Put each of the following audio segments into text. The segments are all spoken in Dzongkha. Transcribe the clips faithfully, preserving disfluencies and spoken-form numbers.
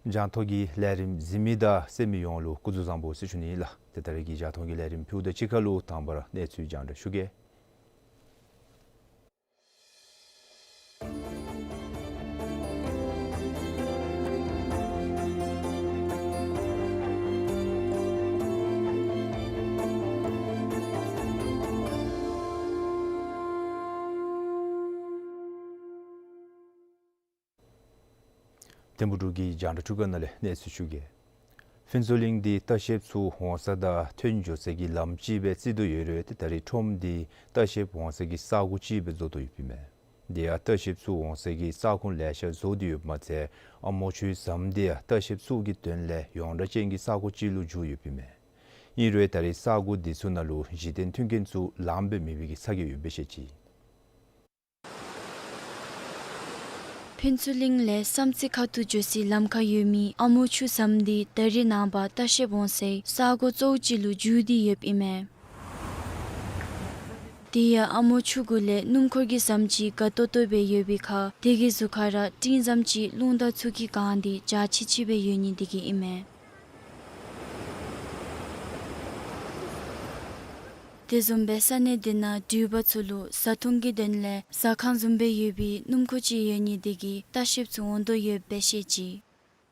རྒྱང་མཐོང་གི་ལས་རིམ་གཟིགས་མི་དང་གསན་མི་ཡོངས་ལུ་སྐུ་གཟུགས་བཟང་པོ་ཟེར་ཞུ་ནི་ལགས། ཏེ་ད་རེས་ཀྱི་རྒྱང་མཐོང་གི་ལས་རིམ་ཕུལཝ་ད་གཅིག་ཁར་ལུ་དང་པ་ར་གནས་ཚུལ་རྒྱང་བསྒྲགས་ཞུ་གེ། ཐིམ་ཕུག་འབྲུག་གི་རྒྱང་བསྒྲགས་ཐོག་ཁ་ནང་ལས་གནས་ཚུལ་ཞུ་གེ། ཕུན་ཚོགས་གླིང་འདི་ལྟ་བཤལཔ་ཚུ་འོང་ས་དང་ཐོན་འགྱོ་སའི་ལམ་ཅིག་སྦེ་བརྩི་དོ་ཡོད་རུང་ཏེ་ད་རེས་ཁྲོམ་འདི་ལྟ་བཤལཔ་འོང་སའི་ས་སྒོ་ཅིག་སྦེ་བཟོ་དོ་ཡོདཔ་ཨིན་མས། དེ་ཡང་ལྟ་བཤལཔ་ཚུ་འོང་སའི་ས་ཁུངས་ལེ་ཤ་བཟོ་སྟེ་ཡོདཔ་མ་ཚད་ཨ་མོ་ཆུའི་ཟམ་འདི་ཡང་ལྟ་བཤལཔ་ཚུ་གི་དོན་ལས་ཡོངས་གྲགས་ཅན་གྱི་ས་སྒོ་ཅིག་ལུ་འགྱུར་ཡོདཔ་ཨིན་མས། ཨིན་རུང་ད་རེས་ས་སྒོ་འདི་ཚུ་ནང་ལུ་གཞི་རྟེན་མཐུན་རྐྱེན་ཚུ་ལངམ་སྦེ་མེད་པའི་ཚ་གྱང་ཡོདཔ་སྦེ་བཤད་ཅི། ཕུན་ཚོགས་གླིང་ལས་བསམ་རྩེ་ཁ་ཐུག་འགྱོ་སའི་ལམ་ཁར་ཡོད་མི་ཨ་མོ་ཆུ་ཟམ་འདི་ད་རེས་ནངས་པ་ལྟ་བཤལཔ་འོང་སའི་ས་སྒོ་གཙོ་བོ་ཅིག་ལུ་འགྱུར་ཏེ་ཡོདཔ་ཨིན་མས། དེ་ཡང་ཨ་མོ་ཆུ་གུ་ལས་སྣུམ་འཁོར་གྱི་ཟམ་ཅིག་དགའ་ཏོག་ཏོ་སྦེ་ཡོད་པའི་ཁར་དེ་གི་ཟུར་ཁར་ར་སྤྲིན་ཟམ་ཅིག་རླུང་དང་ཆུ་གིས་གང་སྟེ་འཇའ་ཆི་ཆི་སྦེ་ཡོད་ནི་དེ་གིས་ཨིན་མས། དེ་བཟུམ་སྦེ་ས་གནས་འདི་ནང་འགྲུལ་པ་ཚུ་ལུ་བཟའ་འཐུང་གི་དོན་ལས་ཟ་ཁང་བཟུམ་སྦེ་ཡོད་པའི་སྣུམ་འཁོར་ཅིག་ཡོད་ནི་དེ་གིས་ལྟ་བཤལཔ་ཚུ་འོང་དོ་ཡོདཔ་སྦེ་བཤད་ཅི།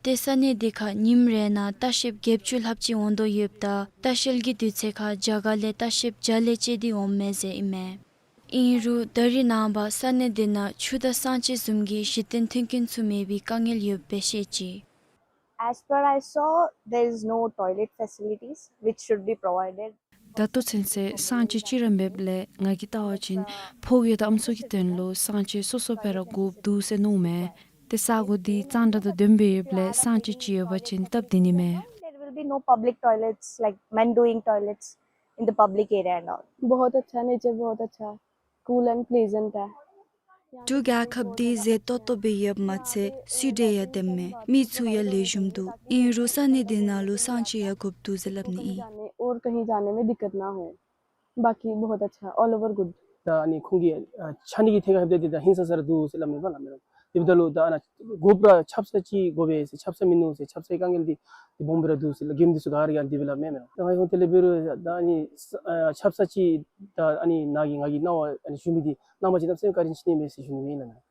ཏེ་ས་གནས་འདི་ཁར་ཉིནམ་རེ་ནང་ལྟ་བཤལཔ་བརྒྱད་ཅུ་ལྷགཔ་ཅིག་འོང་དོ་ཡོདཔ་ད་ལྟ་བཤལ་གྱི་དུས་ཚོད་ཁར་རྒྱ་གར་ལས་ལྟ་བཤལཔ་བརྒྱ་ལས་བཅད་དེ་འོངམ་མས་ཟེར་ཨིན་མས། ཨིན་རུང་ད་རེས་ནངས་པ་ས་གནས་འདི་ནང་ཆུ་དང་གསང་སྤྱོད་བཟུམ་གྱི་གཞི་རྟེན་མཐུན་རྐྱེན་ཚུ་མེད་པའི་དཀའ་ངལ་ཡོདཔ་སྦེ་བཤད་ཅི། As per I saw, there is no toilet facilities which should be provided. ད་ལྟོ་ཚུན་ཚོད་གསང་སྤྱོད་ཅིག་ར་མེདཔ་ལས་ང་གིས་བལྟ་བ་ཅིན་ཕོ་རྒོད་དང་ཨམ་སྲུ་གི་དོན་ལུ་གསང་སྤྱོད་སོ་སོ་སྦེ་ར་དགོཔ་འདུག་ཟེར་མནོཝ་མས། ཏེ་ས་སྒོ་འདི་གཙང་སྦྲ་དང་ལྡནམ་སྦེ་ཡོདཔ་ལས་གསང་སྤྱོད་ཅིག་ཡོད་པ་ཅིན་སྟབས་བདེ་ནི་མས། There will be no public toilets, like men doing toilets in the public area and all. बहुत अच्छा है नेचर, बहुत अच्छा है। Cool and pleasant है। འབྲུག་རྒྱལ་ཁབ་འདི་མཛེས་ཏོག་ཏོ་སྦེ་ཡོདཔ་མ་ཚད་སུ་འདྲ་ཡང་ལྡནམ་མས། མི་ཚུ་ཡང་ལེགས་ཤོམ་འདུག། ཨིན་རུང་ས་གནས་འདི་ནང་ལུ་གསང་སྤྱོད་ཡང་དགོཔ་འདུག་ཟེར་སླབ་ནི་ཨིན། और कहीं जाने में दिक्कत ना हो। बाकी बहुत अच्छा, all over good। ད་ཨ་ནི་ཁོང་གིས་ཨ་ཆ་ནི་གི་ཐད་ཁར་ལྷོདཔ་ད་ད་ཧིང་སངས་ས་ར་འདུག་ཟེར་སླབ་མས་པ་ལགས་མེན་ན། དེ་འབདཝ་ད་ལུ་ད་ཨ་ནཱ་དགོཔ་ར་ཆབ་གསང་ཅིག་དགོ་པས་ཟེར། ཆབ་གསང་མིན་ནུག་ཟེར། ཆབ་གསང་གི་དཀའ་ངལ་འདི་འདི་སྦོམ་སྦེ་ར་འདུག་ཟེར་སླབ། མགྱོནམ་འདི་ཚུ་ག་ར་གིས་ཨ་ནི་འདི་སྦེ་སླབ་མས་མེན་ན། ད་ང་ཁོང་དེ་ལས་འབད་རུང་ད་ཨ་ནི་ས་ཨ་ཆབ་གསང་ཅིག་ད་ཨ་ནི་ནཱ་གི་ང་གིས་གནང་བ་ཨ་ནི་ཞུ་མི་འདི་གནང་པ་ཅིན་གནམ་མེད་ས་མེད་བཀའ་དྲིན་ཆེ་ནི་མས་ཟེར་ཞུ་ནི་ཨིན་ལགས།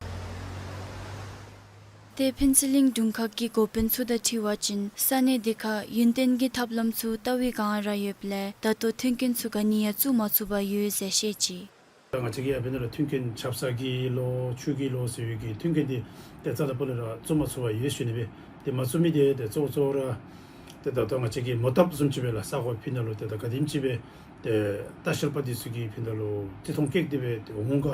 ཏེ་ཕུན་ཚོགས་གླིང་དྲུང་ཁག་གི་འགོ་དཔོན་ཚུ་དང་འཁྲིལ་བ་ཅིན་ས་གནས་འདི་ཁར་ཡུན་བརྟན་གྱི་ཐབས་ལམ་ཚུ་བལྟ་བའི་བསྒང་ར་ཡོདཔ་ལས་ད་ལྟོ་མཐུན་རྐྱེན་ཚུ་ག་ནི་ཡང་བཙུགས་མ་ཚུགས་པར་ཡོད་ཟེར་བཤད་ཅི། ད་ང་བཅས་ཀྱི་ཡར་ཕན་ལུ་མཐུན་རྐྱེན་ཆབ་གསང་གི་ལོ་ཆུ་གི་ལོ་ཟེར་བའི་གི་མཐུན་རྐྱེན་འདི་ཏེ་རྩ་དང་པོ་ལས་ར་བཙུགས་མ་ཚུགས་པར་ཡོད་ཞུ་ནི་སྦེ། ཏེ་མ་བཙུགས་མི་འདི་ཏེ་གཙོ་བོ་གཙོ་བོ་ར་ཏེ་ད་ལྟོ་ང་བཅས་ཀྱི་མོ་བཏབ་བཟུམ་ཅིག་སྦེ་ལགས། ས་སྒོ་ཕི་ནང་ལུ་ཏེ་ད་ག་དེམ་ཅིག་སྦེ་ཏེ་ལྟ་བཤལ་པ་འདི་ཚུ་གིས་ཕི་ནང་ལུ་བརྩི་མཐོང་བསྐྱེད་དེ་སྦེ་ཏེ་འོང་ག་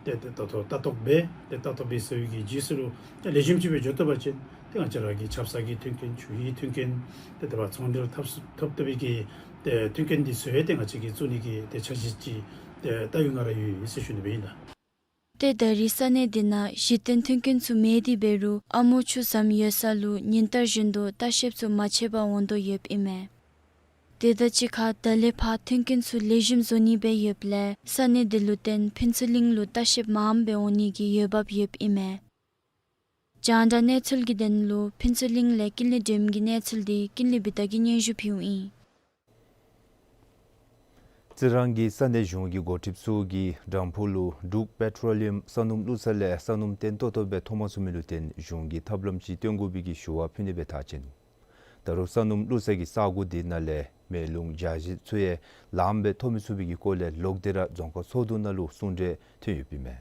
ཏེ་ཏེ་ད་ལྟོ་ལྟ་རྟོག་འབད་ཏེ་ལྟ་རྟོག་འབད་ཟེར་བའི་གི་རྗེས་སུ་ལུ་ཏེ་ལེགས་ཤོམ་ཅིག་སྦེ་འགྱོ་བཏུབ་པ་ཅིན་ཏེ་ང་བཅས་ར་གི་ཆབ་གསང་གི་མཐུན་རྐྱེན་ཆུ་ཡི་མཐུན་རྐྱེན་ཏེ་དེ་འབདཝ་ཚོང་འབྲེལ་འཐབ་འཐབ་བཏུབ་པའི་གི་ཏེ་མཐུན་རྐྱེན་འདི་ཚུ་ཡང་ཏེ་ང་བཅས་ཀྱིས་བཙུགས་ནི་གི་ཏེ་འཆར་གཞི་ཅིག་ཏེ་བལྟ་བའི་བསྒང་ར་ཡོད་ཡོད་ཟེར་ཞུ་ནི་སྦེ་ཨིན་ལགས། ཏེ་ད་རེས་ས་གནས་འདི་ནང་གཞི་རྟེན་མཐུན་རྐྱེན་ཚུ་མེད་དེ་འབད་རུང་ཨ་མོ་ཆུ་ཟམ་ཡོད་ས་ལུ་ཉིན་ལྟར་བཞིན་དུ་ལྟ་བཤལཔ་ཚུ་མ་ཆད་པར་འོང་དོ་ཡོདཔ་ཨིན་མས། དེ་དང་གཅིག་ཁར་ད་ལས་ཕར་མཐུན་རྐྱེན་ཚུ་ལེགས་ཤོམ་བཟོ་ནི་སྦེ་ཡོདཔ་ལས་ས་གནས་འདི་ལུ་བརྟེན་ཕུན་ཚོགས་གླིང་ལུ་ལྟ་བཤལཔ་མངམ་སྦེ་འོང་ནི་གི་འོས་འབབ་ཡོདཔ་ཨིན་མས། རྒྱང་བསྒྲགས་གནས་ཚུལ་གྱི་དོན་ལུ་ཕུན་ཚོགས་གླིང་ལས་ཀུན་ལེགས་སྒྲོལམ་གྱི་གནས་ཚུལ་འདི་ཀུན་ལེགས་བི་ཏ་གིས་སྙན་ཞུ་ཕུལཝ་ཨིན། རྩི་རང་གི་ས་གནས་གཞུང་གི་འགོ་ཁྲིདཔ་ཚུ་གིས་དྲམ་ཕུག་ལུ་འབྲུག་པེ་ཊྲོ་ལི་ཡམ་ས་སྣུམ་བླུགས་ས་ལས་ས་སྣུམ་བཏོན་ཏོག་ཏོ་སྦེ་ཐོབ་མ་ཚུགས་མི་ལུ་བརྟེན་གཞུང་གིས་ཐབས་ལམ་ཅིག་སྟོན་དགོ་པའི་གི་ཞུ་བ་ཕུལ་ནི་སྦེ་ཐག་བཅད་ནུག། ད་རུང་ས་སྣུམ་བླུགས་ས་གི་ས་གོ་འདི་ནང་ལས་མེ་རླུང་འཇའ་ཟེར་ཚུ་ཡང་ལངམ་སྦེ་ཐོབ་མི་ཚུགས་པའི་གི་སྐོར་ལས་ལོག་སྟེ་ར་རྫོང་ཁག་ཚོགས་འདུ་ནང་ལུ་གསུང་གྲོས་ཐོན་ཡོདཔ་ཨིན་མས།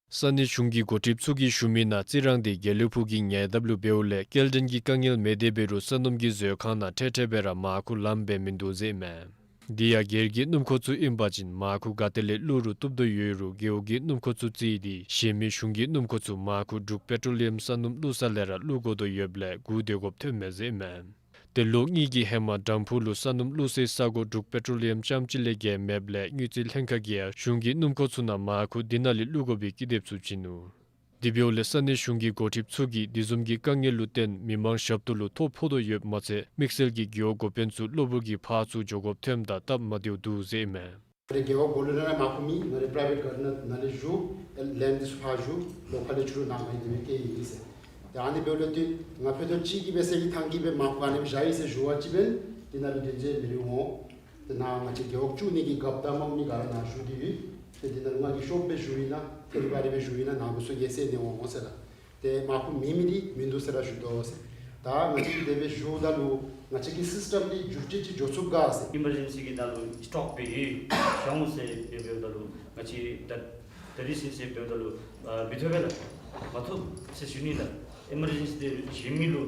ས་གནས་གཞུང་གི་འགོ་ཁྲིདཔ་ཚུ་གིས་ཞུ་མི་ནང་རྩི་རང་འདི་དགེ་ལེགས་ཕུག་གི་ཉེ་འདབས་ལུ་འབདཝ་ལས་སྐྱེལ་འདྲེན་གྱི་དཀའ་ངལ་མེད་དེ་འབད་རུང་ས་སྣུམ་གྱི་མཛོད་ཁང་ནང་འཕྲལ་འཕྲལ་སྦེ་ར་མར་ཁུ་ལངམ་སྦེ་མིན་འདུག་ཟེར་ཨིན་མས། འདི་ཡང་སྒེར་གྱི་སྣུམ་འཁོར་ཚུ་ཨིན་པ་ཅིན་མར་ཁུ་ག་ཏེ་ལས་བླུག་རུང་བཏུབ་དོ་ཡོད་རུང་རྒེད་འོག་གི་སྣུམ་འཁོར་ཚུ་བརྩིས་ཏེ་གཞན་མི་གཞུང་གི་སྣུམ་འཁོར་ཚུ་མར་ཁུ་འབྲུག་པེ་ཊྲོ་ལི་ཡམ་ས་སྣུམ་བླུགས་ས་ལས་ར་བླུག་དགོ་དོ་ཡོདཔ་ལས་སྒུག་སྡོད་དགོཔ་ཐོནམ་མས་ཟེར་ཨིན་མས། ཏེ་ལོ་གཉིས་ཀྱི་ཧེ་མ་དྲམ་ཕུག་ལུ་ས་སྣུམ་བླུགས་སའི་ས་གོ་འབྲུག་པེ་ཊྲོ་ལི་ཡམ་རྐྱངམ་གཅིག་ལས་བརྒལ་མེདཔ་ལས་དངུལ་རྩིས་ལྷན་ཁག་གིས་ཡང་གཞུང་གི་སྣུམ་འཁོར་ཚུ་ནང་མར་ཁུ་འདི་ནང་ལས་བླུག་དགོ་པའི་ཀི་དེབ་ཚུ་བྱིན་ནུག། དེ་འབདཝ་ལས་ས་གནས་གཞུང་གི་འགོ་ཁྲིདཔ་ཚུ་གིས་འདི་བཟུམ་གྱི་དཀའ་ངལ་ལུ་བརྟེན་མི་མང་ཞབས་ཏོག་ལུ་ཐོ་ཕོག་དོ་ཡོདཔ་མ་ཚད་དམིགས་བསལ་གྱི་རྒེད་འོག་འགོ་དཔོན་ཚུ་གློ་བུར་གྱིས་ཕར་ཚུར་འགྱོ་དགོཔ་ཐོནམ་ད་སྟབས་མ་བདེཝ་འདུག་ཟེར་ཨིན་མས། རྒེད་འོག་སྦོ་ལོགས་ནང་མར་ཁུ་མེད། ང་རའི་པ་རའི་བེཊ་གཱར་ཌེན་ནང་ལས་བཞུགས། ལེནཌ་འདི་ཚུ་ཕར་བཞུགས། ལོགས་ཁ་ལས་ཕྱི་རུ་ནང་ང་ཨ་ནི་སྦེ་བསྐྱལ་ཡི་ཟེར། ད་ཨ་ནི་འབདཝ་ལས་ཏེ་ང་ཕུད་རྡོག་གཅིག་གིས་སྦེ་ཟེར་གྱི་ཐང་གིས་སྦེ་མར་ཁུ་ཨ་ནི་སྦེ་བཞག་ཡི་ཟེར་ཞུ་བ་ཅིན་འབདན་འདི་ནང་ལུ་དོན་ཆེན་མི་རེ་འོང་། ཏེ་ནཱ་ང་བཅས་རྒེད་འོག་བཅུ་གཉིས་ཀྱི་རྒཔོ་དང་དམངས་མི་ག་ར་ནཱ་བཞུགས་ཏེ་ཡོད། ཏེ་འདི་ནང་ང་གིས་ཤོབ་སྦེ་ཞུ་ཡི་ན་ཐད་རི་བ་རི་སྦེ་ཞུ་ཡི་ན་ནཱ་གུ་སུ་གིས་ཟེར་ནི་འོང་ཟེར་ལགས། ཏེ་མར་ཁུ་མེད་མི་འདི་མིན་འདུག་ཟེར་ར་ཞུ་དོ་ཟེར། ད་ང་བཅས་ཀྱིས་དེ་སྦེ་ཞུཝ་ད་ལུ་ང་བཅས་ཀྱི་སིསི་ཊམ་འདི་མཇུག་སྒྲིལ་ཅིག་འགྱོ་ཚུགས་ག་ཟེར། ཨི་མར་ཇེན་སི་གི་ནང་ལུ་སི་ཊོག་སྦེ་ཡོད་ཤོང་ཟེར་སྦེ་འབདཝ་ད་ལུ་ང་བཅས་ད་ད་རིས་ཟེར་སྦེ་འབདཝ་ད་ལུ་ཨ་མི་ཐོབ་པས་ལགས། མ་ཐོབ་ཟེར་ཞུ་ནི་ལགས། ཨི་མར་ཇེན་སི་འདི་གཞན་མི་ལུ་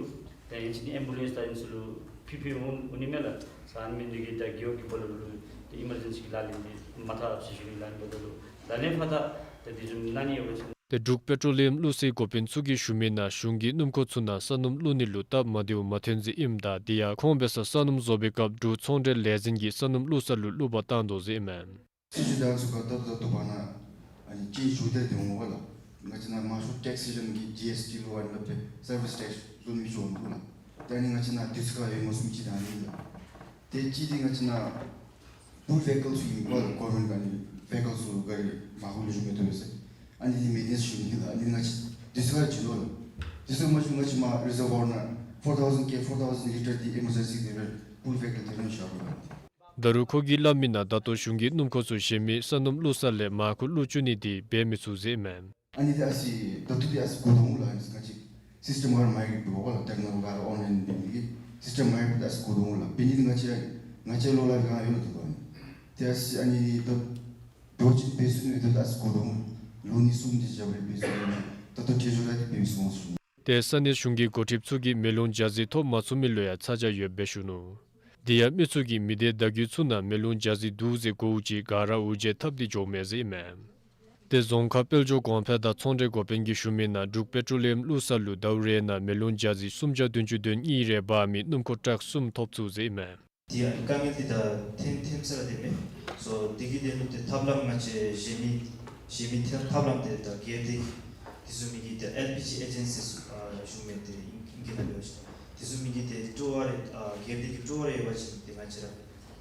ད་ཨིན་ཅི་ནི་ཨེམ་བུ་ལེནསི་དང་ཨིན་ཚུ་ལུ་ཕུལ་ཕུལ་འོང་འོང་ནི་མས་ལགས། ས་གནས་མི་འདི་གིས་ད་རྒེད་འོག་གི་སྦོ་ལོགས་ལུ་ད་ཨི་མར་ཇེན་སི་གི་ལག་ལེན་འདི་མ་འཐབ་ཟེར་ཞུ་ནི་ལགས། འབདཝ་ད་ལུ་ད་ལན་ཕར་ད་ད་འདི་བཟུམ་གནང་ནི་ཡོད་པ་ཅིན། ཏེ་འབྲུག་པེ་ཊྲོ་ལི་ཡམ་བླུགས་སའི་འགོ་དཔོན་ཚུ་གིས་ཞུ་མི་ནང་གཞུང་གི་སྣུམ་འཁོར་ཚུ་ནང་ས་སྣུམ་བླུགས་ནི་ལུ་སྟབས་མ་བདེཝ་མ་ཐོན་ཟེར་ཨིནམ་ད་དེ་ཡང་ཁོང་འབད་སར་ས་སྣུམ་བཟོ་བའི་སྐབས་འབྲུག་ཚོང་འབྲེལ་ལས་འཛིན་གྱིས་ས་སྣུམ་བླུགས་ས་ལུ་བླུག་པར་བཏང་དོ་ཟེར་ཨིན་མས། སྲིད་བྱུས་དང་ཚུ་ག་ཏོག་ཏོ་བར་ན་ཨ་ནི་ཅིག་ཞུ་སྟེ་སྡོད་འོང་པ་ལགས། ང་བཅས་ནཱ་མང་ཤོས་ཊེགསི་ཨེ་ཤན་གྱི་ཇི་ཨེསི་ཊི་ལུ་ཨ་ནི་ལགས་སྦེ་སར་བིསི་ཊེགསི་བཟོ་མི་ཚུ་འོང་འདུག་ལགས། ཏེ་ཨ་ནི་ང་བཅས་ནཱ་དུས་ཚོད་ཁར་ཡོད་མ་ཚུགས་མི་ཅིག་ད་ཨ་ནི་ལགས། ཏེ་གཅིག་འདི་ང་བཅས་ནཱ་པུལ་བེ་ཧི་ཀལ་ཚུ་ཨིན་པ་ལགས། གོ་བར་མེནཊ་ག་ནི་བེ་ཧི་ཀལ་ཚུ་ག་ར་མར་ཁུ་ལུ་ཞུགས་མི་ཐོབ་པས་ཟེར། ཨ་ནི་འདི་མེན་ཊེ་ནེནསི་ཞུ་ནི་ལགས། ཨ་ནི་ང་བཅས་དུས་ཚོད་ཁར་བྱིན་དོ་ལགས། དུས་ཚོད་མ་བྱིན་ང་བཅས་མར་རི་ཛརབ་ཝར་ནང་ཕོར་ཐའུ་ཟེནཊ་ཀེ་ཕོར་ཐའུ་ཟེནཊ་ལི་ཊར་འདི་ཨི་མར་ཇེན་སི་དེ་སྦེ་པུལ་བེ་ཧི་ཀལ་དེ་སྦེ་བཞག་དགོ་ལགས། ད་རུང་ཁོ་གིས་སླབ་མི་ནང་ད་ལྟོ་གཞུང་གི་སྣུམ་འཁོར་ཚུ་གཞན་མི་ས་སྣུམ་བླུགས་ས་ལས་མར་ཁུ་བླུག་བཅུག་ནི་འདི་འབད་མི་ཚུགས་ཟེར་ཨིན་མས། ཨ་ནི་འདི་ཨ་ཙི་ད་ལྟོ་འདི་ཨ་ཙི་གོ་དོ་འོང་ལགས། ཨ་ནི་ང་བཅས་སིསི་ཊེམ་ག་ར་མའི་གི་འབད་བ་ལགས། ཊེཀ་ནོ་ག་ར་ཨོན་ལའིན་འབད་མི་གི་སིསི་ཊེམ་མའི་འབདཝ་ད་ཨ་ཙི་གོ་དོ་འོང་ལགས། འབད་ནི་འདི་ང་བཅས་ང་བཅས་ལོག་ལས་འབད་ཡོད་ལགས། ད་ཨ་ནི་འདི་ཨ་ཙི་ཨ་ནི་ད་འབད་བ་ཅིན་འབད་ཚུགས་ནི་འདི་ད་ཨ་ཙི་གོ་དོ་འོང་། ལོ་གཉིས་གསུམ་འདི་བཞག་སྦེ་འབད་ཚུགས་ནི་ད་ལྟོ་ཁྲེ་ཤུ་ར་འདི་འབད་མི་ཚུགས་འོང་ཟེར་ཞུ་ནི། ཏེ་ས་གནས་གཞུང་གི་འགོ་ཁྲིདཔ་ཚུ་གིས་མེ་རླུང་འཇའ་ཟེར་ཐོབ་མ་ཚུགས་མི་ལུ་ཡང་ཚ་གྱང་ཡོདཔ་སྦེ་ཞུ་ནུག། དེ་ཡང་མི་ཚུ་གིས་མི་སྡེ་བརྡ་བརྒྱུད་ཚུ་ནང་མེ་རླུང་འཇའ་ཟེར་འདུག་ཟེར་གོཝ་ཅིག་ག་ར་འུར་བརྗེད་འཐབ་སྟེ་འགྱོཝ་མས་ཟེར་ཨིན་མས། ཏེ་རྫོང་ཁག་དཔལ་འབྱོར་གོང་འཕེལ་དང་ཚོང་འབྲེལ་འགོ་དཔོན་གྱིས་ཞུ་མི་ནང་འབྲུག་པེ་ཊྲོ་ལི་ཡམ་བླུགས་ས་ལུ་ཟླཝ་རེ་ནང་མེ་རླུང་འཇའ་ཟེར་སུམ་བརྒྱ་བདུན་ཅུ་དོན་གཉིས་རེ་འབག་མི་སྣུམ་འཁོར་ཊག་གསུམ་ཐོབ་ཚུགས་ཟེར་ཨིན་མས། དེ་ཡང་དཀའ་ངལ་འདི་ད་ཐོན་ཐོནམ་ས་ར་དེ་མས། སོ་དེ་གི་དོན་ལུ་ཏེ་ཐབས་ལམ་ང་བཅས་གཞན་མི་གཞན་མི་ཐབས་ལམ་དེ་ད་སྒེར་སྡེ་དེ་ཚུ་མི་གི་ཏེ་ཨེལ་པི་ཇི་ཨེ་ཇེན་སི་ཚུ་ཨ་ཞུ་མི་དེ་ཨིན་ཨིན་གྱི་ལགས། དེ་ཚུ་མི་གི་ཏེ་སྤྲོ་བ་རེ་ཨ་སྒེར་སྡེ་གི་སྤྲོ་བ་རེ་ཡོད་པ་ཅིན་ཏེ་ང་བཅས་ར་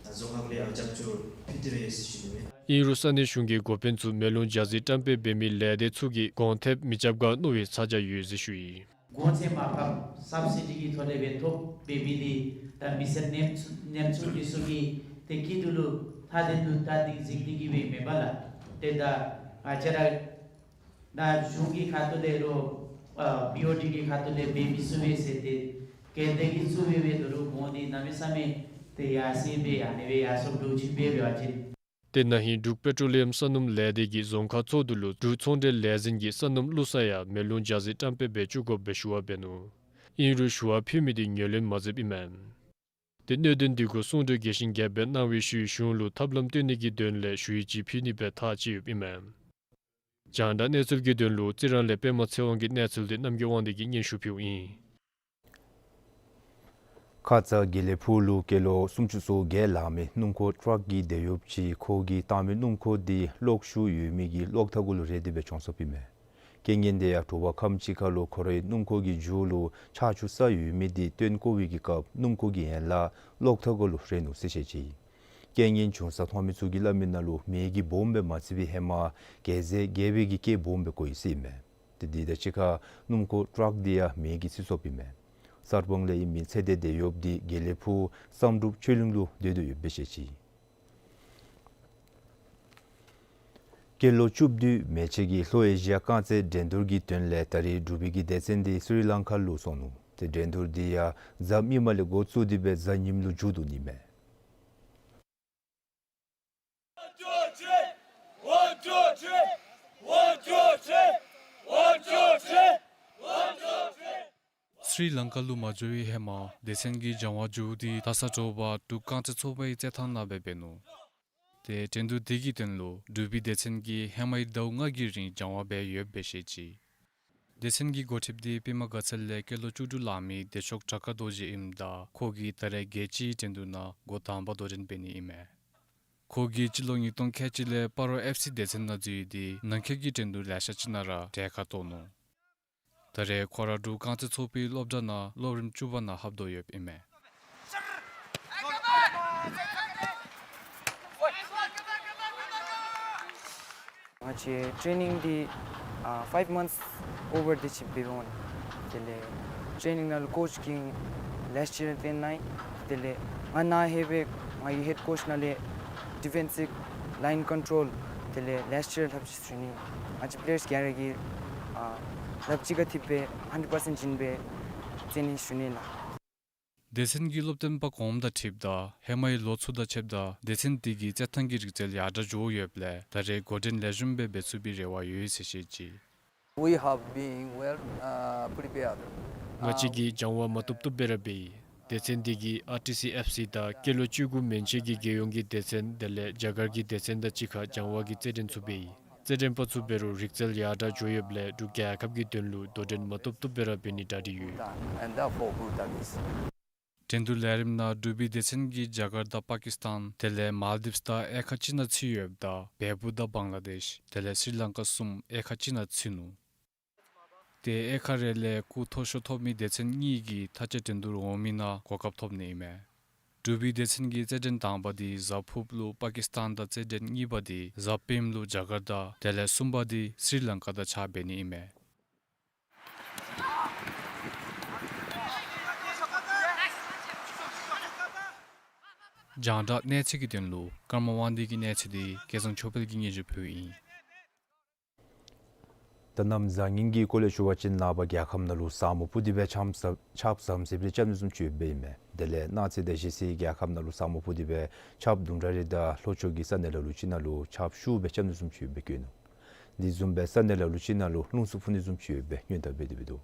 ཨ་རྫོང་ཁག་ལས་ཨ་རྒྱབ་སྐྱོར་ཕུལ་ཏེ་ར་ཡོད་ཟེར་ཞུ་ནི་མས། ཨིན་རུང་ས་གནས་གཞུང་གི་འགོ་དཔོན་ཚུ་མེ་རླུང་འཇའ་ཟེར་བཀྲམ་སྤེལ་འབད་མི་ལས་སྡེ་ཚུ་གིས་གོང་ཐེབས་མི་རྐྱབ་ག་མནོ་བའི་ཚ་གྱང་ཡོད་ཟེར་ཞུ་ཡི། གོང་ཚད་མར་ཕབ་སབ་སི་ཌི་གི་ཐོག་ལས་སྦེ་ཐོབ་འབད་མི་འདི་ད་མི་སེར་ནེམ་ནེམ་ཚུ་འདི་ཚུ་གི་ཏེ་སྐྱིད་སྡུག་ལུ་ཐ་དད་དུ་ད་འདི་གཟིགས་ནི་གི་སྦེ་མེན་པ་ལགས། ཏེ་ད་ང་བཅས་ར་ད་གཞུང་གི་ཁ་ཐུག་ལས་རོགས་ཨ་བི་ཨོ་ཊི་གི་ཁ་ཐུག་ལས་འབད་མི་ཚུགས་པས་ཟེར་ཏེ་སྒེར་སྡེ་གིས་ཚུགས་པས་སྦེ་ད་རུང་གོང་འདི་གནམ་མེད་ས་མེད་ཏེ་ཡར་སེང་སྦེ་ཨ་ནི་སྦེ་ཡར་སོངམ་འདྲཝ་ཅིག་འབད་འབད་བ་ཅིན། ཏེ་ན་ཧིང་འབྲུག་པེ་ཊྲོ་ལི་ཡམ་ས་སྣུམ་ལས་སྡེ་གིས་རྫོང་ཁག་ཚོགས་འདུ་ལུ་འབྲུག་ཚོང་འབྲེལ་ལས་འཛིན་གྱིས་ས་སྣུམ་བླུགས་ས་ཡང་མེ་རླུང་འཇའ་ཟེར་བཀྲམ་སྤེལ་འབད་བཅུག་དགོཔ་སྦེ་ཞུ་བ་འབད་ནུག། ཨིན་རུང་ཞུ་བ་ཕུལ་མི་འདི་ངོས་ལེན་མ་མཛདཔ་ཨིན་མས། ཏེ་གནད་དོན་འདི་གུ་གསུང་གྲོས་རྒྱས་ཤིང་རྒྱས་པ་གནང་བའི་ཤུལ་གཞུང་ལུ་ཐབས་ལམ་སྟོན་ནི་གི་དོན་ལས་ཞུ་ཡིག་ཅིག་ཕུལ་ནི་སྦེ་ཐག་བཅད་ཡོདཔ་ཨིན་མས། རྒྱང་བསྒྲགས་གནས་ཚུལ་གྱི་དོན་ལུ་རྩི་རང་ལས་པདྨ་ཚེ་དབང་གི་གནས་ཚུལ་འདི་རྣམ་རྒྱལ་དབང་འདུས་ཀྱིས་སྙན་ཞུ་ཕུལཝ་ཨིན། ཁ་ཙ་དགེ་ལེགས་ཕུག་ལུ་སྐྱེས་ལོ་སུམ་ཅུ་སོ་བརྒྱད་ལང་མི་སྣུམ་འཁོར་ཊཱཀ་གི་དེད་གཡོགཔ་ཅིག་ཁོ་གིས་བཏང་མི་སྣུམ་འཁོར་འདི་གློག་ཤུགས་ཡོད་མི་གི་གློག་ཐག་གུ་ལུ་རེག་སྟེ་སྦེ་གྱོངས་སོཔ་ཨིན་མས། རྐྱེན་ངན་དེ་ཡང་དྲོ་པ་ཁམས་ཅིག་ཁར་ལུ་ཁོ་རའི་སྣུམ་འཁོར་གྱི་མཇུག་ལུ་ཆར་ཆུ་ས་ཡོད་མི་འདི་བཏོན་བཀོ་བའི་གི་སྐབས་སྣུམ་འཁོར་གྱི་ཡན་ལག་གློག་ཐག་གུ་ལུ་རེག་ནུག་ཟེར་བཤད་ཅི། རྐྱེན་ངན་བྱུང་ས་མཐོང་མི་ཚུ་གིས་སླབ་མི་ནང་ལུ་མེ་གིས་སྦོམ་སྦེ་མ་འཚིག་པའི་ཧེ་མ་གེ་ཟེར་རྒྱས་པའི་གི་སྐད་སྦོམ་སྦེ་གོ་ཡི་ཟེར་ཨིན་མས། ཏེ་དེ་དང་གཅིག་ཁར་སྣུམ་འཁོར་ཊཱཀ་འདི་ཡང་མེ་གིས་འཚིག་སོཔ་ཨིན་མས། གསར་སྤང་ལས་ཨིན་མི་ཚེ་འདས་དེད་གཡོགཔ་འདི་དགེ་ལེགས་ཕུག་བསམ་གྲུབ་ཆོས་གླིང་ལུ་སྡོད་དོ་ཡོདཔ་སྦེ་བཤད་ཅི། སྐྱེས་ལོ་བཅུ་བདུན་མན་ཆད་ཀྱི་ལྷོ་ཨེ་ཤི་ཡ་རྐང་རྩེད་འགྲན་བསྡུར་གྱི་དོན་ལས་ད་རིས་འབྲུག་པའི་གི་སྡེ་ཚན་འདི་སི་རི་ལང་ཀ་ལུ་སོང་ནུག། ཏེ་འགྲན་བསྡུར་འདི་ཡང་གཟའ་མིག་དམར་ལས་འགོ་བཙུགས་ཏེ་སྦེ་གཟའ་ཉིམ་ལུ་མཇུག་བསྡུ་ནི་མས། སི་རི་ལང་ཀ་ལུ་མ་འགྱོ་བའི་ཧེ་མ་སྡེ་ཚན་གྱི་སྦྱང་བ་མཇུག་འདི་ད་ས་དྲོ་པ་འབྲུག་རྐང་རྩེད་ཚོགས་པའི་རྩེད་ཐང་ནང་སྦེ་འབད་ནུག། ཏེ་འགྲན་བསྡུར་འདི་གི་དོན་ལུ་འབྲུག་པའི་སྡེ་ཚན་གྱིས་ཧེ་མའི་ཟླཝ་ལྔ་གི་རིང་སྦྱང་བ་འབད་ཡོདཔ་སྦེ་བཤད་ཅི། སྡེ་ཚན་གྱི་འགོ་ཁྲིདཔ་འདི་པདྨ་དགའ་ཚལ་ལས་སྐྱེས་ལོ་བཅུ་དྲུག་ལང་མི་བདེ་མཆོག་བྲག་དཀར་རྡོ་རྗེ་ཨིནམ་ད་ཁོ་གིས་ད་རེས་རྒྱལ་སྤྱིའི་འགྲན་བསྡུར་ནང་འགོ་དང་པ་དོ་འགྲན་འབད་ནི་ཨིན་མས། ཁོ་གིས་སྤྱི་ལོ་ཉིས་སྟོང་ཁལ་གཅིག་ལས་སྤ་རོ་ཨེཕ་སི་སྡེ་ཚན་ནང་འཛུལ་ཏེ་ནང་འཁོད་ཀྱི་འགྲན་བསྡུར་ལེ་ཤ་ཅིག་ནང་ར་གྲལ་ཁར་གཏོགས་ནུག། ད་རེས་ཁོ་ར་འབྲུག་རྐང་རྩེད་ཚོགས་པའི་སློབ་གྲྭ་ནང་སློབ་རིམ་བཅུ་པ་ནང་ལྷབ་དོ་ཡོདཔ་ཨིན་མས། ང་བཅས་ཊེ་ནིང་འདི་ཨ་ཕའིབ་མནཐས་ཨོ་བར་དེ་ཅིག་འབད་འོང་། དེ་ལས་ཊེ་ནིང་ནང་ལུ་ཀོཆ་གིས་ལེགསཊ་ཡར་བཏོན་གནང་ཡི། དེ་ལས་ང་ནཱ་ལྷོདཔ་སྦེ་ང་གི་ཧེཌ་ཀོཆ་ནང་ལས་ཌི་ཕེནསིབ་ལའིན་ཀོན་ཊོལ་དེ་ལས་ལེགསཊ་ཡར་ལྷབ་ཅི་ཟེར་ཞུ་ནི། ང་བཅས་པེ་ལེ་ཡརསི་ག་ར་གིས་ཨ་ལྷབ་ཅི་ག་ཐིབ་སྦེ་ཧན་ཌེཌ་པར་སེནཊ་བྱིན་སྦེ་རྩེད་ནི་ཟེར་ཞུ་ནི་ལགས། སྡེ་ཚན་གྱི་སློབ་སྟོན་པ་གོངམ་དང་འཁྲིལཝ་ད་ཧེ་མའི་ལོ་ཚུ་དང་ཕྱདཔ་ད་སྡེ་ཚན་འདི་གི་རྩེད་ཐང་གི་རིག་རྩལ་ཡར་དྲག་འགྱོ་ཡོདཔ་ལས་ད་རེས་འགོ་འདྲེན་ལེགས་ཤོམ་སྦེ་འབད་ཚུགས་པའི་རེ་བ་ཡོད་ཟེར་བཤད་ཅི། We have been well, uh, prepared. ང་བཅས་ཀྱིས་སྦྱང་བ་མ་བཏུབ་བཏུབ་སྦེ་ར་འབད་ཡི། སྡེ་ཚན་འདི་གིས་ཨར་ཊི་སི་ཨེཕ་སི་དང་སྐྱེས་ལོ་བཅུ་དགུ་མན་ཆད་ཀྱི་རྒྱལ་ཡོངས་ཀྱི་སྡེ་ཚན་དེ་ལས་རྒྱ་གར་གྱི་སྡེ་ཚན་དང་གཅིག་ཁར་སྦྱང་བ་གི་རྩེད་འགྲན་ཚུ་འབད་ཡི། རྩེད་འགྲན་པ་ཚུ་འབད་རུང་རིག་རྩལ་ཡར་དྲག་འགྱོ་ཡོདཔ་ལས་འབྲུག་རྒྱལ་ཁབ་ཀྱི་དོན་ལུ་དོ་འགྲན་མ་བཏུབ་བཏུབ་སྦེ་ར་འབད་ནི་གྲ་སྒྲིག་ཡོད། And therefore good that is. འགྲན་བསྡུར་ལས་རིམ་ནང་འབྲུག་པའི་སྡེ་ཚན་གྱིས་རྒྱ་གར་དང་པ་ཀིསི་ཐན་དེ་ལས་མཱལ་དིབསི་དང་དབྱེ་ཁག་གཅིག་ནང་ཚུད་ཡོདཔ་ད་བལ་པོ་དང་བང་ལ་དེཤ་དེ་ལས་སི་རི་ལང་ཀ་གསུམ་དབྱེ་ཁག་གཅིག་ནང་ཚུད་ནུག། ཏེ་དབྱེ་ཁག་རེ་ལས་སྐུ་མཐོ་ཤོས་ཐོབ་མི་སྡེ་ཚན་གཉིས་ཀྱིས་མཐའ་དཔྱད་འགྲན་བསྡུར་འོང་མི་ནང་གོ་སྐབས་ཐོབ་ནི་ཨིན་མས། འབྲུག་པའི་སྡེ་ཚན་གྱི་རྩེད་འགྲན་དང་པ་འདི་གཟའ་ཕུརཔ་ལུ་པ་ཀིསི་ཐན་དང་རྩེད་འགྲན་གཉིས་པ་འདི་གཟའ་སྤེནམ་ལུ་རྒྱ་གར་དང་དེ་ལས་གསུམ་པ་འདི་སི་རི་ལང་ཀ་དང་ཕྱར་འབད་ནི་ཨིན་མས། རྒྱང་བསྒྲགས་གནས་ཚུལ་གྱི་དོན་ལུ་ཀརྨ་དབང་འདུས་ཀྱི་གནས་ཚུལ་འདི་སྐལ་བཟང་ཆོས་འཕེལ་གྱིས་སྙན་ཞུ་ཕུལཝ་ཨིན། ད་གནམ་བཟང་ངན་གྱི་སྐོར་ལས་ཞུ་བ་ཅིན་ནངས་པ་རྒྱལ་ཁབ་ནང་ལུ་ས་སྨུག་སྤུབས་ཏེ་སྦེ་ཆརཔ་ཟམ་ཆརཔ་ཟམ་ཟིམ་རེ་རྐྱབ་ནི་བཟུམ་ཅིག་ཡོདཔ་ཨིན་མས། དེ་ལས་གནངས་ཚེ་ད་གཞེས་ཚེ་རྒྱལ་ཁབ་ནང་ལུ་ས་སྨུག་སྤུབས་ཏེ་སྦེ་ཆརཔ་དུམ་གྲ་རེ་དང་ལྷོ་ཕྱོགས་ཀྱི་ས་གནས་ལ་ལུ་ཅིག་ནང་ལུ་ཆརཔ་ཤུགས་སྦེ་རྐྱབ་ནི་བཟུམ་ཅིག་ཡོདཔ་སྦེ་བཀོད་ནུག། དེ་བཟུམ་སྦེ་ས་གནས་ལ་ལུ་ཅིག་ནང་ལུ་རླུང་འཚུབ་འཕུ་ནི་བཟུམ་ཅིག་ཡོདཔ་སྦེ་སྔོན་བརྡ་འབད་དེ་སྦེ་འདུག།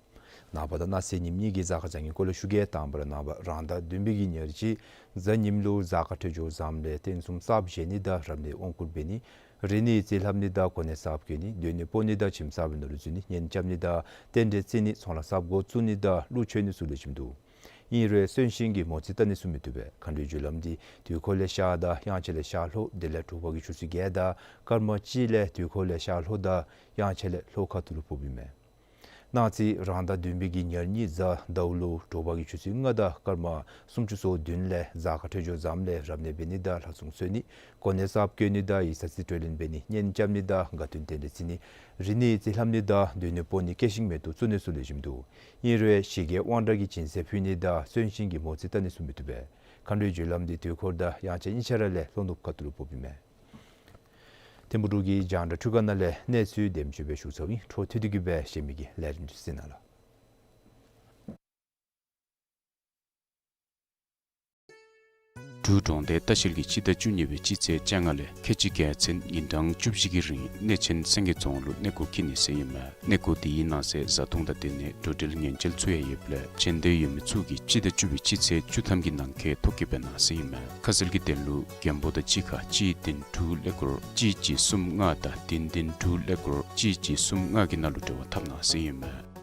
ནངས་པ་དང་གནངས་ཚེ་ཉིནམ་གཉིས་ཀྱི་གཟའ་སྐར་བཟང་ངན་སྐོར་ལས་ཞུ་གེ། དང་པ་ར་ནངས་པ་རང་ཟླ་བདུན་པའི་གི་ཉེར་གཅིག་གཟའ་ཉིམ་ལུ་གཟའ་སྐར་འཕྲོད་སྦྱོར་བཟངམ་ལས་རྟེན་གསུམ་གསརཔ་བཞེངས་ནི་དང་རབ་གནས་དབང་བསྐུར་འབད་ནི། རིག་གནས་རྩིས་ལྷབ་ནི་དང་གོ་གནས་གསརཔ་བཀོད་ནི། སྡོད་གནས་སྤོ་ནི་དང་ཁྱིམ་གསར་པའི་ནང་ལུ་འཛུལ་ནི། གཉེན་རྐྱབ་ནི་དང་རྟེན་འབྲེལ་བརྩི་ནི། ཚོང་ལཱ་གསརཔ་འགོ་བཙུགས་ནི་དང་གླུ་མཆོད་ནི་ཚུ་ལེགས་ཤོམ་འདུག། ཨིན་རུང་གསོན་གཤིན་གྱི་མོ་རྩིས་བལྟ་ནི་ཚུ་མི་བཏུབ་པས། མཁའ་འགྲོའི་རྒྱུ་ལམ་འདི་དུས་འཁོར་ལས་ཤར་དང་དབྱངས་འཆར་ལས་ཤར་ལྷོ་དེ་ལས་དྲོ་པ་གི་ཆུ་ཚོད་བརྒྱད་དང་སྐར་མ་གཅིག་ལས་དུས་འཁོར་ལས་ཤར་ལྷོ་དང་དབྱངས་འཆར་ལས་ལྷོ་ཁ་ཐུག་ལུ་ཕོགཔ་ཨིན་མས། གནངས་ཚེ་རང་ཟླ་བདུན་པའི་གི་ཉེར་གཉིས་གཟའ་ཟླཝ་ལུ་དྲོ་པ་གི་ཆུ་ཚོད་ལྔ་དང་སྐར་མ་སུམ་ཅུ་སོ་བདུན་ལས་གཟའ་སྐར་འཕྲོད་སྦྱོར་བཟངམ་ལས་རབ་གནས་འབད་ནི་དང་ལྷ་སྲུང་གསོལ་ནི། གོ་གནས་གསརཔ་བཀོད་ནི་དང་ཡིག་ཚང་རྩིས་སྤྲོད་ལེན་འབད་ནི། གཉེན་རྐྱབ་ནི་དང་དགའ་སྟོན་རྟེན་འབྲེལ་བརྩི་ནི། རིག་གནས་རྩིས་ལྷབ་ནི་དང་སྡོད་གནས་སྤོ་ནི། སྐྱེ་ཤིང་མེ་ཏོག་བཙུགས་ནི་ཚུ་ལེགས་ཤོམ་འདུག། ཨིན་རུང་ཞི་རྒྱས་དབང་དྲག་གི་སྦྱིན་སྲེག་ཕུལ་ནི་དང་གསོན་གཤིན་གྱི་མོ་རྩིས་བལྟ་ནི་ཚུ་མི་བཏུབ་པས། མཁའ་འགྲོའི་རྒྱུ་ལམ་འདི་དུས་འཁོར་དང་དབྱངས་འཆར་ཨིན་ཅི་ར་ལས་ལྷོ་ནུབ་ཁ་ཐུག་ལུ་ཕོགཔ་ཨིན་མས། ཐིམ་ཕུག་འབྲུག་གི་རྒྱང་བསྒྲགས་འཕྲུལ་ཁང་ནང་ལས་གནས་ཚུལ་དེམ་ཅིག་སྦེ་ཞུ་ཚརཝ་ཨིན། འཕྲོ་མཐུད་དེ་གི་སྦེ་གཞན་མི་གི་ལས་རིམ་ཚུ་གཟིགས་གནང་ལགས། འབྲུག་གྲོང་རྡལ་ལྟ་བཤལ་གྱིས་སྤྱི་ཟླ་བཅུ་གཉིས་པའི་སྤྱི་ཚེས་བཅོ་ལྔ་ལས་ཁལ་གཅིག་བརྒྱད་ཚུན་ཉིན་གྲངས་བཅུ་བཞི་གི་རིང་གནས་ཆེན་སེང་གེ་རྫོང་ལུ་གནས་སྐོར་འཁྱིད་ནི་ཟེར་ཨིན་མས། གནས་སྐོར་འདི་གི་ནང་གསེས་བཟའ་འཐུང་དང་དེ་ལས་འགྲོ་འགྲུལ་ཉེན་བཅོལ་ཚུ་ཡང་ཡོདཔ་ལས་ཆེ་འདོད་ཡོད་མི་ཚུ་གིས་སྤྱི་ཟླ་བཅུ་པའི་སྤྱི་ཚེས་བཅུ་ཐམ་གྱི་ནང་འཁོད་ཐོ་བཀོད་འབད་གནང་ཟེར་ཨིན་མས། ཁ་གསལ་གྱི་དོན་ལུ་མགོན་པོ་དང་གཅིག་ཁར་གཅིག་བདུན་དྲུག་ཀླད་ཀོར་གཅིག་གཅིག་གསུམ་ལྔ་དང་བདུན་བདུན་དྲུག་ཀླད་ཀོར་གཅིག་གཅིག་གསུམ་ལྔ་གི་ནང་ལུ་འབྲེལ་བ་འཐབ་གནང་ཟེར་ཨིན་མས།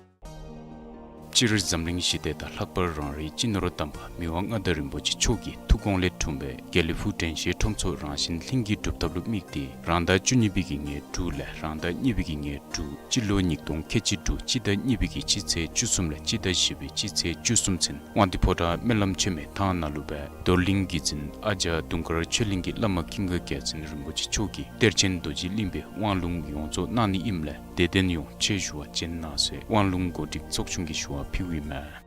སྤྱིར་འཛམ་གླིང་ཞི་བདེ་དང་ལྷག་པར་རང་རེའི་སྤྱི་ནོར་དམ་པ་མི་དབང་མངའ་བདག་རིན་པོ་ཆེ་མཆོག་གི་ཐུགས་དགོངས་ལས་འཁྲུངས་པའི་དགེ་ལེགས་ཕུག་དྲན་ཤེས་ཁྲོམ་ཚོགས་རང་བཞིན་ལྷན་སྐྱེས་སྒྲུབ་ཐབས་ལུ་དམིགས་ཏེ་རང་ཟླ་བཅུ་གཉིས་པའི་གི་ཉེར་དྲུག་ལས་རང་ཟླ་གཉིས་པའི་གི་ཉེར་དྲུག་སྤྱི་ལོ་ཉིས་སྟོང་ཁལ་གཅིག་དྲུག་སྤྱི་ཟླ་གཉིས་པའི་གི་སྤྱི་ཚེས་བཅུ་གསུམ་ལས་སྤྱི་ཟླ་བཞི་པའི་སྤྱི་ཚེས་བཅུ་གསུམ་ཚུན་དབང་འདུས་ཕོ་བྲང་སྨོན་ལམ་ཆེན་མོའི་ཐང་ནང་ལུ་སྦེ་རྡོར་གླིང་བརྒྱུད་འཛིན་ཨ་ཛྱ་དུང་དཀར་ཆོས་གླིང་གི་བླ་མ་ཀུན་དགའ་རྒྱལ་མཚན་རིན་པོ་ཆེ་མཆོག་གིས་གཏེར་ཆེན་རྡོ་རྗེ་གླིང་པའི་དབང་ལུང་ཡོངས་རྫོགས་གནང་ནི་ཨིནམ་ལས་དད་ལྡན་ཡོངས་ཆེད་ཞུ་བ་བྱིན་གནང་ཟེར་དབང་ལུང་གོ་སྒྲིག་ཚོགས་ཆུང་གིས་ཞུ་བ་ཕུལཝ་ཨིན་མས།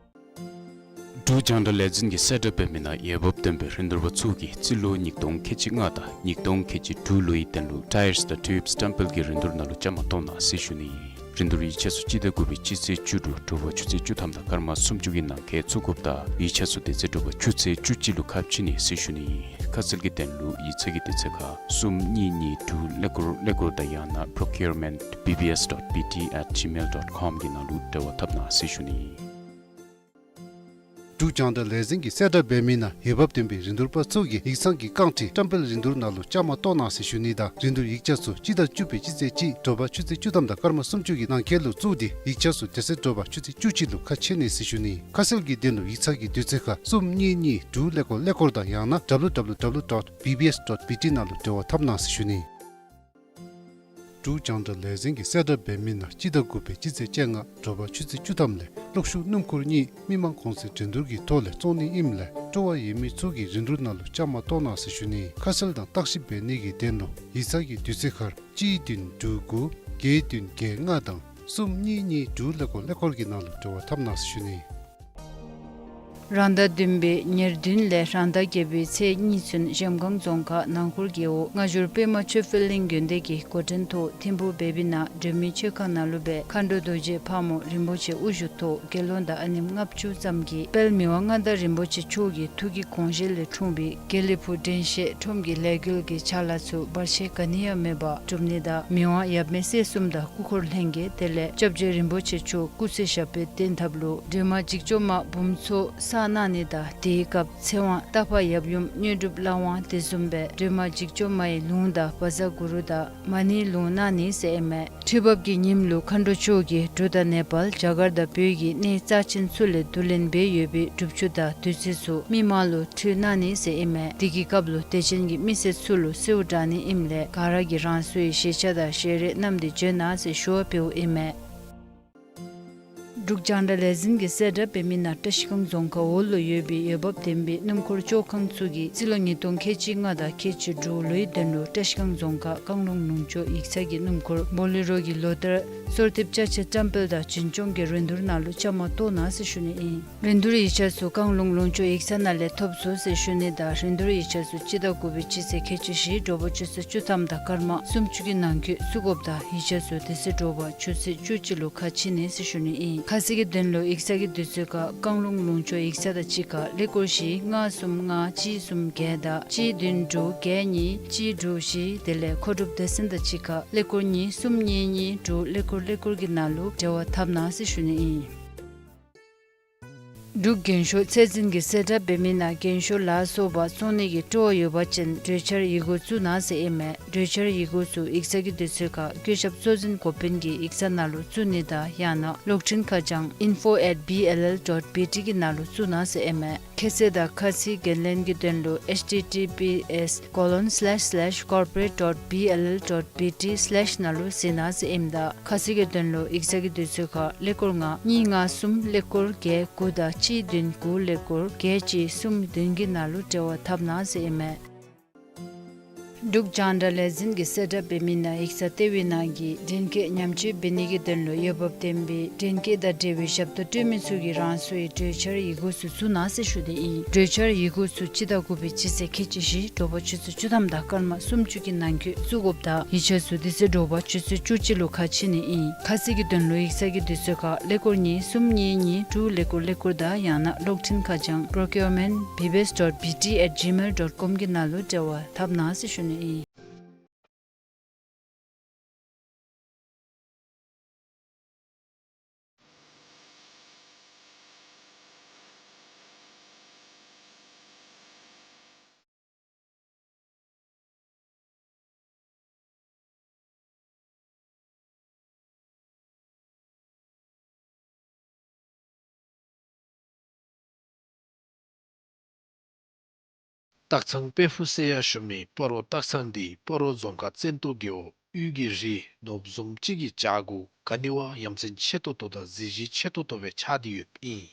འབྲུག་རྒྱང་བསྒྲགས་ལས་འཛིན་གྱི་གསལ་བསྒྲགས་འབད་མི་ནང་འོས་འབབ་ལྡན་པའི་རིན་བསྡུར་པ་ཚུ་གིས་རྩིས་ལོ་ཉིས་སྟོང་ཁལ་གཅིག་ལྔ་དང་ཉིས་སྟོང་ཁལ་གཅིག་དྲུག་ལོའི་དོན་ལུ་Tyres དང་Tubes་བཀྲམ་སྤེལ་གྱི་རིན་བསྡུར་ནང་ལུ་བཅའ་མར་གཏོགས་གནང་ཟེར་ཞུ་ནི། རིན་བསྡུར་ཡིག་ཆ་ཚུ་སྤྱི་ཟླ་དགུ་པའི་སྤྱི་ཚེས་བཅུ་དྲུག་དྲོ་པ་ཆུ་ཚོད་བཅུ་ཐམ་དང་སྐར་མ་སུམ་ཅུ་གི་ནང་འཁོད་བཙུགས་དགོཔ་དང་ཡིག་ཆ་ཚུ་དེ་ཚེ་དྲོ་པ་ཆུ་ཚོད་བཅུ་གཅིག་ལུ་ཁ་ཕྱེ་ནི་ཟེར་ཞུ་ནི། ཁ་གསལ་གྱི་དོན་ལུ་ཡིག་ཚང་གི་དུས་ཚོད་ཁར་གསུམ་གཉིས་གཉིས་དྲུག་ཀླད་ཀོར་ཀླད་ཀོར་དང་ཡང་ན་procurement B B S dot B T at gmail dot com གི་ནང་ལུ་འབྲེལ་བ་འཐབ་གནང་ཟེར་ཞུ་ནི། འབྲུག་རྒྱང་བསྒྲགས་ལས་འཛིན་གྱི་གསལ་བསྒྲགས་འབད་མི་ནང་འོས་འབབ་ལྡན་པའི་རིན་བསྡུར་པ་ཚུ་གིས་ཡིག་ཚང་གི་རྐང་ཁྲི་བཀྲམ་སྤེལ་རིན་བསྡུར་ནང་ལུ་བཅའ་མར་གཏོགས་གནང་ཟེར་ཞུ་ནི་དང་རིན་བསྡུར་ཡིག་ཆ་ཚུ་སྤྱི་ཟླ་བཅུ་པའི་སྤྱི་ཚེས་གཅིག་དྲོ་པ་ཆུ་ཚོད་བཅུ་ཐམ་དང་སྐར་མ་སུམ་ཅུ་གི་ནང་འཁོད་ལུ་བཙུགས་ཏེ་ཡིག་ཆ་ཚུ་དེ་ཚེ་དྲོ་པ་ཆུ་ཚོད་བཅུ་གཅིག་ལུ་ཁ་ཕྱེ་ནི་ཟེར་ཞུ་ནི། ཁ་གསལ་གྱི་དོན་ལུ་ཡིག་ཚང་གི་དུས་ཚོད་ཁར་གསུམ་གཉིས་གཉིས་དྲུག་ཀླད་ཀོར་ཀླད་ཀོར་དང་ཡང་ན W W W dot B B S dot B T ནང་ལུ་འབྲེལ་བ་འཐབ་གནང་ཟེར་ཞུ་ནི། འབྲུག་རྒྱང་བསྒྲགས་ལས་འཛིན་གྱི་གསལ་བསྒྲགས་འབད་མི་ནང་སྤྱི་ཟླ་དགུ་པའི་སྤྱི་ཚེས་བཅོ་ལྔ་དྲོ་པ་ཆུ་ཚོད་བཅུ་ཐམ་ལས་གློག་ཤུགས་སྣུམ་འཁོར་གཉིས་མི་མང་གོང་ཚད་འགྲན་བསྡུར་གྱི་ཐོག་ལས་བཙོང་ནི་ཨིནམ་ལས་སྤྲོ་བ་ཡོད་མི་ཚུ་གིས་རིན་བསྡུར་ནང་ལུ་བཅའ་མར་གཏོགས་གནང་ཟེར་ཞུ་ནི། ཁ་གསལ་དང་བརྟག་ཞིབ་འབད་ནི་གི་དོན་ལུ་ཡིག་ཚང་གི་དུས་ཚོད་ཁར་གཅིག་བདུན་དྲུག་དགུ་བརྒྱད་བདུན་བརྒྱད་ལྔ་དང་གསུམ་གཉིས་གཉིས་དྲུག་ཀླད་ཀོར་ཀླད་ཀོར་གྱི་ནང་ལུ་འབྲེལ་བ་འཐབ་གནང་ཟེར་ཞུ་ནི། རང་ཟླ་བདུན་པའི་ཉེར་བདུན་ལས་རང་ཟླ་བརྒྱད་པའི་ཚེས་གཉིས་ཚུན་གཞལམ་སྒང་རྫོང་ཁག་ནང་ཁུལ་རྒེད་འོག་སྔ་འགྱུར་པདྨ་ཆོས་འཕེལ་གླིང་དགོན་སྡེ་གི་འགོ་འདྲེན་ཐོག་ཐིམ་ཕུག་བེ་བི་ན་སྒྲོལ་མའི་མཆོད་ཁང་ནང་ལུ་སྦེ་མཁའ་འགྲོ་རྡོ་རྗེ་ཕག་མོ་རིན་པོ་ཆེ་དབུ་བཞུགས་ཐོག་དགེ་སློང་དང་ཨ་ནེམ་ལྔ་བཅུ་ཙམ་གྱིས་དཔལ་མི་དབང་མངའ་བདག་རིན་པོ་ཆེ་མཆོག་གི་ཐུགས་ཀྱི་དགོངས་བཞེད་ལས་འཁྲུངས་པའི་དགེ་ལེགས་ཕུག་དྲན་ཤེས་ཁྲོམ་གྱི་ལས་འགུལ་གྱི་ཕྱག་ལཱ་ཚུ་བར་ཆད་ག་ནི་ཡང་མེད་པར་སྒྲུབ་ནི་དང་མི་དབང་ཡབ་མེས་སྲས་གསུམ་དང་སྐུ་འཁོར་ལྷན་རྒྱས་དེ་ལས་སྐྱབས་རྗེ་རིན་པོ་ཆེ་མཆོག་སྐུ་ཚེ་ཞབས་པད་བརྟན་ཐབས་ལུ་སྒྲོལ་མ་འཇིགས་བྱེད་མ་འབུམ་ཚོགས་བསགས་གནང་ནི་དང་དེའི་སྐབས་ཚེ་དབང་རྟག་པ་ཡབ་ཡུམ་དངོས་གྲུབ་ལྷ་དབང་དེ་བཟུམ་སྦེ་སྒྲོལ་མ་འཇིགས་བྱེད་མ་ཡི་ལུང་དང་བཛྲ་གུ་རུ་དང་མ་ཎིའི་ལུང་གནང་ནི་ཟེར་ཨིན་མས། ཁྲི་འབབ་ཀྱི་ཉིནམ་ལུ་མཁའ་འགྲོ་མཆོག་གིས་འབྲུག་དང་ནེ་པཱལ་རྒྱ་གར་དང་བོད་ཀྱི་གནས་རྩ་ཆེན་ཚུ་ལས་བསྡུ་ལེན་འབད་ཡོད་པའི་སྒྲུབ་ཆུ་དང་བདུད་རྩི་ཚུ་མི་མང་ལུ་ཁྲུས་གནང་ནི་ཟེར་ཨིན་མས། དེ་གི་སྐབས་ལུ་དད་ཅན་གྱི་མི་སེར་ཚུ་ལུ་གསོལཝ་བསྒྲགས་ནི་ཨིནམ་ལས་ག་ར་གིས་རང་སོའི་ཤེས་བྱ་དང་ཤེས་རིག་རྣམས་ཏེ་བརྗོད་གནང་ཟེར་ཞུ་བ་ཕུལཝ་ཨིན་མས། འབྲུག་རྒྱང་བསྒྲགས་ལས་འཛིན་གྱི་གསལ་བསྒྲགས་འབད་མི་ནང་བཀྲ་ཤིས་སྒང་རྫོང་ཁག་འོག་ལུ་ཡོད་པའི་འོས་འབབ་ལྡན་པའི་སྣུམ་འཁོར་བཅོ་ཁང་ཚུ་གིས་རྩིས་ལོ་ཉིས་སྟོང་ཁལ་གཅིག་ལྔ་དང་ཁལ་གཅིག་དྲུག་ལོའི་དོན་ལུ་བཀྲ་ཤིས་སྒང་རྫོང་ཁག་བཀང་ལུང་ལུང་ཕྱོགས་ཡིག་ཚང་གི་སྣུམ་འཁོར་བོ་ལེ་རོ་གི་ལོ་བསྟར་གསོལ་འདེབས་ཅ་ཆས་བཀྲམ་སྤེལ་དང་བྱིན་སྐྱོང་གི་རིན་བསྡུར་ནང་ལུ་བཅའ་མར་གཏོགས་གནང་ཟེར་ཞུ་ནི་ཨིན། རིན་བསྡུར་ཡིག་ཆ་ཚུ་བཀང་ལུང་ལུང་ཕྱོགས་ཡིག་ཚང་ནང་ལས་ཐོབ་ཚུགས་ཟེར་ཞུ་ནི་དང་རིན་བསྡུར་ཡིག་ཆ་ཚུ་སྤྱི་ཟླ་དགུ་པའི་སྤྱི་ཚེས་ཁལ་གཅིག་བཞི་དྲོ་པ་ཆུ་ཚོད་བཅུ་ཐམ་དང་སྐར་མ་སུམ་ཅུ་གི་ནང་འཁོད་བཙུགས་དགོཔ་དང་ཡིག་ཆ་ཚུ་དེ་ཚེ་དྲོ་པ་ཆུ་ཚོད་བཅུ་གཅིག་ལུ་ཁ་ཕྱེ་ནི་ཟེར་ཞུ་ནི་ཨིན། ཁ་གསལ་གྱི་དོན་ལུ་ཡིག་ཚང་གི་དུས་ཚོད་ཁར་བཀང་ལུང་ལུང་ཕྱོགས་ཡིག་ཚང་དང་གཅིག་ཁར་ཀླད་ཀོར་བཞི་ལྔ་གསུམ་ལྔ་གཅིག་གསུམ་བརྒྱད་དང་གཅིག་བདུན་དྲུག་བརྒྱད་གཉིས་གཅིག་དྲུག་བཞི་དེ་ལས་མཁོ་སྒྲུབ་སྡེ་ཚན་དང་གཅིག་ཁར་ཀླད་ཀོར་གཉིས་གསུམ་གཉིས་གཉིས་དྲུག་ཀླད་ཀོར་ཀླད་ཀོར་གྱི་ནང་ལུ་འབྲེལ་བ་འཐབ་གནང་ཟེར་ཞུ་ནི་ཨིན། འབྲུག་རྒྱན་ཤོག་ཚད་འཛིན་གྱི་གསལ་བསྒྲགས་འབད་མི་ནང་རྒྱན་ཤོག་ལ་སོགས་པ་བཙོང་ནི་གི་སྤྲོ་བ་ཡོད་པ་ཅིན་གྲོས་འཆར་ཡི་གུ་བཙུགས་གནང་ཟེར་ཨིན་མས། གྲོས་འཆར་ཡི་གུ་ཚུ་ཡིག་ཚང་གི་དུས་ཚོད་ཁར་བཀོད་ཁྱབ་གཙོ་འཛིན་འགོ་དཔོན་གྱི་ཡིག་ཚང་ནང་ལུ་བཙུགས་ནི་དང་ཡང་ན་གློག་འཕྲིན་ཁ་བྱང་info at B L L dot B T གི་ནང་ལུ་བཙུགས་གནང་ཟེར་ཨིན་མས། ཁྱད་ཚད་དང་ཁ་ཚིག་འགན་ལེན་གྱི་དོན་ལུ་H T T P S colon slash slash corporate dot B L L dot B T slash ནང་ལུ་གཟིགས་གནང་ཟེར་ཨིནམ་ད་ཁ་གསལ་གྱི་དོན་ལུ་ཡིག་ཚང་གི་དུས་ཚོད་ཁར་ཀླད་ཀོར་ལྔ་གཉིས་ལྔ་གསུམ་ཀླད་ཀོར་བརྒྱད་དགུ་དང་གཅིག་བདུན་དགུ་ཀླད་ཀོར་བརྒྱད་གཅིག་གསུམ་བདུན་གྱི་ནང་ལུ་འབྲེལ་བ་འཐབ་གནང་ཟེར་ཨིན་མས། འབྲུག་རྒྱང་བསྒྲགས་ལས་འཛིན་གྱི་གསལ་བསྒྲགས་འབད་མི་ནང་ཡིག་ཚང་ལྟེ་བའི་ནང་གི་འདྲེན་སྐས་ཉམས་བཅོས་འབད་ནི་གི་དོན་ལུ་འོས་འབབ་ལྡན་པའི་འདྲེན་སྐས་དང་འབྲེལ་བའི་ཞབས་ཏོག་སྤྲོད་མི་ཚུ་གིས་རང་སོའི་གྲོས་འཆར་ཡི་གུ་ཚུ་བཙུགས་གནང་ཟེར་ཞུ་དེ་ཨིན། གྲོས་འཆར་ཡི་གུ་ཚུ་སྤྱི་ཟླ་དགུ་པའི་སྤྱི་ཚེས་ཁལ་གཅིག་བཞི་དྲོ་པ་ཆུ་ཚོད་བཅུ་ཐམ་དང་སྐར་མ་སུམ་ཅུ་གི་ནང་འཁོད་བཙུགས་དགོཔ་དང་ཡིག་ཆ་ཚུ་དེ་ཚེ་དྲོ་པ་ཆུ་ཚོད་བཅུ་གཅིག་ལུ་ཁ་ཕྱེ་ནི་ཨིན། ཁ་གསལ་གྱི་དོན་ལུ་ཡིག་ཚང་གི་དུས་ཚོད་ཁར་ཀླད་ཀོར་གཉིས་གསུམ་གཉིས་གཉིས་དྲུག་ཀླད་ཀོར་ཀླད་ཀོར་དང་ཡང་ན་གློག་འཕྲིན་ཁ་བྱང་procurement B B S dot B T at gmail dot com གི་ནང་ལུ་འབྲེལ་བ་འཐབ་གནང་ཟེར་ཞུ་ནི་ཨིན། སྟག་ཚང་དཔལ་ཕུག་ཟེར་ཡང་ཞུ་མི་སྤ་རོ་སྟག་ཚང་འདི་སྤ་རོ་རྫོང་ཁག་བཙན་ཏོ་རྒེད་འོག་དབུས་ཀྱི་རི་ནོར་བུ་བཟུམ་ཅིག་གི་བྱག་གུ་ག་ནི་བ་ཡ་མཚན་ཆེ་ཏོག་ཏོ་དང་གཟི་བརྗིད་ཆེ་ཏོག་ཏོ་སྦེ་ཆགས་ཏེ་ཡོདཔ་ཨིན།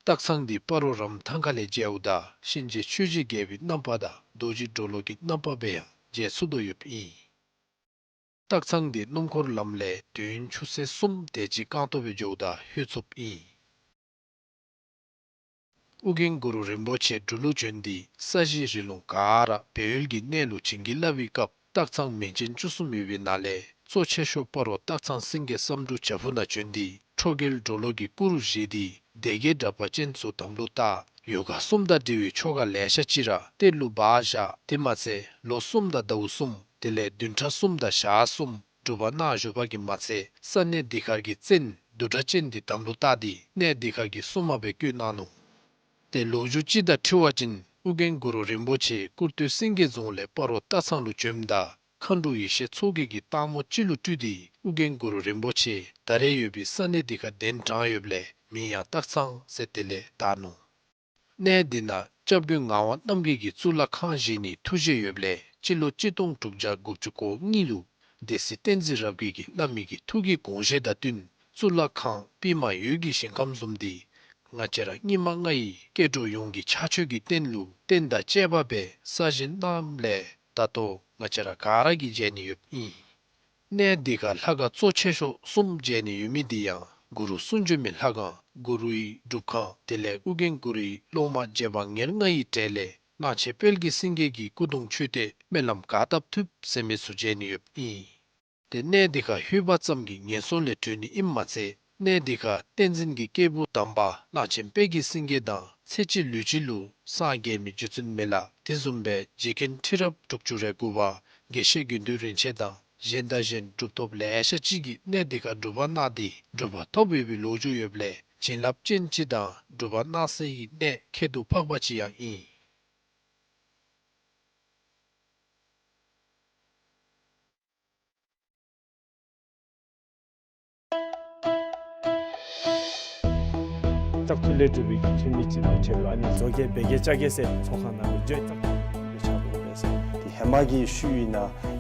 སྟག་ཚང་འདི་སྤ་རོ་རམ་ཐང་ཁ་ལས་མཇལཝ་ད་གཤིན་རྗེ་ཆོས་རྗེ་རྒྱལ་པོའི་རྣམ་པ་དང་རྡོ་རྗེ་གྲོ་ལོད་ཀྱི་རྣམ་པ་སྦེ་ཡང་མཇལ་ཚུགས་དོ་ཡོདཔ་ཨིན། སྟག་ཚང་འདི་སྣུམ་འཁོར་ལམ་ལས་དུས་ཡུན་ཆུ་ཚོད་གསུམ་དེ་ཅིག་རྐང་སྟོང་སྦེ་འགྱོཝ་ད་ལྷོད་ཚུགསཔ་ཨིན། ཨོ་རྒྱན་གུ་རུ་རིན་པོ་ཆེ་འབྲུག་ལུ་བྱོན་ཏེ་ས་གཞི་རི་ལུང་ག་ར་སྦས་ཡུལ་གྱི་གནས་ལུ་བྱིན་གྱིས་བརླབས་པའི་སྐབས་སྟག་ཚང་མིང་ཅན་བཅུ་གསུམ་ཡོད་པའི་ནང་ལས་གཙོ་ཆེ་ཤོས་སྤ་རོ་སྟག་ཚང་སེང་གེ་བསམ་འགྲུབ་བྱག་ཕུག་ནང་བྱོན་ཏེ་ཁྲོ་རྒྱལ་གྲོ་ལོད་ཀྱི་སྐུ་རུ་བཞེངས་ཏེ་སྡེ་བརྒྱད་དྲེགས་པ་ཅན་ཚུ་དམ་ལུ་བཏགས། ཡོ་ག་གསུམ་དང་འབྲེལ་བའི་ཆོ་ག་ལེ་ཤ་ཅིག་ར་གཏེར་ལུ་སྦ་བཞག། དེ་མ་ཚད་ལོ་གསུམ་དང་ཟླཝ་གསུམ་དེ་ལས་བདུན་ཕྲག་གསུམ་དང་ཞག་གསུམ་སྒྲུབ་པ་གནང་བཞུགས་པ་གིས་མ་ཚད་ས་གནས་འདི་ཁར་གྱི་བཙན་བདུད་དྲེགས་ཅན་འདི་དམ་ལུ་བཏགས་ཏེ་གནས་འདི་ཁར་གྱི་སྲུང་མ་སྦེ་བསྐོས་གནང་ནུག། ཏེ་ལོ་རྒྱུས་ཅིག་དང་འཁྲིལ་བ་ཅིན་ཨོ་རྒྱན་གུ་རུ་རིན་པོ་ཆེ་སྐུར་སྟོད་སེང་གེ་རྫོང་ལས་སྤ་རོ་སྟག་ཚང་ལུ་བྱོནམ་ད་མཁའ་འགྲོ་ཡེ་ཤེས་མཚོ་རྒྱལ་གྱིས་སྟག་མོ་ཅིག་ལུ་སྤྲུལ་ཏེ་ཨོ་རྒྱན་གུ་རུ་རིན་པོ་ཆེ་ད་རེས་ཡོད་པའི་ས་གནས་འདི་ཁར་གདན་དྲངས་ཡོདཔ་ལས་མིང་ཡང་སྟག་ཚང་ཟེར་དེ་ལས་བཏགས་ནུག། གནས་འདི་ནང་སྐྱབས་མགོན་ངག་དབང་རྣམ་རྒྱལ་གྱིས་གཙུག་ལག་ཁང་བཞེངས་ནིའི་ཐུགས་བཞེད་ཡོདཔ་ལས་སྤྱི་ལོ་གཅིག་སྟོང་དྲུག་བརྒྱ་དགུ་བཅུ་གོ་གཉིས་ལུ་སྡེ་སྲིད་བསྟན་འཛིན་རབ་རྒྱས་ཀྱིས་བླ་མའི་གི་ཐུགས་ཀྱི་དགོངས་བཞེད་དང་བསྟུན་གཙུག་ལག་ཁང་པདྨ་འོད་ཀྱི་ཞིང་ཁམས་བཟུམ་འདི་ང་བཅས་ར་སྙིགས་མ་ལྔ་ཡི་སྐྱེ་འགྲོ་ཡོངས་ཀྱི་ཕྱག་མཆོད་ཀྱི་རྟེན་ལུ་རྟེན་དང་བཅས་པ་སྦེ་གསར་བཞེངས་གནངམ་ལས་ད་ལྟོ་ང་བཅས་ར་ག་ར་གིས་མཇལ་ནི་ཡོདཔ་ཨིན། གནས་འདི་ཁར་ལྷ་ཁང་གཙོ་ཆེ་ཤོས་གསུམ་མཇལ་ནི་ཡོད་མི་འདི་ཡང་གུ་རུ་གསུང་བྱོན་མའི་ལྷ་ཁང་གུ་རུའི་སྒྲུབ་ཁང་དེ་ལས་ཨོ་རྒྱན་གུ་རུའི་སློབ་མ་རྗེ་འབངས་ཉེར་ལྔ་ཡི་གྲས་ལས་གླང་ཆེན་དཔལ་གྱི་སེང་གེ་གི་སྐུ་གདུང་མཆོད་རྟེན་སྨོན་ལམ་ག་བཏབ་ཐུབ་ཟེར་མི་ཚུ་མཇལ་ནི་ཡོདཔ་ཨིན། ཏེ་གནས་འདི་ཁར་ལྷོད་པ་ཙམ་གྱིས་ངན་སོང་ལས་གྲོལ་ནི་ཨིནམ་མ་ཚད་གནས་འདི་ཁར་བསྟན་འཛིན་གྱི་སྐྱེས་བུ་དམ་པ་གླང་ཆེན་དཔལ་གྱི་སེང་གེ་དང་ཚེ་གཅིག་ལུས་གཅིག་ལུ་སངས་རྒྱས་མི་རྒྱུ་མཚན་མེད་ལ། དེ་བཟུམ་སྦེ་རྗེ་མཁན་ཁྲི་རབས་དྲུག་ཅུ་རེ་དགུ་པ་དགེ་བཤེས་དགེ་འདུན་རིན་ཆེན་དང་གཞན་དང་གཞན་གྲུབ་ཐོབ་ལེ་ཤ་ཅིག་གིས་གནས་འདི་ཁར་སྒྲུབ་པ་གནང་སྟེ་གྲུབ་པ་ཐོབ་ཡོད་པའི་ལོ་རྒྱུས་ཡོདཔ་ལས་བྱིན་རླབས་ཅན་ཅིག་དང་སྒྲུབ་པ་གནང་སའི་གནས་ཁྱད་དུ་འཕགས་པ་ཅིག་ཡང་ཨིན། སྟག་ཐུལ་ལས་གྲུབ་པའི་ཐུལ་མི་ཅིག་དང་འཕྲད་ལོ། ཨ་ནི་མཛོ་རྒྱལ་སྦལ་རྒྱལ་ལྕགས་རྒྱལ་ཟེར་ཚོགས་ཁང་ནང་ལུ་བྱོན། སྟག་ཐུལ་སྦེ་ཆགས་འདུག་པས་ཟེར། དེ་ཧེ་མ་གི་ཤུལ་ཨིན་ན་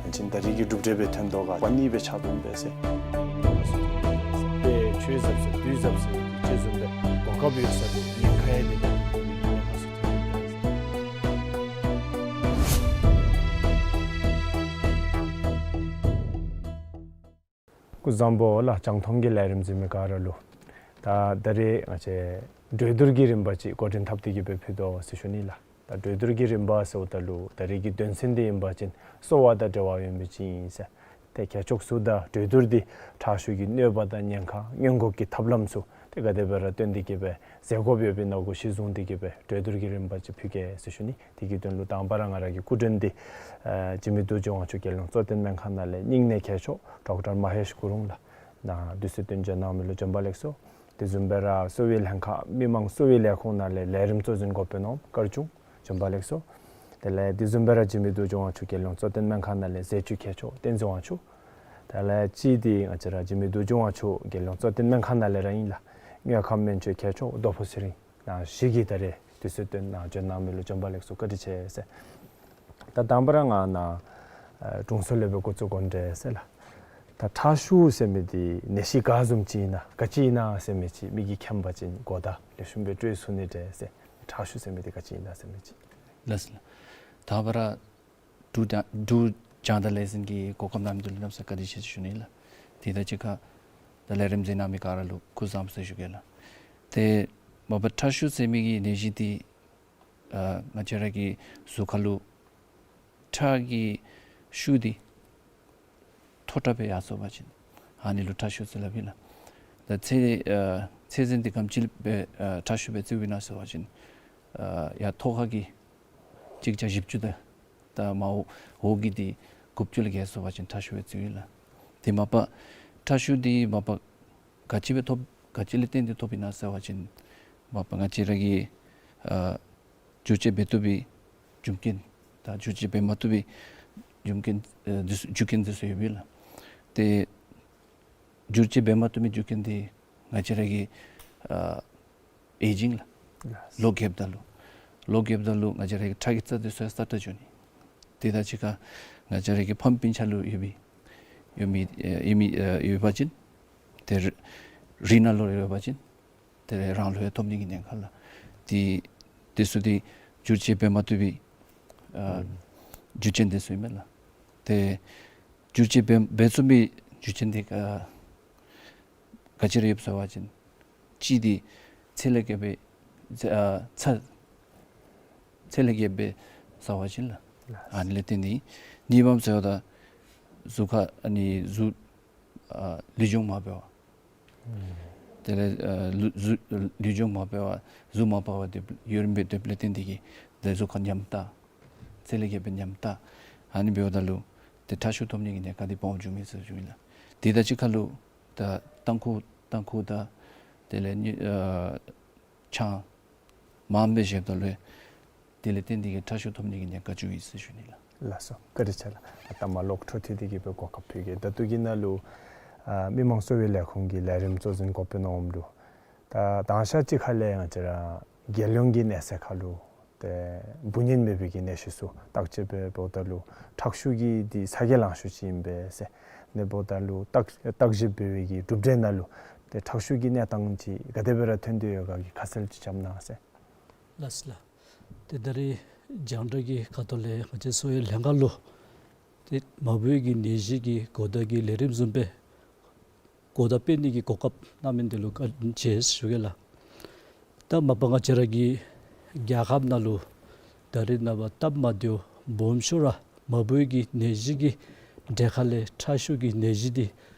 ཡང་ཅིན་ད་རེས་ཀྱི་གྲུབ་འབྲས་སྦེ་ཐོན་དོ་ག་པ་ནི་སྦེ་ཆགས་འདུག་པས་ཟེར། དཔེ་ཆོས་ཟབ་ཟེར་དུས་ཟབ་ཟེར་དེ་བཟུམ་སྦེ་གོ་སྐབས་ཡོད་ས་ལུ་ཉེན་ཁ་ཡང་དེ་ལས་ཉེན་ཁ་ཚུ་ཐོན་འདུག་པས་ཟེར། སྐུ་གཟུགས་བཟང་པོ་ལགས། རྒྱང་མཐོང་གི་ལས་རིམ་གཟིགས་མི་ག་ར་ལུ། ད་ད་རེས་ང་བཅས་གྲོས་བསྡུར་གྱི་རིམ་པ་ཅིག་འགོ་འདྲེན་འཐབ་སྟེ་གི་སྦེ་ཕུལ་དོ་ཟེར་ཞུ་ནི་ལགས། ད་གྲོས་བསྡུར་གྱི་རིམ་པ་ཟེརཝ་ད་ལུ་ད་རེས་ཀྱི་དོན་ཚན་འདི་ཨིན་པ་ཅིན་གསོ་བ་དང་འབྲེལ་བ་ཡོད་མི་ཅིག་ཨིན་ཟེར། ཏེ་ཁྱད་ཆོས་ཚུ་དང་གྲོས་བསྡུར་འདི་ཁྲག་ཤུགས་ཀྱི་གནོད་པ་དང་ཉེན་ཁ་སྔོན་འགོག་གི་ཐབས་ལམ་ཚུ་ཏེ་ག་དེ་སྦེ་ར་སྟོན་ཏེ་གི་སྦེ་མཛད་དགོཔ་ཡོདཔ་ཨིན་ན་གུ་གཞི་བཟུང་སྟེ་གི་སྦེ་གྲོས་བསྡུར་གྱི་རིམ་པ་ཅིག་ཕུལ་གེ་ཟེར་ཞུ་ནི། དེ་གི་དོན་ལུ་དང་པ་ར་ང་ར་གི་སྐུ་མགྲོན་འདི་ཨ་འཇིགས་མེད་རྡོ་རྗེ་དབང་ཕྱུག་རྒྱལ་ཡོངས་གཙོ་བསྟེན་སྨན་ཁང་ནང་ལས་སྙིང་ནད་མཁས་མཆོག་ཌོག་ཊར་མ་ཧེཤ་གུ་རུང་ལགས། ནཱ་དུས་ཚོད་བཏོན་བྱོན་གནང་མི་ལུ་བྱོན་པ་ལེགས་སོ། དེ་བཟུམ་སྦེ་ར་གསོ་བའི་ལྷན་ཁག་མི་མང་གསོ་བའི་ལས་ཁུངས་ནང་ལས་ལས་རིམ་གཙོ་འཛིན་འགོ་དཔོན་ནོར་བུ་སྐར་ཆུང་བྱོན་པ་ལེགས་སོ། དེ་ལས་དེ་བཟུམ་སྦེ་ར་འཇིགས་མེད་རྡོ་རྗེ་དབང་ཕྱུག་རྒྱལ་ཡོངས་གཙོ་བསྟེན་སྨན་ཁང་ནང་ལས་ཟས་བཅུད་མཁས་མཆོག་བསྟན་འཛིན་དབང་ཕྱུག། དེ་ལས་གཅིག་འདི་ང་བཅས་ར་འཇིགས་མེད་རྡོ་རྗེ་དབང་ཕྱུག་རྒྱལ་ཡོངས་གཙོ་བསྟེན་སྨན་ཁང་ནང་ལས་ར་ཨིན་ལགས། དངོས་ཁམས་སྨན་བཅོས་མཁས་མཆོག་རྡོ་ཕུ་ཚེ་རིང་ནཱ་བཞི་གིས་ད་རེས་དུས་ཚོད་བཏོན་ནཱ་བྱོན་གནང་མི་ལུ་བྱོན་པ་ལེགས་སོ། བཀའ་དྲིན་ཆེ་ཟེར། ད་དང་པ་ར་ང་ནཱ་ཨ་དྲུང་འཚོ་ལས་སྦེ་འགོ་བཙུགས་དགོ་འདྲས་ཟེར་ལགས། ད་ཁྲག་ཤུགས་ཟེར་མི་འདི་ནད་གཞི་ག་བཟུམ་ཅིག་ཨིན་ན་ག་ཅི་ཨིན་ན་ཟེར་མི་ཅིག་མི་གིས་མཁྱེན་པ་ཅིན་གོ་བརྡ་ལེགས་ཤོམ་སྦེ་སྤྲོད་ཚུགས་ནི་འདྲས་ཟེར། ཁྲག་ཤུགས་ཟེར་མི་འདི་ག་ཅི་ཨིན་ན་ཟེར་མི་ཅིག། ལགས་སོ་ལགས། དང་པ་ར་འབྲུག་རྒྱང་འབྲུག་རྒྱང་བསྒྲགས་ལས་འཛིན་གྱིས་གོ་སྐབས་གནང་མི་འདི་ལུ་གནམ་མེད་ས་མེད་བཀའ་དྲིན་ཆེ་ཟེར་ཞུ་ནི་ལགས། དེ་དང་གཅིག་ཁར་ད་ལས་རིམ་གཟིགས་གནང་མི་ག་ར་ལུ་སྐུ་གཟུགས་བཟང་པོ་ཟེར་ཞུ་གེ་ལགས། ཏེ་མ་པ་ཁྲག་ཤུགས་ཟེར་མི་གི་ནད་གཞི་འདི་ཨ་ང་བཅས་ར་གི་གཟུགས་ཁར་ལུ་ཁྲག་གི་ཤུགས་འདི་མཐོ་དྲགས་སྦེ་ཡར་སོང་པ་ཅིན་ཨ་ནི་ལུ་ཁྲག་ཤུགས་ཟེར་སླབ་ཨིན་ལགས། ད་ཚད་ཨ་ཚད་ཟིན་འདི་ག་དེམ་ཅིག་སྦེ་ཨ་ཁྲག་ཤུགས་སྦེ་བརྩིཝ་ཨིན་ན་ཟེར་བ་ཅིན་ཨ་ཡར་ཐོག་ཁ་གི་གཅིག་བརྒྱ་བཞི་བཅུ་དང་ད་མར་འོག་འོག་གི་འདི་དགུ་བཅུ་ལས་བརྒལ་སོང་པ་ཅིན་ཁྲག་ཤུགས་སྦེ་བརྩིཝ་ཨིན་ལགས། དེ་མ་པ་ཁྲག་ཤུགས་འདི་མ་པ་ག་ཅི་སྦེ་ཐོབ་ག་ཅི་ལས་བརྟེན་ཏེ་ཐོབ་ཨིན་ན་ཟེར་བ་ཅིན་མ་པ་ང་བཅས་ར་གི་ཨ་བསྒྱུར་བཅོས་འབད་བཏུབ་པའི་རྒྱུ་རྐྱེན་དང་བསྒྱུར་བཅོས་འབད་མ་བཏུབ་པའི་རྒྱུ་རྐྱེན་ཨ་འདི་ཚུ་རྒྱུ་རྐྱེན་འདི་ཚུ་ཡོདཔ་ཨིན་ལགས། ཏེ་བསྒྱུར་བཅོས་འབད་མ་བཏུབ་པའི་རྒྱུ་རྐྱེན་འདི་ང་བཅས་ར་གི་ཨ་ཨེ་ཇིང་ལགས། ལོ་རྒསཔ་ད་ལུ་ ལོ་རྒསཔ་ད་ལུ་ང་བཅས་ར་གི་ཁྲག་གི་རྩ་འདི་ཚུ་ཡང་སྟར་ཏེ་འགྱོ་ནི། དེ་དང་གཅིག་ཁར་ང་བཅས་ར་གི་ཕམ་སྤུན་ཆ་ལུ་ཡོད་པའི་ཡོད་མི་ཨེ་ཡོད་མི་ཨེ་ཡོད་པ་ཅིན་ཏེ་རི་རི་ནང་ལུ་ཡོད་པ་ཅིན་ཏེ་རང་ལུ་ཡང་ཐོབ་ནི་གི་ཉེན་ཁ་ལགས། ཏེ་དེ་ཚུ་འདི་བསྒྱུར་བཅོས་འབད་མ་བཏུབ་པའི་ཨ་ཨུམ་རྒྱུ་རྐྱེན་འདི་ཚུ་ཨིན་མས་ལགས། ཏེ་བསྒྱུར་བཅོས་འབད་འབད་ཚུགས་པའི་རྒྱུ་རྐྱེན་འདི་ཨ་ག་ཅི་ར་ཡོདཔ་ཟེར་བ་ཅིན་གཅིག་འདི་ཚད་ལས་བརྒལ་བའི་ཚད་ཨ་ཚད་ཚད་ལས་བརྒལ་བའི་ཟེར་བ་ཅིན་ལགས། ཨ་ནི་ལས་བརྟེན་ཏེ་གཉིས་པམ་ཟེརཝ་ད་གཟུགས་ཁར་ཨ་ནི་གཟུགས་ཨ་ལུས་སྦྱོང་མ་འབད་བར་དེ་ལས་ཨ་ལུ་གཟུགས་ལུས་སྦྱོང་མ་འབད་བར་གཟུགས་མ་པ་བར་ཏེ་ཡུན་རིངམོ་སྦེ་སྡོདཔ་ལས་བརྟེན་ཏེ་གིས་ཏེ་གཟུགས་ཁར་ཉམས་ལྟ་ཚད་ལས་བརྒལ་བའི་ཉམས་ལྟ་ཨ་ནི་འབདཝ་ད་ལུ་ཏེ་ཁྲག་ཤུགས་ཐོབ་ནི་གི་ཉེན་ཁ་འདི་སྦོམ་འགྱོཝ་ཨིན་ཟེར་ཞུ་ནི་ལགས། དེ་དང་གཅིག་ཁར་ལུ་ད་ཏམ་ཁུ་ཏམ་ཁུ་དང་དེ་ལས་ནི་ཨ་ཆང་མངམ་སྦེ་བཞེསཔ་ད་ལུ་དེ་ལས་བརྟེན་ཏེ་གིས་ཁྲག་ཤུགས་ཐོབ་ནི་གི་ཉེན་ཁ་འགྱོཝ་ཨིན་ཟེར་ཞུ་ནི་ལགས། ལགས་སོ། བཀའ་དྲིན་ཆེ་ལགས། ད་མ་ལོག་འཕྲོ་མཐུད་དེ་གིས་སྦེ་གོ་སྐབས་ཕུལ་གེ། ད་ལྟོ་གི་ནང་ལུ་ཨ་མི་དམངས་གསོ་བའི་ལས་ཁུངས་ཀྱི་ལས་རིམ་གཙོ་འཛིན་འགོ་དཔོན་འོགམ་ལུ་ད་དང་ཤ་ཅིག་ཁ་ལས་ང་བཅས་ར་རྒྱལ་ཡོངས་ཀྱི་གནས་ཚད་ཁར་ལུ་ཏེ་འབུ་གཉན་མེད་པའི་གི་ནད་གཞི་ཚུ་བརྟག་དཔྱད་འབད་འབདཝ་ད་ལུ་ཁྲག་ཤུགས་ཀྱི་འདི་ཚ་གྱང་ལང་ཤོས་ཅིག་ཨིན་པས་ཟེར། ཨ་ནི་འབདཝ་ད་ལུ་བརྟག་བརྟག་ཞིབ་འབད་བའི་གི་གྲུབ་འབྲས་ནང་ལུ་ཏེ་ཁྲག་ཤུགས་ཀྱི་གནས་སྟངས་ཅིག་ག་དེ་སྦེ་ར་ཐོན་ཏེ་ཡོད་ག་གི་ཁ་གསལ་ཅིག་རྐྱབ་གནང་ཟེར། ལགས་སོ་ལགས། ཏེ་ད་རིས་རྒྱང་བསྒྲགས་ཀྱི་ཁ་ཐུག་ལས་ང་བཅས་གསོ་བའི་ལྷན་ཁག་ལུ་ཏེ་མ་བུའི་གི་ནད་གཞི་གི་གོ་བརྡ་གི་ལས་རིམ་བཟུམ་སྦེ་གོ་བརྡ་སྤེལ་ནི་གི་གོ་སྐབས་གནང་མི་འདི་ལུ་བཀའ་དྲིན་ཆེ་ཞུ་གེ་ལགས། ད་མ་པ་ང་བཅས་ར་གི་རྒྱལ་ཁབ་ནང་ལུ་ད་རིས་ནངས་པ་སྟབས་མ་བདེཝ་སྦོམ་ཤོས་ར་མ་བུའི་གི་ནད་གཞི་གི་གྲས་ཁ་ལས་ཁྲག་ཤུགས་ཀྱི་ནད་གཞི་འདི་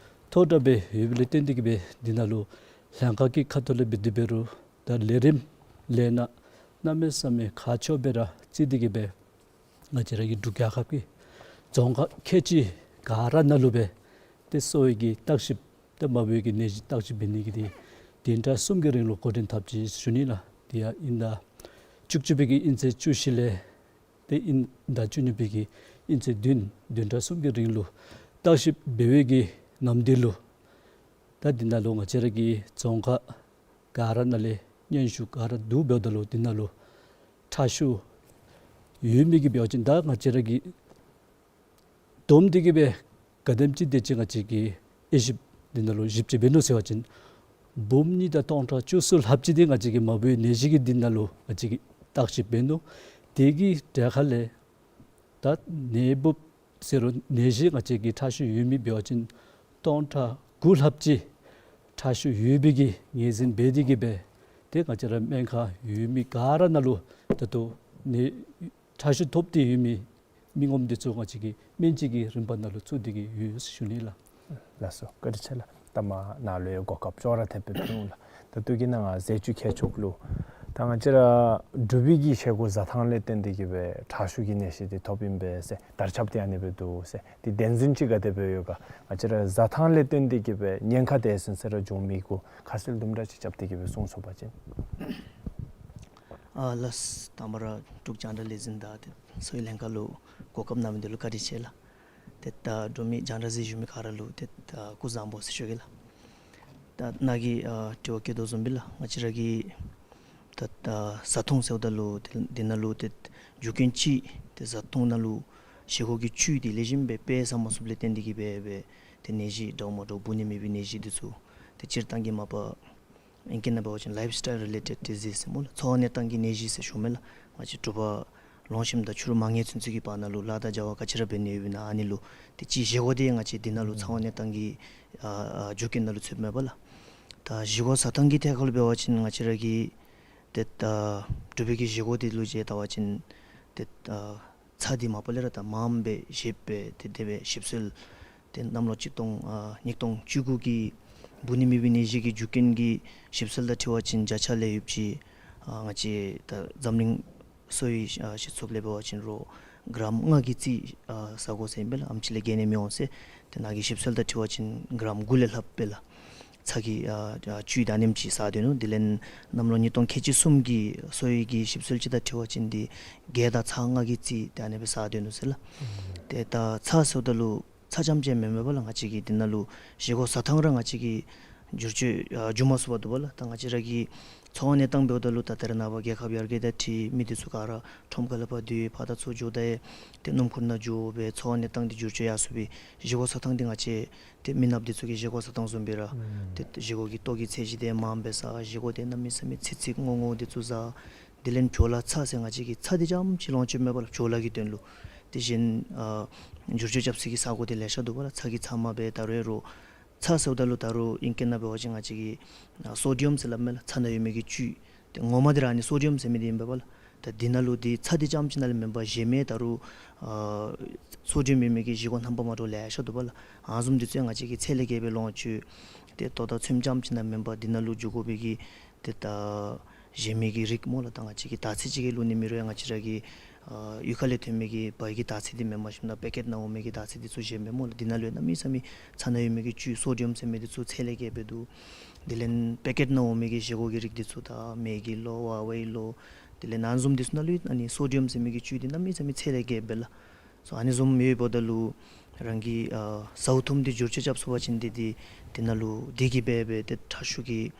མཐོ་དྲགས་སྦེ་ཡོདཔ་ལས་བརྟེན་ཏེ་གིས་སྦེ་འདི་ནང་ལུ་ལྷན་ཁག་གི་ཁ་ཐུག་ལས་འབད་དེ་འབད་རུང་ད་ལས་རིམ་ལས་སྣ་གནམ་མེད་ས་མེད་ཁག་ཆེཝ་སྦེ་ར་བརྩི་སྟེ་གིས་སྦེ་ང་བཅས་ར་གི་འབྲུག་རྒྱལ་ཁབ་ཀྱི་རྫོང་ཁག་ཁལ་གཅིག་ག་ར་ནང་ལུ་སྦེ་ཏེ་གསོ་བའི་གི་བརྟག་ཞིབ་ཏེ་མ་བུའི་གི་ནད་གཞི་བརྟག་ཞིབ་འབད་ནི་གི་འདི་བདུན་ཕྲག་གསུམ་གྱི་རིང་ལུ་འགོ་འདྲེན་འཐབ་ཅི་ཞུ་ནི་ལགས། དེ་ཡང་དབྱིན་ཟླ་བཅུ་གཅིག་པའི་གི་དབྱིན་ཚེས་བཅུ་བཞི་ལས་ཏེ་དབྱིན་ཟླ་བཅུ་གཉིས་པའི་གི་དབྱིན་ཚེས་བདུན་བདུན་ཕྲག་གསུམ་གྱི་རིང་ལུ་བརྟག་ཞིབ་འབད་བའི་གི་ནམ་དུས་ལུ་ད་འདི་ནང་ལུ་ང་བཅས་ར་གི་རྫོང་ཁག་ག་ར་ནང་ལས་སྙན་ཞུ་ག་ར་བསྡུ་འབདཝ་ད་ལུ་འདི་ནང་ལུ་ཁྲག་ཤུགས་ཡོད་མི་གི་འབད་བ་ཅིན་ད་ང་བཅས་ར་གིས་བསྡོམས་ཏེ་གིས་སྦེ་ག་དེམ་ཅིག་དེ་ཅིག་ང་བཅས་ཀྱིས་དབྱེ་ཞིབ་འདི་ནང་ལུ་ཞིབ་དཔྱད་འབད་ནུག་ཟེར་བ་ཅིན་འབུམ་གཉིས་དང་སྟོང་ཕྲག་བཅུ་གསུམ་ལྷགཔ་ཅིག་འདི་ང་བཅས་ཀྱིས་མ་བུའི་ནད་གཞི་གི་འདི་ནང་ལུ་ང་བཅས་ཀྱིས་བརྟག་ཞིབ་འབད་ནུག། དེ་གི་གྲས་ཁ་ལས་ད་ནད་འབུཔ་ཟེར་རུང་ནད་གཞི་ང་བཅས་ཀྱི་ཁྲག་ཤུགས་ཡོད་མི་འབད་བ་ཅིན་སྟོང་ཕྲག་དགུ་ལྷགཔ་ཅིག་ཁྲག་ཤུགས་ཡོད་པའི་གི་ངོས་འཛིན་འབད་དེ་གིས་སྦེ་ཏེ་ང་བཅས་ར་སྨན་ཁང་ཡོད་མི་ག་ར་ནང་ལུ་ད་ལྟོ་ནད་ཁྲག་ཤུགས་ཐོབ་སྟེ་ཡོད་མི་མི་ངོམ་འདི་ཚུ་ང་བཅས་ཀྱིས་སྨན་བཅོས་ཀྱི་རིམ་པ་ནང་ལུ་བཙུགས་ཏེ་གིས་ཡོད་ཟེར་ཞུ་ནི་ལགས། ལགས་སོ། བཀའ་དྲིན་ཆེ་ལགས། ད་མ་ནཱ་ལུ་ཡང་གོ་སྐབས་ཅོག་ར་འཐདཔ་སྦེ་ཕུལ་འོང་ལགས། ད་ལྟོ་གི་ནང་ང་ཟས་བཅུད་ཁྱད་ཆོས་ལུ་ད་ང་བཅས་ར་འབྲུག་པའི་གི་བཞེས་སྒོ་བཟའ་ཐངས་ལས་བརྟེན་ཏེ་གིས་སྦེ་ཁྲག་ཤུགས་ཀྱི་ནད་གཞི་འདི་ཐོབ་ཨིན་པས་ཟེར་དར་ཁྱབ་སྟེ་ཨ་ནི་སྦེ་འདུག་ཟེར། འདི་བདེན་རྫུན་ཅིག་ག་དེ་སྦེ་ཡོད་ག། ང་བཅས་ར་བཟའ་ཐངས་ལས་བརྟེན་ཏེ་གིས་སྦེ་ཉེན་ཁ་དེ་ཟུན་ཟེར་ར་འབྱུང་མི་གུ་ཁ་གསལ་དུམ་གྲ་ཅིག་རྐྱབ་སྟེ་གིས་སྦེ་གསུང་ཚུགས་པ་ཅིན། ཨ་ལགས། དང་པ་ར་འབྲུག་རྒྱང་བསྒྲགས་ལས་འཛིན་དང་ཏེ་གསོ་བའི་ལྷན་ཁག་ལུ་གོ་སྐབས་གནང་མི་འདི་ལུ་བཀའ་དྲིན་ཆེ་ལགས། ཏེ་ད་འབྲུག་མི་རྒྱང་བསྒྲགས་གཟིགས་བཞུགས་མི་ག་ར་ལུ་ཏེ་ད་སྐུ་གཟུགས་བཟང་པོ་ཟེར་ཞུ་གེ་ལགས། ད་ནཱ་གིས་ཨ་དྲི་བ་བཀོད་དོ་བཟུམ་སྦེ་ལགས། ང་བཅས་ར་གི་ད་ད་བཟའ་འཐུང་ཟེརཝ་ད་ལུ་ཏེ་འདི་ནང་ལུ་ཏེ་རྒྱུ་རྐྱེན་ཅིག་ཏེ་བཟའ་འཐུང་ནང་ལུ་བཞེས་སྒོ་གི་བཅུད་འདི་ལེགས་ཤོམ་སྦེ་སྤེལ་ས་མ་ཚུགསཔ་ལས་བརྟེན་ཏེ་གིས་སྦེ་སྦེ་ཏེ་ནད་གཞི་འདྲཝ་མ་འདྲཝ་འབུ་ནད་མེད་པའི་ནད་གཞི་འདི་ཚུ་ཏེ་སྤྱིར་བཏང་གི་མ་པ་ཨིང་སྐད་ནང་འབད་བ་ཅིན་ལའིཕ་སི་ཊའིལ་རི་ལེ་ཊེཌ་ཌི་ཟིསི་ཟེར་སྨོ་ལགས། འཚོ་བ་གནས་སྟངས་ཀྱི་ནད་གཞི་ཟེར་ཞུཝ་མས་ལགས། ང་བཅས་འབྲུག་པ་ལོངས་ཤིམ་དང་ཕྱི་རུ་མ་ངན་ཚུན་ཚོད་ཀྱི་བར་ན་ལུ་ལཱ་དང་བྱ་བ་ག་ཅི་ར་འབད་ནི་ཡོདཔ་ཨིན་ན་ཨ་ནི་ལུ་ཏེ་གཅིག་བཞེས་སྒོ་འདི་ང་བཅས་འདི་ནང་ལུ་འཚོ་བ་གནས་སྟངས་ཀྱི་ཨ་ཨ་རྒྱུ་རྐྱེན་ནང་ལུ་ཚུདཔ་མས་པ་ལགས། ད་བཞེས་སྒོ་བཟའ་ཐངས་ཀྱི་ཐད་ཁར་ལུ་འབད་བ་ཅིན་ང་བཅས་ར་གི་ཏེ་ད་འབྲུག་པའི་གི་བཞེས་སྒོ་འདི་ལུ་ཅིག་བལྟ་བ་ཅིན་ཏེ་ད་ཚྭ་འདི་མ་པ་ལས་ར་ད་མངམ་སྦེ་བཞེས་སྦེ་ཏེ་དེ་སྦེ་ཞིབ་འཚོལ་ཏེ་གནམ་ལོ་གཅིག་སྟོང་ཨ་ཉིས་སྟོང་བཅུ་དགུ་གི་འབུ་ནད་མེད་པའི་ནད་གཞི་གི་རྒྱུ་རྐྱེན་གྱི་ཞིབ་འཚོལ་དང་འཁྲིལ་བ་ཅིན་བརྒྱ་ཆ་ལས་ཡོདཔ་ཅིག་ཨ་ང་བཅས་ད་འཛམ་གླིང་གསོ་བའི་ཨ་སྤྱི་ཚོགས་ལས་འབད་བ་ཅིན་རོགས་གྲམ་ལྔ་གི་རྩིས་ཨ་ཟ་དགོ་ཟེར་ཨིན་པས་ལགས། ཨེམ་ཆི་ལས་བརྒལ་ནི་མི་འོང་ཟེར། ཏེ་ནཱ་གི་ཞིབ་འཚོལ་དང་འཁྲིལ་བ་ཅིན་གྲམ་དགུ་ལས་ལྷགཔ་སྦེ་ལགས། ཚྭ་གི་ཨ་ཨ་བཅུད་ཨ་ནེམ་ཅིག་ཟ་སྡོད་ནུག། དེ་ལས་གནམ་ལོ་ཉིས་སྟོང་ཁལ་གཅིག་གསུམ་གྱི་གསོ་བའི་གི་ཞིབ་འཚོལ་ཅིག་དང་འཁྲིལ་བ་ཅིན་འདི་བརྒྱད་དང་ཚྭ་ལྔ་གི་རྩིས་ཏེ་ཨ་ནེ་སྦེ་ཟ་སྡོད་ནུག་ཟེར་ལགས། ཨུམ། ཏེ་ད་ཚྭ་ཟེརཝ་ད་ལུ་ཚྭ་རྐྱངམ་ཅིག་མེན་མས་པ་ལགས། ང་བཅས་ཀྱི་འདི་ནང་ལུ་བཞེས་སྒོ་བཟའ་ཐངས་ར་ང་བཅས་ཀྱི་ བསྒྱུར་བཅོས་ཨ་འགྱོ་མ་ཚུགས་པར་འདུག་པ་ལགས། ད་ང་བཅས་ར་གི་འཚོ་བ་གནས་སྟངས་འབདཝ་ད་ལུ་ད་ད་རེས་ནངས་པ་རྒྱལ་ཁབ་ཡར་རྒྱས་དང་འཁྲིལ་མི་འདི་ཚུ་ག་ར་ཁྲོམ་ཁ་ལས་ཕར་སྡོད་ཕར་དང་ཚུར་འགྱོ་ད་ཡང་ཏེ་སྣུམ་འཁོར་ནང་འགྱོ་སྦེ་འཚོ་བ་གནས་སྟངས་འདི་བསྒྱུར་བཅོས་ཡར་སོང་སྦེ་བཞེས་སྒོ་བཟའ་ཐངས་འདི་ང་བཅས་ཏེ་མི་ནགཔ་འདི་ཚུ་གི་བཞེས་སྒོ་བཟའ་ཐངས་བཟུམ་སྦེ་ར་ཨུམ་ཏེ་བཞེས་སྒོ་གི་ལྟོ་གི་ཚད་གཞི་འདི་མངམ་སྦེ་བཟའ། བཞེས་སྒོ་འདི་གནམ་མེད་ས་མེད་ཚིག་ཚིག་རྔོ་རྔོ་འདི་ཚུ་བཟའ། དེ་ལས་བྲོ་ལ་ཚྭ་ཟེར་ང་བཅས་ཀྱིས་ཚྭ་འདི་རྐྱངམ་ཅིག་ལོངས་སྤྱོད་མེད་པ་ལགས། བྲོ་ལ་གི་དོན་ལུ། དེ་བཞིན་ཨ་བསྒྱུར་བཅོས་རྐྱབ་ས་གི་ས་གོ་འདི་ལེ་ཤ་འདུག་པ་ལགས། ཚྭ་གི་ཚབ་མ་སྦེ་ད་རུང་རོ་ཚྭ་ཟེརཝ་ད་ལུ་ད་རུང་ཨིང་སྐད་ནང་འབད་བ་ཅིན་ང་བཅས་ཀྱིས་ཨ་སོ་ཌི་ཡམ་ཟེར་སླབ་མས་ལགས། ཚྭ་ནང་ཡོད་མི་གི་བཅུད། ཏེ་ངོ་མ་འདི་ར་ཨ་ནི་སོ་ཌི་ཡམ་ཟེར་མི་འདི་ཨིན་པས་པ་ལགས། ད་འདི་ནང་ལུ་འདི་ཚྭ་འདི་རྐྱངམ་ཅིག་ནང་ལས་མེན་པར་གཞན་མི་ད་རུང་ཨ་སོ་ཌི་ཡམ་ཡོད་མི་གི་བཞེས་སྒོ་རྣམ་པ་མ་འདྲཝ་ལེ་ཤ་འདུག་པ་ལགས། ཨ་ནི་བཟུམ་འདི་ཚུ་ཡང་ང་བཅས་ཀྱིས་ཚད་ལས་བརྒལ་སྦེ་ལོངས་སྤྱོད། ཏེ་ལྟོ་དང་ཚོདམ་རྐྱངམ་ཅིག་ནང་མེན་པར་འདི་ནང་ལུ་འགྱོ་དགོ་པའི་གི་ཏེ་ད་གཞན་མི་གི་རིགས་སྨོ་ལགས། ད་ང་བཅས་ཀྱིས་དར་ཚི་ཅིག་གི་ལུ་ནི་མི་རུང་ཡང་ང་བཅས་ར་གི་ཨ་གཡུས་ཁ་ལས་ཐོན་མི་གི་བལ་གྱི་དར་ཚི་འདི་མེནམ་ཞིནམ་ད་པེ་ཀེཊ་ནང་འོང་མི་གི་དར་ཚི་འདི་ཚུ་གཞན་མས་སྨོ་ལགས། འདི་ནང་ལུ་ཡང་གནམ་མེད་ས་མེད་ཚྭ་ནང་ཡོད་མི་གི་བཅུད་སོ་ཌི་ཡམ་ཟེར་མི་འདི་ཚུ་ཚད་ལས་བརྒལ་སྦེ་འདུག། དེ་ལས་པེ་ཀེཊ་ནང་འོང་མི་གི་བཞེས་སྒོ་གི་རིགས་འདི་ཚུ་ད་མེ་གི་ལོ་ཝ་ཝེ་ལོ་དེ་ལས་ཨ་ནི་བཟུམ་འདི་ཚུ་ནང་ལུ་ཨ་ནི་སོ་ཌི་ཡམ་ཟེར་མི་གི་བཅུད་འདི་གནམ་མེད་ས་མེད་ཚད་ལས་བརྒལ་སྦེ་ལགས། སོ་ཨ་ནི་བཟུམ་ཡོདཔ་ད་ལུ་རང་གི་ཨ་ཟཝ་འཐུང་འདི་བསྒྱུར་བཅོས་རྐྱབ་ཚུགས་པ་ཅིན་འདི་འདི་འདི་ནང་ལུ་འདི་གིས་འབད་འབད་ཏེ་ཁྲག་ཤུགས་ཀྱི་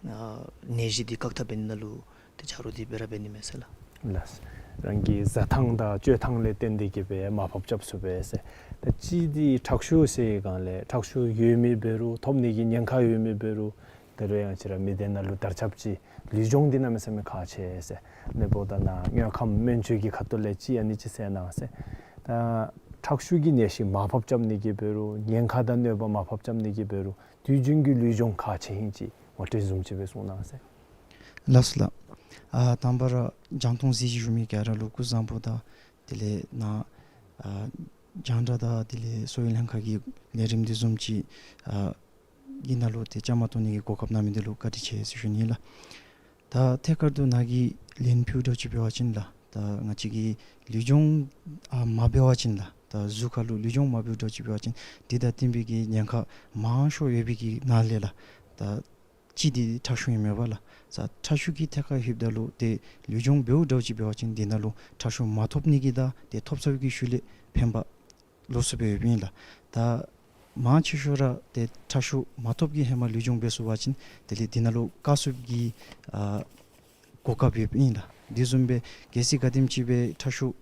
ཨ་ནད་གཞི་འདི་བཀག་ཐབས་འབད་ནི་ནང་ལུ་ཏེ་ཆ་རོགས་འདི་འབད་ར་འབད་ནི་མས་ཟེར་ལགས། ལགས། རང་གི་བཟའ་ཐངས་དང་སྤྱོད་ཐངས་ལས་བརྟེན་ཏེ་གིས་སྦེ་མར་ཕབ་རྐྱབ་ཚུགས་པས་ཟེར། ད་གཅིག་འདི་ཁྲག་ཤུགས་ཟེར་སྒང་ལས་ཁྲག་ཤུགས་ཡོད་མི་འབད་རུང་ཐོབ་ནི་གི་ཉེན་ཁ་ཡོད་མི་འབད་རུང་ད་རུང་ཡང་ང་བཅས་ར་མི་སྡེ་ནང་ལུ་དར་ཁྱབ་ཅིག་ལུས་སྦྱོང་འདི་གནམ་མེད་ས་མེད་ཁག་ཆེ་ཟེར། ཨ་ནི་འབདཝ་ད་ནཱ་དངོས་ཁམས་སྨན་བཅོས་ཀྱི་ཁ་ཐུག་ལས་ཅིག་ཨ་ནི་ཅིག་གསན་གནང་ཟེར། ད་ཁྲག་ཤུགས་ཀྱི་ནད་གཞི་མར་ཕབ་རྐྱབ་ནི་གིས་འབད་རུང་ཉེན་ཁ་དང་གནོད་པ་མར་ཕབ་རྐྱབ་ནི་གིས་འབད་རུང་དུས་རྒྱུན་གྱི་ལུས་སྦྱོང་ཁག་ཆེ་ཨིན་ཅིག་ངོ་སྤྲོད་བཟུམ་ཅིག་སྦེ་གསུང་གནང་ཟེར། ལགས་སོ་ལགས། ཨ་དང་པ་ར་རྒྱང་མཐོང་གཟིགས་བཞུགས་མི་ག་ར་ལུ་སྐུ་གཟུགས་བཟང་པོ་དང་དེ་ལས་ནཱ་ཨ་རྒྱང་བསྒྲགས་དང་དེ་ལས་གསོ་བའི་ལྷན་ཁག་གི་ལས་རིམ་འདི་བཟུམ་ཅིག་ཨ་གི་ནང་ལུ་ཏེ་བཅའ་མར་གཏོགས་ནི་གི་གོ་སྐབས་གནང་མི་འདི་ལུ་བཀའ་དྲིན་ཆེ་ཟེར་ཞུ་ནི་ལགས། ད་ཐད་ཀར་དུ་ནཱ་གིས་ལན་ཕུལཝ་འདྲཝ་ཅིག་འབད་བ་ཅིན་ལགས། ད་ང་བཅས་ཀྱིས་ལུས་སྦྱོང་ཨ་མ་འབད་བ་ཅིན་ལགས། ད་གཟུགས་ཁར་ལུ་ལུས་སྦྱོང་མ་འབད་འདྲཝ་ཅིག་འབད་བ་ཅིན་འདི་དང་བསྟུན་པའི་གི་ཉེན་ཁ་མང་ཤོས་ཡོད་པའི་གི་ནང་ལས་ལགས། ད་གཅིག་འདི་ཁྲག་ཤུགས་ཨིན་མས་པ་ལགས། ས་ཁྲག་ཤུགས་ཀྱི་ཐད་ཁར་ལྷོདཔ་ད་ལུ་ཏེ་ལུས་སྦྱོང་འབདཝ་འདྲཝ་ཅིག་འབད་བ་ཅིན་འདི་ནང་ལུ་ཁྲག་ཤུགས་མ་ཐོབ་ནི་གི་དང་ཏེ་ཐོབ་ཚར་བའི་གི་ཤུལ་ལས་ཕན་པ་ལོགས་སུ་སྦེ་ཡོདཔ་ཨིན་ལགས། ད་མང་ཆེ་ཤོས་ར་ཏེ་ཁྲག་ཤུགས་མ་ཐོབ་ཀྱི་ཧེ་མ་ལུས་སྦྱོང་འབད་ཚུགས་པ་ཅིན་དེ་ལས་འདི་ནང་ལུ་བཀག་ཚུགསཔ་གི་ཨ་གོ་སྐབས་ཡོདཔ་ཨིན་ལགས། འདི་བཟུམ་སྦེ་གལ་སྲིད་ག་དེམ་ཅིག་སྦེ་ཁྲག་ཤུགས་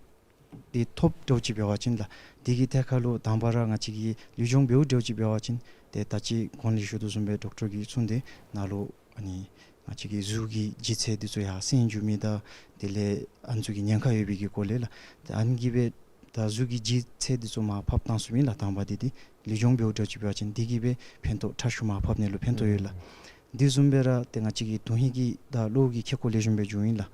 འདི་ཐོབ་འདྲཝ་ཅིག་འབད་བ་ཅིན་ལགས། འདི་གི་ཐད་ཁར་ལུ་དང་པ་ར་ང་བཅས་ཀྱིས་ལུས་སྦྱོང་འབདཝ་འདྲཝ་ཅིག་འབད་བ་ཅིན་ཏེ་ད་ཅི་གོང་ལས་ཞུ་དོ་བཟུམ་སྦེ་ཌོག་ཊར་གྱིས་གསུངས་ཏེ་ནཱ་ལུ་ཨ་ནི་ང་བཅས་ཀྱི་གཟུགས་ཀྱི་ལྗིད་ཚད་འདི་ཚུ་ཡར་སེང་འགྱོ་མི་དང་དེ་ལས་ཨ་ནི་ཚུ་གི་ཉེན་ཁ་ཡོད་པའི་གི་སྐོར་ལས་ལགས། ཏེ་ཨ་ནི་གིས་སྦེ་ད་གཟུགས་ཀྱི་ལྗིད་ཚད་འདི་ཚུ་མར་ཕབ་བཏང་ཚུགསཔ་ཨིན་ལགས། དང་པ་འདི་འདི་ལུས་སྦྱོང་འབདཝ་འདྲཝ་ཅིག་འབད་བ་ཅིན་འདི་གིས་སྦེ་ཕན་ཐོགས་ཁྲག་ཤུགས་མར་ཕབ་ནི་ལུ་ཕན་ཐོགས་ཡོད་ལགས། འདི་བཟུམ་སྦེ་ར་ཏེ་ང་བཅས་ཀྱི་དོན་ཧིང་གི་དང་གློ་བོ་གི་ཁེ་ཀོ་ལེགས་ཤོམ་སྦེ་འགྱོཝ་ཨིན་ལགས།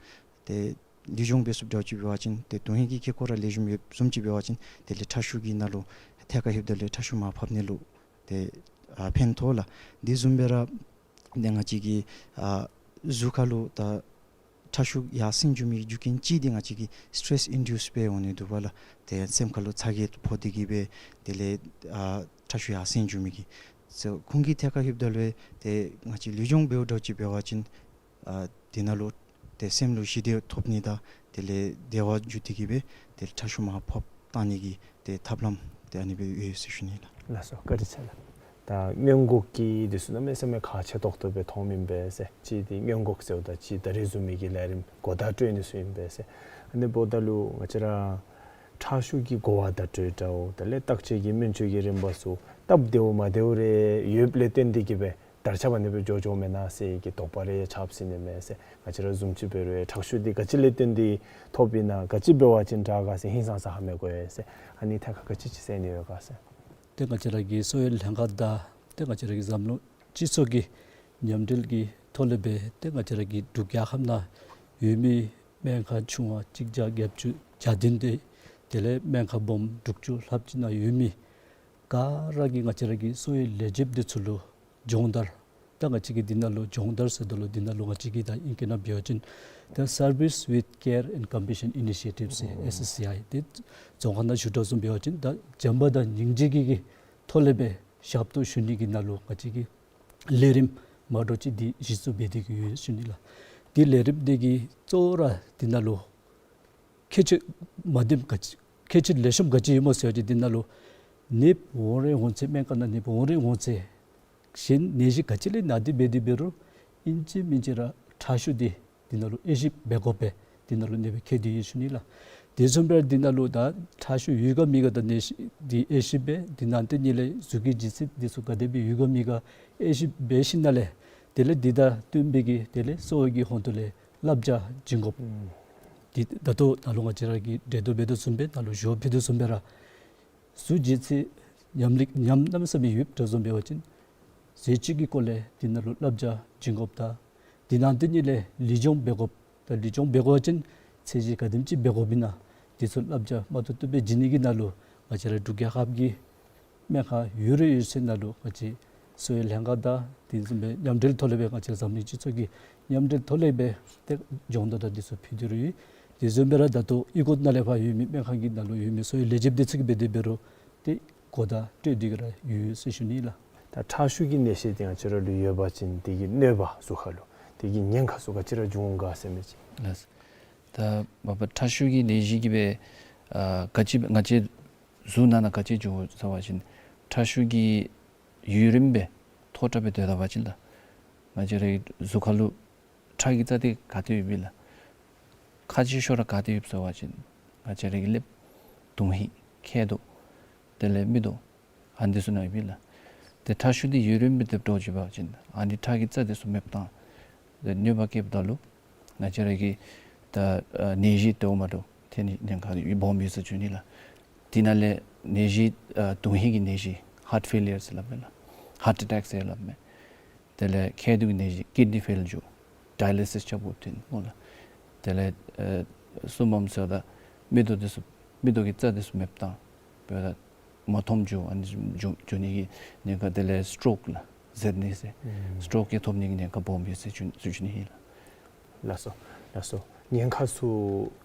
ཏེ་ལུས་སྦྱོང་འབད་ཚུགསཔ་འདྲཝ་ཅིག་འབད་བ་ཅིན་ཏེ་དོན་ཧིང་གི་ཁེ་ཀོ་ར་ལེགས་ཤོམ་ཡོདཔ་བཟུམ་ཅིག་འབད་བ་ཅིན་དེ་ལས་ཁྲག་ཤུགས་ཀྱི་ནང་ལུ་ཐད་ཁར་ལྷོདཔ་ད་ལུ་ཁྲག་ཤུགས་མར་ཕབ་ནི་ལུ་ཏེ་ཨ་ཕན་ཐོགས་ལགས། འདི་བཟུམ་སྦེ་ར་ཏེ་ང་བཅས་ཀྱི་ཨ་གཟུགས་ཁར་ལུ་ད་ཁྲག་ཤུགས་ཡར་སེང་འགྱོ་མི་རྒྱུ་རྐྱེན་གཅིག་འདི་ང་བཅས་ཀྱི་སི་ཊེ་རེསི་ཨིན་ཌིའུསི་སྦེ་འོང་ནི་འདུག་པ་ལགས། ཏེ་སེམས་ཁར་ལུ་ཚ་གྱང་ཕོག་སྟེ་གིས་སྦེ་དེ་ལས་ཨ་ཁྲག་ཤུགས་ཡར་སེང་འགྱོ་མི་གི་སོ་ཁོང་གི་ཐད་ཁར་ལྷོདཔ་ད་ལུ་ཏེ་ང་བཅས་ལུས་སྦྱོང་འབདཝ་འདྲཝ་ཅིག་འབད་བ་ཅིན་ཨ་དེ་ནང་ལུ་ཏེ་སེམས་ལུ་ཞི་བདེ་ཐོབ་ནི་དང་དེ་ལས་བདེ་བ་འགྱུར་ཏེ་གིས་སྦེ་ཏེ་ཁྲག་ཤུགས་མར་ཕབ་བཏང་ནི་གི་ཏེ་ཐབས་ལམ་ཏེ་ཨ་ནི་སྦེ་ཡོད་ཟེར་ཞུ་ནི་ལགས། ལགས་སོ་བཀའ་དྲིན་ཆེ་ལགས། ད་སྔོན་འགོག་གི་འདི་ཚུ་གནམ་མེད་ས་མེད་ཁག་ཆེ་ཏོག་ཏོ་སྦེ་མཐོངམ་ཨིན་པས་ཟེར། གཅིག་འདི་སྔོན་འགོག་ཟེརཝ་ད་གཅིག་ད་རིས་བཟུམ་མའི་གི་ལས་རིམ་གོ་བརྡ་སྤྲོད་ནི་ཚུ་ཨིན་པས་ཟེར། ཨ་ནི་འབདཝ་ད་ལུ་ང་བཅས་ར་ཁྲག་ཤུགས་ཀྱི་གོ་བརྡ་སྤྲོད་འདྲཝ་དེ་ལས་བརྟག་དཔྱད་ཀྱི་སྨན་བཅོས་ཀྱི་རིམ་པ་ཚུ་སྟབས་བདེཝ་མ་བདེཝ་རེ་ཡོདཔ་ལས་བརྟེན་ཏེ་གིས་སྦེ་དར་ཁྱབ་ཨ་ནི་སྦེ་འགྱོ་འགྱོཝ་མེན་ན་ཟེར་གྱི་དོགས་པ་རེ་ཆགསཔ་ཟེར་ནི་མས་ཟེར། ང་བཅས་ར་བཟུམ་ཅིག་འབད་རུང་ཁྲག་ཤུགས་འདི་ག་ཅི་ལས་བརྟེན་ཏེ་ཐོབ་ཨིན་ན་ག་ཅི་འབད་བ་ཅིན་དྲག་ག་ཟེར་ཧིང་སངས་ས་ཧ་མི་གོ་ཡི་ཟེར། ཨ་ནི་ཐད་ཁར་ག་ཅི་ཅིག་གསན་ནི་ཡོད་ག་ཟེར། ཏེ་ང་བཅས་ར་གི་གསོ་བའི་ལྷན་ཁག་དང་ཏེ་ང་བཅས་ར་གི་འཛམ་གླིང་སྤྱི་ཚོགས་ཀྱི་མཉམ་འབྲེལ་གྱི་ཐོག་ལས་སྦེ་ཏེ་ང་བཅས་ར་གི་འབྲུག་རྒྱལ་ཁབ་ནང་ཡོད་མི་སྨན་ཁང་ཆུང་བ་གཅིག་བརྒྱ་བརྒྱད་ཅུ་གྱ་བདུན་དེ་དེ་ལས་སྨན་ཁང་སྦོམ་དྲུག་ཅུ་ལྷགཔ་ཅིག་ནང་ཡོད་མི་ག་ར་གིས་ང་བཅས་ར་གི་གསོ་བའི་ལས་བྱེདཔ་འདི་ཚུ་ལུ་སྦྱོང་བརྡར་ད་ང་བཅས་ཀྱིས་འདི་ནང་ལུ་སྦྱོང་བརྡར་ཟེརཝ་ད་ལུ་འདི་ནང་ལུ་ང་བཅས་ཀྱིས་ད་ཨིང་སྐད་ནང་འབད་བ་ཅིན་ད་Service with Care and Compassion Initiative ཟེར་ཨེསི་ཨེསི་སི་ཨའི་ཏེ་རྫོང་ཁ་ནང་ཞུ་དོ་བཟུམ་འབད་བ་ཅིན་ད་བྱམས་པ་དང་སྙིང་རྗེ་གི་གི་ཐོག་ལས་སྦེ་ཞབས་ཏོག་ཞུ་ནི་གི་ནང་ལུ་ང་བཅས་ཀྱིས་ལས་རིམ་མ་འདྲཝ་ཅིག་འདི་གཞི་བཙུགས་འབད་དེ་གི་ཡོད་ཟེར་ཞུ་ནི་ལགས། ཏེ་ལས་རིམ་འདི་གི་གཙོ་བོ་ར་འདི་ནང་ལུ་ཁྱད་ཆོས་མ་བདེཝ་ག་ཅི་ཁྱད་ཆོས་ལེགས་ཤོམ་ག་ཅི་ཡོདཔ་སྨོ་ཟེར་བ་ཅིན་འདི་ནང་ལུ་ནདཔ་འོང་རན་འོང་ཚེ་སྨན་ཁང་ནང་ནདཔ་འོང་རན་འོང་ཚེ་ གཞན་ནད་གཞི་ག་ཅི་ལས་ན་སྟེ་འབད་དེ་འབད་རུང་ཨིན་ཅི་མིན་ཅི་ར་ཁྲག་ཤུགས་འདི་འདི་ནང་ལུ་དབྱེ་ཞིབ་འབད་དགོ་པས། འདི་ནང་ལུ་ནད་པ་ཁྱེར་ཏེ་ཡོད་ཞུ་ནི་ལགས། དེ་བཟུམ་སྦེ་འདི་ནང་ལུ་ད་ཁྲག་ཤུགས་ཡོད་ག་མེད་ག་དང་ནད་གཞི་འདི་དབྱེ་ཞིབ་འབད། འདི་ནང་དེ་ཉིད་ལས་གཟུགས་ཀྱི་ལྗིད་ཚད་འདི་ཚུ་ག་དེ་སྦེ་ཡོད་ག་མེད་ག་དབྱེ་ཞིབ་འབད་ཞིནམ་ལས་དེ་ལས་འདི་དང་བསྟུན་པའི་གི་དེ་ལས་གསོ་བའི་གི་ཧོང་ཏོ་ལས་བསླབ་བྱ་བྱིན་དགོཔ། ཨུམ། འདི་ད་ལྟོ་ནཱ་ལུ་ང་བཅས་ར་གིས་འགྲེལ་བརྡ་འབད་དོ་བཟུམ་སྦེ་ནཱ་ལུ་ཞུ་བ་ཕུལ་དོ་བཟུམ་སྦེ་ར་གཟུགས་ལྗིད་ཚད་ཉམས་ལེགས་ཉམས་གནམ་མེད་ས་མེད་ཡོདཔ་འདྲཝ་བཟུམ་འབད་བ་ཅིན་ཟས་བཅུད་ཀྱི་སྐོར་ལས་འདི་ནང་ལུ་བསླབ་བྱ་བྱིན་དགོཔ་དང་འདི་ནང་དེ་ཉིད་ལས་ལུས་སྦྱོང་འབད་དགོཔ་དང་ལུས་སྦྱོང་འབད་དགོ་པ་ཅིན་ཚད་གཞི་ག་དེམ་ཅིག་འབད་དགོཔ་ཨིན་ན་འདི་ཚུ་བསླབ་བྱ་མ་ཐུབ་ཐུབ་སྦེ་བྱིན་ནི་གི་ནང་ལུ་ང་བཅས་ར་འབྲུག་རྒྱལ་ཁབ་ཀྱི་སྨན་ཁང་ཡོད་རེ་ཡོད་ཚད་ནང་ལུ་ང་བཅས་གསོ་བའི་ལྷན་ཁག་དང་དེ་བཟུམ་སྦེ་མཉམ་འབྲེལ་ཐོག་ལས་སྦེ་ང་བཅས་འཛམ་གླིང་སྤྱི་ཚོགས་ཀྱི་མཉམ་འབྲེལ་ཐོག་ལས་སྦེ་ཏེ་སྦྱོང་བརྡར་དང་འདི་ཚུ་ཕུལ་ཏེ་ར་ཡོད། དེ་བཟུམ་སྦེ་ར་ད་ལྟོ་གཡུས་སྒོ་ནང་ལས་ཕར་ཡོད་མི་སྨན་ཁང་གི་ནང་ལུ་ཡོད་མི་གསོ་བའི་ལས་བྱེདཔ་འདི་ཚུ་གིས་འབད་དེ་འབད་རུང་ཏེ་གོ་བརྡ་སྤྲོད་དེ་གི་ར་ཡོད་ཟེར་ཞུ་ནི་ལགས། ད་ཁྲག་ཤུགས་ཀྱི་ནད་གཞི་འདི་ང་བཅས་ར་ལུ་ཡོད་པ་ཅིན་དེ་གི་གནོད་པ་གཟུགས་ཁར་ལུ་དེ་གི་ཉེན་ཁ་ཚུ་ག་ཅི་ར་འབྱུང་ག་ཟེར་མི་ཅིག། ལགས། ད་མ་པ་ཁྲག་ཤུགས་ཀྱི་ནད་གཞི་གིས་སྦེ་ཨ་ག་ཅི་ང་བཅས་གཟུགས་ནང་ན་ག་ཅི་འབྱུང་ཟེར་བ་ཅིན་ཁྲག་ཤུགས་ཀྱིས་ཡུན་རིངམོ་སྦེ་མཐོ་དྲགས་སྦེ་སྡོད་ད་པ་ཅིན་ད་ང་བཅས་རའི་གཟུགས་ཁར་ལུ་ཁྲག་གི་རྩ་འདི་ག་ཏེ་ཡོདཔ་ཨིན་ལགས། ཁག་ཆེ་ཤོས་ར་ག་ཏེ་ཡོདཔ་ཟེར་བ་ཅིན་ང་བཅས་རའི་གི་ཀླདཔ་དོན་ཧིང་མཁལ་རྡོག་དེ་ལས་མིག་ཏོ་ཨ་ནི་འདི་ཚུ་ནང་ཡོདཔ་ཨིན་ལགས། ཏེ་ཁྲག་ཤུགས་འདི་ཡུན་རིངམོ་སྦེ་སྡོད་འགྱོ་བ་ཅིན་ཨ་ནི་ཁྲག་གི་རྩ་འདི་ཚུ་མེདཔ་བཏང་སྟེ་གནོད་པ་བསྐྱལཝ་ད་ལུ་ང་བཅས་རའི་གི་ད་ཨ་ནད་གཞི་དེ་འོང་མ་འདྲཝ་ཐོན་ནི་ཉེན་ཁ་སྦོམ་ཡོད་ཟེར་ཞུ་ནི་ལགས། དེ་ནང་ལས་ནད་གཞི་ཨ་དོན་ཧིང་གི་ནད་གཞི་ཧཱརཊ་ཕེ་ལི་ཡར་ཟེར་སླབ་མས་ལགས། ཧཱརཊ་ཨེ་ཊེཀ་ཟེར་སླབ་མས། དེ་ལས་མཁལ་རྡོག་གི་ནད་གཞི་ཀིཌ་ནི་ཕེལ་འགྱོ། ཌའི་ལི་སིས་རྐྱབ་དགོཔ་ཐོན་སྨོ་ལགས། དེ་ལས་ཨེ་གསུམ་པམ་ཟེརཝ་ད་མིག་ཏོ་འདི་ཚུ་མིག་ཏོ་གི་རྩ་འདི་ཚུ་མེདཔ་བཏང་འབདཝ་ད་མ་མཐོངམ་འགྱོ། ཨ་ནི་འགྱོ་འགྱོ་ནི་གི་ཉེན་ཁ། དེ་ལས་སི་ཊོག་ལགས་ཟེར་ནི་ཟེར། ཨུམ། སི་ཊོག་གི་ཐོབ་ནི་གི་ཉེན་ཁ་སྦོམ་ཡོད་ཟེར་ཞུ་ཞུ་ཞུ་ནི་ཨིན་ལགས། ལགས་སོ། ལགས་སོ། ཉེན་ཁ་ཚུ་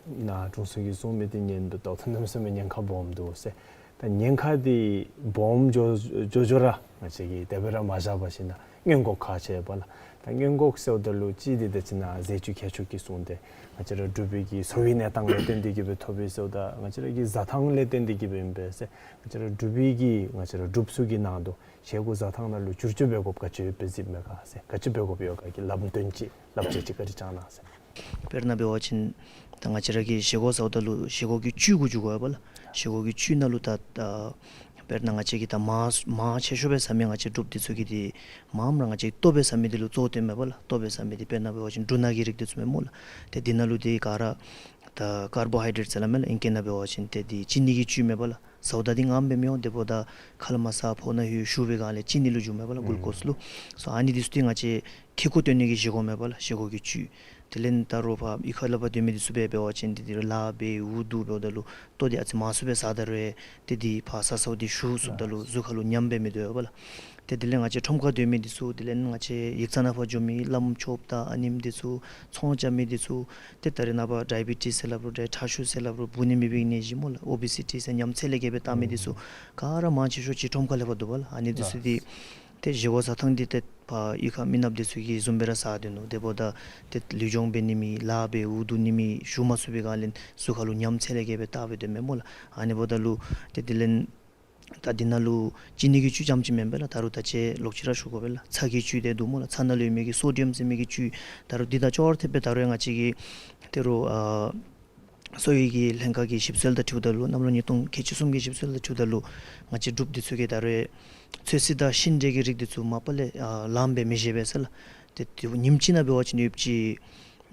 ནཱ་དྲུང་འཚོ་གིས་གསུངས་མི་འདི་ཉན་དོ་ད་ལྟོ་གནམ་མེད་ས་མེད་ཉེན་ཁ་སྦོམ་འདུག་ཟེར། ད་ཉེན་ཁ་འདི་སྦོམ་འགྱོ་འགྱོ་འགྱོ་ར་ང་བཅས་ཀྱིས་དེ་སྦེ་ར་མ་བཞག་པར་ཞིནམ་ན་སྔོན་འགོག་ག་ཅི་འབད་ལགས། ད་སྔོན་འགོག་ཟེརཝ་ད་ལུ་གཅིག་འདི་ད་ཅི་ནཱ་ཟས་བཅུད་ཁྱད་ཆོས་ཀྱི་གསུངས་ཏེ་ང་བཅས་ར་འབྲུག་པའི་གི་གསོ་བའི་གནས་སྟངས་ལས་བརྟེན་ཏེ་གིས་སྦེ་ཐོབ་པས་ཟེརཝ་ད་ང་བཅས་ར་གི་བཟའ་ཐངས་ལས་བརྟེན་ཏེ་གིས་སྦེ་ཨིན་པས་ཟེར། ང་བཅས་ར་འབྲུག་པའི་གི་ང་བཅས་ར་འབྲུགཔ་ཚུ་གི་ནང་དུ་བཞེས་སྒོ་བཟའ་ཐངས་ནང་ལུ་བསྒྱུར་བཅོས་འབད་དགོཔ་ག་ཅི་ཡོདཔ་སྦེ་གཟིགསཔ་མས་ག་ཟེར། ག་ཅི་འབད་དགོཔ་ཡོད་ག་གི་ལམ་སྟོན་ཅིག་ལབ་ཅིག་ཅིག་བཀའ་དྲིན་བསྐྱང་གནང་ཟེར། དཔེར་ན་འབད་བ་ཅིན་ད་ང་བཅས་ར་གིས་བཞེས་སྒོ་བཟའཝ་ད་ལུ་བཞེས་སྒོ་གི་བཅུད་གུ་འགྱུར་དགོ་པས་ལགས། བཞེས་སྒོ་གི་བཅུད་ནང་ལུ་ད་ད་དཔེར་ན་ང་བཅས་ཀྱིས་ད་མར་མར་ཆེ་ཤོས་སྦེ་བཟའ་མི་ང་བཅས་འབྲུགཔ་འདི་ཚུ་གིས་འདི་མངམ་ར་ང་བཅས་ལྟོ་སྦེ་བཟའ་མི་འདི་ལུ་གཙོ་བོ་བཏོན་མས་པ་ལགས། ལྟོ་སྦེ་བཟའ་མི་འདི་དཔེར་ན་འབད་བ་ཅིན་འབྲུ་སྣ་གི་རིགས་འདི་ཚུ་མས་སྨོ་ལགས། ཏེ་འདི་ནང་ལུ་འདི་ག་ར་ད་ཀར་བོ་ཧའི་ཌེ་རེཊ་ཟེར་སླབ་མས་ལགས། ཨིང་སྐད་ནང་འབད་བ་ཅིན་ཏེ་འདི་ཅི་ནི་གི་བཅུད་མས་པ་ལགས། བཟའཝ་ད་འདི་མངམ་སྦེ་མི་འོང་། དེ་འབདཝ་ད་ཁ་ལས་མར་ཟ་ཕོཝ་ནང་ལྷོད་བཞུ་བའི་སྒང་ལས་ཅི་ནི་ལུ་འགྱུར་མས་པ་ལགས། ཨུམ། གླུ་ཀོས་ལུ། སོ་ཨ་ནི་འདི་ཚུ་འདི་ང་བཅས་ཐད་ཁུ་བཏོན་ནི་གི་བཞེས་སྒོ་མས་པ་ལགས། བཞེས་སྒོ་གི་བཅུད། དེ་ལས་ད་རུང་ཕར་གཡུས་ཁ་ལས་ཕར་སྡོད་མི་འདི་ཚུ་འབད་འབད་བ་ཅིན་འདི་འདི་རུང་ལཱ་འབད་འུ་སྡུག་འབདཝ་ད་ལུ་ལྟོ་འདི་ཨ་ཙི་མང་སུ་སྦེ་ཟ་ད་རུང་ཏེ་འདི་ཕར་ཟ་ཟཝ་འདི་བཞུ་ཚུགསཔ་ད་ལུ་གཟུགས་ཁར་ལུ་ཉམས་སྦེ་མི་སྡོད་པ་ལགས། ཏེ་དེ་ལས་ང་བཅས་ཁྲོམ་ཁར་སྡོད་མི་འདི་ཚུ་དེ་ལས་ང་བཅས་ཡིག་ཚང་ནང་ཕར་འགྱོ་མི་བླམ་ཆོསཔ་དང་ཨ་ནེམ་འདི་ཚུ་ཚོང་རྐྱབ་མི་འདི་ཚུ་ཏེ་ད་རེས་ནངས་པ་ཌའི་བི་ཊིས་ཟེར་སླབ་རུང་ཏེ་ཁྲག་ཤུགས་ཟེར་སླབ་རུང་འབུ་ནི་མེད་པའི་ནད་གཞི་སྨོ་ལགས། ཨོ་བི་སི་ཊི་ཟེར་ཉམས་ཚད་ལས་བརྒལ་སྦེ་བཏང་མི་འདི་ཚུ་ག་ར་མང་ཆེ་ཤོས་ཅིག་ཁྲོམ་ཁ་ལས་ཕར་འདུག་པ་ལགས། ཨ་ནི་འདི་ཚུ་འདི་ཏེ་བཞེས་སྒོ་བཟའ་ཐངས་འདི་ཏེ་ཕར་གཡུས་ཁ་མི་ནགཔ་འདི་ཚུ་གིས་བཟུམ་སྦེ་ར་བཟའ་སྡོད་ནུག། དེ་འབདཝ་ད་ཏེ་ལུས་སྦྱོང་འབད་ནི་མེད་ལཱ་འབད་འུ་སྡུག་ནི་མེད་བཞུ་མ་ཚུགས་པའི་སྒང་ལས་གཟུགས་ཁར་ལུ་ཉམས་ཚད་ལས་བརྒལ་སྦེ་བཏང་སྦེ་སྡོད་མས་སྨོ་ལགས། ཨ་ནི་འབདཝ་ད་ལུ་ཏེ་དེ་ལས་ད་འདི་ནང་ལུ་ཅི་ནི་གི་བཅུད་རྐྱངམ་ཅིག་མེན་པས་ལགས། ད་རུང་ད་ཅི་ལོག་ཅི་ར་ཞུ་དགོ་པས་ལགས། ཚྭ་གི་བཅུད་འདི་འདུག་སྨོ་ལགས། ཚྭ་ནང་ལུ་ཡོད་མི་གི་སོ་ཌི་ཡམ་ཟེར་མི་གི་བཅུད་ད་རུང་འདི་དང་ཅོག་ར་འཐདཔ་སྦེ་ད་རུང་ཡང་ང་བཅས་ཀྱི་ད་རུང་ཨ་གསོ་བའི་གི་ལྷན་ཁག་གི་ཞིབ་འཚོལ་དང་འཁྲིལཝ་ད་ལུ་གནམ་ལོ་ཉིས་སྟོང་ཁལ་གཅིག་གསུམ་གྱི་ཞིབ་འཚོལ་དང་འཁྲིལཝ་ད་ལུ་ང་བཅས་འབྲུགཔ་འདི་ཚུ་གིས་ད་རུང་ཚོད་བསྲེ་དང་ཤིང་འབྲས་ཀྱི་རིགས་འདི་ཚུ་མ་པ་ལས་ཨ་ལངམ་སྦེ་མི་བཞེས་པས་ཟེར་ལགས། ཏེ་ཏེ་ཉིནམ་གཅིག་ནང་འབད་བ་ཅིན་ཡོདཔ་ཅིག་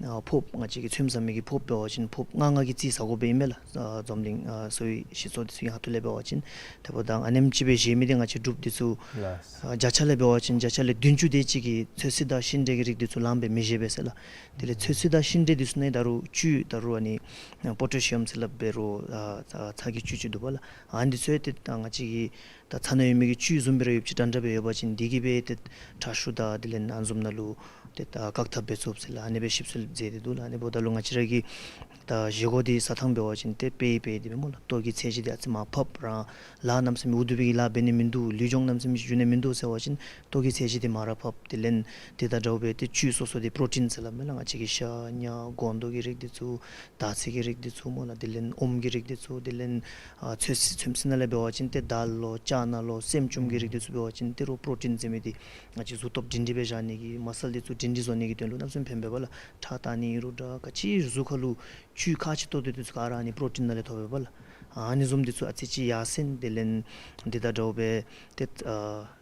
ཨ་ཕོརཔ་ང་བཅས་ཀྱིས་ཚོདམ་ཟ་མི་གི་ཕོརཔ་འབད་བ་ཅིན་ཕོརཔ་ལྔ་ལྔ་གིས་རྩིས་ཟ་དགོ་པས་ཨིན་མས་ལགས། ཨ་འཛམ་གླིང་ཨ་གསོ་བའི་སྤྱི་ཚོགས་འདི་ཚུ་གི་ཁ་ཐུག་ལས་འབད་བ་ཅིན། དེ་འབདཝ་ད་ཨ་ནེམ་ཅིག་སྦེ་བཞེས་མི་འདི་ང་བཅས་འབྲུགཔ་འདི་ཚུ་ལགས། ཨ་བརྒྱ་ཆ་ལས་འབད་བ་ཅིན་བརྒྱ་ཆ་ལས་བདུན་ཅུ་དེ་ཅིག་གིས་ཚོད་བསྲེ་དང་ཤིང་འབྲས་ཀྱི་རིགས་འདི་ཚུ་ལངམ་སྦེ་མི་བཞེས་པས་ཟེར་ལགས། དེ་ལས་ཚོད་བསྲེ་དང་ཤིང་འབྲས་འདི་ཚུ་ནང་ད་རུང་བཅུད་ད་རུང་ཨ་ནི་པོ་ཊེ་ཤི་ཡམ་ཟེར་སླབ་འབད་རུང་ཨ་ཚྭ་གི་བཅུད་ཅིག་འདུག་པ་ལགས། ཨ་ནི་འདི་ཚུ་ཡང་ཏེ་ད་ང་བཅས་ཀྱི་ད་ཚྭ་ནང་ཡོད་མི་གི་བཅུད་བཟུམ་སྦེ་ར་ཡོདཔ་ཅིག་འདྲན་འདྲ་སྦེ་ཡོད་པ་ཅིན་འདི་གིས་སྦེ་ཏེ་ཁྲག་ཤུགས་དང་དེ་ལས་ཨ་ནི་བཟུམ་ནང་ལུ་ཏེ་ད་བཀག་ཐབས་འབད་ཚུགས་ཟེར་ལགས། ཨ་ནི་སྦེ་ཞིབ་འཚོལ་མཛད་དེ་འདུག་ལགས། ཨ་ནི་འབདཝ་ད་ལུ་ང་བཅས་ར་གི་ད་བཞེས་སྒོ་འདི་བཟའ་ཐངས་འབད་བ་ཅིན་ཏེ་དཔེ་དཔེ་འདི་སྦེ་སྨོ་ལགས། ལྟོ་གི་ཚད་གཞི་འདི་ཨ་ཙི་མར་ཕབ་ར་ལཱ་གནམ་མེད་ས་མེད་འུ་སྡུག་པའི་གི་ལཱ་འབད་ནི་མིན་འདུག། ལུས་སྦྱོང་གནམ་མེད་ས་མེད་ཅིག་འགྱོ་ནི་མིན་འདུག་ཟེར་བ་ཅིན་ལྟོ་གི་ཚད་གཞི་འདི་མར་ར་ཕབ། དེ་ལས་ཏེ་ད་འདྲཝ་སྦེ་ཏེ་བཅུད་སོ་སོ་འདི་པྲོ་ཊིན་ཟེར་སླབ་མས་ལགས། ང་བཅས་ཀྱི་ཤ་ཉ་སྒོང་རྡོག་གི་རིགས་འདི་ཚུ་དར་ཚིལ་གྱི་རིགས་འདི་ཚུ་སྨོ་ལགས། དེ་ལས་ཨོམ་གྱི་རིགས་འདི་ཚུ་དེ་ལས་ཨ་ཚོད་བསྲེ་ཚོད་བསྲེ་ནང་ལས་འབད་བ་ཅིན་ཏེ་དཱལ་ལོ་ཅ་ ཁྲག་ནང་ལུ་སྲནམ་བཅོམ་གྱི་རིགས་འདི་ཚུ་འབད་བ་ཅིན་ཏེ་རོགས་པྲོ་ཊིན་ཟེར་མི་འདི་ང་བཅས་གཟུགས་སྟོབས་སྒྲིང་སྒྲི་སྦེ་བཞག་ནི་གི་མ་སཱལ་འདི་ཚུ་སྒྲིང་སྒྲི་བཟོ་ནི་གི་དོན་ལུ་གནམ་མེད་ས་མེད་ཕན་པས་པ་ལགས། ཁྲག་བཏང་ནི་ཨིན་རུང་འདྲ་ག་ཅི་གཟུགས་ཁ་ལུ་བཅུད་ཁག་ཆེ་ཏོག་ཏོ་འདི་ཚུ་ག་ར་ཨ་ནི་པྲོ་ཊིན་ནང་ལས་ཐོབ་པས་པ་ལགས། ཨ་ནི་བཟུམ་འདི་ཚུ་ཨ་ཙི་ཅིག་ཡར་སེང་དེ་ལས་འདི་དང་འདྲཝ་སྦེ་ཏེ་ཨ་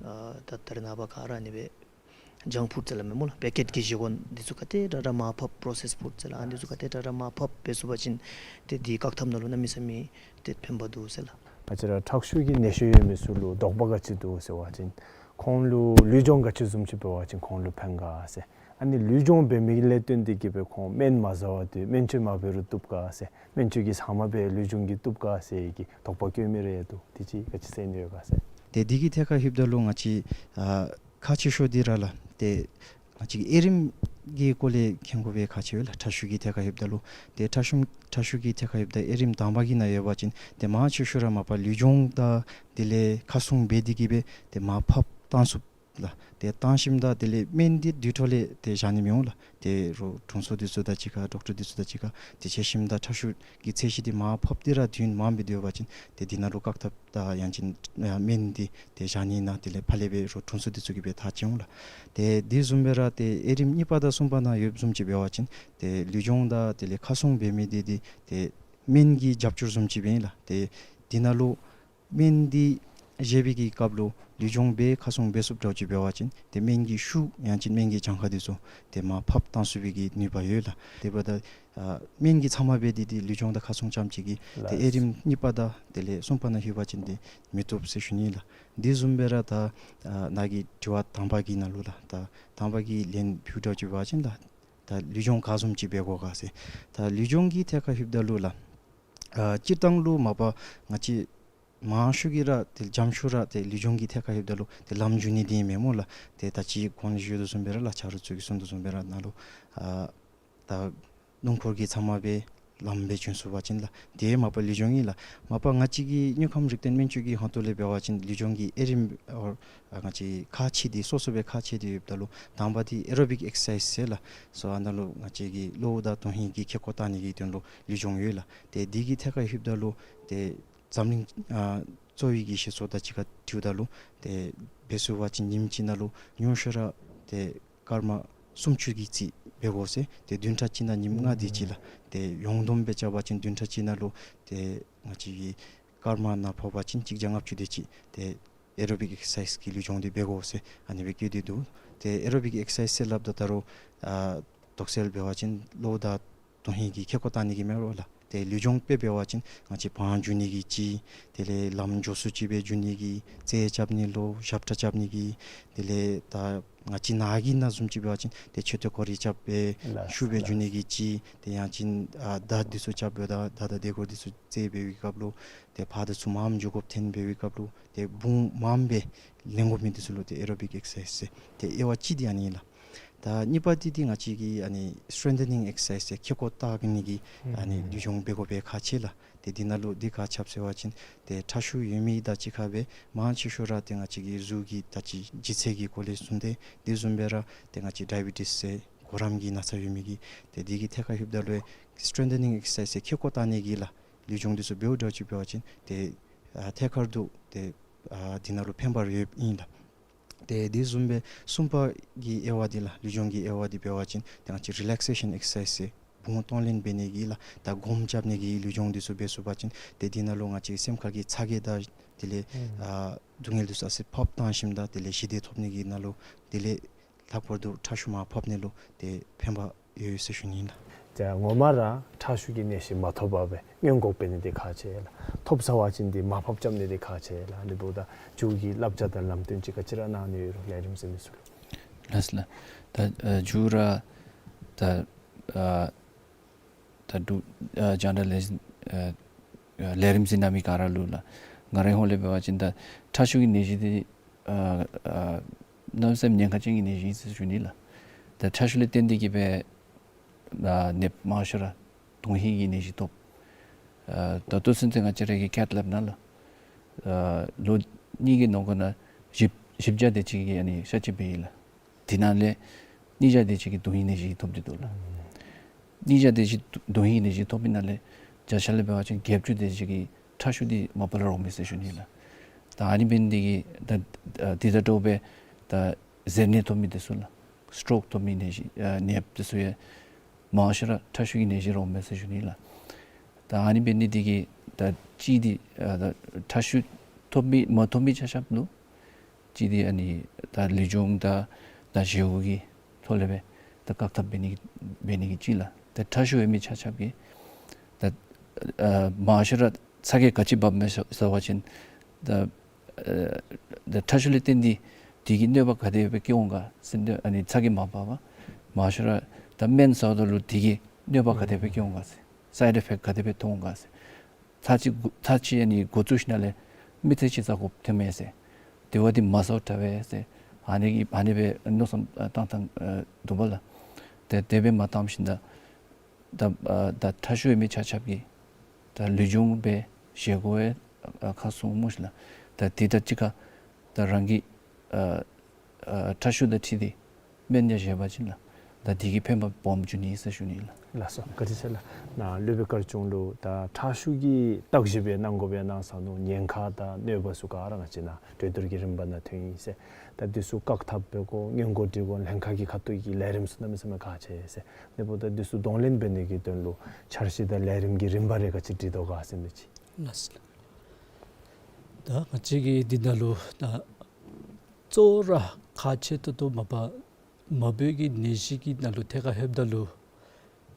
ཨ་ད་ད་རེས་ནངས་པ་ག་ར་ཨ་ནི་སྦེ་ཇང་ཕུཌ་ཟེར་སླབ་མས་སྨོ་ལགས། པེ་ཀེཊ་གི་བཞེས་སྒོ་འདི་ཚུ་ག་དེ་དྲག་དྲག་མར་ཕབ། པྲོ་སེསཌ་ཕུཌ་ཟེར་སླབ་ཨ་ནི་ཚུ་ག་དེ་དྲག་དྲག་མར་ཕབ་འབད་ཚུགས་པ་ཅིན་ཏེ་འདི་བཀག་ཐབས་ནང་ལུ་གནམ་མེད་ས་མེད་ཏེ་ཕན་པ་འདུག་ཟེར་ལགས། ང་བཅས་ར་ཁྲག་ཤུགས་ཀྱི་ནད་གཞི་ཡོད་མི་ཚུ་ལུ་དོགས་པ་ག་ཅི་འདུག་ཟེར་བ་ཅིན་ཁོང་ལུ་ལུས་སྦྱོང་ག་ཅི་བཟུམ་ཅིག་འབད་བ་ཅིན་ཁོང་ལུ་ཕན་ག་ཟེར། ཨ་ནི་ལུས་སྦྱོང་འབད་མི་ལས་བརྟེན་ཏེ་གིས་སྦེ་ཁོང་སྨན་མ་བཟའ་བར་སྡོད་སྨན་བཅོས་མ་འབད་རུང་བཏུབ་ག་ཟེར། སྨན་བཅོས་ཀྱི་ཚབ་མ་སྦེ་ལུས་སྦྱོང་གིས་བཏུབ་ག་ཟེར་གྱི་དོགས་པ་བཀོད་མི་རེ་འདུག། དེ་ཅིག་ག་ཅི་ཟེར་ནི་ཡོད་ག་ཟེར། ཏེ་འདི་གི་ཐད་ཁར་ལྷོདཔ་ད་ལུ་ང་བཅས་ཨ་ཁག་ཆེ་ཤོས་འདི་ར་ལགས་ཏེ་ང་བཅས་ཀྱི་དབྱེ་རིམ་གྱི་སྐོར་ལས་མཁྱེན་དགོ་པའི་ཁག་ཆེ་བས་ལགས། ཁྲག་ཤུགས་ཀྱི་ཐད་ཁར་ལྷོདཔ་ད་ལུ་ཏེ་ཁྲག་ཤུགས་ཁྲག་ཤུགས་ཀྱི་ཐད་ཁར་ལྷོདཔ་ད་དབྱེ་རིམ་དང་པ་གི་ནང་ཡོད་པ་ཅིན་ཏེ་མང་ཆེ་ཤོས་ར་མ་པ་ལུས་སྦྱོང་དང་དེ་ལས་ཁ་སྲུང་འབད་དེ་གིས་སྦེ་ཏེ་མར་ཕབ་བཏང་ཚུགས་ལགས། ཏེ་བཏང་ཞིནམ་ད་དེ་ལས་སྨན་འདི་དེ་འཕྲོ་ལས་ཏེ་བཞག་ནི་མི་འོང་ལགས། ཏེ་རོགས་དྲུང་འཚོ་འདི་ཚུ་དང་གཅིག་ཁར་ཌོག་ཊར་འདི་ཚུ་དང་གཅིག་ཁར་ཏེ་འཕྱད་ཞིནམ་ད་ཁྲག་ཤུགས་ཀྱི་ཚད་གཞི་འདི་མར་ཕབ་སྟེ་ར་དུས་ཡུན་མངམ་སྦེ་སྡོད་པ་ཅིན་ཏེ་འདི་ནང་ལུ་བཀག་ཐབས་དང་ཡང་ཅིན་ཨ་སྨན་འདི་ཏེ་བཞག་ནི་ཨིན་ན་དེ་ལས་ཕར་ལས་སྦེ་རོགས་དྲུང་འཚོ་འདི་ཚུ་གིས་སྦེ་ཐག་བཅད་འོང་ལགས། ཏེ་དེ་བཟུམ་སྦེ་ར་ཏེ་དབྱེ་རིམ་གཉིས་པ་དང་གསུམ་པ་ནང་ཡོདཔ་བཟུམ་ཅིག་འབད་བ་ཅིན་ཏེ་ལུས་སྦྱོང་དང་དེ་ལས་ཁ་སྲུང་འབད་མི་འདི་འདི་ཏེ་སྨན་གྱི་རྒྱབ་སྐྱོར་བཟུམ་ཅིག་སྦེ་ཨིན་ལགས། ཏེ་འདི་ནང་ལུ་སྨན་འདི་བཞེས་པའི་གི་སྐབས་ལུ་ལུས་སྦྱོང་འབད་ཁ་སྲུང་འབད་ཚུགསཔ་འདྲཝ་ཅིག་འབད་བ་ཅིན་ཏེ་སྨན་གྱི་ཤུགས་ཡང་ཅིན་སྨན་གྱི་གྱངས་ཁ་འདི་ཚུ་ཏེ་མར་ཕབ་བཏང་ཚུགས་པའི་གི་ནུས་པ་ཡོད་ལགས། དེ་འབདཝ་ད་ཨ་སྨན་གྱི་ཚབ་མ་འབད་དེ་ཏེ་ལུས་སྦྱོང་དང་ཁ་སྲུང་རྐྱངམ་གཅིག་གིས་ཏེ་ལགས། དབྱེ་རིམ་གཉིས་པ་དང་དེ་ལས་གསུམ་པ་ནང་ལྷོད་པ་ཅིན་ཏེ་མི་བཏུབ་ཟེར་ཞུ་ནི་ལགས། དེ་བཟུམ་སྦེ་ར་ད་ཨ་ནཱ་གི་དྲི་བ་དང་པ་གི་ནང་ལུ་ལགས་ད་དང་པ་གི་ལན་ཕུལཝ་འདྲཝ་ཅིག་འབད་བ་ཅིན་ལགས་ད་ལུས་སྦྱོང་ག་བཟུམ་ཅིག་འབད་དགོ་ག་ཟེར། ད་ལུས་སྦྱོང་གི་ཐད་ཁར་ལྷོདཔ་ད་ལུ་ལགས་ཨ་སྤྱིར་བཏང་ལུ་མ་པ་ང་བཅས་མང་ཤོས་ཀྱིས་ར་ཏེ་འཇམ་ཤོས་ར་ཏེ་ལུས་སྦྱོང་གི་ཐད་ཁར་ལྷོདཔ་ད་ལུ་ཏེ་ལམ་འཇུ་ནི་འདི་ཨིན་མས་སྨོ་ལགས། ཏེ་ད་ཅི་གོང་ལུ་ཞུ་དོ་བཟུམ་སྦེ་ར་ལགས་ཆ་རོགས་ཚུ་གིས་གསུང་དོ་བཟུམ་སྦེ་ར་ནཱ་ལུ་ཨ་ད་སྣུམ་འཁོར་གྱི་ཚབ་མ་སྦེ་ལམ་སྦེ་བྱོན་ཚུགས་པ་ཅིན་ལགས་དེ་མ་པ་ལུས་སྦྱོང་ཨིན་ལགས། མ་པ་ང་བཅས་ཀྱི་དངོས་ཁམས་རིག་སྟོང་སྨན་བཅོས་ཀྱི་ཁ་ཐུག་ལས་འབད་བ་ཅིན་ལུས་སྦྱོང་གི་དབྱེ་རིམ་ཨོ་ཨ་ང་བཅས་ཁག་ཆེ་སྟེ་སོ་སོ་སྦེ་ཁག་ཆེ་སྟེ་ཡོདཔ་ད་ལུ་དང་པ་འདི་ཨེ་རོ་བིག་ཨེག་སར་སའིཛ་ཟེར་ལགས། སོ་ཨ་ནཱ་ལུ་ང་བཅས་ཀྱི་གློ་བ་དང་དོན་ཧིང་གི་ཁེ་ཀོ་བཏང་ནི་གི་དོན་ལུ་ལུས་སྦྱོང་ཡོད་ལགས། ཏེ་འདི་གི་ཐད་ཁར་ལྷོདཔ་ད་ལུ་ཏེ་འཛམ་གླིང་ཨ་གཙོ་བོའི་གི་བཤད་སྲོལ་དང་གཅིག་ཁར་འཁྲིལཝ་ད་ལུ་ཏེ་འབད་ཚུགས་པ་ཅིན་ཉིནམ་གཅིག་ནང་ལུ་ཉུང་ཤོས་ར་ཏེ་སྐར་མ་སུམ་ཅུ་གི་རྩིས་འབད་དགོ་ཟེར། ཏེ་བདུན་ཕྲག་གཅིག་ནང་ཉིནམ་ལྔ་དེ་ཅིག་ལགས། ཏེ་ཡོངས་བསྡོམས་སྦེ་རྐྱབ་པ་ཅིན་བདུན་ཕྲག་གཅིག་ནང་ལུ་ཏེ་ང་བཅས་ཀྱི་སྐར་མ་ནང་ཕོག་པ་ཅིན་གཅིག་བརྒྱ་ལྔ་བཅུ་དེ་ཅིག་ཏེ་ཨེ་རོ་བིག་ཨེག་སར་སའིཛ་གི་ལུས་སྦྱོང་འདི་འབད་དགོ་ཟེར་ཨ་ནི་སྦེ་བཀོད་དེ་འདུག། ཏེ་ཨེ་རོ་བིག་ཨེག་སར་སའིཛ་ཟེར་སླབ་ད་ད་རུང་ཨ་དོགས་སེལ་འབད་བ་ཅིན་གློ་བ་དང་དོན་ཧིང་གི་ཁེ་ཀོ་བཏང་ནི་གི་མེན་རོགས་ལགས། ཏེ་ལུས་སྦྱོང་དཔེ་འབད་བ་ཅིན་ང་བཅས་བང་རྒྱུག་ནི་གི་ཅིག་དེ་ལས་ལམ་མགྱོགས་སུ་ཅིག་སྦེ་རྒྱུག་ནི་གི་རྩེད་རྐྱབ་ནི་ལོ་ཞབས་ཁྲ་རྐྱབ་ནི་གི་དེ་ལས་ད་ང་བཅས་ནཱ་གི་ནང་བཟུམ་ཅིག་འབད་བ་ཅིན་ཏེ་མཆོད་རྟེན་སྐོར་ར་རྐྱབ་སྦེ་ལགས་ཤུགས་སྦེ་ལགས། རྒྱུག་ནི་གི་ཅིག་ཏེ་ཡང་ཅིན་ཨ་མདའ་འདི་ཚུ་རྐྱབ་སྦེ་ད་མདའ་དང་ལྡེ་གུར་འདི་ཚུ་རྩེད་འབད་བའི་སྐབས་ལུ་ཏེ་ཕར་དང་ཚུར་མངམ་འགྱོ་དགོཔ་ཐོན་འབད་བའི་སྐབས་ལུ་ཏེ་བུང་མངམ་སྦེ་ལེན་དགོ་མི་འདི་ཚུ་ལུ་ཏེ་ཨེ་རོ་བིག་ཨེག་སར་སའིཛ་ཟེར། ཏེ་དབྱེ་བ་གཅིག་འདི་ཨ་ནི་ཨིན་ལགས། ད་གཉིས་པ་འདི་འདི་ང་བཅས་ཀྱི་ཨ་ནི་སི་ཊེང་ཐ་ནིང་ཨེག་སར་སའིཛ་ཟེར་ཁེ་ཀོ་བཏགས་ནི་གི་ཨ་ནི་ལུས་སྦྱོང་འབད་དགོ་པའི་ཁག་ཆེ་ལགས། ཏེ་འདི་ནང་ལུ་འདི་ག་ཅི་སླབ་ཟེར་བ་ཅིན་ཏེ་ཁྲག་ཤུགས་ཡོད་མི་དང་གཅིག་ཁར་སྦེ་མང་ཆེ་ཤོས་ར་ཏེ་ང་བཅས་ཀྱི་གཟུགས་ཀྱི་ད་ཅི་ལྗིད་ཚད་ཀྱི་སྐོར་ལས་གསུངས་ཏེ་དེ་བཟུམ་སྦེ་ར་ཏེ་ང་བཅས་ཌའི་བི་ཊིས་ཟེར་གོ་རམས་ཀྱི་ན་ཚ་ཡོད་མི་གིས་ཏེ་འདི་གི་ཐད་ཁར་ལྷོདཔ་ད་ལུ་སི་ཊེང་ཐ་ནིང་ཨེག་སར་སའིཛ་ཟེར་ཁེ་ཀོ་བཏགས་ནི་གི་ལགས་ལུས་སྦྱོང་འདི་ཚུ་འབདཝ་འདྲཝ་ཅིག་འབད་བ་ཅིན་ཏེ་ཨ་ཐད་ཀར་དུ་ཏེ་ཨ་འདི་ནང་ལུ་ཕན་པ་རེ་ཡོདཔ་ཨིན་ལགས། ཏེ་དེ་བཟུམ་སྦེ་གསུམ་པ་གི་དབྱེ་བ་འདི་ལགས་ལུས་སྦྱོང་གི་དབྱེ་བ་འདི་འབད་བ་ཅིན་ཏེ་ང་བཅས་རི་ལེག་སེ་ཤཱན་ཨེག་སར་སའིཛ་ཟེར་བུང་གཏོང་ལེན་འབད་ནི་གི་ལགས་ད་སྒོམ་རྐྱབ་ནི་གི་ལུས་སྦྱོང་འདི་ཚུ་འབད་ཚུགས་པ་ཅིན་ཏེ་འདི་ནང་ལུ་ང་བཅས་སེམས་ཁར་གྱི་ཚ་གྱང་དང་དེ་ལས་ཨ་སྡུག་བསྔལ་འདི་ཚུ་ཨ་ཙི་ཕབ་བཏང་ཞིནམ་ད་དེ་ལས་ཞི་བདེ་ཐོབ་ནི་གི་ནང་ལུ་དེ་ལས་ལྷག་པར་དུ་ཁྲག་ཤུགས་མར་ཕབ་ནི་ལུ་ཏེ་ཕན་པ་ཡོད་ཟེར་ཞུ་ནི་ཨིན་ལགས། ཏེ་ངོ་མ་ར་ཁྲག་ཤུགས་ཀྱི་ནད་གཞི་མ་ཐོབ་པར་སྦེ་སྔོན་འགོག་འབད་ནི་འདི་ཁག་ཆེ་ལགས། ཐོབ་ཚར་བ་ཅིན་འདི་མར་ཕབ་རྐྱབ་ནི་འདི་ཁག་ཆེ་ལགས། དེ་འབདཝ་ད་མཇུག་གི་བསླབ་བྱ་དང་ལམ་སྟོན་ཅིག་ག་ཅི་ར་གནང་ནི་ཡོད་རུང་ལས་རིམ་གཟིགས་མི་ཚུ་ལུ། ལགས་ལགས། ད་ཨ་མཇུག་ར་ད་ཨ་ད་འབྲུག་ཨ་རྒྱང་བསྒྲགས་ལས་ཨ་ཨ་ལས་རིམ་གཟིགས་གནང་མི་ག་ར་ལུ་ལགས་ང་རའི་ཧོངས་ལས་འབད་བ་ཅིན་ད་ཁྲག་ཤུགས་ཀྱི་ནད་གཞི་འདི་ཨ་ཨ་གནམ་མེད་ས་མེད་ཉེན་ཁ་ཅན་གྱི་ནད་གཞི་ཨིན་ཟེར་ཞུ་ནི་ལགས། ད་ཁྲག་ཤུགས་ལས་བརྟེན་ཏེ་གིས་སྦེ་ཨ་ནདཔ་མང་ཤོས་ར་དོན་ཧིང་གི་ནད་གཞི་ཐོབ། ཨ་ད་ལྟོ་ཚུན་ཚོད་ང་བཅས་ར་གི་ཁྱད་ལབ་ན་ལགས་ཨ་ལོ་གཉིས་ཀྱི་ནང་འཁོད་ནང་བཞི་བཞི་བརྒྱ་དེ་ཅིག་གིས་ཨ་ནི་གཤགས་ཅི་འབད་ཡི་ལགས། དེ་ནང་ལས་གཉིས་བརྒྱ་དེ་ཅིག་གིས་དོན་ཧིང་ནད་གཞི་ཐོབ་སྟེ་འདུག་ལགས། གཉིས་བརྒྱ་དེ་ཅིག་དོན་ཧིང་ནད་གཞི་ཐོབ་པའི་ནང་ལས་བརྒྱ་ཆ་ལས་འབད་བ་ཅིན་བརྒྱད་ཅུ་དེ་ཅིག་གིས་ཁྲག་ཤུགས་འདི་མ་པ་ལས་རོགས་མེད་ཟེར་ཞུ་ནི་ལགས། ད་ཨ་ནི་འབད་ནི་འདི་གིས་ད་ཨ་འདི་དང་འདྲཝ་སྦེ་ད་གཟེར་ནད་ཐོབ་མི་འདི་ཚུ་ལགས། སི་ཊོཀ་ཐོབ་མི་ནད་གཞི་ཨ་ནད་འདི་ཚུ་ཡང་མང་ཤོས་ར་ཁྲག་ཤུགས་ཀྱི་ནད་གཞི་ར་འོངམ་མས་ཟེར་ཞུ་ནི་ལགས། ད་ཨ་ནི་འབད་ནི་འདི་གིས་ད་གཅིག་འདི་ཨ་ད་ཁྲག་ཤུགས་ཐོབ་མི་མ་ཐོབ་མི་ཆ་ཁྱབ་ལུ་གཅིག་འདི་ཨ་ནི་ད་ལུས་སྦྱོང་དང་ད་བཞེས་སྒོ་གི་ཐོག་ལས་སྦེ་ད་བཀག་ཐབས་འབད་ནི་འབད་ནི་གི་གཅིག་ལགས། ད་ཁྲག་ཤུགས་ཡོད་མི་ཆ་ཁྱབ་ཀྱིས་ད་ཨ་མང་ཤོས་ར་ཚ་གྱང་ག་ཅི་འབབ་མས་ཟེར་བ་ཅིན་ད་ཨ་ད་ཁྲག་ཤུགས་ལས་བརྟེན་ཏེ་དེ་གིས་གནོད་པ་ག་དེ་སྦེ་བཀལ་འོང་ག་ཟེར་ཨ་ནི་ཚ་གྱང་མ་འབབ་པར་མང་ཤོས་ར་ད་སྨན་ཟཝ་ད་ལུ་དེ་གིས་གནོད་པ་ག་དེ་སྦེ་བཀལ་འོང་ག་ཟེར་སའིཌ་ཨི་ཕེཀཊ་ག་དེ་སྦེ་མཐོང་འོང་ག་ཟེར། ཚར་གཅིག་ཚར་གཅིག་ཨ་ནི་འགོ་བཙུགས་ཞིནམ་ལས་མི་ཚེ་གཅིག་ཟ་དགོཔ་ཐོནམ་མས་ཟེར། དེ་བ་འདི་མ་ཟཝ་དྲག་པས་ཟེར། ཨ་ནི་གི་ཨ་ནི་སྦེ་མནོ་བསམ་བཏང་བཏང་འདུག་པ་ལགས། ཏེ་དེ་སྦེ་མ་བཏངམ་ཞིནམ་ད་ད་ཨ་ད་ཁྲག་ཤུགས་ཡོད་མི་ཆ་ཁྱབ་ཀྱིས་ད་ལུས་སྦྱོང་འབད་བཞེས་སྒོ་ཡང་ཨ་ཁ་སྲུང་སྨོ་ཤིག་ལགས། ད་དེ་དང་གཅིག་ཁར་ད་རང་གི་ཨ་ཨ་ཁྲག་ཤུགས་དང་འཁྲིལ་ཏེ་སྨན་ཡང་བཞེས་པ་ཅིན་ལགས། ད་དེ་གིས་ཕན་པ་སྦོམ་འབྱུང་ནི་ཟེར་ཞུ་ནི་ལགས། ལགས་སོ། བཀའ་དྲིན་ཆེ་ལགས། ནཱ་སློབ་དཔོན་དཀར་ཆུང་ལུ་ད་ཁྲག་ཤུགས་ཀྱི་བརྟག་ཞིབ་ཡང་གནང་དགོ་པས་གནང་ས་ནུག། ཉེན་ཁ་དང་གནོད་པ་ཚུ་ག་ར་ང་བཅས་ནཱ་གྲོས་བསྡུར་གྱི་རིམ་པ་ནང་ཐོན་ཡི་ཟེར། ད་འདི་ཚུ་བཀག་ཐབས་འབད་དགོ་སྔོན་འགོག་འབད་དགོ་ལྷན་ཁག་གི་ཁ་ཐུག་གི་ལས་རིམ་ཚུ་གནམ་མེད་ས་མེད་ཁག་ཆེ་ཟེར། དེ་འབདཝ་ད་འདི་ཚུ་གདོང་ལེན་འབད་ནི་གི་དོན་ལུ་འཆར་གཞི་དང་ལས་རིམ་གྱི་རིམ་པ་རེ་ག་ཅི་སྒྲིག་དོ་ག་ཟེར་མི་ཅིག། ལགས་སོ། ད་ང་བཅས་ཀྱིས་འདི་ནང་ལུ་ད་གཙོ་བོ་ར་ཁག་ཆེ་ཏོག་ཏོ་མ་པ་མ་བུ་གི་ནད་གཞི་གི་ནང་ལུ་ཐད་ཁར་ལྷོདཔ་ད་ལུ་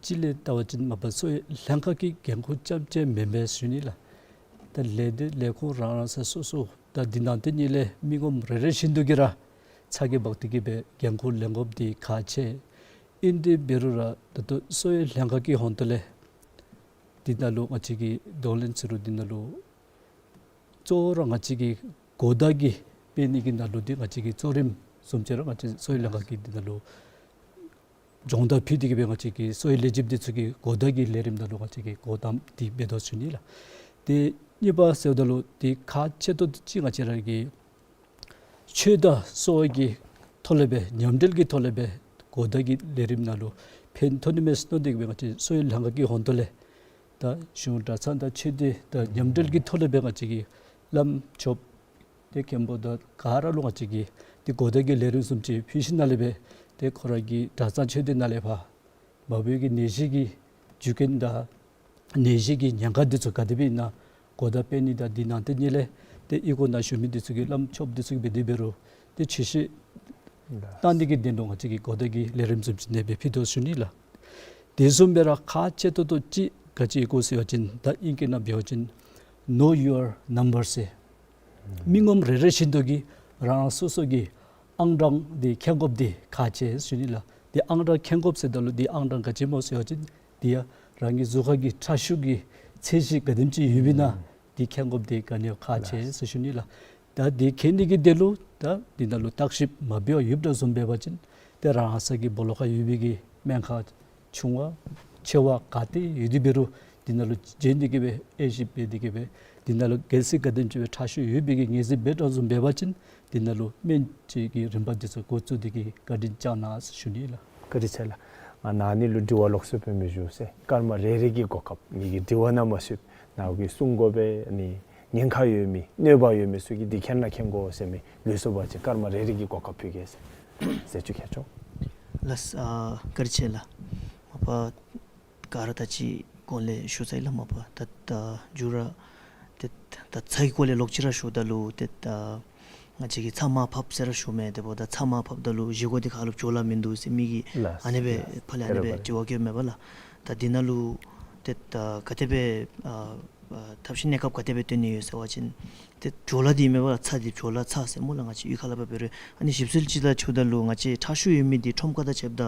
གཅིག་ལས་བལྟ་བ་ཅིན་མ་པ་གསོ་བའི་ལྷན་ཁག་གི་འགན་ཁུར་རྐྱངམ་གཅིག་མེན་པས་ཞུ་ནི་ལགས། ད་ལས་སྡེ་ལས་ཁུངས་རང་རང་ས་སོ་སོ་ད་འདི་ནང་དེ་ནང་ལས་མི་ངོམ་རེ་རེ་བཞིན་དུ་གིས་ར་ཚ་གྱང་འབག་སྟེ་གིས་སྦེ་འགན་ཁུར་ལེན་དགོཔ་འདི་ཁག་ཆེ། ཨིན་ཏེ་འབད་རུང་ར་ད་ལྟོ་གསོ་བའི་ལྷན་ཁག་གི་ཧོང་ཏོ་ལས་འདི་ནང་ལུ་ང་བཅས་ཀྱིས་གདོང་ལེན་ཟེར་རུང་འདི་ནང་ལུ་གཙོ་བོ་ར་ང་བཅས་ཀྱིས་གོ་བརྡ་གི་སྤེལ་ནི་གི་ནང་ལུ་འདི་ང་བཅས་ཀྱི་གཙོ་རིམ་བཟུམ་ཅིག་ར་ང་བཅས་གསོ་བའི་ལྷན་ཁག་གིས་འདི་ནང་ལུ་སྦྱོང་བརྡར་ཕུལ་ཏེ་གིས་སྦེ་ང་བཅས་ཀྱི་གསོ་བའི་ལས་བྱེདཔ་འདི་ཚུ་གིས་གོ་བརྡ་གི་ལས་རིམ་ནང་ལུ་ང་བཅས་ཀྱིས་གོ་དོན་འདི་འབད་དོ་ཞུ་ནི་ལགས། ཏེ་གཉིས་པ་ཟེརཝ་ད་ལུ་ཏེ་ཁག་ཆེ་ཏོག་ཏོ་ཅིག་ང་བཅས་ར་གི་ཆོས་དང་གསོ་བ་གི་ཐོག་ལས་སྦེ་མཉམ་འབྲེལ་གྱི་ཐོག་ལས་སྦེ་གོ་བརྡ་གི་ལས་རིམ་ནང་ལུ་ཕན་ཐོགས་ནི་མས་ཟེར་མནོ་སྟེ་གིས་སྦེ་ང་བཅས་གསོ་བའི་ལྷན་ཁག་གི་ཧོང་ཏོ་ལས་ད་གཞུང་གྲྭ་ཚང་དང་ཆོས་སྡེ་དང་མཉམ་འབྲེལ་གྱི་ཐོག་ལས་སྦེ་ང་བཅས་ཀྱིས་བླམ་ཆོསཔ་ཏེ་མཁན་པོ་དང་ག་ར་ལུ་ང་བཅས་ཀྱིས་ཏེ་གོ་བརྡ་གི་ལས་རིམ་བཟུམ་ཅིག་ཕུལ་ཞིནམ་ལས་སྦེ་ཏེ་ཁོ་ར་གི་གྲྭ་ཚང་ཆོས་སྡེ་ནང་ལས་ཕར་མ་བུ་གི་ནད་གཞི་གི་རྒྱུ་རྐྱེན་དང་ནད་གཞི་གི་ཉེན་ཁ་འདི་ཚུ་ག་དེ་སྦེ་ཨིན་ན་གོ་བརྡ་སྤེལ་ནི་དང་འདི་ནང་དེ་ནང་ལས་ཏེ་ཨི་ཁོ་ནང་བཞུགས་མི་འདི་ཚུ་གིས་བླམ་ཆོསཔ་འདི་ཚུ་གིས་འབད་དེ་འབད་རུང་ཏེ་ཆོས་བཤད་གཏང་ནི་གི་དོན་ལུ་ང་བཅས་ཀྱིས་གོ་བརྡ་གི་ལས་རིམ་བཟུམ་ཅིག་ནང་སྦེ་ཕུལ་དོ་ཞུ་ནི་ལགས། དེ་བཟུམ་སྦེ་ར་ཁག་ཆེ་ཏོག་ཏོ་ཅིག་ག་ཅི་ཨིན་གོ་ཟེར་བ་ཅིན་ད་ཨིང་སྐད་ནང་འབད་བ་ཅིན་know your number ཟེར། མི་ངོམ་རེ་རེ་བཞིན་དུ་གིས་རང་རང་སོ་སོ་གི་ཨང་གྲངས་འདི་མཁྱེན་དགོཔ་འདི་ཁག་ཆེ་ཞུ་ནི་ལགས། འདི་ཨང་གྲངས་མཁྱེན་དགོཔ་ཟེརཝ་ད་ལུ་འདི་ཨང་གྲངས་ག་ཅི་སྨོ་ཟེར་བ་ཅིན་འདི་ཡང་རང་གི་གཟུགས་ཁར་གྱི་ཁྲག་ཤུགས་ཀྱི་ཚད་གཞི་ག་དེམ་ཅིག་ཡོདཔ་ཨིན་ན་འདི་མཁྱེན་དགོཔ་འདི་ག་ནི་ཡང་ཁག་ཆེ་ཟེར་ཞུ་ནི་ལགས། ད་འདི་མཁྱེན་ནི་གི་དོན་ལུ་ད་འདི་ནང་ལུ་བརྟག་ཞིབ་མ་འབད་བར་ཡོདཔ་འདྲཝ་བཟུམ་འབད་བ་ཅིན་ཏེ་རང་ས་གི་སྦོ་ལོགས་ཁར་ཡོད་པའི་གི་སྨན་ཁང་ཆུང་བ་ཆེ་བ་ག་ཏེ་ཡོད་དེ་འབད་རུང་འདི་ནང་ལུ་བྱོན་ཏེ་གིས་སྦེ་དབྱེ་ཞིབ་འབད་དེ་གིས་སྦེ་འདི་ནང་ལུ་གལ་སྲིད་ག་དེམ་ཅིག་སྦེ་ཁྲག་ཤུགས་ཡོད་པའི་གི་ངོས་འཛིན་འབད་དོ་བཟུམ་འབད་བ་ཅིན་འདི་ནང་ལུ་སྨན་བཅོས་ཀྱི་རིམ་པ་འདི་ཚུ་འགོ་བཙུགས་ཏེ་གིས་བཀའ་དྲིན་བསྐྱང་གནང་ཞུ་ནི་ལགས། བཀའ་དྲིན་ཆེ་ལགས། ང་ནཱ་ནི་ལུ་དྲི་བ་ལོགས་སུ་སྤེལ་མི་ཞུ་ཟེར། སྐར་མ་རེ་རེ་གི་གོ་སྐབས་ངེ་གི་དྲི་བ་ནང་མ་ཚུད་ནཱ་གིས་གསུང་དགོ་པས། ཨ་ནི་ཉེན་ཁ་ཡོད་མི་གནོད་པ་ཡོད་མི་ཚུ་གིས་འདི་མཁྱེན་ན་མཁྱེན་དགོ་ཟེར་མི་ལུས་སོ་བ་ཅིན་སྐར་མ་རེ་རེ་གི་གོ་སྐབས་ཕུལ་གེ་ཟེར། ཟེར་ཅིག་ཁྱེར་ཆོག། ལགས། ཨ་བཀའ་དྲིན་ཆེ་ལགས། མ་པ་ག་ར་ད་ཅི་གོང་ལས་ཞུ་ཚར་ཡི་ལགས། མ་པ་ད་ད་མཇུག་ར་ཏེ་ད་ཚ་གི་སྐོར་ལས་ལོག་ཅི་ར་ཞུཝ་ད་ལུ་ཏེ་ད་ང་བཅས་ཀྱིས་ཚྭ་མར་ཕབ་ཟེར་ར་ཞུཝ་མས། དེ་འབདཝ་ད་ཚྭ་མར་ཕབ་ད་ལུ་བཞེས་སྒོ་འདི་ཁར་ལུ་བྲོ་བརླག་མིན་འདུག་ཟེར་མི་གིས་ལགས། ཨ་ནི་སྦེ་ལགས། ཕར་ལས་ཨ་ནི་སྦེ་དྲི་བ་བཀོདཔ་མས་པ་ལགས། ད་འདི་ནང་ལུ་ཏེ་ད་ག་དེ་སྦེ་ཨ་ཨ་ཐབས་ཤེས་གནས་སྐབས་ག་དེ་སྦེ་སྟོན་ནི་ཡོད་ཟེར་བ་ཅིན་ཏེ་བྲོ་བརླག་འདི་མས་པ་ལགས། ཚྭ་འདི་བྲོ་བརླག་ཚྭ་ཟེར་སྨོ་ལགས། ང་བཅས་གཡུས་ཁ་ལས་ཕར་འབད་རུང་ཨ་ནི་ཞིབ་འཚོལ་ཅིག་ལགས་ཞུཝ་ད་ལུ་ང་བཅས་ཁྲག་ཤུགས་ཡོད་མི་འདི་ཁྲོམ་ཁ་དང་ཕྱདཔ་ད་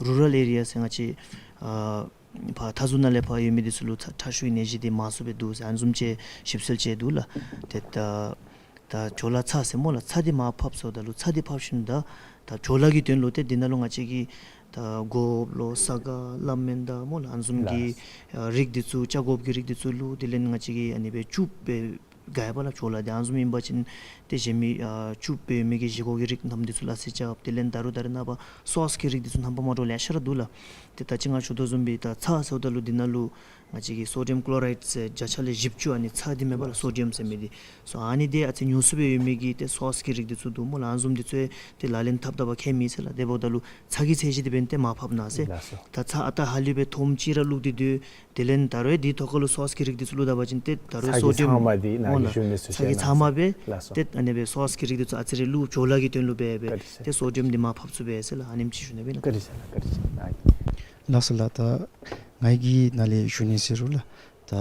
རུ་རཱལ་ཨེ་རི་ཡ་ཟེར་ང་བཅས་ཨ་ཕར་མཐའ་ཟུར་ནང་ལས་ཕར་ཡོད་མི་འདི་ཚུ་ལུ་ཁྲག་ཁྲག་ཤུགས་ཀྱི་ནད་གཞི་འདི་མང་སུ་སྦེ་འདུག་ཟེར་ཨ་ནི་བཟུམ་ཅིག་ཞིབ་འཚོལ་ཅིག་འདུག་ལགས། ཏེ་ད་ད་བྲོ་བརླག་ཚྭ་ཟེར་སྨོ་ལགས། ཚྭ་འདི་མར་ཕབ་སོཝ་ད་ལུ་ཚྭ་འདི་ཕབ་ཞིནམ་ད་ད་བྲོ་བརླག་གི་དོན་ལུ་ཏེ་འདི་ནང་ལུ་ང་བཅས་ཀྱིས་ད་སྒོགཔ་ལོ་ས་ག་བླ་སྨན་དང་སྨོ་ལགས། ཨ་ནི་བཟུམ་གྱི་ལགས། ཨ་རིགས་འདི་ཚུ་བཅག་དགོཔ་གི་རིགས་འདི་ཚུ་བླུགས། དེ་ལས་ང་བཅས་ཀྱིས་ཨ་ནི་སྦེ་བཅུག་སྦེ་དགའ་བ་ལགས། བྲོ་བརླག་འདི་ཨ་ནི་བཟུམ་ཨིན་པ་ཅིན་ཏེ་གཞན་མི་ཨ་བཅུག་སྦེ་མི་གི་བཞེས་སྒོ་གི་རིགས་རྣམས་འདི་ཚུ་སླ་བསྲེ་རྐྱབ། དེ་ལས་ད་རུང་ད་རེས་ནངས་པ་སོསི་གི་རིགས་འདི་ཚུ་རྣམ་པ་མ་འདྲཝ་ལེ་ཤ་ར་འདུག་ལགས། ཏེ་ད་ཅི་ང་ཞུ་དོ་བཟུམ་སྦེ་ད་ཚྭ་ཟེརཝ་ད་ལུ་འདི་ནང་ལུ་ ང་བཅས་ཀྱི་སོ་ཌི་ཡམ་ཀློ་རའིཌ་ཟེར་བརྒྱ་ཆ་ལས་བཞི་བཅུ་ཨ་ནི་ཚྭ་འདི་མེན་པ་ལགས། སོ་ཌི་ཡམ་ཟེར་མི་འདི། སོ་ཨ་ནི་འདི་ཨ་ཙི་ཉུང་སུ་སྦེ་ཡོད་མི་གི་ཏེ་སོསི་གི་རིགས་འདི་ཚུ་འདུག་སྨོ་ལགས། ཨ་ནི་བཟུམ་འདི་ཚུ་ཏེ་ལག་ལེན་འཐབ་འཐབ་པར་ཁྱད་མེད་ཟེར་ལགས། དེ་འབདཝ་ད་ལུ་ཚྭ་གི་ཚད་གཞི་འདི་འབདན་ཏེ་མར་ཕབ་གནང་ཟེར། ལགས་སོ། ད་ཚྭ་ཨ་རྟག་ཧ་ལུགས་སྦེ་ཐོམ་ཅིག་ར་བླུགས་ཏེ་སྡོད། དེ་ལས་ད་རུང་འདི་ཐོག་ཁ་ལུ་སོསི་གི་རིགས་འདི་ཚུ་བླུགས་ད་པ་ཅིན་ཏེ་ད་རུང་ཚྭ་གི་སོ་ཌི་ཡམ་ཚང་མ་འདི་ནཱ་སྨོ་གི་ལགས། ཞུ་མི་ཚུ་ཚྭ་གི་བྱས་ཚང་མ་སྦེ། ལགས་སོ། ཏེ་ཨ་ནི་སྦེ་སོསི་གི་རིགས་འདི་ཚུ་ཨ་ཙི་རེ་བླུགས་བྱོག་ལཱ་གི་དོན་ལུ་འབད་འབད། བཀའ་དྲིན་ཆེ། ཏེ་སོ་ཌི་ཡམ་འདི་མར་ཕབ་ཚུགས་པས་ཟེར་ལགས། ཨ་ནེམ་ཅིག་ཞུ་ནི་སྦེ་ལགས། བཀའ་དྲིན་ཆེ་ལགས། བཀའ་དྲིན་ཆེ་ལགས། ལགས་སོ་ལགས། ད་ངེ་གི་ནང་ལས་ཞུ་ནི་ཟེར་རུང་ལགས། ད་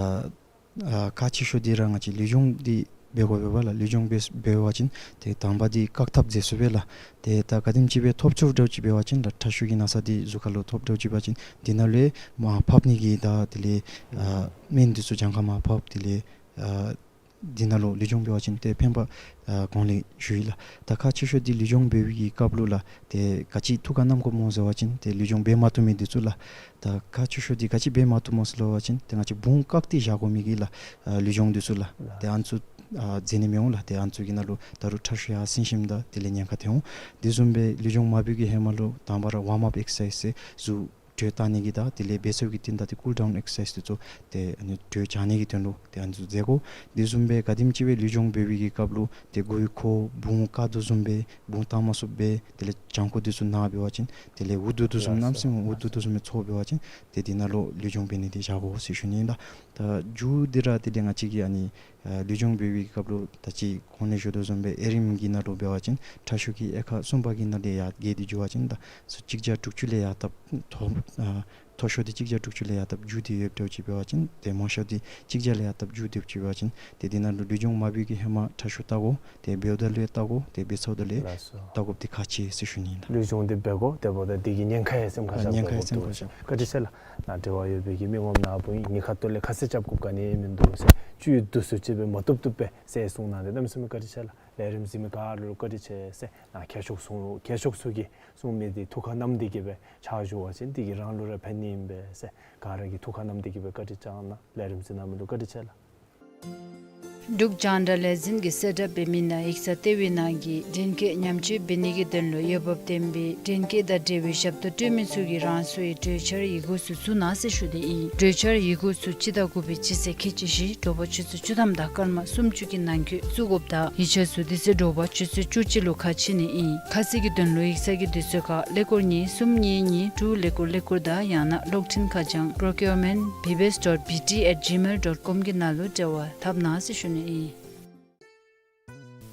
ཨ་ཁག་ཆེ་ཤོས་འདི་ར་ང་བཅས་ལུས་སྦྱོང་འདི་འབད་དགོ་པས་ལགས། ལུས་སྦྱོང་འབད་འབད་བ་ཅིན་ཏེ་དང་པ་འདི་བཀག་ཐབས་མཛད་ཚུགས་པས་ལགས། ཏེ་ད་ག་དེམ་ཅིག་སྦེ་ཐོབ་ཚུགས་འདྲཝ་ཅིག་འབད་བ་ཅིན་ལགས། ཁྲག་ཤུགས་ཀྱི་ན་ཚ་འདི་གཟུགས་ཁ་ལུ་ཐོབ་འདྲཝ་ཅིག་འབད་བ་ཅིན་འདི་ནང་ལུ་མར་ཕབ་ནི་གི་ད་དེ་ལས་ཨ་སྨན་འདི་ཚུ་གྱངས་ཁ་མར་ཕབ། དེ་ལས་ཨ་འདི་ནང་ལུ་ལུས་སྦྱོང་འབད་བ་ཅིན་ཏེ་ཕན་པ་ཨ་གོང་ལས་ཞུ་ཡི་ལགས། ད་ཁག་ཆེ་ཤོས་འདི་ལུས་སྦྱོང་འབད་བའི་གི་སྐབས་ལུ་ལགས། ཏེ་ག་ཅི་ཐུགས་ཁར་བསྣམ་དགོཔ་སྨོ་ཟེར་བ་ཅིན་ཏེ་ལུས་སྦྱོང་འབད་མ་བཏུབ་མི་འདི་ཚུ་ལགས། ད་ཁག་ཆེ་ཤོས་འདི་ག་ཅི་འབད་མ་བཏུབ་སྨོ་ཟེར་བ་ཅིན་ཏེ་ང་བཅས་བུང་བཀག་སྟེ་བཞག་དགོ་མི་གི་ལགས་ཨ་ལུས་སྦྱོང་འདི་ཚུ་ལགས། ཏེ་ཨ་ནི་ཚུ་ཨ་མཛད་ནི་མི་འོང་ལགས། ཏེ་ཨ་ནི་ཚུ་གི་ནང་ལུ་ད་རུང་ཁྲག་ཤུགས་ཡར་སེང་ཞིནམ་ད་དེ་ལས་ཉེན་ཁ་ཐོན་འོང་། དེ་བཟུམ་སྦེ་ལུས་སྦྱོང་མ་འབད་བའི་གི་ཧེ་མ་ལུ་དང་པ་ར་ཝརམ་ཨཔ་ཨེག་སར་སའིཛ་ཟེར་གཟུགས་དྲོད་བཏང་ནི་གི་དང་དེ་ལས་འབད་ཚར་བའི་གི་རྟིང་བདའ་སྟེ་ཀུལ་ཌའུན་ཨེག་སར་སའིཛ་འདི་ཚུ་ཏེ་ཨ་ནི་དྲོད་འཇགས་ནི་གི་དོན་ལུ་ཏེ་ཨ་ནི་ཚུ་མཛད་དགོ། དེ་བཟུམ་སྦེ་ག་དེམ་ཅིག་སྦེ་ལུས་སྦྱོང་འབད་བའི་གི་སྐབས་ལུ་ཏེ་མགུ་ཡི་ཁོག་བུང་བཀག་དོ་བཟུམ་སྦེ་བུང་བཏང་མ་ཚུགསཔ་སྦེ་དེ་ལས་བྱང་ཁོག་འདི་ཚུ་ན་འབད་བ་ཅིན་དེ་ལས་འུ་སྡུག་དོ་བཟུམ་གནམ་མེད་ས་མེད་འུ་སྡུག་དོ་བཟུམ་སྦེ་ཚོར་འབད་བ་ཅིན་ཏེ་འདི་ནང་ལུ་ལུས་སྦྱོང་འབད་ནི་འདི་བཞག་དགོ་ཟེར་ཞུ་ནི་ཨིན་ལགས། ད་རྒྱུ་འདི་ར་དེ་ལས་ང་བཅས་ཀྱི་ཨ་ནི་ཨ་ལུས་སྦྱོང་འབད་བའི་གི་སྐབས་ལུ་ད་ཅི་གོང་ལས་ཞུ་དོ་བཟུམ་སྦེ་ཨེ་རིམ་གྱི་ནང་ལུ་འབད་བ་ཅིན་ཁྲག་ཤུགས་ཀྱི་དབྱེ་ཁག་གསུམ་པ་གི་ནང་ལས་ཡར་རྒྱས་ཏེ་འགྱོ་བ་ཅིན་ད་སོ་གཅིག་བརྒྱ་དྲུག་ཅུ་ལས་ཡར་བཏབ་མཐོ་ཨ་མཐོ་ཤོས་འདི་གཅིག་བརྒྱ་དྲུག་ཅུ་ལས་ཡར་བཏབ་རྒྱུ་འདི་ཡོདཔ་འདྲཝ་ཅིག་འབད་བ་ཅིན་ཏེ་མང་ཤོས་འདི་གཅིག་བརྒྱ་ལས་ཡར་བཏབ་རྒྱུ་འདི་ཡོདཔ་ཅིག་འབད་བ་ཅིན་ཏེ་འདི་ནང་ལུ་ལུས་སྦྱོང་མ་འབད་བའི་གི་ཧེ་མ་ཁྲག་ཤུགས་བལྟ་དགོ། ཏེ་འབདཝ་ད་ལུ་ཡང་བལྟ་དགོ། ཏེ་འབད་ཚརཝ་ད་ལུ་ཡང་ལགས་སོ། བལྟ་དགོཔ་འདི་ཁག་ཆེ་ཟེར་ཞུ་ནི་ཨིན་ལགས། ལུས་སྦྱོང་འདི་འབད་དགོ། དེ་འབདཝ་ད་འདི་གི་ཉེན་ཁ་ཡང་སེམས་ཁར་ཨ་བཞག་ཉེན་ཁ་ཡང་དགོཔ་སེམས་ཁར་བཞག། བཀའ་དྲིན་ཆེ་ལགས། ནཱ་འབྲེལ་བ་ཡོད་པའི་གི་མི་ངོམ་ནཱ་བུ་ཨིན། ངེའི་ཁ་ཐུག་ལས་ཁ་གསལ་རྐྱབ་དགོཔ་ག་ནི་ཡང་མིན་འདུག་ཟེར། བཅུད་བསྡུ་སུ་ཅིག་སྦེ་མ་བཏུབ་བཏུབ་སྦེ་ཟེར་གསུངས་གནང་སྟེ་གནམ་མེད་ས་མེད་བཀའ་དྲིན་ཆེ་ལགས། ལས་རིམ་གཟིགས་མི་ག་ར་ལུ་བཀའ་དྲིན་ཆེ་ཟེར། ནཱ་མཁས་མཆོག་གསུང་མཁས་མཆོག་ཚུ་གིས་གསུང་མི་འདི་ཐུགས་ཁར་བསྣམས་ཏེ་གི་སྦེ་ཕྱག་ཞུ་བ་ཅིན་འདི་གིས་རང་ལུ་ར་ཕན་ནི་ཨིན་པས་ཟེར། ག་ར་གིས་ཐུགས་ཁར་བསྣམས་ཏེ་གི་སྦེ་བཀའ་དྲིན་བསྐྱང་གནང་། ལས་རིམ་གཟིགས་གནང་མི་ལུ་བཀའ་དྲིན་ཆེ་ལགས། འབྲུག་རྒྱང་བསྒྲགས་ལས་འཛིན་གྱིས་གསལ་བསྒྲགས་འབད་མི་ནང་ཡིག་ཚང་ལྟེ་བའི་ནང་གི་འདྲེན་བསྐྱལ་ཉམས་བཅོས་འབད་ནི་གི་དོན་ལུ་འོས་འབབ་ལྡན་པའི་འདྲེན་བསྐྱལ་དང་འབྲེལ་བའི་ཞབས་ཏོག་སྤྲོད་མི་ཚུ་གིས་རང་སོའི་གྲོས་འཆར་ཡི་གུ་ཚུ་བཙུགས་གནང་ཟེར་ཞུ་ནི་ཨིན། གྲོས་འཆར་ཡི་གུ་ཚུ་སྤྱི་ཟླ་དགུ་པའི་སྤྱི་ཚེས་ཁལ་གཅིག་བཞི་དྲོ་པ་ཆུ་ཚོད་བཅུ་ཐམ་དང་སྐར་མ་སུམ་ཅུ་གི་ནང་འཁོད་བཙུགས་དགོཔ་དང་ཡིག་ཆ་ཚུ་དེ་ཚེ་དྲོ་པ་ཆུ་ཚོད་བཅུ་གཅིག་ལུ་ཁ་ཕྱེ་ནི་ཨིན། ཁ་གསལ་གྱི་དོན་ལུ་ཡིག་ཚང་གི་དུས་ཚོད་ཁར་ཀླད་ཀོར་གཉིས་གསུམ་གཉིས་གཉིས་དྲུག་ཀླད་ཀོར་ཀླད་ཀོར་དང་ཡང་ན་གློག་འཕྲིན་ཁ་བྱང་procurement bbs dot bt at gmail dot com གི་ནང་ལུ་འབྲེལ་བ་འཐབ་གནང་ཟེར་ཞུ་ནི་ཨིན།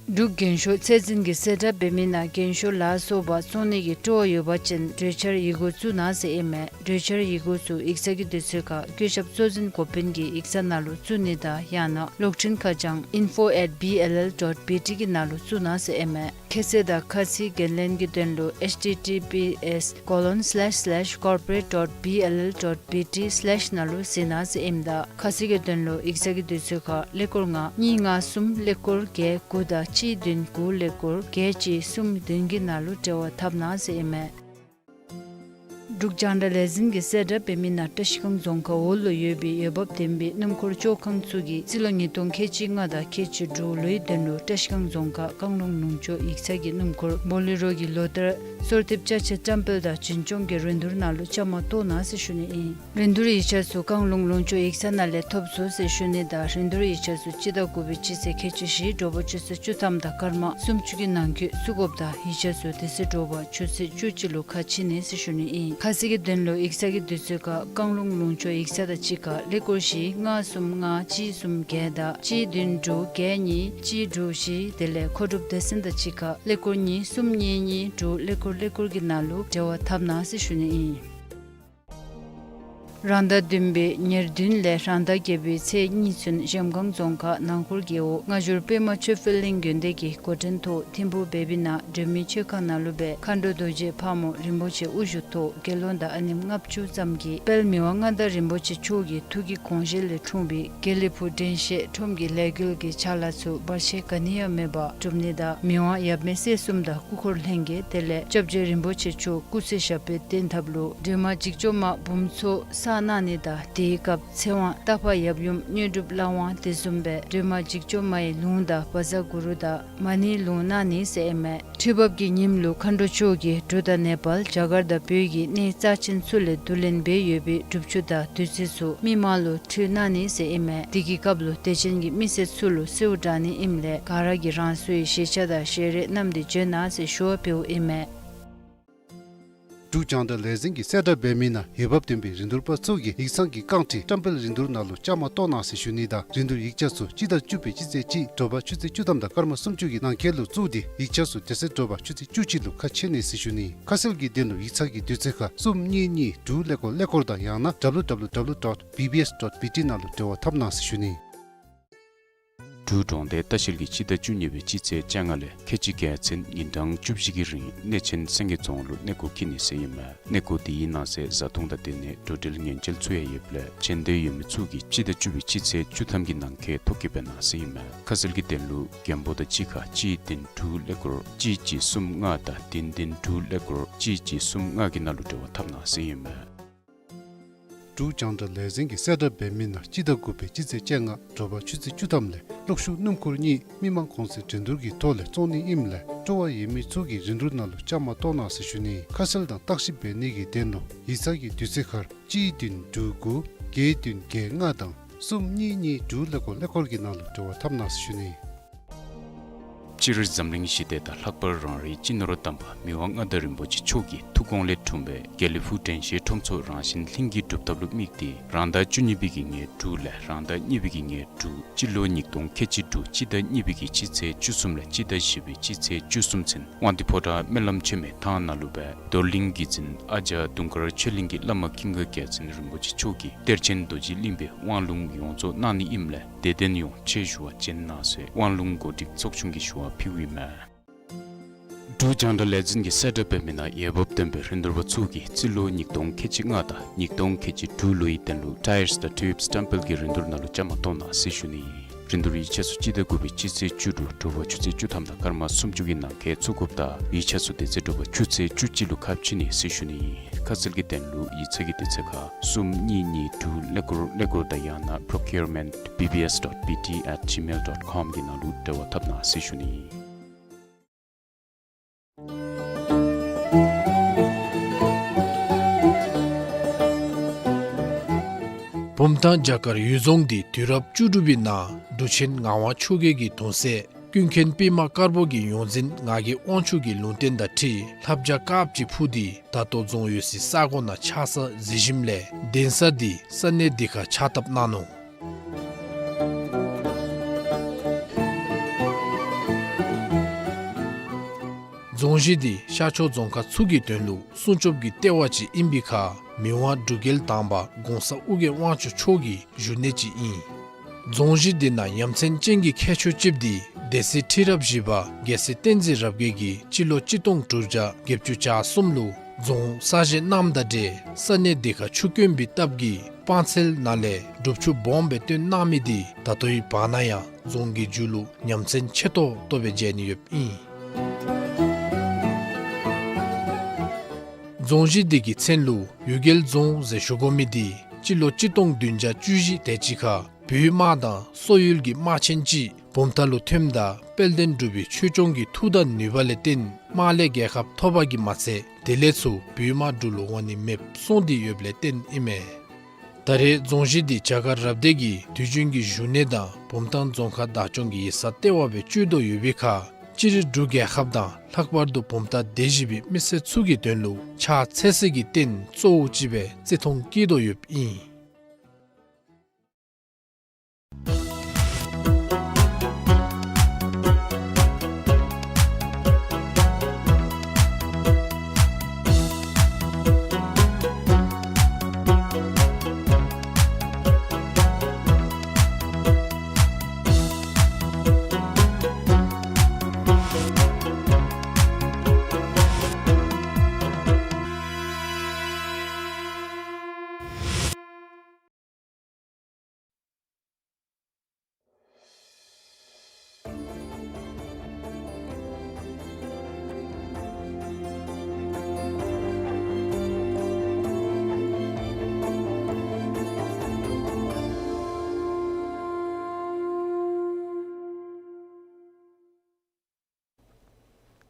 འབྲུག་རྒན་ཤོས་ཚད་འཛིན་གྱིས་གསལ་བསྒྲགས་འབད་མི་ནང་རྒན་ཤོས་ལ་སོགས་པ་བཙོང་ནི་གི་སྤྲོ་བ་ཡོད་པ་ཅིན་གྲོས་འཆར་ཡི་གུ་བཙུགས་གནང་ཟེར་ཨིན་མས། གྲོས་འཆར་ཡི་གུ་ཚུ་ཡིག་ཚང་གི་དུས་ཚོད་ཁར་སྐུ་ཞབས་གཙོ་འཛིན་འགོ་དཔོན་གྱི་ཡིག་ཚང་ནང་ལུ་བཙུགས་ནི་དང་ཡང་ན་གློག་འཕྲིན་ཁ་བྱང་info at bll dot bt གི་ནང་ལུ་བཙུགས་གནང་ཟེར་ཨིན་མས། ཁ་གསལ་དང་ཁ་ཚིག་འགན་ལེན་གྱི་དོན་ལུ་https colon slash slash corporate dot bll dot bt slash ནང་ལུ་གཟིགས་གནང་ཟེར་ཨིནམ་ད་ཁ་གསལ་གྱི་དོན་ལུ་ཡིག་ཚང་གི་དུས་ཚོད་ཁར་ཀླད་ཀོར་ལྔ་གཉིས་ལྔ་གསུམ་ཀླད་ཀོར་བརྒྱད་དགུ་དང་གཅིག་བདུན་དགུ་ཀླད་ཀོར་བརྒྱད་གཅིག་གསུམ་བདུན་གྱི་ནང་ལུ་འབྲེལ་བ་འཐབ་གནང་ཟེར་ཨིན་མས། འབྲུག་རྒྱང་བསྒྲགས་ལས་འཛིན་གྱིས་གསལ་བསྒྲགས་འབད་མི་ནང་བཀྲིས་སྒང་རྫོང་ཁག་འོག་ལུ་ཡོད་པའི་འོས་འབབ་ལྡན་པའི་སྣུམ་འཁོར་བཅོ་ཁང་ཚུ་གིས་རྩིས་ལོ་ཉིས་སྟོང་ཁལ་གཅིག་ལྔ་དང་ཁལ་གཅིག་དྲུག་ལོའི་དོན་ལུ་བཀྲིས་སྒང་རྫོང་ཁག་བཀང་ལུང་ལུང་ཕྱོགས་ཡིག་ཚང་གི་སྣུམ་འཁོར་བོ་ལེ་རོ་གི་ལོ་ལྟར་གསོལ་འདེབས་ཅ་ཆས་བཀྲམ་སྤེལ་དང་འཛིན་སྐྱོང་གི་རིན་བསྡུར་ནང་ལུ་བཅའ་མར་གཏོགས་གནང་ཟེར་ཞུ་ནི་ཨིན། རིན་བསྡུར་ཡིག་ཆ་ཚུ་བཀང་ལུང་ལུང་ཕྱོགས་ཡིག་ཚང་ནང་ལས་ཐོབ་ཚུགས་ཟེར་ཞུ་ནི་དང་རིན་བསྡུར་ཡིག་ཆ་ཚུ་སྤྱི་ཟླ་དགུ་པའི་སྤྱི་ཚེས་ཁལ་གཅིག་བཞི་དྲོ་པ་ཆུ་ཚོད་བཅུ་ཐམ་དང་སྐར་མ་སུམ་ཅུ་གི་ནང་འཁོད་བཙུགས་དགོཔ་དང་ཡིག་ཆ་ཚུ་དེ་ཚེ་དྲོ་པ་ཆུ་ཚོད་བཅུ་གཅིག་ལུ་ཁ་ཕྱེ་ནི་ཟེར་ཞུ་ནི་ཨིན། ཁ་གསལ་གྱི་དོན་ལུ་ཡིག་ཚང་གི་དུས་ཚོད་ཁར་བཀང་ལུང་ལུང་ཕྱོགས་ཡིག་ཚང་དང་གཅིག་ཁར་ཀླད་ཀོར་བཞི་ལྔ་གསུམ་ལྔ་གཅིག་གསུམ་བརྒྱད་དང་གཅིག་བདུན་དྲུག་བརྒྱད་གཉིས་གཅིག་དྲུག་བཞི་དེ་ལས་མཁོ་སྒྲུབ་སྡེ་ཚན་དང་གཅིག་ཁར་ཀླད་ཀོར་གཉིས་གསུམ་གཉིས་གཉིས་དྲུག་ཀླད་ཀོར་ཀླད་ཀོར་གྱི་ནང་ལུ་འབྲེལ་བ་འཐབ་གནང་ཟེར་ཞུ་ནི་ཨིན། རང་ཟླ་བདུན་པའི་ཉེར་བདུན་ལས་རང་ཟླ་བརྒྱད་པའི་ཚེས་གཉིས་ཚུན་གཞལམ་སྒང་རྫོང་ཁག་ནང་འཁོར་རྒེད་འོག་སྔ་འགྱུར་པདྨ་ཆོས་འཕེལ་གླིང་དགོན་སྡེ་གི་འགོ་འདྲེན་ཐོག་ཐིམ་ཕུག་བེ་བི་ན་སྒྲོལ་མའི་མཆོད་ཁང་ནང་ལུ་སྦེ་མཁའ་འགྲོ་རྡོ་རྗེ་ཕག་མོ་རིན་པོ་ཆེ་དབུ་བཞུགས་ཐོག་དགེ་སློང་དང་ཨ་ནེམ་ལྔ་བཅུ་ཙམ་གྱིས་དཔལ་མི་དབང་མངའ་བདག་རིན་པོ་ཆེ་མཆོག་གི་ཐུགས་ཀྱི་དགོངས་བཞེད་ལས་འཁྲུངས་པའི་དགེ་ལེགས་ཕུག་དྲན་ཤེས་ཁྲོམ་གྱི་ལས་འགུལ་གྱི་ཕྱག་ལཱ་ཚུ་བར་ཆད་ག་ནི་ཡང་མེད་པར་གྲུབ་ནི་དང་མི་དབང་ཡབ་མེས་སྲས་གསུམ་དང་སྐུ་འཁོར་ལྷན་རྒྱས་དེ་ལས་སྐྱབས་རྗེ་རིན་པོ་ཆེ་མཆོག་སྐུ་ཚེ་ཞབས་པད་བརྟན་ཐབས་ལུ་སྒྲོལ་མ་འཇིགས་བྱེད་མ་འབུམ་ཚོགས་ས་ གནང་ནི་དང་དེའི་སྐབས་ཚེ་དབང་རྟ་ཕག་ཡབ་ཡུམ་དངོས་གྲུབ་ལྷ་དབང་དེ་བཟུམ་སྦེ་སྒྲོལ་མ་འཇིགས་བྱེད་མ་ཡི་ལུང་དང་བཛྲ་གུ་རུ་དང་མ་ཎིའི་ལུང་གནང་ནི་ཟེར་ཨིན་མས། ཁྲི་འབབ་ཀྱི་ཉིནམ་ལུ་མཁའ་འགྲོ་མཆོག་གིས་འབྲུག་དང་ནེ་པཱལ་རྒྱ་གར་དང་བོད་ཀྱི་གནས་རྩ་ཆེན་ཚུ་ལས་བསྡུ་ལེན་འབད་ཡོད་པའི་སྒྲུབ་ཆུ་དང་བདུད་རྩི་ཚུ་མི་མང་ལུ་ཕུལ་གནང་ནི་ཟེར་ཨིན་མས། དེ་གི་སྐབས་ལུ་དད་ཅན་གྱི་མི་སེར་ཚུ་ལུ་གསོལཝ་དྲང་ནི་ཨིནམ་ལས་ག་ར་གིས་རང་སོའི་ཤེས་བྱ་དང་ཤེས་རིག་བསྣམས་ཏེ་བྱོན་གནང་ཟེར་ཞུ་བ་འབདཝ་ཨིན་མས། འབྲུག་རྒྱང་བསྒྲགས་ལས་འཛིན་གྱིས་གསལ་བསྒྲགས་འབད་མི་ནང་འོས་འབབ་ལྡན་པའི་རིན་བསྡུར་པ་ཚུ་གིས་ཡིག་ཚང་གི་རྐང་ཁྲི་བཀྲམ་སྤེལ་རིན་བསྡུར་ནང་ལུ་བཅའ་མར་གཏོགས་གནང་ཟེར་ཞུ་ནི་དང་རིན་བསྡུར་ཡིག་ཆ་ཚུ་སྤྱི་ཟླ་བཅུ་པའི་སྤྱི་ཚེས་གཅིག་དྲོ་པ་ཆུ་ཚོད་བཅུ་ཐམ་དང་སྐར་མ་སུམ་ཅུ་གི་ནང་འཁོད་ལུ་བཙུགས་ཏེ་ཡིག་ཆ་ཚུ་དེ་ཚེ་དྲོ་པ་ཆུ་ཚོད་བཅུ་གཅིག་ལུ་ཁ་ཕྱེ་ནི་ཟེར་ཞུ་ནི། ཁ་གསལ་གྱི་དོན་ལུ་ཡིག་ཚང་གི་དུས་ཚོད་ཁར་གསུམ་གཉིས་གཉིས་དྲུག་ཀླད་ཀོར་ཀླད་ཀོར་དང་ཡང་ན་W W W dot B B S dot B T ནང་ལུ་འབྲེལ་བ་འཐབ་གནང་ཟེར་ཞུ་ནི། འབྲུག་གྲོང་རྡལ་ལྟ་བཤལ་གྱིས་སྤྱི་ཟླ་བཅུ་གཉིས་པའི་སྤྱི་ཚེས་བཅོ་ལྔ་ལས་ཁལ་གཅིག་བརྒྱ་ཚུན་ཉིན་གྲངས་བཅུ་བཞི་གི་རིང་གནས་ཆེན་སེང་གེ་རྫོང་ལུ་གནས་སྐོར་འཁྱིད་ནི་ཟེར་ཨིན་མས། གནས་སྐོར་དེའི་ནང་གསེས་བཟའ་འཐུང་དང་དེ་ནས་འགྲོ་འགྲུལ་ཉེན་བཅོལ་ཚུ་ཡང་ཡོདཔ་ལས་ཆེ་འདོད་ཡོད་མི་ཚུ་གིས་སྤྱི་ཟླ་བཅུ་པའི་སྤྱི་ཚེས་བཅུ་ཐམ་གྱི་ནང་འཁོད་ཐོ་བཀོད་འབད་གནང་ཟེར་ཨིན་མས། ཁ་གསལ་གྱི་དོན་ལུ་མགོན་པོ་དང་གཅིག་ཁར་གཅིག་བདུན་དྲུག་ཀླད་ཀོར་གཅིག་གཅིག་གསུམ་ལྔ་དང་བདུན་བདུན་དྲུག་ཀླད་ཀོར་གཅིག་གཅིག་གསུམ་ལྔ་གི་ནང་ལུ་འབྲེལ་བ་འཐབ་གནང་ཟེར་ཨིན་མས། འབྲུག་རྒྱང་བསྒྲགས་ལས་འཛིན་གྱིས་གསལ་བསྒྲགས་འབད་མི་ནང་སྤྱི་ཟླ་དགུ་པའི་སྤྱི་ཚེས་བཅོ་ལྔ་དྲོ་པ་ཆུ་ཚོད་བཅུ་ཐམ་ལས་གློག་ཤུགས་སྣུམ་འཁོར་གཉིས་མི་མང་གོང་ཚད་འགྲན་བསྡུར་གྱི་ཐོག་ལས་བཙོང་ནི་ཨིནམ་ལས་སྤྲོ་བ་ཡོད་མི་ཚུ་གིས་རིན་བསྡུར་ནང་ལུ་བཅའ་མར་གཏོགས་གནང་ཟེར་ཞུ་ནི། ཁ་གསལ་དང་བརྟག་ཞིབ་འབད་ནི་གི་དོན་ལུ་ཡིག་ཚང་གི་དུས་ཚོད་ཁར་གཅིག་བདུན་དྲུག་དགུ་བརྒྱད་བདུན་བརྒྱད་ལྔ་དང་གསུམ་གཉིས་གཉིས་དྲུག་ཀླད་ཀོར་ཀླད་ཀོར་གྱི་ནང་ལུ་འབྲེལ་བ་འཐབ་གནང་ཟེར་ཞུ་ནི། སྤྱིར་འཛམ་གླིང་ཞི་བདེ་དང་ལྷག་པར་རང་རེའི་སྤྱི་ནོར་དམ་པ་མི་དབང་མངའ་བདག་རིན་པོ་ཆེ་མཆོག་གི་ཐུགས་དགོངས་ལས་འཁྲུངས་པའི་དགེ་ལེགས་ཕུག་དྲན་ཤེས་ཁྲོམ་ཚོགས་རང་བཞིན་ལྷུན་གྱིས་གྲུབ་ཐབས་ལུ་དམིགས་ཏེ་རང་ཟླ་བཅུ་གཉིས་པའི་གི་ཉེར་དྲུག་ལས་རང་ཟླ་གཉིས་པའི་གི་ཉེར་དྲུག་སྤྱི་ལོ་ཉིས་སྟོང་ཁལ་གཅིག་དྲུག་སྤྱི་ཟླ་གཉིས་པའི་གི་སྤྱི་ཚེས་བཅུ་གསུམ་ལས་སྤྱི་ཟླ་བཞི་པའི་སྤྱི་ཚེས་བཅུ་གསུམ་ཚུན་དབང་འདུས་ཕོ་བྲང་སྨོན་ལམ་ཆོས་མེད་ཐང་ནང་ལུ་སྦེ་རྡོར་གླིང་གི་གདན་ས་ཨ་ཛ་དུང་དཀར་ཆོས་གླིང་གི་བླ་མ་ཀུན་དགའ་རྒྱལ་མཚན་རིན་པོ་ཆེ་མཆོག་གིས་གཏེར་ཆེན་རྡོ་རྗེ་གླིང་པའི་དབང་ལུང་ཡོངས་རྫོགས་གནང་ནི་ཨིནམ་ལས་དད་ལྡན་ཡོངས་ཆེད་ཞུ་བ་བྱོན་གནང་ཟེར་དབང་ལུང་གོ་སྒྲིག་ཚོགས་ཆུང་གིས་ཞུ་བ་ཕུལཝ་ཨིན་མས། འབྲུག་རྒྱང་བསྒྲགས་ལས་འཛིན་གྱིས་གསལ་བསྒྲགས་འབད་མི་ནང་འོས་འབབ་ལྡན་པའི་རིན་བསྡུར་པ་ཚུ་གིས་རྩིས་ལོ་ཉིས་སྟོང་ཁལ་གཅིག་ལྔ་དང་ཉིས་སྟོང་ཁལ་གཅིག་དྲུག་ལོའི་དོན་ལུ་ཊའིརསི་དང་ཊིའུབསི་བཀྲམ་སྤེལ་གྱི་རིན་བསྡུར་ནང་ལུ་བཅའ་མར་གཏོགས་གནང་ཟེར་ཞུ་ནི། རིན་བསྡུར་ཡིག་ཆ་ཚུ་སྤྱི་ཟླ་དགུ་པའི་སྤྱི་ཚེས་བཅུ་དྲུག་དྲོ་པ་ཆུ་ཚོད་བཅུ་ཐམ་དང་སྐར་མ་སུམ་ཅུ་གི་ནང་འཁོད་བཙུགས་དགོཔ་དང་ཡིག་ཆ་ཚུ་དེ་ཚེ་དྲོ་པ་ཆུ་ཚོད་བཅུ་གཅིག་ལུ་ཁ་ཕྱེ་ནི་ཟེར་ཞུ་ནི། ཁ་གསལ་གྱི་དོན་ལུ་ཡིག་ཚང་གི་དུས་ཚོད་ཁར་གསུམ་གཉིས་གཉིས་དྲུག་ཀླད་ཀོར་ཀླད་ཀོར་དང་ཡང་ན་procurement B B S dot B T at gmail dot com གི་ནང་ལུ་འབྲེལ་བ་འཐབ་གནང་ཟེར་ཞུ་ནི། བུམ་ཐང་བྱ་དཀར་འོད་རྫོང་འདི་དུས་རབས་བཅུ་དྲུག་པའི་ནང་འབྲུག་ཆེན་ངག་དབང་ཆོས་རྒྱལ་གྱི་གདུང་སྲས་ཀུན་མཁྱེན་པདྨ་དཀར་པོ་གི་ཡོངས་འཛིན་ངག་གི་དབང་ཕྱུག་གི་ལུང་བསྟན་དང་འཁྲིལ་ལྷ་བྱ་དཀརཔོ་ཅིག་འཕུར་ཏེ་ད་ལྟོ་རྫོང་ཡོད་སའི་ས་གོ་ནང་ཆགས་ས་གཟིགས་ཞིནམ་ལས་གདན་ས་འདི་ས་གནས་འདི་ཁར་ཕྱག་བཏབ་གནང་ནུག། རྫོང་གཞི་འདི་ཤར་ཕྱོགས་རྫོང་ཁག་ཚུ་གི་དོན་ལུ་སྲུང་སྐྱོབ་ཀྱི་ལྟེ་བ་ཅིག་ཨིན་པའི་ཁར་མི་དབང་འབྲུག་རྒྱལ་དང་པ་གོང་ས་ཨོ་རྒྱན་དབང་ཕྱུག་མཆོག་གི་བཞུགས་གནས་ཅིག་ཨིན། རྫོང་གཞི་འདི་ནང་ཡ་མཚན་ཅན་གྱི་ཁྱད་ཆོས་ཅིག་འདི་སྡེ་སྲིད་ཁྲི་རབས་བཞི་པ་རྒྱལ་སྲས་བསྟན་འཛིན་རབ་རྒྱས་ཀྱིས་སྤྱི་ལོ་གཅིག་སྟོང་དྲུག་བརྒྱ་བརྒྱད་ཅུ་གྱ་གསུམ་ལུ་རྫོང་གསར་བཞེངས་གནངམ་དང་འབྲེལ་ས་གནས་འདི་ཁར་ཆུ་དཀོན་པའི་སྟབས་ཀྱིས་སྤང་ཚལ་ནང་ལས་སྒྲུབ་ཆུ་སྦོམ་སྦེ་བཏོན་གནང་མི་འདི་ད་ལྟོའི་བར་ན་ཡང་རྫོང་གི་མཇུག་ལུ་ཉམས་ཚན་ཆེ་ཏོག་ཏོ་སྦེ་མཇལ་ནི་ཡོདཔ་ཨིན། རྫོང་གཞི་འདི་གི་མཚན་ལུ་འོད་རྒྱལ་རྫོང་ཟེར་ཞུ་དགོ་མི་འདི་སྤྱི་ལོ་གཅིག་སྟོང་བདུན་བརྒྱ་བཅུ་བཞི་དེ་ཅིག་ཁར་བོད་དམག་དང་སོག་ཡུལ་གྱི་དམག་ཆེན་ཅིག་བུམ་ཐང་ལུ་ཐོནམ་ད་དཔལ་ལྡན་འབྲུག་པའི་ཆོས་སྐྱོང་གི་མཐུ་དང་ནུས་པ་ལས་བརྟེན་དམག་ལས་རྒྱལ་ཁ་ཐོབ་པ་གིས་མ་ཚད་དེ་ལས་ཚུར་བོད་དམག་འབྲུག་ལུ་འོང་ནི་མེདཔ་སོང་སྟེ་ཡོདཔ་ལས་བརྟེན་ཨིན་མས། ད་རེས་རྫོང་གཞི་འདི་བྱ་དཀར་རབ་སྡེ་གི་དུས་རྒྱུན་གྱི་བཞུགས་གནས་དང་བུམ་ཐང་རྫོང་ཁག་བདག་སྐྱོང་གི་ཡིག་ཚང་ལྟེ་བ་སྦེ་སྤྱོད་དོ་ཡོད་པའི་ཁར་སྤྱིར་འབྲུག་རྒྱལ་ཁབ་དང་ལྷག་པར་དུ་བུམ་ཐང་སྡེ་བཞི་པའི་མི་སེར་ཚུ་གི་དོན་ལུ་ཕྱག་འཚལ་སའི་རྟེན་གཙོ་བོ་ཅིག་སྦེ་བརྩི་མཐོང་བསྐྱེད་དོ་ཡོདཔ་ཨིན།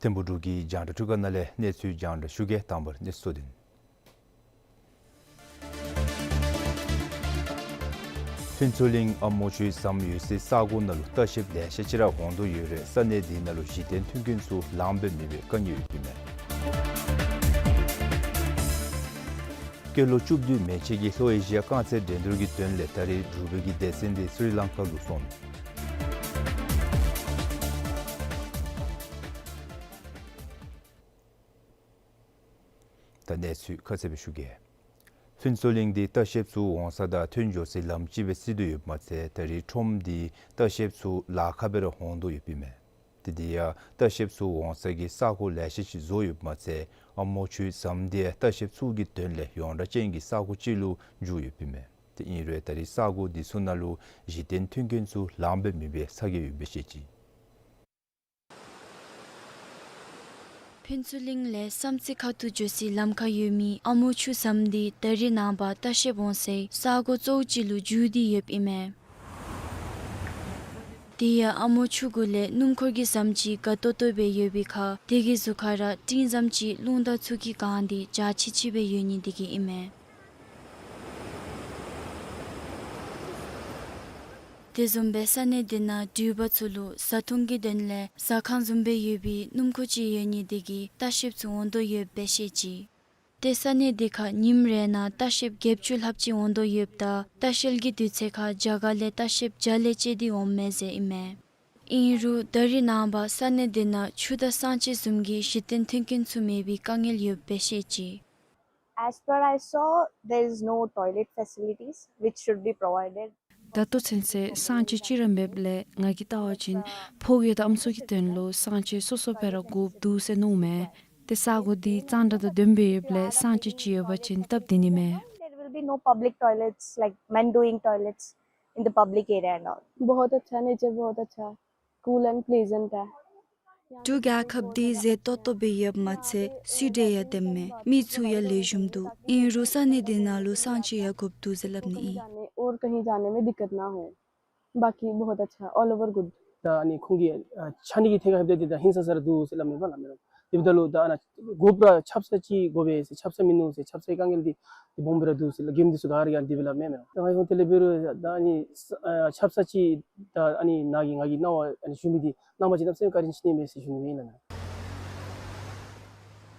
ཐིམ་ཕུག་འབྲུག་གི་རྒྱང་བསྒྲགས་འཕྲུལ་ཁང་ནང་ལས་གནས་ཚུལ་རྒྱང་བསྒྲགས་ཞུ་གེ། དང་པ་ར་གནས་ཚུལ་གཙོ་དོན། ཕུན་ཚོགས་གླིང་ཨ་མོ་ཆུའི་ཟམ་ཡོད་སའི་ས་གོ་ནང་ལུ་ལྟ་བཤལཔ་ལེ་ཤ་ཅིག་ར་འོང་དོ་ཡོད་རུང་ས་གནས་འདི་ནང་ལུ་གཞི་རྟེན་མཐུན་རྐྱེན་ཚུ་ལངམ་སྦེ་མེད་པའི་དཀའ་ངལ་ཡོདཔ་ཨིན་མས། སྐྱེས་ལོ་བཅུ་བདུན་མན་ཆད་ཀྱི་ལྷོ་ཨེ་ཤི་ཡ་རྐང་རྩེད་འགྲན་བསྡུར་གྱི་དོན་ལས་ད་རིས་འབྲུག་པའི་གི་སྡེ་ཚན་འདི་སི་རི་ལང་ཀ་ལུ་སོང་ནུག། ད་གནས་ཚུལ་ཁ་གསལ་སྦེ་ཞུ་གེ། ཕུན་ཚོགས་གླིང་འདི་ལྟ་བཤལཔ་ཚུ་འོང་ས་དང་ཐོན་འགྱོ་སའི་ལམ་ཅིག་སྦེ་བརྩི་དོ་ཡོདཔ་མ་ཚད་ད་རིས་ཁྲོམ་འདི་ལྟ་བཤལཔ་ཚུ་ལཱ་ཁག་སྦེ་ར་འོང་དོ་ཡོདཔ་ཨིན་མས། དེ་འདི་ཡང་ལྟ་བཤལཔ་ཚུ་འོང་ས་གི་ས་གོ་ལེ་ཤ་ཅིག་བཟོ་ཡོདཔ་མ་ཚད་ཨ་མོ་ཆུའི་ཟམ་འདི་ཡང་ལྟ་བཤལཔ་ཚུ་གི་དོན་ལས་ཡོངས་གྲགས་ཅན་གྱི་ས་གོ་ཅིག་ལུ་འགྱུར་ཡོདཔ་ཨིན་མས། དེ་ཨིན་རུང་ད་རིས་ས་གོ་འདི་ཚུ་ནང་ལུ་གཞི་རྟེན་མཐུན་རྐྱེན་ཚུ་ལངམ་སྦེ་མེད་པའི་ཚ་གྱང་ཡོདཔ་སྦེ་བཤད་ཅི། ཕུན་ཚོགས་གླིང་ལས་བསམ་རྩེ་ཁ་ཐུག་འགྱོ་སའི་ལམ་ཁར་ཡོད་མི་ཨ་མོ་ཆུ་ཟམ་འདི་ད་རིས་ནངས་པ་ལྟ་བཤལཔ་འོང་སའི་ས་གོ་གཙོ་བོ་ཅིག་ལུ་འགྱུར་ཏེ་ཡོདཔ་ཨིན་མས། དེ་ཡང་ཨ་མོ་ཆུ་གུ་ལས་སྣུམ་འཁོར་གྱི་ཟམ་ཅིག་དགའ་ཏོག་ཏོ་སྦེ་ཡོད་པའི་ཁར་དེ་གི་ཟུར་ཁར་ར་སྤྲིན་ཟམ་ཅིག་རླུང་དང་ཆུ་གིས་གང་སྟེ་འཇའ་ཆི་ཆི་སྦེ་ཡོད་ནི་དེ་གིས་ཨིན་མས། དེ་བཟུམ་སྦེ་ས་གནས་དེ་ནང་འགྲུལ་པ་ཚུ་ལུ་བཟའ་འཐུང་གི་དོན་ལས་ཟ་ཁང་བཟུམ་སྦེ་ཡོད་པའི་སྣུམ་འཁོར་ཅིག་ཡོད་ནི་དེ་གིས་ལྟ་བཤལཔ་ཚུ་འོང་དོ་ཡོདཔ་སྦེ་བཤད་ཅི། ཏེ་ས་གནས་དེ་ཁར་ཉིནམ་རེ་ནང་ལྟ་བཤལཔ་བརྒྱད་ཅུ་ལྷགཔ་ཅིག་འོང་དོ་ཡོདཔ་ད་ལྟ་བཤལ་གྱི་དུས་ཚོད་ཁར་རྒྱ་གར་ལས་ལྟ་བཤལཔ་བརྒྱ་ལས་བཅད་དེ་འོངམ་མས་ཟེར་ཨིན་མས། ཨིན་རུང་ད་རིས་ནངས་པ་ས་གནས་དེ་ནང་ཆུ་དང་གསང་སྤྱོད་བཟུམ་གྱི་གཞི་རྟེན་མཐུན་རྐྱེན་ཚུ་མེད་པའི་དཀའ་ངལ་ཡོདཔ་སྦེ་བཤད་ཅི། As per I saw, there is no toilet facilities which should be provided. ད་ལྟོ་ཚུན་ཚོད་གསང་སྤྱོད་ཅིག་ར་མེདཔ་ལས་ང་གིས་བལྟ་བ་ཅིན་ཕོ་རྒྱས་དང་ཨམ་སྲུ་གི་དོན་ལུ་གསང་སྤྱོད་སོ་སོ་སྦེ་ར་དགོཔ་འདུག་ཟེར་མནོཝ་མས། ཏེ་ས་གོ་འདི་གཙང་སྦྲ་དང་ལྡནམ་སྦེ་ཡོདཔ་ལས་གསང་སྤྱོད་ཅིག་ཡོད་པ་ཅིན་སྟབས་བདེ་ནི་མས། There will be no public toilets, like men doing toilets in the public area and all. बहुत अच्छा है, नेचर बहुत अच्छा है, cool and pleasant है। འབྲུག་རྒྱལ་ཁབ་འདི་མཛེས་ཏོག་ཏོ་སྦེ་ཡོདཔ་མ་ཚད་སུ་འདྲ་ཡང་ལྡནམ་མས། མི་ཚུ་ཡང་ལེགས་ཤོམ་འདུག། ཨིན་རུང་ས་གནས་འདི་ནང་ལུ་གསང་སྤྱོད་ཡང་དགོཔ་འདུག་ཟེར་སླབ་ནི་ཨིན། जाने और कहीं जाने में दिक्कत ना हो, बाकी बहुत अच्छा है, all over good. ད་ཨ་ནི་ཁོང་གིས་ཨ་ཆ་ནི་གི་ཐད་ཁར་ལྷོདཔ་ད་འདི་ད་ཧིང་སངས་ས་ར་འདུག་ཟེར་སླབ་མས་པ་ལགས་མེན་ན། དེ་འབདཝ་ད་ལུ་ད་ཨ་ནཱ་དགོཔ་ར་ཆབ་གསང་ཅིག་དགོ་པས་ཟེར་ཆབ་གསང་མིན་ནུག་ཟེར་ཆབ་གསང་གི་དཀའ་ངལ་འདི་འདི་སྦོམ་སྦེ་ར་འདུག་ཟེར་སླབ་མཁན་འདི་ཚུ་ག་ར་གིས་འདི་སྦེ་སླབ་མས་མེན་ན། ད་ང་ཡང་དེ་ལས་འབད་རུང་ད་ཨ་ནི་ཨ་ཆབ་གསང་ཅིག་ད་ཨ་ནི་ནཱ་གིས་ང་གིས་གནང་བ་ཨ་ནི་ཞུ་མི་འདི་གནང་པ་ཅིན་གནམ་མེད་ས་མེད་བཀའ་དྲིན་ཆེ་ནི་མས་ཟེར་ཞུ་ནི་ཨིན་ལགས་མེན་ན།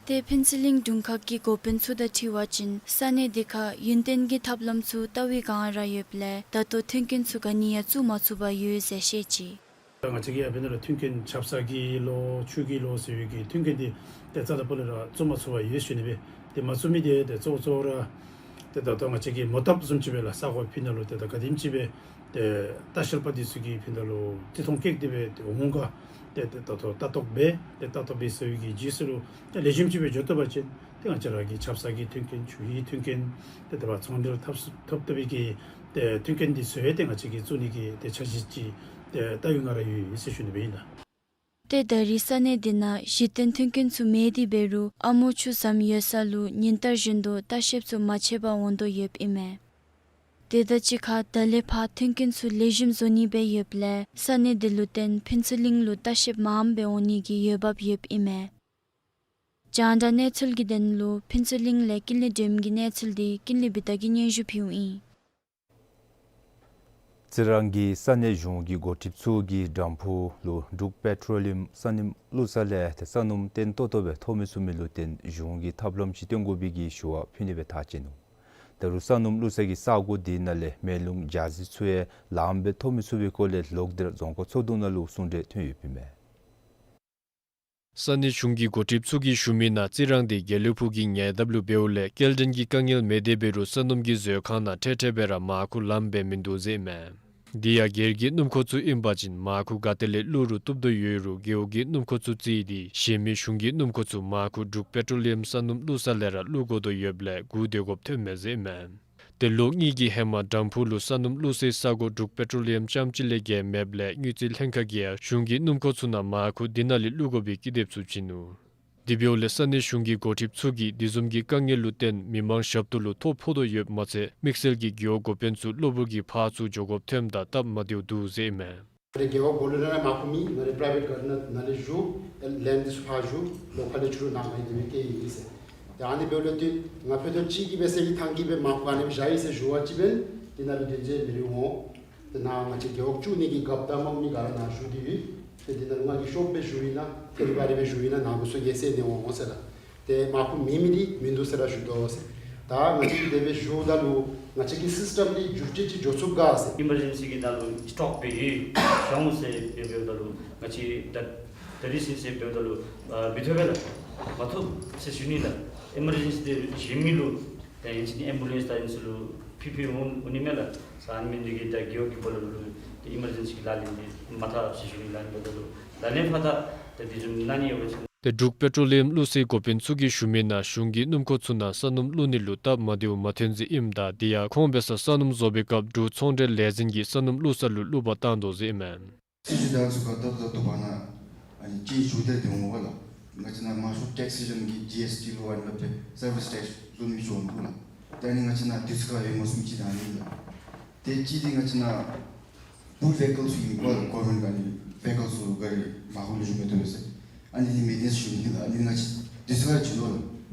ཏེ་ཕུན་ཚོགས་གླིང་དྲུང་ཁག་གི་འགོ་དཔོན་ཚུ་དང་འཁྲིལ་བ་ཅིན་ས་གནས་དེ་ཁར་ཡུན་བརྟན་གྱི་ཐབས་ལམ་ཚུ་བལྟ་བའི་སྒང་ར་ཡོདཔ་ལས་ད་ལྟོ་མཐུན་རྐྱེན་ཚུ་ག་ནི་ཡང་བཙུགས་མ་ཚུགས་པར་ཡོད་ཟེར་བཤད་ཅི། ད་ང་བཅས་ཀྱི་ཡར་ཕན་ལུ་མཐུན་རྐྱེན་ཆབ་གསང་གི་ལོ་ཆུ་གི་ལོ་ཟེར་བའི་གི་མཐུན་རྐྱེན་འདི་ཏེ་རྩ་དང་པོ་ལས་ར་བཙུགས་མ་ཚུགས་པར་ཡོད་ཟེར་ཞུ་ནི་སྦེ། ཏེ་མ་བཙུགས་མི་འདི་ཏེ་གཙོ་བོ་གཙོ་བོ་ར་ཏེ་ད་ལྟོ་ང་བཅས་ཀྱི་མོ་བཏབ་བཟུམ་ཅིག་སྦེ་ལགས་ས་གོ་ཕི་ནང་ལུ་ཏེ་ད་ག་དེམ་ཅིག་སྦེ་ཏེ་ལྟ་བཤལ་པ་འདི་ཚུ་གིས་ཕི་ནང་ལུ་བརྩི་མཐོང་བསྐྱེད་དེ་སྦེ་ཏེ་འོང་ག་ཏེ་ཏེ་ད་ལྟོ་ལྟ་རྟོག་འབད་ཏེ་ལྟ་རྟོག་འབད་ཟེར་བའི་གི་རྗེས་སུ་ལུ་ཏེ་ལེགས་ཤོམ་ཅིག་སྦེ་འགྱོ་བཏུབ་པ་ཅིན་ཏེ་ང་བཅས་ར་གི་ཆབ་གསང་གི་མཐུན་རྐྱེན་ཆུ་ཡི་མཐུན་རྐྱེན་ཏེ་དེ་སྦེ་ཚོང་འབྲེལ་འཐབ་ཐོབ་ཐོབ་པའི་གི་ཏེ་མཐུན་རྐྱེན་འདི་ཚུ་ཡང་ཏེ་ང་བཅས་ཀྱིས་བཙུགས་ནི་གི་ཏེ་འཆར་གཞི་ཅིག་ཏེ་བལྟ་བའི་སྒང་ར་ཡོད་ཟེར་ཞུ་ནི་སྦེ་ཨིན་ལགས། ཏེ་ད་རིས་ས་གནས་འདི་ནང་གཞི་རྟེན་མཐུན་རྐྱེན་ཚུ་མེད་དེ་འབད་རུང་ཨ་མོ་ཆུ་ཟམ་ཡོད་ས་ལུ་ཉིན་ལྟར་བཞིན་དུ་ལྟ་བཤལཔ་ཚུ་མ་ཆད་པར་འོང་དོ་ཡོདཔ་ཨིན་མས། དེ་དང་གཅིག་ཁར་ད་ལས་ཕར་མཐུན་རྐྱེན་ཚུ་ལེགས་ཤོམ་བཟོ་ནི་སྦེ་ཡོདཔ་ལས་ས་གནས་འདི་ལུ་བརྟེན་ཕུན་ཚོགས་གླིང་ལུ་ལྟ་བཤལཔ་མངམ་སྦེ་འོང་ནི་གི་འོས་འབབ་ཡོདཔ་ཨིན་མས། རྒྱང་བསྒྲགས་གནས་ཚུལ་གྱི་དོན་ལུ་ཕུན་ཚོགས་གླིང་ལས་ཀུན་ལེགས་སྒྲོལམ་གྱི་གནས་ཚུལ་འདི་ཀུན་ལེགས་བི་ཏ་གིས་སྙན་ཞུ་ཕུལཝ་ཨིན། རྩི་རང་གི་ས་གནས་གཞུང་གི་འགོ་ཁྲིདཔ་ཚུ་གིས་དམ་ཕུ་ལུ་འབྲུག་པེ་ཊོ་ལི་ཡམ་ས་སྣུམ་བླུག་ས་ལས་ཏེ་ས་སྣུམ་བརྟན་ཏོག་ཏོ་སྦེ་ཐོབ་མི་ཚུགས་མི་ལུ་བརྟེན་གཞུང་གིས་ཐབས་ལམ་ཅིག་སྟོན་དགོ་པའི་གི་ཞུ་བ་ཕུལ་ནི་སྦེ་ཐག་བཅད་ནུག། ད་རུང་ས་སྣུམ་བླུག་ས་གི་ས་གོ་དེ་ནང་ལས་མེ་རླུང་འཇའ་ཟེར་ཚུ་ཡང་ལངམ་སྦེ་ཐོབ་མི་ཚུགས་པའི་སྐོར་ལས་ལོག་སྟེ་ར་རྫོང་ཁག་ཚོགས་འདུ་ནང་ལུ་གསུང་གྲོས་ཐོན་ཡོདཔ་ཨིན་མས། ས་གནས་གཞུང་གི་འགོ་ཁྲིདཔ་ཚུ་གིས་ཞུ་མི་ནང་རྩི་རང་འདི་དགེ་ལེགས་ཕུག་གི་ཉེ་འདབས་ལུ་འབདཝ་ལས་སྐྱེལ་འདྲེན་གྱི་དཀའ་ངལ་མེད་དེ་འབད་རུང་ས་སྣུམ་གྱི་མཛོད་ཁང་ནང་འཕྲལ་འཕྲལ་སྦེ་ར་མར་ཁུ་ལངམ་སྦེ་མིན་འདུག་ཟེར་ཨིན་མས། དེ་ཡང་སྒེར་གྱི་སྣུམ་འཁོར་ཚུ་ཨིན་པ་ཅིན་མར་ཁུ་ག་ཏེ་ལས་བླུག་རུང་བཏུབ་དོ་ཡོད་རུང་རྒེད་འོག་གི་སྣུམ་འཁོར་ཚུ་བརྩིས་ཏེ་གཞན་མི་གཞུང་གི་སྣུམ་འཁོར་ཚུ་མར་ཁུ་འབྲུག་པེ་ཊོ་ལི་ཡམ་ས་སྣུམ་བླུག་ས་ལས་ར་བླུག་དགོ་དོ་ཡོདཔ་ལས་སྒུག་སྡོད་དགོཔ་ཐོནམ་མས་ཟེར་ཨིན་མས། ཏེ་ལོ་གཉིས་ཀྱི་ཧེ་མ་དམ་ཕུ་ལུ་ས་སྣུམ་བླུག་སའི་ས་གོ་འབྲུག་པེ་ཊོ་ལི་ཡམ་རྐྱངམ་གཅིག་ལས་བརྒལ་མེདཔ་ལས་དངུལ་རྩིས་ལྷན་ཁག་གིས་ཡང་གཞུང་གི་སྣུམ་འཁོར་ཚུ་ནང་མར་ཁུ་དེ་ནང་ལས་བླུག་དགོ་པའི་ཀི་དེབ་ཚུ་བྱིན་ནུག། དེ་འབདཝ་ལས་ས་གནས་གཞུང་གི་འགོ་ཁྲིདཔ་ཚུ་གིས་དེ་བཟུམ་གྱི་དཀའ་ངལ་ལུ་བརྟེན་མི་མང་ཞབས་ཏོག་ལུ་ཐོ་ཕོག་དོ་ཡོདཔ་མ་ཚད་དམིགས་བསལ་གྱི་རྒེད་འོག་འགོ་དཔོན་ཚུ་གློ་བུར་གྱི་ཕར་ཚུར་འགྱོ་དགོཔ་ཐོནམ་ད་སྟབས་མ་བདེཝ་འདུག་ཟེར་ཨིན་མས། རྒེད་འོག་སྦོ་ལུ་ནང་ལས་མར་ཁུ་མེད། ང་རའི་པ་རའི་བེཊ་གཱར་ཌེན་ནང་ལས་བཞུགས། ཨེ་ལེནཌ་འདི་ཚུ་ཕར་བཞུགས། ལོགས་ཁ་ལས་ཕྱི་རུ་ནང་ང་ཡི་དེ་སྦེ་སྐྱེལ་ཡི་ཟེར། ཏེ་ཨ་ནི་འབདཝ་ལས་ཏེ་ང་ཕོ་ཐོབ་ཅིག་གིས་སྦེ་ཟེར་གི་ཐང་གིས་སྦེ་མར་ཁུ་ཨ་ནི་སྦེ་བཞག་ཡི་ཟེར་ཞུ་བ་ཅིན་འབདན་དེ་ནང་ལུ་དོན་ཚན་མི་རེ་འོང་། ཏེ་ནཱ་ང་བཅས་རྒེད་འོག་བཅུ་གཉིས་ཀྱི་རྒཔོ་དང་དམངས་མི་ག་ར་ནཱ་བཞུགས་ཏེ་ཡོད། ཏེ་དེ་ནང་ལུ་ང་གིས་ཤོབ་སྦེ་བཞུགས་ཡི་ན་ཐེ་རི་བ་རི་སྦེ་བཞུགས་ཡི་ན་ནཱ་གུ་སུ་གིས་ཟེར་ནི་འོང་ཟེར་ལགས། ཏེ་མར་ཁུ་མེད་མི་འདི་མིན་འདུག་ཟེར་ར་ཞུ་དོ་ཟེར། ད་ང་བཅས་ཀྱིས་དེ་སྦེ་ཞུཝ་ད་ལུ་ང་བཅས་ཀྱི་སིསི་ཊེམ་འདི་འགྱུར་བཅོས་ཅིག་འགྱོ་ཚུགས་ག་ཟེར། ཨི་མར་ཇེན་སི་གི་ནང་ལུ་སི་ཊོག་སྦེ་ཡོད། ཤོང་ཟེར་སྦེ་འབདཝ་ད་ལུ་ང་བཅས་ད་ད་རིས་ཟེར་སྦེ་འབདཝ་ད་ལུ་ཨ་མི་ཐོབ་པས་ལགས། མ་ཐོབ་ཟེར་ཞུ་ནི་ལགས། ཨི་མར་ཇེན་སི་འདི་གཞན་མི་ལུ་ད་ཨིན་ཅི་ནི་ཨེམ་བུ་ལེནསི་དང་ཨིན་ཚུ་ལུ་ཕུལ་ཕུལ་འོང་འོང་ནི་མས་ལགས། ཟེར་ཨ་ནི་མི་འདི་གིས་ད་རྒེད་འོག་གི་སྦོ་ལོགས་ལུ་ཏེ་ཨི་མར་ཇེན་སི་གི་ལག་ལེན་འདི་མ་འཐབ་ཟེར་ཞུ་ནི་ལགས། ཨ་ནི་འབདཝ་ད་ལུ་ལག་ལེན་འཐབ་ད་ཏེ་དེ་བཟུམ་ན་ནི་ཡོད་པ་ཅིན། ཏེ་འབྲུག་པེ་ཊྲོ་ལི་ཡམ་བླུག་སའི་འགོ་དཔོན་ཚུ་གིས་ཞུ་མི་ནང་གཞུང་གི་སྣུམ་འཁོར་ཚུ་ནང་ས་སྣུམ་བླུག་ནི་ལུ་སྟབས་མ་བདེཝ་མ་ཐོན་ཟེར་ཨིནམ་ད་དེ་ཡང་ཁོང་འབད་སར་ས་སྣུམ་བཟོ་བའི་སྐབས་འབྲུག་ཚོང་འབྲེལ་ལས་འཛིན་གྱིས་ས་སྣུམ་བླུག་ས་ལུ་བླུག་པར་བཏང་དོ་ཟེར་ཨིན་མས། སྲིད་བྱུས་དང་ཚུ་ག་ད་ད་ད་བར་ན་ཨ་ནི་ཅིག་ཞུ་སྟེ་སྡོད་འོང་པ་ལགས། ང་བཅས་ནཱ་དམར་ཤོག་ཊེགསི་ཨེ་ཤན་གྱིས་ཇི་ཨེསི་ཊི་ལུ་ཨ་ནི་སླབ་སྟེ་སར་ཝིསི་ཊེགསི་བཟོ་མི་ཚུ་འོང་འདུག་ལགས། ཏེ་ཨ་ནི་ང་བཅས་ནཱ་དུས་ཚོད་ཁར་ཡོད་མ་ཚུགས་མི་ཅིག་ད་ཨ་ནི་ལགས། ཏེ་གཅིག་འདི་ང་བཅས་ནཱ་པུལ་བེ་ཀལ་ཚུ་ཨིན་པ་ལགས། གོ་ཝར་མེནཊ་ག་ནི་བེ་ཀལ་ཚུ་ག་ར་མར་ཁུ་ལུ་བཞུགས་མི་ཐོབ་པས་ཟེར། ཨ་ནི་འདི་མེན་ཊེ་ནེནསི་ཞུ་ནི་ལགས། ཨ་ནི་ང་བཅས་དུས་ཚོད་ཁར་བྱིན་དོ་ལགས།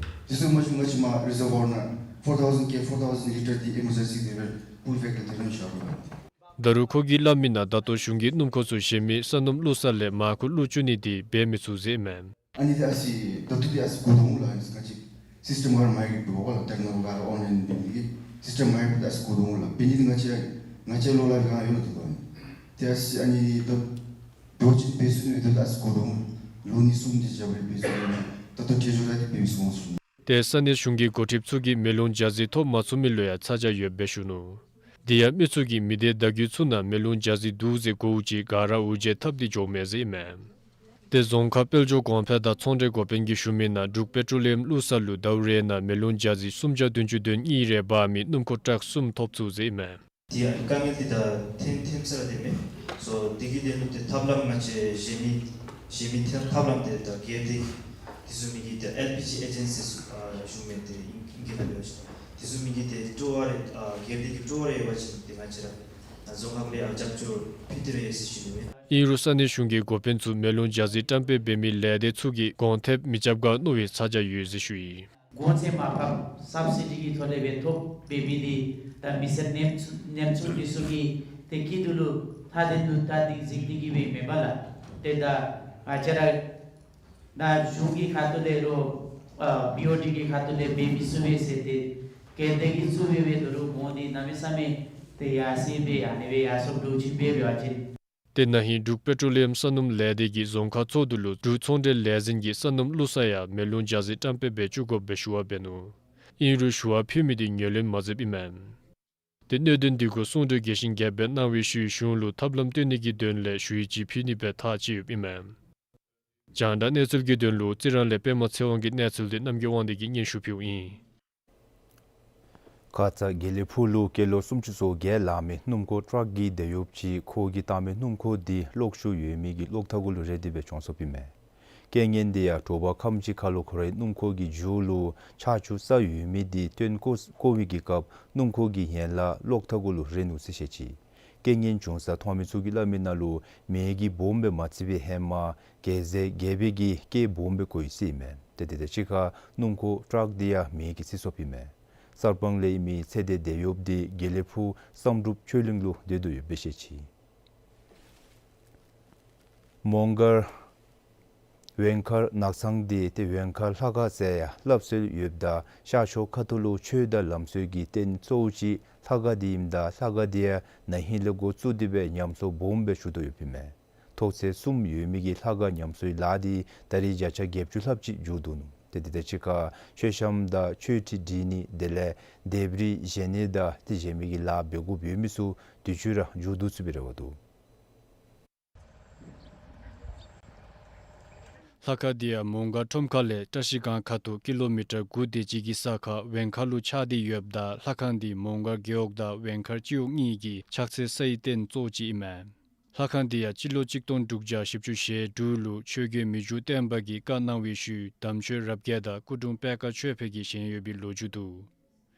དུས་ཚོད་མ་བྱིན་ང་བཅས་མར་རི་ཛརབ་ཝར་ནང་ཕོར་ཐའུ་ཟེན་ཀེ་ཕོར་ཐའུ་ཟེན་ལི་ཊར་འདི་ཨི་མར་ཇེན་སི་འདི་སྦེ་པུལ་བེ་ཀལ་འདི་རང་བཞག་དོ་ལགས། ད་རུང་ཁོ་གིས་སླབ་མི་ནང་ད་ལྟོ་གཞུང་གིས་སྣུམ་འཁོར་ཚུ་གཞན་མི་ས་སྣུམ་བླུག་ས་ལས་མར་ཁུ་བླུག་བཅུག་ནི་འདི་འབད་མི་ཚུགས་ཟེར་ཨིན་མས། ཨ་ནི་འདི་ཨ་ཙི་ད་ལྟོ་འདི་ཨ་ཙི་གོ་དོ་འོང་ལགས། ང་བཅས་སིསི་ཊེམ་ག་ར་མ་ཡར་འགྱོཝ་ལགས། ད་རེས་ནངས་པ་ག་ར་ཨོན་ལའིན་འབད་ནི་གིས་སིསི་ཊེམ་མ་ཡར་འབད་ད་ཨ་ཙི་གོ་དོ་འོང་ལགས། འབད་ནི་འདི་ང་བཅས་ང་བཅས་ལོག་ལས་ར་ཡོད་འདུག་ལགས། ཨ་ནི་འདི་ཨ་ཙི་ཨ་ནི་ད་འགྱོ་ཅིན་འབད་ཚུགས་ནི་འདི་ད་ཨ་ཙི་གོ་དོ་འོང་། ལོ་ནི་གསུམ་དེ་ཅིག་ར་འབད་ཚུགས་ནི་ད་ལྟོ་ཁྱེད་ཚུ་ར་འདི་འབད་མི་ཚུགས་འོང་ཟེར་ཞུ་ནི། ཏེ་ས་གནས་གཞུང་གི་འགོ་ཁྲིདཔ་ཚུ་གིས་མེ་ལོང་ཇ་རྩི་ཐོབ་མ་ཚུགས་མི་ལུ་ཡང་ཚ་གྱང་ཡོདཔ་སྦེ་ཞུ་ནུག། དེ་ཡང་མི་ཚུ་གིས་མི་སྡེ་བརྡ་བརྒྱུད་ཚུ་ནང་མེ་ལོང་ཇ་རྩི་འདུག་ཟེར་གོ་ཅི་ག་ར་འུ་ཅག་འཐབ་སྟེ་འགྱོཝ་མས་ཟེར་ཨིན་མས། ཏེ་རྫོང་ཁག་དཔལ་འབྱོར་གོང་འཕེལ་དང་ཚོང་འབྲེལ་འགོ་དཔོན་གྱིས་ཞུ་མི་ནང་འབྲུག་པེ་ཊྲོ་ལི་ཡམ་བླུག་ས་ལུ་ཟླཝ་རེ་ནང་མེ་ལོང་ཇ་རྩི་སུམ་བརྒྱ་བདུན་ཅུ་དོན་གཉིས་རེ་འབག་མི་སྣུམ་འཁོར་ཊཱག་གསུམ་ཐོབ་ཚུགས་ཟེར་ཨིན་མས། དེ་ཡང་དཀའ་ངལ་འདི་ད་ཐོན་ཐོནམ་ས་ར་དེ་མས། སོ་དེ་གི་དོན་ལུ་ཏེ་ཐབས་ལམ་ང་བཅས་གཞན་མི་གཞན་མི་ཐབས་ལམ་འདི་ད་སྒེར་སྡེ་དེ་བཟུམ་མའི་གི་ཏེ་ཨེལ་པི་ཇི་ཨེ་ཇེན་སི་ཚུ་ཨ་བཟུམ་མའི་ཏེ་ཨིན་ཨིན་གྱི་འདུག་ལགས། དེ་བཟུམ་མའི་གི་ཏེ་སྤྲོ་བ་རེ་ཨ་སྒེར་སྡེ་གི་སྤྲོ་བ་རེ་ཡོད་པ་ཅིན་ཏེ་ང་བཅས་ར་ཨ་རྫོང་ཁག་ལས་ཨ་རྒྱབ་སྐྱོར་ཕུལ་ཏེ་ར་ཡོད་ཟེར་ཞུ་ནི་མས། ཨིན་རུང་ས་གནས་གཞུང་གི་འགོ་དཔོན་ཚུ་མེ་ལོང་ཇ་རྩི་བཀྲམ་སྤེལ་འབད་མི་ལས་སྡེ་ཚུ་གིས་གོང་ཐེབས་མི་རྐྱབ་ག་མནོ་བའི་ཚ་གྱང་ཡོད་ཟེར་ཞུ་ཡི། གོང་ཚད་མར་ཕབ་སབ་སི་ཌི་གི་ཐོག་ལས་སྦེ་ཐོབ་འབད་མི་འདི་ད་མི་སེར་ནེམ་ནེམ་ཚུ་འདི་ཚུ་གི་ཏེ་སྐྱིད་སྡུག་ལུ་ཐ་དད་དུ་ད་འདི་གཟིགས་ཏེ་གི་སྦེ་མེན་པ་ལགས། ཏེ་ད་ང་བཅས་ར་ད་གཞུང་གི་ཁ་ཐུག་ལས་ལོ་ཨ་བི་ཨོ་ཊི་གི་ཁ་ཐུག་ལས་འབད་མི་ཚུགས་པས་ཟེར་ཏེ་སྒེར་སྡེ་གིས་ཚུགས་པས་འབད་རུང་མོ་འདི་གནམ་མེད་ས་མེད་ཏེ་ཡར་སེང་སྦེ་ཨ་ནི་སྦེ་ཡར་སོངམ་འདྲཝ་ཅིག་འབད་འབད་བ་ཅིན། ཏེ་ན་ཧིང་འབྲུག་པེ་ཊྲོ་ལི་ཡམ་ས་སྣུམ་ལས་སྡེ་གིས་རྫོང་ཁག་ཚོགས་འདུ་ལུ་འབྲུག་ཚོང་འབྲེལ་ལས་འཛིན་གྱིས་ས་སྣུམ་བླུག་ས་ཡང་མེ་ལོང་ཇ་རྩི་བཀྲམ་སྤེལ་འབད་བཅུག་དགོཔ་སྦེ་ཞུ་བ་འབད་ནུག། ཨིན་རུང་ཞུ་བ་ཕུལ་མི་འདི་ངོས་ལེན་མ་མཛདཔ་ཨིན་མས། ཏེ་གནད་དོན་འདི་གུ་གསུང་གྲོས་རྒྱས་ཤིང་རྒྱསཔ་སྦེ་གནང་བའི་ཤུལ་གཞུང་ལུ་ཐབས་ལམ་སྟོན་ནི་གི་དོན་ལས་ཞུ་ཡིག་ཅིག་ཕུལ་ནི་སྦེ་ཐག་བཅད་ཡོདཔ་ཨིན་མས། རྒྱང་བསྒྲགས་གནས་ཚུལ་གྱི་དོན་ལུ་རྩི་རང་ལས་པདྨ་ཚེ་དབང་གི་གནས་ཚུལ་འདི་རྣམ་རྒྱལ་དབང་འདུས་ཀྱིས་སྙན་ཞུ་ཕུལཝ་ཨིན། ཁ་ཙ་དགེ་ལེགས་ཕུག་ལུ་ཀི་ལོ་སུམ་ཅུ་སོ་བརྒྱད་ལང་མི་སྣུམ་འཁོར་ཊཱག་གི་དེད་གཡོགཔ་ཅིག་ཁོ་གིས་བཏང་མི་སྣུམ་འཁོར་འདི་གློག་ཤུགས་ཡོད་མི་གི་གློག་ཐག་གུ་ལུ་རེག་སྟེ་སྦེ་གྱོངས་སོཔ་ཨིན་མས། རྐྱེན་ངན་འདི་ཡང་དྲོ་པ་ཁམས་ཅིག་ཁ་ལུ་ཁོ་རའི་སྣུམ་འཁོར་གྱི་མཇུག་ལུ་ཆར་ཆུ་ས་ཡོད་མི་འདི་སྟོན་བཀོ་བཀོ་བའི་གི་སྐབས་སྣུམ་འཁོར་གྱི་ཡན་ལག་གློག་ཐག་གུ་ལུ་རེག་ནུག་ཟེར་བཤད་ཅི། རྐྱེན་ངན་བྱུང་ས་མཐོང་མི་ཚུ་གིས་སླབ་མི་ནང་ལུ་མེ་གིས་སྦོམ་སྦེ་མ་འཚིག་པའི་ཧེ་མ་གེ་ཟེ་གེ་བེ་གིས་སྐད་སྦོམ་སྦེ་གོ་ཡི་ཟེར་ཨིན་མས། ཏེ་དེ་དང་གཅིག་ཁར་སྣུམ་འཁོར་ཊཱག་འདི་ཡང་མེ་གིས་འཚིག་སོཔ་ཨིན་མས། གསར་སྤང་ལས་ཨིན་མི་ཚེ་བདེ་དེད་གཡོགཔ་འདི་དགེ་ལེགས་ཕུག་བསམ་གྲུབ་ཆོས་གླིང་ལུ་སྡོད་དོ་ཡོདཔ་སྦེ་བཤད་ཅི། མོང་སྒར་ཝེང་མཁར་ནགས་ཚང་འདི་ཏེ་ཝེང་མཁར་ལྷ་ཁང་ཟེར་ཡང་སླབ་སྲོལ་ཡོདཔ་ད་ཤར་ཕྱོགས་ཁ་ཐུག་ལུ་ཆོས་དང་ལམ་སྲོལ་གྱི་རྟེན་གཙོ་བོ་ཅིག་ལྷ་ཁང་འདི་ཨིནམ་ད་ལྷ་ཁང་འདི་ཡང་ན་ཧིང་ལས་འགོ་བཙུགས་ཏེ་སྦེ་ཉམས་གསོ་སྦོམ་སྦེ་ཞུ་དོ་ཡོདཔ་ཨིན་མས། ཐོག་ཚད་གསུམ་ཡོད་མི་གི་ལྷ་ཁང་ཉམས་གསོའི་ལཱ་འདི་ད་རེས་བརྒྱ་ཆ་བརྒྱད་ཅུ་ལྷགཔ་ཅིག་མཇུག་བསྡུ་ནུག། ཏེ་དེ་དང་གཅིག་ཁར་མཆོད་བཤམ་དང་མཆོད་ཁྲི་སྒྲིག་ནི་དེ་ལས་ལྡེབས་རིས་བཞེངས་ནི་དང་དེ་བཞིན་མི་གི་ལཱ་འབད་དགོཔ་ཡོད་མི་ཚུ་དུས་ཅི་ར་མཇུག་བསྡུ་ཚུགས་པའི་རེ་བ་འདུག། ལྷ་ཁང་འདི་ཡང་མོང་སྒར་ཁྲོམ་ཁ་ལས་བཀྲ་ཤིས་སྒང་ཁ་ཐུག་ཀི་ལོ་མི་ཊར་དགུ་དེ་ཅིག་གི་ས་ཁར་ཝེང་མཁར་ལུ་ཆགས་ཏེ་ཡོདཔ་ད་ལྷ་ཁང་འདི་མོང་སྒར་རྒེད་འོག་དང་ཝེང་མཁར་སྤྱི་འོག་གཉིས་ཀྱི་ཕྱག་འཚལ་སའི་རྟེན་གཙོ་བོ་ཅིག་ཨིན་མས། ལྷ་ཁང་འདི་ཡང་སྤྱི་ལོ་གཅིག་སྟོང་དྲུག་བརྒྱ་བཞི་བཅུ་ཞེ་དྲུག་ལུ་ཆོས་རྒྱལ་མི་འགྱུར་བརྟན་པ་གིས་བཀའ་གནང་བའི་ཤུལ་དམ་ཆོས་རབ་རྒྱས་དང་སྐུ་འཁྲུངས་པད་དཀར་ཆོས་འཕེལ་གྱིས་བཞེངས་ཡོད་པའི་ལོ་རྒྱུས་འདུག།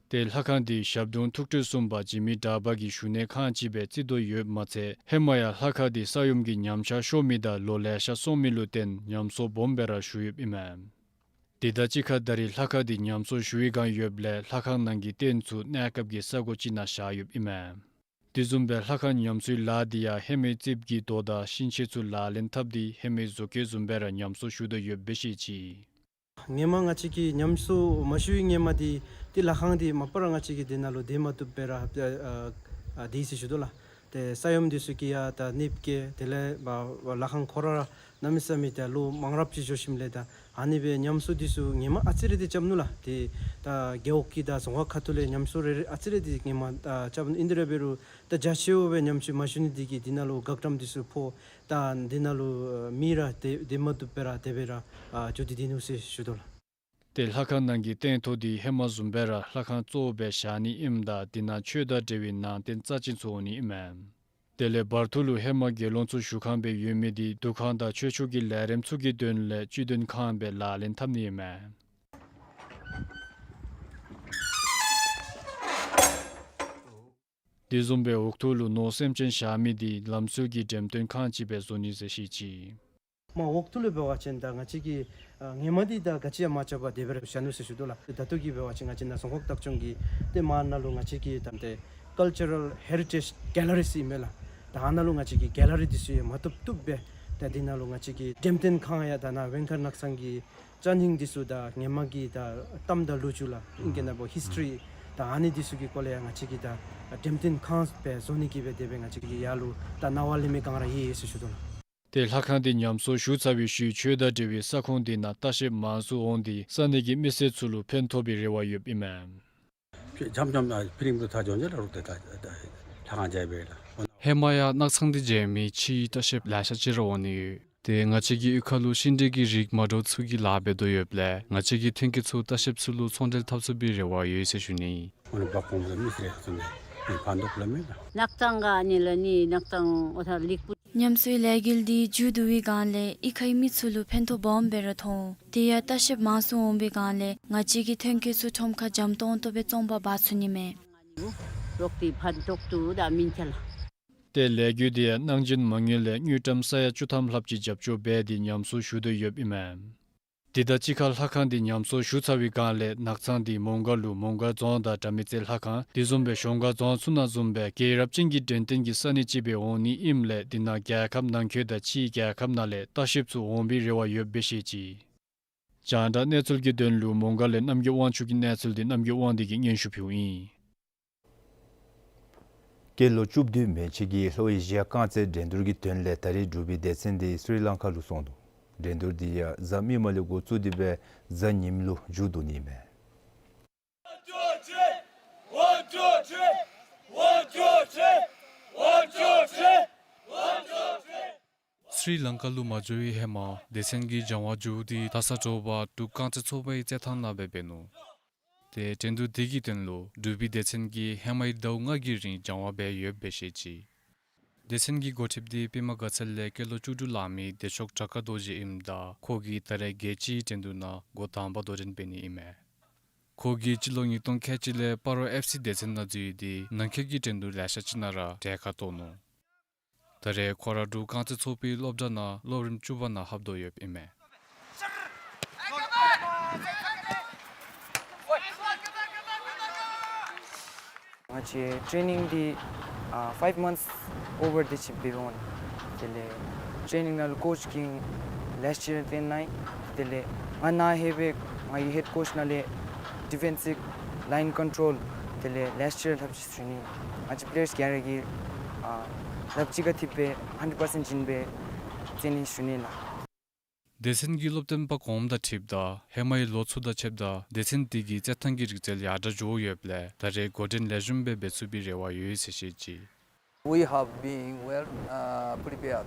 ཏེ་ལྷ་ཁང་འདི་ཞབས་དྲུང་ཐུགས་སྤྲུལ་གསུམ་པ་འཇིགས་མེད་གྲགས་པ་གི་བཞུགས་གནས་ཁང་ཅིག་སྦེ་བརྩི་དོ་ཡོདཔ་མ་ཚད་ཧེ་མ་ཡང་ལྷ་ཁང་འདི་ས་ཡོམ་གྱི་ཉམས་ཆག་ཤོར་མི་དང་ལོ་ལེ་ཤ་སོང་མི་ལུ་བརྟེན་ཉམས་གསོ་སྦོམ་སྦེ་ར་ཞུ་ཡོདཔ་ཨིན་མས། དེ་དང་གཅིག་ཁར་ད་རེས་ལྷ་ཁང་འདི་ཉམས་གསོ་ཞུ་བའི་བསྒང་ཡོདཔ་ལས་ལྷ་ཁང་ནང་གི་རྟེན་ཚུ་གནས་སྐབས་ཀྱི་ས་གོ་ཅིག་ནང་བཞག་ཡོདཔ་ཨིན་མས། དེ་བཟུམ་སྦེ་ལྷ་ཁང་ཉམས་གསོའི་ལཱ་འདི་ཡང་ཧེ་མའི་རྩིགཔ་གི་རྡོ་དང་ཤིང་ཆས་ཚུ་ལག་ལེན་འཐབ་སྟེ་ཧེ་མའི་བཟོ་བཀོད་བཟུམ་སྦེ་ར་ཉམས་གསོ་ཞུ་དོ་ཡོདཔ་སྦེ་བཤད་ཅི། སྔོན་མ་ང་བཅས་ཀྱིས་ཉམས་གསོ་མ་ཞུ་བའི་སྔོན་མ་འདི་ཏེ་ལྷ་ཁང་འདི་མ་པ་ར་ང་བཅས་ཀྱིས་འདི་ནང་ལུ་སྡོད་མ་བཏུབ་སྦེ་ར་ཨ་ཨ་སྡོད་ཡི་ཟེར་ཞུ་དོ་ལགས། ཏེ་ས་ཡོམ་འདི་ཚུ་གིས་ཡང་ད་གནོདཔ་བཀལ་དེ་ལས་ལྷ་ཁང་ཁོ་ར་ར་གནམ་མེད་ས་མེད་ད་ལོ་མང་རབས་ཅིག་འགྱོ་ཞིནམ་ལས་ད་ཨ་ནི་སྦེ་ཉམས་གསོ་འདི་ཚུ་སྔོན་མ་ཨ་ཙི་རེ་འདི་རྐྱབ་ནུག་ལགས། ཏེ་ད་རྒེད་འོག་གི་དང་རྫོང་ཁག་ཁ་ཐུག་ལས་ཉམས་གསོ་རེ་རེ་ཨ་ཙི་རེ་འདི་སྔོན་མ་ད་རྐྱབ་ནུག། ཨིན་དེ་ར་འབད་རུང་ད་རྒྱ་ཆེཝ་སྦེ་ཉམས་གསོ་མ་ཞུ་ནི་འདི་གིས་འདི་ནང་ལུ་བཀག་དམ་འདི་ཚུ་ཕོག་ད་འདི་ནང་ལུ་མི་ར་སྡོད་སྡོད་མ་བཏུབ་སྦེ་ར་དེ་སྦེ་ར་ཨ་འགྱོ་སྟེ་སྡོད་ནུག་ཟེར་ཞུ་དོ་ལགས། ཏེ་ལྷ་ཁང་ནང་གི་སྟེང་ཐོག་འདི་ཧེ་མ་བཟུམ་སྦེ་ར་ལྷ་ཁང་གཙོ་བོ་སྦེ་བཞག་ནི་ཨིནམ་ད་འདི་ནང་ཆོས་དང་འབྲེལ་བའི་ནང་རྟེན་རྩ་ཅན་ཚུ་འོང་ནི་ཨིན་མས། དེ་ལས་བར་དུ་ལུ་ཧེ་མ་དགེ་སློང་ཚུ་བཞུགས་ཁང་སྦེ་ཡོད་མི་འདི་འདུ་ཁང་དང་ཆོས་ཕྱོགས་ཀྱི་ལས་རིམ་ཚུ་གི་དོན་ལས་བཅུད་ལྡན་ཁང་སྦེ་ལག་ལེན་འཐབ་ནི་ཨིན་མས། དེ་བཟུམ་སྦེ་འོག་ཐོག་ལུ་ནོར་སེམས་ཅན་བཞག་མི་འདི་ལམ་སྲོལ་གྱི་འགྲེམས་སྟོན་ཁང་ཅིག་སྦེ་བཟོ་ནི་ཟེར་བཤད་ཅི། མ་འོག་ཐོག་ལུ་འབད་བ་ཅིན་ད་ང་བཅས་ཀྱིས་ཨ་སྔོན་མ་འདི་ད་ག་ཅི་ཡང་མ་རྐྱབ་པར་དེ་སྦེ་ར་བཞག་ནུག་ཟེར་ཞུ་དོ་ལགས། ད་ལྟོ་གི་འབད་བ་ཅིན་ང་བཅས་ནཱ་རྫོང་ཁག་བདག་སྐྱོང་གི་ཏེ་མར་ནང་ལུ་ང་བཅས་ཀྱི་ད་ཏེ་ཀལ་ཅར་རཱལ་ཧེ་རི་ཊེཇ་གེ་ལ་རི་ཟེར་ཨིན་མས་ལགས། ད་ཨ་ནཱ་ལུ་ང་བཅས་ཀྱི་གེ་ལ་རི་འདི་ཚུ་ཡང་མ་བཏུབ་བཏུབ་སྦེ་ད་འདི་ནང་ལུ་ང་བཅས་ཀྱི་འགྲེམས་སྟོན་ཁང་ཡང་ད་ནཱ་ཝེང་མཁར་ནགས་ཚང་གི་ཅ་རྙིང་འདི་ཚུ་དང་སྔོན་མ་གི་ད་གཏམ་དང་ལོ་རྒྱུས་ལགས། ཨིང་སྐད་ནང་འབད་ཧིས་ཊོ་རི་ད་ཨ་ནི་འདི་ཚུ་གི་སྐོར་ལས་ཡང་ང་བཅས་ཀྱིས་ད་འགྲེམས་སྟོན་ཁང་སྦེ་བཟོ་ནི་གི་སྦེ་དེ་སྦེ་ང་བཅས་ཀྱིས་ཡར་ལུ་ད་གནང་བ་ལེན་མི་སྒང་ར་ཡོད་ཟེར་ཞུ་དོ་ལགས། ཏེ་ལྷ་ཁང་འདི་ཉམས་གསོ་ཞུ་ཚར་བའི་ཤུལ་ཆོས་དང་འབྲེལ་བའི་ས་ཁོངས་འདི་ནང་ལྟ་བཤལཔ་མང་སུ་འོང་སྟེ་ས་གནས་ཀྱི་མི་སེར་ཚུ་ལུ་ཕན་ཐོགས་པའི་རེ་བ་ཡོདཔ་ཨིན་མས། འཇམ་འཇམ་ཨ་ཕི་རིང་དུ་ད་འཇོན་ཇོན་ལ་རུག་ཏེ་ད་ད་ལྷ་ཁང་མཇལ་བས་ལགས། ཧེ་མ་ཡང་ནགས་ཚང་འདི་མཇལ་མི་ཕྱིའི་ལྟ་བཤལཔ་ལེ་ཤ་ཅིག་ར་འོང་ནི་ཡོད། ཏེ་ང་བཅས་ཀྱི་གཡུས་ཁ་ལུ་ཤིང་འབྲས་ཀྱི་རིགས་མ་འདྲཝ་ཚུ་གི་ལཱ་འབད་དོ་ཡོདཔ་ལས་ང་བཅས་ཀྱི་ཐོན་སྐྱེད་ཚུ་ལྟ་བཤལཔ་ཚུ་ལུ་ཚོང་འབྲེལ་འཐབ་ཚུགས་པའི་རེ་བ་ཡོད་ཟེར་ཞུ་ནི། ཨོ་ནི་བ་ཀོང་ལ་མི་སེར་ཚུ་ནི་ཕན་ཐོགས་ལ་མེད་ན། ནགས་ཚང་ག་ནི་ལ་ནི་ནགས་ཚང་ཨོ་ཐ་ལིག་པུ། ཉམས་གསོའི་ལས་འགུལ་འདི་མཇུག་བསྡུ་བའི་སྒང་ལས་གཡུས་ཁའི་མི་ཚུ་ལུ་ཕན་ཐོགས་སྦོམ་སྦེ་ར་ཐོན། དེ་ཡང་ལྟ་བཤལཔ་མང་སུ་འོང་བའི་སྒང་ལས་ང་བཅས་ཀྱི་ཐོན་སྐྱེད་ཚུ་ཁྲོམ་ཁར་འཇམ་ཏོང་ཏོ་སྦེ་བཙོང་པར་འབག་ཚུགས་ནི་མས། རོགས་ཏེ་ཕན་ཐོགས་ཏོ་ད་མིན་ཆ་ལགས། ཏེ་ལས་འགུལ་འདི་ཡང་གནང་སྦྱིན་མ་དངུལ་ལས་དངུལ་ཀྲམ་ས་ཡ་བཅུ་ཐམ་ལྷགཔ་ཅིག་རྒྱབ་སྐྱོར་འབད་དེ་ཉམས་གསོ་ཞུ་དོ་ཡོདཔ་ཨིན་མས། དེ་དང་གཅིག་ཁར་ལྷ་ཁང་འདི་ཉམས་གསོ་ཞུ་ཚར་བའི་སྒང་ལས་ནགས་ཚང་འདི་མོང་སྒར་ལུ་མོང་སྒར་རྫོང་དང་དགྲ་མེད་རྩེ་ལྷ་ཁང་དེ་བཟུམ་སྦེ་གཞོང་སྒར་རྫོང་ཚུ་ནང་བཟུམ་སྦེ་རྒྱལ་རབས་ཅན་གྱི་འགྲེམས་སྟོན་གྱི་ས་གནས་ཅིག་སྦེ་འོང་ནི་ཨིནམ་ལས་དེ་ནང་རྒྱལ་ཁབ་ནང་འཁོད་དང་ཕྱིའི་རྒྱལ་ཁབ་ནང་ལས་ལྟ་བཤལཔ་ཚུ་འོང་བའི་རེ་བ་ཡོདཔ་སྦེ་བཤད་ཅི། རྒྱང་བསྒྲགས་གནས་ཚུལ་གྱི་དོན་ལུ་མོང་སྒར་ལས་རྣམ་རྒྱལ་དབང་ཕྱུག་གི་གནས་ཚུལ་འདི་རྣམ་རྒྱལ་དབང་འདུས་ཀྱིས་སྙན་ཞུ་ཕུལཝ་ཨིན། སྐྱེས་ལོ་བཅུ་བདུན་མན་ཆད་ཀྱི་ལྷོ་ཨེ་ཤི་ཡ་རྐང་རྩེད་འགྲན་བསྡུར་གྱི་དོན་ལས་ད་རེས་འབྲུག་པའི་སྡེ་ཚན་འདི་སི་རི་ལང་ཀ་ལུ་སོང་ནུག། འགྲན་བསྡུར་འདི་ཡང་གཟའ་མིག་དམར་ལས་འགོ་བཙུགས་ཏེ་སྦེ་གཟའ་ཉིམ་ལུ་མཇུག་བསྡུ་ནི་མས། སི་རི་ལང་ཀ་ལུ་མ་འགྱོ་བའི་ཧེ་མ་སྡེ་ཚན་གྱི་སྦྱང་བ་མཇུག་བསྡུ་འདི་ད་ས་དྲོ་པ་འབྲུག་རྐང་རྩེད་ཚོགས་པའི་རྩེད་ཐང་ནང་སྦེ་འབད་ནུག། ཏེ་འགྲན་བསྡུར་འདི་གི་དོན་ལུ་འབྲུག་པའི་སྡེ་ཚན་གྱིས་ཧེ་མའི་ཟླཝ་ལྔ་གི་རིང་སྦྱང་བ་འབད་ཡོདཔ་སྦེ་བཤད་ཅི། སྡེ་ཚན་གྱི་འགོ་ཁྲིདཔ་འདི་པདྨ་དགའ་ཚལ་ལས་སྐྱེས་ལོ་བཅུ་དྲུག་ལང་མི་བདེ་མཆོག་བྲག་དཀར་རྡོ་རྗེ་ཨིནམ་ད་ཁོ་གིས་ད་རེས་རྒྱལ་སྤྱིའི་འགྲན་བསྡུར་ནང་འགོ་དང་པ་དོ་འགྲན་འབད་ནི་ཨིན་མས། ཁོ་གིས་སྤྱི་ལོ་ཉིས་སྟོང་ཁལ་གཅིག་ལས་སྤ་རོ་ཨེཕ་སི་སྡེ་ཚན་ནང་འཛུལ་ཏེ་ནང་འཁོད་ཀྱི་འགྲན་བསྡུར་ལེ་ཤ་ཅིག་ནང་ར་གྲལ་ཁར་གཏོགས་ནུག། ད་རེས་ཁོ་ར་འབྲུག་རྐང་རྩེད་ཚོགས་པའི་སློབ་གྲྭ་ནང་སློབ་རིམ་བཅུ་པ་ནང་ལྷབ་དོ་ཡོདཔ་ཨིན་མས། ང་བཅས་ཊེ་རེ་ནིང་འདི་ཨ་ཕའིབ་མནཐས་ཨོ་བར་དེ་ཅིག་འབད་འོང་། དེ་ལས་ཊེ་རེ་ནིང་ནང་ལུ་ཀོཆ་གིས་ལེགས་ཤོམ་སྦེ་སྟོན་གནང་། དེ་ལས་ང་ནཱ་ལྷོད་སྦེ་ང་གི་ཧེཌ་ཀོཆ་ནང་ལས་ཌི་ཕེནསིབ་ལའིན་ཀོན་ཊོལ་དེ་ལས་ལེགས་ཤོམ་སྦེ་ལྷབ་ཅི་ཟེར་ཞུ་ནི། ང་བཅས་པེ་ལེ་ཡརསི་ག་ར་གིས་ཨ་ལྷབ་ཅི་ག་ཐིབ་སྦེ་ཧན་ཌེཌ་པར་སེནཊ་བྱིན་སྦེ་རྩེད་ནི་ཞུ་ནི་ལགས། སྡེ་ཚན་གྱི་སློབ་སྟོན་པ་གོངམ་དང་འཁྲིལཝ་ད་ཧེ་མའི་ལོ་ཚུ་དང་ཕྱདཔ་ད་སྡེ་ཚན་འདི་གི་རྩེད་ཐང་གི་རིག་རྩལ་ཡར་དྲག་འགྱོ་ཡོདཔ་ལས་ད་རེས་འགོ་འདྲེན་ལེགས་ཤོམ་སྦེ་འབད་ཚུགས་པའི་རེ་བ་ཡོད་ཟེར་བཤད་ཅི། We have been well, uh, prepared.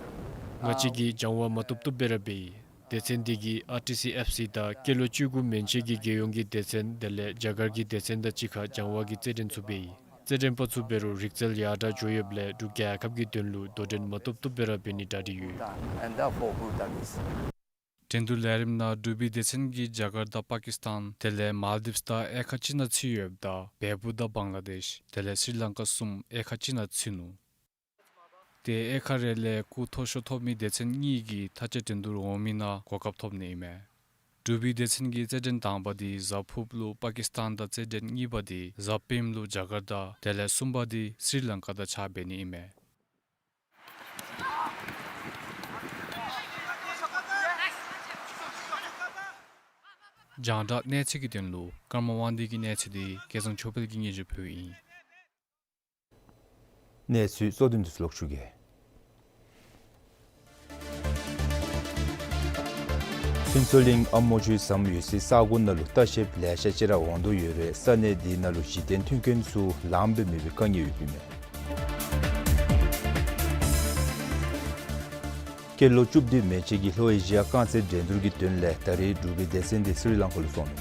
ང་བཅས་ཀྱིས་སྦྱང་བ་མ་བཏུབ་བཏུབ་སྦེ་ར་འབད་ཡི། སྡེ་ཚན་འདི་གིས་ཨར་ཊི་སི་ཨེཕ་སི་དང་སྐྱེས་ལོ་བཅུ་དགུ་མན་ཆད་ཀྱི་རྒྱལ་ཡོངས་ཀྱི་སྡེ་ཚན་དེ་ལས་རྒྱ་གར་གྱི་སྡེ་ཚན་དང་གཅིག་ཁར་སྦྱང་བ་གི་རྩེད་འགྲན་ཚུ་འབད་ཡི། རྩེད་འགྲན་པ་ཚུ་འབད་རུང་རིག་རྩལ་ཡར་དྲག་འགྱོ་ཡོདཔ་ལས་འབྲུག་རྒྱལ་ཁབ་ཀྱི་དོན་ལུ་དོ་འགྲན་མ་བཏུབ་བཏུབ་སྦེ་ར་འབད་ནི་གྲ་སྒྲིག་ཡོད། And therefore good that is. འགྲན་བསྡུར་ལས་རིམ་ནང་འབྲུག་པའི་སྡེ་ཚན་གྱིས་རྒྱ་གར་དང་པ་ཀིས་ཏཱན་དེ་ལས་མཱལ་དིབས་དང་དབྱེ་ཁག་གཅིག་ནང་ཚུད་ཡོདཔ་ད་བལ་པོ་དང་བང་ལ་དེཤ་དེ་ལས་སི་རི་ལང་ཀ་གསུམ་དབྱེ་ཁག་གཅིག་ནང་ཚུད་ནུག། ཏེ་དབྱེ་ཁག་རེ་ལས་སྐུགས་མཐོ་ཤོས་ཐོབ་མི་སྡེ་ཚན་གཉིས་ཀྱིས་མཐའ་དཔྱད་འགྲན་བསྡུར་འོང་མི་ནང་གོ་སྐབས་ཐོབ་ནི་ཨིན་མས། འབྲུག་པའི་སྡེ་ཚན་གྱི་རྩེད་འགྲན་དང་པ་འདི་གཟའ་ཕུརཔ་ལུ་པ་ཀིས་ཏཱན་དང་རྩེད་འགྲན་གཉིས་པ་འདི་གཟའ་སྤེནམ་ལུ་རྒྱ་གར་དང་དེ་ལས་གསུམ་པ་འདི་སི་རི་ལང་ཀ་དང་ཕྱག་འབད་ནི་ཨིན་མས། རྒྱང་བསྒྲགས་གནས་ཚུལ་གྱི་དོན་ལུ་ཀརྨ་དབང་འདུས་ཀྱི་གནས་ཚུལ་འདི་སྐལ་བཟང་ཆོས་འཕེལ་གྱིས་སྙན་ཞུ་ཕུལཝ་ཨིན། གནས་ཚུལ་གཙོ་དོན་དུ་ལོག་ཞུ་གེ། ཕུན་ཚོགས་གླིང་ཨ་མོ་ཆུ་ཟམ་ཡོད་སའི་ས་གོ་ནང་ལུ་ལྟ་བཤལཔ་ལེ་ཤ་ཅིག་ར་འོང་དོ་ཡོད་རུང་ས་གནས་འདི་ནང་ལུ་གཞི་རྟེན་མཐུན་རྐྱེན་ཚུ་ལངམ་སྦེ་མེད་པའི་དཀའ་ངལ་ཡོདཔ་ཨིན་མས། སྐྱེས་ལོ་བཅུ་བདུན་མན་ཆད་ཀྱི་ལྷོ་ཨེ་ཤི་ཡ་རྐང་རྩེད་འགྲན་བསྡུར་གྱི་དོན་ལས་ད་རེས་འབྲུག་པའི་སྡེ་ཚན་འདི་སི་རི་ལང་ཀ་ལུ་སོང་ནུག།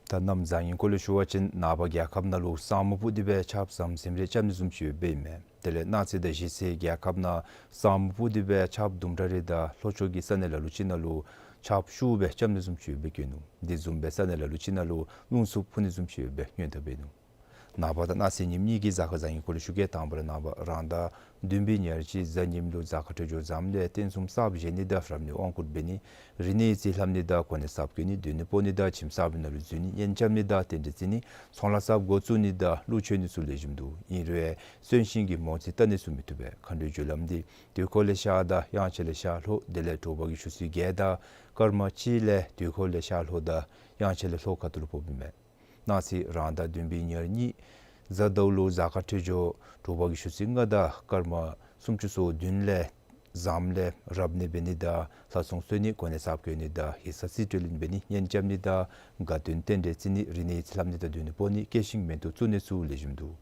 ད་གནམ་བཟང་ངན་སྐོར་ལས་ཞུ་བ་ཅིན་ནངས་པ་རྒྱལ་ཁབ་ནང་ལུ་ས་སྨུག་སྤུབས་ཏེ་སྦེ་ཆརཔ་ཟམ་ཟིམ་རེ་རྐྱབ་ནི་བཟུམ་ཅིག་ཡོདཔ་ཨིན་མས། དེ་ལས་གནངས་ཚེ་དང་གཞེས་ཚེ་རྒྱལ་ཁབ་ནང་ས་སྨུག་སྤུབས་ཏེ་སྦེ་ཆརཔ་དུམ་གྲ་རེ་དང་ལྷོ་ཕྱོགས་ཀྱི་ས་གནས་ལ་ལུ་ཅིག་ནང་ལུ་ཆརཔ་ཤུགས་སྦེ་རྐྱབ་ནི་བཟུམ་ཅིག་ཡོདཔ་སྦེ་བཀོད་ནུག། དེ་བཟུམ་སྦེ་ས་གནས་ལ་ལུ་ཅིག་ནང་ལུ་རླུང་འཚུབ་འཕུ་ནི་བཟུམ་ཅིག་ཡོདཔ་སྦེ་སྔོན་དུ་འབད་ནུག། ནངས་པ་དང་གནངས་ཚེ་ཉིནམ་གཉིས་ཀྱི་གཟའ་སྐར་བཟང་ངན་སྐོར་ལས་ཞུ་གེ། དང་པ་ར་ནངས་པ་རང་ཟླ་བདུན་པའི་ཉེར་གཅིག་གཟའ་ཉིམ་ལུ་གཟའ་སྐར་འཕྲོད་སྦྱོར་བཟངམ་ལས་རྟེན་གསུམ་གསརཔ་བཞེངས་ནི་དང་རབ་གནས་དབང་བསྐུར་འབད་ནི། རིག་གནས་ཡིག་རྩིས་ལྷབ་ནི་དང་གོ་གནས་གསརཔ་བསྐོ་ནི། སྡོད་གནས་སྤོ་ནི་དང་ཁྱིམ་གསརཔ་ནང་ལུ་འཛུལ་ནི། གཉེན་རྐྱབ་ནི་དང་རྟེན་འབྲེལ་བརྩི་ནི། ཚོང་ལཱ་གསརཔ་འགོ་བཙུགས་ནི་དང་གླུ་མཆོད་ནི་ཚུ་ལེགས་ཤོམ་འདུག། ཨིན་རུང་གསོན་གཤིན་གྱི་མོ་རྩིས་བལྟ་ནི་ཚུ་མི་བཏུབ་པས། མཁའ་འགྲོའི་རྒྱུ་ལམ་འདི་དུས་འཁོར་ལས་ཤར་དང་དབྱངས་འཆར་ལས་ཤར་ལྷོ། དེ་ལས་དྲོ་པ་གི་ཆུ་ཚོད་བརྒྱད་དང་སྐར་མ་གཅིག་ལས་དུས་འཁོར་ལས་ཤར་ལྷོ་དང་དབྱངས་འཆར་ལས་ལྷོ་ཁ་ཐུག་ལུ་ཕོགཔ་ཨིན་མས། གནངས་ཚེ་རང་ཟླ་བདུན་པའི་ཉེར་གཉིས་གཟའ་ཟླཝ་ལུ་གཟའ་སྐར་འཕྲོད་སྦྱོར་དྲོ་པ་གི་ཆུ་ཚོད་ལྔ་དང་སྐར་མ་སུམ་ཅུ་སོ་བདུན་ལས་བཟངམ་ལས་རབ་གནས་འབད་ནི་དང་ལྷ་སྲུང་གསོལ་ནི། གོ་གནས་གསརཔ་བསྐོ་ནི་དང་ཡིག་ཚང་རྩིས་སྤྲོད་ལེན་འབད་ནི། གཉེན་རྐྱབ་ནི་དང་དགའ་སྟོན་རྟེན་འབྲེལ་བརྩི་ནི། རིག་གནས་ཡིག་རྩིས་ལྷབ་ནི་དང་སྡོད་གནས་སྤོ་ནི། སྐྱེས་ཤིང་མེ་ཏོག་བཙུགས་ནི་ཚུ་ལེགས་ཤོམ་འདུག།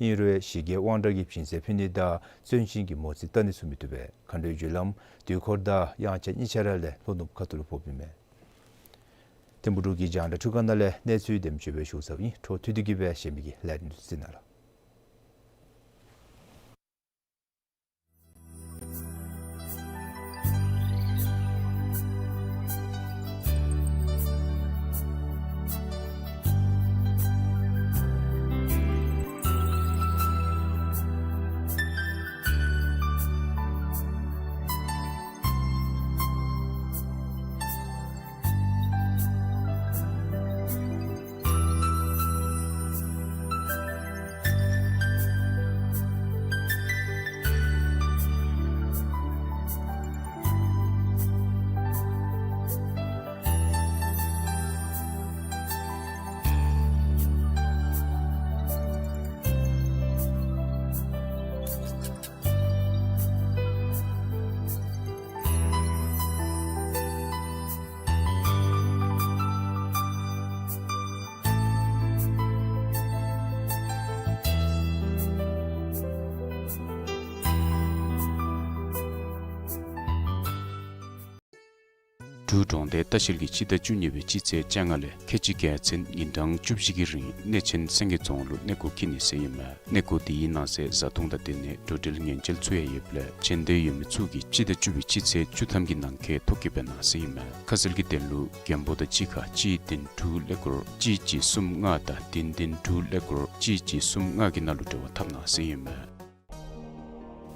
ཨིན་རུང་ཞི་རྒྱས་དབང་དྲག་གི་སྦྱིན་སྲེག་ཕུལ་ནི་དང་གསོན་གཤིན་གྱི་མོ་རྩིས་བལྟ་ནི་ཚུ་མི་བཏུབ་པས། མཁའ་འགྲོའི་རྒྱུ་ལམ་དུས་འཁོར་དང་དབྱངས་འཆར་གཉིས་ཆ་ར་ལས་ལྷོ་ནུབ་ཁ་ཐུག་ལུ་ཕོགཔ་ཨིན་མས། ཐིམ་ཕུག་འབྲུག་གི་རྒྱང་བསྒྲགས་འཕྲུལ་ཁང་ནང་ལས་གནས་ཚུལ་དེམ་ཅིག་སྦེ་ཞུ་ཚརཝ་ཨིན། འཕྲོ་མཐུད་དེ་གི་སྦེ་གཞན་མི་གི་ལས་རིམ་ཚུ་གཟིགས་གནང་ལགས། འབྲུག་གྲོང་སྡེ་ལྟ་བཤལ་གྱིས་སྤྱི་ཟླ་བཅུ་གཉིས་པའི་སྤྱི་ཚེས་བཅོ་ལྔ་ལས་ཁལ་གཅིག་བརྒྱད་ཚུན་ཉིན་གྲངས་བཅུ་བཞི་གི་རིང་གནས་ཆེན་སེང་གེ་རྫོང་ལུ་གནས་སྐོར་འཁྱིད་ནི་ཟེར་ཨིན་མས། གནས་སྐོར་དེའི་ནང་གསེས་བཟའ་འཐུང་དང་སྡོད་གནས་འགྲོ་འགྲུལ་ཉེན་བཅོལ་ཚུ་ཡང་ཡོདཔ་ལས་བྱོན་འདོད་ཡོད་མི་ཚུ་གིས་སྤྱི་ཟླ་བཅུ་པའི་སྤྱི་ཚེས་བཅུ་ཐམ་གྱི་ནང་འཁོད་ཐོ་བཀོད་འབད་གནང་ཟེར་ཨིན་མས། ཁ་གསལ་གྱི་དོན་ལུ་རྒྱང་འབོར་དང་གཅིག་ཁར་གཅིག་བདུན་དྲུག་ཀླད་ཀོར་གཅིག་གཅིག་གསུམ་ལྔ་དང་བདུན་བདུན་དྲུག་ཀླད་ཀོར་གཅིག་གཅིག་གསུམ་ལྔ་གི་ནང་ལུ་འབྲེལ་བ་འཐབ་གནང་ཟེར་ཨིན་མས།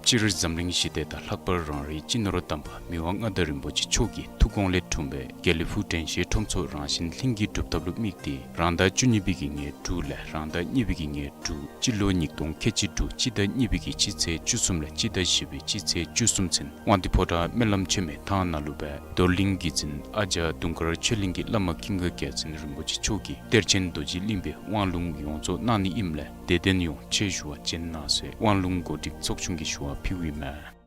སྤྱིར་འཛམ་གླིང་ཞི་བདེ་དང་ལྷག་པར་རང་རེའི་སྤྱི་ནོར་དམ་པ་མི་དབང་མངའ་བདག་རིན་པོ་ཆེ་མཆོག་གི་ཐུགས་དགོངས་ལས་འཁྲུངས་པའི་དགེ་ལེགས་ཕུག་དྲན་ཤེས་ཁྲོམ་ཚོགས་རང་བཞིན་ལྷུན་གྱིས་གྲུབ་ཐབས་ལུ་དམིགས་ཏེ་རང་ཟླ་བཅུ་གཉིས་པའི་གི་ཉེར་དྲུག་ལས་རང་ཟླ་གཉིས་པའི་གི་ཉེར་དྲུག་སྤྱི་ལོ་ཉིས་སྟོང་ཁལ་གཅིག་དྲུག་སྤྱི་ཟླ་གཉིས་པའི་གི་སྤྱི་ཚེས་བཅུ་གསུམ་ལས་སྤྱི་ཟླ་བཞི་པའི་སྤྱི་ཚེས་བཅུ་གསུམ་ཚུན་དབང་འདུས་ཕོ་བྲང་སྨོན་ལམ་ཆེན་མོའི་ཐང་ནང་ལུ་སྦེ་རྡོར་གླིང་གི་རྗེ་འཛིན་ཨ་ཇ་དུང་དཀར་ཆོས་གླིང་གི་བླ་མ་ཀུན་དགའ་རྒྱལ་མཚན་རིན་པོ་ཆེ་མཆོག་གིས་གཏེར་ཆེན་རྡོ་རྗེ་གླིང་པའི་དབང་ལུང་ཡོངས་རྫོགས་གནང་ནི་ཨིནམ་ལས་དད་ལྡན་ཡོངས་ཆེད་ཞུ་བ་བྱོན་གནང་ཟེར་དབང་ལུང་གོ་སྒྲིག་ཚོགས་ཆུང་གིས་ཞུ་བ་ཕུལཝ་ཨིན་མས།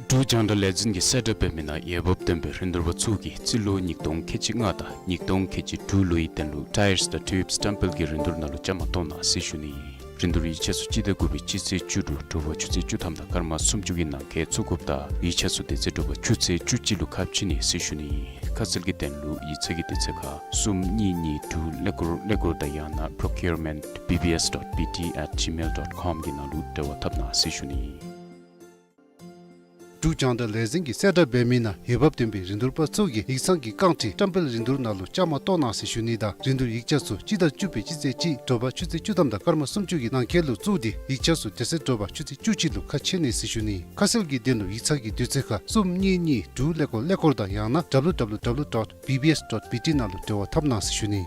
འབྲུག་རྒྱང་བསྒྲགས་ལས་འཛིན་གྱིས་གསལ་བསྒྲགས་འབད་མི་ནང་འོས་འབབ་ལྡན་པའི་རིན་བསྡུར་པ་ཚུ་གིས་རྩིས་ལོ་ཉིས་སྟོང་ཁལ་གཅིག་ལྔ་དང་ཉིས་སྟོང་ཁལ་གཅིག་དྲུག་ལོའི་དོན་ལུ་ཊའིརསི་དང་ཊིའུབསི་སི་ཊམ་པེལ་གྱི་རིན་བསྡུར་ནང་ལུ་བཅའ་མར་གཏོགས་གནང་ཟེར་ཞུ་ནི་ཨིན། རིན་བསྡུར་ཡིག་ཆ་ཚུ་སྤྱི་ཟླ་དགུ་པའི་སྤྱི་ཚེས་བཅུ་དྲུག་དྲོ་པ་ཆུ་ཚོད་བཅུ་ཐམ་དང་སྐར་མ་སུམ་ཅུ་གི་ནང་འཁོད་བཙུགས་དགོཔ་དང་ཡིག་ཆ་ཚུ་དེ་ཚེ་དྲོ་པ་ཆུ་ཚོད་བཅུ་གཅིག་ལུ་ཁ་ཕྱེ་ནི་ཟེར་ཞུ་ནི། ཁ་གསལ་གྱི་དོན་ལུ་ཡིག་ཚང་གི་དུས་ཚོད་ཁར་གསུམ་གཉིས་གཉིས་དྲུག་ཀླད་ཀོར་ཀླད་ཀོར་དང་ཡང་ན་procurement B B S dot B T at gmail dot com གི་ནང་ལུ་འབྲེལ་བ་འཐབ་གནང་ཟེར་ཞུ་ནི། འབྲུག་རྒྱང་བསྒྲགས་ལས་འཛིན་གྱིས་གསལ་བསྒྲགས་འབད་མི་ནང་འོས་འབབ་ལྡན་པའི་རིན་བསྡུར་པ་ཚུ་གིས་ཡིག་ཚང་གི་རྐང་ཁྲི་བཀྲམ་སྤེལ་རིན་བསྡུར་ནང་ལུ་བཅའ་མར་གཏོགས་གནང་ཟེར་ཞུ་ནི་དང་རིན་བསྡུར་ཡིག་ཆ་ཚུ་སྤྱི་ཟླ་བཅུ་པའི་སྤྱི་ཚེས་གཅིག་དྲོ་པ་ཆུ་ཚོད་བཅུ་ཐམ་དང་སྐར་མ་སུམ་ཅུ་གི་ནང་འཁོད་ལུ་བཙུགས་ཏེ་ཡིག་ཆ་ཚུ་དེ་ཚེ་དྲོ་པ་ཆུ་ཚོད་བཅུ་གཅིག་ལུ་ཁ་ཕྱེ་ནི་ཟེར་ཞུ་ནི། ཁ་གསལ་གྱི་དོན་ལུ་ཡིག་ཚང་གི་དུས་ཚོད་ཁར་གསུམ་གཉིས་གཉིས་དྲུག་ཀླད་ཀོར་ཀླད་ཀོར་དང་ཡང་ན W W W dot B B S dot B T ནང་ལུ་འབྲེལ་བ་འཐབ་གནང་ཟེར་ཞུ་ནི།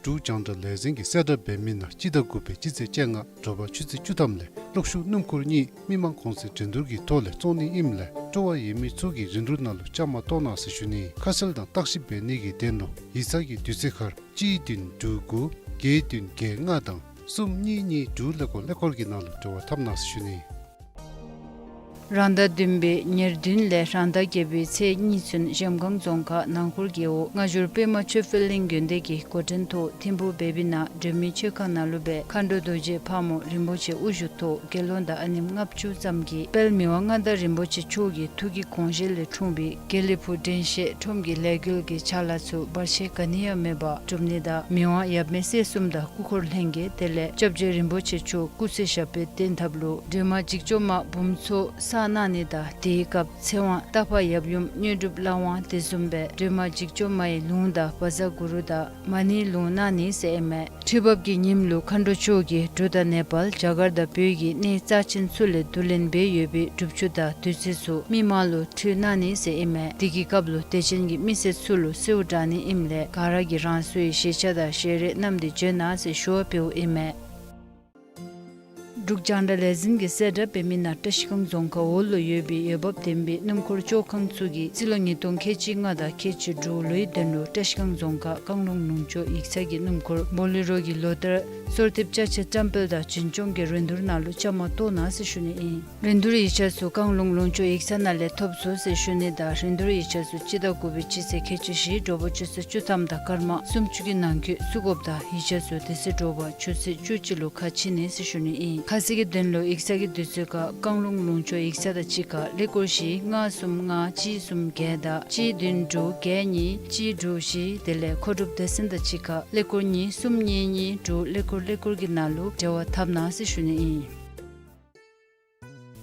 འབྲུག་རྒྱང་བསྒྲགས་ལས་འཛིན་གྱིས་གསལ་བསྒྲགས་འབད་མི་ནང་སྤྱི་ཟླ་དགུ་པའི་སྤྱི་ཚེས་བཅོ་ལྔ་དྲོ་པ་ཆུ་ཚོད་བཅུ་ཐམ་ལས་གློག་ཤུགས་སྣུམ་འཁོར་གཉིས་མི་མང་གོང་ཚད་འགྲན་བསྡུར་གྱི་ཐོག་ལས་བཙོང་ནི་ཨིནམ་ལས་སྤྲོ་བ་ཡོད་མི་ཚུ་གིས་རིན་བསྡུར་ནང་ལུ་བཅའ་མར་གཏོགས་གནང་ཟེར་ཞུ་ནི། ཁ་གསལ་དང་བརྟག་ཞིབ་འབད་ནི་གི་དོན་ལུ་ཡིག་ཚང་གི་དུས་ཚོད་ཁར་གཅིག་བདུན་དྲུག་དགུ་བརྒྱད་བདུན་བརྒྱད་ལྔ་དང་གསུམ་གཉིས་གཉིས་དྲུག་ཀླད་ཀོར་ཀླད་ཀོར་གྱི་ནང་ལུ་འབྲེལ་བ་འཐབ་གནང་ཟེར་ཞུ་ནི། རང་ཟླ་བདུན་པའི་ཉེར་བདུན་ལས་རང་ཟླ་བརྒྱད་པའི་ཚེས་གཉིས་ཚུན་གཞལམ་སྒང་རྫོང་ཁག་ནང་འཁོར་རྒེད་འོག་སྔ་འགྱུར་པདྨ་ཆོས་འཕེལ་གླིང་དགོན་སྡེ་གི་འགོ་འདྲེན་ཐོག་ཐིམ་ཕུག་བེ་བི་ན་སྒྲོལ་མའི་མཆོད་ཁང་ནང་ལུ་སྦེ་མཁའ་འགྲོ་རྡོ་རྗེ་ཕག་མོ་རིན་པོ་ཆེ་དབུ་བཞུགས་ཐོག་དགེ་སློང་དང་ཨ་ནེམོ་ལྔ་བཅུ་ཙམ་གྱིས་དཔལ་མི་དབང་མངའ་བདག་རིན་པོ་ཆེ་མཆོག་གི་ཐུགས་ཀྱི་དགོངས་བཞེད་ལས་འཁྲུངས་པའི་དགེ་ལེགས་ཕུག་དྲན་ཤེས་ཁྲོམ་གྱི་ལས་འགུལ་གྱི་ཕྱག་ལཱ་ཚུ་བར་ཆད་ག་ནི་ཡང་མེད་པར་གྲུབ་ནི་དང་མི་དབང་ཡབ་མེས་སྲས་གསུམ་དང་སྐུ་འཁོར་ལྷན་རྒྱས་དེ་ལས་སྐྱབས་རྗེ་རིན་པོ་ཆེ་མཆོག་སྐུ་ཚེ་ཞབས་པད་བརྟན་ཐབས་ལུ་སྒྲོལ་མ་འཇིགས་བྱེད་མ་འབུམ་ཚོགས་བསགས་གནང་ནི་དང་དེའི་སྐབས་ཚེ་དབང་རྟ་ཕག་ཡབ་ཡུམ་དངོས་གྲུབ་ལྷ་དབང་དེ་བཟུམ་སྦེ་སྒྲོལ་མ་འཇིགས་བྱེད་མ་ཡི་ལུང་དང་བཛྲ་གུ་རུ་དང་མ་ཎིའི་ལུང་གནང་ནི་ཟེར་ཨིན་མས། ཁྲི་འབབ་ཀྱི་ཉིནམ་ལུ་མཁའ་འགྲོ་མཆོག་གིས་འབྲུག་དང་ནེ་པཱལ་རྒྱ་གར་དང་བོད་ཀྱི་གནས་རྩ་ཆེན་ཚུ་ལས་བསྡུ་ལེན་འབད་ཡོད་པའི་སྒྲུབ་ཆུ་དང་བདུད་རྩི་ཚུ་མི་མང་ལུ་ཕུལ་གནང་ནི་ཟེར་ཨིན་མས། དེ་གི་སྐབས་ལུ་དད་ཅན་གྱི་མི་སེར་ཚུ་ལུ་གསོལཝ་བསྒྲགས་ནི་ཨིནམ་ལས་ག་ར་གིས་རང་སོའི་ཤེས་བྱ་དང་ཤེས་རིག་བསྣམས་ཏེ་བྱོན་གནང་ཟེར་ཞུ་བ་འབདཝ་ཨིན་མས། འབྲུག་རྒྱང་བསྒྲགས་ལས་འཛིན་གྱིས་གསལ་བསྒྲགས་འབད་མི་ནང་བཀྲ་ཤིས་སྒང་རྫོང་ཁག་འོག་ལུ་ཡོད་པའི་འོས་འབབ་ལྡན་པའི་སྣུམ་འཁོར་བཅོ་ཁང་ཚུ་གིས་རྩིས་ལོ་ཉིས་སྟོང་ཁལ་གཅིག་ལྔ་དང་ཁལ་གཅིག་དྲུག་ལོའི་དོན་ལུ་བཀྲ་ཤིས་སྒང་རྫོང་ཁག་བཀང་ལུང་ལུང་ཕྱོགས་ཡིག་ཚང་གི་སྣུམ་འཁོར་བོ་ལེ་རོ་གི་ལོ་བསྟར་གསོལ་འདེབས་ཅ་ཆས་བཀྲམ་སྤེལ་དང་རྒྱུན་སྐྱོང་གི་རིན་བསྡུར་ནང་ལུ་བཅའ་མར་གཏོགས་གནང་ཟེར་ཞུ་ནི་ཨིན། རིན་བསྡུར་ཡིག་ཆ་ཚུ་བཀང་ལུང་ལུང་ཕྱོགས་ཡིག་ཚང་ནང་ལས་ཐོབ་ཚུགས་ཟེར་ཞུ་ནི་དང་རིན་བསྡུར་ཡིག་ཆ་ཚུ་སྤྱི་ཟླ་དགུ་པའི་སྤྱི་ཚེས་ཁལ་གཅིག་བཞི་དྲོ་པ་ཆུ་ཚོད་བཅུ་ཐམ་དང་སྐར་མ་སུམ་ཅུ་གི་ནང་འཁོད་བཙུགས་དགོཔ་དང་ཡིག་ཆ་ཚུ་དེ་ཚེ་དྲོ་པ་ཆུ་ཚོད་བཅུ་གཅིག་ལུ་ཁ་ཕྱེ་ནི་ཟེར་ཞུ་ནི་ཨིན། ཁ་གསལ་གྱི་དོན་ལུ་ཡིག་ཚང་གི་དུས་ཚོད་ཁར་བཀང་ལུང་ལུང་ཕྱོགས་ཡིག་ཚང་དང་གཅིག་ཁར་ཀླད་ཀོར་བཞི་ལྔ་གསུམ་ལྔ་གཅིག་གསུམ་བརྒྱད་དང་གཅིག་བདུན་དྲུག་བརྒྱད་གཉིས་གཅིག་དྲུག་བཞི་དེ་ལས་མཁོ་སྒྲུབ་སྡེ་ཚན་དང་གཅིག་ཁར་ཀླད་ཀོར་གཉིས་གསུམ་གཉིས་གཉིས་དྲུག་ཀླད་ཀོར་ཀླད་ཀོར་གྱི་ནང་ལུ་འབྲེལ་བ་འཐབ་གནང་ཟེར་ཞུ་ནི་ཨིན།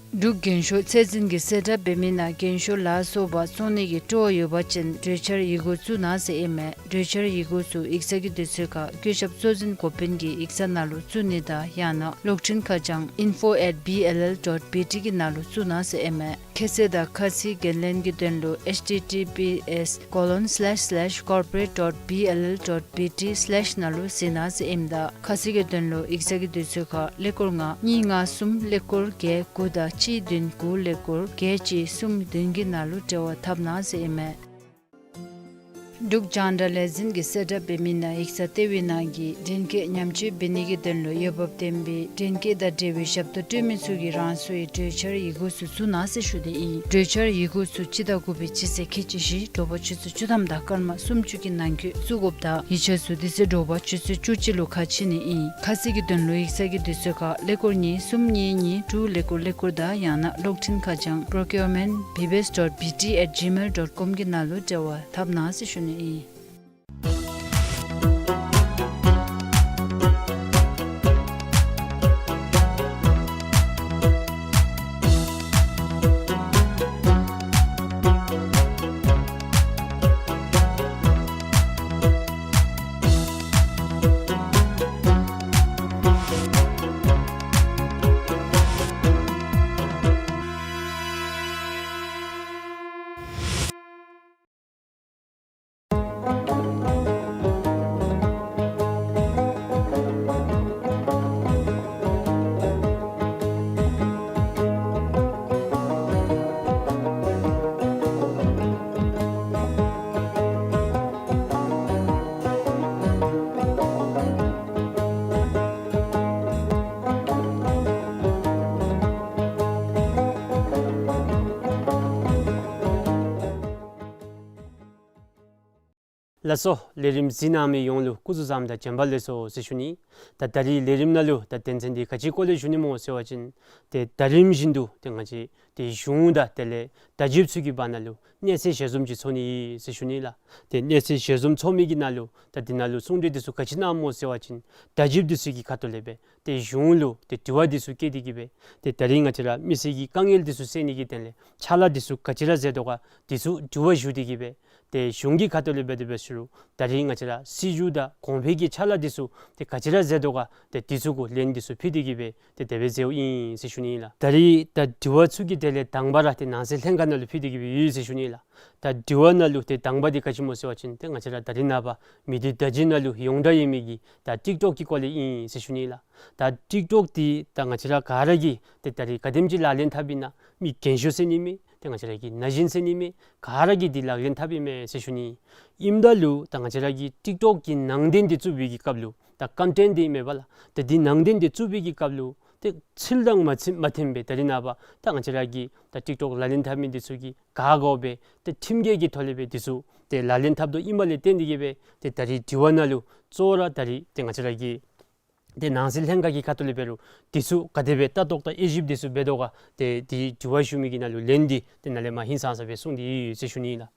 འབྲུག་རྒྱན་ཤོག་ཚད་འཛིན་གྱིས་གསལ་བསྒྲགས་འབད་མི་ནང་རྒྱན་ཤོག་ལ་སོགས་པ་བཙོང་ནི་གི་སྤྲོ་བ་ཡོད་པ་ཅིན་གྲོས་འཆར་ཡི་གུ་བཙུགས་གནང་ཟེར་ཨིན་མས། གྲོས་འཆར་ཡི་གུ་ཚུ་ཡིག་ཚང་གི་དུས་ཚོད་ཁར་བཀོད་ཁྱབ་གཙོ་འཛིན་འགོ་དཔོན་གྱི་ཡིག་ཚང་ནང་ལུ་བཙུགས་ནི་དང་ཡང་ན་གློག་འཕྲིན་ཁ་བྱང་info at B L L dot B T གི་ནང་ལུ་བཙུགས་གནང་ཟེར་ཨིན་མས། ཁྱད་ཚད་དང་ཁ་ཚིག་འགན་ལེན་གྱི་དོན་ལུ་H T T P S colon slash slash corporate dot B L L dot B T slash ནང་ལུ་གཟིགས་གནང་ཟེར་ཨིནམ་ད་ཁ་གསལ་གྱི་དོན་ལུ་ཡིག་ཚང་གི་དུས་ཚོད་ཁར་ཀླད་ཀོར་ལྔ་གཉིས་ལྔ་གསུམ་ཀླད་ཀོར་བརྒྱད་དགུ་དང་གཅིག་བདུན་དགུ་ཀླད་ཀོར་བརྒྱད་གཅིག་གསུམ་བདུན་གྱི་ནང་ལུ་འབྲེལ་བ་འཐབ་གནང་ཟེར་ཨིན་མས། འབྲུག་རྒྱང་བསྒྲགས་ལས་འཛིན་གྱིས་གསལ་བསྒྲགས་འབད་མི་ནང་ཡིག་ཚང་ལྟེ་བའི་ནང་གི་བདེན་སྐྱིད་ཉམས་བཅོས་འབད་ནི་གི་དོན་ལུ་འོས་འབབ་ལྡན་པའི་བདེན་སྐྱིད་དང་འབྲེལ་བའི་ཞབས་ཏོག་སྤྲོད་མི་ཚུ་གིས་རང་སོའི་གྲོས་འཆར་ཡི་གུ་ཚུ་བཙུགས་གནང་ཟེར་ཞུ་ནི་ཨིན། གྲོས་འཆར་ཡི་གུ་ཚུ་སྤྱི་ཟླ་དགུ་པའི་སྤྱི་ཚེས་ཁལ་གཅིག་བཞི་དྲོ་པ་ཆུ་ཚོད་བཅུ་ཐམ་དང་སྐར་མ་སུམ་ཅུ་གི་ནང་འཁོད་བཙུགས་དགོཔ་དང་ཡིག་ཆ་ཚུ་དེ་ཚེ་དྲོ་པ་ཆུ་ཚོད་བཅུ་གཅིག་ལུ་ཁ་ཕྱེ་ནི་ཨིན། ཁ་གསལ་གྱི་དོན་ལུ་ཡིག་ཚང་གི་དུས་ཚོད་ཁར་ཀླད་ཀོར་གཉིས་གསུམ་གཉིས་གཉིས་དྲུག་ཀླད་ཀོར་ཀླད་ཀོར་དང་ཡང་ན་གློག་འཕྲིན་ཁ་བྱང་procurement B B S dot B T at gmail dot com གི་ནང་ལུ་འབྲེལ་བ་འཐབ་གནང་ཟེར་ཞུ་ནི་ཨིན། ལགས་སོ། ལས་རིམ་གཟིགས་གནང་མི་ཡོངས་ལུ་སྐུ་གཟུགས་བཟང་དང་བྱོན་པ་ལེགས་སོ་ཟེར་ཞུ་ནི། ད་ད་རིས་ལས་རིམ་ནང་ལུ་ད་དོན་ཚན་འདི་ག་ཅིའི་སྐོར་ལས་ཞུ་ནི་སྨོ་ཟེར་བ་ཅིན་ཏེ་ད་རིམ་བཞིན་དུ་ཏེ་ང་བཅས་ཏེ་གཞུང་དང་དེ་ལས་བརྡ་བརྒྱུདཔ་ཚུ་གི་བར་ན་ལུ་གནས་ཚད་ཞལ་འཛོམས་ཅིག་ཚོགས་ནི་ཨིན་ཟེར་ཞུ་ནི་ལགས། ཏེ་གནས་ཚད་ཞལ་འཛོམས་ཚོགས་མི་གི་ནང་ལུ་ད་འདི་ནང་ལུ་གསུང་གྲོས་འདི་ཚུ་ག་ཅི་གནངམ་སྨོ་ཟེར་བ་ཅིན་བརྡ་བརྒྱུདཔ་འདི་ཚུ་གི་ཁ་ཐུག་ལས་སྦེ་ཏེ་གཞུང་ལུ་ཏེ་དྲི་བ་འདི་ཚུ་བཀོད་དེ་གིས་སྦེ་ཏེ་ད་རིས་ང་བཅས་ར་མི་སེར་གྱི་དཀའ་ངལ་འདི་ཚུ་སེལ་ནི་གི་དོན་ལས་ཕྱག་ལཱ་འདི་ཚུ་ག་ཅི་ར་མཛད་དོ་ག་འདི་ཚུ་དྲི་བ་ཞུ་སྟེ་གིས་སྦེ་ཏེ་གཞུང་གི་ཁ་ཐུག་ལས་འབད་དེ་འབད་ཞུ་རུང་ད་རིས་ང་བཅས་ར་སྲིད་བྱུས་དང་གོང་འཕེལ་གྱི་ཕྱག་ལཱ་འདི་ཚུ་ཏེ་ག་ཅི་ར་མཛད་དོ་ག་ཏེ་འདི་ཚུ་གུ་ལན་འདི་ཚུ་ཕུལ་ཏེ་གིས་སྦེ་ཏེ་དེ་སྦེ་མཛདཔ་ཨིན་ཟེར་ཞུ་ནི་ཨིན་ལགས། ད་རིས་ད་དྲི་བ་ཚུ་གི་དེ་ལས་དང་པ་ར་ཏེ་ནང་སྲིད་ལྷན་ཁག་ནང་ལུ་ཕུལ་ཏེ་གིས་སྦེ་ཡོད་ཟེར་ཞུ་ནི་ཨིན་ལགས། ད་དྲི་བ་ནང་ལུ་ཏེ་དང་པ་འདི་ག་ཅི་སྨོ་ཟེར་བ་ཅིན་ཏེ་ང་བཅས་ར་ད་རིས་ནངས་པ་མི་སྡེ་བརྡ་བརྒྱུད་ནང་ལུ་ཡོངས་གྲགས་ཡོད་མི་གི་ད་ཊིཀ་ཊོཀ་གི་སྐོར་ལས་ཨིན་ཟེར་ཞུ་ནི་ཨིན་ལགས། ད་ཊིཀ་ཊོཀ་འདི་ད་ང་བཅས་ར་ག་ར་གིས་ཏེ་ད་རིས་ག་དེམ་ཅིག་ལག་ལེན་འཐབ་ཨིན་ན་མི་རྒན་ཤོས་ཟེར་ནི་མེད། ཏེ་ང་བཅས་ར་གི་ན་གཞོན་ཟེར་ནི་མེད། ག་ར་གིས་འདི་ལག་ལེན་འཐབ་ཨིན་མས་ཟེར་ཞུ་ནི། ཨིནམ་ད་ལུ་ད་ང་བཅས་ར་གི་ཊིཀ་ཊོཀ་གི་ནང་དོན་འདི་བཙུགས་པའི་གི་སྐབས་ལུ་ད་ཀོན་ཊེནཊ་འདི་ཨིན་མས་པ་ལགས། ད་འདི་ནང་དོན་འདི་བཙུགས་པའི་གི་སྐབས་ལུ་ཏེ་ཚུལ་དང་མ་ཚིམ་མ་མཐུན་པའི་ད་རིས་ནངས་པ་ད་ང་བཅས་ར་གི་ད་ཊིཀ་ཊོཀ་ལག་ལེན་འཐབ་མི་འདི་ཚུ་གིས་ག་དགོ་པའི་ཏེ་ཁྲིམས་འགལ་གྱི་ཐོག་ལས་སྦེ་འདི་ཚུ་ཏེ་ལག་ལེན་འཐབ་དོ་ཨིནམ་ལས་བརྟེན་ཏེ་གིས་སྦེ་ཏེ་ད་རིས་དྲི་བ་ནང་ལུ་གཙོ་བོ་ར་ད་རིས་ཏེ་ང་བཅས་ར་གི་ཏེ་ནང་སྲིད་ལྷན་ཁག་གི་ཁ་ཐུག་ལས་འབད་རུང་འདི་ཚུ་ག་དེ་སྦེ་ལྟ་རྟོག་དང་དབྱེ་ཞིབ་འདི་ཚུ་འབད་དོ་ག་ཏེ་འདི་དྲི་བ་ཞུ་མི་གི་ནང་ལུ་ལན་འདི་ཏེ་ནཱ་ལས་མར་ཧིང་སངས་ས་སྦེ་གསུངས་ཏེ་ཡོད་ཟེར་ཞུ་ནི་ཨིན་ལགས།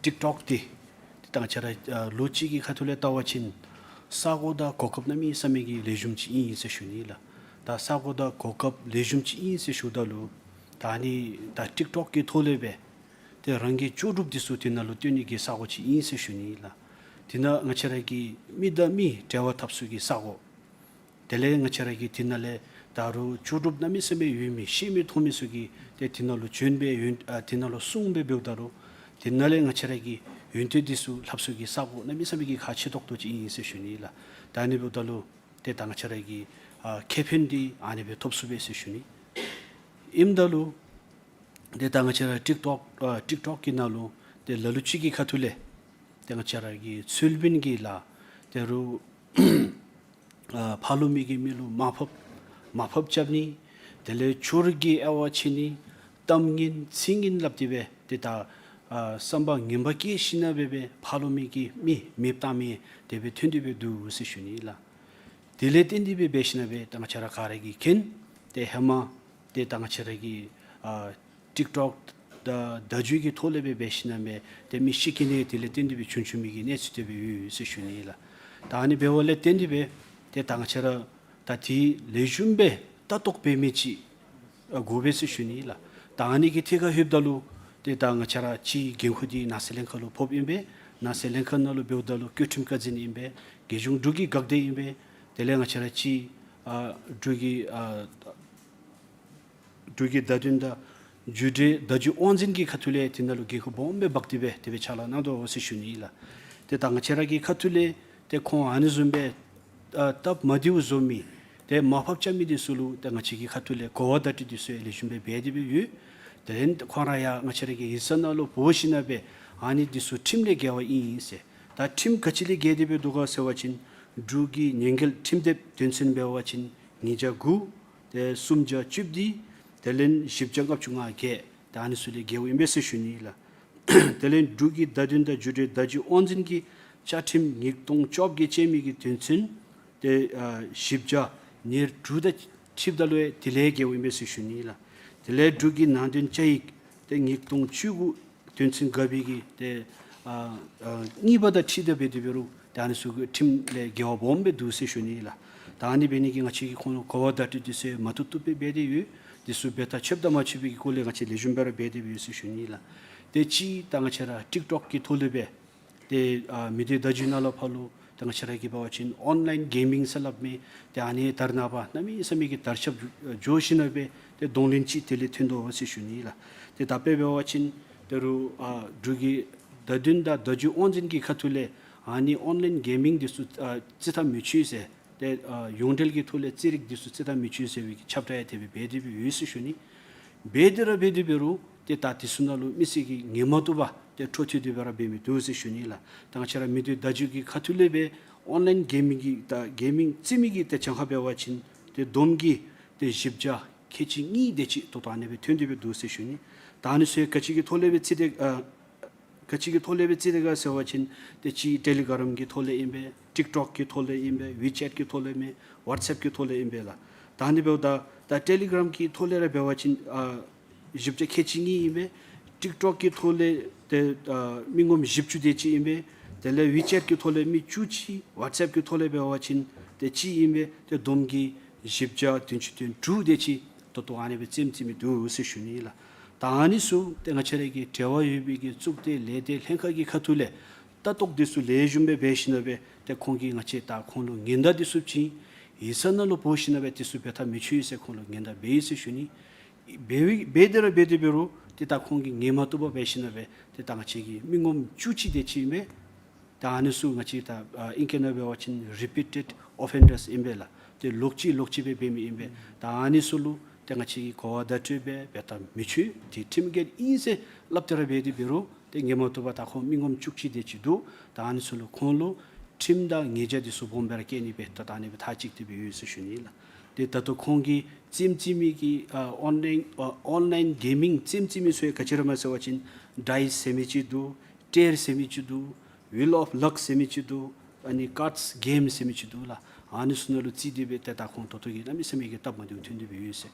ཊིཀ་ཊོཀ་འདི་ཏེ་ད་ང་བཅས་ར་ཨ་ལོ་གཅིག་གི་ཁ་ཐུག་ལས་བལྟ་བ་ཅིན་ས་གོ་དང་གོ་སྐབས་གནམ་མེད་ས་མེད་ཀྱི་ལེགས་ཤོམ་ཅིག་ཨིན་ཟེར་ཞུ་ནི་ཨིན་ལགས། ད་ས་གོ་དང་གོ་སྐབས་ལེགས་ཤོམ་ཅིག་ཨིན་ཟེར་ཞུཝ་ད་ལུ་ད་ཨ་ནི་ད་ཊིཀ་ཊོཀ་གི་ཐོག་ལས་སྦེ་ཏེ་རང་གི་ལྕོགས་གྲུབ་འདི་ཚུ་དེ་ནང་ལུ་སྟོན་ནི་གི་ས་གོ་ཅིག་ཨིན་ཟེར་ཞུ་ནི་ཨིན་ལགས། དེ་ནང་ང་བཅས་ར་གི་མི་དང་མི་འབྲེལ་བ་འཐབ་ས་གི་ས་གོ། དེ་ལས་ང་བཅས་ར་གི་དེ་ནང་ལས་ད་རུང་ལྕོགས་གྲུབ་གནམ་མེད་ས་མེད་ཡོད་མི་ཤེས་མི་མཐོང་མི་ཚུ་གིས་ཏེ་དེ་ནང་ལུ་བྱོན་སྦེ་ཡོན་ཨ་དེ་ནང་ལུ་སྲུང་སྦེ་འབདཝ་ད་རུང་དེ་ནང་ལས་ང་བཅས་ར་གི་ཡོན་ཏན་འདི་ཚུ་ལྷབ་ས་གི་ས་གོ་གནམ་མེད་ས་མེད་ཀྱི་ཁག་ཆེ་ཏོག་ཏོ་ཅིག་ཨིན་ཟེར་ཞུ་ནི་ཨིན་ལགས། ད་ཨ་ནི་འབདཝ་ད་ལུ་ཏེ་ད་ང་བཅས་ར་གི་ཨ་ཁེ་ཕན་འདི་ཨ་ནི་སྦེ་ཐོབ་ཚུགས་པས་ཟེར་ཞུ་ནི། ཨིནམ་ད་ལུ་ཏེ་ད་ང་བཅས་ར་ཊིཀ་ཊོཀ་ཨ་ཊིཀ་ཊོཀ་གི་ནང་ལུ་ཏེ་ལ་ལུ་ཅིག་གི་ཁ་ཐུག་ལས་ཏེ་ང་བཅས་ར་གི་ཚུལ་མིན་གྱི་ལཱ་ཏེ་རུང་ཨ་ཕར་ལུ་མི་གིས་མི་ལུ་མར་ཕབ་མར་ཕབ་རྐྱབ་ནི། དེ་ལས་ཕྱུར་གྱི་དབྱེ་བ་ཕྱེ་ནི། གཏམ་ངན་ཚིག་ངན་སླབ་སྟེ་སྦེ་ཏེ་ད་ཨ་བསམ་པ་ངན་པ་བསྐྱེད་ཞིན་ན་སྦེ་སྦེ་ཕར་ལུ་མི་གི་མི་མེདཔ་བཏང་མི་དེ་སྦེ་ཐོན་ཏེ་སྦེ་འདུག་ཟེར་ཞུ་ནི་ཨིན་ལགས། དེ་ལས་བརྟེན་ཏེ་སྦེ་འབད་ཞིན་ན་སྦེ་ད་ང་བཅས་ར་ག་ར་གིས་མཁྱེན། ཏེ་ཧེ་མ་ཏེ་ད་ང་བཅས་ར་གི་ཨ་ཊིཀ་ཊོཀ་དང་བརྡ་བརྒྱུད་ཀྱི་ཐོག་ལས་སྦེ་འབད་ཞིན་ན་སྦེ་ཏེ་མི་ཤི་རྐྱེན་ནི་དེ་ལས་བརྟེན་ཏེ་སྦེ་བྱུང་བྱུང་མི་གི་གནས་ཚུལ་དེ་སྦེ་ཡོད་ཟེར་ཞུ་ནི་ཨིན་ལགས། ད་ཨ་ནི་འབདཝ་ལས་བརྟེན་ཏེ་སྦེ་ཏེ་ད་ང་བཅས་ར་ད་དེ་ལེགས་ཤོམ་སྦེ་ལྟ་རྟོག་འབད་མི་ཅིག་ཨ་དགོ་པས་ཟེར་ཞུ་ནི་ཨིན་ལགས། ད་ཨ་ནི་གི་ཐད་ཁར་ལྷོདཔ་ད་ལུ་ཏེ་ད་ང་བཅས་ར་སྤྱིའི་འགན་ཁུར་འདི་ནང་སྲིད་ལྷན་ཁག་ལུ་ཕོགཔ་ཨིན་པས། ནང་སྲིད་ལྷན་ཁག་ནང་ལུ་འབདཝ་ད་ལུ་བཀོད་ཁྲིམས་བཀའ་འཛིན་ཨིན་པས། རྒྱལ་གཞུང་འབྲུག་གི་འགག་སྡེ་ཨིན་པས། དེ་ལས་ང་བཅས་ར་སྤྱིའི་ཨ་འབྲུག་གི་ཨ་འབྲུག་གི་བརྡ་དོན་དང་བརྒྱུད་འབྲེལ་བརྡ་བརྒྱུད་དབང་འཛིན་གྱི་ཁ་ཐུག་ལས་དེ་ནང་ལུ་འགན་ཁུར་སྦོམ་སྦེ་འབག་སྟེ་སྦེ་དེ་སྦེ་ཕྱག་ལཱ་གནང་དོ་ཟེར་ཞུ་ནི་ཨིན་ལགས། ཏེ་ད་ང་བཅས་ར་གི་ཁ་ཐུག་ལས་ཏེ་ཁོང་ཨ་ནི་བཟུམ་སྦེ་ཨ་སྟབས་མ་བདེཝ་བཟོ་མི་ཏེ་མར་ཕབ་རྐྱབ་མི་འདི་ཚུ་ལུ་ཏེ་ང་བཅས་ཀྱི་ཁ་ཐུག་ལས་གོ་བ་བརྡ་སྤྲོད་འདི་ཚུ་ཡང་ལེགས་ཤོམ་སྦེ་འབད་དེ་སྦེ་ཡོད། དེ་ལས་ཁོང་ར་ཡང་ང་བཅས་ར་གི་ཡིག་ཚང་ནང་ལུ་འབོ་ཞིན་ན་སྦེ་ཨ་ནི་འདི་ཚུ་ཁྲིམས་ལས་འགལ་བ་ཨིན་ཟེར། ད་ཁྲིམས་ག་ཅི་ལས་འགལ་ཏེ་སྦེ་འདུག་ག་ཟེར་བ་ཅིན་འབྲུག་གི་ཉེས་འགེལ་ཁྲིམས་དེབ་དོན་ཚན་འབད་བ་ཅིན་ཉིས་བརྒྱ་དགུ། ཏེ་སུམ་བརྒྱ་བཅུ་བདུན། དེ་ལས་བཞི་བརྒྱ་ལྔ་བཅུ་ང་བརྒྱད། ད་ཨ་ནི་ཚུ་ལས་འགལཝ་ཨིན་པས་ཟེར་ཞུ་ནི་ཨིན་ལགས། དེ་ལས་འབྲུག་གི་བརྡ་དོན་དང་བརྒྱུད་འབྲེལ་བརྡ་བརྒྱུད་དབང་འཛིན་གྱི་བཅའ་ཁྲིམས་ཉིས་སྟོང་བཅོ་བརྒྱད་ཅན་མའི་གི་དོན་ཚན་ཏེ་ཨ་བཞི་བརྒྱ་ཉེར་དྲུག་དང་འཁྲིལཝ་ད་ལུ་ཡང་དེ་ལས་འགལཝ་ཨིན་པས་ཟེར་ཞུ་ནི་ཨིན་ལགས། དེ་ལས་འབྲུག་གི་ནང་དོན་བཅའ་ཡིག་ཏེ་ཉིས་སྟོང་བཅུ་དགུ་དོན་ཚན་ག་པའི་གི་ཏེ་ཨ་ཨ་གཉིས་པ་དང་འཁྲིལ་ཏེ་འབད་དེ་འབད་རུང་ཏེ་ཨ་ནི་ཚུ་གི་ཁྲིམས་ལས་འགལ་བ་སྦོམ་སྦེ་འདུག་ཟེར་ཞུ་ནི་ཨིན་ལགས། ད་ཨ་ནི་འབད་ནི་གིས་ང་བཅས་ཀྱིས་ཁོང་ལུ་གོ་བ་བརྡ་སྤྲོད་འདི་ཚུ་མ་བཏུབ་བཏུབ་སྦེ་འབད་དེ་ཡོད། འདི་ཚུ་འབད་ཐག་ཆོདཔ་དང་མ་ཆོདཔ་ཀྱི་སྐོར་ལས་ང་བཅས་ལེགས་ཤོམ་སྦེ་ར་འབད་དེ་སྦེ་ཡོད་ཟེར་ཞུ་ནི་ཨིན་ལགས། ཏེ་གཅིག་ད་ང་བཅས་ར་ཊིཀ་ཊོཀ་གི་ཐོག་ལས་སྦེ་ཏེ་ཨ་མི་སྡེ་བརྡ་བརྒྱུད་ནང་ལུ་ཕར་ལུ་ཏེ་ང་བཅས་ར་གིས་འབད་བ་ཅིན་ཨོན་ལཱའིན་གེམ་མིང་ཟེར་སླབ་མི་ཏེ་ཨ་ནི་དར་ནང་པ་གནམ་མེད་ས་མེད་ཀྱི་དར་ཁྱབ་འགྱོ་ཞིན་ན་སྦེ་ཏེ་གདོང་ལེན་ཅིག་དེ་ལས་ཐོན་དོ་ཟེར་ཞུ་ནི་ཨིན་ལགས། ཏེ་ད་དཔེ་འབད་བ་ཅིན་ད་རུང་ཨ་འབྲུག་གི་བརྡ་དོན་དང་བརྡ་བརྒྱུད་དབང་འཛིན་གྱི་ཁ་ཐུག་ལས་ཨ་ནི་ཨོན་ལཱའིན་གེམ་མིང་འདི་ཚུ་ཨ་རྩིས་ཐངས་མི་ཆོད་ཟེར་ཏེ་ཨ་ཡོངས་འབྲེལ་གྱི་ཐོག་ལས་རྩིས་རིག་འདི་ཚུ་རྩིས་ཐངས་མི་ཆོད་ཟེར་བའི་གི་ཁྱབ་བསྒྲགས་ཡང་དེ་སྦེ་འབད་དེ་སྦེ་ཡོད་ཟེར་ཞུ་ནི། འབད་དེ་ར་འབད་དེ་འབད་རུང་ཏེ་ད་འདི་ཚུ་ནང་ལུ་མི་སེར་གྱིས་ཉན་མ་བཏུབ་པར་ཏེ་འཕྲོ་མཐུད་དེ་སྦེ་ར་འབད་མི་འདུག་ཟེར་ཞུ་ནི་ལགས། ད་ང་བཅས་ར་མི་སྡེ་བརྡ་བརྒྱུད་ཀྱི་ཁ་ཐུག་ལས་སྦེ་ཨོན་ལཱའིན་གེམ་མིང་གི་ད་གེམ་མིང་རྩིས་མི་གི་ཏེ་གྱངས་ཁ་འབད་བ་ཅིན་ཏེ་བསྡོམས་ཀྱིས་ཏེ་བཞི་བརྒྱ་ཁལ་གཅིག་གཉིས་དེ་ཅིག་ཏོག་ཏོ་ཨ་ནི་སྦེ་ཐོན་ཏེ་སྦེ་འདུག་ཟེར་ཞུ་ནི། ད་ཨ་ནི་ཚུ་ག་ཅི་གི་ཐོག་ལས་སྦེ་རྩིས་ཏེ་ཨ་ ག་ཅི་གི་ཐོག་ལས་སྦེ་རྩིས་ཏེ་ག་ཟེར་བ་ཅིན་ཏེ་གཅིག་ཊེ་ལི་གརམ་གྱི་ཐོག་ལས་ཨིན་པས། ཊིཀ་ཊོཀ་གི་ཐོག་ལས་ཨིན་པས། ཝི་ཅེཊ་གི་ཐོག་ལས་ཨིན་པས། ཝཊས་ཨེཔ་གི་ཐོག་ལས་ཨིན་པས་ལགས། ད་ཨ་ནི་འབདཝ་ད་ད་ཊེ་ལི་གརམ་གྱི་ཐོག་ལས་ར་འབད་བ་ཅིན་ཨ་བཞི་བརྒྱ་ཁལ་གཅིག་གཉིས་ཨིན་པས། ཊིཀ་ཊོཀ་གི་ཐོག་ལས་ཏེ་ཨ་མི་ངོམ་བཞི་བཅུ་དེ་ཅིག་ཨིན་པས། དེ་ལས་ཝི་ཅེཊ་གི་ཐོག་ལས་མི་བཅུ་གཅིག། ཝཊས་ཨེཔ་གི་ཐོག་ལས་འབད་བ་ཅིན་ཏེ་གཅིག་ཨིན་པས། ཏེ་བསྡོམས་ཀྱིས་བཞི་བརྒྱ་བདུན་ཅུ་དོན་དྲུག་དེ་ཅིག་ད་ལྟོ་ཨ་ནི་སྦེ་རྩེདམོ་རྩེ་མི་འདུག་ཟེར་ཞུ་ནི་ལགས། ད་ཨ་ནི་ཚུ་ཏེ་ང་བཅས་ར་གི་འབྲེལ་བ་ཡོད་པའི་གི་གཙུག་སྡེ་ལས་སྡེ་ལྷན་ཁག་གི་ཁ་ཐུག་ལས་ལྟ་རྟོག་འདི་ཚུ་ལེགས་ཤོམ་སྦེ་འབད་ཞིནམ་ལས་ཏེ་ཁོང་གིས་ང་བཅས་ད་ཁོང་ལུ་ཉེན་བརྡ་འདི་ཚུ་བྱིན་ཡིག་ཚང་ནང་ལུ་འབོ་ཞིནམ་ལས་འདི་ཚུ་འབད་ཐབས་མི་ཆོག་ཟེར་ཁོང་ལུ་ཉེན་བརྡ་འབད་ཡི་ཟེར་ཞུ་ནི། འབད་འབད་དེ་ར་འབད་དེ་འབད་རུང་ཏེ་ད་ཁོང་གིས་ཉན་མ་བཏུབ་པར་འབད་ཞིནམ་ལས་ཏེ་ད་ང་བཅས་ཀྱི་མི་ངོམ་བཅུ་གཅིག་དེ་ཅིག་ཨིན་པས། ད་ཨ་ནི་ཚུ་ང་བཅས་ད་ཨ་ཨིང་སྐད་ནང་འབད་བ་ཅིན་རི་པི་ཊེཌ་ཨོ་ཕེན་ཌརསི་ཨིན་པས་ལགས། ཏེ་ལོག་ཅི་ལོག་ཅི་སྦེ་འབད་མི་ཨིན་པས། ད་ཨ་ནི་ཚུ་ལུ་ཏེ་ང་བཅས་ཀྱིས་གོ་བ་བརྡ་སྤྲོད་འབད་འབད་ཐབས་མི་ཆོག། འདི་ཁྲིམས་འགལ་ཨིན་ཟེར་སླབ་སྟེ་ར་འབད་དེ་འབད་རུང་ཏེ་ཉན་མ་བཏུབ་པར་ད་ཁོང་མི་ངོམ་བཅུ་གཅིག་དེ་ཅིག་འདུག། ད་ཨ་ནི་ཚུ་ལུ་ཁོང་ལུ་ཁྲིམས་དང་ཉེས་བྱ་འདི་ཚུ་སྦོམ་སྦེ་ར་བཀལ་ནི་སྦེ་ད་ད་ཨ་ནི་སྦེ་ཐག་བཅད་དེ་སྦེ་ཡོད་ཟེར་ཞུ་ནི་ལགས། ཏེ་ད་ལྟོ་ཁོང་གིས་རྩེདམོ་རྩེ་མི་གི་ཨ་ཨོན་ལའིན་ཨ་ཨོན་ལའིན་གེ་མིང་རྩེདམོ་རྩེ་མི་ཚུ་ཡང་ག་ཅི་ར་སྨོ་ཟེར་བ་ཅིན་ཌའིསི་ཟེར་མི་ཅིག་འདུག། ཊེར་ཟེར་མི་ཅིག་འདུག། ཝིལ་ཨོཕ་ལག་ཟེར་མི་ཅིག་འདུག། ཨ་ནི་ཀཱརཌསི་གེམ་ཟེར་མི་ཅིག་འདུག་ལགས། ཨ་ནི་ཚུ་ནང་ལུ་རྩིས་ཏེ་སྦེ་ཏེ་ད་ཁོང་ད་ལྟོ་གི་གནམ་མེད་ས་མེད་ཀྱི་སྟབས་མ་བདེཝ་ཐོན་ཏེ་སྦེ་ཡོད་ཟེར།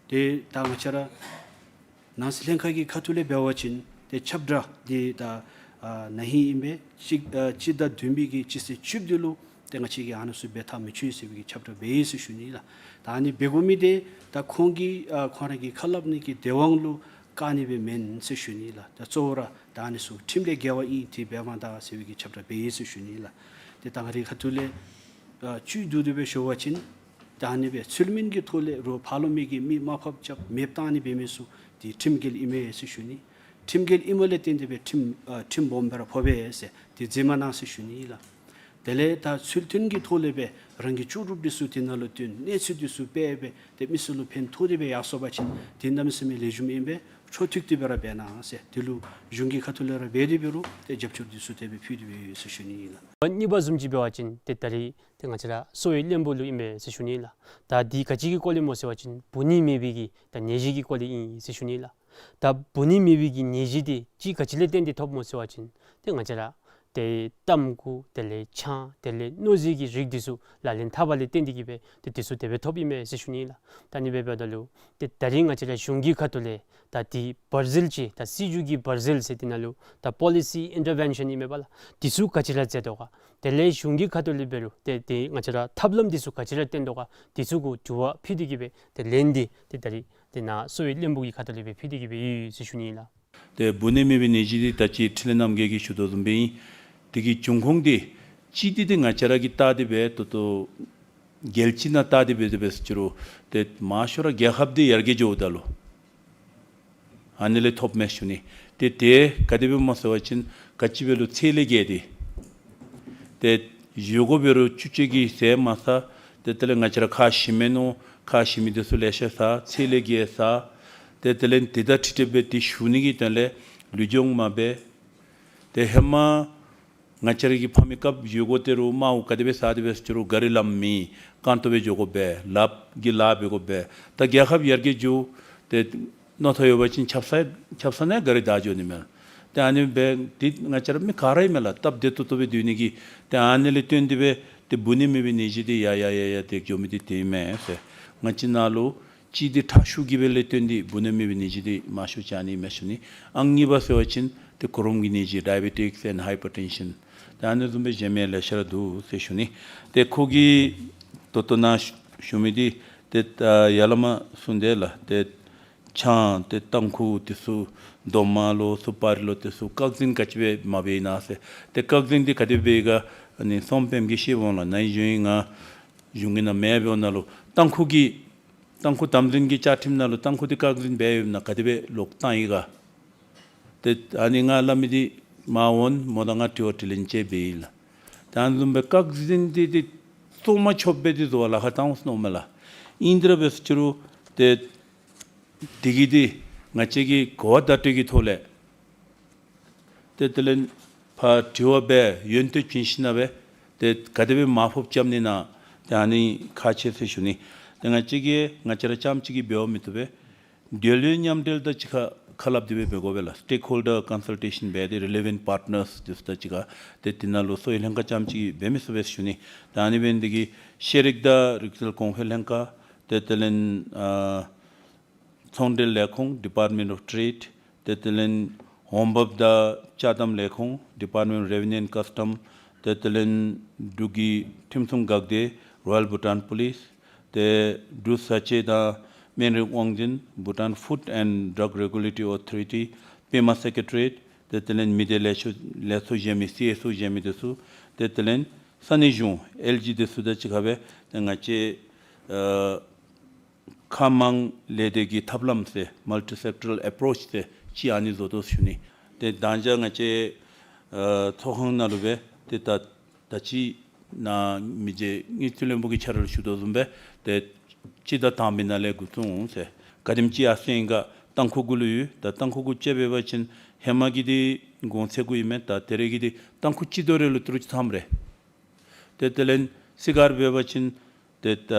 ཏེ་ད་ང་བཅས་ར་ནང་སྲིད་ལྷན་ཁག་གི་ཁ་ཐུག་ལས་འབད་བ་ཅིན་ཏེ་ཁྱབ་བསྒྲགས་འདི་ད་ཨ་ན་ཧིང་ཨིན་པས། སྤྱི་ཨ་སྤྱི་ཟླ་བདུན་པའི་གི་སྤྱི་ཚེས་བཅུ་བདུན་ལུ་ཏེ་ང་བཅས་ཀྱིས་ཨ་ནི་ཚུ་འབད་ཐབས་མི་ཆོག་ཟེར་བའི་གི་ཁྱབ་བསྒྲགས་འབད་ཡི་ཟེར་ཞུ་ནི་ལགས། ད་ཨ་ནི་འབད་དགོ་མི་འདི་ད་ཁོང་གིས་ཨ་ཁོང་ར་གི་ཁ་སླབ་ནི་གི་དེ་དབང་ལུ་བཀག་ནི་སྦེ་མེན་ཟེར་ཞུ་ནི་ལགས། ད་གཙོ་བོ་ར་ད་ཨ་ནི་ཚུ་ཁྲིམས་ལས་འགལ་བ་ཨིན། འདི་འབད་མ་ད་ཟེར་བའི་གི་ཁྱབ་བསྒྲགས་འབད་ཡི་ཟེར་ཞུ་ནི་ལགས། ཏེ་ད་ང་རའི་ཁ་ཐུག་ལས་ཨ་བཅུད་བསྡུ་སྟེ་སྦེ་ཞུ་བ་ཅིན་ད་ཨ་ནི་སྦེ་ཚུལ་མིན་གྱི་ཐོག་ལས་རོགས་ཕར་ལོགས་མི་གི་མི་དམའ་ཕབ་རྐྱབ་མེདཔ་བཏང་ནི་འབད་མི་ཚུ་འདི་ཁྲིམས་འགལ་ཨིན་མས་ཟེར་ཞུ་ནི། ཁྲིམས་འགལ་ཨིནམ་ལས་བརྟེན་ཏེ་སྦེ་ཁྲིམས་ཨ་ཁྲིམས་སྦོམ་སྦེ་ར་ཕོག་པས་ཟེར་འདི་མཛད་མ་གནང་ཟེར་ཞུ་ནི་ལགས། དེ་ལས་ད་ཚུལ་མཐུན་གྱི་ཐོག་ལས་སྦེ་རང་གི་ལྕོགས་གྲུབ་འདི་ཚུ་འདི་ནང་ལུ་བཏོན་གནས་ཚུལ་འདི་ཚུ་སྤེལ་སྦེ་ཏེ་མི་ཚུ་ལུ་ཕན་ཐོགས་ཏེ་སྦེ་ཡར་སོང་པ་ཅིན་འདི་གནམ་མེད་ས་མེད་ལེགས་ཤོམ་ཨིན་པས། འཕྲོ་མཐུད་དེ་སྦེ་ར་འབད་གནང་ཟེར་འདི་ལུ་གཞུང་གི་ཁ་ཐུག་ལས་ར་འབད་དེ་འབད་རུང་ཏེ་རྒྱབ་སྐྱོར་འདི་ཚུ་དེ་སྦེ་ཕུལ་ཏེ་སྦེ་ཡོད་ཟེར་ཞུ་ནི་ཨིན་ལགས། གཉིས་པ་བཟུམ་ཅིག་འབད་བ་ཅིན་ཏེ་ད་རེས་ཏེ་ང་བཅས་ར་གསོ་བའི་བློན་པོ་ལུ་ཨིན་པས་ཟེར་ཞུ་ནི་ཨིན་ལགས། ད་འདི་ག་ཅི་གི་སྐོར་ལས་སྨོ་ཟེར་བ་ཅིན་འབུ་ནད་མེད་པའི་གི་ད་ནད་གཞི་གི་སྐོར་ལས་ཨིན་ཟེར་ཞུ་ནི་ཨིན་ལགས། ད་འབུ་ནད་མེད་པའི་གི་ནད་གཞི་འདི་གཅིག་ག་ཅི་ལས་བརྟེན་ཏེ་ཐོབ་སྨོ་ཟེར་བ་ཅིན་ཏེ་ང་བཅས་ར་ཏེ་ཏམ་ཁུ་དེ་ལས་ཆང་དེ་ལས་རྣོ་ཟས་ཀྱི་རིགས་འདི་ཚུ་ལག་ལེན་འཐབ་པ་ལས་བརྟེན་ཏེ་གི་སྦེ་ཏེ་འདི་ཚུ་དེ་སྦེ་ཐོབ་ཨིན་མས་ཟེར་ཞུ་ནི་ཨིན་ལགས། ད་ཨ་ནི་སྦེ་འབདཝ་ད་ལུ་ཏེ་ད་རེས་ང་བཅས་ར་གཞུང་གི་ཁ་ཐུག་ལས་ད་འདི་འབར་འཛུལ་ཅིག་ད་སྲིད་བྱུས་ཀྱི་འབར་འཛུལ་ཟེར་འདི་ནང་ལུ་ད་པོ་ལི་སི་ཨིན་ཊར་བེན་ཤཱན་ཨིན་མས་པ་ལགས། འདི་ཚུ་ག་ཅི་ར་མཛད་དོ་ག། དེ་ལས་གཞུང་གི་ཁ་ཐུག་ལས་འབད་རུང་ཏེ་ཏེ་ང་བཅས་ར་ཐབས་ལམ་འདི་ཚུ་ག་ཅི་ར་བཏོན་དོ་ག། འདི་ཚུ་གུ་དྲི་བ་ཕུལ་ཏེ་གི་སྦེ་ཏེ་ལན་འདི་ཏེ་ད་རེས་ཏེ་ནཱ་གསོ་བའི་བློན་པོ་གི་ཁ་ཐུག་ལས་སྦེ་ཕུལ་ཏེ་གི་སྦེ་ཡོད་ཟེར་ཞུ་ནི་ཨིན་ལགས། ཏེ་འབུ་ནད་མེད་པའི་ནད་གཞི་འདི་ད་ཅི་འཕྲིན་ལས་རྣམ་རྒྱལ་གྱིས་ཞུ་དོ་བཟུམ་སྦེ་ཨིན། དེ་གི་འབྱུང་ཁུངས་འདི་གཅིག་འདི་ཏེ་ང་བཅས་ར་གིས་བལྟ་སྟེ་སྦེ་ད་ལྟོ་རྒྱལ་སྤྱི་ནང་བལྟ་སྟེ་སྦེ་དེ་སྦེ་ཟེར་རུང་ཏེ་མང་ཤོས་ར་རྒྱལ་ཁབ་འདི་ཡར་རྒྱས་འགྱོཝ་ད་ལུ་ཨ་ནི་ལས་ཐོབ་མས་ཞུ་ནི། ཏེ་དེ་ག་དེ་སྦེ་སྨོ་ཟེར་བ་ཅིན་ག་ཅི་འབད་རུང་ཚད་ལས་བརྒལ་ཏེ་ཏེ་བཞེས་སྒོ་འབད་རུང་བཅུ་གཅིག་གི་ཟས་མ་ཟ། ཏེ་དེ་ལས་ང་བཅས་ར་ཁ་ཞིམ་མི་ནོར་ཁ་ཞིམ་མི་འདི་ཚུ་ལེ་ཤ་ཟ། ཚད་ལས་བརྒལ་ཟ། ཏེ་དེ་ལས་འདི་དང་འཁྲིལ་ཏེ་སྦེ་ཏེ་ཞུ་ནི་གི་དོན་ལས་ལུས་སྦྱོང་མ་འབད། ཏེ་ཧེ་མ་ང་བཅས་ར་གི་ཕ་མའི་སྐབས་བཞེས་སྒོ་དེ་རུང་མར་ག་དེ་སྦེ་ཟ་དེ་སྦེ་ཟེར་རུང་ག་རི་ལམ་མེད། རྐང་སྟོང་སྦེ་འགྱོ་དགོ་པས། ལགཔ་གིས་ལཱ་འབད་དགོ་པས། ད་རྒྱལ་ཁབ་ཡར་རྒྱས་འགྱོ། ཏེ་མནོ་ཐོ་ཡོད་པ་ཅིན་ཆབ་གསང་ཆབ་གསང་ནང་ག་རི་བདའ་འགྱོ་ནི་མས། ཏེ་ཨ་ནི་སྦེ་ཏེ་ང་བཅས་ར་མི་ག་ར་ཨིན་མས་ལགས། སྟབས་བདེ་ཏོག་ཏོ་སྦེ་སྡོད་ནི་གི། ཏེ་ཨ་ནི་ལས་བརྟེན་ཏེ་སྦེ་ཏེ་འབུ་ནད་མེད་པའི་ནད་གཞི་འདི་ཡར་ཡར་ཡར་ཡར་ཏེ་འགྱོ་མི་འདི་དེ་ཨིན་མས་ཟེར། ང་བཅས་ནང་ལུ་གཅིག་འདི་ཁྲག་ཤུགས་ཀྱི་སྦེ་ལས་བརྟེན་ཏེ་འབུ་ནད་མེད་པའི་ནད་གཞི་འདི་མང་ཤོས་ཅིག་ཨ་ནི་ཨིན་མས་ཞུ་ནི། ཨང་གཉིས་པ་ཟེར་བ་ཅིན་ཏེ་གུ་རུམ་གྱི་ནད་གཞི་ཌའི་བེ་ཊིཀསི་ཨེནཌ་ཧའི་པར་ཊེན་ཤཱན། ཏེ་ཨ་ནི་བཟུམ་སྦེ་གཞན་མི་ལེ་ཤ་ར་འདུག་ཟེར་ཞུ་ནི། ཏེ་ཁོ་གིས་ད་ལྟོ་ནཱ་ཞུ་མི་འདི་ཏེ་ད་ཡར་ལས་མར་གསུངས་དེས་ལགས། ཏེ་ཆང་ཏེ་ཏམ་ཁུ་འདི་ཚུ་རྡོག་མ་ལོ་སུ་པ་རི་ལོ་འདི་ཚུ་བཀག་འཛིན་ག་ཅི་སྦེ་མ་འབད་ན་ཟེར། ཏེ་བཀག་འཛིན་འདི་ག་དེ་སྦེ་ག་ཨ་ནི་སོང་པདྨ་གིས་ཤེས་འོང་ལགས། ནཱ་གཞུང་ང་གཞུང་གི་ནང་མེད་པའི་ནང་ལུ་ཏམ་ཁུ་གི་ཏམ་ཁུ་དམ་འཛིན་གྱི་བཅའ་ཁྲིམས་ནང་ལུ་ཏམ་ཁུ་འདི་བཀག་འཛིན་འབད་ཡོདཔ་ན་ག་དེ་སྦེ་ལོག་བཏང་ཡི་ག། ཏེ་ཨ་ནི་ང་སླབ་མི་འདི་མ་འོང་། མོ་དང་ང་དྲི་བ་དྲིས་ལན་ཅིག་འབད་ཡི་ལགས། ཏེ་ཨ་ནི་བཟུམ་སྦེ་བཀག་འཛིན་འདི་ཏེ་བཙོང་མ་ཆོགཔ་སྦེ་ཏེ་བཟོ་བར་ལཱ་ཁག་བཏང་འོང་ཟེར་མནོཝ་མས་ལགས། ཨིན་དེ་ར་འབད་ཟེར་རུང་ཏེ་དེ་གི་འདི་ང་བཅས་ཀྱིས་གོ་བ་བརྡ་སྤྲོད་ཀྱི་ཐོག་ལས་ཏེ་དེ་ལས་ཕར་དྲི་བ་འབད་ཡོན་ཏན་བྱིན་ཞིནམ་ལས་ཏེ་ག་དེ་སྦེ་མར་ཕབ་རྐྱབ་ནི་ན་ཏེ་ཨ་ནི་ཁག་ཆེ་ཟེར་ཞུ་ནི། ཏེ་ང་བཅས་ཀྱིས་ང་བཅས་ར་རྐྱངམ་གཅིག་གིས་འབད་བ་མི་བཏུབ་པས། འབྲེལ་ཡོད་མཉམ་འབྲེལ་དང་གཅིག་ཁར་ ཁ་སླབ་སྟེ་སྦེ་འབད་དགོ་པས་ལགས། སི་ཊེཀ་ཧོལ་ཌར་ཀོན་སཱལ་ཊེ་ཤཱན་འབད་དེ་རི་ལེ་ཝེནཊ་པཱརཊ་ནརསི་འདི་ཚུ་དང་གཅིག་ཁར་ཏེ་དེ་ནང་ལུ་གསོ་བའི་ལྷན་ཁག་རྐྱངམ་ཅིག་འབད་མི་ཚུགས་པས་ཞུ་ནི། ད་ཨ་ནི་འབད་ནི་འདི་གིས་ཤེས་རིག་དང་རིག་རྩལ་གོང་འཕེལ་ལྷན་ཁག་ཏེ་དེ་ལས་ཨ་ཚོང་འབྲེལ་ལས་ཁུངས་Department of Trade ཏེ་དེ་ལས་འོང་འབབ་དང་ཅ་དམ་ལས་ཁུངས Department of Revenue and Custom ཏེ་དེ་ལས་འབྲུག་གི་ཁྲིམས་སྲུང་འགག་སྡེ Royal Bhutan Police ཏེ་འབྲུག་བཟའ་བཅའ་དང་སྨན་རིགས་དབང་འཛིན Bhutan Food and Drug Regulatory Authority པདྨ་སེ་ཀེ་ཊ་རི་ཡེཊ་ཏེ་དེ་ལས་མི་སྡེ་ལས་ཚོགས་ལས་ཚོགས་གཞན་མི་སི་ཨེསི་ཨོ་གཞན་མི་འདི་ཚུ་ཏེ་དེ་ལས་ས་གནས་གཞུང་ཨེལ་ཇི་འདི་ཚུ་དང་གཅིག་ཁར་སྦེ་ཏེ་ང་བཅས་ཨ་ཁ་མང་ལས་སྡེ་གི་ཐབས་ལམ་ཟེར་མལ་ཊི་སེཀ་ཊོ་རལ་ཨེ་པྲོ་ཆི་ཟེར་ཅིག་ཨ་ནི་བཟོ་དོ་ཞུ་ནི། ཏེ་ད་ཅི་ང་བཅས་ཨ་ཚོགས་ཁང་ནང་ལུ་སྦེ་ཏེ་ད་ད་ཅི་ནཱ་མི་རྗེ་དངུལ་རྩིས་བློན་པོ་གིས་ཆ་རོགས་ཞུ་དོ་བཟུམ་སྦེ་ཏེ་སྤྱི་ཟླ་དང་པའི་ནང་ལས་འགོ་བཙུགས་འོང་ཟེར། ག་དེམ་ཅིག་ཡར་སེང་ག་ཏང་ཁུ་གུ་ལུ་ཡོད། ད་ཏང་ཁུ་གུ་ཅིག་འབད་བ་ཅིན་ཧེ་མ་གི་འདི་གོང་ཚད་གུ་ཨིན་མས། ད་ད་རེས་ཀྱི་འདི་ཏང་ཁུ་སྤྱི་ལྟོ་རེ་ལུ་ཏི་རུ་ཅིག་ཐམ་རེ། ཏེ་དེ་ལས་སི་ཀར་འབད་བ་ཅིན་ཏེ་ད་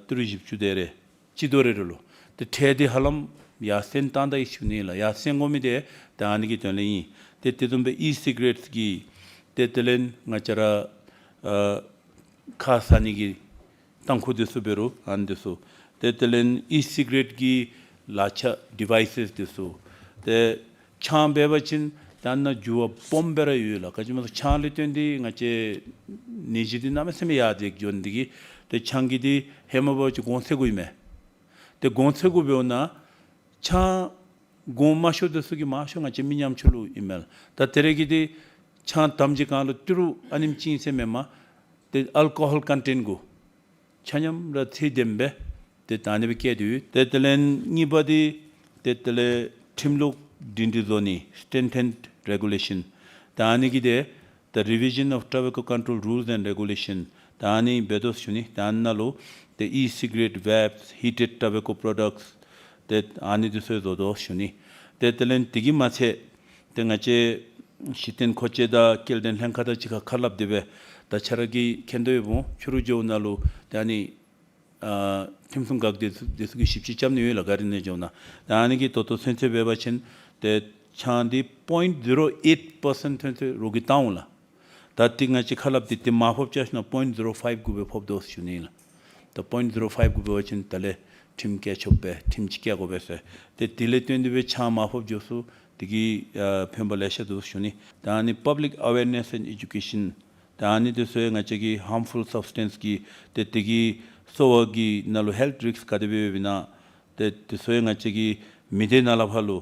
ཏི་རུ་བཞི་བཅུ་དེ་རེ་སྤྱི་ལྟོ་རེ་རེ་ལུ། ཏེ་ཁྲལ་འདི་ཧ་ལམ་ཡར་སེང་བཏང་ད་ཡི་ཞུ་ནི་ལགས། ཡར་སེང་དགོ་མི་འདི་ད་ཨ་ནི་གི་དོན་ལས་ཨིན། ཏེ་དེ་བཟུམ་སྦེ་ཨི་སི་ཀ་རེཊ་གི་ཏེ་དེ་ལས་ང་བཅས་ར་ཨ་ཁ་ཟ་ནི་གི་ཏང་ཁུ་འདི་ཚུ་འབད་རུང་ཨ་ནི་འདི་ཚུ། ཏེ་དེ་ལས་ཨི་སི་ཀ་རེཊ་གི་ལག་ཆ་ཌི་ཝའི་སེས་འདི་ཚུ། ཏེ་ཆང་འབད་བ་ཅིན་ད་ནཱ་འགྱུར་བ་སྦོམ་སྦེ་ར་ཡོད་ལགས། ག་ཅི་སྨོ་ཟེར་ཆང་ལས་བརྟེན་ཏེ་ང་བཅས་ནད་གཞི་འདི་གནམ་མེད་ས་མེད་ཡར་འདི་འགྱོ་ནི་འདི་གིས་ཏེ་ཆང་གི་འདི་ཧེ་མ་འབད་བ་ཅིན་གོང་ཚད་གུ་ཨིན་མས། ཏེ་གོང་ཚད་གུ་འབདཝ་ད་ཆང་གོང་མ་ཤོར་འདི་ཚུ་གིས་མང་ཤོས་ང་བཅས་མི་ཉམ་ཆུང་ལུ་ཨིན་མས་ལགས། ད་ད་རེས་ཀྱི་འདི་ཆང་དམ་ཅིག་གང་ལུ་ཏི་རུ་ཨ་ནེམ་ཅིག་ཨིན་ཟེར་མེན་པར་ཏེ་ཨལ་ཀོ་ཧོལ་ཀོན་ཊེནཊ་གུ་ཆ་མཉམ་ར་ཚད་ལྡནམ་སྦེ་ཏེ་ད་ཨ་ནི་སྦེ་བཀལ་ཏེ་ཡོད། ཏེ་དེ་ལས་གཉིས་པ་འདི་ཏེ་དེ་ལས་ཁྲིམས་ལུགས་སྒྲིང་སྒྲི་བཟོ་ནི་སི་ཊེན་ཐེནཌ་རེ་གུ་ལེ་ཤཱན། ད་ཨ་ནི་གི་འདི་the revision of tobacco control rules and regulation ད་ཨ་ནི་འབད་དོ་ཞུ་ནི། ད་ཨ་ནཱ་ལུ་ཏེ་ཨི་སི་ཀ་རེཊ་ཝེབས་ཧི་ཊེཌ་ཊོ་བེ་ཀོ་པྲོ་ཌགཊསི་ཏེ་ཨ་ནི་འདི་ཚུ་བཟོ་དོ་ཞུ་ནི། ཏེ་དེ་ལས་དེ་གིས་མ་ཚད་ཏེ་ང་བཅས་གཞི་རྟེན་མཁོ་ཆས་དང་སྐྱེལ་འདྲེན་ལྷན་ཁག་དང་གཅིག་ཁར་ཁ་སླབ་སྟེ་སྦེ་ད་ཆ་རོགས་ཀྱིས་མཁྱེན་དོ་ཡོདཔ་འོང་། ཕྱི་རུ་འགྱོཝ་ད་ལུ་ཏེ་ཨ་ནི་ཨ་ཁྲིམས་སྲུང་འགག་སྡེ་འདི་ཚུ་གིས་ཞིབ་དཔྱད་རྐྱབ་ནི་ཡོད་ལགས། གཱ་རི་ནང་འགྱོཝ་ད་ད་ཨ་ནི་གི་ད་ལྟོ་ཚུན་ཚོད་འབད་བ་ཅིན་ཏེ་ཆང་འདི་པོའིནཊ་ཟི་རོ་ཨེཊ་པར་སེནཊ་ཚུན་ཚོད་རོགས་ཀྱིས་བཏང་འོང་ལགས། ད་འདི་ང་བཅས་ཁ་སླབ་སྟེ་ཏེ་མར་ཕབ་རྐྱབ་ཞིནམ་པོའིནཊ་ཟི་རོ་ཕའིབ་གུ་སྦེ་ཕབ་དོ་ཞུ་ནི་ལགས། ད་པོའིནཊ་ཟི་རོ་ཕའིབ་གུ་འབད་བ་ཅིན་ད་ལས་ཁྲིམས་བཀལ་ཆོག་པས། ཁྲིམས་ཅིག་བཀལ་དགོ་པས་ཟེར། ཏེ་དེ་ལས་བརྟེན་ཏེ་སྦེ་ཆང་མར་ཕབ་འགྱོ་ཚུགས། དེ་གིས་ཨ་ཕན་པ་ལེ་ཤ་འདུག་ཞུ་ནི། ད་ཨ་ནི་པབ་ལིཀ་ཨ་ཝེར་ནེསི་ཨེནཌ་ཨེ་ཌུ་ཀེ་ཤཱན་ད་ཨ་ནི་འདི་ཚུ་ཡང་ང་བཅས་ཀྱི་ཧཱརམ་ཕུལ་སབ་སི་ཊེནསི་གི་ཏེ་དེ་གིས་གསོ་བ་གི་ནང་ལུ་ཧེལཐ་རིསཀ་ག་དེ་སྦེ་ཡོདཔ་ཨིན་ན་ཏེ་འདི་ཚུ་ཡང་ང་བཅས་ཀྱི་མི་སྡེ་ནང་ལས་ཕར་ལུ་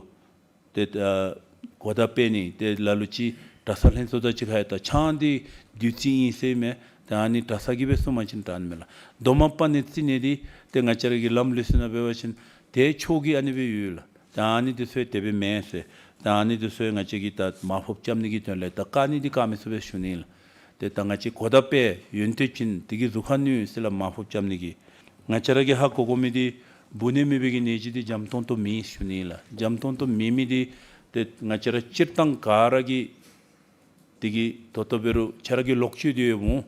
ཏེ་ཨ་གོ་བརྡ་སྤེལ་ནི་ཏེ་ལ་ལུ་ཅིག་གྲྭ་ཚང་ལྷན་ཚོགས་དང་གཅིག་ཁར་ཡང་ད་ཆང་འདི་བདུད་རྩི་ཨིན་ཟེར་མས། ད་ཨ་ནི་གྲྭ་ཚང་གིས་སྦེ་གསུངམ་ཅིན་དྲག་ནི་མས་ལགས། རྡོག་མ་པ་ནི་རྩི་ནི་འདི་ཏེ་ང་བཅས་ར་གི་ལམ་ལུགས་ནང་འབད་བ་ཅིན་ཏེ་ཆོས་ཀྱི་ཨ་ནི་སྦེ་ཡོད་ལགས། ད་ཨ་ནི་འདི་ཚུ་ཡང་དེ་སྦེ་མེན་ཟེར། ད་ཨ་ནི་འདི་ཚུ་ཡང་ང་བཅས་ཀྱིས་ད་མར་ཕབ་རྐྱབ་ནི་གི་དོན་ལས་ད་བཀག་ནི་འདི་བཀག་མི་ཚུགས་པས་ཞུ་ནི་ལགས། ཏེ་ད་ང་བཅས་གོ་བརྡ་སྤེལ་ཡོན་ཏན་ཅན་དེ་གིས་གཟུགས་ཁར་གནོད་ཟེར་ལགས་མར་ཕབ་རྐྱབ་ནི་གི། ང་བཅས་ར་གིས་ཧ་གོ་དགོ་མི་འདི་འབུ་ནད་མེད་པའི་གི་ནད་གཞི་འདི་འཇམ་ཏོང་ཏོ་མེད་ཞུ་ནི་ལགས། འཇམ་ཏོང་ཏོ་མེད་མི་འདི་ཏེ་ང་བཅས་ར་སྤྱིར་བཏང་ག་ར་གིས་དེ་གིས་ད་ལྟོ་འབད་རུང་ཁྱེད་ར་གི་ལོག་སྤྱོད་འདི་ཡོདཔ་འོང་།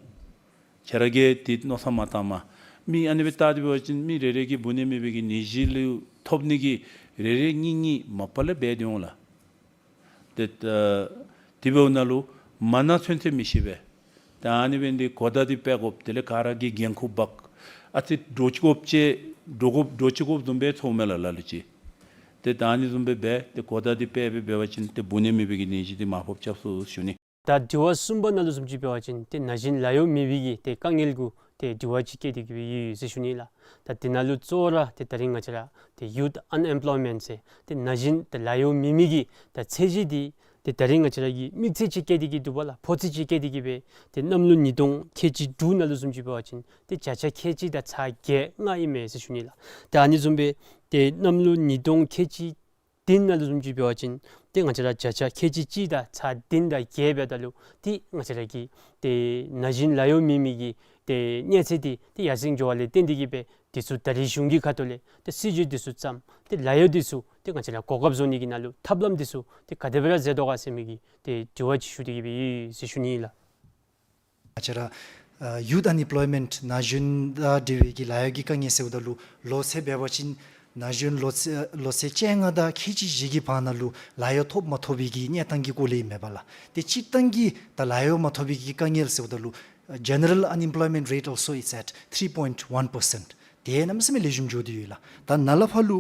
ཁྱེད་ར་གིས་ཏེ་མནོ་བསམ་མ་བཏངམ་མས། མི་ཨ་ནི་སྦེ་བལྟ་སྟེ་འབད་བ་ཅིན་མི་རེ་རེ་གིས་འབུ་ནད་མེད་པའི་གི་ནད་གཞི་ལུ་ཐོབ་ནི་གི་རེ་རེ་གཉིས་གཉིས་མ་པ་ལས་འབད་དེ་འོང་ལགས། ཏེ་ཨ་དེ་འབདཝ་ད་ལུ་མ་ན་ཚུན་ཚོད་མི་ཤེས་པས། ད་ཨ་ནི་འབད་ནི་འདི་གོ་བརྡ་འདི་སྤེལ་དགོཔ་དེ་ལས་ག་ར་གིས་འགན་ཁུར་འབག། ཨ་ཙི་འདྲོག་ཅི་དགོཔ་ཅིག་འདྲོག་དགོཔ་འདྲོག་ཅི་དགོཔ་བཟུམ་སྦེ་ཚོརཝ་མས་ལགས་ལ་ལུ་ཅིག། ཏེ་ད་ཨ་ནི་བཟུམ་སྦེ་འབད་ཏེ་གོ་བརྡ་འདི་སྤེལ་སྦེ་འབད་བ་ཅིན་ཏེ་འབུ་ནད་མེད་པའི་གི་ནད་གཞི་འདི་མར་ཕབ་རྐྱབ་ཚུགས་ཞུ་ནི། ད་དྲི་བ་གསུམ་པ་ནང་ལུ་བཟུམ་ཅིག་འབད་བ་ཅིན་ཏེ་ན་གཞོན་ལཱ་གཡོག་མེད་པའི་གི་ཏེ་དཀའ་ངལ་གུ་ཏེ་དྲི་བ་ཅིག་བཀོད་དེ་གི་སྦེ་ཡོད་ཟེར་ཞུ་ནི་ལགས། ད་དེ་ནང་ལུ་གཙོ་བོ་ར་ཏེ་ད་རིས་ང་བཅས་ར་ཏེ་ཡུཐ་ཨན་ཨེམ་པོལོའི་མེནཊ་ཟེར་ཏེ་ན་གཞོན་ཏེ་ལཱ་གཡོག་མེད་མི་གི་ད་ཚད་གཞི་འདི་ཏེ་ད་རིས་ང་བཅས་ར་གི་དམིགས་ཚད་ཅིག་བཀོད་དེ་གི་འདུག་པ་ལགས། ཕོ་ཚོད་ཅིག་བཀོད་དེ་གི་སྦེ་ཏེ་གནམ་ལོ་ཉིས་སྟོང་ཁལ་གཅིག་དྲུག་ནང་ལུ་བཟུམ་ཅིག་འབད་བ་ཅིན་ཏེ་བརྒྱ་ཆ་ཁལ་གཅིག་དང་ཚག་བརྒྱད་ལྔ་ཨིན་མས་ཟེར་ཞུ་ནི་ལགས། ཏེ་ཨ་ནི་བཟུམ་སྦེ་ཏེ་གནམ་ལོ་ཉིས་སྟོང་ཁལ་གཅིག་བདུན་ནང་ལུ་བཟུམ་ཅིག་འབད་བ་ཅིན་ཏེ་ང་བཅས་ར་བརྒྱ་ཆ་ཁལ་གཅིག་གཅིག་དང་ཚག་བདུན་དང་བརྒྱད་འབདཝ་ད་ལུ་ཏེ་ང་བཅས་ར་གི་ཏེ་ན་གཞོན་ལཱ་གཡོག་མེད་མི་གི་ཏེ་གནས་ཚད་འདི་ཏེ་ཡར་སེང་འགྱོ་བ་ལས་བརྟེན་ཏེ་གི་སྦེ་འདི་ཚུ་ད་རིས་གཞུང་གི་ཁ་ཐུག་ལས་ཏེ་སྲིད་བྱུས་འདི་ཚུ་བརྩམས་ཏེ་ལཱ་གཡོག་འདི་ཚུ་ཏེ་ང་བཅས་ར་གོ་སྐབས་བཟོ་ནི་གི་ནང་ལུ་ཐབས་ལམ་འདི་ཚུ་ཏེ་ག་དེ་སྦེ་ར་མཛད་དོ་ག་ཟེར་མི་གི་ཏེ་དྲི་བ་ཅིག་ཞུ་སྟེ་གི་སྦེ་ཡོད་ཟེར་ཞུ་ནི་ཨིན་ལགས། ང་བཅས་ར་ཨ་ཡུཐ་ཨན་ཨེམ་པོལོའི་མེནཊ་ན་གཞོན་དང་འབྲེལ་བའི་གི་ལཱ་གཡོག་གི་དཀའ་ངལ་ཟེརཝ་ད་ལུ་ལོ་ཚད་འབད་བ་ཅིན་ ན་གཞོན་ལོ་ཚད་ལོ་ཚད་བཅོ་ལྔ་དང་ཁལ་གཅིག་བཞི་གི་བར་ན་ལུ་ལཱ་གཡོག་ཐོབ་མ་ཐོབ་པའི་གི་གནས་སྟངས་ཀྱི་སྐོར་ལས་ཨིན་མས་པ་ལགས། ཏེ་སྤྱིར་བཏང་གི་ད་ལཱ་གཡོག་མ་ཐོབ་པའི་གི་དཀའ་ངལ་ཟེརཝ་ད་ལུ་general unemployment rate also is at three point one percent. ཏེ་གནམ་མེད་ས་མེད་ལེགས་ཤོམ་འགྱོ་སྟེ་ཡོད་ལགས། ད་ནཱ་ལས་ཕར་ལུ་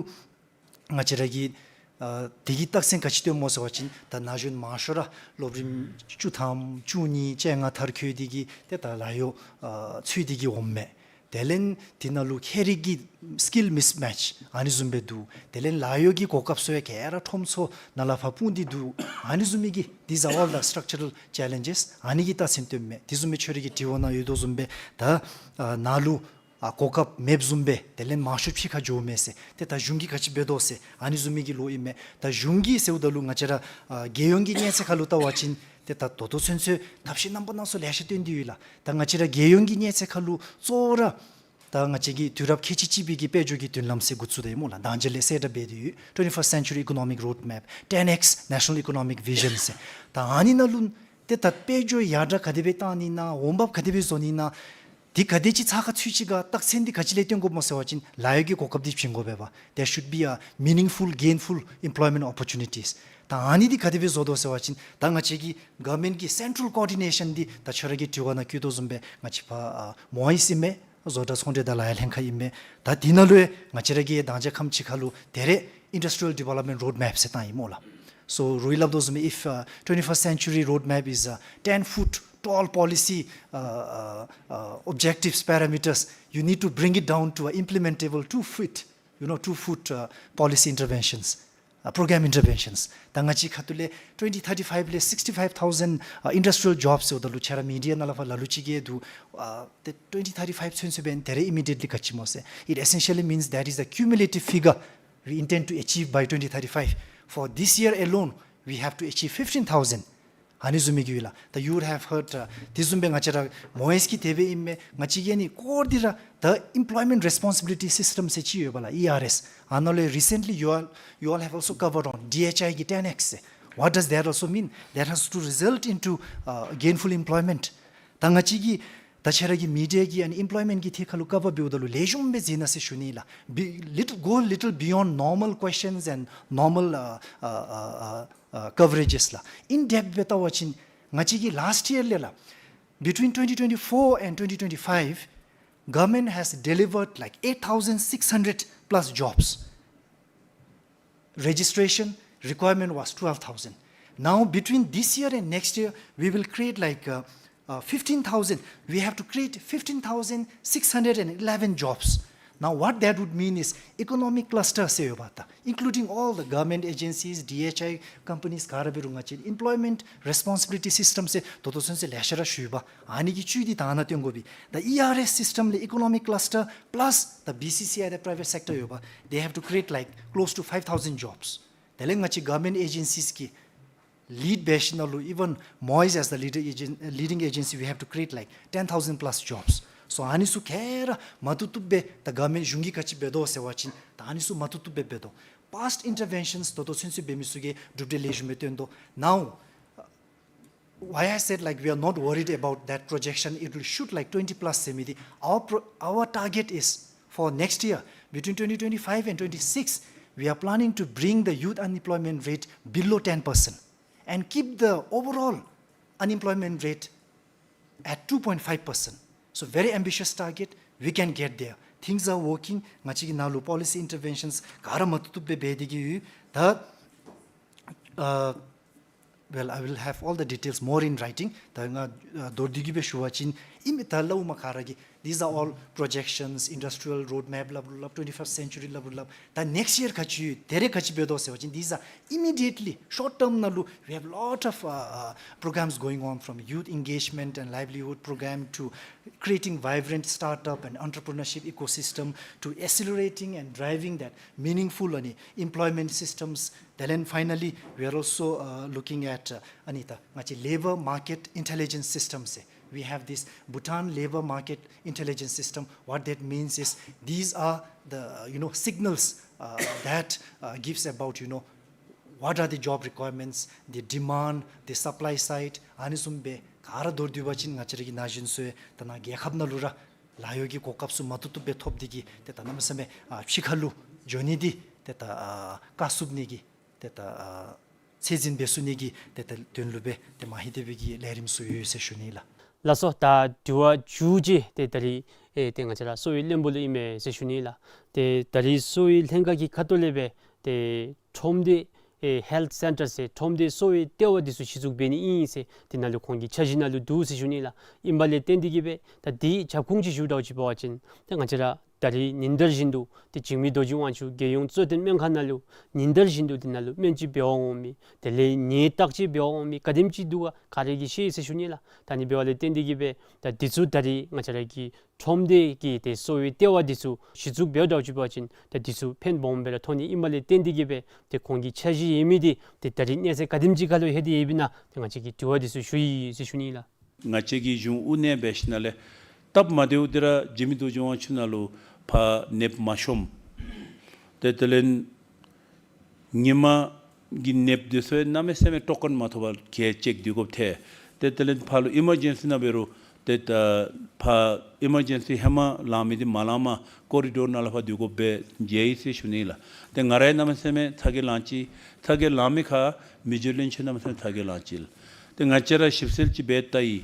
ང་བཅས་ར་གིས་ཨ་དེ་གི་རྟགས་མཚན་ག་ཅི་སྟོནམ་སྨོ་ཟེར་བ་ཅིན་ད་ན་གཞོན་མང་ཤོས་ར་སློབ་རིམ་བཅུ་ཐམ་བཅུ་གཉིས་བཅོ་ལྔ་མཐར་འཁྱོལ་ཏེ་གིས་ཏེ་ད་ལཱ་གཡོག་ཨ་འཚོལ་ཏེ་གིས་འོངམ་མས། དེ་ལས་དེ་ནང་ལུ་ཁྱད་རིག་གི་skill mismatch ཨ་ནི་བཟུམ་སྦེ་འདུག། དེ་ལས་ལཱ་གཡོག་གི་གོ་སྐབས་ཚུ་ཡང་ག་ར་ཁྲོམ་ཚུ་ནང་ལས་ཕར་སྤུངས་ཏེ་འདུག། ཨ་ནི་བཟུམ་མའི་གི་these are all the structural challenges. ཨ་ནི་གི་རྟགས་མཚན་སྟོནམ་མས། དེ་བཟུམ་སྦེ་ཁྱོད་རའི་གི་དྲི་བ་ནང་ཡོད་དོ་བཟུམ་སྦེ་ད་ཨ་ནཱ་ལུ་ཨ་གོ་སྐབས་མེདཔ་བཟུམ་སྦེ་དེ་ལས་མང་ཤོས་ཕྱི་ཁར་འགྱོཝ་མས་ཟེར། ཏེ་ད་གཞུང་གིས་ག་ཅི་འབད་དོ་ཟེར་ཨ་ནི་བཟུམ་མའི་གི་ལོ་ཨིན་མས། ད་གཞུང་གིས་ཟེརཝ་ད་ལུ་ང་བཅས་ར་ཨ་རྒྱལ་ཡོངས་ཀྱི་གནས་ཚད་ཁར་ལུ་བལྟ་བ་ཅིན་ཏེ་ད་ད་ལྟོ་ཚུན་ཚོད་ཐབས་ཤེས་རྣམ་པ་སྣ་ཚོགས་ལེ་ཤ་བཏོན་ཏེ་ཡོད་ལགས། ད་ང་བཅས་ར་རྒྱལ་ཡོངས་ཀྱི་གནས་ཚད་ཁར་ལུ་གཙོ་བོ་ར་ད་ང་བཅས་ཀྱིས་དུས་རབས་ཁལ་གཅིག་གཅིག་པའི་གི་དཔལ་འབྱོར་གྱི་མདུན་ལམ་ཟེར་འགོ་བཙུགས་ད་ཡི་སྨོ་ལགས། ད་ཅི་ལས་གསལ་བསྒྲགས་འབད་དེ་ཡོད། Twenty-first Century Economic Roadmap, ten X National Economic Vision ཟེར། ད་ཨ་ནི་ནང་ལུ་ཏེ་ད་དཔལ་འབྱོར་ཡར་དྲག་ག་དེ་སྦེ་བཏང་ནི་ཨིན་ན་འོང་འབབ་ག་དེ་སྦེ་བཟོ་ནི་ཨིན་ན། དེ་ག་དེ་ཅིག་ཚགས་ཁར་ཚུད་ཅི་ག་རྟགས་མཚན་འདི་ག་ཅི་ལས་སྟོན་དགོཔ་སྨོ་ཟེར་བ་ཅིན་ལཱ་གཡོག་གི་གོ་སྐབས་འདི་བྱིན་དགོ་པས་པ། There should be a meaningful, gainful employment opportunities. ད་ཨ་ནི་འདི་ག་དེ་སྦེ་བཟོ་དོ་ཟེར་བ་ཅིན་ད་ང་བཅས་ཀྱི་government གི་central coordination འདི་ད་ཁྱོད་ར་གི་དྲི་བ་ནང་བཀོད་དོ་བཟུམ་སྦེ་ང་བཅས་ཕར་ཨ་མོ་ཨིས་ཨིན་མས། བཟོ་གྲྭ་ཚོང་འབྲེལ་དང་ལཱ་གཡོག་ལྷན་ཁག་ཨིན་མས། ད་དེ་ནང་ལུ་ཡང་ང་བཅས་ར་གི་དང་རྒྱལ་ཁམས་ཅིག་ཁར་ལུ་དེ་རེ་Industrial Development Roadmap ཟེར་བཏང་ཡི་སྨོ་ལགས། So རུང་སླབ་དོ་བཟུམ་སྦེ་if uh, twenty-first century roadmap is a ten foot tall policy uh, uh, uh, objectives parameters, you need to bring it down to a implementable two foot, you know, two foot uh, policy interventions, uh, program interventions. ད་ང་བཅས་ཁ་ཐུག་ལས་twenty thirty-five ལས་sixty-five thousand uh, industrial jobs ཟེརཝ་ད་ལུ་ཁྱོད་ར་མི་ཌི་ཡ་ནང་ལས་ཕར་ལ་ལུ་ཅིག་གིས་འདུག། ཨ་ཏེ་twenty thirty-five ཚུན་ཚོད་འབདན་དེ་རེ་immediately ག་ཅི་སྨོ་ཟེར། It essentially means that is the cumulative figure we intend to achieve by twenty thirty-five. For this year alone, we have to achieve fifteen thousand. ཨ་ནི་བཟུམ་མའི་གི་ཡོད་ལགས། ད་you would have heard uh, དེ་བཟུམ་སྦེ་ང་བཅས་ར་མོ་ཨིས་ཀྱིས་དེ་སྦེ་ཨིན་མས། ང་བཅས་ཀྱིས་ཨ་ནི་ཀོར་འདི་ར་the employment responsibility system ཟེར་ཅིག་ཡོད་པ་ལགས། E R S ཨ་ནཱ་ལས་recently you all, you all have also covered on D H I གི་ten X ཟེར། What does that also mean? That has to result into uh, gainful employment. ད་ང་བཅས་ཀྱིས་ད་ཁྱོད་ར་གི་མི་ཌི་ཡ་གིས་ཨ་ནི་employment གི་ཐད་ཁར་ལུ་cover འབདཝ་ད་ལུ་ལེགས་ཤོམ་སྦེ་མཛད་གནང་ཟེར་ཞུ་ནི་ལགས། Be- little, go little beyond normal questions and normal uh, uh, uh, uh, uh, coverages ལགས། In depth སྦེ་བལྟ་བ་ཅིན་ང་བཅས་ཀྱིས་last year ལས་ལགས། Between twenty twenty-four and twenty twenty-five, government has delivered like eight thousand six hundred plus jobs. Registration requirement was twelve thousand. Now, between this year and next year, we will create like uh, uh, fifteen thousand. We have to create fifteen thousand six hundred and eleven jobs. Now, what that would mean is economic cluster ཟེར་ཡོདཔ་ད། Including all the government agencies, D H I companies ག་ར་འབད་རུང་ང་བཅས་employment responsibility system ཟེར་ད་ལྟོ་ཚུན་ཚོད་ལེ་ཤ་ར་ཞུ་ཡི་པ། ཨ་ནི་གི་བཅུད་འདི་ད་ནཱ་སྟོན་དགོ་པས། The E R S system ལས་economic cluster plus the B C C I, the private sector ཡོདཔ། They have to create like close to five thousand jobs. དེ་ལས་ང་བཅས་government agencies གི་lead འབད་ཞིནམ་ལས་even མོ་ཨིས as the leader agen- leading agency, we have to create like ten thousand plus jobs. So ཨ་ནི་ཚུ་ག་ར་མ་བཏུབ་བཏུབ་སྦེ་ད་government གཞུང་གིས་ག་ཅི་འབད་དོ་ཟེར་བ་ཅིན་ད་ཨ་ནི་ཚུ་མ་བཏུབ་བཏུབ་སྦེ་འབད་དོ། Past interventions ད་ལྟོ་ཚུན་ཚོད་འབད་མི་ཚུ་གིས་གྲུབ་འབྲས་ལེགས་ཤོམ་སྦེ་སྟོན་དོ། Now why I said like we are not worried about that projection, it will shoot like twenty plus ཟེར་མི་འདི། Our pro- our target is for next year, between twenty twenty-five and twenty-six, we are planning to bring the youth unemployment rate below ten percent and keep the overall unemployment rate at two point five percent. So very ambitious target, we can get there. Things are working. ང་བཅས་ཀྱི་ནང་ལུ་policy interventions ག་ར་མ་བཏུབ་བཏུབ་སྦེ་འབད་དེ་གི་ཡོད། ད་ཨ་Well, I will have all the details more in writing. ད་ང་ཨ་མདོར་བསྡུས་ཀྱི་སྦེ་ཞུ་བ་ཅིན་ཨིན་མས། ད་སླབ་མ་ག་ར་གིས། These are all projections, industrial roadmap སླབ་རུང་སླབ། twenty-first century སླབ་རུང་སླབ། ད་next year ག་ཅི་ཡོད། དེ་རེ་ག་ཅི་འབད་དོ་ཟེར་བ་ཅིན་these are immediately short term ནང་ལུ། We have lot of uh, uh, programs going on, from youth engagement and livelihood program to creating vibrant startup and entrepreneurship ecosystem to accelerating and driving that meaningful ཨ་ནི་employment systems. Then finally, we are also uh, looking at uh, ཨ་ནི་ད་ང་བཅས་labour market intelligence system ཟེར། We have this Bhutan labour market intelligence system. What that means is these are the uh, you know signals uh, that uh, gives about you know what are the job requirements, the demand, the supply side. ཨ་ནི་བཟུམ་སྦེ་ག་ར་མདོར་བསྡུ་བ་ཅིན་ང་བཅས་ར་གི་ན་གཞོན་ཚུ་ཡང་ད་ནཱ་རྒྱལ་ཁབ་ནང་ལུ་ར་ལཱ་གཡོག་གི་གོ་སྐབས་ཚུ་མ་བཏུབ་བཏུབ་སྦེ་ཐོབ་སྟེ་གིས་ཏེ་ད་གནམ་མེད་ས་མེད་ཨ་ཕྱི་ཁ་ལུ་ འགྱོ་ནི་འདི་ཏེ་ད་ཨ་བཀག་ཚུགས་ནི་གི་ཏེ་ད་ཨ་ཚད་འཛིན་འབད་ཚུགས་ནི་གི་ཏེ་ད་དོན་ལུ་སྦེ་ཏེ་མ་ཧེ་དེ་སྦེ་གི་ལས་རིམ་ཚུ་ཡོད་ཟེར་ཞུ་ནི་ལགས། ལགས་སོ། ད་དྲི་བ་མཇུག་ཅིག་ཏེ་ད་རིས་ཨེ་ཏེ་ང་བཅས་ར་གསོ་བའི་བློན་པོ་ལུ་ཨིན་མས་ཟེར་ཞུ་ནི་ལགས། ཏེ་ད་རིས་གསོ་བའི་ལྷན་ཁག་གི་ཁ་ཐུག་ལས་སྦེ་ཏེ་ཁྲོམ་སྡེ་ཨེ་ཧེལཐ་སེན་ཊར་ཟེར་ཁྲོམ་སྡེ་གསོ་བའི་ལྟེ་བ་འདི་ཚུ་གཞི་བཙུགས་འབད་ནི་ཨིན་ཟེར་དེ་ནང་ལུ་ཁོང་གི་འཆར་གཞི་ནང་ལུ་འདུག་ཟེར་ཞུ་ནི་ལགས། ཨིན་པ་ལས་བརྟེན་ཏེ་གིས་སྦེ་ད་དེའི་ཁྱབ་ཁོངས་ཅིག་ཞུ་དགོཔ་ཅིག་འབད་བ་ཅིན་ཏེ་ང་བཅས་ར་ད་རིས་ཉིན་ལྟར་བཞིན་དུ་ཏེ་འཇིགས་མེད་རྡོ་རྗེ་དབང་ཕྱུག་རྒྱལ་ཡོངས་གཙོ་བསྟེན་སྨན་ཁང་ནང་ལུ་ཉིན་ལྟར་བཞིན་དུ་དེ་ནང་ལུ་སྨན་བཅོས་འབད་བར་འོང་མི་དེ་ལས་ནད་བརྟག་དཔྱད་འབད་བར་འོང་མི་ག་དེམ་ཅིག་འདུག་ག་ག་ར་གིས་ཤེས་ཟེར་ཞུ་ནི་ལགས། ད་ཨ་ནི་འབདཝ་ལས་བརྟེན་ཏེ་གིས་སྦེ་ད་འདི་ཚུ་ད་རིས་ང་བཅས་ར་གི་ཁྲོམ་སྡེ་གི་ཏེ་གསོ་བའི་ལྟེ་བ་འདི་ཚུ་གཞི་བཙུགས་འབད་དགོཔ་ཅིག་འབད་བ་ཅིན་ད་འདི་ཚུ་ཕན་སྦོམ་སྦེ་ར་ཐོགས་ནི་ཨིན་པ་ལས་བརྟེན་ཏེ་གིས་སྦེ་ཏེ་ཁོང་གི་འཆར་གཞི་ཡོད་མི་འདི་ཏེ་ད་རིས་གནས་ཚད་ག་དེམ་ཅིག་ཁར་ལུ་ལྷོད་དེ་ཡོདཔ་ཨིན་ན་ཏེ་ང་བཅས་ཀྱིས་དྲི་བ་འདི་ཚུ་ཞུ་ཡི་ཟེར་ཞུ་ནི་ལགས། ང་བཅས་ཀྱི་གཞུང་དབུ་བརྙེས་འབད་ཞིནམ་ལས་སྟབས་མ་བདེཝ་འདི་ར་འཇིགས་མེད་རྡོ་རྗེ་དབང་ཕྱུག་ནང་ལུ་ཕར་ནདཔ་མ་ཤོངམ། ཏེ་དེ་ལས་ཉིནམ་གི་ནདཔ་འདི་ཚུ་གནམ་མེད་ས་མེད་ཊོ་ཀོན་མ་ཐོབ་པར་གྱལ་ཅེཀ་སྡོད་དགོཔ་ཐལ། ཏེ་དེ་ལས་ཕར་ལུ་ཨི་མར་ཇེན་སི་ནང་འབད་རུང་ཏེ་ད་ཕར་ཨི་མར་ཇེན་སི་ཧེ་མ་ལང་མི་འདི་མ་ལངམ་ཀོ་རི་ཌོར་ནང་ལུ་ཕར་སྡོད་དགོཔ་སྦེ་མཇལ་ཡི་ཟེར་ཞུ་ནི་ལགས། ཏེ་ང་ར་ཡང་གནམ་མེད་ས་མེད་ཚ་གྱང་ལང་ཅི། ཚ་གྱང་ལང་མི་ཁར་མི་རྗེ་བློན་ཆེན་གནམ་མེད་ས་མེད་ཚ་གྱང་ལང་ཅི་ལགས། ཏེ་ང་བཅས་ར་ཞིབ་འཚོལ་ཅིག་འབད་བལྟ་ཡི།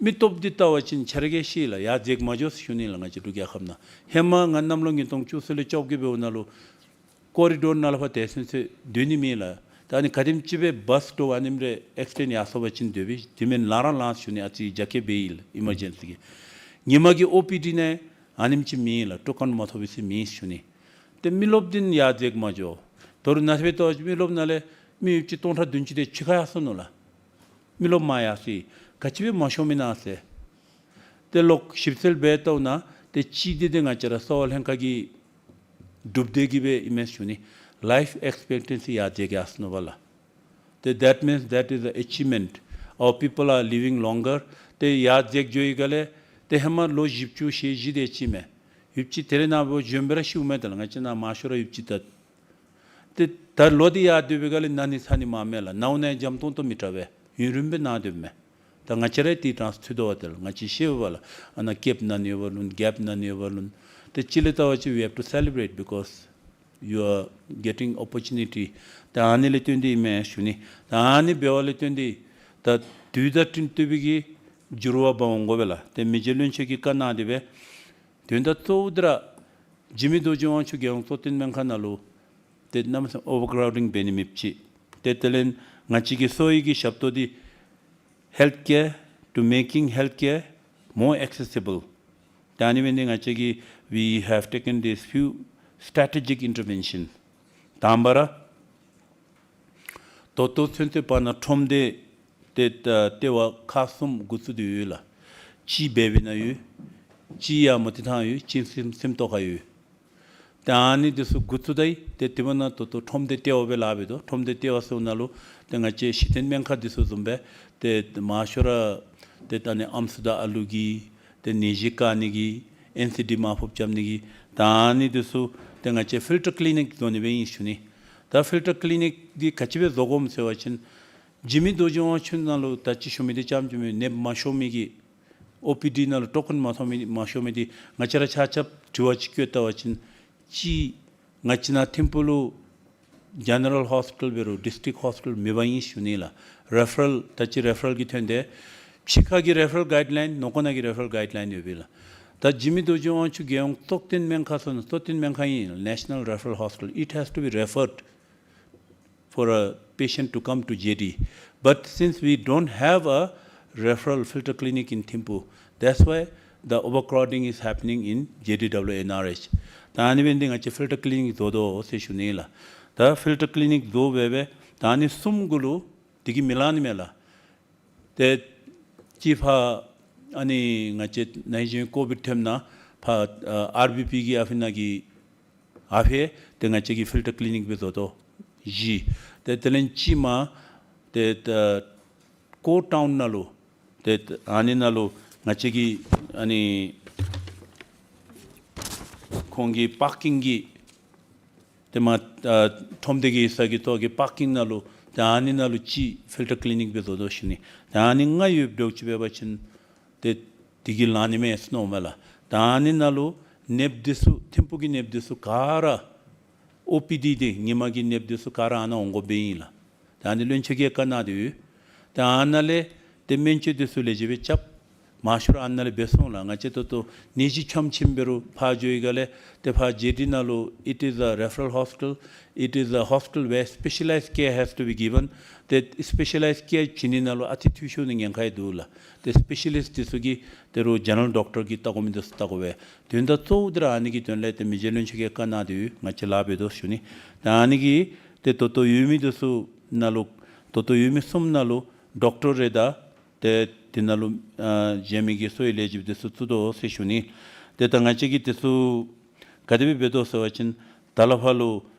མི་སྟོབས་འདི་བལྟ་བ་ཅིན་ཁྱེད་ར་གིས་ཤེས་ལགས། ཡར་འཛེགས་མ་འགྱོ་ཟེར་ཞུ་ནི་ལགས། ང་བཅས་འབྲུག་རྒྱལ་ཁབ་ནང་ཧེ་མ་ང་གནམ་ལོ་ཉིས་སྟོང་བཅུ་གསུམ་ལས་བཅོ་བརྒྱད་འབདཝ་ནང་ལུ་ཀོ་རི་ཌོར་ནང་ལུ་ཕར་དེ་སེམས་སེམས་སྡོད་ནི་མེད་ལགས། ད་ཨ་ནི་ག་དེམ་ཅིག་སྦེ་བཱས་ཏོ་ཨ་ནེམ་རེ་ཨེག་སི་ཌེནཊ་ཡར་སོང་པ་ཅིན་སྡོད་པས། དེ་མེན་ལང་ར་ལང་ཟེར་ཞུ་ནི། ཨ་ཙི་རྒྱ་སྐྱེད་འབད་ཡི་ལགས་ཨི་མར་ཇེན་སི་གི། ཉིནམ་གི་ཨོ་པི་ཌི་ནང་ཨ་ནེམ་ཅིག་མེད་ལགས། ཊོ་ཀོན་མ་ཐོབ་པའི་ཚེ་མེད་ཟེར་ཞུ་ནི། ཏེ་མི་རློབས་འདི་ཡར་འཛེགས་མ་འགྱོ། ད་རུང་ནཱ་ལས་ཕར་བལྟ་བ་ཅིན་མི་རློབས་ནང་ལས་མི་ཡོདཔ་ཅིག་སྟོང་ཕྲག་བདུན་ཅུ་དེ་ཕྱི་ཁར་ཡར་སོ་ནུག་ལགས། མི་རློབས་མར་ཡར་སོ་ཡི། ག་ཅི་སྦེ་མ་ཤོང་མི་ཨིན་ན་ཟེར། ཏེ་ལོག་ཞིབ་འཚོལ་འབད་བལྟཝ་ད་ཏེ་གཅིག་འདི་ཏེ་ང་བཅས་ར་གསོ་བ་ལྷན་ཁག་གིས་སྒྲུབ་སྟེ་གིས་སྦེ་ཨིན་མས་ཟེར་ཞུ་ནི། ལའིཕ་ཨེགསི་པེག་ཊེན་སི་ཡར་འཛེགས་ཡར་སོ་ནུག་པ་ལགས། ཏེ་that means that is the achievement. Our people are living longer. ཏེ་ཡར་འཛེགས་འགྱོ་ཡི་ག་ལས་ཏེ་ཧེ་མ་ལོ་བཞི་བཅུ་ཞེ་བཞི་དེ་ཅིག་མས། ཡུདཔ་ཅིག་དེ་ལས་ནཱ་འབདཝ་གཞོནམ་སྦེ་ར་ཤིཝ་མས། ད་ལགས་ང་བཅས་ནཱ་མང་ཤོས་ར་ཡུདཔ་ཅིག་ད། ཏེ་ད་ལོ་འདི་ཡར་སྡོད་པའི་ག་ལས་ན་ནི་ཚ་ནི་མང་མས་ལགས། ནཝ་ནཱ་འཇམ་ཏོང་ཏོ་མི་དྲག་པས། ཡུན་རིངམོ་སྦེ་ནཱ་སྡོདཔ་མས། ད་ང་བཅས་ར་ཏེ་ཊེན་སི་ཕར་ཐུག་དོ་བ། ད་ལགས་ང་བཅས་ཤེས་པས་ལགས། ཨ་ནཱ་ཀེབ་ནང་ནི་ཡོདཔ་ལོ་ན་གེབ་ནང་ནི་ཡོདཔ་ལོ་ན། ཏེ་གཅིག་ལས་བལྟ་བ་ཅིན་we have to celebrate because you are getting opportunity. ད་ཨ་ནི་ལས་བརྟེན་ཏེ་ཨིན་མས་ཟེར་ཞུ་ནི། ད་ཨ་ནི་འབདཝ་ལས་བརྟེན་ཏེ་ད་དུས་དང་བསྟུན་ཏེ་སྦེ་གི་འགྱུར་བ་འབག་འོང་དགོ་པས་ལགས། ཏེ་མི་རྗེ་བློན་ཆེན་གྱིས་བཀའ་གནང་སྟེ་སྦེ་དོན་དག་གཙོ་བོ་འདི་ར་འཇིགས་མེད་རྡོ་རྗེ་དབང་ཕྱུག་རྒྱལ་ཡོངས་གཙོ་བསྟེན་སྨན་ཁང་ནང་ལུ་ཏེ་གནམ་མེད་ས་མེད་ཨོ་ཝར་ཀྲའུ་ཌིང་འབད་ནི་མེདཔ་ཅིག། ཏེ་དེ་ལས་ང་བཅས་ཀྱི་གསོ་བའི་གི་ཞབས་ཏོག་འདི་healthcare to making healthcare more accessible. ད་ཨ་ནི་འབད་ནི་ང་བཅས་ཀྱིས་we have taken these few strategic intervention. དང་པ་ར་ད་ལྟོ་ཚུན་ཚོད་བར་ན་ཁྲོམ་སྡེ་ཏེ་ད་ལྟེ་བ་ཁག་གསུམ་འགོ་བཙུགས་ཏེ་ཡོད་ལགས། གཅིག་སྦེ་བི་ན་ཡོད། གཅིག་ཡར་མོ་ཊི་ཐང་ཡོད། གཅིག་སེམས་སེམས་རྟོགས་ཁར་ཡོད། ཏེ་ཨ་ནི་འདི་ཚུ་འགོ་བཙུགས་ད་ཡི། ཏེ་དེ་འབདཝ་ད་ད་ལྟོ་ཁྲོམ་སྡེ་ལྟེ་བ་སྦེ་ལཱ་འབད་དོ། ཁྲོམ་སྡེ་ལྟེ་བ་ཟེརཝ་ད་ལུ་ཏེ་ང་བཅས་གཞི་རྟེན་སྨན་ཁང་འདི་ཚུ་བཟུམ་སྦེ་ཏེ་མང་ཤོས་ར་ཏེ་ད་ཨ་ནི་ཨམ་སྲུ་དང་ཨ་ལུ་གི་ཏེ་ནད་གཞི་བཀག་ནི་གི་ཨེན་སི་ཌི་མར་ཕབ་རྐྱབ་ནི་གི་ད་ཨ་ནི་འདི་ཚུ་ཏེ་ང་བཅས་ཕིལ་ཊར་ཀི་ལི་ནིཀ་བཟོ་ནི་སྦེ་ཨིན་ཞུ་ནི། ད་ཕིལ་ཊར་ཀི་ལི་ནིཀ་འདི་ག་ཅི་སྦེ་བཟོ་དགོཔ་ཟེར་བ་ཅིན་འཇིགས་མེད་རྡོ་རྗེ་དབང་ཕྱུག་ནང་ལུ་ད་ཅི་ཞུ་མི་འདི་ཙམ་ཅིག་མེན། ནདཔ་མ་ཤོང་མི་གི་ཨོ་པི་ཌི་ནང་ལུ་ཊོ་ཀོན་མ་ཐོབ་མི་མ་ཤོང་མི་འདི་ང་བཅས་ར་ཆ་ཁྱབ་དྲི་བ་ཅིག་བཀོད་བལྟ་བ་ཅིན་གཅིག་ང་བཅས་ནཱ་ཐིམ་ཕུག་ལུ་ཇེ་ནེ་རཱལ་ཧོསི་ཊལ་འབད་རུང་ཌིསི་ཊིཀ་ཧོསི་ཊལ་མེད་པ་ཨིན་ཞུ་ནི་ལགས། རེ་ཕེ་རལ་ད་ཅི་རེ་ཕེ་རལ་གྱི་དོན་དེ་ཕྱི་ཁ་གི་རེ་ཕེ་རལ་གའིཌ་ལའིན་ནང་ཁོག་ནང་གི་རེ་ཕེ་རལ་གའིཌ་ལའིན་ཡོད་པས་ལགས། ད་འཇིགས་མེད་རྡོ་རྗེ་དབང་ཕྱུག་རྒྱལ་ཡོངས་གཙོ་བསྟེན་སྨན་ཁང་ཟེར་ན་གཙོ་བསྟེན་སྨན་ཁང་ཨིན། National Referral Hospital, it has to be referred for a patient to come to J D. But since we don't have a referral filter clinic in Thimphu, that's why the overcrowding is happening in J D W N R H. ད་ཨ་ནི་འབད་ནི་འདི་ང་བཅས་ཕིལ་ཊར་ཀི་ལི་ནིཀ་བཟོ་དོ་ཟེར་ཞུ་ནི་ལགས། ད་ཕིལ་ཊར་ཀི་ལི་ནིཀ་བཟོ་སྦེ་སྦེ་ད་ཨ་ནི་གསུམ་གུ་ལུ་དེ་གིས་མི་ལང་ནི་མས་ལགས། ཏེ་གཅིག་ཕར་ཨ་ནི་ང་བཅས་ནཱ་གཞི་ཀོ་བིཌ་ཐོནམ་ད་ཕར་ཨ་ཨར་བི་པི་གི་ཨ་ཕི་ནང་གི་ཨ་ཕི་ཏེ་ང་བཅས་ཀྱིས་ཕིལ་ཊར་ཀི་ལི་ནིཀ་སྦེ་བཟོ་དོ། བཞི། ཏེ་དེ་ལས་གཅིག་མར་ཏེ་ད་ཀོརཊ་ཊའུན་ནང་ལུ་ཏེ་ཨ་ནི་ནང་ལུ་ང་བཅས་ཀྱི་ཨ་ནི་ཁོང་གི་པར་ཀིང་གི་ཏེ་མར་ཨ་ཁྲོམ་སྡེ་གི་ས་གི་ཐོག་གི་པར་ཀིང་ནང་ལུ་ཏེ་ཨ་ནི་ནང་ལུ་གཅིག་ཕིལ་ཊར་ཀི་ལི་ནིཀ་སྦེ་བཟོ་དོ་ཞུ་ནི། ཏེ་ཨ་ནི་ལྔ་ཡོདཔ་འདྲཝ་ཅིག་འབད་བ་ཅིན་ཏེ་དེ་གིས་ལང་ནི་མས་ཟེར་མནོཝ་མས་ལགས། ད་ཨ་ནི་ནང་ལུ་ནདཔ་འདི་ཚུ་ཐིམ་ཕུག་གི་ནདཔ་འདི་ཚུ་ག་ར་ ཨོ་པི་ཌི་འདི་ཉིན་མ་གི་ནདཔ་འདི་ཚུ་ག་ར་ཨ་ནཱ་འོང་དགོཔ་སྦེ་ཨིན་ལགས། ད་ཨ་ནི་བློན་ཆེན་གྱིས་བཀའ་གནང་སྟེ་ཡོད། ད་ཨ་ནཱ་ལས་ཏེ་སྨན་བཅོས་འདི་ཚུ་ལེགས་ཤོམ་སྦེ་རྐྱབ། མང་ཤོས་ར་ཨ་ནཱ་ལས་འབད་སོང་ལགས། ང་བཅས་ད་ལྟོ་ནད་གཞི་ཆེམ་ཆེམ་འབད་རུང་ཕར་འགྱོ་བའི་སྒང་ལས་ཏེ་ཕར་ཇེ་ཌི་ནང་ལུ་it is a referral hospital, it is a hospital where specialized care has to be given. ཏེ་སི་པེ་ཤ་ལའིཛ་ཀེར་བྱིན་ནི་ནང་ལུ་ཨ་ཙི་འཐུས་ཤོར་ནི་ཉེན་ཁ་ཡང་འདུག་ལགས། ཏེ་སི་པེ་ཤ་ལིསཊ་འདི་ཚུ་གིས་ད་རུང་ཇེ་ནེ་རལ་ཌོག་ཊར་གྱིས་བལྟ་དགོ་མི་འདི་ཚུ་བལྟ་དགོ་པས། དོན་དག་གཙོ་བོ་འདི་ར་ཨ་ནི་གི་དོན་ལས་ཏེ་མི་རྗེ་བློན་ཆེན་གྱིས་བཀའ་གནང་སྟེ་ཡོད། ང་བཅས་ལཱ་འབད་དོ་ཟེར་ཞུ་ནི། ད་ཨ་ནི་གིས་ཏེ་ད་ལྟོ་ཡོད་མི་འདི་ཚུ་ནང་ལུ་ད་ལྟོ་ཡོད་མི་གསུམ་ནང་ལུ་ཌོག་ཊར་རེ་དང་ཏེ་དེ་ནང་ལུ་ཨ་གཞན་མི་གི་གསོ་བའི་ལས་བྱེདཔ་འདི་ཚུ་བཙུགས་དོ་ཟེར་ཞུ་ནི། ཏེ་ད་ང་བཅས་ཀྱིས་འདི་ཚུ་ག་དེ་སྦེ་འབད་དོ་ཟེར་བ་ཅིན་ད་ལས་ཕར་ལུ་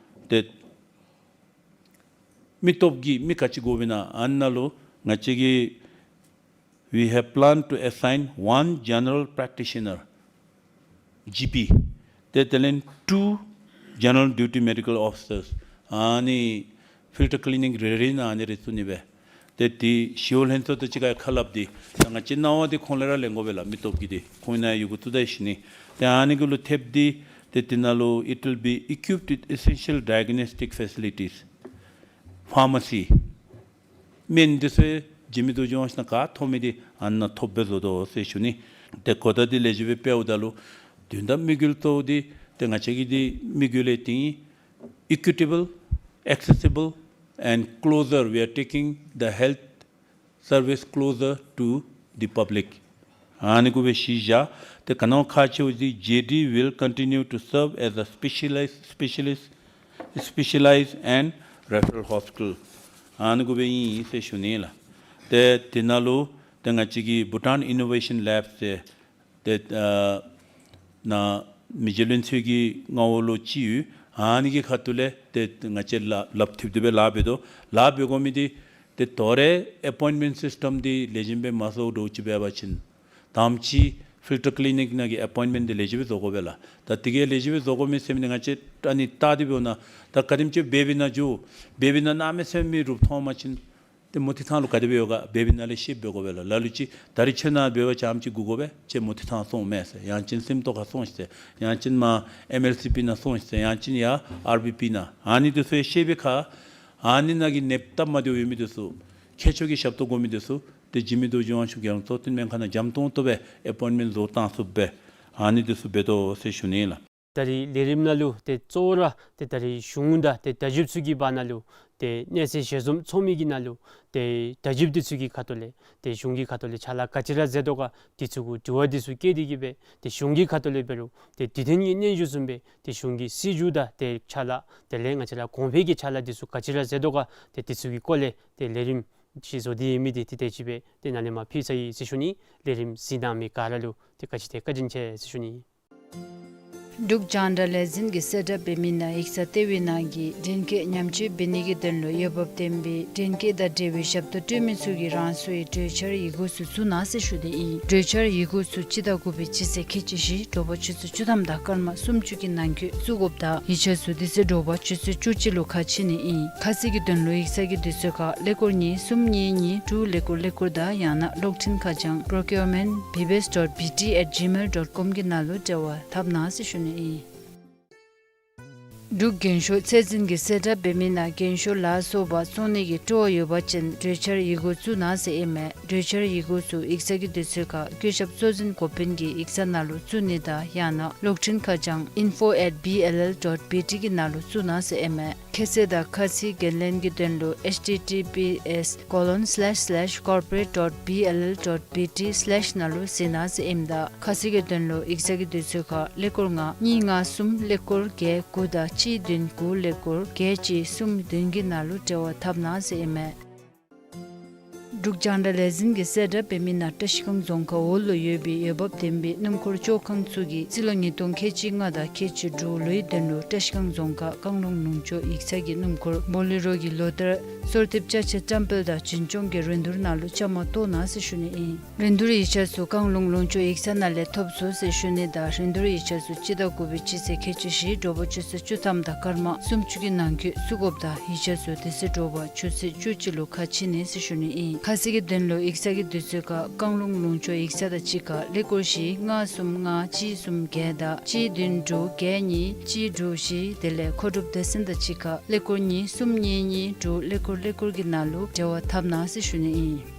ཏེ་མི་སྟོབས་ཀྱི་མི་ག་ཅི་དགོ་པས་ན་ཨ་ནཱ་ལུ་ང་བཅས་ཀྱིས we have planned to assign one general practitioner, G P, ཏེ་དེ་ལས་two general duty medical officers, ཨ་ནི་ཕིལ་ཊར་ཀི་ལི་ནིཀ་རེ་རེ་ནང་ཨ་ནི་རེ་བཙུགས་ནི་སྦེ། ཏེ་དེ་ཞི་གཡོག་ལྷན་ཚོགས་དང་གཅིག་ཁར་ཁ་སླབ་སྟེ་ད་ང་བཅས་གནང་བ་འདི་ཁོང་ལས་ར་ལེན་དགོ་པས་ལགས། མི་སྟོབས་ཀྱི་འདི་ཁོང་ནཱ་ཡོད་དགོ་ཚུགས་ད་ཞུ་ནི། ཏེ་ཨ་ནི་གུ་ལུ་ཐེབས་ཏེ་ཏེ་དེ་ནང་ལུ་it will be equipped with essential diagnostic facilities, pharmacy, སྨན་འདི་ཚུ་འཇིགས་མེད་རྡོ་རྗེ་ཝང་ཆུ་ནང་ག་ཐོབ་མི་འདི་ཨ་ནཱ་ཐོབ་སྦེ་བཟོ་དོ་ཟེར་ཞུ་ནི། ཏེ་གོ་བརྡ་འདི་ལེགས་ཤོམ་སྦེ་སྤེལཝ་ད་ལུ་དོན་དག་དམིགས་ཡུལ་གཙོ་བོ་འདི་ཏེ་ང་བཅས་ཀྱི་འདི་དམིགས་ཡུལ་ལས་ཏེ་equitable, accessible and closer, we are taking the health service closer to the public. ཨ་ནི་གུ་སྦེ་གཞི་བཞག། ཏེ་ག་ནི་བ་ཁག་ཆེཝ་འདི་J D will continue to serve as a specialized, specialist, specialized and referral hospital. ཨ་ནི་གུ་སྦེ་ཨིན་ཟེར་ཞུ་ནི་ལགས། ཏེ་དེ་ནང་ལུ་ཏེ་ང་བཅས་ཀྱི་Bhutan Innovation Lab ཟེར་ཏེ་ཨ་ནཱ་མི་རྗེ་བློན་ཚུ་གི་མངའ་འོག་ལུ་ཅིག་ཡོད། ཨ་ནི་གི་ཁ་ཐུག་ལས་ཏེ་ང་བཅས་ལཱ་ལགཔ་མཐུད་དེ་སྦེ་ལཱ་འབད་དོ། ལཱ་འབད་དགོ་མི་འདི་ཏེ་ད་རེས་ཨེ་པོའིནཊ་མེནཊ་སིསི་ཊམ་འདི་ལེགས་ཤོམ་སྦེ་མ་བཟོ་དོ་ཅིག་འབད་བ་ཅིན་ད་ཅི་ཕིལ་ཊར་ཀི་ལི་ནིཀ་ནང་གི་ཨེ་པོའིནཊ་མེནཊ་འདི་ལེགས་ཤོམ་སྦེ་བཟོ་དགོ་པས་ལགས། ད་དེ་གིས་ལེགས་ཤོམ་སྦེ་བཟོ་དགོ་མི་ཟེར་མི་འདི་ང་བཅས་ཨ་ནི་བལྟ་སྟེ་འབདཝ་ད་ད་ག་དེམ་ཅིག་བེ་བི་ནང་འགྱོ། བེ་བི་ནང་གནམ་མེད་ས་མེད་རུབ་མཐོང་མ་ཅིན་ཏེ་མུ་སྟེགས་ཐང་ལུ་ག་དེ་སྦེ་ཡོད་ག་བེ་བི་ནང་ལས་ཤེསཔ་འབད་དགོ་པས་ལགས། ལ་ལུ་ཅིག་ད་རིས་ཁྱོད་ནཱ་འབད་བ་ཅིན་ཨ་ཙི་སྒུག་དགོ་པས། ཁྱོད་མུ་སྟེགས་ཐང་སོང་མས་ཟེར། ཡང་ཅིན་སིམ་ཏོག་ཁར་སོང་ཟེར། ཡང་ཅིན་མར་ཨེམ་ཨེལ་སི་པི་ནང་སོང་ཟེར། ཡང་ཅིན་ཡར་ཨར་བི་པི་ནང་ཨ་ནི་འདི་ཚུ་ཡང་ཤེས་པའི་ཁར་ཨ་ནི་ནང་གི་ནདཔ་སྟབས་མ་བདེཝ་ཡོད་མི་འདི་ཚུ་ཁྱད་ཆོས་ཀྱི་ཞབས་ཏོག་དགོ་མི་འདི་ཚུ་ཏེ་འཇིགས་མེད་རྡོ་རྗེ་དབང་ཕྱུག་རྒྱལ་ཡོངས་གཙོ་བསྟེན་སྨན་ཁང་ནང་འཇམ་ཏོང་ཏོ་སྦེ་ཨེ་པོའིནཊ་མེནཊ་བཟོ་བཏང་ཚུགསཔ་སྦེ་ཨ་ནི་འདི་ཚུ་འབད་དོ་ཟེར་ཞུ་ནི་ལགས། ད་རིས་ལས་རིམ་ནང་ལུ་ཏེ་གཙོ་བོ་ར་ཏེ་ད་རིས་གཞུང་དང་ཏེ་བརྡ་བརྒྱུདཔ་ཚུ་གི་བར་ན་ལུ་ཏེ་གནས་ཚད་ཞལ་འཛོམས་ཚོགས་མི་གི་ནང་ལུ་ཏེ་བརྡ་བརྒྱུདཔ་འདི་ཚུ་གི་ཁ་ཐུག་ལས་ཏེ་གཞུང་གི་ཁ་ཐུག་ལས་ཕྱག་ལཱ་ག་ཅི་ར་མཛད་དོ་ག་འདི་ཚུ་གུ་དྲི་བ་འདི་ཚུ་བཀོད་དེ་གི་སྦེ་ཏེ་གཞུང་གི་ཁ་ཐུག་ལས་འབད་རུང་ཏེ་དུས་མཐུན་གྱི་སྙན་ཞུ་བཟུམ་སྦེ་ཏེ་གཞུང་གི་སྲིད་བྱུས་དང་ཏེ་ཕྱག་ལཱ་དེ་ལས་ང་བཅས་ར་གོང་འཕེལ་གྱི་ཕྱག་ལཱ་འདི་ཚུ་ག་ཅི་ར་མཛད་དོ་ག་ཏེ་འདི་ཚུ་གི་སྐོར་ལས་ཏེ་ལས་རིམ་ཅིག་བཟོ་སྟེ་ཡོད་མི་འདི་ཏེ་དེ་ཅིག་སྦེ་ཏེ་ནཱ་ལས་མར་ཕུལ་ཚར་ཡི་ཟེར་ཞུ་ནི། ལས་རིམ་གཟིགས་གནང་མི་ག་ར་ལུ་ཏེ་བཀའ་དྲིན་ཏེ་བཀའ་དྲིན་ཆེ་ཟེར་ཞུ་ནི། འབྲུག་རྒྱང་བསྒྲགས་ལས་འཛིན་གྱིས་གསལ་བསྒྲགས་འབད་མི་ནང་ཡིག་ཚང་ལྟེ་བའི་ནང་གི་འདྲེན་བཀོད་ཉམས་བཅོས་འབད་ནི་གི་དོན་ལུ་འོས་འབབ་ལྡན་པའི་འདྲེན་བཀོད་དང་འབྲེལ་བའི་ཞབས་ཏོག་སྤྲོད་མི་ཚུ་གིས་རང་སོའི་གྲོས་འཆར་ཡི་གུ་ཚུ་བཙུགས་གནང་ཟེར་ཞུ་དེ་ཨིན། གྲོས་འཆར་ཡི་གུ་ཚུ་སྤྱི་ཟླ་དགུ་པའི་སྤྱི་ཚེས་ཁལ་གཅིག་བཞི་དྲོ་པ་ཆུ་ཚོད་བཅུ་ཐམ་དང་སྐར་མ་སུམ་ཅུ་གི་ནང་འཁོད་བཙུགས་དགོཔ་དང་ཡིག་ཆ་ཚུ་དེ་ཚེ་དྲོ་པ་ཆུ་ཚོད་བཅུ་གཅིག་ལུ་ཁ་ཕྱེ་ནི་ཨིན། ཁ་གསལ་གྱི་དོན་ལུ་ཡིག་ཚང་གི་དུས་ཚོད་ཁར་ཀླད་ཀོར་གཉིས་གསུམ་གཉིས་གཉིས་དྲུག་ཀླད་ཀོར་ཀླད་ཀོར་དང་ཡང་ན་གློག་འཕྲིན་ཁ་བྱང་procurement B B S dot B T at gmail dot com གི་ནང་ལུ་འབྲེལ་བ་འཐབ་གནང་ཟེར་ཞུ་ནི་ཨིན། འབྲུག་རྒྱན་ཤོག་ཚད་འཛིན་གྱིས་གསལ་བསྒྲགས་འབད་མི་ནང་རྒྱན་ཤོག་ལ་སོགས་པ་བཙོང་ནི་གི་སྤྲོ་བ་ཡོད་པ་ཅིན་གྲོས་འཆར་ཡི་གུ་བཙུགས་གནང་ཟེར་ཨིན་མས། གྲོས་འཆར་ཡི་གུ་ཚུ་ཡིག་ཚང་གི་དུས་ཚོད་ཁར་བཀོད་ཁྱབ་གཙོ་འཛིན་འགོ་དཔོན་གྱི་ཡིག་ཚང་ནང་ལུ་བཙུགས་ནི་དང་ཡང་ན་གློག་འཕྲིན་ཁ་བྱང་info at B L L dot B T གི་ནང་ལུ་བཙུགས་གནང་ཟེར་ཨིན་མས། ཁྱད་ཚད་དང་ཁ་ཚིག་འགན་ལེན་གྱི་དོན་ལུ H T T P S colon slash slash corporate dot B L L dot B T slash ནང་ལུ་གཟིགས་གནང་ཟེར་ཨིནམ་ད་ཁ་གསལ་གྱི་དོན་ལུ་ཡིག་ཚང་གི་དུས་ཚོད་ཁར་ཀླད་ཀོར་ལྔ་གཉིས་ལྔ་གསུམ་ཀླད་ཀོར་བརྒྱད་དགུ་དང་གཅིག་བདུན་དགུ་ཀླད་ཀོར་བརྒྱད་གཅིག་གསུམ་བདུན་གྱི་ནང་ལུ་འབྲེལ་བ་འཐབ་གནང་ཟེར་ཨིན་མས། འབྲུག་རྒྱང་བསྒྲགས་ལས་འཛིན་གྱིས་གསལ་བསྒྲགས་འབད་མི་ནང་བཀྲ་ཤིས་སྒང་རྫོང་ཁག་འོག་ལུ་ཡོད་པའི་འོས་འབབ་ལྡན་པའི་སྣུམ་འཁོར་བཅོ་ཁང་ཚུ་གིས་རྩིས་ལོ་ཉིས་སྟོང་ཁལ་གཅིག་ལྔ་དང་ཁལ་གཅིག་དྲུག་ལོའི་དོན་ལུ་བཀྲ་ཤིས་སྒང་རྫོང་ཁག་བཀང་ལུང་ལུང་ཕྱོགས་ཡིག་ཚང་གི་སྣུམ་འཁོར་བོ་ལེ་རོ་གི་ལོ་བསྟར་གསོལ་འདེབས་ཅ་ཆས་བཀྲམ་སྤེལ་དང་འཛིན་སྐྱོང་གི་རིན་བསྡུར་ནང་ལུ་བཅའ་མར་གཏོགས་གནང་ཟེར་ཞུ་ནི་ཨིན། རིན་བསྡུར་ཡིག་ཆ་ཚུ་བཀང་ལུང་ལུང་ཕྱོགས་ཡིག་ཚང་ནང་ལས་ཐོབ་ཚུགས་ཟེར་ཞུ་ནི་དང་རིན་བསྡུར་ཡིག་ཆ་ཚུ་སྤྱི་ཟླ་དགུ་པའི་སྤྱི་ཚེས་ཁལ་གཅིག་བཞི་དྲོ་པ་ཆུ་ཚོད་བཅུ་ཐམ་དང་སྐར་མ་སུམ་ཅུ་གི་ནང་འཁོད་བཙུགས་དགོཔ་དང་ཡིག་ཆ་ཚུ་དེ་ཚེ་དྲོ་པ་ཆུ་ཚོད་བཅུ་གཅིག་ལུ་ཁ་ཕྱེ་ནི་ཟེར་ཞུ་ནི་ཨིན། ཁ་གསལ་གྱི་དོན་ལུ་ཡིག་ཚང་གི་དུས་ཚོད་ཁར་བཀང་ལུང་ལུང་ཕྱོགས་ཡིག་ཚང་དང་གཅིག་ཁར་ཀླད་ཀོར་བཞི་ལྔ་གསུམ་ལྔ་གཅིག་གསུམ་བརྒྱད་དང་གཅིག་བདུན་དྲུག་བརྒྱད་གཉིས་གཅིག་དྲུག་བཞི། དེ་ལས་མཁོ་སྒྲུབ་སྡེ་ཚན་དང་གཅིག་ཁར་ཀླད་ཀོར་གཉིས་གསུམ་གཉིས་གཉིས་དྲུག་ཀླད་ཀོར་ཀླད་ཀོར་གྱི་ནང་ལུ་འབྲེལ་བ་འཐབ་གནང་ཟེར་ཞུ་ནི་ཨིན།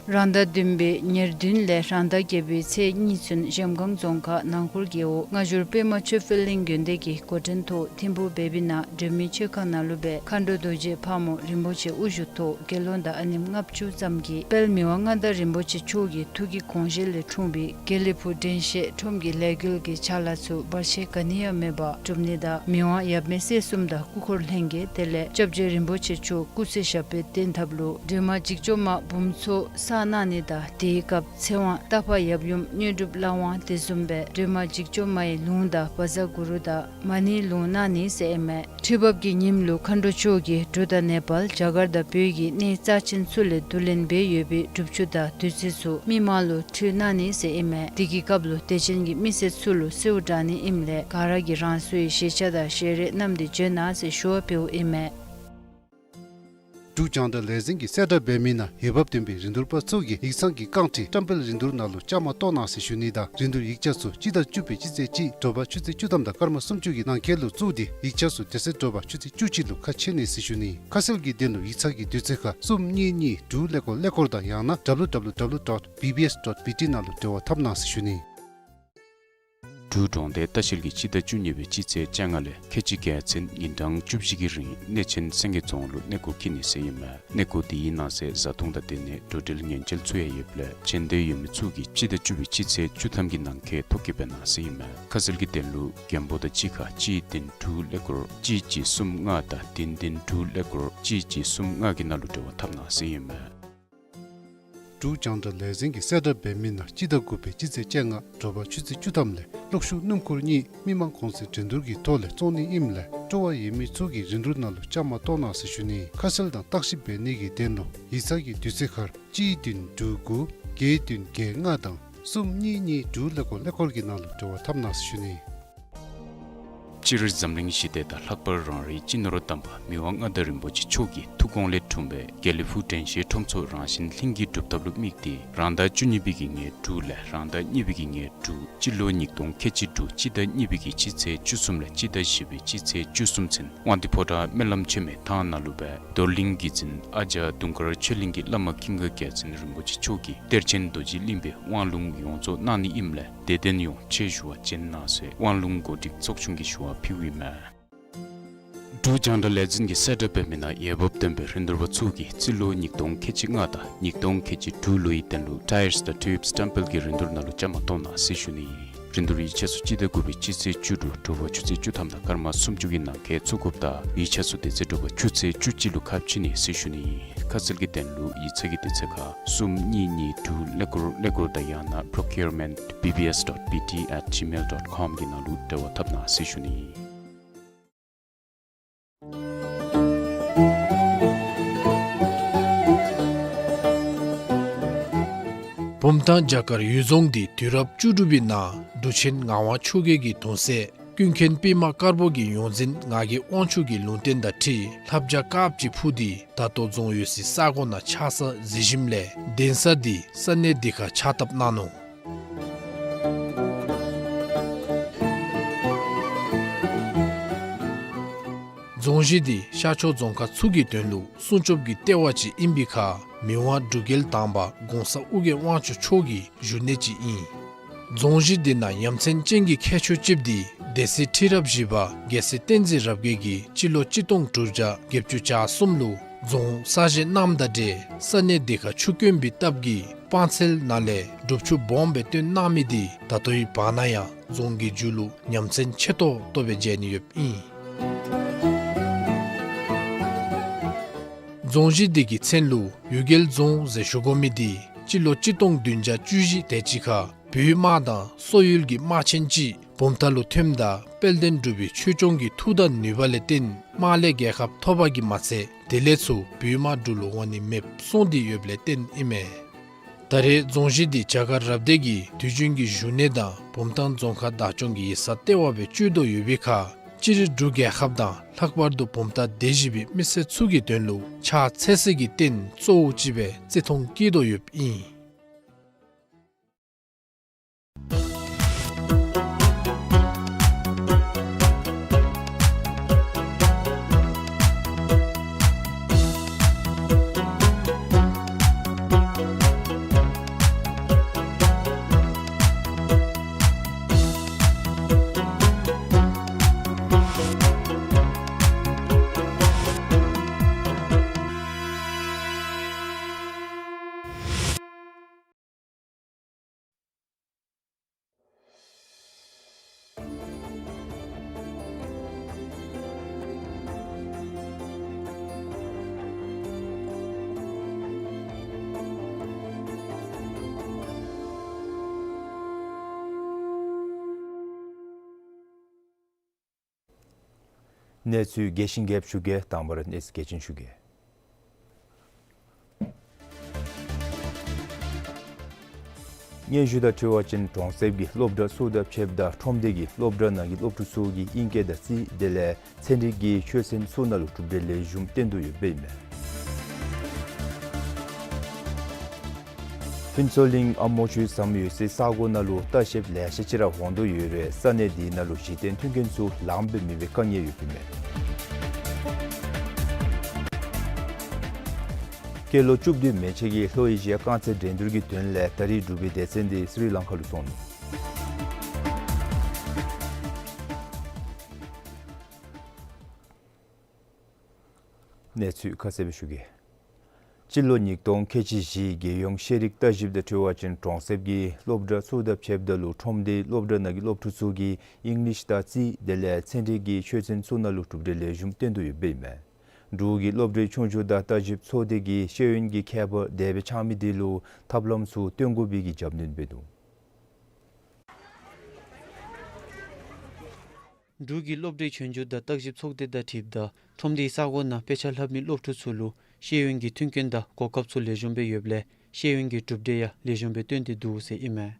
རང་ཟླ་བདུན་པའི་ཉེར་བདུན་ལས་རང་ཟླ་བརྒྱད་པའི་ཚེས་གཉིས་ཚུན་གཞལམ་སྒང་རྫོང་ཁག་ནང་འཁོར་རྒེད་འོག་སྔ་འགྱུར་པདྨ་ཆོས་འཕེལ་གླིང་དགོན་སྡེ་གི་འགོ་འདྲེན་ཐོག་ཐིམ་ཕུ་བེ་བི་ན་སྒྲོལ་མའི་མཆོད་ཁང་ནང་ལུ་སྦེ་མཁའ་འགྲོ་རྡོ་རྗེ་ཕག་མོ་རིན་པོ་ཆེ་དབུ་བཞུགས་ཐོག་དགེ་སློང་དང་ཨ་ནེམ་ལྔ་བཅུ་ཙམ་གྱིས་དཔལ་མི་དབང་མངའ་བདག་རིན་པོ་ཆེ་མཆོག་གི་ཐུགས་ཀྱི་དགོངས་བཞེད་ལས་འཁྲུངས་པའི་དགེ་ལེགས་ཕུག་དྲན་ཤེས་ཁྲོམ་གྱི་ལས་འགུལ་གྱི་ཕྱག་ལཱ་ཚུ་བར་ཆད་ག་ནི་ཡང་མེད་པར་གྲུབ་ནི་དང་མི་དབང་ཡབ་མེས་སྲས་གསུམ་དང་སྐུ་འཁོར་ལྷན་རྒྱས་དེ་ལས་སྐྱབས་རྗེ་རིན་པོ་ཆེ་མཆོག་སྐུ་ཚེ་ཞབས་པད་བརྟན་ཐབས་ལུ་སྒྲོལ་མ་འཇིགས་བྱེད་མ་འབུམ་ཚོགས་བསགས་གནང་ནི་དང་དེའི་སྐབས་ཚེ་དབང་རྟ་ཕག་ཡབ་ཡུམ་དངོས་གྲུབ་ལྷ་དབང་དེ་བཟུམ་སྦེ་སྒྲོལ་མ་འཇིགས་བྱེད་མ་ཡི་ལུང་དང་བཛྲ་གུ་རུ་དང་མ་ཎིའི་ལུང་གནང་ནི་ཟེར་ཨིན་མས། ཁྲི་འབབ་ཀྱི་ཉིནམ་ལུ་མཁའ་འགྲོ་མཆོག་གིས་འབྲུག་དང་ནེ་པཱལ་རྒྱ་གར་དང་བོད་ཀྱི་གནས་རྩ་ཆེན་ཚུ་ལས་བསྡུ་ལེན་འབད་ཡོད་པའི་སྒྲུབ་ཆུ་དང་བདུད་རྩི་ཚུ་མི་མང་ལུ་ཕུལ་གནང་ནི་ཟེར་ཨིན་མས། དེ་གི་སྐབས་ལུ་དད་ཅན་གྱི་མི་སེར་ཚུ་ལུ་གསོལཝ་བསྒྲགས་ནི་ཨིནམ་ལས་ག་ར་གིས་རང་སོའི་ཞལ་ཆས་དང་ཞལ་རས་བསྣམས་ཏེ་བྱོན་གནང་ཟེར་ཞུ་བ་འབདཝ་ཨིན་མས། འབྲུག་རྒྱང་བསྒྲགས་ལས་འཛིན་གྱིས་གསལ་བསྒྲགས་འབད་མི་ནང་འོས་འབབ་ལྡན་པའི་རིན་བསྡུར་པ་ཚུ་གིས་ཡིག་ཚང་གི་རྐང་ཁྲི་བཀྲམ་སྤེལ་རིན་བསྡུར་ནང་ལུ་བཅའ་མར་གཏོགས་གནང་ཟེར་ཞུ་ནི་དང་རིན་བསྡུར་ཡིག་ཆ་ཚུ་སྤྱི་ཟླ་བཅུ་པའི་སྤྱི་ཚེས་གཅིག་དྲོ་པ་ཆུ་ཚོད་བཅུ་ཐམ་དང་སྐར་མ་སུམ་ཅུ་གི་ནང་འཁོད་ལུ་བཙུགས་ཏེ་ཡིག་ཆ་ཚུ་དེ་ཚེ་དྲོ་པ་ཆུ་ཚོད་བཅུ་གཅིག་ལུ་ཁ་ཕྱེ་ནི་ཟེར་ཞུ་ནི། ཁ་གསལ་གྱི་དོན་ལུ་ཡིག་ཚང་གི་དུས་ཚོད་ཁར་གསུམ་གཉིས་གཉིས་དྲུག་ཀླད་ཀོར་ཀླད་ཀོར་དང་ཡང་ན་W W W dot B B S dot B T ནང་ལུ་འབྲེལ་བ་འཐབ་གནང་ཟེར་ཞུ་ནི། འབྲུག་གྲོང་སྡེ་ལྟ་བཤལ་གྱིས་སྤྱི་ཟླ་བཅུ་གཉིས་པའི་སྤྱི་ཚེས་བཅོ་ལྔ་ལས་ཁལ་གཅིག་བརྒྱད་ཚུན་ཉིན་གྲངས་བཅུ་བཞི་གི་རིང་གནས་ཆེན་སེང་གེ་རྫོང་ལུ་གནས་སྐོར་འཁྱིད་ནི་ཟེར་ཨིན་མས། གནས་སྐོར་དེའི་ནང་གསེས་བཟའ་འཐུང་དང་དེ་ནི་འགྲོ་འགྲུལ་ཉེན་བཅོལ་ཚུ་ཡང་ཡོདཔ་ལས་བྱོན་འདོད་ཡོད་མི་ཚུ་གིས་སྤྱི་ཟླ་བཅུ་པའི་སྤྱི་ཚེས་བཅུ་ཐམ་གྱི་ནང་འཁོད་ཐོ་བཀོད་འབད་གནང་ཟེར་ཨིན་མས། ཁ་གསལ་གྱི་དོན་ལུ་མགོན་པོ་དང་གཅིག་ཁར་གཅིག་བདུན་དྲུག་ཀླད་ཀོར་གཅིག་གཅིག་གསུམ་ལྔ་དང་བདུན་བདུན་དྲུག་ཀླད་ཀོར་གཅིག་གཅིག་གསུམ་ལྔ་གི་ནང་ལུ་འབྲེལ་བ་འཐབ་གནང་ཟེར་ཨིན་མས། འབྲུག་རྒྱང་བསྒྲགས་ལས་འཛིན་གྱིས་གསལ་བསྒྲགས་འབད་མི་ནང་སྤྱི་ཟླ་དགུ་པའི་སྤྱི་ཚེས་བཅོ་ལྔ་དྲོ་པ་ཆུ་ཚོད་བཅུ་ཐམ་ལས་གློག་ཤུགས་སྣུམ་འཁོར་གཉིས་མི་མང་གོང་ཚད་འགྲན་བསྡུར་གྱི་ཐོག་ལས་བཙོང་ནི་ཨིནམ་ལས་སྤྲོ་བ་ཡོད་མི་ཚུ་གིས་རིན་བསྡུར་ནང་ལུ་བཅའ་མར་གཏོགས་གནང་ཟེར་ཞུ་ནི། ཁ་གསལ་དང་བརྟག་ཞིབ་འབད་ནི་གི་དོན་ལུ་ཡིག་ཚང་གི་དུས་ཚོད་ཁར་གཅིག་བདུན་དྲུག་དགུ་བརྒྱད་བདུན་བརྒྱད་ལྔ་དང་གསུམ་གཉིས་གཉིས་དྲུག་ཀླད་ཀོར་ཀླད་ཀོར་གྱི་ནང་ལུ་འབྲེལ་བ་འཐབ་གནང་ཟེར་ཞུ་ནི། སྤྱིར་འཛམ་གླིང་ཞི་བདེ་དང་ལྷག་པར་རང་རེའི་སྤྱི་ནོར་དམ་པ་མི་དབང་མངའ་བདག་རིན་པོ་ཆེ་མཆོག་གི་ཐུགས་དགོངས་ལས་འཁྲུངས་པའི་དགེ་ལེགས་ཕུག་དྲན་ཤེས་ཁྲོམ་ཚོགས་རང་བཞིན་ལྷུན་གྱིས་གྲུབ་ཐབས་ལུ་དམིགས་ཏེ་རང་ཟླ་བཅུ་གཉིས་པའི་གི་ཉེར་དྲུག་ལས་རང་ཟླ་གཉིས་པའི་གི་ཉེར་དྲུག་སྤྱི་ལོ་ཉིས་སྟོང་ཁལ་གཅིག་དྲུག་སྤྱི་ཟླ་གཉིས་པའི་གི་སྤྱི་ཚེས་བཅུ་གསུམ་ལས་སྤྱི་ཟླ་བཞི་པའི་སྤྱི་ཚེས་བཅུ་གསུམ་ཚུན་དབང་འདུས་ཕོ་བྲང་སྨོན་ལམ་ཆེན་མོའི་ཐང་ནང་ལུ་སྦེ་རྡོར་གླིང་གི་རྫུན་ཨ་ཇ་དུང་དཀར་ཆོས་གླིང་གི་བླ་མ་ཀུན་དགའ་རྒྱལ་མཚན་རིན་པོ་ཆེ་མཆོག་གིས་གཏེར་ཆེན་རྡོ་རྗེ་གླིང་པའི་དབང་ལུང་ཡོངས་རྫོགས་གནང་ནི་ཨིནམ་ལས་དད་ལྡན་ཡོངས་ཆེད་ཞུ་བར་བྱོན་གནང་ཟེར་དབང་ལུང་གོ་སྒྲིག་ཚོགས་ཆུང་གིས་ཞུ་བ་ཕུལཝ་ཨིན་མས། འབྲུག་རྒྱང་བསྒྲགས་ལས་འཛིན་གྱིས་གསལ་བསྒྲགས་འབད་མི་ནང་འོས་འབབ་ལྡན་པའི་རིན་བསྡུར་པ་ཚུ་གིས་སྤྱི་ལོ་ཉིས་སྟོང་ཁལ་གཅིག་ལྔ་དང་ཉིས་སྟོང་ཁལ་གཅིག་དྲུག་ལོའི་དོན་ལུ་ཊ་ཡརསི་དང་ཊིའུབསི་བཀྲམ་སྤེལ་གྱི་རིན་བསྡུར་ནང་ལུ་བཅའ་མར་གཏོགས་གནང་ཟེར་ཞུ་ནི་ཨིན། རིན་བསྡུར་ཡིག་ཆ་ཚུ་སྤྱི་ཟླ་དགུ་པའི་སྤྱི་ཚེས་བཅུ་དྲུག་དྲོ་པ་ཆུ་ཚོད་བཅུ་ཐམ་དང་སྐར་མ་སུམ་ཅུ་གི་ནང་འཁོད་ཚུད་དགོཔ་དང་ཡིག་ཆ་ཚུ་དེ་ཚེ་དྲོ་པ་ཆུ་ཚོད་བཅུ་གཅིག་ལུ་ཁ་ཕྱེ་ནི་ཟེར་ཞུ་ནི་ཨིན། ཁ་གསལ་གྱི་དོན་ལུ་ཡིག་ཚང་གི་དུས་ཚོད་ཁར་གསུམ་གཉིས་གཉིས་དྲུག་ཀླད་ཀོར་ཀླད་ཀོར་དང་ཡང་ན་procurement B B S dot B T at gmail dot com གི་ནང་ལུ་འབྲེལ་བ་འཐབ་གནང་ཟེར་ཞུ་ནི་ཨིན། བུམ་ཐང་བྱ་དཀར་འོད་རྫོང་འདི་དུས་རབས་བཅུ་དྲུག་པའི་ནང་འབྲུག་ཆེན་ངག་དབང་ཆོས་རྒྱལ་གྱི་གདུང་སྲས་ཀུན་མཁྱེན་པདྨ་དཀར་པོ་གི་ཡོངས་འཛིན་ངག་གི་དབང་ཕྱུག་གི་ལུང་བསྟན་དང་འཁྲིལ་ལྷ་བྱ་དཀརཔོ་ཅིག་འཕུར་ཏེ་ད་ལྟོ་རྫོང་འོད་ཟེར་ས་གོ་ནང་ཆགས་ས་གཟིགས་ཞིནམ་ལས་གདན་ས་འདི་ས་གནས་འདི་ཁར་ཕྱག་བཏབ་གནང་ནུག། རྫོང་གཞི་འདི་ཤར་ཕྱོགས་རྫོང་ཁག་ཚུ་གི་དོན་ལུ་སྲུང་སྐྱོབ་ཀྱི་ལྟེ་བ་ཅིག་ཨིན་པའི་ཁར་མི་དབང་འབྲུག་རྒྱལ་དང་པ་གོང་ས་ཨོ་རྒྱན་དབང་ཕྱུག་མཆོག་གི་བཞུགས་གནས་ཅིག་ཨིན། རྫོང་གཞི་འདི་ནང་ཡ་མཚན་ཅན་གྱི་ཁྱད་ཆོས་ཅིག་འདི་སྡེ་སྲིད་ཁྲི་རབས་བཞི་པ་རྒྱལ་སྲས་བསྟན་འཛིན་རབ་རྒྱས་ཀྱིས་སྤྱི་ལོ་གཅིག་སྟོང་དྲུག་བརྒྱ་བརྒྱད་ཅུ་གྱ་གསུམ་ལུ་རྫོང་གསར་བཞེངས་གནངམ་དང་འབྲེལ་ས་གནས་འདི་ཁར་ཆུ་དཀོན་པའི་སྟབས་ཀྱིས་སྤང་ཚལ་ནང་ལས་སྒྲུབ་ཆུ་སྦོམ་སྦེ་བཏོན་གནང་མི་འདི་ད་ལྟོའི་བར་ན་ཡང་རྫོང་གི་མཇུག་ལུ་ཡ་མཚན་ཆེ་ཏོག་ཏོ་སྦེ་མཇལ་ནི་ཡོདཔ་ཨིན། རྫོང་གཞི་འདི་གི་མཚན་ལུ་འོད་རྒྱལ་རྫོང་ཟེར་ཞུ་དགོ་མི་འདི་སྤྱི་ལོ་གཅིག་སྟོང་བདུན་བརྒྱ་བཅུ་བཞི་དེ་ཅིག་ཁར་བོད་དམག་དང་སོག་ཡུལ་གྱི་དམག་ཆེན་ཅིག་བུམ་ཐང་ལུ་ཐོནམ་ད་དཔལ་ལྡན་འབྲུག་པའི་ཆོས་སྐྱོང་གི་མཐུ་དང་ནུས་པ་ལས་བརྟེན་དམག་ལས་རྒྱལ་ཁ་ཐོབ་པ་གིས་མ་ཚད་དེ་ལས་ཚུར་བོད་དམག་འབྲུག་ལུ་འོང་ནི་མེདཔ་སོང་སྟེ་ཡོདཔ་ལས་བརྟེན་ཨིན་མས། ད་རེས་རྫོང་གཞི་འདི་བྱ་དཀར་རབ་སྡེ་གིས་དུས་རྒྱུན་གྱི་བཞུགས་གནས་དང་བུམ་ཐང་རྫོང་ཁག་བདག་སྐྱོང་གི་ཡིག་ཚང་ལྟེ་བ་སྦེ་སྤྱོད་དོ་ཡོད་པའི་ཁར་ སྤྱིར་འབྲུག་རྒྱལ་ཁབ་དང་ལྷག་པར་དུ་བུམ་ཐང་སྡེ་བཞི་པའི་མི་སེར་ཚུ་གི་དོན་ལུ་ཕྱག་འཚལ་སའི་རྟེན་གཙོ་བོ་ཅིག་སྦེ་བརྩི་མཐོང་བསྐྱེད་དོ་ཡོདཔ་ཨིན། གནས་ཚུལ་རྒྱས་ཤིང་རྒྱསཔ་ཞུ་གེ། དང་པ་ར་གནས་ཚུལ་གལ་ཆེན་ཞུ་གེ། སྙན་ཞུ་དང་འཁྲིལ་བ་ཅིན་གྲོང་གསེབ་ཀྱི་སློབ་གྲྭ་ཚུ་དང་ཕྱདཔ་ད་ཁྲོམ་སྡེ་གི་སློབ་གྲྭ་ནང་གི་སློབ་ཕྲུག་ཚུ་གིས་ཨིང་སྐད་དང་རྩིས་དེ་ལས་ཚན་རིག་གི་ཆོས་ཚན་ཚུ་ནང་ལུ་གྲུབ་འབྲས་ལེགས་ཤོམ་སྟོན་དོ་ཡོདཔ་ཨིན་མས། ཕུན་ཚོགས་གླིང་ཨ་མོ་ཆོས་ཟམ་ཡོད་སའི་ས་གོ་ནང་ལུ་ལྟ་བཤལཔ་ལེ་ཤ་ཅིག་ར་འོང་དོ་ཡོད་རུང་ས་གནས་འདི་ནང་ལུ་གཞི་རྟེན་མཐུན་རྐྱེན་ཚུ་ལངམ་སྦེ་མེད་པའི་དཀའ་ངལ་ཡོདཔ་ཨིན་མས། སྐྱེས་ལོ་བཅུ་བདུན་མན་ཆད་ཀྱི་ལྷོ་ཨེ་ཤི་ཡ་རྐང་རྩེད་འགྲན་བསྡུར་གྱི་དོན་ལས་ད་རིས་འབྲུག་པའི་སྡེ་ཚན་འདི་སི་རི་ལང་ཀ་ལུ་སོང་ནུག། གནས་ཚུལ་ཁ་གསལ་སྦེ་ཞུ་གེ། སྤྱི་ལོ་ཉིས་སྟོང་ཁལ་གཅིག་བཞི་རྒྱལ་ཡོངས་ཤེས་རིག་བརྟག་ཞིབ་དང་འཁྲིལ་བ་ཅིན་གྲོང་གསེབ་ཀྱི་སློབ་གྲྭ་ཚུ་དང་ཕྱདཔ་ད་ལུ་ཁྲོམ་སྡེའི་སློབ་གྲྭ་ནང་གི་སློབ་ཕྲུག་ཚུ་གིས་ཨིང་ལིཤ་དང་རྩིས་དེ་ལས་ཚན་རིག་གི་ཆོས་ཚན་ཚུ་ནང་ལུ་གྲུབ་འབྲས་ལེགས་ཤོམ་སྟོན་དོ་ཡོདཔ་ཨིན་མས། འབྲུག་གི་སློབ་གྲྭའི་ཆོས་རྒྱུགས་དང་བརྟག་ཞིབ་ཚོགས་སྡེ་གིས་ཤེས་ཡོན་གྱི་ཁྱད་པར་དེ་སྦེ་ཆགས་མི་དེ་ལུ་ཐབས་ལམ་ཚུ་སྟོན་དགོ་པའི་གི་རྒྱབ་སྣོན་འབད་ནུག། འབྲུག་གི་སློབ་གྲྭའི་ཆོས་རྒྱུགས་དང་བརྟག་ཞིབ་ཚོགས་སྡེ་དང་འཁྲིལཝ་ད་ཁྲོམ་སྡེའི་ས་གོ་ནང་དཔེ་ཆ་ལྷབ་མི་སློབ་ཕྲུག་ཚུ་ལུ་ཤེས་ཡོན་གྱི་མཐུན་རྐྱེན་དང་གོ་སྐབས་ཚུ་ལེགས་ཤོམ་སྦེ་ཡོདཔ་ལས་ཤེས་ཡོན་གྱི་གྲུབ་འབྲས་ཡང་ལེགས་ཤོམ་སྦེ་སྟོན་ཏེ་འདུག་ཟེར་ཨིན་མས།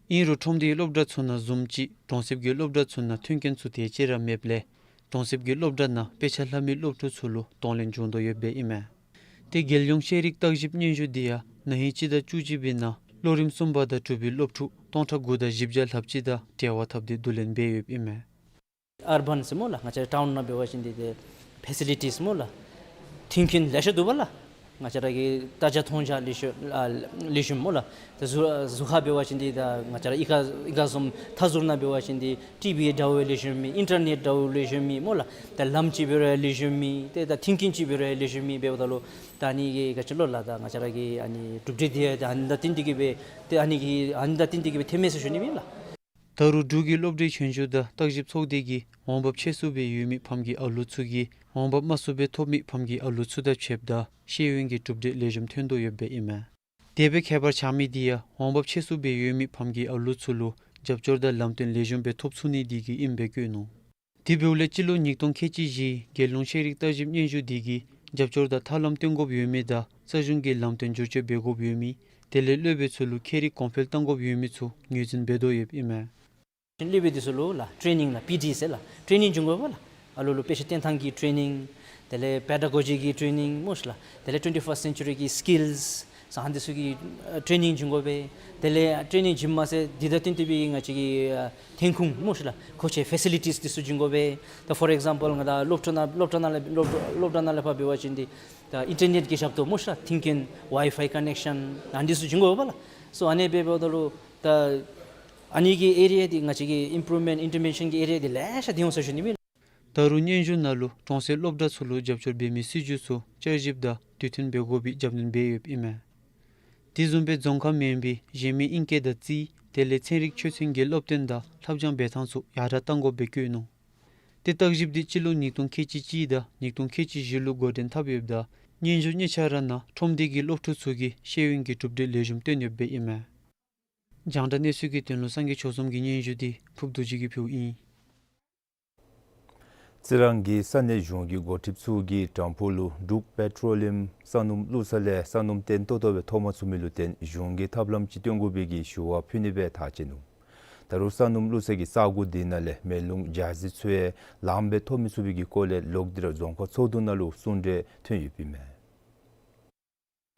ཨིན་རུང་ཁྲོམ་སྡེའི་སློབ་གྲྭ་ཚུ་ནང་བཟུམ་ཅིག་གྲོང་གསེབ་ཀྱི་སློབ་གྲྭ་ཚུ་ནང་མཐུན་རྐྱེན་ཚུ་དེ་ཅིག་ར་མེདཔ་ལས་གྲོང་གསེབ་ཀྱི་སློབ་གྲྭ་ནང་དཔེ་ཆ་ལྷབ་མི་སློབ་ཕྲུག་ཚུ་ལུ་གདོང་ལེན་འབྱུང་དོ་ཡོདཔ་ཨིན་མས། ཏེ་རྒྱལ་ཡོངས་ཤེས་རིག་བརྟག་ཞིབ་སྙན་ཞུ་འདི་ཡང་ན་ཧིང་སྤྱི་ཟླ་བཅུ་གཅིག་པའི་ནང་ལོ་རིམ་གསུམ་པ་དང་དྲུག་པའི་སློབ་ཕྲུག་སྟོང་ཕྲག་དགུ་དང་བཞི་བརྒྱ་ལྷགཔ་ཅིག་དང་འབྲེལ་བ་འཐབ་སྟེ་བསྡུ་ལེན་འབད་ཡོདཔ་ཨིན་མས། ཨར་བཱན་ཟེར་སྨོ་ལགས། ང་བཅས་ར་ཊའུན་ནང་འབད་བ་ཅིན་འདི་ཏེ་ཕེ་སི་ལི་ཊིས་སྨོ་ལགས། མཐུན་རྐྱེན་ལེ་ཤ་འདུག་པ་ལགས། ང་བཅས་ར་གི་ལྟ་རྒྱ་མཐོང་རྒྱ་ལེགས་ཤོམ་ཨ་ལེགས་ཤོམ་སྨོ་ལགས། ཏེ་གཟུགས་གཟུགས་ཁར་འབད་བ་ཅིན་འདི་ད་ང་བཅས་ར་གཡུས་ཁར་གཡུས་ཁར་བཟུམ་མཐའ་ཟུར་ནང་འབད་བ་ཅིན་འདི་ཊི་བི་འདྲཝ་ལེགས་ཤོམ་མེད། ཨིན་ཊར་ནེཊ་འདྲཝ་ལེགས་ཤོམ་མེད་སྨོ་ལགས། ཏེ་ལམ་ཅིག་འབད་རུང་ལེགས་ཤོམ་མེད། ཏེ་ད་མཐུན་རྐྱེན་ཅིག་འབད་རུང་ལེགས་ཤོམ་མེད། འབདཝ་ད་ལུ་ད་ཨ་ནི་གི་ག་ཅི་ལོ་ལགས། ད་ང་བཅས་ར་གི་ཨ་ནི་གྲུབ་འབྲས་འདི་ད་ཨ་ནི་དང་བསྟུན་ཏེ་གི་སྦེ་ཏེ་ཨ་ནི་གི་ཨ་ནི་དང་བསྟུན་ཏེ་གི་སྦེ་ཐོན་མས་ཟེར་ཞུ་ནི་ཨིན་ལགས། ད་རུང་འབྲུག་གི་སློབ་གྲྭའི་ཆོས་རྒྱུགས་དང་བརྟག་ཞིབ་ཚོགས་སྡེ་གིས་འོང་འབབ་ཆེ་སུ་སྦེ་ཡོད་མི་ཕམ་གྱི་ཨ་ལུ་ཚུ་གིས་འོང་འབབ་དམའ་སུ་སྦེ་ཐོབ་མི་ཕམ་གྱི་ཨ་ལུ་ཚུ་དང་ཕྱདཔ་ད་ཤེས་ཡོན་གྱི་གྲུབ་འབྲས་ལེགས་ཤོམ་ཐོན་དོ་ཡོདཔ་ཨིན་མས། དེ་སྦེ་ཁྱད་པར་ཆགས་མི་འདི་ཡང་འོང་འབབ་ཆེ་སུ་སྦེ་ཡོད་མི་ཕམ་གྱི་ཨ་ལུ་ཚུ་ལུ་རྒྱབ་སྐྱོར་དང་ལམ་སྟོན་ལེགས་ཤོམ་སྦེ་ཐོབ་ཚུགས་ནི་འདི་གིས་ཨིནམ་སྦེ་བཀོད་ནུག། དེ་འབདཝ་ལས་སྤྱི་ལོ་ཉིས་སྟོང་ཁལ་གཅིག་བཞི་རྒྱལ་ཡོངས་ཤེས་རིག་བརྟག་ཞིབ་སྙན་ཞུ་འདི་གིས་རྒྱབ་སྐྱོར་དང་ཐབས་ལམ་སྟོན་དགོཔ་ཡོད་མི་དང་རྩ་གཞུང་གི་ལམ་སྟོན་བསྒྱུར་བཅོས་འབད་དགོཔ་ཡོད་མི་དེ་ལས་སློབ་དཔོན་ཚུ་ལུ་ཁྱད་རིག་གོང་འཕེལ་གཏང་དགོཔ་ཡོད་མི་ཚུ་ངོས་འཛིན་འབད་དོ་ཡོདཔ་ཨིན་མས། སློབ་དཔོན་འདི་ཚུ་ལུ་ལགས་ཊེ་ནིང་ལགས་པི་ཊི་ཟེར་ལགས་ཊེ་ནིང་བྱིན་དགོ་པས་ལགས། ཨ་ལུ་ལུ་དཔེ་ཆ་སྟོན་ཐངས་ཀྱི་ཊེ་ནིང་དེ་ལས་པེ་ཌ་གོ་ཇི་གི་ཊེ་ནིང་སྨོ་ཤིག་ལགས། དེ་ལས་ཊུ་ཝེན་ཊི་ཕརསཊ་སེན་ཅུ་རི་གི་སི་ཀིལསི་ཟེར་ཨ་ནི་འདི་ཚུ་གི་ཨ་ཊེ་ནིང་བྱིན་དགོ་པས། དེ་ལས་ཊེ་ནིང་བྱིན་མ་ཚད་འདི་དང་བསྟུན་ཏེ་སྦེ་ང་བཅས་ཀྱི་ཨ་ཐོན་ཁུངས་སྨོ་ཤིག་ལགས་གོ་ཆེ་ཕེ་སི་ལི་ཊིས་འདི་ཚུ་བྱིན་དགོ་པས། ད་ཕོར་ཨེག་ཛམ་པཱལ་ང་བཅས་སློབ་གྲྭ་ནང་སློབ་གྲྭ་ནང་ལས་སློབ་སློབ་གྲྭ་ནང་ལས་ཕར་འབད་བ་ཅིན་འདི་ད་ཨིན་ཊར་ནེཊ་གི་ཞབས་ཏོག་སྨོ་ཤིག་ལགས་མཐུན་རྐྱེན་ཝའི་ཕའི་ཀ་ནེག་ཤཱན་ཨ་ནི་འདི་ཚུ་བྱིན་དགོ་པས་ལགས། སོ་ཨ་ནི་སྦེ་འབདཝ་ད་ལུ་ད་ཨ་ནི་གི་ཨེ་རི་ཡ་འདི་ང་བཅས་ཀྱི་ཨིམ་པུ་རུབ་མེནཊ་ཨིན་ཊར་ཝེན་ཤཱན་གྱི་ཨེ་རི་ཡ་འདི་ལེ་ཤ་འདི་འོང་ཟེར་ཞུ་ནི་ཨིན་མས། ད་རུང་སྙན་ཞུ་ནང་ལུ་གྲོང་གསེབ་སློབ་གྲྭ་ཚུ་ལུ་རྒྱབ་སྐྱོར་འབད་མི་སྲིད་བྱུས་ཚུ་བསྐྱར་ཞིབ་དང་དུས་མཐུན་འབད་དགོ་པའི་རྒྱབ་སྣོན་འབད་ཡོདཔ་ཨིན་མས། དེ་བཟུམ་སྦེ་རྫོང་ཁ་མེན་པའི་གཞན་མི་ཨིང་སྐད་དང་རྩིས་དེ་ལས་ཚན་རིག་ཆོས་ཚན་གྱི་སློབ་སྟོན་དང་ལྷབ་སྦྱང་འབད་ཐངས་ཚུ་ཡར་དྲག་གཏང་དགོཔ་སྦེ་བཀོད་ནུག། ཏེ་བརྟག་ཞིབ་འདི་སྤྱི་ལོ་ཉིས་སྟོང་ཁལ་གཅིག་གཅིག་དང་ཉིས་སྟོང་ཁལ་གཅིག་བཞི་ལུ་འགོ་འདྲེན་འཐབ་ཡོདཔ་ད་སྙན་ཞུ་གཉིས་ཆ་ར་ནང་ཁྲོམ་སྡེ་གི་སློབ་ཕྲུག་ཚུ་གིས་ཤེས་ཡོན་གྱི་གྲུབ་འབྲས་ལེགས་ཤོམ་སྟོན་ཡོདཔ་སྦེ་ཨིན་མས། རྒྱང་བསྒྲགས་གནས་ཚུལ་གྱི་དོན་ལུ་སངས་རྒྱས་ཆོས་འཛོམས་ཀྱི་སྙན་ཞུ་འདི་ཕུརབ་རྡོ་རྗེ་གིས་ཕུལཝ་ཨིན། རྩི་རང་གི་ས་གནས་གཞུང་གི་འགོ་ཁྲིདཔ་ཚུ་གིས་དྲམ་ཕུག་ལུ་འབྲུག་པེ་ཊོ་ལི་ཡམ་ས་སྣུམ་བླུགས་ས་ལས་ས་སྣུམ་བཏོན་ཏོག་ཏོ་སྦེ་ཐོབ་མ་ཚུགས་མི་ལུ་བརྟེན་གཞུང་གིས་ཐབས་ལམ་ཅིག་སྟོན་དགོ་པའི་གི་ཞུ་བ་ཕུལ་ནི་སྦེ་ཐག་བཅད་ནུག། ད་རུང་ས་སྣུམ་བླུགས་ས་གི་ས་གོ་འདི་ནང་ལས་མེ་རླུང་འཇའ་ཟེར་ཚུ་ཡང་ལངམ་སྦེ་ཐོབ་མི་ཚུགས་པའི་གི་སྐོར་ལས་ལོག་སྟེ་ར་རྫོང་ཁག་ཚོགས་འདུ་ནང་ལུ་གསུང་གྲོས་ཐོན་ཡོདཔ་ཨིན་མས།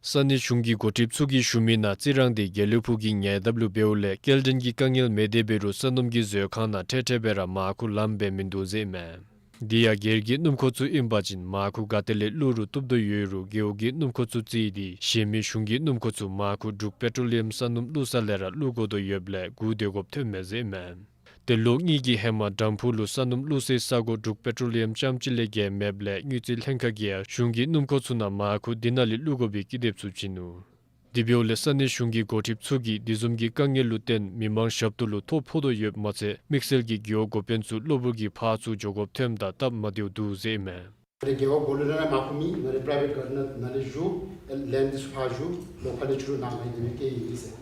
ས་གནས་གཞུང་གི་འགོ་ཁྲིདཔ་ཚུ་གིས་ཞུ་མི་ནང་རྩི་རང་འདི་དགེ་ལེགས་ཕུག་གི་ཉེ་འདབས་ལུ་འབདཝ་ལས་སྐྱེལ་འདྲེན་གྱི་དཀའ་ངལ་མེད་དེ་འབད་རུང་ས་སྣུམ་གྱི་མཛོད་ཁང་ནང་འཕྲལ་འཕྲལ་སྦེ་ར་མར་ཁུ་ལངམ་སྦེ་མིན་འདུག་ཟེར་ཨིན་མས། དེ་ཡང་སྒེར་གྱི་སྣུམ་འཁོར་ཚུ་ཨིན་པ་ཅིན་མར་ཁུ་ག་ཏེ་ལས་བླུག་རུང་བཏུབ་དོ་ཡོད་རུང་རྒེད་འོག་གི་སྣུམ་འཁོར་ཚུ་བརྩིས་ཏེ་གཞན་མི་གཞུང་གི་སྣུམ་འཁོར་ཚུ་མར་ཁུ་འབྲུག་པེ་ཊོ་ལི་ཡམ་ས་སྣུམ་བླུགས་ས་ལས་ར་བླུག་དགོ་དོ་ཡོདཔ་ལས་སྒུག་སྡོད་དགོཔ་ཐོནམ་མས་ཟེར་ཨིན་མས། ཏེ་ལོ་གཉིས་ཀྱི་ཧེ་མ་དམ་ཕུག་ལུ་ས་སྣུམ་བླུགས་སའི་ས་གོ་འབྲུག་པེ་ཊོ་ལི་ཡམ་རྐྱངམ་གཅིག་ལས་བརྒལ་མེདཔ་ལས་དངུལ་རྩིས་ལྷན་ཁག་གིས་ཡང་གཞུང་གི་སྣུམ་འཁོར་ཚུ་ནང་མར་ཁུ་འདི་ནང་ལས་བླུག་དགོ་པའི་ཀི་དེབ་ཚུ་བྱིན་ནུག། དེ་འབདཝ་ལས་ས་གནས་གཞུང་གི་འགོ་ཁྲིདཔ་ཚུ་གིས་དེ་བཟུམ་གྱི་དཀའ་ངལ་ལུ་བརྟེན་མི་མང་ཞབས་ཏོག་ལུ་ཐོ་ཕོག་དོ་ཡོདཔ་མ་ཚད་དམིགས་བསལ་གྱིས་རྒེད་འོག་འགོ་དཔོན་ཚུ་གློ་བུར་གྱི་ཕར་ཚུར་འགྱོ་དགོཔ་ཐོནམ་ད་སྟབས་མ་བདེཝ་འདུག་ཟེར་ཨིན་མས། ང་རའི་རྒེད་འོག་སྦོ་ལོགས་ནང་མར་ཁུ་མེད། ང་རའི་པ་རའི་ཝེཊ་གཱར་ཌེན་ནང་ལས་བཞུགས། ཨེ་ལེནཌ་འདི་ཚུ་ཕར་བཞུགས། ལོག་ཁ་ལས་ཕྱི་རུ་ནང་ང་ཨིན་དེ་སྦེ་སྐྱེལ་ཡི་ཟེར།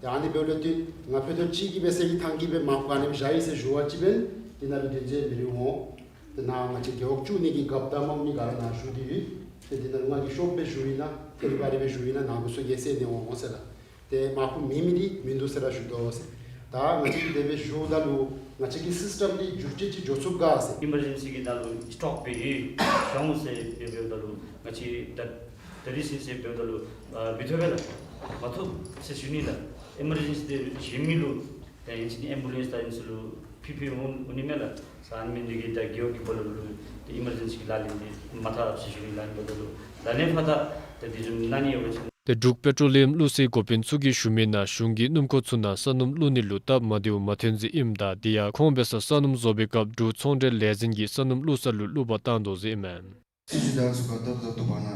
ཏེ་ཨ་ནི་འབདཝ་ལས་ཏེ་ང་ཕུད་རྡོག་གཅིག་གིས་སྦེ་ཟེར་གྱི་ཐང་གིས་སྦེ་མར་ཁུ་ཨ་ནི་སྦེ་བཞག་ཡི་ཟེར་ཞུ་བ་ཅིན་འབདན་དེ་ནང་ལུ་དོན་ཚན་མི་རིག་འོང་། ཏེ་ནཱ་ང་བཅས་རྒེད་འོག་བཅུ་གཉིས་ཀྱི་རྒཔོ་དང་དམངམ་གཉིས་ག་ར་ནཱ་བཞུགས་ཏེ་ཡོད། ཏེ་དེ་ནང་ལུ་ང་གིས་ཤོབ་སྦེ་ཞུ་ཡི་ན་ཐད་རི་བ་རི་སྦེ་ཞུ་ཡི་ན་ནཱ་མི་ཚུ་གིས་སེལ་ནི་འོང་འོང་ཟེར་ལགས། ཏེ་མར་ཁུ་མེད་མི་འདི་མིན་འདུག་ཟེར་ར་ཞུ་དོ་ཟེར། ད་ང་བཅས་ཀྱིས་དེ་སྦེ་ཞུཝ་ད་ལུ་ང་བཅས་ཀྱི་སིསི་ཊེམ་འདི་འགྱུར་བཅོས་ཅིག་འགྱོ་ཚུགས་ག་ཟེར། ཨི་མར་ཇེན་སི་གི་ནང་ལུ་སི་ཊོག་འབད་ཡོད་ཤོང་ཟེར་སྦེ་འབདཝ་ད་ལུ་ང་བཅས་ད་ད་རིས་ཟེར་ཟེར་འབདཝ་ད་ལུ་ཨ་མི་ཐོབ་པས་ལགས། མ་ཐོབ་ཟེར་ཞུ་ནི་ལགས། ཨི་མར་ཇེན་སི་འདི་གཞན་མི་ལུ་ད་ཨིན་ཅི་ནི་ཨེམ་བུ་ལེནསི་དང་ཨིན་ཚུ་ལུ་ཕུལ་ཕུལ་འོང་འོང་ནི་མས་ལགས། ས་ཨ་ནི་མེན་ནི་གི་ད་རྒེད་འོག་གི་སྦོ་ལོགས་ལུ་ཏེ་ཨི་མར་ཇེན་སི་གི་ལག་ལེན་འདི་མ་འཐབ་ཟེར་ཞུ་ནི་ལགས། ཨ་ནི་འབདཝ་ད་ལུ་ད་ནཱ་ལས་ཕར་ད་ཏེ་དེ་བཟུམ་ན་ནི་ཡོད་པ་ཅིན། ཏེ་འབྲུག་པེ་ཊོ་ལི་ཡམ་བླུགས་སའི་འགོ་དཔོན་ཚུ་གིས་ཞུ་མི་ནང་གཞུང་གི་སྣུམ་འཁོར་ཚུ་ནང་ས་སྣུམ་བླུགས་ནི་ལུ་སྟབས་མ་བདེཝ་མ་ཐོན་ཟེར་ཨིནམ་ད་དེ་ཡང་ཁོང་འབད་སར་ས་སྣུམ་བཟོ་བའི་སྐབས་འབྲུག་ཚོང་འབྲེལ་ལས་འཛིན་གྱིས་ས་སྣུམ་བླུགས་ས་ལུ་བླུག་པར་བཏང་དོ་ཟེར་ཨིན་མས། སྲིད་བྱུས་དང་ཚུ་ག་ཏོག་ཏོ་ཏོ་བ་ན་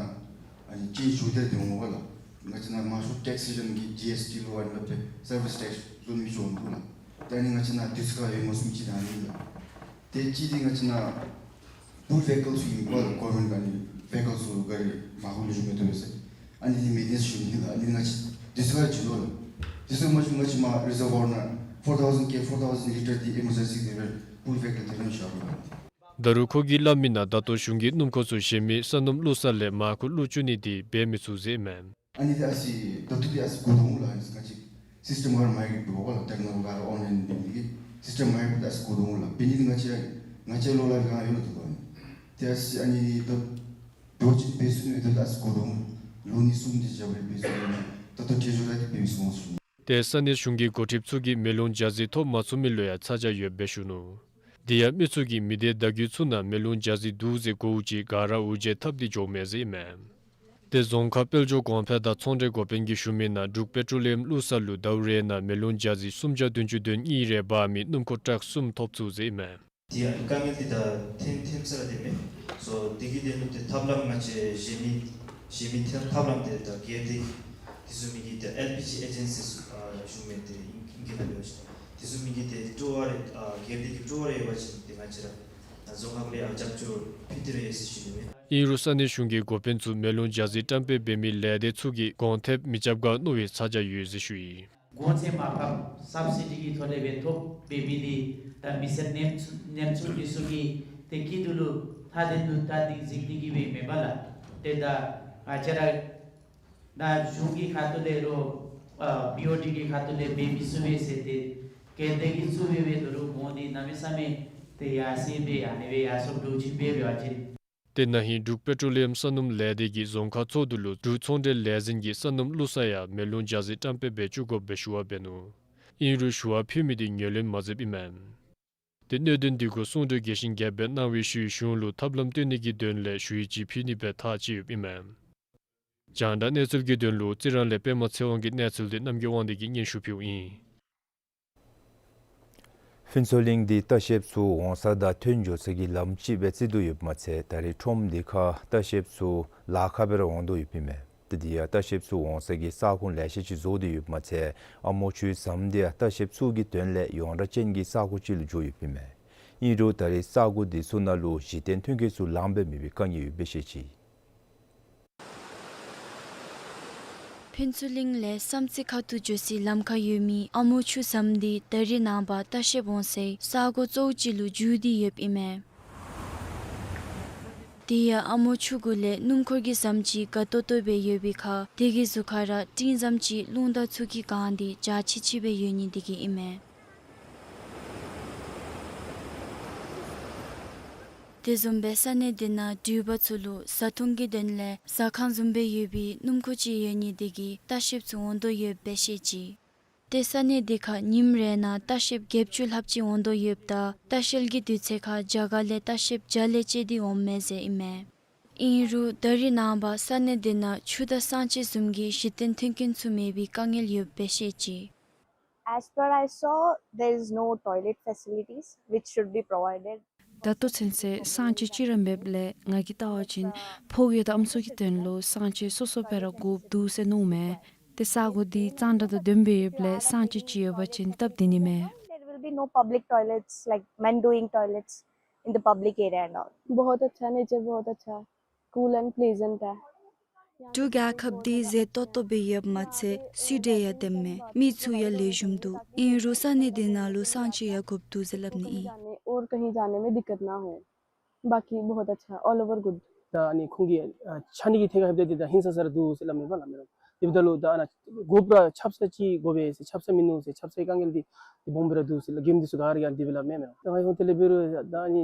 ཨ་ནི་ཅིག་ཞུ་སྟེ་འདི་འོང་བ་ལགས། ང་བཅས་ནཱ་མང་ཤོས་ཊེགསི་ཨེ་ཤན་གྱི་ཇི་ཨེསི་ཊི་ལུ་ཨ་ནི་ལུ་སྦེ་སར་བིསི་ཊེགསི་བཟོ་མི་ཚུ་འོང་འདུག་ལགས། ད་ཨ་ནི་ང་བཅས་ནཱ་དུས་ཚོད་ཁར་ཡོད་མ་ཚུགས་མི་ཅིག་ད་ཨ་ནི་ལགས། ཏེ་གཅིག་འདི་ང་བཅས་ནཱ་པུལ་བེ་ཀལ་ཚུ་ཨིན་པ་ལགས། གོ་བར་མེནཊ་ག་ནི་བེ་ཀལ་ཚུ་ག་ར་མར་ཁུ་ལུ་བཞུགས་མི་ཐོབ་ཟེར། ཨ་ནི་འདི་མེན་ཊེ་ནེནསི་ཞུ་ནི་ལགས། ཨ་ནི་ང་བཅས་དུས་ཚོད་ཁར་བྱིན་དོ་ལགས། དུས་ཚོད་མ་བྱིན་ང་བཅས་མར་རི་ཛར་བར་ནང་ཕོར་ཐའུ་ཟེན་ཀེ་ཕོར་ཐའུ་ཟེན་ལི་ཊར་འདི་ཨི་མར་ཇེན་སི་འདི་ར་པུལ་བེ་ཀལ་འདི་ར་བཞག་དགོ་ལགས། ད་རུང་ཁོ་གིས་སླབ་མི་ནང་ད་ལྟོ་གཞུང་གི་སྣུམ་འཁོར་ཚུ་གཞན་མི་ས་སྣུམ་བླུགས་ས་ལས་མར་ཁུ་བླུག་བཅུག་ནི་འདི་འབད་མི་ཚུགས་ཟེར་ཨིན་མས། ཨ་ནི་འདི་ཨ་ཙི་ད་ལྟོ་འདི་ཨ་ཙི་གོ་དོ་འོང་ལགས། ང་བཅས་སིསི་ཊེམ་ག་ར་མ་ཡར་འགྱོཝ་ལགས། ཊེཀ་ནི་ཀལ་ག་ར་ཨོན་ལའིན་འབད་ནི་འདི་གིས་སིསི་ཊེམ་མ་ཡར་འགྱོཝ་ད་ཨ་ཙི་གོ་དོ་འོང་ལགས། འབད་ནི་འདི་ང་བཅས་ང་བཅས་ལོགས་ལས་ཡང་ཡོད་དོ་ལགས། ཏེ་ཨ་ཙི་ཨ་ནི་ད་འགྱོ་ཅིག་འབད་ཚུགས་ནི་ད་ཨ་ཙི་གོ་དོ་འོང་། ལོ་གཉིས་གསུམ་འདི་རྒྱབ་རི་འབད་ཚུགས་ནི་ད་ལྟོ་ཁྱེད་ཚུ་ར་འདི་འབད་མི་ཚུགས་འོང་ཟེར་ཞུ་ནི། ཏེ་ས་གནས་གཞུང་གི་འགོ་ཁྲིདཔ་ཚུ་གིས་མེ་རླུང་འཇའ་ཟེར་ཐོབ་མ་ཚུགས་མི་ལུ་ཡང་ཚ་གྱང་ཡོདཔ་སྦེ་ཞུ་ནུག། དེ་ཡང་མི་ཚུ་གིས་མི་སྡེ་བརྡ་བརྒྱུད་ཚུ་ནང་མེ་རླུང་འཇའ་ཟེར་འདུག་ཟེར་གོཝ་ཅིག་ག་ར་འུར་བརྗོད་འཐབ་སྟེ་འགྱོཝ་མས་ཟེར་ཨིན་མས། ཏེ་རྫོང་ཁག་དཔལ་འབྱོར་གོང་འཕེལ་དང་ཚོང་འབྲེལ་འགོ་དཔོན་གྱིས་ཞུ་མི་ནང་འབྲུག་པེ་ཊོ་ལི་ཡམ་བླུགས་ས་ལུ་ཟླཝ་རེ་ནང་མེ་རླུང་འཇའ་ཟེར་སུམ་བརྒྱ་བདུན་ཅུ་དོན་གཉིས་རེ་འབག་མི་སྣུམ་འཁོར་ཊཱག་གསུམ་ཐོབ་ཚུགས་ཟེར་ཨིན་མས། དེ་ཡང་དཀའ་ངལ་འདི་ད་ཐོན་ཐོནམ་ས་ར་དེ་མས། སོ་དེ་གི་དོན་ལུ་ཏེ་ཐབས་ལམ་ང་བཅས་གཞན་མི་གཞན་མི་ཐབས་ལམ་འདི་ད་སྒེར་སྡེ་དེ་བཟུམ་མའི་གི་ཏེ་ཨེལ་པི་ཇི་ཨེ་ཇེན་སི་ཨ་ཞུ་མི་འདི་ཨིན་གི་ད་ཡོད་ཅི། དེ་བཟུམ་མའི་གི་ཏེ་སྤྲོ་བ་རེ་ཨ་སྒེར་སྡེ་གི་སྤྲོ་བ་རེ་ཡོད་པ་ཅིན་ཏེ་ང་བཅས་ར་ཨ་རྫོང་ཁག་ལས་ཨ་རྒྱབ་སྐྱོར་ཕུལ་ཏེ་ར་ཡོད་ཟེར་ཞུ་ནི་མས། ཨིན་རུང་ས་གནས་གཞུང་གི་འགོ་དཔོན་ཚུ་མེ་རླུང་འཇའ་ཟེར་བཀྲམ་སྤེལ་འབད་མི་ལས་སྡེ་ཚུ་གིས་གོང་ཐེབས་མི་རྐྱབ་ག་མནོ་བའི་ཚ་གྱང་ཡོད་ཟེར་ཞུ་ཡི། གོང་ཚད་མར་ཕབ་སབ་སི་ཌི་གི་ཐོག་ལས་སྦེ་ཐོབ་འབད་མི་འདི་ད་མི་སེར་ནེམ་ཚུ་ནེམ་ཚུ་འདི་ཚུ་གི་ཏེ་སྐྱིད་སྡུག་ལུ་ཐ་དད་དུ་ད་འདི་གཟིགས་ཏེ་གི་སྦེ་མེན་པ་ལགས། ཏེ་ད་ང་བཅས་ར་ད་གཞུང་གི་ཁ་ཐུག་ལས་རོགས་ཨ་བི་ཨོ་ཊི་གི་ཁ་ཐུག་ལས་འབད་མི་ཚུགས་པས་ཟེར་ཏེ་སྒེར་སྡེ་གིས་ཚུགས་པས་འབད་རུང་གོང་འདི་གནམ་མེད་ས་མེད་ཏེ་ཡར་སེང་སྦེ་ཨ་ནི་སྦེ་ཡར་སོངམ་འདྲཝ་ཅིག་འབད་འབད་བ་ཅིན། ཏེ་ན་ཧིང་འབྲུག་པེ་ཊོ་ལི་ཡམ་ས་སྣུམ་ལས་སྡེ་གིས་རྫོང་ཁག་ཚོགས་འདུ་ལུ་འབྲུག་ཚོང་འབྲེལ་ལས་འཛིན་གྱིས་ས་སྣུམ་བླུགས་ས་ཡང་མེ་རླུང་འཇའ་ཟེར་བཀྲམ་སྤེལ་འབད་བཅུག་དགོཔ་སྦེ་ཞུ་བ་འབད་ནུག། ཨིན་རུང་ཞུ་བ་ཕུལ་མི་འདི་ངོས་ལེན་མ་མཛདཔ་ཨིན་མས། ཏེ་གནད་དོན་འདི་གུ་གསུང་གྲོས་རྒྱས་ཤིང་རྒྱསཔ་སྦེ་གནང་བའི་ཤུལ་གཞུང་ལུ་ཐབས་ལམ་སྟོན་ནི་གི་དོན་ལས་ཞུ་ཡིག་ཅིག་ཕུལ་ནི་སྦེ་ཐག་བཅད་ཡོདཔ་ཨིན་མས། རྒྱང་བསྒྲགས་གནས་ཚུལ་གྱི་དོན་ལུ་རྩི་རང་ལས་པདྨ་ཚེ་དབང་གི་གནས་ཚུལ་འདི་རྣམ་རྒྱལ་དབང་འདུས་ཀྱིས་སྙན་ཞུ་ཕུལཝ་ཨིན། ཕུན་ཚོགས་གླིང་འདི་ལྟ་བཤལཔ་ཚུ་འོང་ས་དང་ཐོན་འགྱོ་ས་གི་ལམ་ཅིག་སྦེ་བརྩི་དོ་ཡོདཔ་མ་ཚད་ད་རེས་ཁྲོམ་འདི་ཁར་ལྟ་བཤལཔ་ཚུ་ལཱ་ཁག་སྦེ་ར་འོང་དོ་ཡོདཔ་ཨིན་མས། ཏེ་དེ་ཡང་ལྟ་བཤལཔ་ཚུ་འོང་ས་གི་ས་ཁོངས་ལེ་ཤ་ཅིག་བཟོ་སྟེ་ཡོདཔ་མ་ཚད་ཨ་མོ་ཆུའི་ཟམ་འདི་ཡང་ལྟ་བཤལཔ་ཚུ་གི་དོན་ལས་ཡོངས་གྲགས་ཅན་གྱི་ས་གོ་ཅིག་ལུ་འགྱུར་ཡོདཔ་ཨིན་མས། ཨིན་རུང་ད་རེས་ས་གོ་འདི་ཚུ་ནང་ལུ་གཞི་རྟེན་ཐོན་སྐྱེད་ཚུ་ལངམ་སྦེ་མེད་པའི་དཀའ་ངལ་ཡོདཔ་སྦེ་བཤད་ཅི། ཕུན་ཚོགས་གླིང་ལས་བསམ་རྩེ་ཁ་ཐུག་འགྱོ་སའི་ལམ་ཁར་ཡོད་མི་ཨ་མོ་ཆུ་ཟམ་འདི་ད་རེས་ནངས་པ་ལྟ་བཤལཔ་འོང་སའི་ས་གོ་གཙོ་བོ་ཅིག་ལུ་འགྱུར་ཏེ་ཡོདཔ་ཨིན་མས། དེ་ཡང་ཨ་མོ་ཆུ་གུ་ལས་སྣུམ་འཁོར་གྱི་ཟམ་ཅིག་དགའ་ཏོག་ཏོ་སྦེ་ཡོད་པའི་ཁར་དེ་གི་གཟུགས་ཁར་ར་སྤྲིན་ཟམ་ཅིག་རླུང་དར་ཚུ་གིས་གང་སྟེ་འཇའ་ཆི་ཆི་སྦེ་ཡོད་ནི་དེ་གིས་ཨིན་མས། དེ་བཟུམ་སྦེ་ས་གནས་དེ་ནང་འགྲུལ་པ་ཚུ་ལུ་བཟའ་འཐུང་གི་དོན་ལས་ཟ་ཁང་བཟུམ་སྦེ་ཡོད་པའི་སྣུམ་འཁོར་ཅིག་ཡོད་ནི་དེ་གིས་ལྟ་བཤལཔ་ཚུ་འོང་དོ་ཡོདཔ་སྦེ་བཤད་ཅི། ཏེ་ས་གནས་དེ་ཁར་ཉིནམ་རེ་ནང་ལྟ་བཤལཔ་བརྒྱད་ཅུ་ལྷགཔ་ཅིག་འོང་དོ་ཡོདཔ་ད་ལྟ་བཤལ་གྱི་དུས་ཚོད་ཁར་རྒྱ་གར་ལས་ལྟ་བཤལཔ་བརྒྱ་ལས་བཅད་དེ་འོངམ་མས་ཟེར་ཨིན་མས། ཨིན་རུང་ད་རེས་ནངས་པ་ས་གནས་དེ་ནང་ཆུ་དང་གསང་སྤྱོད་བཟུམ་གྱི་གཞི་རྟེན་མཐུན་རྐྱེན་ཚུ་མེད་པའི་དཀའ་ངལ་ཡོདཔ་སྦེ་བཤད་ཅི། As per I saw, there is no toilet facilities which should be provided. ད་ལྟོ་ཚུན་ཚོད་གསང་སྤྱོད་ཅིག་ར་མེདཔ་ལས་ང་གིས་བལྟ་བ་ཅིན་ཕོ་རྒྱས་དང་ཨམ་སྲུ་གི་དོན་ལུ་གསང་སྤྱོད་སོ་སོ་སྦེ་ར་དགོཔ་འདུག་ཟེར་མནོཝ་མས། ཏེ་ས་གོ་འདི་གཙང་སྦྲ་དང་ལྡནམ་སྦེ་ཡོདཔ་ལས་གསང་སྤྱོད་ཅིག་ཡོད་པ་ཅིན་སྟབས་བདེ་ནི་མས། There will be no public toilets, like men doing toilets in the public area and all. बहुत अच्छा, नेचर बहुत अच्छा, cool and pleasant है। འབྲུག་རྒྱལ་ཁབ་འདི་མཛེས་ཏོག་ཏོ་སྦེ་ཡོདཔ་མ་ཚད་སུ་འདྲ་ཡང་ལྡནམ་མས། མི་ཚུ་ཡང་ལེགས་ཤོམ་འདུག། ཨིན་རུང་ས་གནས་དེ་ནང་ལུ་གསང་སྤྱོད་ཡང་དགོཔ་འདུག་ཟེར་སླབ་ནི་ཨིན། और कहीं जाने में दिक्कत ना हो। बाकी बहुत अच्छा, all over good. ད་ཨ་ནི་ཁོང་གིས་ཨ་ཆ་གནས་ཀྱི་ཐད་ཁར་ལྷོདཔ་ད་འདི་ད་ཧིང་སངས་ས་ར་འདུག་ཟེར་སླབ་མས་པ་ལགས་མེན་ན། དེ་འབདཝ་ད་ལུ་ད་ཨ་ནཱ་དགོ་པ་ར་ཆབ་གསང་ཅིག་དགོ་པས་ཟེར་ཆབ་གསང་མིན་ནུག་ཟེར་ཆབ་གསང་གི་དཀའ་ངལ་འདི་འདི་སྦོམ་སྦེ་ར་འདུག་ཟེར་སླབ་མཁན་འདི་ཚུ་ག་ར་གིས་ཨ་ནི་དེ་སྦེ་སླབ་མས་མེན་ན། ད་ང་གིས་ཧོང་དེ་ལས་འབད་རུང་ད་ཨ་ནི་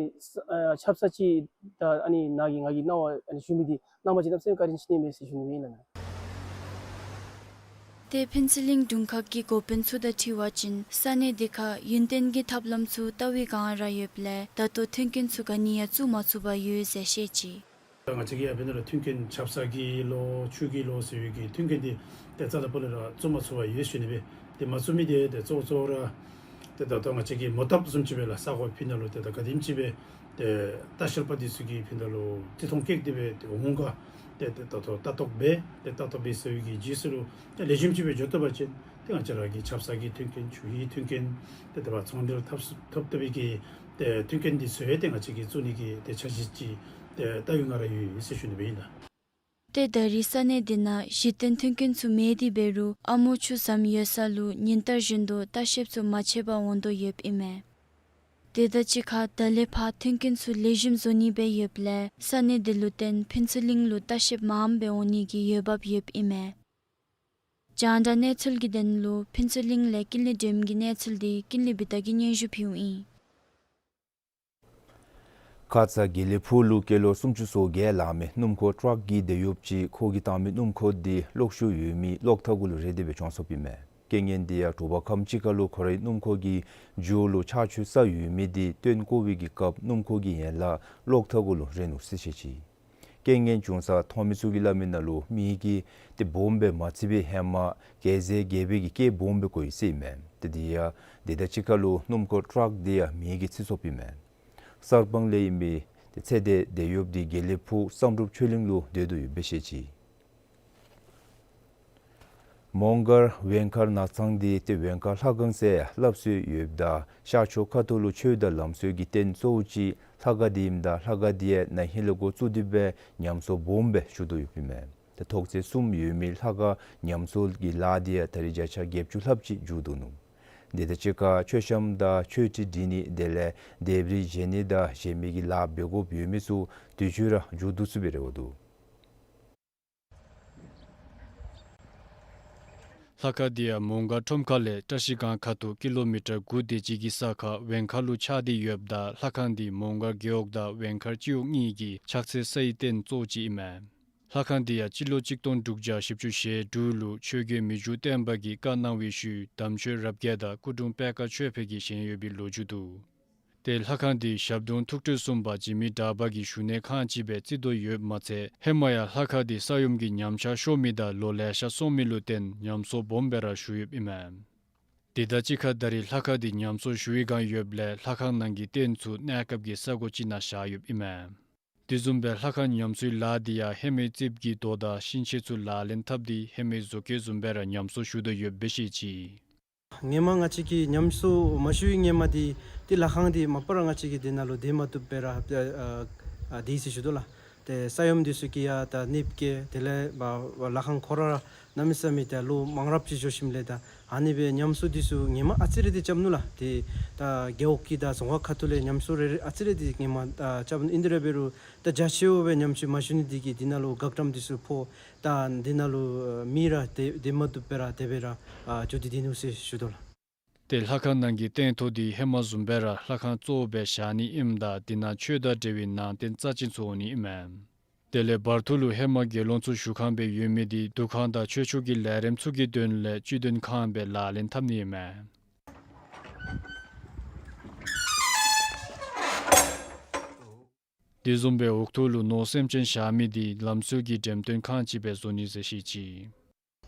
ཨ་ཆབ་གསང་ཅིག་ད་ཨ་ནི་ནཱ་གིས་ང་གིས་གནང་བ་ཨ་ནི་ཞུ་མི་འདི་གནང་བ་ཅིན་གནམ་མེད་ས་མེད་བཀའ་དྲིན་ཆེ་ནི་མས་ཟེར་ཞུ་ནི་ཨིན་ལགས། ཏེ་ཕུན་ཚོགས་གླིང་དྲུང་ཁག་གི་འགོ་དཔོན་ཚུ་དང་འཁྲིལ་བ་ཅིན་ས་གནས་དེ་ཁར་ཡུན་བརྟན་གྱི་ཐབས་ལམ་ཚུ་བལྟ་བའི་བསྒང་ར་ཡོདཔ་ལས་ད་ལྟོ་མཐུན་རྐྱེན་ཚུ་ག་ནི་ཡང་བཙུགས་མ་ཚུགས་པར་ཡོད་ཟེར་བཤད་ཅི། ད་ང་བཅས་ཀྱི་ཡར་ཕན་ན་ར་མཐུན་རྐྱེན་ཆབ་གསང་གི་ལོ་ཆུ་གི་ལོ་ཟེར་བའི་གི་མཐུན་རྐྱེན་འདི་ཏེ་རྩ་དང་པོ་ལས་ར་བཙུགས་མ་ཚུགས་པར་ཡོད་ཟེར་ཞུ་ནི་སྦེ། ཏེ་མ་བཙུགས་མི་འདི་ཏེ་གཙོ་གཙོ་ར་ཏེ་ད་ལྟོ་ང་བཅས་ཀྱི་མོ་བཏབ་བཟུམ་ཅིག་སྦེ་ལགས། ས་གོ་ཕི་ནང་ལུ་ཏེ་ད་ག་དེམ་ཅིག་སྦེ་ཏེ་ལྟ་བཤལ་པ་འདི་ཚུ་གིས་ཕི་ནང་ལུ་བརྩི་མཐོང་བསྐྱེད་དེ་སྦེ་ཏེ་འོང་ག་ཏེ་ཏེ་ད་ལྟོ་ལྟ་རྟོག་འབད་ཏེ་ལྟ་རྟོག་འབད་ཚར་བའི་གི་རྗེས་སུ་ལུ་ཏེ་ལེགས་ཤོམ་ཅིག་སྦེ་འགྱོ་བཏུབ་པ་ཅིན་ཏེ་ང་བཅས་ར་གི་ཆབ་གསང་གི་མཐུན་རྐྱེན་ཆུ་ཡི་མཐུན་རྐྱེན་ཏེ་དེ་སྦེ་ཚོང་འབྲེལ་འཐབ་ས་འཐབ་བཏུབ་པའི་གི་ཏེ་མཐུན་རྐྱེན་འདི་ཚུ་ཡང་ཏེ་ང་བཅས་ཀྱིས་བཙུགས་ནི་གི་ཏེ་འཆར་གཞི་ཅིག་ཏེ་བལྟ་བའི་བསྒང་ར་ཡོད་ཡོད་ཟེར་ཞུ་ནི་སྦེ་ཨིན་ལགས། ཏེ་ད་རེས་ས་གནས་དེ་ནང་གཞི་རྟེན་མཐུན་རྐྱེན་ཚུ་མེད་དེ་འབད་རུང་ཨ་མོ་ཆུ་ཟམ་ཡོད་ས་ལུ་ཉིན་ལྟར་བཞིན་དུ་ལྟ་བཤལཔ་ཚུ་མ་ཆད་པར་འོང་དོ་ཡོདཔ་ཨིན་མས། དེ་དང་གཅིག་ཁར་ད་ལས་ཕར་མཐུན་རྐྱེན་ཚུ་ལེགས་ཤོམ་བཟོ་ནི་སྦེ་ཡོདཔ་ལས་ས་གནས་དེ་ལུ་བརྟེན་ཕུན་ཚོགས་གླིང་ལུ་ལྟ་བཤལཔ་མངམ་སྦེ་འོང་ནི་གི་འོས་འབབ་ཡོདཔ་ཨིན་མས། རྒྱང་བསྒྲགས་གནས་ཚུལ་གྱི་དོན་ལུ་ཕུན་ཚོགས་གླིང་ལས་ཀུན་ལེགས་སྒྲོལམ་གྱི་གནས་ཚུལ་འདི་ཀུན་ལེགས་བི་ཏ་གིས་སྙན་ཞུ་ཕུལཝ་ཨིན། ཁ་ཙ་དགེ་ལེགས་ཕུག་ལུ་སྐྱེས་ལོ་སུམ་ཅུ་སོ་བརྒྱད་ལང་མི་སྣུམ་འཁོར་ཊཱག་གི་དེད་གཡོགཔ་ཅིག་ཁོ་གིས་བཏང་མི་སྣུམ་འཁོར་འདི་གློག་ཤུགས་ཡོད་མི་གློག་ཐག་གུ་ལུ་རེག་སྟེ་སྦེ་གྱོང་སོཔ་ཨིན་མས། རྐྱེན་ངན་འདི་ཡང་དྲོ་པ་ཁམས་ཅིག་ཁར་ལུ་ཁོ་རའི་སྣུམ་འཁོར་གྱི་མཇུག་ལུ་ཆར་ཆུ་ས་ཡོད་མི་འདི་བཏོན་བཀོ་བའི་གི་སྐབས་སྣུམ་འཁོར་གྱི་ཡན་ལག་གློག་ཐག་གུ་ལུ་རེག་ནུག་ཟེར་བཤད་ཅི། རྐྱེན་ངན་བྱུང་ས་མཐོང་མི་ཚུ་གིས་སླབ་མི་ནང་ལུ་མི་གིས་ཏེ་སྦོམ་སྦེ་མ་བརྩི་བར་ཧེ་མ་གྱལ་སྲས་རྒྱལ་པོའི་གི་སྐད་སྦོམ་སྦེ་གོ་ཡི་ཟེར་ཨིན་མས། ཏེ་དེ་ཡང་དེ་དང་གཅིག་ཁར་ལུ་སྣུམ་འཁོར་ཊཱག་འདི་ཡང་མེ་གིས་འཚིག་སོཔ་ཨིན་མས། གསར་སྤང་ལས་ཨིན་མི་ཏེ་ཚེ་འདས་དེད་གཡོགཔ་འདི་དགེ་ལེགས་ཕུག་བསམ་གྲུབ་ཆོས་གླིང་ལུ་སྡོད་དོ་ཡོདཔ་སྦེ་བཤད་ཅི། མོང་སྒར་ཝེང་མཁར་ནགས་ཚང་འདི་ཏེ་ཝེང་མཁར་ལྷ་ཁང་ཟེར་སླབ་སྲོལ་ཡོདཔ་ད་ཤར་ཕྱོགས་ཁ་ཐུག་ལུ་ཆོས་དང་ལམ་སྲོལ་གྱི་རྟེན་གཙོ་བོ་ཅིག་ལྷ་ཁང་འདི་ཨིནམ་ད་ལྷ་ཁང་འདི་ཡང་ན་ཧིང་ལས་འགོ་བཙུགས་ཏེ་སྦེ་ཉམས་གསོ་སྦོམ་སྦེ་ཞུ་དོ་ཡོདཔ་ཨིན་མས། ཏེ་ཐོག་ཚད་གསུམ་ཡོད་མི་ལྷ་ཁང་ཉམས་གསོ་གི་ལཱ་འདི་ཡང་ད་རེས་བརྒྱ་ཆ་བརྒྱད་ཅུ་ལྷགཔ་ཅིག་མཇུག་བསྡུ་ནུག། དེ་དང་གཅིག་ཁར་མཆོད་བཤམ་དང་མཆོད་ཁྲི་བྲི་ནི་དེ་ལས་ལྡེབས་རིས་བཞེངས་ནི་དང་གཞན་མི་གི་ལཱ་འབད་དགོཔ་ཡོད་མི་ཚུ་དུས་ཅི་ར་མཇུག་བསྡུ་ཚུགས་པའི་རེ་བ་འདུག། ལྷ་ཁང་འདི་ཡང་མོང་སྒར་ཁྲོམ་ཁ་ལས་བཀྲ་ཤིས་སྒང་ཁ་ཐུག་ཀི་ལོ་མི་ཊར་དགུ་དེ་ཅིག་གི་ས་ཁར་ཝེང་མཁར་ལུ་ཆགས་ཏེ་ཡོདཔ་ད་ལྷ་ཁང་འདི་མོང་སྒར་རྒེད་འོག་དང་ཝེང་མཁར་སྤྱི་འོག་གཉིས་ཀྱི་ཕྱག་འཚལ་ས་ཡི་རྟེན་གཙོ་བོ་ཅིག་ཨིན་མས། ལྷ་ཁང་འདི་ཡང་སྤྱི་ལོ་གཅིག་སྟོང་དྲུག་བརྒྱ་བཞི་བཅུ་ཞེ་དྲུག་ལུ་ཆོས་རྒྱལ་མི་འགྱུར་བརྟན་པ་གིས་བཀའ་གནང་བའི་ཤུལ་དམ་ཆོས་རབ་རྒྱས་དང་སྐུ་འཁྲུངས་པད་དཀར་ཆོས་འཕེལ་གྱིས་བཞེངས་ཡོད་པའི་ལོ་རྒྱུས་འདུག། ཏེ་ལྷ་ཁང་འདི་ཞབས་དྲུང་ཐུགས་སྤྲུལ་གསུམ་པ་འཇིགས་མེད་གྲགས་པ་གིས་བཞུགས་གནས་ཁང་ཅིག་སྦེ་བརྩི་དོ་ཡོདཔ་མ་ཚད་ཧེ་མ་ཡང་ལྷ་ཁང་འདི་ས་ཡོམ་གྱིས་ཉམས་ཆག་ཤོར་མི་དང་ལོ་ལེ་ཤ་སོང་མི་ལུ་བརྟེན་ཉམས་གསོ་སྦོམ་སྦེ་ར་ཞུ་ཡོདཔ་ཨིན་མས། དེ་དང་གཅིག་ཁར་ད་རེས་ལྷ་ཁང་འདི་ཉམས་གསོ་ཞུ་བའི་བསྒང་ཡོདཔ་ལས་ལྷ་ཁང་ནང་གི་རྟེན་ཚུ་གནས་སྐབས་ཀྱི་ས་གོ་ཅིག་ནང་བཞག་ཡོདཔ་ཨིན་མས། དེ་བཟུམ་སྦེ་ལྷ་ཁང་ཉམས་གསོའི་ལཱ་འདི་ཡང་ཧེ་མའི་རྩིགཔ་གི་རྡོ་དང་ཤིང་ཤེལ་ཚུ་ལག་ལེན་འཐབ་སྟེ་ཧེ་མའི་བཟོ་བཀོད་བཟུམ་སྦེ་ར་ཉམས་གསོ་ཞུ་དོ་ཡོདཔ་སྦེ་བཤད་ཅི། སྔོན་མ་ང་བཅས་ཀྱིས་ཉམས་གསོ་མ་ཞུ་བའི་སྔོན་མ་འདི་ཏེ་ལྷ་ཁང་འདི་མ་པ་ར་ང་བཅས་ཀྱིས་དེ་ནང་ལུ་སྡོད་མ་བཏུབ་པར་ར་ཨ་ཨ་སྡོད་ཡི་ཟེར་ཞུ་དོ་ལགས། ཏེ་ས་ཡོམ་འདི་ཚུ་གིས་ཡང་ད་གནོདཔ་བཀལ། དེ་ལས་ལྷ་ཁང་ཁོ་ར་གནམ་མེད་ས་མེད་ད་ལོ་མང་རབས་ཅིག་འགྱོ་ཞིནམ་ལས་ད་ཨ་ནི་སྦེ་ཉམས་གསོ་འདི་ཚུ་སྔོན་མ་ཨ་ཙི་རེ་འདི་རྐྱབ་ནུག་ལགས། ཏེ་ད་རྒེད་འོག་གི་དང་རྫོང་ཁག་ཁ་ཐུག་ལས་ཉམས་གསོ་རེ་རེ་ཨ་ཙི་རེ་འདི་སྔོན་མ་ཨ་རྐྱབ་ནུག། ཨིན་དེ་ར་འབད་རུང་ད་རྒྱ་ཆེཝ་སྦེ་ཉམས་གསོ་མ་ཞུ་ནི་འདི་གིས་འདི་ནང་ལུ་བཀག་དམ་འདི་ཚུ་ཕོག། ད་འདི་ནང་ལུ་མི་ར་སྡོད་སྡོད་མ་བཏུབ་པར་ར་དེ་སྦེ་ར་ཨ་འགྱོ་སྟེ་སྡོད་ནུག་ཟེར་ཞུ་དོ་ལགས། ཏེ་ལྷ་ཁང་ནང་གི་སྟེང་ཐོག་འདི་ཧེ་མ་བཟུམ་སྦེ་ར་ལྷ་ཁང་གཙོ་བོ་སྦེ་བཞག་ནི་ཨིནམ་ད་འདི་ནང་ཆོས་དང་འབྲེལ་བའི་ནང་རྟེན་རྩ་ཅན་ཚུ་འོང་ནི་ཨིན་མས། དེ་ལས་བར་ཐུག་ལུ་ཧེ་མ་དགེ་སློང་ཚུ་བཞུགས་ཁང་སྦེ་ཡོད་མི་འདི་འདུ་ཁང་དང་ཆོས་ཕྱོགས་ཀྱི་ལས་རིམ་ཚུ་གི་དོན་ལས་སྤྱི་དོན་ཁང་སྦེ་ལག་ལེན་འཐབ་ནི་ཨིན་མས། དེ་བཟུམ་སྦེ་འོག་ཐུག་ལུ་ནོར་སེམས་ཅན་བཞག་མི་འདི་ལམ་སྲོལ་གྱི་འགྲེམས་སྟོན་ཁང་ཅིག་སྦེ་བཟོ་ནི་ཟེར་བཤད་ཅི།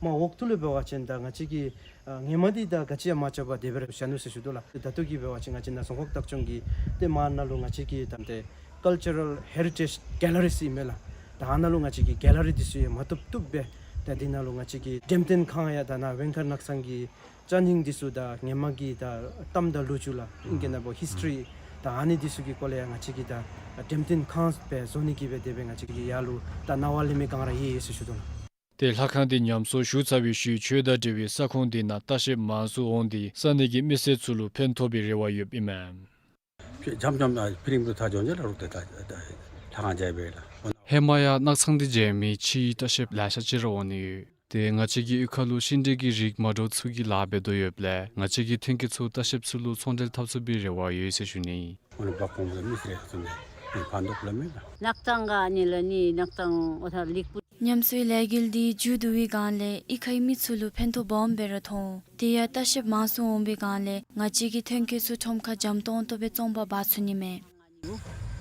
མར་འོག་ཐུག་ལུ་འབད་བ་ཅིན་ད་ང་བཅས་ཀྱིས་ཨ་ཧེ་མ་འདི་ད་ག་ཅི་ཡང་མ་རྐྱབ་པར་དེ་སྦེ་ར་བཞག་ནུག་ཟེར་ཞུ་དོ་ལགས། ད་ལྟོ་གི་འབད་བ་ཅིན་ང་བཅས་ནཱ་རྫོང་ཁག་བདག་སྐྱོང་གི་ཏེ་མར་ནཱ་ལུ་ང་བཅས་ཀྱི་ད་ཏེ་ཀལ་ཅར་རལ་ཧེ་རི་ཊེཇ་གེ་ལ་རི་ཟེར་ཨིན་མས་ལགས། ད་ཨ་ནཱ་ལུ་ང་བཅས་ཀྱིས་གེ་ལ་རི་འདི་ཚུ་ཡང་མ་བཏུབ་བཏུབ་སྦེ་ད་འདི་ནང་ལུ་ང་བཅས་ཀྱིས་འགྲེམས་སྟོན་ཁང་ཡང་ད་ནཱ་བེང་ཁ་ནགས་ཚང་གི་ཅ་རྙིང་འདི་ཚུ་དང་ཧེ་མ་གི་ད་གཏམ་དང་ལོ་རྒྱུས་ལགས། ཨིང་སྐད་ནང་འབད་ཧིསི་ཊོ་རི་དང་ཨ་ནི་འདི་ཚུ་གི་སྐོར་ལས་ཡང་ང་བཅས་ཀྱིས་ད་འགྲེམས་སྟོན་ཁང་སྦེ་བཟོ་ནི་གི་སྦེ་དེ་སྦེ་ང་བཅས་ཀྱིས་ཡར་ལུ་ད་གནང་བ་ལེན་མི་སྒང་ར་ཡོད་ཡོད་ཟེར་ཞུ་དོ་ལགས། ཏེ་ལྷ་ཁང་འདི་ཉམས་གསོ་ཞུ་ཚར་བའི་ཤུལ་ཆོས་དང་འབྲེལ་བའི་ས་ཁོངས་འདི་ནང་ལྟ་བཤལཔ་མང་སུ་འོང་སྟེ་ས་གནས་ཀྱི་མི་སེར་ཚུ་ལུ་ཕན་ཐོགས་པའི་རེ་བ་ཡོདཔ་ཨིན་མས། འཇམ་འཇམ་ཨ་ཕི་རིང་དུ་ཐག་འཇོག་ཉེ་ལ་རུ་ཏེ་ད་ད་ལྷ་ཁང་མཇལ་བས་ལགས། ཧེ་མ་ཡང་ནགས་ཚང་འདི་མཇལ་མི་ཕྱིའི་ལྟ་བཤལཔ་ལེ་ཤ་ཅིག་ར་འོང་ནི་ཡོད། ཏེ་ང་བཅས་ཀྱི་གཡུས་ཁ་ལུ་ཤིང་འབྲས་ཀྱི་རིགས་མ་འདྲཝ་ཚུ་གི་ལཱ་འབད་དོ་ཡོདཔ་ལས་ང་བཅས་ཀྱི་ཐོན་སྐྱེད་ཚུ་ལྟ་བཤལཔ་ཚུ་ལུ་ཚོང་འབྲེལ་འཐབ་ཚུགས་པའི་རེ་བ་ཡོད་ཟེར་ཞུ་ནི། ནགས་ཚང་ག་ནི་ལ་ནི་ནགས་ཚང་འོ་ཐ་ལིག་པུ། ཉམས་གསོའི་ལས་འགུལ་འདི་མཇུག་བསྡུ་བའི་སྒང་ལས་གཡུས་ཁའི་མི་ཚུ་ལུ་ཕན་ཐོགས་སྦོམ་སྦེ་ར་ཐོན། དེ་ཡང་ལྟ་བཤལཔ་མང་སུ་འོང་བའི་སྒང་ལས་ང་བཅས་ཀྱི་ཐོན་སྐྱེད་ཚུ་ཁྲོམ་ཁར་འཇམ་ཏོང་ཏོ་སྦེ་བཙོང་པར་འབག་ཚུགས་ནི་མས།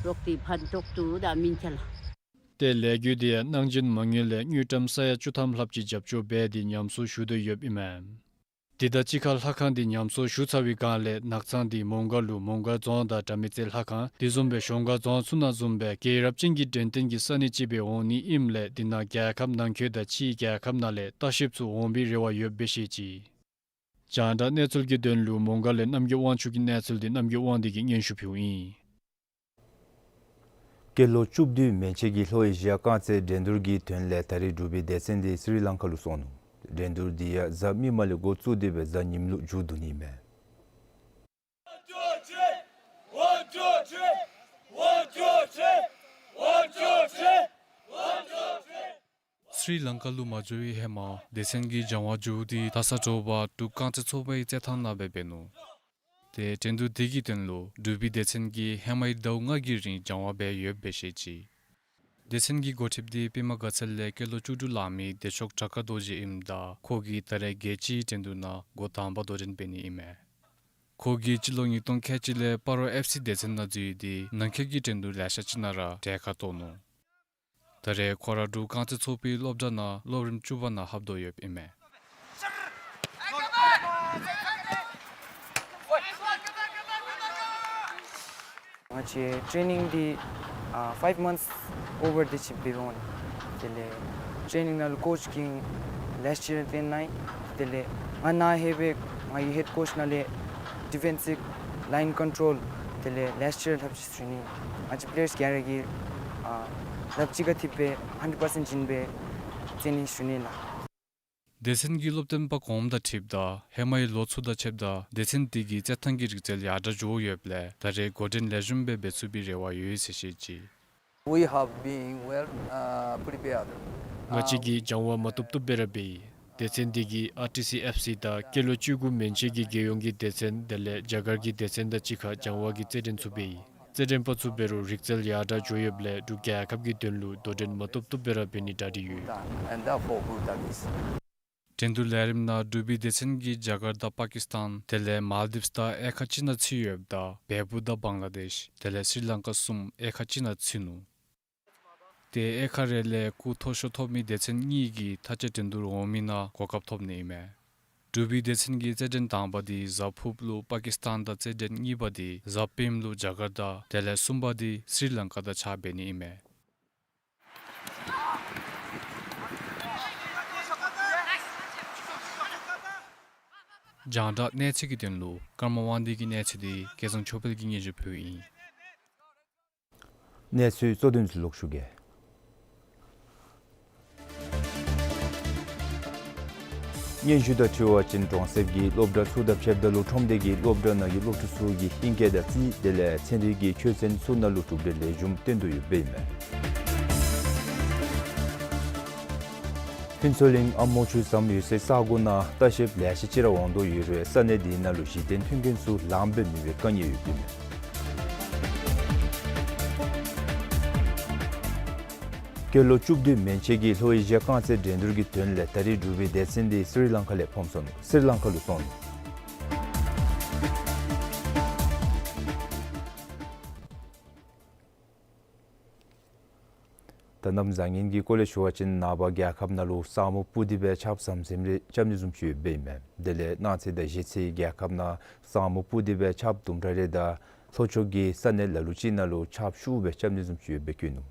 རོགས་ཏེ་ཕན་ཐོགས་ཏོག་ཏོ་ད་མིན་ཆ་ལགས། ཏེ་ལས་འགུལ་འདི་ཡང་གནངས་ཚེ་མ་དངུལ་ལས་དངུལ་ཀྲམ་ས་ཡ་བཅུ་ཐམ་ལྷགཔ་ཅིག་རྒྱབ་སྐྱོར་འབད་དེ་ཉམས་གསོ་ཞུ་དོ་ཡོདཔ་ཨིན་མས། དེ་དང་གཅིག་ཁར་ལྷ་ཁང་འདི་ཉམས་གསོ་ཞུ་ཚར་བའི་སྒང་ལས་ནགས་ཚང་འདི་མོང་སྒར་ལུ་མོང་སྒར་རྫོང་དང་དགྲ་མེད་རྩེ་ལྷ་ཁང་དེ་བཟུམ་སྦེ་གཞོང་སྒར་རྫོང་ཚུ་ནང་བཟུམ་སྦེ་རྒྱལ་རབས་ཅན་གྱི་འགྲེམས་སྟོན་གྱི་ས་གནས་ཅིག་སྦེ་འོང་ནི་ཨིནམ་ལས་དེ་ནང་རྒྱལ་ཁབ་ནང་འཁོད་དང་ཕྱིའི་རྒྱལ་ཁབ་ནང་ལས་ལྟ་བཤལཔ་ཚུ་འོང་པའི་རེ་བ་ཡོདཔ་སྦེ་བཤད་ཅི། རྒྱང་བསྒྲགས་གནས་ཚུལ་གྱི་དོན་ལུ་མོང་སྒར་ལས་རྣམ་རྒྱལ་དབང་ཕྱུག་གི་གནས་ཚུལ་འདི་རྣམ་རྒྱལ་དབང་འདུས་ཀྱིས་སྙན་ཞུ་ཕུལཝ་ཨིན། སྐྱེས་ལོ་བཅུ་བདུན་མན་ཆད་ཀྱི་ལྷོ་ཨེ་ཤི་ཡ་རྐང་རྩེད་འགྲན་བསྡུར་གྱི་དོན་ལས་ད་རེས་འབྲུག་པའི་སྡེ་ཚན་འདི་སི་རི་ལང་ཀ་ལུ་སོང་ནུག། འགྲན་བསྡུར་འདི་ཡང་གཟའ་མིག་དམར་ལས་འགོ་བཙུགས་ཏེ་སྦེ་གཟའ་ཉིམ་ལུ་མཇུག་བསྡུ་ནི་མས། སི་རི་ལང་ཀ་ལུ་མ་འགྱོ་བའི་ཧེ་མ་སྡེ་ཚན་གྱི་སྦྱང་བ་མཇུག་བསྡུ་སྟེ་ད་ས་དྲོ་པ་འབྲུག་རྐང་རྩེད་ཚོགས་པའི་རྩེད་ཐང་ནང་སྦེ་འབད་ནུག། ཏེ་འགྲན་བསྡུར་འདི་གི་དོན་ལུ་འབྲུག་པའི་སྡེ་ཚན་གྱིས་ཧེ་མའི་ཟླཝ་ལྔ་གི་རིང་སྦྱང་བ་འབད་ཡོདཔ་སྦེ་བཤད་ཅི། སྡེ་ཚན་གྱི་འགོ་ཁྲིདཔ་འདི་པདྨ་དགའ་ཚལ་ལས་སྐྱེས་ལོ་བཅུ་དྲུག་ལང་མི་བདེ་མཆོག་བྲག་དཀར་རྡོ་རྗེ་ཨིནམ་ད་ཁོ་གིས་ད་རེས་རྒྱལ་སྤྱིའི་འགྲན་བསྡུར་ནང་འགོ་དང་པ་དོ་འགྲན་འབད་ནི་ཨིན་མས། ཁོ་གིས་སྤྱི་ལོ་ཉིས་སྟོང་ཁལ་གཅིག་ལས་སྤ་རོ་ཨེཕ་སི་སྡེ་ཚན་ནང་འཛུལ་ཏེ་ནང་འཁོད་ཀྱི་འགྲན་བསྡུར་ལེ་ཤ་ཅིག་ནང་ར་གྲལ་ཁར་གཏོགས་ནུག། ད་རེས་ཁོ་ར་འབྲུག་རྐང་རྩེད་ཚོགས་པའི་སློབ་གྲྭ་ནང་སློབ་རིམ་བཅུ་པ་ནང་ལྷབ་དོ་ཡོདཔ་ཨིན་མས། ང་བཅས་ཊེ་ནིང་འདི་ཨ་ཕའིབ་མནཐས་ཨོ་བར་དེ་ཅིག་འབད་འོང་། དེ་ལས་ཊེ་ནིང་ནང་ལུ་ཀོཆ་གིས་ལེགསཊ་ཡར་བཏོན་གནང་ཡི། དེ་ལས་ང་ནཱ་ལྷོད་པའི་ང་གི་ཧེཌ་ཀོཆ་ནང་ལས་ཌི་ཕེནསིབ་ལའིན་ཀོན་ཊོལ་དེ་ལས་ལེགསཊ་ཡར་ལྷབ་ཅི་ཟེར་ཞུ་ནི། ང་བཅས་པེ་ལེ་ཡརསི་ག་ར་གིས་ཨ་ལྷབ་ཅི་ག་ཐིབ་སྦེ་ཧན་ཌེཌ་པར་སེནཊ་བྱིན་སྦེ་རྩེད་ནི་ཞུ་ནི་ལགས། སྡེ་ཚན་གྱི་སློབ་སྟོན་པ་གོངམ་དང་འཁྲིལཝ་ད་ཧེ་མའི་ལོ་ཚུ་དང་ཕྱདཔ་ད་སྡེ་ཚན་འདི་གི་རྩེད་ཐང་གི་རིག་རྩལ་ཡར་དྲག་འགྱོ་ཡོདཔ་ལས་ད་རེས་འགོ་འདྲེན་ལེགས་ཤོམ་སྦེ་འབད་ཚུགས་པའི་རེ་བ་ཡོད་ཟེར་བཤད་ཅི། We have been well, uh, prepared. ང་བཅས་ཀྱིས་སྦྱང་བ་མ་བཏུབ་བཏུབ་སྦེ་ར་འབད་ཡི། སྡེ་ཚན་འདི་གིས་ཨར་ཊི་སི་ཨེཕ་སི་དང་སྐྱེས་ལོ་བཅུ་དགུ་མན་ཆད་ཀྱི་རྒྱལ་ཡོངས་ཀྱི་སྡེ་ཚན་དེ་ལས་རྒྱ་གར་གྱི་སྡེ་ཚན་དང་གཅིག་ཁར་སྦྱང་བ་གི་རྩེད་འགྲན་ཚུ་འབད་ཡི། རྩེད་འགྲན་པ་ཚུ་འབད་རུང་རིག་རྩལ་ཡར་དྲག་འགྱོ་ཡོདཔ་ལས་འབྲུག་རྒྱལ་ཁབ་ཀྱི་དོན་ལུ་དོ་འགྲན་མ་བཏུབ་བཏུབ་སྦེ་ར་འབད་ནི་གྲ་སྒྲིག་ཡོད། And therefore, good that is. འགྲན་བསྡུར་ལས་རིམ་ནང་འབྲུག་པའི་སྡེ་ཚན་གྱིས་རྒྱ་གར་དང་པ་ཀིསི་ཐན་དེ་ལས་མཱལ་ཌིབས་དང་དབྱེ་ཁག་གཅིག་ནང་ཚུད་ཡོདཔ་ད་བལ་པོ་དང་བང་ལ་དེཤ་དེ་ལས་སི་རི་ལང་ཀ་གསུམ་དབྱེ་ཁག་གཅིག་ནང་ཚུད་ནུག། ཏེ་དབྱེ་ཁག་རེ་ལས་སྐུ་མཐོ་ཤོས་ཐོབ་མི་སྡེ་ཚན་གཉིས་ཀྱིས་མཐའ་དཔྱད་འགྲན་བསྡུར་འོང་མི་ནང་གོ་སྐབས་ཐོབ་ནི་ཨིན་མས། འབྲུག་པའི་སྡེ་ཚན་གྱི་རྩེད་འགྲན་དང་པ་འདི་གཟའ་ཕུརཔ་ལུ་པ་ཀིསི་ཐན་དང་རྩེད་འགྲན་གཉིས་པ་འདི་གཟའ་སྤེནམ་ལུ་རྒྱ་གར་དང་དེ་ལས་གསུམ་པ་འདི་སི་རི་ལང་ཀ་དང་གཅིག་ཁར་འབད་ནི་ཨིན་མས། རྒྱང་བསྒྲགས་གནས་ཚུལ་གྱི་དོན་ལུ་ཀརྨ་དབང་འདུས་ཀྱི་གནས་ཚུལ་འདི་སྐལ་བཟང་ཆོས་འཕེལ་གྱིས་སྙན་ཞུ་ཕུལཝ་ཨིན། གནས་ཚུལ་གཙོ་དོན་ཚུ་ལོག་ཞུ་གེ། སྙན་ཞུ་དང་འཁྲིལ་བ་ཅིན་གྲོང་གསེབ་ཀྱི་སློབ་གྲྭ་ཚུ་དང་ཕྱདཔ་ད་ལུ་ཁྲོམ་སྡེ་གི་སློབ་གྲྭ་ནང་གི་སློབ་ཕྲུག་ཚུ་གིས་ཨིང་སྐད་དང་རྩིས་དེ་ལས་ཚན་རིག་གི་ཆོས་ཚན་ཚུ་ནང་ལུ་གྲུབ་འབྲས་ལེགས་ཤོམ་སྟོན་དོ་ཡོདཔ་ཨིན་མས། ཕུན་ཚོགས་གླིང་ཨ་མོ་ཆུ་ཟམ་ཡོད་སའི་ས་གོ་ནང་ལྟ་བཤལཔ་ལེ་ཤ་ཅིག་ར་འོང་དོ་ཡོད་རུང་ས་གནས་དེ་ནང་ལུ་གཞི་རྟེན་མཐུན་རྐྱེན་ཚུ་ལངམ་སྦེ་མེད་པའི་དཀའ་ངལ་ཡོདཔ་ཨིན་མས། སྐྱེས་ལོ་བཅུ་བདུན་མན་ཆད་ཀྱི་ལྷོ་ཨེ་ཤི་ཡ་རྐང་རྩེད་འགྲན་བསྡུར་གྱི་དོན་ལས་ད་རིས་འབྲུག་པའི་སྡེ་ཚན་དེ་སི་རི་ལང་ཀ་ལས་ཕམ་སོང་ནུག། སི་རི་ལང་ཀ་ལུ་སོང་ནུག། ད་གནམ་བཟང་ངན་གྱི་སྐོར་ལས་ཞུ་བ་ཅིན་ནངས་པ་རྒྱལ་ཁབ་ནང་ལུ་ས་སྨུག་སྤུབ་སྟེ་སྦེ་ཆརཔ་ཟམ་ཟིམ་རེ་རྐྱབ་ནི་བཟུམ་ཅིག་ཡོདཔ་ཨིན་མས། དེ་ལས་གནངས་ཚེ་དང་གཞེས་ཚེ་རྒྱལ་ཁབ་ནང་ས་སྨུག་སྤུབ་སྟེ་སྦེ་ཆརཔ་དུམ་གྲ་རེ་དང་ལྷོ་ཕྱོགས་ཀྱི་ས་གནས་ལ་ལུ་ཅིག་ནང་ལུ་ཆརཔ་ཤུགས་སྦེ་རྐྱབ་ནི་བཟུམ་ཅིག་ཡོདཔ་སྦེ་བཀོད་ནུག།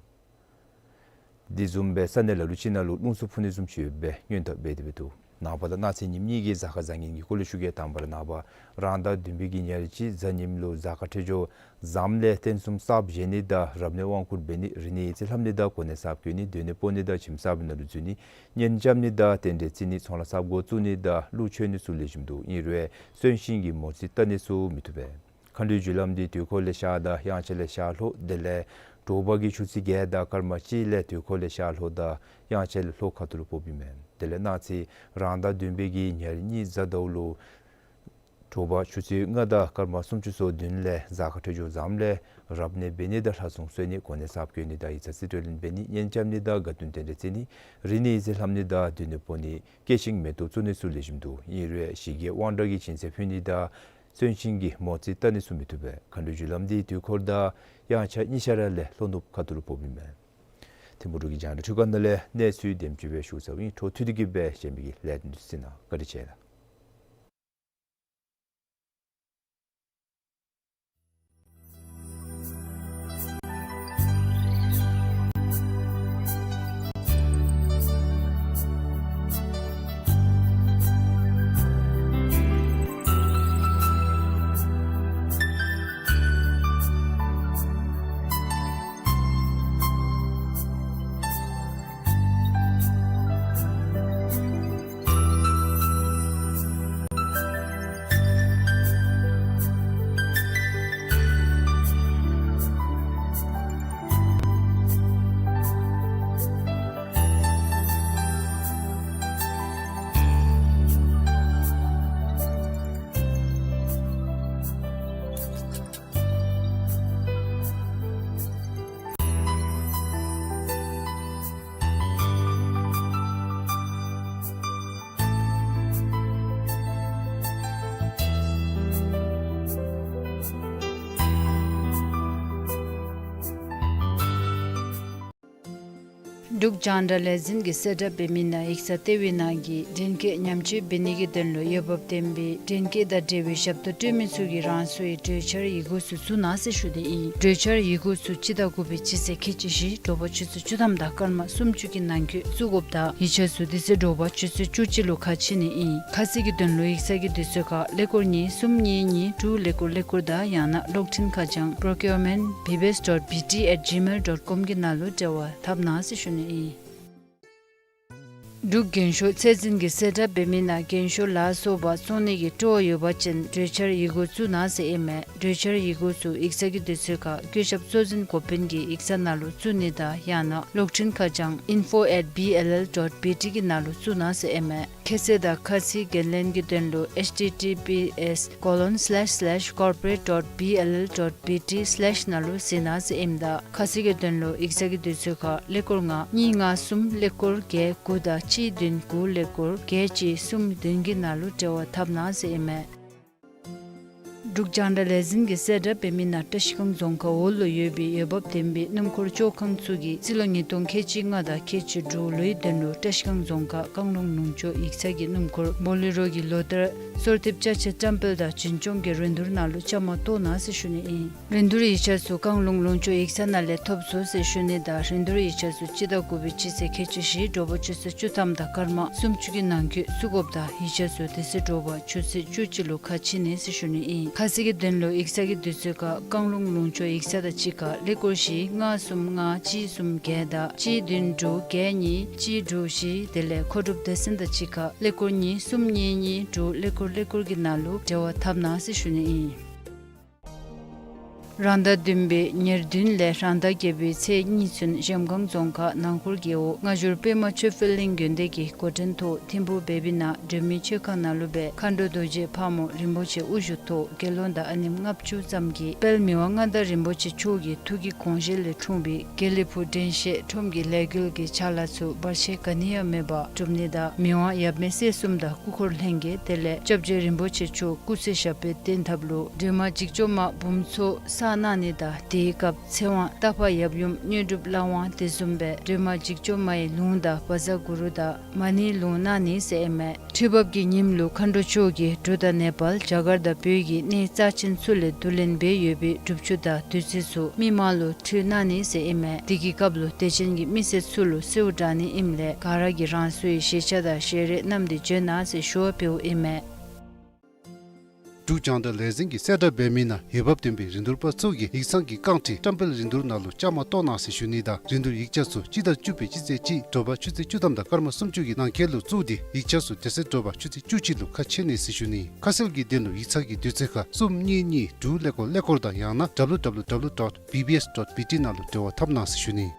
དེ་བཟུམ་སྦེ་ས་གནས་ལ་ལུ་ཅིག་ནང་ལུ་རླུང་འཚུབ་འཕུ་ནི་བཟུམ་ཅིག་ཡོདཔ་སྦེ་སྔོན་དཔག་འབད་དེ་སྦེ་འདུག། ནངས་པ་དང་གནངས་ཚེ་ཉིནམ་གཉིས་ཀྱི་གཟའ་སྐར་བཟང་ངན་གྱི་སྐོར་ལས་ཞུ་གེ། དང་པ་ར་ནངས་པ་རང་ཟླ་བདུན་པའི་གི་ཉེར་གཅིག་གཟའ་ཉིམ་ལུ་གཟའ་སྐར་འཕྲོད་སྦྱོར་ཟམ་ལས་རྟེན་གསུམ་གསརཔ་བཞེངས་ནི་དང་རབ་གནས་དབང་བསྐུར་འབད་ནི། རིག་གནས་ཡིག་རྩིས་ལྷབ་ནི་དང་གོ་གནས་གསརཔ་བསྐོ་ནི། སྡོད་གནས་སྤོ་ནི་དང་ཁྱིམ་གསར་པའི་ནང་ལུ་འཛུལ་ནི། གཉེན་རྐྱབ་ནི་དང་རྟེན་འབྲེལ་བརྩི་ནི། ཚོང་ལཱ་གསརཔ་འགོ་བཙུགས་ནི་དང་གླུ་མཆོད་ནི་ཚུ་ལེགས་ཤོམ་འདུག། ཨིན་རུང་གསོན་གཤིན་གྱི་མོ་རྩིས་བལྟ་ནི་ཚུ་མི་བཏུབ་པས། མཁའ་འགྲོའི་རྒྱུ་ལམ་འདི་དུས་འཁོར་ལས་ཤར་དང་དབྱངས་འཆར་ལས་ཤར་ལྷོ། དེ་ལས་དྲོ་པ་གི་ཆུ་ཚོད་བརྒྱད་དང་སྐར་མ་གཅིག་ལས་དུས་འཁོར་ལས་ཤར་ལྷོ་དང་དབྱངས་འཆར་ལས་ལྷོ་ཁ་ཐུག་ལུ་ཕོགཔ་ཨིན་མས། དེ་ལས་གནངས་ཚེ་རང་ཟླ་བདུན་པའི་གི་ཉེར་གཉིས་གཟའ་ཟླཝ་ལུ་དྲོ་པ་ཆུ་ཚོད་ལྔ་དང་སྐར་མ་སུམ་ཅུ་སོ་བདུན་ལས་གཟའ་སྐར་འཕྲོད་སྦྱོར་ཟམ་ལས་རབ་གནས་འབད་ནི་དང་ལྷ་སྲུང་གསོལ་ནི། གོ་གནས་གསརཔ་བསྐོ་ནི་དང་ཡིག་ཚང་རྩིས་སྤྲོད་ལེན་འབད་ནི། གཉེན་རྐྱབ་ནི་དང་དགའ་སྟོན་རྟེན་འབྲེལ་བརྩི་ནི། རིག་གནས་ཡིག་རྩིས་ལྷབ་ནི་དང་སྡོད་གནས་སྤོ་ནི། སྐྱེས་ཆེན་མེ་ཏོག་བཙུགས་ནི་ཚུ་ལེགས་ཤོམ་འདུག། ཨིན་རུང་ཞི་རྒྱས་དབང་དྲག་གི་སྦྱིན་སྲེག་ཕུལ་ནི་དང་གསོན་གཤིན་གྱི་མོ་རྩིས་བལྟ་ནི་ཚུ་མི་བཏུབ་པས། མཁའ་འགྲོའི་རྒྱུ་ལམ་འདི་དུས་འཁོར་དང་དབྱངས་འཆར་གཉིས་ཆ་ར་ལས་ལྷོ་ནུབ་ཁ་ཐུག་ལུ་ཕོགཔ་ཨིན་མས། ཐིམ་ཕུག་འབྲུག་གི་རྒྱང་བསྒྲགས་འཕྲུལ་ཁང་ནང་ལས་གནས་ཚུལ་དེམ་ཅིག་སྦེ་ཞུ་ཚརཝ་ཨིན། འཕྲོ་མཐུད་དེ་གི་སྦེ་གཞན་མི་གི་ལས་དོན་ཚུ་ནང་བཀའ་དྲིན་ཆེ་ལགས། འབྲུག་རྒྱང་བསྒྲགས་ལས་འཛིན་གྱིས་གསལ་བསྒྲགས་འབད་མི་ནང་ཡིག་ཚང་ལྟེ་བའི་ནང་གི་འདྲེན་སྐས་ཉམས་བཅོས་འབད་ནི་གི་དོན་ལུ་འོས་འབབ་ལྡན་པའི་འདྲེན་སྐས་དང་འབྲེལ་བའི་ཞབས་ཏོག་སྤྲོད་མི་ཚུ་གིས་རང་སོའི་གྲོས་འཆར་ཡི་གུ་ཚུ་བཙུགས་གནང་ཟེར་ཞུ་ནི་ཨིན། གྲོས་འཆར་ཡི་གུ་ཚུ་སྤྱི་ཟླ་དགུ་པའི་སྤྱི་ཚེས་ཁལ་གཅིག་བཞི་དྲོ་པ་ཆུ་ཚོད་བཅུ་ཐམ་དང་སྐར་མ་སུམ་ཅུ་གི་ནང་འཁོད་བཙུགས་དགོཔ་དང་ཡིག་ཆ་ཚུ་དེ་ཚེ་དྲོ་པ་ཆུ་ཚོད་བཅུ་གཅིག་ལུ་ཁ་ཕྱེ་ནི་ཨིན། ཁ་གསལ་གྱི་དོན་ལུ་ཡིག་ཚང་གི་དུས་ཚོད་ཁར་ཀླད་ཀོར་གཉིས་གསུམ་གཉིས་གཉིས་དྲུག་ཀླད་ཀོར་ཀླད་ཀོར་དང་ཡང་ན་གློག་འཕྲིན་ཁ་བྱང་procurement bbs dot bt at gmail dot com གི་ནང་ལུ་འབྲེལ་བ་འཐབ་གནང་ཟེར་ཞུ་ནི་ཨིན། འབྲུག་རྒྱན་ཤོག་ཚད་འཛིན་གྱིས་གསལ་བསྒྲགས་འབད་མི་ནང་རྒྱན་ཤོག་ལ་སོགས་པ་བཙོང་ནི་གི་སྤྲོ་བ་ཡོད་པ་ཅིན་གྲོས་འཆར་ཡི་གུ་བཙུགས་གནང་ཟེར་ཨིན་མས། གྲོས་འཆར་ཡི་གུ་ཚུ་ཡིག་ཚང་གི་དུས་ཚོད་ཁར་བཀོད་ཁྱབ་གཙོ་འཛིན་འགོ་དཔོན་གྱི་ཡིག་ཚང་ནང་ལུ་བཙུགས་ནི་དང་ཡང་ན་གློག་འཕྲིན་ཁ་བྱང་info at bll dot bt གི་ནང་ལུ་བཙུགས་གནང་ཟེར་ཨིན་མས། ཁྱད་ཚད་དང་ཁ་གསལ་འགན་ལེན་གྱི་དོན་ལུ་https colon slash slash corporate dot bll dot bt slash ནང་ལུ་གཟིགས་གནང་ཟེར་ཨིནམ་ད་ཁ་གསལ་གྱི་དོན་ལུ་ཡིག་ཚང་གི་དུས་ཚོད་ཁར་ཀླད་ཀོར་ལྔ་གཉིས་ལྔ་གསུམ་ཀླད་ཀོར་བརྒྱད་དགུ་དང་གཅིག་བདུན་དགུ་ཀླད་ཀོར་བརྒྱད་གཅིག་གསུམ་བདུན་གྱི་ནང་ལུ་འབྲེལ་བ་འཐབ་གནང་ཟེར་ཨིན་མས། འབྲུག་རྒྱང་བསྒྲགས་ལས་འཛིན་གྱིས་གསལ་བསྒྲགས་འབད་མི་ནང་བཀྲིས་སྒང་རྫོང་ཁག་འོག་ལུ་ཡོད་པའི་འོས་འབབ་ལྡན་པའི་སྣུམ་འཁོར་བཅོ་ཁང་ཚུ་གིས་རྩིས་ལོ་ཉིས་སྟོང་ཁལ་གཅིག་ལྔ་དང་ཁལ་གཅིག་དྲུག་ལོའི་དོན་ལུ་བཀྲིས་སྒང་རྫོང་ཁག་བཀང་ལུང་ལུང་ཕྱོགས་ཡིག་ཚང་གི་སྣུམ་འཁོར་བོ་ལེ་རོ་གི་ལོ་ལྟར་གསོལ་འདེབས་ཅ་ཆས་བཀྲམ་སྤེལ་དང་བྱིན་སྐྱོང་གི་རིན་བསྡུར་ནང་ལུ་བཅའ་མར་གཏོགས་གནང་ཟེར་ཞུ་ནི་ཨིན། རིན་བསྡུར་ཡིག་ཆ་ཚུ་བཀང་ལུང་ལུང་ཕྱོགས་ཡིག་ཚང་ནང་ལས་ཐོབ་ཚུགས་ཟེར་ཞུ་ནི་དང་རིན་བསྡུར་ཡིག་ཆ་ཚུ་སྤྱི་ཟླ་དགུ་པའི་སྤྱི་ཚེས་ཁལ་གཅིག་བཞི་དྲོ་པ་ཆུ་ཚོད་བཅུ་ཐམ་དང་སྐར་མ་སུམ་ཅུ་གི་ནང་འཁོད་བཙུགས་དགོཔ་དང་ཡིག་ཆ་ཚུ་དེ་ཚེ་དྲོ་པ་ཆུ་ཚོད་བཅུ་གཅིག་ལུ་ཁ་ཕྱེ་ནི་ཟེར་ཞུ་ནི་ཨིན། ཁ་གསལ་གྱི་དོན་ལུ་ཡིག་ཚང་གི་དུས་ཚོད་ཁར་བཀང་ལུང་ལུང་ཕྱོགས་ཡིག་ཚང་དང་གཅིག་ཁར་ཀླད་ཀོར་བཞི་ལྔ་གསུམ་ལྔ་གཅིག་གསུམ་བརྒྱད་དང་གཅིག་བདུན་དྲུག་བརྒྱད་གཉིས་གཅིག་དྲུག་བཞི་དེ་ལས་མཁོ་སྒྲུབ་སྡེ་ཚན་དང་གཅིག་ཁར་ཀླད་ཀོར་གཉིས་གསུམ་གཉིས་གཉིས་དྲུག་ཀླད་ཀོར་ཀླད་ཀོར་གྱི་ནང་ལུ་འབྲེལ་བ་འཐབ་གནང་ཟེར་ཞུ་ནི་ཨིན། རང་ཟླ་བདུན་པའི་ཉེར་བདུན་ལས་རང་ཟླ་བརྒྱད་པའི་ཚེས་གཉིས་ཚུན་གཞལམ་སྒང་རྫོང་ཁག་ནང་འཁོར་རྒེད་འོག་སྔ་འགྱུར་པདྨ་ཆོས་འཕེལ་གླིང་དགོན་སྡེ་གི་འགོ་འདྲེན་ཐོག་ཐིམ་ཕུ་བེ་བི་ན་སྒྲོལ་མའི་མཆོད་ཁང་ནང་ལུ་སྦེ་མཁའ་འགྲོ་རྡོ་རྗེ་ཕག་མོ་རིན་པོ་ཆེ་དབུ་བཞུགས་ཐོག་དགེ་སློང་དང་ཨ་ནེམ་ལྔ་བཅུ་ཙམ་གྱིས་དཔལ་མི་དབང་མངའ་བདག་རིན་པོ་ཆེ་མཆོག་གི་ཐུགས་ཀྱི་དགོངས་བཞེད་ལས་འཁྲུངས་པའི་དགེ་ལེགས་ཕུག་དྲན་ཤེས་ཁྲོམ་གྱི་ལས་འགུལ་གྱི་ཕྱག་ལཱ་ཚུ་བར་ཆད་ག་ནི་ཡང་མེད་པར་གྲུབ་ནི་དང་མི་དབང་ཡབ་མེས་སྲས་གསུམ་དང་སྐུ་འཁོར་ལྷན་རྒྱས་དེ་ལས་སྐྱབས་རྗེ་རིན་པོ་ཆེ་མཆོག་སྐུ་ཚེ་ཞབས་པད་བརྟན་ཐབས་ལུ་སྒྲོལ་མ་འཇིགས་བྱེད་མ་འབུམ་ཚོགས་བསགས་གནང་ནི་དང་དེའི་སྐབས་ཚེ་དབང་རྟ་ཕག་ཡབ་ཡུམ་དངོས་གྲུབ་ལྷ་དབང་དེ་བཟུམ་སྦེ་སྒྲོལ་མ་འཇིགས་བྱེད་མའི་ལུང་དང་བཛྲ་གུ་རུ་དང་མ་ཎིའི་ལུང་གནང་ནི་ཟེར་ཨིན་མས། ཁྲི་འབབ་ཀྱི་ཉིནམ་ལུ་མཁའ་འགྲོ་མཆོག་གིས་འབྲུག་དང་ནེ་པཱལ་རྒྱ་གར་དང་བོད་ཀྱི་གནས་རྩ་ཆེན་ཚུ་ལས་བསྡུ་ལེན་འབད་ཡོད་པའི་སྒྲུབ་ཆུ་དང་བདུད་རྩི་ཚུ་མི་མང་ལུ་ཕུལ་གནང་ནི་ཟེར་ཨིན་མས། དེ་གི་སྐབས་ལུ་དད་ཅན་གྱི་མི་སེར་ཚུ་ལུ་གསོལཝ་བསྒྲགས་ནི་ཨིནམ་ལས་ག་ར་གིས་རང་སོའི་ཞལ་ཆས་དང་ཞལ་རས་བསྣམས་ཏེ་འབྱོན་གནང་ཟེར་ཞུ་བ་ཕུལཝ་ཨིན་མས། འབྲུག་རྒྱང་བསྒྲགས་ལས་འཛིན་གྱིས་གསལ་བསྒྲགས་འབད་མི་ནང་འོས་འབབ་ལྡན་པའི་རིན་བསྡུར་པ་ཚུ་གིས་ཡིག་ཚང་གི་རྐང་ཁྲི་བཀྲམ་སྤེལ་རིན་བསྡུར་ནང་ལུ་བཅའ་མར་གཏོགས་གནང་ཟེར་ཞུ་ནི་དང་རིན་བསྡུར་ཡིག་ཆ་ཚུ་སྤྱི་ཟླ་བཅུ་པའི་སྤྱི་ཚེས་གཅིག་དྲོ་པ་ཆུ་ཚོད་བཅུ་ཐམ་དང་སྐར་མ་སུམ་ཅུ་གི་ནང་འཁོད་ལུ་བཙུགས་ཏེ་ཡིག་ཆ་ཚུ་དེ་ཚེ་དྲོ་པ་ཆུ་ཚོད་བཅུ་གཅིག་ལུ་ཁ་ཕྱེ་ནི་ཟེར་ཞུ་ནི། ཁ་གསལ་གྱི་དོན་ལུ་ཡིག་ཚང་གི་དུས་ཚོད་ཁར་གསུམ་གཉིས་གཉིས་དྲུག་ཀླད་ཀོར་ཀླད་ཀོར་དང་ཡང་ན་W W W dot B B S dot B T ནང་ལུ་འབྲེལ་བ་འཐབ་གནང་ཟེར་ཞུ་ནི།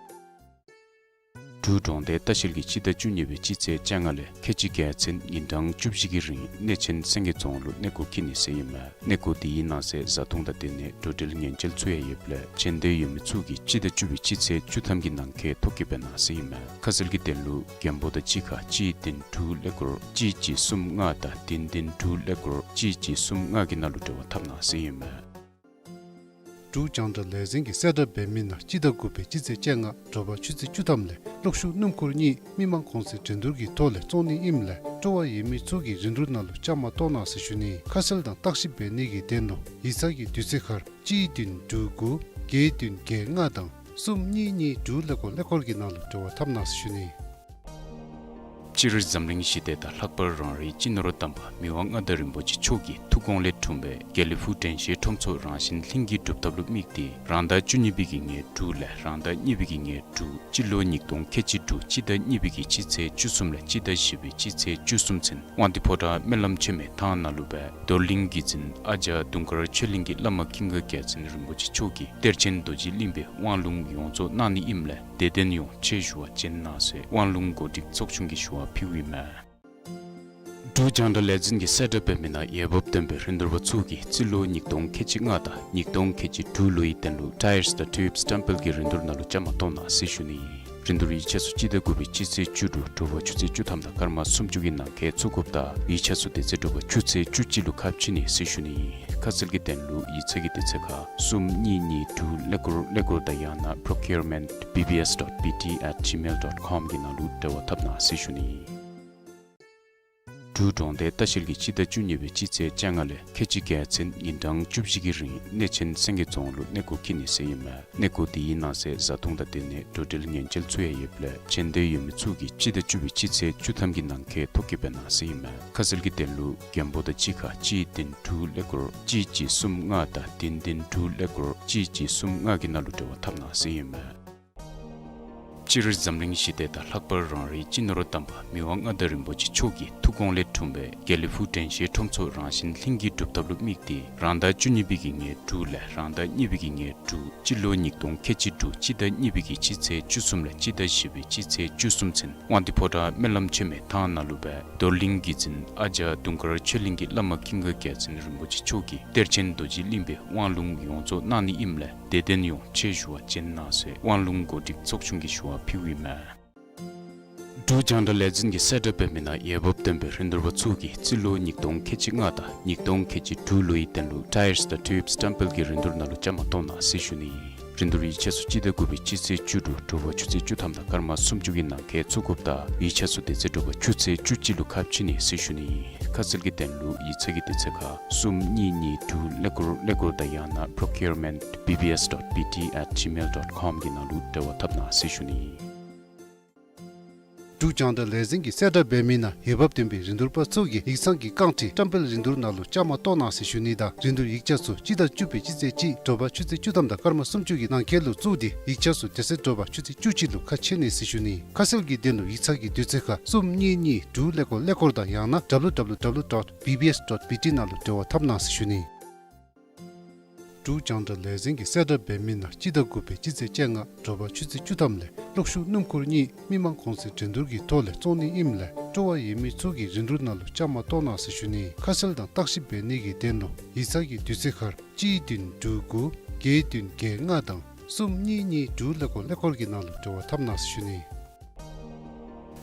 འབྲུག་གྲོང་རྡལ་ལྟ་བཤལ་གྱིས་སྤྱི་ཟླ་བཅུ་གཉིས་པའི་སྤྱི་ཚེས་བཅོ་ལྔ་ལས་ཁལ་གཅིག་བརྒྱ་ཚུན་ཉིན་གྲངས་བཅུ་བཞི་གི་རིང་གནས་ཆེན་སེང་གེ་རྫོང་ལུ་གནས་སྐོར་འཁྱིད་ནི་ཟེར་ཨིན་མས། གནས་སྐོར་དེའི་ནང་གསེས་བཟའ་འཐུང་དང་དེ་ནས་འགྲོ་འགྲུལ་ཉེན་བཅོལ་ཚུ་ཡང་ཡོདཔ་ལས་མཇལ་འདོད་ཡོད་མི་ཚུ་གིས་སྤྱི་ཟླ་བཅུ་པའི་སྤྱི་ཚེས་བཅུ་ཐམ་གྱི་ནང་འཁོད་ཐོ་བཀོད་འབད་གནང་ཟེར་ཨིན་མས། ཁ་གསལ་གྱི་དོན་ལུ་རྒྱང་འབོར་དང་གཅིག་ཁར་གཅིག་བདུན་དྲུག་ཀླད་ཀོར་གཅིག་གཅིག་གསུམ་ལྔ་དང་བདུན་བདུན་དྲུག་ཀླད་ཀོར་གཅིག་གཅིག་གསུམ་ལྔ་གི་ནང་ལུ་འབྲེལ་བ་འཐབ་གནང་ཟེར་ཨིན་མས། འབྲུག་རྒྱང་བསྒྲགས་ལས་འཛིན་གྱིས་གསལ་བསྒྲགས་འབད་མི་ནང་སྤྱི་ཟླ་དགུ་པའི་སྤྱི་ཚེས་བཅོ་ལྔ་དྲོ་པ་ཆུ་ཚོད་བཅུ་ཐམ་ལས་གློག་ཤུགས་སྣུམ་འཁོར་གཉིས་མི་མང་གོང་ཚད་འགྲན་བསྡུར་གྱི་ཐོག་ལས་བཙོང་ནི་ཨིནམ་ལས་སྤྲོ་བ་ཡོད་མི་ཚུ་གིས་རིན་བསྡུར་ནང་ལུ་བཅའ་མར་གཏོགས་གནང་ཟེར་ཞུ་ནི། ཁ་གསལ་དང་བརྟག་ཞིབ་འབད་ནི་གི་དོན་ལུ་ཡིག་ཚང་གི་དུས་ཚོད་ཁར་གཅིག་བདུན་དྲུག་དགུ་བརྒྱད་བདུན་བརྒྱད་ལྔ་དང་གསུམ་གཉིས་གཉིས་དྲུག་ཀླད་ཀོར་ཀླད་ཀོར་གྱི་ནང་ལུ་འབྲེལ་བ་འཐབ་གནང་ཟེར་ཞུ་ནི། སྤྱིར་འཛམ་གླིང་ཞི་བདེ་དང་ལྷག་པར་རང་རེའི་སྤྱི་ནོར་དམ་པ་མི་དབང་མངའ་བདག་རིན་པོ་ཆེ་མཆོག་གི་ཐུགས་དགོངས་ལས་འཁྲུངས་པའི་དགེ་ལེགས་ཕུག་དྲན་ཤེས་ཁྲོམ་ཚོགས་རང་བཞིན་ལྷུན་གྱིས་གྲུབ་ཐབས་ལུ་དམིགས་ཏེ་རང་ཟླ་བཅུ་གཉིས་པའི་གི་ཉེར་དྲུག་ལས་རང་ཟླ་གཉིས་པའི་གི་ཉེར་དྲུག་སྤྱི་ལོ་ཉིས་སྟོང་ཁལ་གཅིག་དྲུག་སྤྱི་ཟླ་གཉིས་པའི་གི་སྤྱི་ཚེས་བཅུ་གསུམ་ལས་སྤྱི་ཟླ་བཞི་པའི་སྤྱི་ཚེས་བཅུ་གསུམ་ཚུན་དབང་འདུས་ཕོ་བྲང་སྨོན་ལམ་ཆེན་མོའི་ཐང་ནང་ལུ་སྦེ་རྡོར་གླིང་གི་འཛིན་ཨ་ཙརྱ་དུང་དཀར་ཆོས་གླིང་གི་བླ་མ་ཀུན་དགའ་རྒྱལ་མཚན་རིན་པོ་ཆེ་མཆོག་གིས་གཏེར་ཆེན་རྡོ་རྗེ་གླིང་པའི་དབང་ལུང་ཡོངས་རྫོགས་གནང་ནི་ཨིནམ་ལས་དད་ལྡན་ཡོངས་ཆེད་ཞུ་བ་བྱོན་གནང་ཟེར་དབང་ལུང་གོ་སྒྲིག་ཚོགས་ཆུང་གིས་ཞུ་བ་ཕུལཝ་ཨིན་མས། འབྲུག་རྒྱང་བསྒྲགས་ལས་འཛིན་གྱིས་གསལ་བསྒྲགས་འབད་མི་ནང་འོས་འབབ་ལྡན་པའི་རིན་བསྡུར་པ་ཚུ་གིས་རྩིས་ལོ་ཉིས་སྟོང་ཁལ་གཅིག་ལྔ་དང་ཉིས་སྟོང་ཁལ་གཅིག་དྲུག་ལོའི་དོན་ལུ་ཊ་ཡརསི་དང་ཊིའུབསི་བཀྲམ་སྤེལ་གྱི་རིན་བསྡུར་ནང་ལུ་བཅའ་མར་གཏོགས་གནང་ཟེར་ཞུ་ནི། རིན་བསྡུར་ཡིག་ཆ་ཚུ་སྤྱི་ཟླ་དགུ་པའི་སྤྱི་ཚེས་བཅུ་དྲུག་དྲོ་པ་ཆུ་ཚོད་བཅུ་ཐམ་དང་སྐར་མ་སུམ་ཅུ་གི་ནང་འཁོད་ཚུད་དགོཔ་དང་ཡིག་ཆ་ཚུ་དེ་ཚེ་དྲོ་པ་ཆུ་ཚོད་བཅུ་གཅིག་ལུ་ཁ་ཕྱེ་ནི་ཟེར་ཞུ་ནི། ཁ་གསལ་གྱི་དོན་ལུ་ཡིག་ཚང་གི་དུས་ཚོད་ཁར་གསུམ་གཉིས་གཉིས་དྲུག་ཀླད་ཀོར་ཀླད་ཀོར་དང་ཡང་ན་procurement B B S dot B T at gmail dot com གི་ནང་ལུ་འབྲེལ་བ་འཐབ་གནང་ཟེར་ཞུ་ནི། འབྲུག་གྲོང་རྡལ་ལྟ་བཤལ་གྱིས་སྤྱི་ཟླ་བཅུ་གཉིས་པའི་སྤྱི་ཚེས་བཅོ་ལྔ་ལས་ཁལ་གཅིག་བརྒྱ་ཚུན་ཉིན་གྲངས་བཅུ་བཞི་གི་རིང་གནས་ཆེན་སེང་གེ་རྫོང་ལུ་གནས་སྐོར་འཁྱིད་ནི་ཟེར་ཨིན་མས། གནས་སྐོར་དེའི་ནང་གསེས་བཟའ་འཐུང་དང་དེ་ནས་འགྲོ་འགྲུལ་ཉེན་བཅོལ་ཚུ་ཡང་ཡོདཔ་ལས་མཇལ་འདོད་ཡོད་མི་ཚུ་གིས་སྤྱི་ཟླ་བཅུ་པའི་སྤྱི་ཚེས་བཅུ་ཐམ་གྱི་ནང་འཁོད་ཐོ་བཀོད་འབད་གནང་ཟེར་ཨིན་མས། ཁ་གསལ་གྱི་དོན་ལུ་རྒྱང་འབོར་དང་གཅིག་ཁར་གཅིག་བདུན་དྲུག་ཀླད་ཀོར་གཅིག་གཅིག་གསུམ་ལྔ་དང་བདུན་བདུན་དྲུག་ཀླད་ཀོར་གཅིག་གཅིག་གསུམ་ལྔ་གི་ནང་ལུ་འབྲེལ་བ་འཐབ་གནང་ཟེར་ཨིན་མས། སྤྱིར་འཛམ་གླིང་ཞི་བདེ་དང་ལྷག་པར་རང་རེའི་སྤྱི་ནོར་དམ་པ་མི་དབང་མངའ་བདག་རིན་པོ་ཆེ་མཆོག་གི་ཐུགས་དགོངས་ལས་འཁྲུངས་པའི་དགེ་ལེགས་ཕུག་དྲན་ཤེས་ཁྲོམ་ཚོགས་རང་བཞིན་ལྷུན་གྱིས་གྲུབ་ཐབས་ལུ་དམིགས་ཏེ་རང་ཟླ་བཅུ་གཉིས་པའི་གི་ཉེར་དྲུག་ལས་རང་ཟླ་གཉིས་པའི་གི་ཉེར་དྲུག་སྤྱི་ལོ་ཉིས་སྟོང་ཁལ་གཅིག་དྲུག་སྤྱི་ཟླ་གཉིས་པའི་གི་སྤྱི་ཚེས་བཅུ་གསུམ་ལས་སྤྱི་ཟླ་བཞི་པའི་སྤྱི་ཚེས་བཅུ་གསུམ་ཚུན་དབང་འདུས་ཕོ་བྲང་སྨོན་ལམ་ཆེན་མོའི་ཐང་ནང་ལུ་སྦེ་རྡོར་གླིང་གི་འཛིན་ཨ་ཙརྱ་དུང་དཀར་ཆོས་གླིང་གི་བླ་མ་ཀུན་དགའ་རྒྱལ་མཚན་རིན་པོ་ཆེ་མཆོག་གིས་གཏེར་ཆེན་རྡོ་རྗེ་གླིང་པའི་དབང་ལུང་ཡོངས་རྫོགས་གནང་ནི་ཨིནམ་ལས་དད་ལྡན་ཡོངས་ཆེད་ཞུ་བ་བྱོན་གནང་ཟེར་དབང་ལུང་གོ་སྒྲིག་ཚོགས་ཆུང་གིས་ཞུ་བ་ཕུལཝ་ཨིན་མས། འབྲུག་རྒྱང་བསྒྲགས་ལས་འཛིན་གྱིས་གསལ་བསྒྲགས་འབད་མི་ནང་འོས་འབབ་ལྡན་པའི་རིན་བསྡུར་པ་ཚུ་གིས་རྩིས་ལོ་ཉིས་སྟོང་ཁལ་གཅིག་ལྔ་དང་ཉིས་སྟོང་ཁལ་གཅིག་དྲུག་ལོའི་དོན་ལུ་ཊ་ཡརསི་དང་ཊིའུབསི་བཀྲམ་སྤེལ་གྱི་རིན་བསྡུར་ནང་ལུ་བཅའ་མར་གཏོགས་གནང་ཟེར་ཞུ་ནི། རིན་བསྡུར་ཡིག་ཆ་ཚུ་སྤྱི་ཟླ་དགུ་པའི་སྤྱི་ཚེས་བཅུ་དྲུག་དྲོ་པ་ཆུ་ཚོད་བཅུ་ཐམ་དང་སྐར་མ་སུམ་ཅུ་གི་ནང་འཁོད་ཚུད་དགོཔ་དང་ཡིག་ཆ་ཚུ་དེ་ཚེ་དྲོ་པ་ཆུ་ཚོད་བཅུ་གཅིག་ལུ་ཁ་ཕྱེ་ནི་ཟེར་ཞུ་ནི། ཁ་གསལ་གྱི་དོན་ལུ་ཡིག་ཚང་གི་དུས་ཚོད་ཁར་གསུམ་གཉིས་གཉིས་དྲུག་ཀླད་ཀོར་ཀླད་ཀོར་དང་ཡང་ན་procurement B B S dot B T at gmail dot com གི་ནང་ལུ་འབྲེལ་བ་འཐབ་གནང་ཟེར་ཞུ་ནི། འབྲུག་རྒྱང་བསྒྲགས་ལས་འཛིན་གྱིས་གསལ་བསྒྲགས་འབད་མི་ནང་འོས་འབབ་ལྡན་པའི་རིན་བསྡུར་པ་ཚུ་གིས་ཡིག་ཚང་གི་རྐང་ཁྲི་བཀྲམ་སྤེལ་རིན་བསྡུར་ནང་ལུ་བཅའ་མར་གཏོགས་གནང་ཟེར་ཞུ་ནི་དང་རིན་བསྡུར་ཡིག་ཆ་ཚུ་སྤྱི་ཟླ་བཅུ་པའི་སྤྱི་ཚེས་གཅིག་དྲོ་པ་ཆུ་ཚོད་བཅུ་ཐམ་དང་སྐར་མ་སུམ་ཅུ་གི་ནང་འཁོད་ལུ་བཙུགས་ཏེ་ཡིག་ཆ་ཚུ་དེ་ཚེ་དྲོ་པ་ཆུ་ཚོད་བཅུ་གཅིག་ལུ་ཁ་ཕྱེ་ནི་ཟེར་ཞུ་ནི། ཁ་གསལ་གྱི་དོན་ལུ་ཡིག་ཚང་གི་དུས་ཚོད་ཁར་གསུམ་གཉིས་གཉིས་དྲུག་ཀླད་ཀོར་ཀླད་ཀོར་དང་ཡང་ན་W W W dot B B S dot B T ནང་ལུ་འབྲེལ་བ་འཐབ་གནང་ཟེར་ཞུ་ནི། འབྲུག་རྒྱང་བསྒྲགས་ལས་འཛིན་གྱིས་གསལ་བསྒྲགས་འབད་མི་ནང་སྤྱི་ཟླ་དགུ་པའི་སྤྱི་ཚེས་བཅོ་ལྔ་དྲོ་པ་ཆུ་ཚོད་བཅུ་ཐམ་ལས་གློག་ཤུགས་སྣུམ་འཁོར་གཉིས་མི་མང་གུང་སེང་འགྲན་བསྡུར་གྱི་ཐོག་ལས་བཙོང་ནི་ཨིནམ་ལས་སྤྲོ་བ་ཡོད་མི་ཚུ་གིས་རིན་བསྡུར་ནང་ལུ་བཅའ་མར་གཏོགས་གནང་ཟེར་ཞུ་ནི། ཁ་གསལ་དང་བརྟག་ཞིབ་འབད་ནི་གི་དོན་ལུ་ཡིག་ཚང་གི་དུས་ཚོད་ཁར་གཅིག་བདུན་དྲུག་དགུ་བརྒྱད་བདུན་བརྒྱད་ལྔ་དང་གསུམ་གཉིས་གཉིས་དྲུག་ཀླད་ཀོར་ཀླད་ཀོར་གྱི་ནང་ལུ་འབྲེལ་བ་འཐབ་གནང་ཟེར་ཞུ་ནི།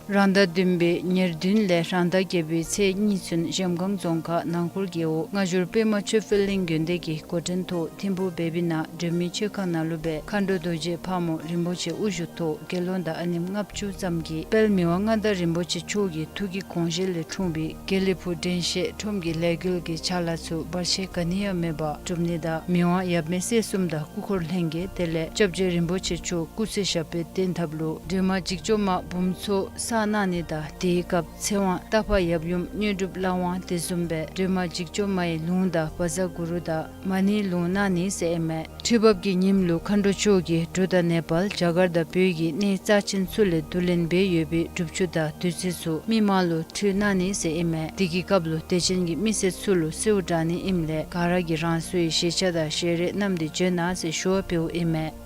རང་ཟླ་བདུན་པའི་ཉེར་བདུན་ལས་རང་ཟླ་བརྒྱད་པའི་ཚེས་གཉིས་ཚུན་གཞལམ་སྒང་རྫོང་ཁག་ནང་འཁོར་རྒེད་འོག་སྔ་འགྱུར་པདྨ་ཆོས་འཕེལ་གླིང་དགོན་སྡེ་གི་འགོ་འདྲེན་ཐོག་ཐིམ་ཕུག་བེ་བི་ན་སྒྲོལ་མའི་མཆོད་ཁང་ནང་ལུ་སྦེ་མཁའ་འགྲོ་རྡོ་རྗེ་ཕག་མོ་རིན་པོ་ཆེ་དབུ་བཞུགས་ཐོག་དགེ་སློང་དང་ཨ་ནེམ་ལྔ་བཅུ་ཙམ་གྱིས་དཔལ་མི་དབང་མངའ་བདག་རིན་པོ་ཆེ་མཆོག་གི་ཐུགས་ཀྱི་དགོངས་བཞེད་ལས་འཁྲུངས་པའི་དགེ་ལེགས་ཕུག་དྲན་ཤེས་ཁྲོམ་གྱི་ལས་འགུལ་གྱི་ཕྱག་ལཱ་ཚུ་བར་ཆད་ག་ནི་ཡང་མེད་པར་གྲུབ་ནི་དང་མི་དབང་ཡབ་མེས་སྲས་གསུམ་དང་སྐུ་འཁོར་ལྷན་རྒྱས་དེ་ལས་སྐྱབས་རྗེ་རིན་པོ་ཆེ་མཆོག་སྐུ་ཚེ་ཞབས་པད་བརྟན་ཐབས་ལུ་སྒྲོལ་མ་འཇིགས་བྱེད་མ་འབུམ་ཚོགས་བསགས་གནང་ནི་དང་དེའི་སྐབས་ཚེ་དབང་རྟག་པ་ཡབ་ཡུམ་དངོས་གྲུབ་ལྷ་དབང་དེ་བཟུམ་སྦེ་སྒྲོལ་མ་འཇིགས་བྱེད་མ་ཡི་ལུང་དང་བཛྲ་གུ་རུ་དང་མ་ཎི་ལུང་གནང་ནི་ཟེར་ཨིན་མས། ཁྲི་འབབ་ཀྱི་ཉིནམ་ལུ་མཁའ་འགྲོ་མཆོག་གིས་འབྲུག་དང་ནེ་པཱལ་རྒྱ་གར་དང་བོད་ཀྱི་གནས་རྩ་ཆེན་ཚུ་ལས་བསྡུ་ལེན་འབད་ཡོད་པའི་སྒྲུབ་ཆུ་དང་བདུད་རྩི་ཚུ་མི་མང་ལུ་ཕུལ་གནང་ནི་ཟེར་ཨིན་མས། དེ་གི་སྐབས་ལུ་དད་ཅན་གྱི་མི་སེར་ཚུ་ལུ་གསོལཝ་བསྒྲགས་ནི་ཨིནམ་ལས་ག་ར་གིས་རང་སོའི་ཞལ་ཆས་དང་ཞལ་རས་བསྣམས་ཏེ་འབྱོན་གནང་ཟེར་ཞུ་བ་འབདཝ་ཨིན་མས།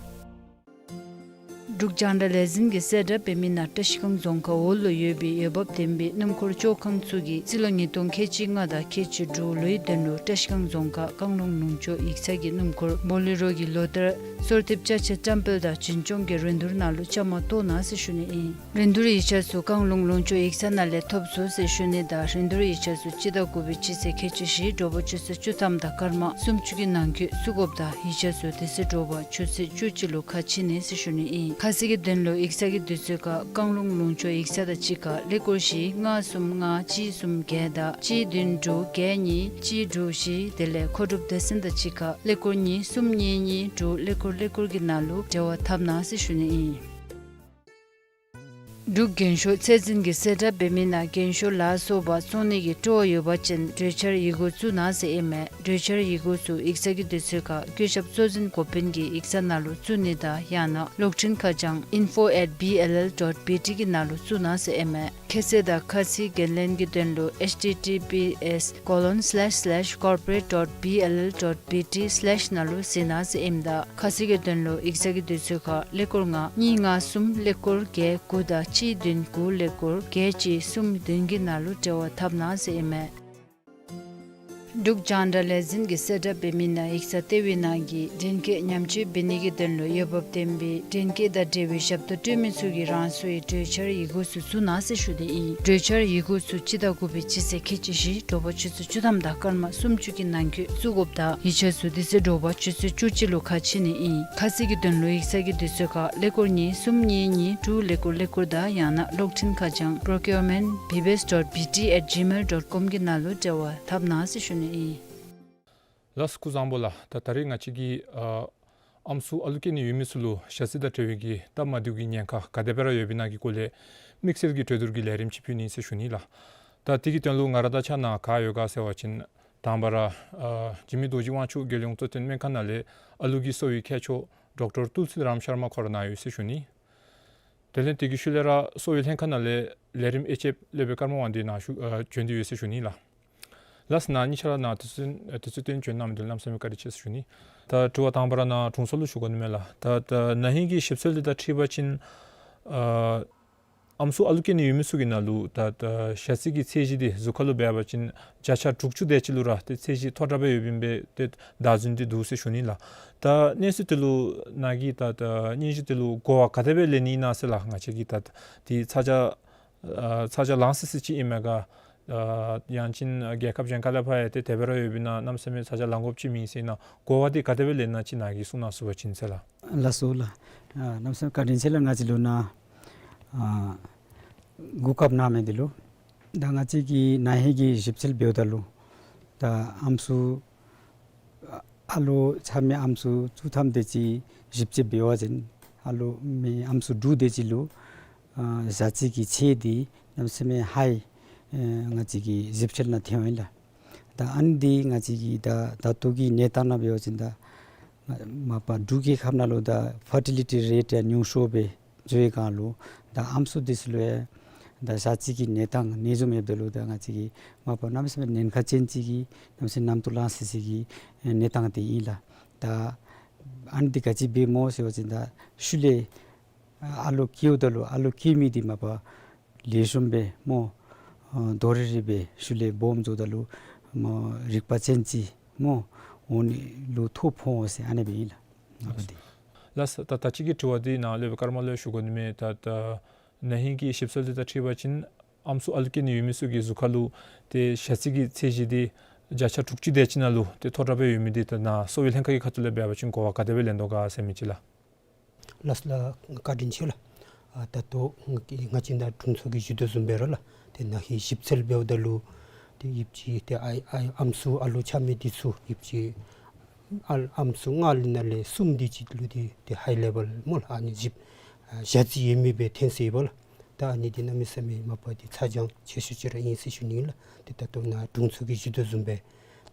འབྲུག་རྒྱང་བསྒྲགས་ལས་འཛིན་གྱིས་གསལ་བསྒྲགས་འབད་མི་ནང་བཀྲིས་སྒང་རྫོང་ཁག་འོག་ལུ་ཡོད་པའི་འོས་འབབ་ལྡན་པའི་སྣུམ་འཁོར་བཅོ་ཁང་ཚུ་གིས་རྩིས་ལོ་ཉིས་སྟོང་ཁལ་གཅིག་ལྔ་དང་ཁལ་གཅིག་དྲུག་ལོའི་དོན་ལུ་བཀྲིས་སྒང་རྫོང་ཁག་བཀང་ལུང་ལུང་ཕྱོགས་ཡིག་ཚང་གི་སྣུམ་འཁོར་བོ་ལེ་རོ་གི་ལོ་ལྟར་གསོལ་འདེབས་ཅ་ཆས་བཀྲམ་སྤེལ་དང་འཛིན་སྐྱོང་གི་རིན་བསྡུར་ནང་ལུ་བཅའ་མར་གཏོགས་གནང་ཟེར་ཞུ་ནི་ཨིན། རིན་བསྡུར་ཡིག་ཆ་ཚུ་བཀང་ལུང་ལུང་ཕྱོགས་ཡིག་ཚང་ནང་ལས་ཐོབ་ཚུགས་ཟེར་ཞུ་ནི་དང་རིན་བསྡུར་ཡིག་ཆ་ཚུ་སྤྱི་ཟླ་དགུ་པའི་སྤྱི་ཚེས་ཁལ་གཅིག་བཞི་དྲོ་པ་ཆུ་ཚོད་བཅུ་ཐམ་དང་སྐར་མ་སུམ་ཅུ་གི་ནང་འཁོད་བཙུགས་དགོཔ་དང་ཡིག་ཆ་ཚུ་དེ་ཚེ་དྲོ་པ་ཆུ་ཚོད་བཅུ་གཅིག་ལུ་ཁ་ཕྱེ་ནི་ཟེར་ཞུ་ནི་ཨིན། ཁ་གསལ་གྱི་དོན་ལུ་ཡིག་ཚང་གི་དུས་ཚོད་ཁར་བཀང་ལུང་ལུང་ཕྱོགས་ཡིག་ཚང་དང་གཅིག་ཁར་ཀླད་ཀོར་བཞི་ལྔ་གསུམ་ལྔ་གཅིག་གསུམ་བརྒྱད་དང་གཅིག་བདུན་དྲུག་བརྒྱད་གཉིས་གཅིག་དྲུག་བཞི་དེ་ལས་མཁོ་སྒྲུབ་སྡེ་ཚན་དང་གཅིག་ཁར་ཀླད་ཀོར་གཉིས་གསུམ་གཉིས་གཉིས་དྲུག་ཀླད་ཀོར་ཀླད་ཀོར་གྱི་ནང་ལུ་འབྲེལ་བ་འཐབ་གནང་ཟེར་ཞུ་ནི་ཨིན། འབྲུག་རྒྱན་ཤོག་ཚད་འཛིན་གྱིས་གསལ་བསྒྲགས་འབད་མི་ནང་རྒྱན་ཤོག་ལ་སོགས་པ་བཙོང་ནི་གི་སྤྲོ་བ་ཡོད་པ་ཅིན་གྲོས་འཆར་ཡི་གུ་བཙུགས་གནང་ཟེར་ཨིན་མས། གྲོས་འཆར་ཡི་གུ་ཚུ་ཡིག་ཚང་གི་དུས་ཚོད་ཁར་བཀོད་ཁྱབ་གཙོ་འཛིན་འགོ་དཔོན་གྱི་ཡིག་ཚང་ནང་ལུ་བཙུགས་ནི་དང་ཡང་ན་གློག་འཕྲིན་ཁ་བྱང་info at B L L dot B T གི་ནང་ལུ་བཙུགས་གནང་ཟེར་ཨིན་མས། ཁྱད་ཚད་དང་ཁ་ཚིག་འགན་ལེན་གྱི་དོན་ལུ H T T P S colon slash slash corporate dot B L L dot B T slash ནང་ལུ་གཟིགས་གནང་ཟེར་ཨིནམ་ད་ཁ་གསལ་གྱི་དོན་ལུ་ཡིག་ཚང་གི་དུས་ཚོད་ཁར་ཀླད་ཀོར་ལྔ་གཉིས་ལྔ་གསུམ་ཀླད་ཀོར་བརྒྱད་དགུ་དང་གཅིག་བདུན་དགུ་ཀླད་ཀོར་བརྒྱད་གཅིག་གསུམ་བདུན་གྱི་ནང་ལུ་འབྲེལ་བ་འཐབ་གནང་ཟེར་ཨིན་མས། འབྲུག་རྒྱང་བསྒྲགས་ལས་འཛིན་གྱིས་གསལ་བསྒྲགས་འབད་མི་ནང་ཡིག་ཚང་ལྟེ་བའི་ནང་གི་འདྲེན་སྐས་ཉམས་བཅོས་འབད་ནི་གི་དོན་ལུ་འོས་འབབ་ལྡན་པའི་འདྲེན་སྐས་དང་འབྲེལ་བའི་ཞབས་ཏོག་སྤྲོད་མི་ཚུ་གིས་རང་སོའི་གྲོས་འཆར་ཡི་གུ་ཚུ་བཙུགས་གནང་ཟེར་ཞུ་ནི་ཨིན། གྲོས་འཆར་ཡི་གུ་ཚུ་སྤྱི་ཟླ་དགུ་པའི་སྤྱི་ཚེས་ཁལ་གཅིག་བཞི་དྲོ་པ་ཆུ་ཚོད་བཅུ་ཐམ་དང་སྐར་མ་སུམ་ཅུ་གི་ནང་འཁོད་བཙུགས་དགོཔ་དང་ཡིག་ཆ་ཚུ་དེ་ཚེ་དྲོ་པ་ཆུ་ཚོད་བཅུ་གཅིག་ལུ་ཁ་ཕྱེ་ནི་ཨིན། ཁ་གསལ་གྱི་དོན་ལུ་ཡིག་ཚང་གི་དུས་ཚོད་ཁར་ཀླད་ཀོར་གཉིས་གསུམ་གཉིས་གཉིས་དྲུག་ཀླད་ཀོར་ཀླད་ཀོར་དང་ཡང་ན་གློག་འཕྲིན་ཁ་བྱང་procurement B B S dot B T at gmail dot com གི་ནང་ལུ་འབྲེལ་བ་འཐབ་གནང་ཟེར་ཞུ་ནི་ཨིན། ལགས་སོ། སྐུ་གཟུགས་བཟང་པོ་ལགས། ད་ད་རེས་ང་བཅས་ཀྱིས་ཨ་ཨམ་སྲུ་ཨ་ལུ་སྐྱེ་ནི་ཡོད་མི་ཚུ་ལུ་ཞ་རྩི་དང་འབྲེལ་བའི་གི་སྟབས་མ་བདེཝ་གི་ཉེན་ཁ་ག་དེ་སྦེ་ར་ཡོདཔ་ཨིན་ན་གི་སྐོར་ལས་དམིགས་བསལ་གྱི་གྲོས་བསྡུར་གྱི་ལས་རིམ་ཅིག་ཕུལ་ནི་ཟེར་ཞུ་ནི་ལགས། ད་དེ་གི་དོན་ལུ་ང་ར་དང་གཅིག་ཁར་ག་ཡོད་ག་ཟེར་བ་ཅིན་དང་པ་ར་ཨ་འཇིགས་མེད་རྡོ་རྗེ་དབང་ཕྱུག་རྒྱལ་ཡོངས་གཙོ་བསྟེན་སྨན་ཁང་ནང་ལས་ཨ་ལུ་གི་གསོ་བའི་མཁས་མཆོག་ཌོག་ཊར་ཏུལ་སི་རམ་ཤར་མ་ཁོ་ར་ནཱ་ཡོད་ཟེར་ཞུ་ནི། དེ་ལས་དེ་གི་ཤུལ་ལས་ར་གསོ་བའི་ལྷན་ཁག་ནང་ལས་ལས་རིམ་དབྱེ་འབྱེད་སློབ་དཔོན་ཀརྨ་དབང་འདུས་ནཱ་བཞུགས་ཨ་བྱོན་ཏེ་ཡོད་ཟེར་ཞུ་ནི་ལགས། ལགས་སོ། ནཱ་གཉིས་ཆ་ར་ནཱ་དུས་ཚོད་དུས་ཚོད་བཏོན་བྱོན་གནང་མི་འདི་ལུ་གནམ་མེད་ས་མེད་བཀའ་དྲིན་ཆེ་ཟེར་ཞུ་ནི། ད་དྲི་བ་དང་པ་ར་ནཱ་དྲུང་འཚོ་ལུ་ཞུ་དགོ་ནི་མས་ལགས། ད་ད་ན་ཧིང་གི་ཞིབ་འཚོལ་འདི་དང་འཁྲིལ་བ་ཅིན་ཨ་ཨམ་སྲུ་ཨ་ལུ་སྐྱེ་ནི་ཡོད་མི་ཚུ་གི་ནང་ལུ་ད་ད་ཞ་རྩི་གི་ཚད་གཞི་འདི་གཟུགས་ཁར་ལུ་འབད་བ་ཅིན་བརྒྱ་ཆ་དྲུག་ཅུ་དེ་ཅིག་ལུ་ར་ཏེ་ཚད་གཞི་མཐོ་དྲགས་སྦེ་ཡོདཔ་ཨིན་པས། ཏེ་བདའ་ཟུན་འདི་འདུག་ཟེར་ཞུ་ནི་ལགས། ད་གནས་ཚུལ་འདི་ལུ་ནཱ་གིས་ད་ད་སྙན་ཞུ་འདི་ལུ་གོ་བ་ག་དེ་སྦེ་ལེན་ནི་ཨིན་ན་ཟེར་ལགས། ང་བཅས་ཀྱིས་ད་འདི་ཚ་གྱང་ཨ་ཚ་གྱང་ལང་སི་སི་ཅིག་ཨིན་མས་ག། ཨ་ཡང་ཅིན་རྒྱལ་ཁབ་གཞན་ཁ་ལས་ཕར་ཡང་ཏེ་དེ་སྦེ་ར་ཡོདཔ་ཨིན་ན་གནམ་མེད་ས་མེད་ཚ་གྱང་ལང་དགོཔ་ཅིག་མེད་ཟེར་ན་གོ་བ་འདི་ག་དེ་སྦེ་ལེན་ན་ཅིག་ནཱ་གིས་གསུང་གནང་ཚུགས་པ་ཅིན་ཟེར་ལགས། ལགས་སོ་ལགས། ཨ་གནམ་མེད་ས་མེད་བཀའ་དྲིན་ཆེ་ལགས། ང་བཅས་ལུ་ནཱ་ཨ་གོ་སྐབས་གནང་མི་འདི་ལུ། ད་ང་བཅས་ཀྱིས་ན་ཧིང་གི་ཞིབ་འཚོལ་འབདཝ་ད་ལུ་ད་ཨམ་སྲུ་ཨ་ལུ་ཆ་མེད་ཨམ་སྲུ་བཅུ་ཐམ་དེ་ཅིག་ཞིབ་དཔྱད་འབད་བ་ཅིན་ཨ་ལུ་མི་ཨམ་སྲུ་དྲུག་དེ་ཅིག་ལུ་ཨ་ཞ་རྩི་གི་ཚད་འདི་གནམ་མེད་ས་མེད་ཧའི་ཨེ་ང་བཅས་ཀྱིས་ཞིབ་འཚོལ་ནང་ཐོན་ཡི་ལགས། ད་ཨ་ནི་འདི་ང་བཅས་ཀྱི་ད་ད་ལྟོ་གི་གནས་སྟངས་ནང་འབད་བ་ཅིན་ད་མ་པ་འབྲུག་རྒྱལ་ཁབ་ནང་ལུ་ད་ཕར་ཊི་ལི་ཊི་རེཊ་ཡང་ཉུང་ཤོས་སྦེ་འགྱོ་བའི་སྒང་ལུ་ད་ཨམ་སྲུ་འདི་ཚུ་ལུ་ཡང་ད་ཞ་རྩི་གི་གནས་སྟངས་ནད་འབྱུང་མེདཔ་ད་ལུ་ད་ང་བཅས་ཀྱི་མ་པ་གནམ་མེད་ས་མེད་ཉེན་ཁ་ཅན་ཅིག་གི་གནམ་མེད་ས་མེད་གནམ་ཐོག་ལང་སི་སི་གི་གནས་སྟངས་འདི་ཨིན་ལགས། ད་ཨ་ནི་འདི་ག་ཅི་འབད་སྨོ་ཟེར་བ་ཅིན་ད་ཤུལ་ལས་ཨ་ལོ་སྐྱེཝ་ད་ལུ་ཨ་ལོ་སྐྱེ་མི་འདི་མ་པ་ལེགས་ཤོམ་སྦེ་སྨོ། ཨ་དོ་རི་རི་སྦེ་ཤུལ་ལས་སྦོམ་འགྱོཝ་ད་ལུ་སྨོ་རིག་པ་ཅན་ཅིག་སྨོ་འོང་ནི་ལུ་ཐོ་ཕོག་འོང་ཟེར་ཨ་ནི་སྦེ་ཨིན་ལགས། ཨ་ནི་འདི། ལགས་སོ། ད་ད་ཅི་གི་དྲི་བ་འདི་ནཱ་སློབ་དཔོན་ཀརྨ་ལུ་ཞུ་དགོ་ནི་མས། ད་ད་ན་ཧིང་གི་ཞིབ་འཚོལ་འདི་དང་འཁྲིལ་བ་ཅིན་ཨམ་སྲུ་ཨ་ལུ་སྐྱེ་ནི་ཡོད་མི་ཚུ་གི་གཟུགས་ཁ་ལུ་ཏེ་ཞ་རྩི་གི་ཚད་གཞི་འདི་བརྒྱ་ཆ་དྲུག་ཅུ་དེ་ཅིག་ནང་ལུ་ཏེ་མཐོ་དྲགས་སྦེ་ཡོད་མི་འདི་ད་ནཱ་གསོ་བའི་ལྷན་ཁག་གི་ཁ་ཐུག་ལས་འབད་བ་ཅིན་གོ་བ་ག་དེ་སྦེ་ལེན་དོ་ག་ཟེར་མི་ཅིག་ལགས། ལགས་ལགས། བཀའ་དྲིན་ཆེ་ལགས། ཨ་ད་ལྟོ་ང་བཅས་ནཱ་དྲུང་འཚོ་གིས་ཞུ་དོ་བཟུམ་སྦེ་ར་ལགས། ཏེ་ན་ཧིང་ཞིབ་འཚོལ་འབདཝ་ད་ལུ་ཏེ་ཡོདཔ་ཅིག་ཏེ་ཨའི་ཨའི་ཨམ་སྲུ་ཨ་ལུ་ཆགས་མི་འདི་ཚུ་ཡོདཔ་ཅིག་ཨ་ཨམ་སྲུ་ལྔ་ལས་ནང་ལས་གསུམ་དེ་ཅིག་ལུ་འདི་ཏེ་ཧའི་ལེ་བཱལ་སྨོ་ལགས། ཨ་ནི་ཞིབ་ཨ་ཞ་རྩི་ཡོད་མི་སྦེ་ཐོན་སོ་ཡི་པ་ལགས། ད་ཨ་ནི་འདི་གནམ་མེད་ས་མེད་མ་པ་འདི་ཚ་གྱང་ཆེ་ཤོས་ཅིག་ར་ཨིན་ཟེར་ཞུ་ནི་ལགས། ཏེ་ད་ལྟོ་ནཱ་དྲུང་འཚོ་གིས་ཞུ་དོ་བཟུམ་སྦེ་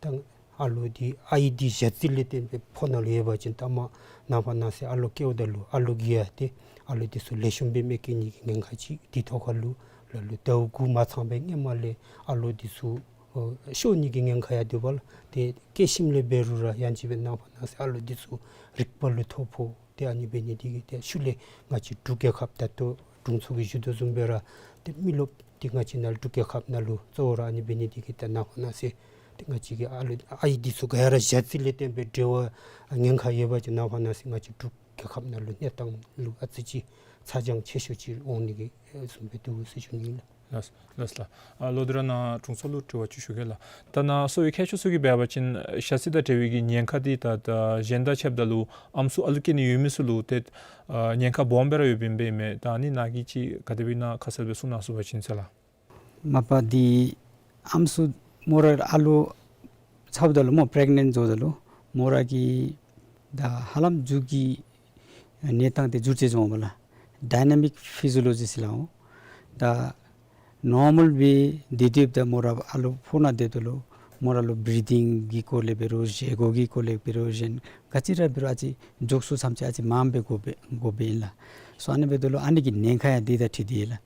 ད་ཨ་ལོ་འདི་ཨའི་འདི་ཞ་རྩི་ལས་བརྟེན་སྦེ་ཕོ་ནང་ལུ་ཡོད་པ་ཅིན་ད་མ་ནངས་པ་གནངས་ཚེ་ཨ་ལོ་སྐྱེཝ་ད་ལུ་ཨ་ལོ་གིས་ཡང་ཏེ་ཨ་ལོ་འདི་ཚུ་ལེགས་ཤོམ་སྦེ་མི་སྐྱེ་ནི་གི་ཉེན་ཁ་ཅིག། དེ་ཐོག་ཁར་ལུ་ལ་ལུ་ཟླཝ་དགུ་མ་ཚང་པའི་སྔོན་མ་ལས་ཨ་ལོ་འདི་ཚུ་ཨོ་ཤོར་ནི་གི་ཉེན་ཁ་ཡང་འདུག་པ་ལགས། ཏེ་སྐྱེ་ཞིནམ་ལས་འབད་རུང་ར་ཡང་ཅིན་སྦེ་ནངས་པ་གནངས་ཚེ་ཨ་ལོ་འདི་ཚུ་རིག་པ་ལུ་ཐོ་ཕོག། ཏེ་ཨ་ནི་འབད་ནི་འདི་གིས་ཏེ་ཤུལ་ལས་ང་བཅས་འབྲུག་རྒྱལ་ཁབ་ད་ལྟོ་དྲུང་འཚོ་གིས་ཞུ་དོ་བཟུམ་སྦེ་ར་ཏེ་མི་རློབས་འདི་ང་བཅས་ནཱ་འབྲུག་རྒྱལ་ཁབ་ནང་ལུ་གཙོ་བོ་ར་ཨ་ནི་འབད་ནི་འདི་གིས་ད་ནངས་པ་གནངས་ཚེ་ཏེ་ང་བཅས་ཀྱི་ཨ་ལོ་ཨའི་འདི་ཚུ་ག་ར་ཞ་རྩི་ལས་བརྟེན་སྦེ་འབྲེལ་བ་ཉེན་ཁ་ཡོད་པ་ཅིན་ནངས་པ་གནངས་ཚེ་ང་བཅས་འབྲུག་རྒྱལ་ཁབ་ནང་ལུ་གནས་སྟངས་ལུ་ཨ་ཙི་ཅིག་ཚ་གྱང་ཆེ་ཤོས་ཅིག་འོང་ནི་གི་བཟུམ་སྦེ་འདུག་ཟེར་ཞུ་ནི་ལགས། ལགས་ལགས་ལགས། ཨ་ལོ་འདི་ར་ནཱ་དྲུང་འཚོ་ལུ་དྲི་བ་ཅིག་ཞུ་གེ་ལགས། ད་ནཱ་གསོ་བའི་མཁས་མཆོག་ཚུ་གིས་འབད་བ་ཅིན་ཞ་རྩི་དང་འབྲེལ་བའི་གི་ཉེན་ཁ་འདི་ད་ད་གཞན་དང་ཕྱདཔ་ད་ལུ་ཨམ་སྲུ་ཨ་ལུ་སྐྱེ་ནི་ཡོད་མི་ཚུ་ལུ་ཏེ་ཨ་ཉེན་ཁ་སྦོམ་སྦེ་ར་ཡོདཔ་ཨིན་པས་མས། ད་ཨ་ནི་ནཱ་གིས་ཅིག་ག་དེ་སྦེ་ཨིན་ན་ཁ་གསལ་སྦེ་གསུང་གནང་ཚུགས་པ་ཅིན་ཟེར་ལགས། མ་པ་འདི་ཨམ་སྲུ་མོ་ར་ཨ་ལུ་ཚཝ་ད་ལུ་སྨོ་པི་རེག་ནེནཊ་འགྱོཝ་ད་ལུ་མོ་ར་གི་ད་ཧ་ལམ་མཇུག་གི་གནས་སྟངས་འདི་འགྱུར་བཅོས་འོང་པ་ལགས། ཌའི་ན་མིག་ཕི་ཟི་ཡོ་ལོ་ཇི་ཟེར་སླབ་འོང་། ད་ནོར་མཱལ་སྦེ་སྡོད་སྡོདཔ་ད་མོ་ར་ཨ་ལུ་ཕོ་ནང་སྡོདཔ་ད་ལུ་མོ་ར་ལུ་བི་རི་དིང་གི་སྐོར་ལས་འབད་རུང་བཞེས་སྒོ་གི་སྐོར་ལས་འབད་རུང་གཞན་ག་ཅི་ར་འབད་རུང་ཨ་ཙི་འགྱོ་ས་ཚུ་ཨ་ཙི་མངམ་སྦེ་དགོ་པས་དགོ་པས་ཨིན་ལགས། སོ་ཨ་ནི་འབདཝ་ད་ལུ་ཨ་ནི་གི་ཉེན་ཁ་ཡང་འདི་དང་འཁྲིལ་ཏེ་ཨིན་ལགས།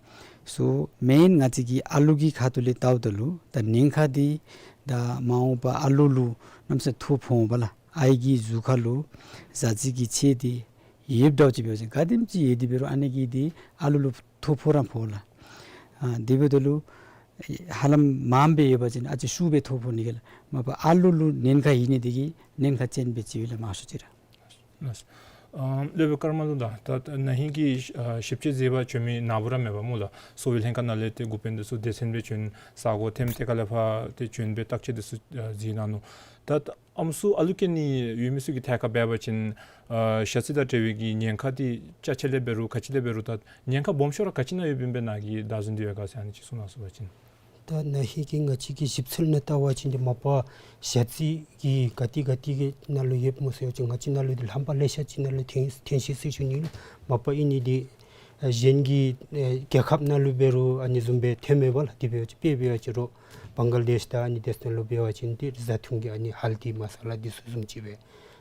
སོ་མེན་ང་བཅས་ཀྱི་ཨ་ལུ་གི་ཁ་ཐུག་ལས་བལྟཝ་ད་ལུ་ད་ཉེན་ཁ་འདི་ད་མ་འོངས་པ་ཨ་ལུ་ལུ་གནམ་མེད་ས་མེད་ཐོ་ཕོག་འོང་པ་ལགས། ཨའི་གི་གཟུགས་ཁ་ལུ་ཞ་རྩི་གི་ཚད་འདི་ཡོདཔ་འདྲཝ་ཅིག་འབད་བ་ཅིན་ག་དེམ་ཅིག་ཡོད་དེ་འབད་རུང་ཨ་ནི་གིས་འདི་ཨ་ལུ་ལུ་ཐོ་ཕོག་ར་ཕོག་ལགས། ཨ་དེ་འབདཝ་ད་ལུ་ཧ་ལམ་མངམ་སྦེ་ཡོད་པ་ཅིན་ཨ་ཙི་ཤུགས་སྦེ་ཐོ་ཕོག་ནི་གི་ལགས། མ་པ་ཨ་ལུ་ལུ་ཉེན་ཁ་ཡོད་ནི་འདི་གིས་ཉེན་ཁ་ཅན་སྦེ་ཅིག་ཡོད་ལགས་མང་ཤོས་ཅིག་ར། ལགས། ཨ་སློབ་དཔོན་ཀརྨ་ལུ་ད་ད་ད་ན་ཧིང་གི་ཨ་ཞིབ་དཔྱད་མཛད་པར་བྱོན་མི་ནཱ་བུ་ར་མེད་པ་སྨོ་ལགས། གསོ་བའི་ལྷན་ཁག་ནང་ལས་ཏེ་འགོ་དཔོན་འདི་ཚུ་སྡེ་ཚན་སྦེ་བྱོན་ས་གོ་ཐེམ་ཏེ་ག་ལས་ཕར་ཏེ་བྱོན་སྦེ་བརྟག་དཔྱད་འདི་ཚུ་ཨ་མཛད་གནང་ནུག། ད་ད་ཨམ་སྲུ་ཨ་ལུ་སྐྱེ་ནི་ཡོད་མི་ཚུ་གི་ཐད་ཁར་འབད་བ་ཅིན་ཨ་ཞ་རྩི་དང་འབྲེལ་བའི་གི་ཉེན་ཁ་འདི་ཅ་ཆས་ལས་འབད་རུང་ག་ཅི་ལས་འབད་རུང་ད་ཉེན་ཁ་སྦོམ་ཤོས་ར་ག་ཅི་ནང་ཡོདཔ་ཨིན་པས་ནཱ་གིས་བདའ་ཟུན་འདི་ཡོད་ག་ཟེར་ཨ་ནི་ཅིག་གསུང་གནང་ཚུགས་པ་ཅིན། ད་ན་ཧིང་གི་ང་བཅས་ཀྱི་ཞིབ་འཚོལ་ནང་བལྟ་བ་ཅིན་འདི་མ་པ་ཞ་རྩི་གི་ག་ཏེ་ག་ཏེ་གི་ནང་ལུ་ཡོདཔ་སྨོ་ཟེར་བ་ཅིན་ང་བཅས་ནང་ལུ་འདི་ལྷམ་པ་ལེ་ཤ་ཅིག་ནང་ལུ་ཐོན་ཐོན་ཅི་ཟེར་ཞུ་ནི་ལགས། མ་པ་ཨིན་ནི་འདི་ཨ་གཞན་གྱི་ཨ་རྒྱལ་ཁབ་ནང་ལུ་འབད་རུང་ཨ་ནི་བཟུམ་སྦེ་ཐོནམ་མས་པ་ལགས། དེ་འབད་བ་ཅིན་དཔེ་འབད་བ་ཅིན་རོགས་བང་ག་ལ་དེཤ་དང་ཨ་ནི་དེ་ཚུ་ནང་ལུ་འབད་བ་ཅིན་འདི་བཟའ་འཐུང་གི་ཨ་ནི་ཧལ་དི་མ་ས་ལ་འདི་ཚུ་བཟུམ་ཅིག་སྦེ་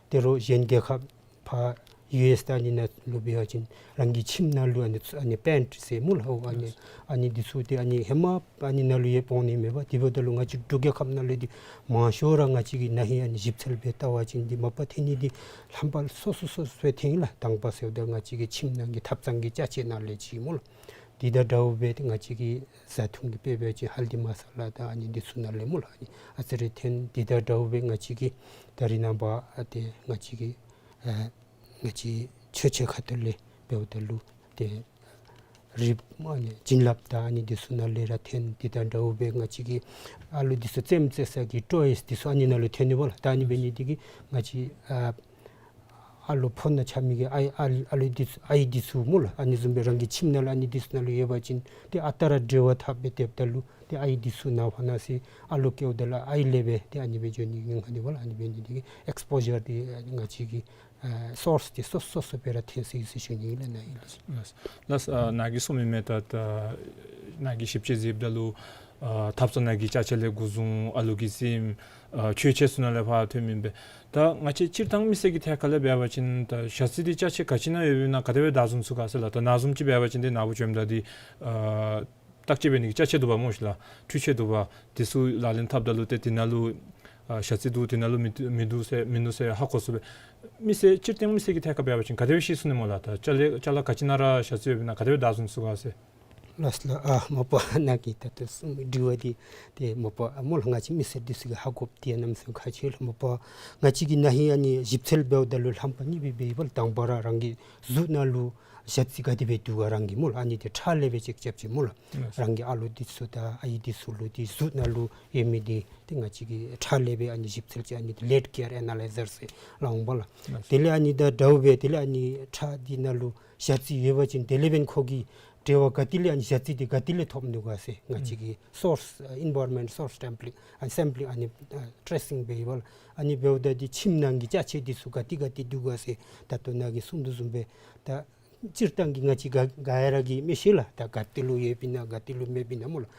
ཏེ་རོགས་གཞན་རྒྱལ་ཁབ་ཕར་ཡུ་ཨེསི་དང་ཨ་ནི་ནང་ལུ་འབད་བ་ཅིན་རང་གི་ཁྱིམ་ནང་ལུ་ཨ་ནི་ཚུ་ཨ་ནི་པེནཊ་ཟེར་སྨོ་ལགས། ཨོ་ཨ་ནི་ཨ་ནི་འདི་ཚུ་ཏེ་ཨ་ནི་ཧེ་མ་ཨ་ནི་ནང་ལུ་ཡོདཔ་འོང་ནི་མས་པ། དེ་འབདཝ་ད་ལུ་ང་བཅས་འབྲུག་རྒྱལ་ཁབ་ནང་ལུ་འདི་མང་ཤོས་ར་ང་བཅས་ཀྱིས་ན་ཧིང་ཨ་ནི་ཞིབ་འཚོལ་འབད་བལྟ་བ་ཅིན་འདི་མ་པ་ཐོན་ནི་འདི་ལྷམ་པ་སོ་སོ་སོ་སོ་སྦེ་ཐོན་ལགས། དང་པ་ཟེརཝ་ད་ང་བཅས་ཀྱི་ཁྱིམ་ནང་གི་ཐབ་ཚང་གི་ཅ་ཆས་ནང་ལས་ཅིག་སྨོ་ལགས། དེ་དང་འདྲཝ་སྦེ་ཏེ་ང་བཅས་ཀྱི་བཟའ་འཐུང་གི་དཔེ་འབད་བ་ཅིན་ཧལ་དི་མ་ས་ལ་དང་ཨ་ནི་འདི་ཚུ་ནང་ལས་སྨོ་ལགས། ཨ་ནི་ཨ་ཙི་རེ་ཐོན། དེ་དང་འདྲཝ་སྦེ་ང་བཅས་ཀྱི་ད་རེས་ནངས་པ་ཨ་ཏེ་ང་བཅས་ཀྱི་ཨ་ང་བཅས་ཆོས་ཆས་ཁ་ཐུག་ལས་འབདཝ་ད་ལུ་ཏེ་རིགཔ་ཨ་ནི་བྱིན་རླབས་དང་ཨ་ནི་འདི་ཚུ་ནང་ལས་ར་ཐོན། དེ་དང་འདྲཝ་སྦེ་ང་བཅས་ཀྱི་ཨ་ལུ་འདི་ཚུ་རྩེདམོ་རྩེ་ས་གི་ཊོའིསི་འདི་ཚུ་ཨ་ནི་ནང་ལུ་ཐོན་ནི་པ་ལགས། ད་ཨ་ནི་འབད་ནི་འདི་གིས་ང་བཅས་ཨ་ཨ་ལོ་ཕོ་ནང་ཆགས་མི་གི་ཨའི་ཨ་ཨ་ལུ་འདི་ཚུ་ཨའི་འདི་ཚུ་སྨོ་ལགས། ཨ་ནི་བཟུམ་སྦེ་རང་གི་ཁྱིམ་ནང་ལུ་ཨ་ནི་འདི་ཚུ་ནང་ལུ་ཡོད་པ་ཅིན་ཏེ་ཨ་རྟག་ར་འབྲེལ་བ་འཐབ་སྦེ་སྡོདཔ་ད་ལུ་ཏེ་ཨའི་འདི་ཚུ་ནངས་པ་གནངས་ཚེ་ཨ་ལོ་སྐྱེཝ་ད་ལུ་ཨའི་ལས་སྦེ་ཏེ་ཨ་ནི་སྦེ་འགྱོ་ནི་ཉེན་ཁ་འདུག་པ་ལགས། ཨ་ནི་འབད་ནི་འདི་གིས་ཨེགསི་པོ་ཞར་འདི་ང་བཅས་ཀྱི་ཨ་སོརསི་འདི་སོ་སོ་སོ་སྦེ་ར་ཐོན་སོ་ཡི་ཟེར་ཞུ་ནི་ཨིན་ལགས། ནཱ་ཨིན་ལགས། ལགས་ལགས། ཨ་ནཱ་གིས་གསུངས་མི་མས། ད་ད་ནཱ་གིས་ཞིབ་དཔྱད་མཛདཔ་ད་ལུ་ཨ་ཐབ་ཚང་ནང་གི་ཅ་ཆས་ལས་འགོ་བཟུང་ཨ་ལུ་གི་རྩེདམོ་ཨ་ཆོས་ཆས་ཚུ་ནང་ལས་ཕར་ཐོན་མི་མས། ད་ང་བཅས་སྤྱིར་བཏང་མི་སེར་གྱི་ཐད་ཁར་ལས་འབད་བ་ཅིན་ད་ཞ་རྩི་འདི་ཅ་ཆས་ག་ཅི་ནང་ཡོདཔ་ཨིན་ན་ག་དེ་སྦེ་བདའ་ཟུན་ཚུགས་ག་ཟེར་ལགས། ད་ན་ཟུམ་ཅིག་འབད་བ་ཅིན་འདི་ནཱ་བུ་བྱོནམ་ད་འདི་ཨ་བརྟག་དཔྱད་འབད་ནི་གི་ཅ་ཆས་འདུག་པ་སྨོ་ཤིག་ལགས། འཕྲུལ་ཆས་འདུག་པ། འདི་ཚུ་ལག་ལེན་འཐབ་ད་ལུ་ཏེ་འདི་ནང་ལུ་ ཨ་ཞ་རྩི་འདུག་དེ་ནང་ལུ་མིན་འདུག་མིན་འདུག་ཟེར་མིན་འདུག་ཟེར་ཧ་གོ་ཚུགས་པས། མི་སེར་སྤྱིར་བཏང་མི་སེར་གྱི་ཐད་ཁར་འབད་བ་ཅིན་ག་དེ་སྦེ་ཤེས་ཚུགས་ནི་སྨོ་ལགས། ད་ཅ་ལ་ཅ་ལ་ག་ཅི་ནང་ར་ཞ་རྩི་ཡོདཔ་ཨིན་ན་ག་དེ་སྦེ་བདའ་བཟུང་ཚུགས་ག་ཟེར། ལགས་ལགས། ཨ་མ་པ་ནཱ་གི་ད་ལྟོ་གསུངས་དྲི་བ་འདི་ཏེ་མ་པ་ཨ་སྨོ་ལགས། ང་བཅས་མི་སེར་འདི་ཚུ་གིས་ཧ་གོ་དེ་གནམ་མེད་ས་མེད་ཁག་ཆེ་ལགས། མ་པ་ང་བཅས་ཀྱིས་ན་ཧིང་ཨ་ནི་ཞིབ་འཚོལ་འབདཝ་ད་ལུ་ལྷམ་པ་གཉིས་སྦེ་འབད་བ་ལགས། དང་པ་ར་རང་གི་གཟུགས་ནང་ལུ་ཞ་རྩི་ག་དེ་སྦེ་འདུག་ག་རང་གི་སྨོ་ལགས། ཨ་ནི་འདི་ཁྲག་ལས་སྦེ་ཅེཀ་རྐྱབ་ཅི་སྨོ་ལགས། ལགས། རང་གི་ཨ་ལོ་འདི་ཚུ་དང་ཨའི་འདི་ཚུ་ལུ་ཏེ་གཟུགས་ནང་ལུ་ཡོད་མི་འདི་ཏེ་ང་བཅས་ཀྱིས་ཁྲག་ལས་སྦེ་ཨ་ནི་ཞིབ་འཚོལ་ཅི། ཨ་ནི་འདི་ལེཌ་ཀེར་ཨེ་ན་ལའི་ཛར་ཟེར་སླབ་འོང་པ་ལགས། ལགས། དེ་ལས་ཨ་ནི་ད་འདྲཝ་སྦེ་དེ་ལས་ཨ་ནི་ཁྲག་འདི་ནང་ལུ་ཞ་རྩི་ཡོད་པ་ཅིན་དེ་ལས་འབདན་ཁོ་གི་འབྲེལ་བ་ག་ཏེ་ལས་ཨ་ནི་ཞ་རྩི་འདི་ག་ཏེ་ལས་ཐོབ་ནུག་ག་ཟེར། ང་བཅས་ཀྱིས་སོརསི་ཨེན་བཱ་རོན་མེནཊ་སོརསི་སེམ་པི་ལིང་ཨ་ནི་སེམ་པི་ལིང་ཨ་ནི་ཨ་ཊེ་སིང་འབད་ཡི་པ་ལགས། ཨ་ནི་འབདཝ་ད་འདི་ཁྱིམ་ནང་གི་ཅ་ཆས་འདི་ཚུ་ག་ཏེ་ག་ཏེ་འདུག་ག་ཟེར་ད་ལྟོ་ནཱ་གིས་གསུངས་དོ་བཟུམ་སྦེ་ད་སྤྱིར་བཏང་གི་ང་བཅས་ག་ག་ཡ་ར་གིས་མི་ཤེས་ལགས། ད་ག་ཏེ་ལུ་ཡོདཔ་ཨིན་ན་ག་ཏེ་ལུ་མེདཔ་ཨིན་ན་སྨོ་ལགས།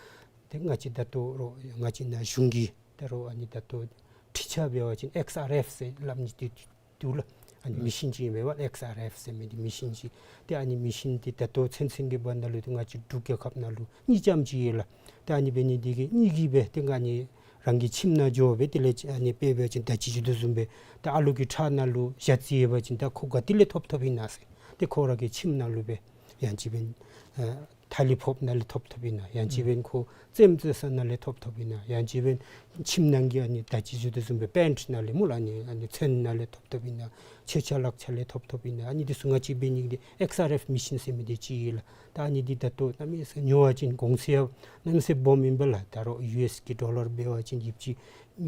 ཏེ་ང་བཅས་ད་ལྟོ་རོགས་ང་བཅས་ནཱ་གཞུང་གིས་ད་རོགས་ཨ་ནི་ད་ལྟོ་འཕྲུལ་ཆས་འབད་བ་ཅིན་ཨེགསི་ཨར་ཨེཕ་ཟེར་སླབ་ནི་འདི་འདུག་ལགས། ཨ་ནི་མེ་ཤིན་ཅིག་ཨིན་པས་པ། ཨེགསི་ཨར་ཨེཕ་ཟེར་མི་འདི་མེ་ཤིན་ཅིག། ཏེ་ཨ་ནི་མེ་ཤིན་འདི་ད་ལྟོ་ཚུན་ཚོད་ཀྱི་བར་ན་ལུ་ཏེ་ང་བཅས་འབྲུག་རྒྱལ་ཁབ་ནང་ལུ་གཉིས་ཙམ་ཅིག་ཡོད་ལགས། ཏེ་ཨ་ནི་འབད་ནི་འདི་གིས་གཉིས་ཀྱིས་སྦེ་ཏེ་ཨ་ནི་རང་གི་ཁྱིམ་ནང་འགྱོ་སྦེ་དེ་ལས་ཨ་ནི་དཔེ་འབད་བ་ཅིན་ད་ཅི་ཞུ་དོ་བཟུམ་སྦེ་ད་ཨ་ལོ་གི་ཁྲག་ནང་ལུ་ཞ་རྩི་ཡོད་པ་ཅིན་ད་ཁོ་ག་ཏེ་ལས་ཐོབ་ཐོབ་ཨིན་ན་ཟེར། ཏེ་ཁོ་ར་གི་ཁྱིམ་ནང་ལུ་སྦེ་ཡང་ཅིན་འབདན་ཨ་ཐ་ལི་ཕོགཔ་ནང་ལས་ཐོབ་ཐོབ་ཨིན་ན། ཡང་ཅིན་འབདན་ཁོ་རྩེདམོ་རྩེ་ས་ནང་ལས་ཐོབ་ཐོབ་ཨིན་ན། ཡང་ཅིན་འབདན་ཁྱིམ་ནང་གི་ཨ་ནི་ད་ཅི་ཞུ་དོ་བཟུམ་སྦེ་པེནཊ་ནང་ལས་སྨོ་ལགས། ཨ་ནི་ཨ་ནི་ཚོན་ནང་ལས་ཐོབ་ཐོབ་ཨིན་ན། མཆོད་ཆས་ལག་ཆས་ལས་ཐོབ་ཐོབ་ཨིན་ན། ཨ་ནི་འདི་ཚུ་ང་བཅས་འབད་ནི་འདི་ཨེགསི་ཨར་ཨེཕ་མེ་ཤིན་ཟེར་མི་འདི་ཅིག་ཡོད་ལགས། ད་ཨ་ནི་འདི་ད་ལྟོ་གནམ་མེད་ས་ཉོ་བ་ཅིན་གོང་ཚད་ཡང་གནམ་མེད་ས་མེད་སྦོམ་ཨིན་པས་ལགས། ད་རོགས་ཡུ་ཨེསི་གི་ཌོ་ལར་འབད་བ་ཅིན་ཡོདཔ་ཅིག་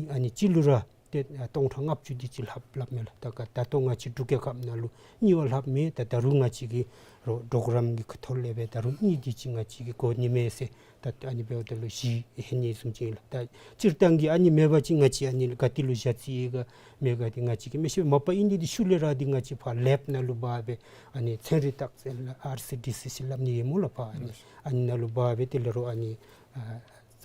ཨ་ནི་གཅིག་ལུ་ར་ཏེ་ཨ་སྟོང་ཕྲག་ལྔ་བཅུ་དེ་ཅིག་ལྷག་ལྷགཔ་མས་ལགས། ད་ག་ད་ལྟོ་ང་བཅས་འབྲུག་རྒྱལ་ཁབ་ནང་ལུ་གཉིས་བ་ལྷགཔ་མས། ད་ད་རུང་ང་བཅས་ཀྱིས་རོགས་པོརོ་གརམ་གྱི་ཁ་ཐུག་ལས་སྦེ་ད་རུང་གཉིས་དེ་ཅིག་ང་བཅས་ཀྱིས་དགོ་ནི་མས་ཟེར། ད་ཨ་ནི་འབདཝ་ད་ལུ་བཞི་ལྷོད་ནི་བཟུམ་ཅིག་ཨིན་ལགས། ད་སྤྱིར་བཏང་གི་ཨ་ནི་མེད་པ་ཅིན་ང་བཅས་ཨ་ནི་ག་ཏེ་ལུ་ཞ་རྩི་ཡོད་ག་མེད་ག་འདི་ང་བཅས་ཀྱིས་མི་ཤེས། མ་པ་ཨིན་ཏེ་འདི་ཤུལ་ལས་ར་འདི་ང་བཅས་ཕར་ལེབ་ནང་ལུ་འབག་སྦེ་ཨ་ནི་ཚན་རིག་བརྟག་དཔྱད་ལགས་ཨར་སི་ཌི་སི་ཟེར་སླབ་ནི་ཡོད་སྨོ་ལགས། ཕར་ཨ་ནི་ཨ་ནི་ནང་ལུ་འབག་སྦེ་དེ་ལས་རོགས་ཨ་ནི་ཨ་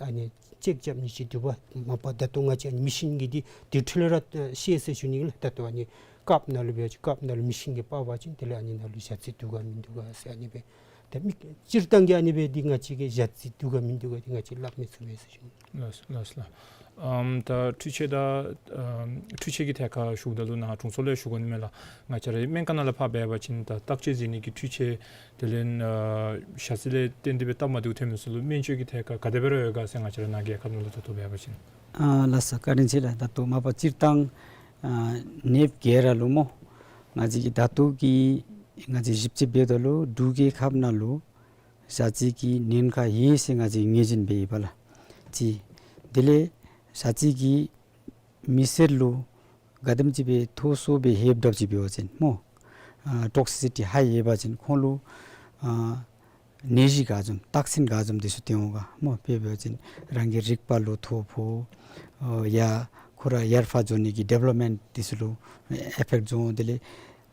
ཨ་ནི་ཅེཀ་རྐྱབ་ནི་ཅིག་འདུག་པ། མ་པ་ད་ལྟོ་ང་བཅས་ཨ་ནི་མེ་ཤིན་གྱི་འདི་འདི་འཕྲལ་ར་ཤེས་ཟེར་ཞུ་ནི་ལགས། ད་ལྟོ་ཨ་ནི་ཀབ་ནང་ལུ་འབད་བ་ཅིན་ཀབ་ནང་ལུ་མེ་ཤིན་གྱིས་སྤར་བ་ཅིན་དེ་ལས་ཨ་ནི་ནང་ལུ་ཞ་རྩི་འདུག་ག་མིན་འདུག་ག་ཟེར་ཨ་ནི་སྦེ། ད་མི་སྤྱིར་བཏང་གི་ཨ་ནི་སྦེ་འདི་ང་བཅས་ཀྱིས་ཞ་རྩི་འདུག་ག་མིན་འདུག་ག་འདི་ང་བཅས་སླབ་མི་ཚུགས་པས་ཟེར་ཞུ་ནི། ལགས་ལགས་ལགས། ཨམ་ད་འཕྲུལ་ཆས་ད་ཨམ་འཕྲུལ་ཆས་ཀྱི་ཐད་ཁར་ཞུཝ་ད་ལུ་ནཱ་དྲུང་འཚོ་ལས་ཞུ་དགོ་ནི་མས་ལགས། ང་བཅས་རའི་སྨན་ཁང་ནང་ལས་ཕར་འབད་བ་ཅིན་ད་བརྟག་དཔྱད་མཛད་ནི་གི་འཕྲུལ་ཆས་དེ་ལས་ཨ་ཞ་རྩི་ལས་བརྟེན་ཏེ་སྦེ་སྟབས་མ་བདེཝ་ཐོན་མི་ཚུ་ལུ་སྨན་བཅོས་ཀྱི་ཐད་ཁར་ག་དེ་སྦེ་ར་ཡོད་ག་ཟེར་ང་བཅས་ར་ནཱ་རྒྱལ་ཁབ་ནང་ལུ་ད་ལྟོ་འབད་བ་ཅིན། ཨ་ལགས་སོ། བཀའ་དྲིན་ཆེ་ལགས། ད་ལྟོ་མ་པ་སྤྱིར་བཏང་ཨ་ནདཔ་ག་ར་ལུ་སྨོ་ང་བཅས་ཀྱི་ད་ལྟོ་གི་ང་བཅས་ཞིབ་དཔྱད་འབདཝ་ད་ལུ་འབྲུག་རྒྱལ་ཁབ་ནང་ལུ་ཞ་རྩི་གི་ཉེན་ཁ་ཡོད་ཟེར་ང་བཅས་ངོས་འཛིན་འབད་ཡི་པ་ལགས། གཅིག། དེ་ལས་ཞ་རྩི་གི་མི་སེར་ལུ་ག་དེམ་ཅིག་སྦེ་མཐོ་སུ་སྦེ་ཧེབ་དྲགཔ་ཅིག་འབད་བ་ཅིན་སྨོ་ཨ་ཊོག་སི་སི་ཊི་ཧའི་ཡོད་པ་ཅིན་ཁོང་ལུ་ཨ་ནད་གཞི་ག་བཟུམ་རྟགས་མཚན་ག་བཟུམ་འདི་ཚུ་སྟོན་འོང་ག་སྨོ། དཔེ་འབད་བ་ཅིན་རང་གི་རིག་པ་ལུ་ཐོ་ཕོག་ཨ་ཡ་ཁོ་ར་ཡར་ཕར་འགྱོ་ནི་གི་ཌི་ཝེ་ལོབ་མེནཊ་འདི་ཚུ་ལུ་ཨེཕ་ཕེཀཊ་འགྱོ་འོང་། དེ་ལས་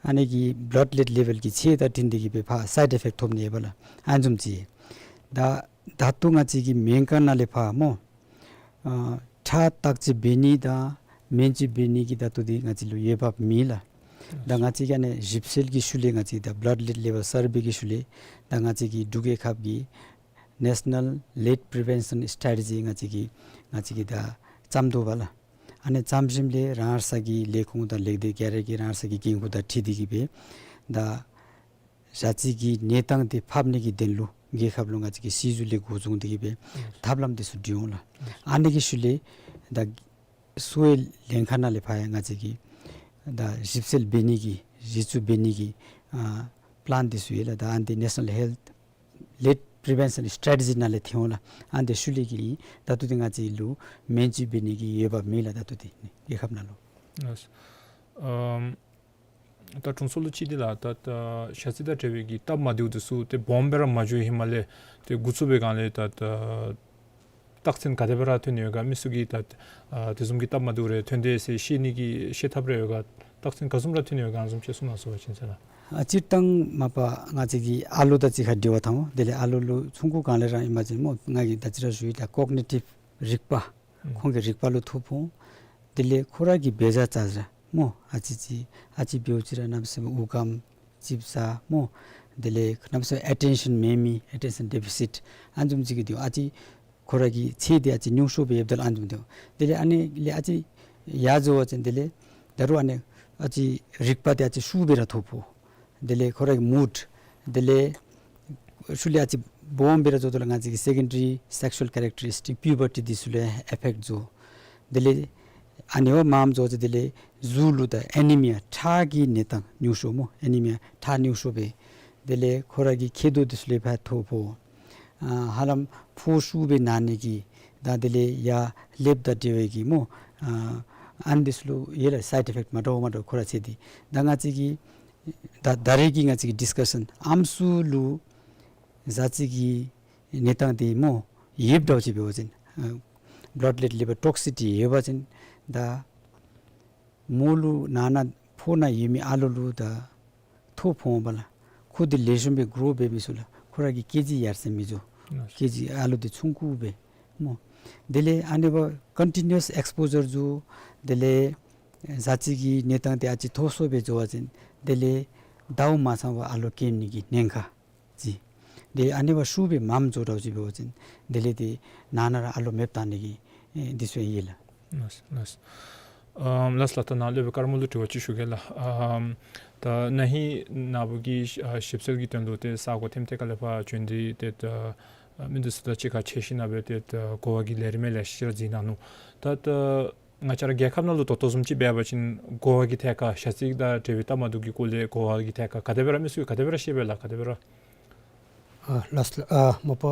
ཨ་ནི་གི་བླཌ་ལེཌ་ལེ་ཝེལ་གྱི་ཚད་དང་འཁྲིལ་ཏེ་གིས་སྦེ་ཕར་སའིཌ་ཨེཕ་ཕེཀཊ་ཐོབ་ནི་ཡོད་པ་ལགས། ཨ་ནི་བཟུམ་ཅིག། ད་ད་ལྟོ་ང་བཅས་ཀྱི་སྨན་ཁང་ནང་ལས་ཕར་སྨོ་ཨ་ཁྲག་བརྟག་དཔྱད་འབད་ནི་དང་སྨན་བཅོས་འབད་ནི་གི་ད་ལྟོ་འདི་ང་བཅས་ལུ་འོས་འབབ་མེད་ལགས། ད་ང་བཅས་ཀྱིས་ཨ་ནི་ཞིབ་འཚོལ་གྱི་ཤུལ་ལས་ང་བཅས་ད་བླཌ་ལེཌ་ལེ་ཝེལ་སར་བེ་གི་ཤུལ་ལས་ད་ང་བཅས་ཀྱི་འབྲུག་རྒྱལ་ཁབ་ཀྱི་ནེ་ཤ་ནཱལ་ལེཌ་པི་རི་ཝེན་ཤཱན་སི་ཊེ་རེ་ཇི་ང་བཅས་ཀྱིས་ང་བཅས་ཀྱིས་ད་བརྩམ་དོ་བ་ལགས། ཨ་ནི་བརྩམ་ཞིནམ་ལས་རང་སོའི་གི་ལས་ཁུངས་དང་ལེགས་སྡུད་ག་ར་གིས་རང་སོའི་གི་འགན་ཁུར་དང་འཁྲིལ་ཏེ་གིས་སྦེ་ད་ཞ་རྩི་གི་གནས་སྟངས་འདི་ཕབ་ནི་གི་དོན་ལུ་རྒྱལ་ཁབ་ལུ་ང་བཅས་ཀྱིས་སྲིད་ཟུར་ལས་འགོ་བཟུང་སྟེ་གིས་སྦེ་ཐབས་ལམ་འདི་ཚུ་སྒྲིག་འོང་ལགས། ཨ་ནི་གི་ཤུལ་ལས་ད་གསོ་བའི་ལྷན་ཁག་ནང་ལས་ཕར་ཡང་ང་བཅས་ཀྱིས་ད་ཞིབ་འཚོལ་འབད་ནི་གི་གཞི་བཙུགས་འབད་ནི་གི་ཨ་པི་ལཱན་འདི་ཚུ་ཡོད་ལགས། ད་ཨ་ནི་འདི་ནེ་ཤ་ནཱལ་ཧེལཐ་ལེཌ་པི་རི་ཝེན་ཤཱན་སི་ཊེ་རེ་ཇི་ནང་ལས་ཐོན་འོང་ལགས། ཨ་ནི་འདི་ཤུལ་ལས་ཀྱི་ད་ལྟོ་འདི་ང་བཅས་ལུ་སྨན་བཅོས་འབད་ནི་གི་འོས་འབབ་མེད་ལགས། ད་ལྟོ་འདི་རྒྱལ་ཁབ་ནང་ལུ། ལགས། ཨམ་ད་དྲུང་འཚོ་ལུ་ཅིག་འདི་ལགས། ད་ད་ཞ་རྩི་དང་འབྲེལ་བའི་གི་སྟབས་མ་བདེཝ་འདི་ཚུ་ཏེ་སྦོམ་སྦེ་ར་མ་འགྱོ་བའི་ཧེ་མ་ལས་ཏེ་འགོ་བཙུགས་པའི་སྒང་ལས་ད་ད་རྟགས་མཚན་ག་དེ་སྦེ་ར་ཐོན་ཡོད་ག། མི་ཚུ་གིས་ད་ཨ་དེ་བཟུམ་གྱི་སྟབས་མ་བདེཝ་རེ་ཐོན་དེས་ཟེར་ཤེས་ནི་གི་ཤེས་ཐབས་རེ་ཡོད་ག། རྟགས་མཚན་ག་བཟུམ་ར་ཐོན་ཡོད་ག། ཨ་ནི་བཟུམ་ཅིག་གསུང་གནང་ཟེར་བ་ཅིན་ཟེར་ན། ཨ་སྤྱིར་བཏང་མ་པ་ང་བཅས་ཀྱི་ཨ་ལོ་དང་གཅིག་ཁར་འབྲེལ་བ་འཐབ་འོང་། དེ་ལས་ཨ་ལོ་ལུ་ཆུང་ཀུ་སྒང་ལས་ར་ཨིན་པ་ཅིན་སྨོ་ང་གིས་ད་ཅི་ར་ཞུ་ཡི། ད་ཀོག་ནི་ཊིབ་རིག་པ་ཨུམ་ཁོང་གི་རིག་པ་ལུ་ཐོ་ཕོག་འོང་། དེ་ལས་ཁོ་ར་གི་འབད་བཞག་རྩ་ཟེར་སྨོ་ཨ་ཙི་ཅིག་ཨ་ཙི་འབདཝ་ཅིག་ར་གནམ་མེད་ས་མེད་དབུགས་སྐམ་ཅིག་ཟེར་སྨོ། དེ་ལས་གནམ་མེད་ས་མེད་ཨེ་ཊེན་ཤཱན་མེད་མི་ཨེ་ཊེན་ཤཱན་ཌེ་ཕི་སིཊ་ཨ་ནི་བཟུམ་ཅིག་གི་འདི་ཨ་ཙི་ཁོ་ར་གི་ཚད་འདི་ཨ་ཙི་ཉུང་ཤོས་སྦེ་ཡོདཔ་ད་ལུ་ཨ་ནི་བཟུམ་འདི། དེ་ལས་ཨ་ནི་ལས་ཨ་ཙི་ ཡར་འགྱོ་བ་ཅིན་དེ་ལས་ད་རུང་ཨ་ནི་ཨ་ཙི་རིག་པ་དེ་ཨ་ཙི་ཤུགས་སྦེ་ར་ཐོབ་འོང་། དེ་ལས་ཁོ་ར་གི་མུཌ་དེ་ལས་ཤུལ་ལས་ཨ་ཙི་སྦོམ་སྦེ་ར་འགྱོཝ་ད་ལུ་ང་བཅས་ཀྱི་སེ་ཀེན་ཌ་རི་སེག་ཤུ་ཝལ་ཀེ་རེག་ཊ་རིསི་ཊིཀ་པིའུ་བར་ཊི་འདི་ཚུ་ལུ་ཨེཕ་ཕེཀཊ་འགྱོ། དེ་ལས་ཨ་ནི་བ་མངམ་འགྱོ་ཅི། དེ་ལས་གཟུགས་ལུ་ད་ཨེ་ནི་མི་ཡ་ཁྲག་གི་གནས་སྟངས་ཉུང་ཤོས་སྨོ། ཨེ་ནི་མི་ཡ་ཁྲག་ཉུང་ཤོས་སྦེ། དེ་ལས་ཁོ་ར་གི་མཁལ་རྡོག་འདི་ཚུ་ལུ་ཕར་ཐོ་ཕོག། ཨ་ཧ་ལམ་ཕོཝ་ཤུགས་སྦེ་ན་ནི་གི་ད་དེ་ལས་ཡར་ཀླདཔ་དང་འབྲེལ་བའི་གི་སྨོ། ཨ་ཨ་ནི་འདི་ཚུ་ལུ་ཡོད་ལགས། སའིཌ་ཨེཕེཀཊ་མ་འདྲཝ་མ་འདྲཝ་ཁོ་ར་ཚུ་འདི། ད་ང་བཅས་ཀྱི་ད་ད་རེས་ཀྱི་ང་བཅས་ཀྱི་ཌིསི་ཀ་ཤཱན་ཨམ་སྲུ་ལུ་ཟ་ཅིག་གི་གནས་སྟངས་འདི་སྨོ་ཡོདཔ་འདྲཝ་ཅིག་འབད་བ་ཅིན་ཨ་བླཌ་ལེཊ་ལི་བར་ཊོག་སི་ཊི་ཡོད་པ་ཅིན་ད་མོ་ལུ་ནང་ན་ཕོཝ་ནང་ཡོད་མི་ཨ་ལོ་ལུ་ད་ཐོ་ཕོགཔ་ལགས། ཁོ་འདི་ལེགས་ཤོམ་སྦེ་གྲོཝ་འབད་མི་ཚུ་ལགས། ཁོ་ར་གི་ཀེ་ཇི་ཡར་སེང་མི་འགྱོ། ཀེ་ཇི་ཨ་ལོ་འདི་ཆུང་ཀུ་སྦེ་སྨོ། དེ་ལས་ཨ་ནི་བ་ཀོན་ཊི་ནིའུ་ཨས་ཨེགསི་པོ་ཇར་འགྱོ། དེ་ལས་ཟ་ཅིག་གི་གནས་སྟངས་འདི་ཨ་ཙི་མཐོ་སུ་སྦེ་འགྱོ་བ་ཅིན་དེ་ལས་ཟླཝ་མ་ཚང་བར་ཨ་ལོ་སྐྱེ་ནི་གི་ཉེན་ཁ་ཅིག། དེ་ཨ་ནི་བ་ཤུགས་སྦེ་མངམ་འགྱོ་འདྲཝ་ཅིག་འབད་བ་ཅིན་དེ་ལས་དེ་ནང་ན་ར་ཨ་ལོ་མེདཔ་བཏང་ནི་གི་ཨེ་འདི་ཚུ་ཡོད་ལགས། ལགས་ལགས། ཨམ་ལགས་ལགས། ད་ནཱ་ལས་སྦེ་ཀརྨ་ལུ་དྲི་བ་ཅིག་ཞུ་གེ་ལགས། ཨམ་ད་ན་ཧིང་ན་བུ་གི་ཨ་ཞིབ་འཚོལ་གྱི་དོན་ལུ་ཏེ་ས་གོ་ཐེམ་ཐེ་ཁ་ལས་ཕར་བྱོན་ཏེ་ཏེ་ད་ཨ་མི་འདི་ཚུ་དང་གཅིག་ཁར་འཕྱད་ཞིནམ་ལས་ཏེ་ད་གོ་བ་གི་ལས་རིམ་ལེ་ཤ་ར་གཟིགས་གནང་ནུག། ད་ད་ང་བཅས་ར་རྒྱལ་ཁབ་ནང་ལུ་ད་ལྟོ་བཟུམ་ཅིག་འབད་བ་ཅིན་གོ་བ་གི་ཐད་ཁར་ཞ་རྩི་དང་འབྲེལ་བའི་སྟབས་མ་བདེཝ་གི་སྐོར་ལས་གོ་བ་གི་ཐད་ཁར་ག་དེ་སྦེ་ར་མི་ཚུ་གིས་ག་དེ་སྦེ་ར་ཤེས་པས་ལགས། ག་དེ་སྦེ་ར། ཨ་ལགས་ལགས། ཨ་མ་པ་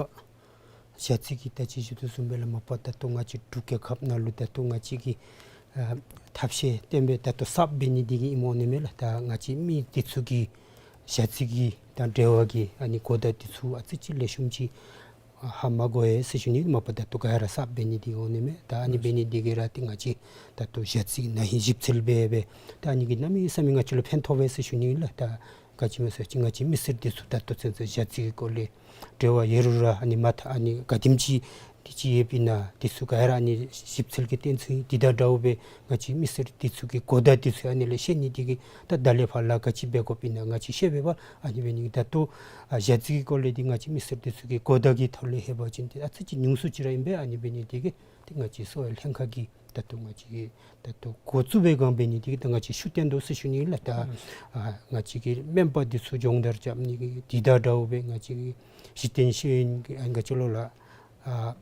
ཞ་རྩི་གི་ད་ཅི་ཞུ་དོ་བཟུམ་སྦེ་ལགས། མ་པ་ད་ལྟོ་ང་བཅས་འབྲུག་རྒྱལ་ཁབ་ནང་ལུ་ད་ལྟོ་ང་བཅས་ཀྱི་ཨ་ཐབས་ཤེས་བཏོན་སྦེ་ད་ལྟོ་གསརཔ་འབད་ནི་འདི་གིས་ཨིནམ་འོང་ནི་མས་ལགས། ད་ང་བཅས་མི་འདི་ཚུ་གིས་ཞ་རྩི་གི་དང་འབྲེལ་བ་གི་ཨ་ནི་གོ་བརྡ་འདི་ཚུ་ཨ་ཙི་ཅིག་ལེགས་ཤོམ་ཅིག་ཧ་མ་གོ་ཡི་ཟེར་ཞུ་ནི། མ་པ་ད་ལྟོ་ག་ར་གསརཔ་འབད་ནི་འདི་འོང་ནི་མས། ད་ཨ་ནི་འབད་ནི་འདི་གིས་ར་ཏེ་ང་བཅས་ད་ལྟོ་ཞ་རྩི་ན་ཧིང་ཞིབ་འཚོལ་འབད་འབད་ད་ཨ་ནི་གིས་གནམ་མེད་ས་མེད་ང་བཅས་ལུ་ཕན་ཐོགས་པས་ཟེར་ཞུ་ནི་ལགས། ད་ག་ཅི་སྨོ་ཟེར་བ་ཅིན་ང་བཅས་མི་སེར་འདི་ཚུ་ད་ལྟོ་ཚུན་ཚོད་ཞ་རྩི་གི་སྐོར་ལས་འབྲེལ་བ་ཡོད་རུང་ར་ཨ་ནི་མ་མཐའ་ཨ་ནི་ག་དེམ་ཅིག་འདི་ཅིག་ཡོདཔ་ཨིན་ན་འདི་ཚུ་ག་ར་ཨ་ནི་ཞིབ་འཚོལ་གྱི་སྟེང་ཚུ་འདི་དང་འདྲཝ་སྦེ་ང་བཅས་མི་སེར་འདི་ཚུ་གི་གོ་བརྡ་འདི་ཚུ་ཨ་ནི་ལས་ཤེས་ནི་འདི་གིས་ད་ད་ལས་ཕར་ལཱ་ག་ཅི་འབད་དགོཔ་ཨིན་ན་ང་བཅས་ཤེས་པས་པ། ཨ་ནི་འབད་ནི་ད་ལྟོ་ཨ་ཞ་རྩི་གི་སྐོར་ལས་འདི་ང་བཅས་མི་སེར་འདི་ཚུ་གི་གོ་བརྡ་གི་ཐོག་ལས་ལྷོད་པ་ཅིན་ཏེ་ཨ་ཙི་ཅིག་ཉུང་སུ་ཅིག་ར་ཨིན་པས། ཨ་ནི་འབད་ནི་འདི་གིས་ཏེ་ང་བཅས་གསོ་བའི་ལྷན་ཁག་གིས་ད་ལྟོ་ང་བཅས་ཀྱིས་ད་ལྟོ་འགོ་བཙུགས་པའི་སྒང་འབད་ནི་འདི་གིས་ད་ང་བཅས་ཤུགས་བཏོན་དོ་ཟེར་ཞུ་ནི་ལགས། ད་ཨ་ང་བཅས་ཀྱི་སྨན་པ་འདི་ཚུ་སྦྱོང་བརྡར་རྐྱབ་ནི་གི་འདི་དང་འདྲཝ་སྦེ་ང་བཅས་ཀྱི་གཞི་རྟེན་ཤེས་ཡོན་གྱི་ཨ་ང་བཅས་ལོ་ལགས་ཨ་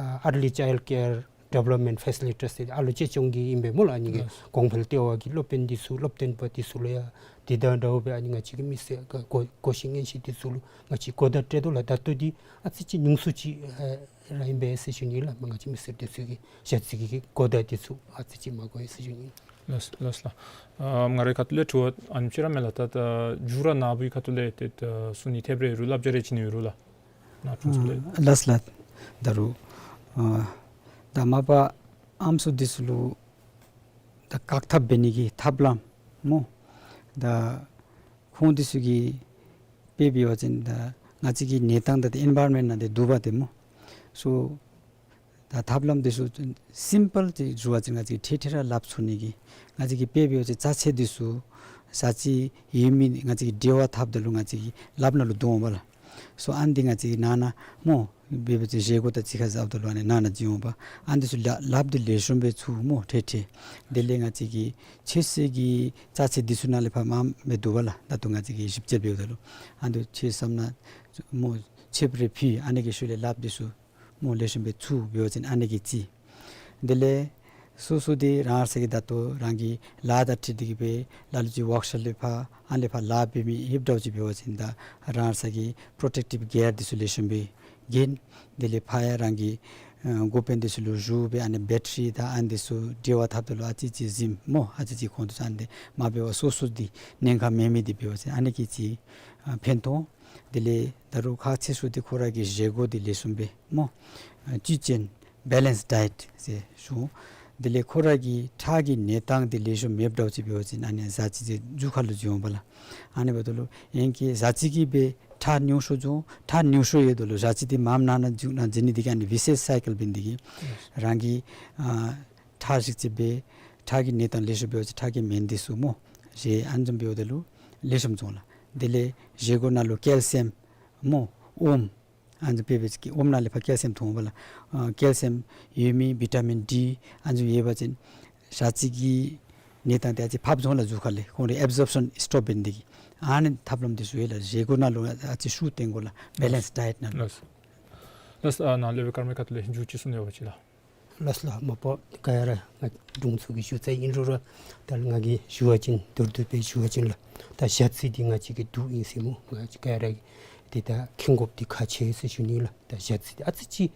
ཨ་early child care development facilitators ཟེར་ཨ་ལོ་གཅེས་སྐྱོང་གི་ཨིན་པས་སྨོ་ལགས། ཨ་ནི་གི་གོང་འཕེལ་ལྟེ་བ་གི་སློབ་དཔོན་འདི་ཚུ་སློབ་སྟོན་པ་འདི་ཚུ་ལུ་ཡང་འདི་དང་འདྲཝ་སྦེ་ཨ་ནི་ང་བཅས་ཀྱི་མི་སེར་གོ་གོ་ཤེས་ཉན་ཤེས་འདི་ཚུ་ལུ་ང་བཅས་གོ་བརྡ་སྤྲོད་དོ་ལགས། ད་ལྟོ་འདི་ཨ་ཙི་ཅིག་ཉུང་སུ་ཅིག་ཨ་ར་ཨིན་པས་ཟེར་ཞུ་ནི་ལགས། མ་ང་བཅས་མི་སེར་འདི་ཚུ་གིས་ཞ་རྩི་གི་གོ་བརྡ་འདི་ཚུ་ཨ་ཙི་ཅིག་མ་གོ་ཡི་ཟེར་ཞུ་ནི། ལགས་ལགས་ལགས། ཨ་ང་རའི་ཁ་ཐུག་ལས་དྲི་བ་ཨ་ནེམ་ཅིག་ར་མས་ལགས། ད་ད་མཇུག་ར་ནཱ་བུའི་ཁ་ཐུག་ལས་ཏེ་ད་གསུང་ནི་ཐེབས་རེ་ཡོད་རུང་བསླབ་བྱ་རེ་བྱིན་ནི་ཡོད་རུང་ལགས། ནཱ་དྲུང་འཚོ་ལས། ཨ་ལགས་ལགས། ད་རུང་ཨ་ད་མ་པ་ཨམ་སྲུ་འདི་ཚུ་ལུ་ད་བཀག་ཐབས་འབད་ནི་གི་ཐབས་ལམ་སྨོ། ད་ཁོང་འདི་ཚུ་གི་དཔེ་འབད་བ་ཅིན་ད་ང་བཅས་ཀྱི་གནས་སྟངས་ད་ཏེ་ཨེན་བཱའི་རོན་མེནཊ་ནང་ཏེ་འདུག་པ་ཏེ་སྨོ། སོ་ད་ཐབས་ལམ་འདི་ཚུ་སིམ་པཱལ་ཅིག་ཞུ་བ་ཅིན་ང་བཅས་ཀྱིས་ཐད་ཐད་ར་སླབ་ཚུགས་ནི་གི། ང་བཅས་ཀྱི་དཔེ་འབད་བ་ཅིན་རྩ་ཚད་འདི་ཚུ་ཟ་ཅིག་ཡོད་མི་ང་བཅས་ཀྱིས་འབྲེལ་བ་འཐབ་ད་ལུ་ང་བཅས་ཀྱི་ལགཔ་ནང་ལུ་འདུ་འོང་པ་ལགས། སོ་ཨ་ནི་འདི་ང་བཅས་ཀྱིས་ནང་ན་སྨོ་འབད་བ་ཅིན་བཞེས་སྒོ་དང་གཅིག་ཁར་འཛོམས་ད་ལུ་ཨ་ནི་ནང་ན་བྱིན་འོང་པ། ཨ་ནི་འདི་ཚུ་ལག་ལགཔ་འདི་ལེགས་ཤོམ་སྦེ་ཚུགས་སྨོ་ཐད་ཐད། དེ་ལས་ང་བཅས་ཀྱི་ཆོད་སེམས་ཀྱི་རྩ་ཚད་འདི་ཚུ་ནང་ལས་ཕར་མངམ་སྦེ་འདུག་པ་ལགས། ད་ལྟོ་ང་བཅས་ཀྱིས་ཞིབ་འཚོལ་འབདཝ་ད་ལུ་ཨ་ནི་འདི་ཚུ་ཆོད་སེམས་ནང་སྨོ་ཆོདཔ་རེ་ཕུལ། ཨ་ནི་གི་ཤུལ་ལས་ལགཔ་འདི་ཚུ་སྨོ་ལེགས་ཤོམ་སྦེ་ཚུགས་འབད་བ་ཅིན་ཨ་ནི་གིས་གཅིག། དེ་ལས་སོ་སོ་འདི་རང་སོ་གི་ད་ལྟོ་རང་གི་ལཱ་དང་འཁྲིལ་ཏེ་གིས་སྦེ་ལ་ལུ་ཅིག་ཝརཀ་ཤོབ་ལས་ཕར་ཨ་ནི་ལས་ཕར་ལཱ་འབད་མི་ཡོདཔ་འདྲཝ་ཅིག་འབད་བ་ཅིན་ད་རང་སོ་གི་པྲོ་ཊེག་ཊིབ་གིར་འདི་ཚུ་ལེགས་ཤོམ་སྦེ་གྱོན། དེ་ལས་ཕར་ཡང་རང་གི་ཨ་འགོ་དཔོན་འདི་ཚུ་ལུ་ཞུ་སྦེ་ཨ་ནི་བེ་ཊ་རི་དང་ཨ་ནི་འདི་ཚུ་འབྲེལ་བ་འཐབ་ད་ལུ་ཨ་ཙི་ཅིག་གཟིམ་སྨོ། ཨ་ཙི་ཅིག་ཁོང་འདི་ཚུ་ཨ་ནི་འདི་མ་འབད་བར་སོ་སོ་འདི་ཉེན་ཁ་མེད་མི་འདི་འབད་བ་ཅིན་ཨ་ནི་གིས་གཅིག་ཨ་ཕན་ཐོགས། དེ་ལས་ད་རུང་ཁག་ཆེ་ཤོས་འདི་ཁོ་ར་གི་བཞེས་སྒོ་འདི་ལེགས་ཤོམ་སྦེ་སྨོ་ཨ་བཅུད་ཅན་བེ་ལེནསི་ཌའེཊ་ཟེར་ཞུ། དེ་ལས་ཁོ་ར་གི་ཁྲག་གི་གནས་སྟངས་འདི་ལེགས་ཤོམ་མེདཔ་འདྲཝ་ཅིག་འབད་བ་ཅིན་ཨ་ནི་ཟ་ཅིག་འདི་མཇུག་ཁ་ལུ་འགྱོ་འོང་པ་ལགས། ཨ་ནི་འབདཝ་ད་ལུ་ཨིན་གྱི་ཟ་ཅིག་གིས་སྦེ་ཁྲག་ཉུང་ཤོས་འགྱོ་ཁྲག་ཉུང་ཤོས་ཡོདཔ་ད་ལུ་ཟ་ཅིག་འདི་མངམ་ནང་ན་མཇུག་ནང་འགྱོ་ནི་འདི་གིས་ཨ་ནི་ཝི་ཤེས་སའི་ཀལ་འབད་ནི་འདི་གིས་རང་གི་ཨ་ཁྲག་ཞིབ་འཚོལ་འབད་ཁྲག་གི་གནས་སྟངས་ལེགས་ཤོམ་འབད་བ་ཅིན་ཁྲག་གི་སྨན་འདི་ཚུ་སྨོ་བཞེས། ཨ་ནི་བཟུམ་འབདཝ་ད་ལུ་ལེགས་ཤོམ་འགྱོ་ལགས། དེ་ལས་བཞེས་སྒོ་ནང་ལུ་ཀེལ་སི་ཡམ་སྨོ་ཨོམ་ཨ་ནི་བཟུམ་འབད་བ་ཅིན་ཨོམ་ནང་ལས་ཕར་ཀེལ་སི་ཡམ་ཐོན་འོང་པ་ལགས། ཨ་ཀེལ་སི་ཡམ་ཡོད་མི་བི་ཊ་མིན་ཌི་ཨ་ནི་བཟུམ་ཡོད་པ་ཅིན་ ཞ་རྩི་གི་ནད་དང་ཏེ་ཨ་ཙི་ཕབ་ཚོང་ལ་འཛུལ་ཁ་ལས་ཁོང་རའི་ཨེབ་ཟོརབ་ཤཱན་སི་ཊོབ་འབད་ནི་དེ་གིས། ཨ་ནི་ཐབས་ལམ་འདི་ཚུ་ཡོད་ལགས། བཞེས་སྒོ་ནང་ལུ་ཨ་ཙི་ཤུགས་བཏོན་དགོ་ལགས། བེ་ལེནསི་ཌའེཊ་ནང་ལུ། ལགས་ལགས། ཨ་ནཱ་ལས་སྦེ་ཀརྨ་ཁ་ཐུག་ལས་མཇུག་ཅིག་གསུང་ནི་ཡོད་པ་ཅིན་ལགས། ལགས་ལགས། མ་པ་ག་ར་ང་དྲུང་འཚོ་གིས་ཞུ་ཚར་ཨིན་རུང་ར་ད་ང་གིས་ཞུ་བ་ཅིན་མདོར་བསྡུས་སྦེ་ཞུ་བ་ཅིན་ལགས། ད་ཞ་རྩི་འདི་ང་བཅས་ཀྱི་དུག་ཨིན་ཟེར་སྨོ། ང་བཅས་ག་ར་གིས་ཏེ་ད་མཁྱེན་དགོཔ་འདི་ཁག་ཆེ་ཟེར་ཞུ་ནི་ལགས། ད་ཞ་རྩི་འདི་ཨ་ཙི་ཅིག་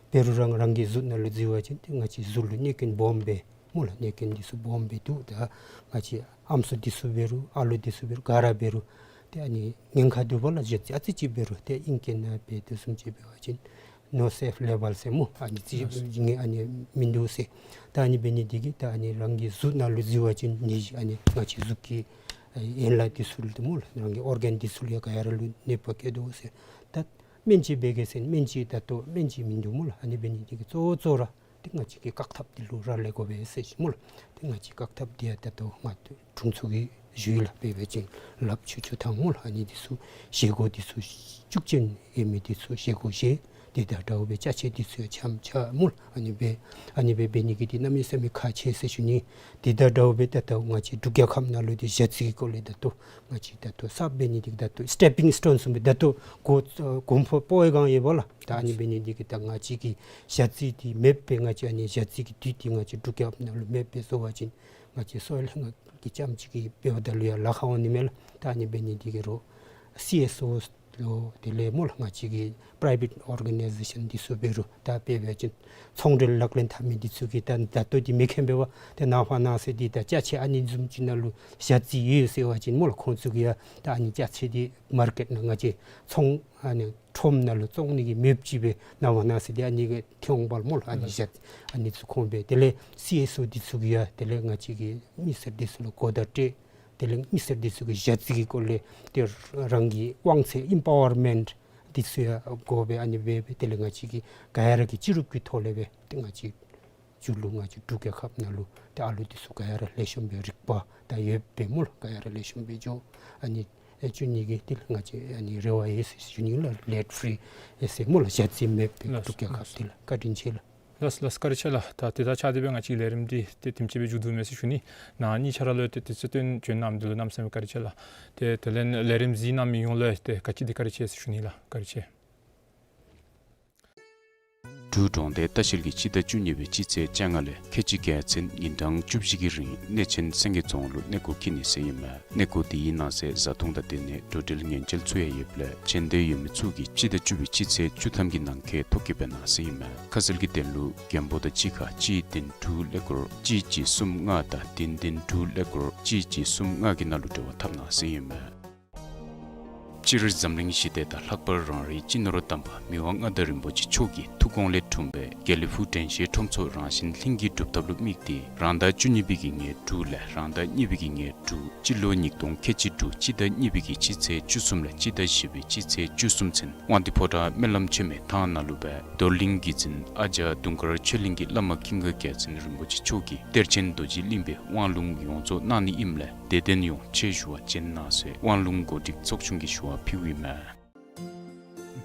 འབད་རུང་ར་རང་གི་གཟུགས་ནང་ལུ་འཛུལ་བ་ཅིན་ཏེ་ང་བཅས་གཟུགས་ལུ་གནོད་སྐྱོན་སྦོམ་སྦེ་སྨོ་ལགས། གནོད་སྐྱོན་འདི་ཚུ་སྦོམ་སྦེ་འདུག། ད་ང་བཅས་ཨམ་སྲུ་འདི་ཚུ་འབད་རུང་ཨ་ལུ་འདི་ཚུ་འབད་རུང་ག་ར་འབད་རུང་ཏེ་ཨ་ནི་ཉེན་ཁ་འདུག་པ་ལགས། ཞ་རྩི་ཨ་ཙི་ཅིག་འབད་རུང་ཏེ་ཨིང་སྐད་ནང་འབད་དོ་བཟུམ་ཅིག་འབད་བ་ཅིན་ནོ་སེཕ་ལེ་བཱལ་ཟེར་སྨོ། ཨ་ནི་རྩི་ཞིབ་ཨ་ནི་མིན་འདུག་ཟེར། ད་ཨ་ནི་འབད་ནི་འདི་གིས་ད་ཨ་ནི་རང་གི་གཟུགས་ནང་ལུ་འཛུལ་བ་ཅིན་ནད་གཞི་ཨ་ནི་ང་བཅས་གཟུགས་ཀྱི་ཨ་ཡན་ལག་འདི་ཚུ་ལུ་ཏེ་སྨོ་ལགས། རང་གི་ཨོར་གཱན་འདི་ཚུ་ལུ་ཡང་ག་ར་ལུ་གནོད་པ་བཀལ་དོ་ཟེར། ད་སྨན་བཅོས་འབད་གེ་ཟེར་སྨན་བཅོས་ད་ལྟོ་སྨན་བཅོས་མིན་འདུག་སྨོ་ལགས། ཨ་ནི་འབད་ནི་འདི་གིས་གཙོ་བོ་གཙོ་བོ་ར་ཏེ་ང་བཅས་ཀྱིས་བཀག་ཐབས་འདི་ལུ་རག་ལས་དགོ་པས་ཟེར་སྨོ་ལགས། ཏེ་ང་བཅས་བཀག་ཐབས་འདི་ཡང་ད་ལྟོ་ང་དྲུང་འཚོ་གིས་ཞུ་ཡི་ལགས། དཔེ་འབད་བ་ཅིན་ལགཔ་འཁྱུ་འཁྱུ་ཐངས་སྨོ་ལགས། ཨ་ནི་འདི་ཚུ་བཞེས་སྒོ་འདི་ཚུ་ཤུགས་ཅན་ཡོད་མི་འདི་ཚུ་བཞེས་སྒོ་བཞེས། དེ་དང་འདྲཝ་སྦེ་ཅ་ཆས་འདི་ཚུ་ཡང་འཆམ་འཆམ་སྨོ་ལགས། ཨ་ནི་སྦེ་ཨ་ནི་སྦེ་འབད་ནི་གི་འདི་གནམ་མེད་ས་མེད་ཁག་ཆེ་ཟེར་ཞུ་ནི། དེ་དང་འདྲཝ་སྦེ་ད་ལྟོ་ང་བཅས་འབྲུག་རྒྱལ་ཁབ་ནང་ལུ་འདི་ཞ་རྩི་གི་སྐོར་ལས་ད་ལྟོ་ང་བཅས་ད་ལྟོ་གསརཔ་འབད་ནི་འདི་ད་ལྟོ་སི་ཊེ་པིང་སི་ཊོན་བཟུམ་སྦེ་ད་ལྟོ་གོ་གོམ་པ་སྤོ་བའི་སྒང་ཡོད་པ་ལགས། ད་ཨ་ནི་འབད་ནི་འདི་གིས་ད་ང་བཅས་ཀྱིས་ཞ་རྩི་འདི་མེདཔ་སྦེ་ང་བཅས་ཨ་ནི་ཞ་རྩི་གི་དུས་འདི་ང་བཅས་འབྲུག་རྒྱལ་ཁབ་ནང་ལུ་མེདཔ་སྦེ་བཟོ་བ་ཅིན་ང་བཅས་སོ་ཡ་ལྷན་ཁག་གི་རྐྱངམ་ཅིག་གིས་འབདཝ་ད་ལུ་ཡང་ལཱ་ཁག་འོང་ནི་མས་ལགས། ད་ཨ་ནི་འབད་ནི་འདི་གིས་རོགས་སི་ཨེསི་ཨོ་ལུ་དེ་ལས་སྨོ་ལགས་ང་བཅས་ཀྱི་པི་རའི་ཝེཊ་ཨོར་ག་ནའི་ཟེ་ཤཱན་འདི་ཚུ་འབད་རུང་ད་དཔེ་འབད་བ་ཅིན་ཚོང་འབྲེལ་ལག་ལེན་འཐབ་མི་འདི་ཚུ་གིས་ད་ད་ལྟོ་འདི་མེ་མཁན་འབད་བ་ཏེ་ནངས་པ་གནངས་ཚེ་འདི་ད་ཅ་ཆས་ཨ་ནི་བཟུམ་ཅིག་ནང་ལུ་ཞ་རྩི་ཡོད་ཟེར་བ་ཅིན་སྨོ་ལགས་ཁོང་ཚུ་གིས་ཡང་ད་ཨ་ནི་ཅ་ཆས་འདི་མར་ཀེཊ་ནང་ང་བཅས་ཚོང་ཨ་ནི་ཁྲོམ་ནང་ལུ་བཙོང་ནི་གི་མེདཔ་ཅིག་སྦེ་ནངས་པ་གནངས་ཚེ་འདི་ཨ་ནི་གི་ཐོན་འོང་པ་ལགས་སྨོ་ལགས། ཨ་ནི་ཞ་ཨ་ནི་ཚུ་ཁོང་སྦེ་དེ་ལས་སི་ཨེསི་ཨོ་འདི་ཚུ་གིས་ཡང་དེ་ལས་ང་བཅས་ཀྱི་མི་སེར་འདི་ཚུ་ལུ་གོ་བརྡ་སྤྲོད། དེ་ལས་མི་སེར་འདི་ཚུ་གིས་ཞ་རྩི་གི་སྐོར་ལས་ཏེ་རང་གི་དབང་ཚད་ཨིམ་པ་ཝར་མེནཊ་འདི་ཚུ་ཡང་དགོ་པས། ཨ་ནི་སྦེ་སྦེ་དེ་ལས་ང་བཅས་ཀྱིས་ག་ར་གིས་སྤྱི་རུབ་ཀྱི་ཐོག་ལས་སྦེ་ཏེ་ང་བཅས་མཇུག་ལུ་ང་བཅས་འབྲུག་རྒྱལ་ཁབ་ནང་ལུ་ཏེ་ཨ་ལུ་འདི་ཚུ་ག་ར་ལེགས་ཤོམ་སྦེ་རིག་པ་དང་ཡོདཔ་སྦེ་སྨོ་ལགས་ག་ར་ལེགས་ཤོམ་སྦེ་འགྱོ། ཨ་ནི་ཨེ་བཅུག་ནི་གི་ཏེ་ལགས་ང་བཅས་ཨ་ནི་རེ་བ་ཡོད་ཟེར་ཞུ་ནི་ལགས། ལེཊ་ཕི་རི་ཨེ་ཟེར་སྨོ་ལགས་ཞ་རྩི་མེདཔ་སྦེ་ལགས་འབྲུག་རྒྱལ་ཁབ་ལགས། འདི་ལགས། བཀའ་དྲིན་ཆེ་ལགས། ལགས་ལགས། བཀའ་དྲིན་ཆེ་ལགས། ད་དེ་དང་ཆ་སྟེ་སྦེ་ང་བཅས་ཀྱི་ལས་རིམ་འདི་ཏེ་དེམ་ཅིག་སྦེ་མཇུག་བསྡུཝ་མས་ཟེར་ཞུ་ནི། ནཱ་གཉིས་ཆ་ར་ལུ་ཏེ་དུས་ཚོད་བཏོན་བྱོན་གནང་མི་འདི་ལུ་གནམ་མེད་ས་མེད་བཀའ་དྲིན་ཆེ་ལགས། ཏེ་དེ་ལས་ལས་རིམ་གཟིགས་གནང་མི་ཡོངས་ལུ་ཏེ་ག་ཅི་དེ་བཀའ་དྲིན་ཆེ་ཟེར་ཞུ་ནི་ལགས། བཀའ་དྲིན་ཆེ། འབྲུག་འབྲོང་སྡེ་ལྟ་བཤལ་གྱིས་སྤྱི་ཟླ་བཅུ་གཉིས་པའི་སྤྱི་ཚེས་བཅོ་ལྔ་ལས་ཁལ་གཅིག་བརྒྱ་ཚུན་ཉིན་གྲངས་བཅུ་བཞི་གི་རིང་གནས་ཆེན་སེང་གེ་རྫོང་ལུ་གནས་སྐོར་འཁྱིད་ནི་ཟེར་ཨིན་མས། གནས་སྐོར་དེའི་ནང་གསེས་བཟའ་འཐུང་དང་སྡོད་གནས་འགྲོ་འགྲུལ་ཉེན་བཅོལ་ཚུ་ཡང་ཡོདཔ་ལས་མཇལ་འདོད་ཡོད་མི་ཚུ་གིས་སྤྱི་ཟླ་བཅུ་པའི་སྤྱི་ཚེས་བཅུ་ཐམ་གྱི་ནང་འཁོད་ཐོ་བཀོད་འབད་གནང་ཟེར་ཨིན་མས། ཁ་གསལ་གྱི་དོན་ལུ་རྒྱང་འབོར་དང་གཅིག་ཁར་གཅིག་བདུན་དྲུག་ཀླད་ཀོར་གཅིག་གཅིག་གསུམ་ལྔ་དང་བདུན་བདུན་དྲུག་ཀླད་ཀོར་གཅིག་གཅིག་གསུམ་ལྔ་གི་ནང་ལུ་འབྲེལ་བ་འཐབ་གནང་ཟེར་ཨིན་མས། སྤྱིར་འཛམ་གླིང་ཞི་བདེ་དང་ལྷག་པར་རང་རེའི་སྤྱི་ནོར་དམ་པ་མི་དབང་མངའ་བདག་རིན་པོ་ཆེ་མཆོག་གི་ཐུགས་དགོངས་ལས་འཁྲུངས་པའི་དགེ་ལེགས་ཕུག་དྲན་ཤེས་ཁྲོམ་ཚོགས་རང་བཞིན་ལྷུན་གྱིས་གྲུབ་ཐབས་ལུ་དམིགས་ཏེ་རང་ཟླ་བཅུ་གཉིས་པའི་གི་ཉེར་དྲུག་ལས་རང་ཟླ་གཉིས་པའི་གི་ཉེར་དྲུག་སྤྱི་ལོ་ཉིས་སྟོང་ཁལ་གཅིག་དྲུག་སྤྱི་ཟླ་གཉིས་པའི་གི་སྤྱི་ཚེས་བཅུ་གསུམ་ལས་སྤྱི་ཟླ་བཞི་པའི་སྤྱི་ཚེས་བཅུ་གསུམ་ཚུན་དབང་འདུས་ཕོ་བྲང་སྨོན་ལམ་ཆེན་མོའི་ཐང་ནང་ལུ་སྦེ་རྡོར་གླིང་གི་གི་འཛིན་ཨ་ཛྱ་དུང་དཀར་ཆོས་གླིང་གི་བླ་མ་ཀུན་དགའ་རྒྱལ་མཚན་རིན་པོ་ཆེ་མཆོག་གིས་གཏེར་ཆེན་རྡོ་རྗེ་གླིང་པའི་དབང་ལུང་ཡོངས་རྫོགས་གནང་ནི་ཨིནམ་ལས་དད་ལྡན་ཡོངས་ཆེད་ཞུ་བ་བྱོན་གནང་ཟེར་དབང་ལུང་གོ་སྒྲིག་ཚོགས་ཆུང་གིས་ཞུ་བ་ཕུལཝ་ཨིན་མས།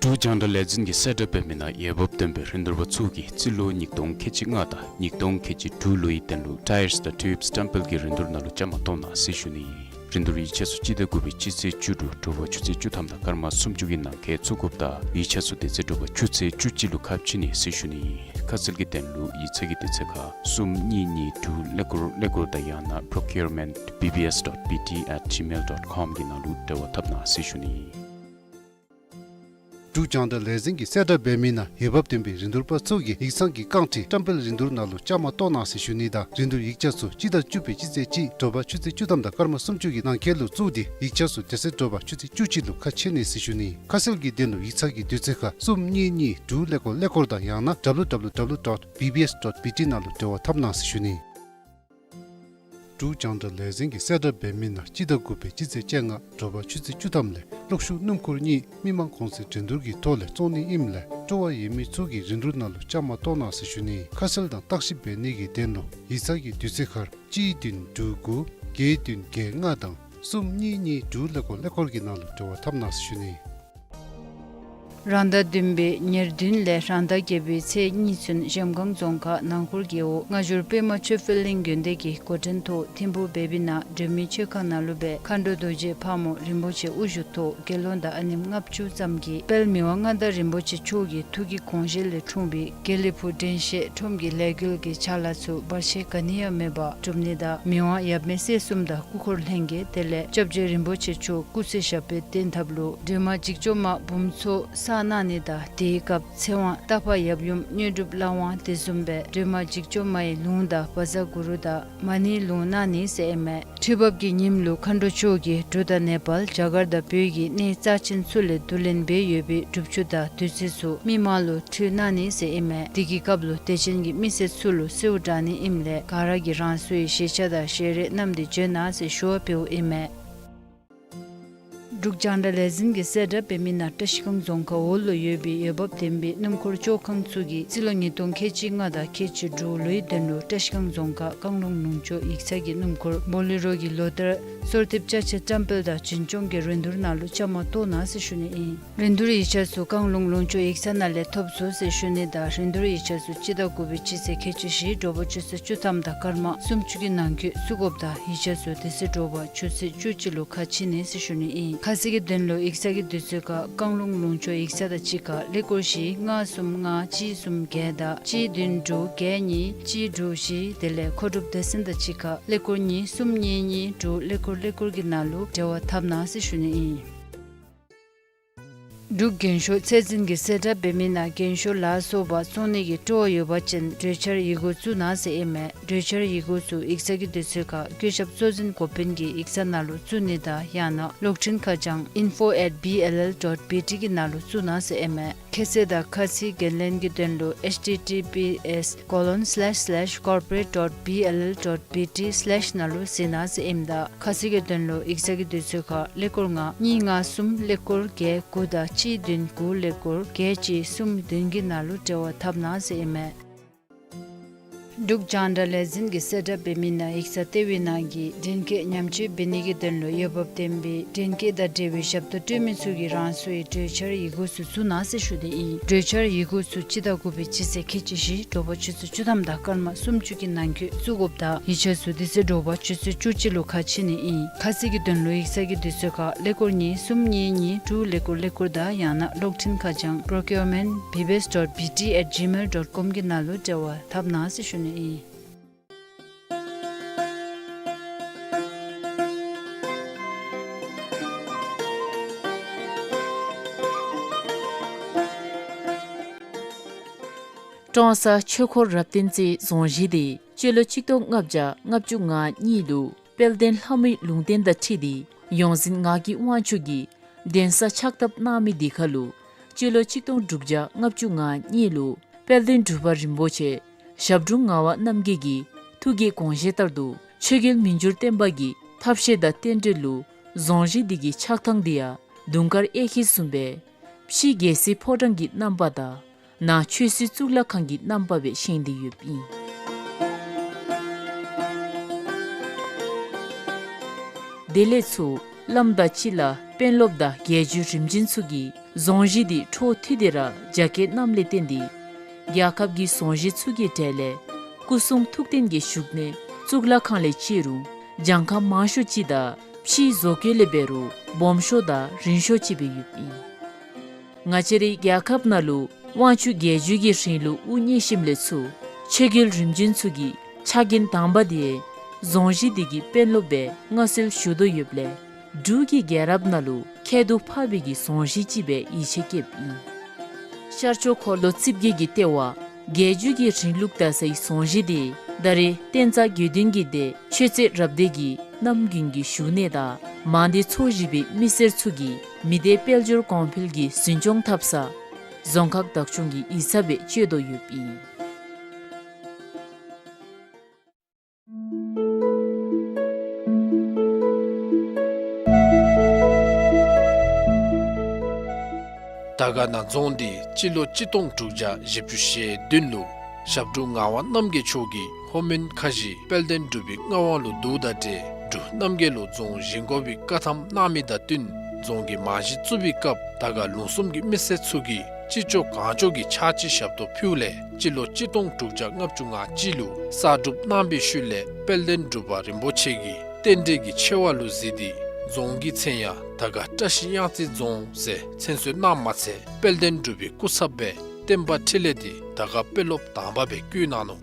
འབྲུག་རྒྱང་བསྒྲགས་ལས་འཛིན་གྱིས་གསལ་བསྒྲགས་འབད་མི་ནང་འོས་འབབ་ལྡན་པའི་རིན་བསྡུར་པ་ཚུ་གིས་རྩིས་ལོ་ཉིས་སྟོང་ཁལ་གཅིག་ལྔ་དང་ཉིས་སྟོང་ཁལ་གཅིག་དྲུག་ལོའི་དོན་ལུ་ཊ་ཡརསི་དང་ཊིའུབསི་སི་ཊམ་པེལ་གྱི་རིན་བསྡུར་ནང་ལུ་བཅའ་མར་གཏོགས་གནང་ཟེར་ཞུ་ནི་ཨིན། རིན་བསྡུར་ཡིག་ཆ་ཚུ་སྤྱི་ཟླ་དགུ་པའི་སྤྱི་ཚེས་བཅུ་དྲུག་དྲོ་པ་ཆུ་ཚོད་བཅུ་ཐམ་དང་སྐར་མ་སུམ་ཅུ་གི་ནང་འཁོད་བཙུགས་དགོཔ་དང་ཡིག་ཆ་ཚུ་དེ་ཚེ་དྲོ་པ་ཆུ་ཚོད་བཅུ་གཅིག་ལུ་ཁ་ཕྱེ་ནི་ཟེར་ཞུ་ནི་ཨིན། ཁ་གསལ་གྱི་དོན་ལུ་ཡིག་ཚང་གི་དུས་ཚོད་ཁར་གསུམ་གཉིས་གཉིས་དྲུག་ཀླད་ཀོར་ཀླད་ཀོར་དང་ཡང་ན་procurement B B S dot B T at gmail dot com གི་ནང་ལུ་འབྲེལ་བ་འཐབ་གནང་ཟེར་ཞུ་ནི་ཨིན། འབྲུག་རྒྱང་བསྒྲགས་ལས་འཛིན་གྱིས་གསལ་བསྒྲགས་འབད་མི་ནང་འོས་འབབ་ལྡན་པའི་རིན་བསྡུར་པ་ཚུ་གིས་ཡིག་ཚང་གི་རྐང་ཁྲི་བཀྲམ་སྤེལ་རིན་བསྡུར་ནང་ལུ་བཅའ་མར་གཏོགས་གནང་ཟེར་ཞུ་ནི་དང་རིན་བསྡུར་ཡིག་ཆ་ཚུ་སྤྱི་ཟླ་བཅུ་པའི་སྤྱི་ཚེས་གཅིག་དྲོ་པ་ཆུ་ཚོད་བཅུ་ཐམ་དང་སྐར་མ་སུམ་ཅུ་གི་ནང་འཁོད་ལུ་བཙུགས་ཏེ་ཡིག་ཆ་ཚུ་དེ་ཚེ་དྲོ་པ་ཆུ་ཚོད་བཅུ་གཅིག་ལུ་ཁ་ཕྱེ་ནི་ཟེར་ཞུ་ནི། ཁ་གསལ་གྱི་དོན་ལུ་ཡིག་ཚང་གི་དུས་ཚོད་ཁར་གསུམ་གཉིས་གཉིས་དྲུག་ཀླད་ཀོར་ཀླད་ཀོར་དང་ཡང་ན་W W W dot B B S dot B T ནང་ལུ་འབྲེལ་བ་འཐབ་གནང་ཟེར་ཞུ་ནི། འབྲུག་རྒྱང་བསྒྲགས་ལས་འཛིན་གྱིས་གསལ་བསྒྲགས་འབད་མི་ནང་སྤྱི་ཟླ་དགུ་པའི་སྤྱི་ཚེས་བཅོ་ལྔ་དྲོ་པ་ཆུ་ཚོད་བཅུ་ཐམ་ལས་གློག་ཤུགས་སྣུམ་འཁོར་གཉིས་མི་མང་གོང་ཚད་འགྲན་བསྡུར་གྱི་ཐོག་ལས་བཙོང་ནི་ཨིནམ་ལས་སྤྲོ་བ་ཡོད་མི་ཚུ་གིས་རིན་བསྡུར་ནང་ལུ་བཅའ་མར་གཏོགས་གནང་ཟེར་ཞུ་ནི། ཁ་གསལ་དང་བརྟག་ཞིབ་འབད་ནི་གི་དོན་ལུ་ཡིག་ཚང་གི་དུས་ཚོད་ཁར་གཅིག་བདུན་དྲུག་དགུ་བརྒྱད་བདུན་བརྒྱད་ལྔ་དང་གསུམ་གཉིས་གཉིས་དྲུག་ཀླད་ཀོར་ཀླད་ཀོར་གྱི་ནང་ལུ་འབྲེལ་བ་འཐབ་གནང་ཟེར་ཞུ་ནི། རང་ཟླ་བདུན་པའི་ཉེར་བདུན་ལས་རང་ཟླ་བརྒྱད་པའི་ཚེས་གཉིས་ཚུན་གཞལམ་སྒང་རྫོང་ཁག་ནང་འཁོར་རྒེད་འོག་སྔ་འགྱུར་པདྨ་ཆོས་འཕེལ་གླིང་དགོན་སྡེ་གི་འགོ་འདྲེན་ཐོག་ཐིམ་ཕུ་བེ་བི་ནང་སྒྲོལ་མའི་མཆོད་ཁང་ནང་ལུ་སྦེ་མཁའ་འགྲོ་རྡོ་རྗེ་ཕག་མོ་རིན་པོ་ཆེ་དབུ་བཞུགས་ཐོག་དགེ་སློང་དང་ཨ་ནེམ་ལྔ་བཅུ་ཙམ་གྱིས་དཔལ་མི་དབང་མངའ་བདག་རིན་པོ་ཆེ་མཆོག་གི་ཐུགས་ཀྱི་དགོངས་བཞེད་ལས་འཁྲུངས་པའི་དགེ་ལེགས་ཕུག་དྲན་ཤེས་ཁྲོམ་གྱི་ལས་འགུལ་གྱི་ཕྱག་ལཱ་ཚུ་བར་ཆད་ག་ནི་ཡང་མེད་པར་གྲུབ་ནི་དང་མི་དབང་ཡབ་མེས་སྲས་གསུམ་དང་སྐུ་འཁོར་ལྷན་རྒྱས་དེ་ལས་སྐྱབས་རྗེ་རིན་པོ་ཆེ་མཆོག་སྐུ་ཚེ་ཞབས་པད་བརྟན་ཐབས་ལུ་སྒྲོལ་མ་འཇིགས་བྱེད་མ་འབུམ་ཚོགས་བསགས་གནང་ནི་དང་དེའི་སྐབས་ཚེ་དབང་རྟག་པ་ཡབ་ཡུམ་དངོས་གྲུབ་བླ་དབང་དེ་བཟུམ་སྦེ་སྒྲོལ་མ་འཇིགས་བྱེད་མ་ཡི་ལུང་དང་བཛྲ་གུ་རུ་དང་མ་ཎིའི་ལུང་གནང་ནི་ཟེར་ཨིན་མས། ཁྲི་འབབ་ཀྱི་ཉིནམ་ལུ་མཁའ་འགྲོ་མཆོག་གིས་འབྲུག་དང་ནེ་པཱལ་རྒྱ་གར་དང་བོད་ཀྱི་གནས་རྩ་ཆེན་ཚུ་ལས་བསྡུ་ལེན་འབད་ཡོད་པའི་སྒྲུབ་ཆུ་དང་བདུད་རྩི་ཚུ་མི་མང་ལུ་ཕུལ་གནང་ནི་ཟེར་ཨིན་མས། དེ་གི་སྐབས་ལུ་དད་ཅན་གྱི་མི་སེར་ཚུ་ལུ་གསོལཝ་དྲང་ནི་ཨིནམ་ལས་ག་ར་གིས་རང་སོའི་ཤེས་བྱ་དང་ཤེས་རིག་བསྣམས་ཏེ་བྱོན་གནང་ཟེར་ཞུ་བ་འབདཝ་ཨིན་མས། འབྲུག་རྒྱང་བསྒྲགས་ལས་འཛིན་གྱིས་གསལ་བསྒྲགས་འབད་མི་ནང་བཀྲ་ཤིས་སྒང་རྫོང་ཁག་འོག་ལུ་ཡོད་པའི་འོས་འབབ་ལྡན་པའི་སྣུམ་འཁོར་བཅོ་ཁང་ཚུ་གིས་རྩིས་ལོ་ཉིས་སྟོང་ཁལ་གཅིག་ལྔ་དང་ཁལ་གཅིག་དྲུག་ལོའི་དོན་ལུ་བཀྲ་ཤིས་སྒང་རྫོང་ཁག་བཀང་ལུང་ལུང་ཕྱོགས་ཡིག་ཚང་གི་སྣུམ་འཁོར་བོ་ལེ་རོ་གི་ལོ་ལྟར་གསོལ་འདེབས་ཅ་ཆས་བཀྲམ་སྤེལ་དང་བྱིན་སྐྱོང་གི་རིན་བསྡུར་ནང་ལུ་བཅའ་མར་གཏོགས་གནང་ཟེར་ཞུ་ནི་ཨིན། རིན་བསྡུར་ཡིག་ཆ་ཚུ་བཀང་ལུང་ལུང་ཕྱོགས་ཡིག་ཚང་ནང་ལས་ཐོབ་ཚུགས་ཟེར་ཞུ་ནི་དང་རིན་བསྡུར་ཡིག་ཆ་ཚུ་སྤྱི་ཟླ་དགུ་པའི་སྤྱི་ཚེས་ཁལ་གཅིག་བཞི་དྲོ་པ་ཆུ་ཚོད་བཅུ་ཐམ་དང་སྐར་མ་སུམ་ཅུ་གི་ནང་འཁོད་བཙུགས་དགོཔ་དང་ཡིག་ཆ་ཚུ་དེ་ཚེ་དྲོ་པ་ཆུ་ཚོད་བཅུ་གཅིག་ལུ་ཁ་ཕྱེ་ནི་ཟེར་ཞུ་ནི་ཨིན། ཁ་གསལ་གྱི་དོན་ལུ་ཡིག་ཚང་གི་དུས་ཚོད་ཁར་བཀང་ལུང་ལུང་ཕྱོགས་ཡིག་ཚང་དང་གཅིག་ཁར་ཀླད་ཀོར་བཞི་ལྔ་གསུམ་ལྔ་གཅིག་གསུམ་བརྒྱད་དང་གཅིག་བདུན་དྲུག་བརྒྱད་གཉིས་གཅིག་དྲུག་བཞི་དེ་ལས་མཁོ་སྒྲུབ་སྡེ་ཚན་དང་གཅིག་ཁར་ཀླད་ཀོར་གཉིས་གསུམ་གཉིས་གཉིས་དྲུག་ཀླད་ཀོར་ཀླད་ཀོར་གྱི་ནང་ལུ་འབྲེལ་བ་འཐབ་གནང་ཟེར་ཞུ་ནི་ཨིན། འབྲུག་རྒྱན་ཤོག་ཚད་འཛིན་གྱིས་གསལ་བསྒྲགས་འབད་མི་ནང་རྒྱན་ཤོག་ལ་སོགས་པ་བཙོང་ནི་གི་སྤྲོ་བ་ཡོད་པ་ཅིན་གྲོས་འཆར་ཡི་གུ་བཙུགས་གནང་ཟེར་ཨིན་མས། གྲོས་འཆར་ཡི་གུ་ཚུ་ཡིག་ཚང་གི་དུས་ཚོད་ཁར་བཀོད་ཁྱབ་གཙོ་འཛིན་འགོ་དཔོན་གྱི་ཡིག་ཚང་ནང་ལུ་བཙུགས་ནི་དང་ཡང་ན་གློག་འཕྲིན་ཁ་བྱང་info at B L L dot B T གི་ནང་ལུ་བཙུགས་གནང་ཟེར་ཨིན་མས། ཁྱད་བསད་དང་ཁ་ཚིག་འགན་ལེན་གྱི་དོན་ལུ་H T T P S colon slash slash corporate dot B T slash ནང་ལུ་གཟིགས་གནང་ཟེར་ཨིནམ་ད་ཁ་གསལ་གྱི་དོན་ལུ་ཡིག་ཚང་གི་དུས་ཚོད་ཁར་ཀླད་ཀོར་ལྔ་གཉིས་ལྔ་གསུམ་ཀླད་ཀོར་བརྒྱད་དགུ་དང་གཅིག་བདུན་དགུ་ཀླད་ཀོར་བརྒྱད་གཅིག་གསུམ་བདུན་གྱི་ནང་ལུ་འབྲེལ་བ་འཐབ་གནང་ཟེར་ཨིན་མས། འབྲུག་རྒྱང་བསྒྲགས་ལས་འཛིན་གྱིས་གསལ་བསྒྲགས་འབད་མི་ནང་ཡིག་ཚང་ལྟེ་བའི་ནང་གི་འདྲེན་སྐས་ཉམས་བཅོས་འབད་ནི་གི་དོན་ལུ་འོས་འབབ་ལྡན་པའི་འདྲེན་སྐས་དང་འབྲེལ་བའི་ཞབས་ཏོག་སྤྲོད་མི་ཚུ་གིས་རང་སོའི་གྲོས་འཆར་ཡི་གུ་ཚུ་བཙུགས་གནང་ཟེར་ཞུ་ནི་ཨིན། གྲོས་འཆར་ཡི་གུ་ཚུ་སྤྱི་ཟླ་དགུ་པའི་སྤྱི་ཚེས་ཁལ་གཅིག་བཞི་དྲོ་པ་ཆུ་ཚོད་བཅུ་ཐམ་དང་སྐར་མ་སུམ་ཅུ་གི་ནང་འཁོད་བཙུགས་དགོཔ་དང་ཡིག་ཆ་ཚུ་དེ་ཚེ་དྲོ་པ་ཆུ་ཚོད་བཅུ་གཅིག་ལུ་ཁ་ཕྱེ་ནི་ཨིན། ཁ་གསལ་གྱི་དོན་ལུ་ཡིག་ཚང་གི་དུས་ཚོད་ཁར་ཀླད་ཀོར་གཉིས་གསུམ་གཉིས་གཉིས་དྲུག་ཀླད་ཀོར་ཀླད་ཀོར་དང་ཡང་ན་གློག་འཕྲིན་ཁ་བྱང་procurement B B S dot B T at gmail dot com གི་ནང་ལུ་འབྲེལ་བ་འཐབ་གནང་ཟེར་ཞུ་ནི་ཨིན། ཀྲོང་གསར་ཆོས་འཁོར་རབ་བརྟན་རྩེའི་རྫོང་གཞིས་འདི་སྤྱི་ལོ་གཅིག་སྟོང་ལྔ་བརྒྱ་ལྔ་བཅུ་ང་གཉིས་ལུ་དཔལ་ལྡན་ལྷ་མོའི་ལུང་བསྟན་དང་འཁྲིལ་ཏེ་ཡོངས་འཛིན་ངག་གི་དབང་ཕྱུག་གིས་གདན་ས་ཕྱག་བཏབ་གནང་མི་འདི་ཁར་ལུ་སྤྱི་ལོ་གཅིག་སྟོང་དྲུག་བརྒྱ་ལྔ་བཅུ་ང་གཉིས་ལུ་དཔལ་ལྡན་འབྲུག་པ་རིན་པོ་ཆེ་ཞབས་དྲུང་ངག་དབང་རྣམ་རྒྱལ་གྱི་ཐུགས་ཀྱི་དགོངས་བཞེད་ལྟར་དུ་ཆོས་རྒྱལ་མི་འགྱུར་བརྟན་པ་གི་ཐབས་ཤེས་དང་རྟེན་འབྲེལ་ལུ་རྫོང་གཞིས་འདི་གི་ཆགས་ཐངས་འདི་ཡང་དུང་དཀར་གཡས་འཁྱིལ་བཟུམ་སྦེ་ཕྱི་རྒྱལ་སྲིད་ཕོ་བྲང་གི་རྣམ་པ་དང་ནང་ཆོས་སྲིད་གཙུག་ལག་ཁང་གི་རྣམ་པ་སྦེ་བཞེངས་ཏེ་ཡོདཔ་ཨིན། དེ་ལས་ཚུར་བླམ་དང་སྤྱི་བླ་དཔོན་སློབ་དང་རྒྱལ་བརྒྱུད་རིམ་བྱོན་ཚུ་གིས་རྫོང་གཞིས་འདི་འཕྲོ་མཐུད་དེ་ར་རྒྱ་སྐྱེད་གནངམ་ལས་བརྟེན་ཏེ་རྒྱལ་ཁབ་ཀྱི་རྫོང་གཞིས་ཚུ་གི་གྲས་ལས་སྐུ་གསུང་ཐུགས་རྟེན་གྱི་བཞུགས་གནས་གཙུག་ལག་ཁང་ལས་བཅད་རུང་གྱངས་ཁ་མང་ཤོས་ཅིག་དང་ཕྱིའི་བཟོ་བཀོད་ལས་འབད་རུང་སྦོམ་ཤོས་དང་རིང་ཤོས་ཅིག་སྦེ་ཡོདཔ་ཨིན། ང་བཅས་རའི་རྒྱལ་ཁབ་ནང་ལུ་དབང་ཕྱུག་རྒྱལ་བརྒྱུད་ཀྱི་རིང་ལུགས་དབུ་བརྙེས་ཞིནམ་ལས་ཚུར་ཆོས་རྒྱལ་རིམ་བྱོན་ཚུ་གི་ཕྱག་འགན་དང་པ་འདི་རྫོང་གཞིས་འདི་གི་དཔོན་སློབ་སྦེ་མངའ་གསོལ་ཞུ་དོ་ཡོདཔ་ལས་འབྲུག་གི་རྒྱལ་རབས་ནང་ལུ་ཁྱད་དུ་འཕགས་པའི་གི་རྫོང་གཞིས་ཅིག་སྦེ་ཡིད་ཆེས་བསྐྱེདཔ་ཨིན། ཤར་ཕྱོགས་འཁོར་ལོ་རྩིབས་བརྒྱད་ཀྱི་ལྟེ་བ་རྒྱལ་བརྒྱུད་ཀྱི་རིང་ལུགས་དར་སའི་རྫོང་གཞིས་འདི་ད་རེས་བསྟན་རྩ་དགེ་འདུན་གྱི་སྡེ་ཆོས་རྩེ་རབ་སྡེ་གི་རྣམ་རྒྱུན་གྱི་བཞུགས་གནས་དང་མང་སྡེ་ཚོ་བཞི་པའི་མི་སེར་ཚུ་གིས་མི་སྡེ་དཔལ་འབྱོར་གོང་འཕེལ་གྱི་འཛིན་སྐྱོང་འཐབ་ས་རྫོང་ཁག་བདག་སྐྱོང་གི་ཡིག་ཚང་སྦེ་སྤྱོད་དོ་ཡོདཔ་ཨིན། དར་དཀར་ན་རྫོང་འདི་སྤྱི་ལོ་གཅིག་སྟོང་དྲུག་བརྒྱ་བཞི་བཅུ་ཞེ་བདུན་ལུ་ཞབས་དྲུང་ངག་དབང་རྣམ་རྒྱལ་མཆོག་གིས་ལྷོ་མོན་ཁ་བཞི་དཔལ་ལྡན་འབྲུག་པའི་མངའ་དབང་ལུ་བསྡུཝ་དང་འབྲེལ་འབྲུག་རྣམ་རྒྱལ་ལུ་རྫོང་བཞེངས་དགོ་པའི་བཀའ་ཐམ་གནང་མི་དང་བསྟུན་ རྫོང་གི་རྨང་གཞི་བཙུགས་པའི་སྐབས་དར་དཀར་ལུང་གསུམ་གྱི་མི་སེར་ཚུ་གིས་ཅི་ལྕོགས་གང་ལྕོགས་ཀྱི་ཕྱག་ཕྱི་ཞབས་ཏོག་ཕུལཝ་ལས་སྤྱི་ལོ་གཅིག་སྟོང་དྲུག་བརྒྱ་ལྔ་བཅུ་ང་གཅིག་ལུ་གསར་སྒྲུབ་གནང་བའི་ཤུལ་ལས་དཔལ་ལྡན་འབྲུག་པ་རིན་པོ་ཆེ་གིས་རྟེན་འབྲེལ་གྱི་ཆེ་བ་ལུ་གཟིགས་ཏེ་རྫོང་གི་མཚན་ཡང་དར་དཀར་བཀྲ་ཤིས་གཡང་རྩེ་རྫོང་ཟེར་མཚན་གསོལ་གནངམ་མ་ཚད་དཔལ་ལྡན་འབྲུག་པའི་སྐུ་ཚབ་སྦེ་བསྟན་པ་འཕྲིན་ལས་འདི་དར་དཀར་དཔོན་སློབ་དང་པ་སྦེ་བསྐོ་གནང་ནུག།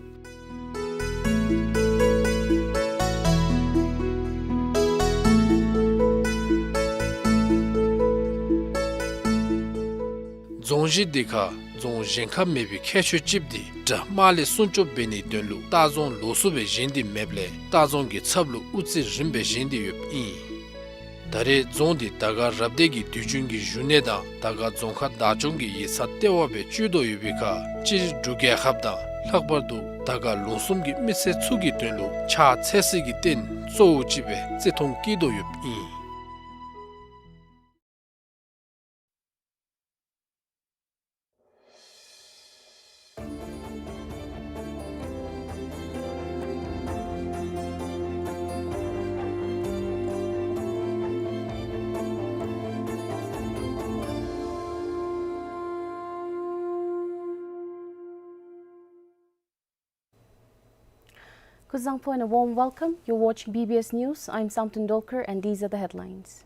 རྫོང་གཞི་འདི་ཁར་རྫོང་གཞན་ཁར་མེད་པའི་ཁྱད་ཆོས་ཅིག་འདི་དགྲ་དམག་ལས་སྲུང་སྐྱོབ་འབད་ནིའི་དོན་ལུ་ལྟ་རྫོང་ལོགས་སུ་སྦེ་བཞེངས་ཏེ་མེདཔ་ལས་ལྟ་རྫོང་གི་ཚབ་ལུ་དབུ་རྩེ་རིམ་སྦེ་བཞེངས་ཏེ་ཡོདཔ་ཨིན། ད་རེས་རྫོང་འདི་དར་དཀར་རབ་སྡེ་གི་དུས་རྒྱུན་གྱི་བཞུགས་གནས་དང་དར་དཀར་རྫོང་ཁག་བདག་སྐྱོང་གི་ཡིག་ཚང་ལྟེ་བ་སྦེ་སྤྱོད་དོ་ཡོད་པའི་ཁར་སྤྱིར་འབྲུག་རྒྱལ་ཁབ་དང་ལྷག་པར་དུ་དར་དཀར་ལུང་གསུམ་གྱི་མི་སེར་ཚུ་གི་དོན་ལུ་ཕྱག་འཚལ་སྲིད་ཀྱི་རྟེན་གཙོ་བོ་ཅིག་སྦེ་བརྩི་མཐོང་བསྐྱེད་དོ་ཡོདཔ་ཨིན། Kuzuzangpo and a warm welcome. You're watching B B S News. I'm Samten Dolkar and these are the headlines.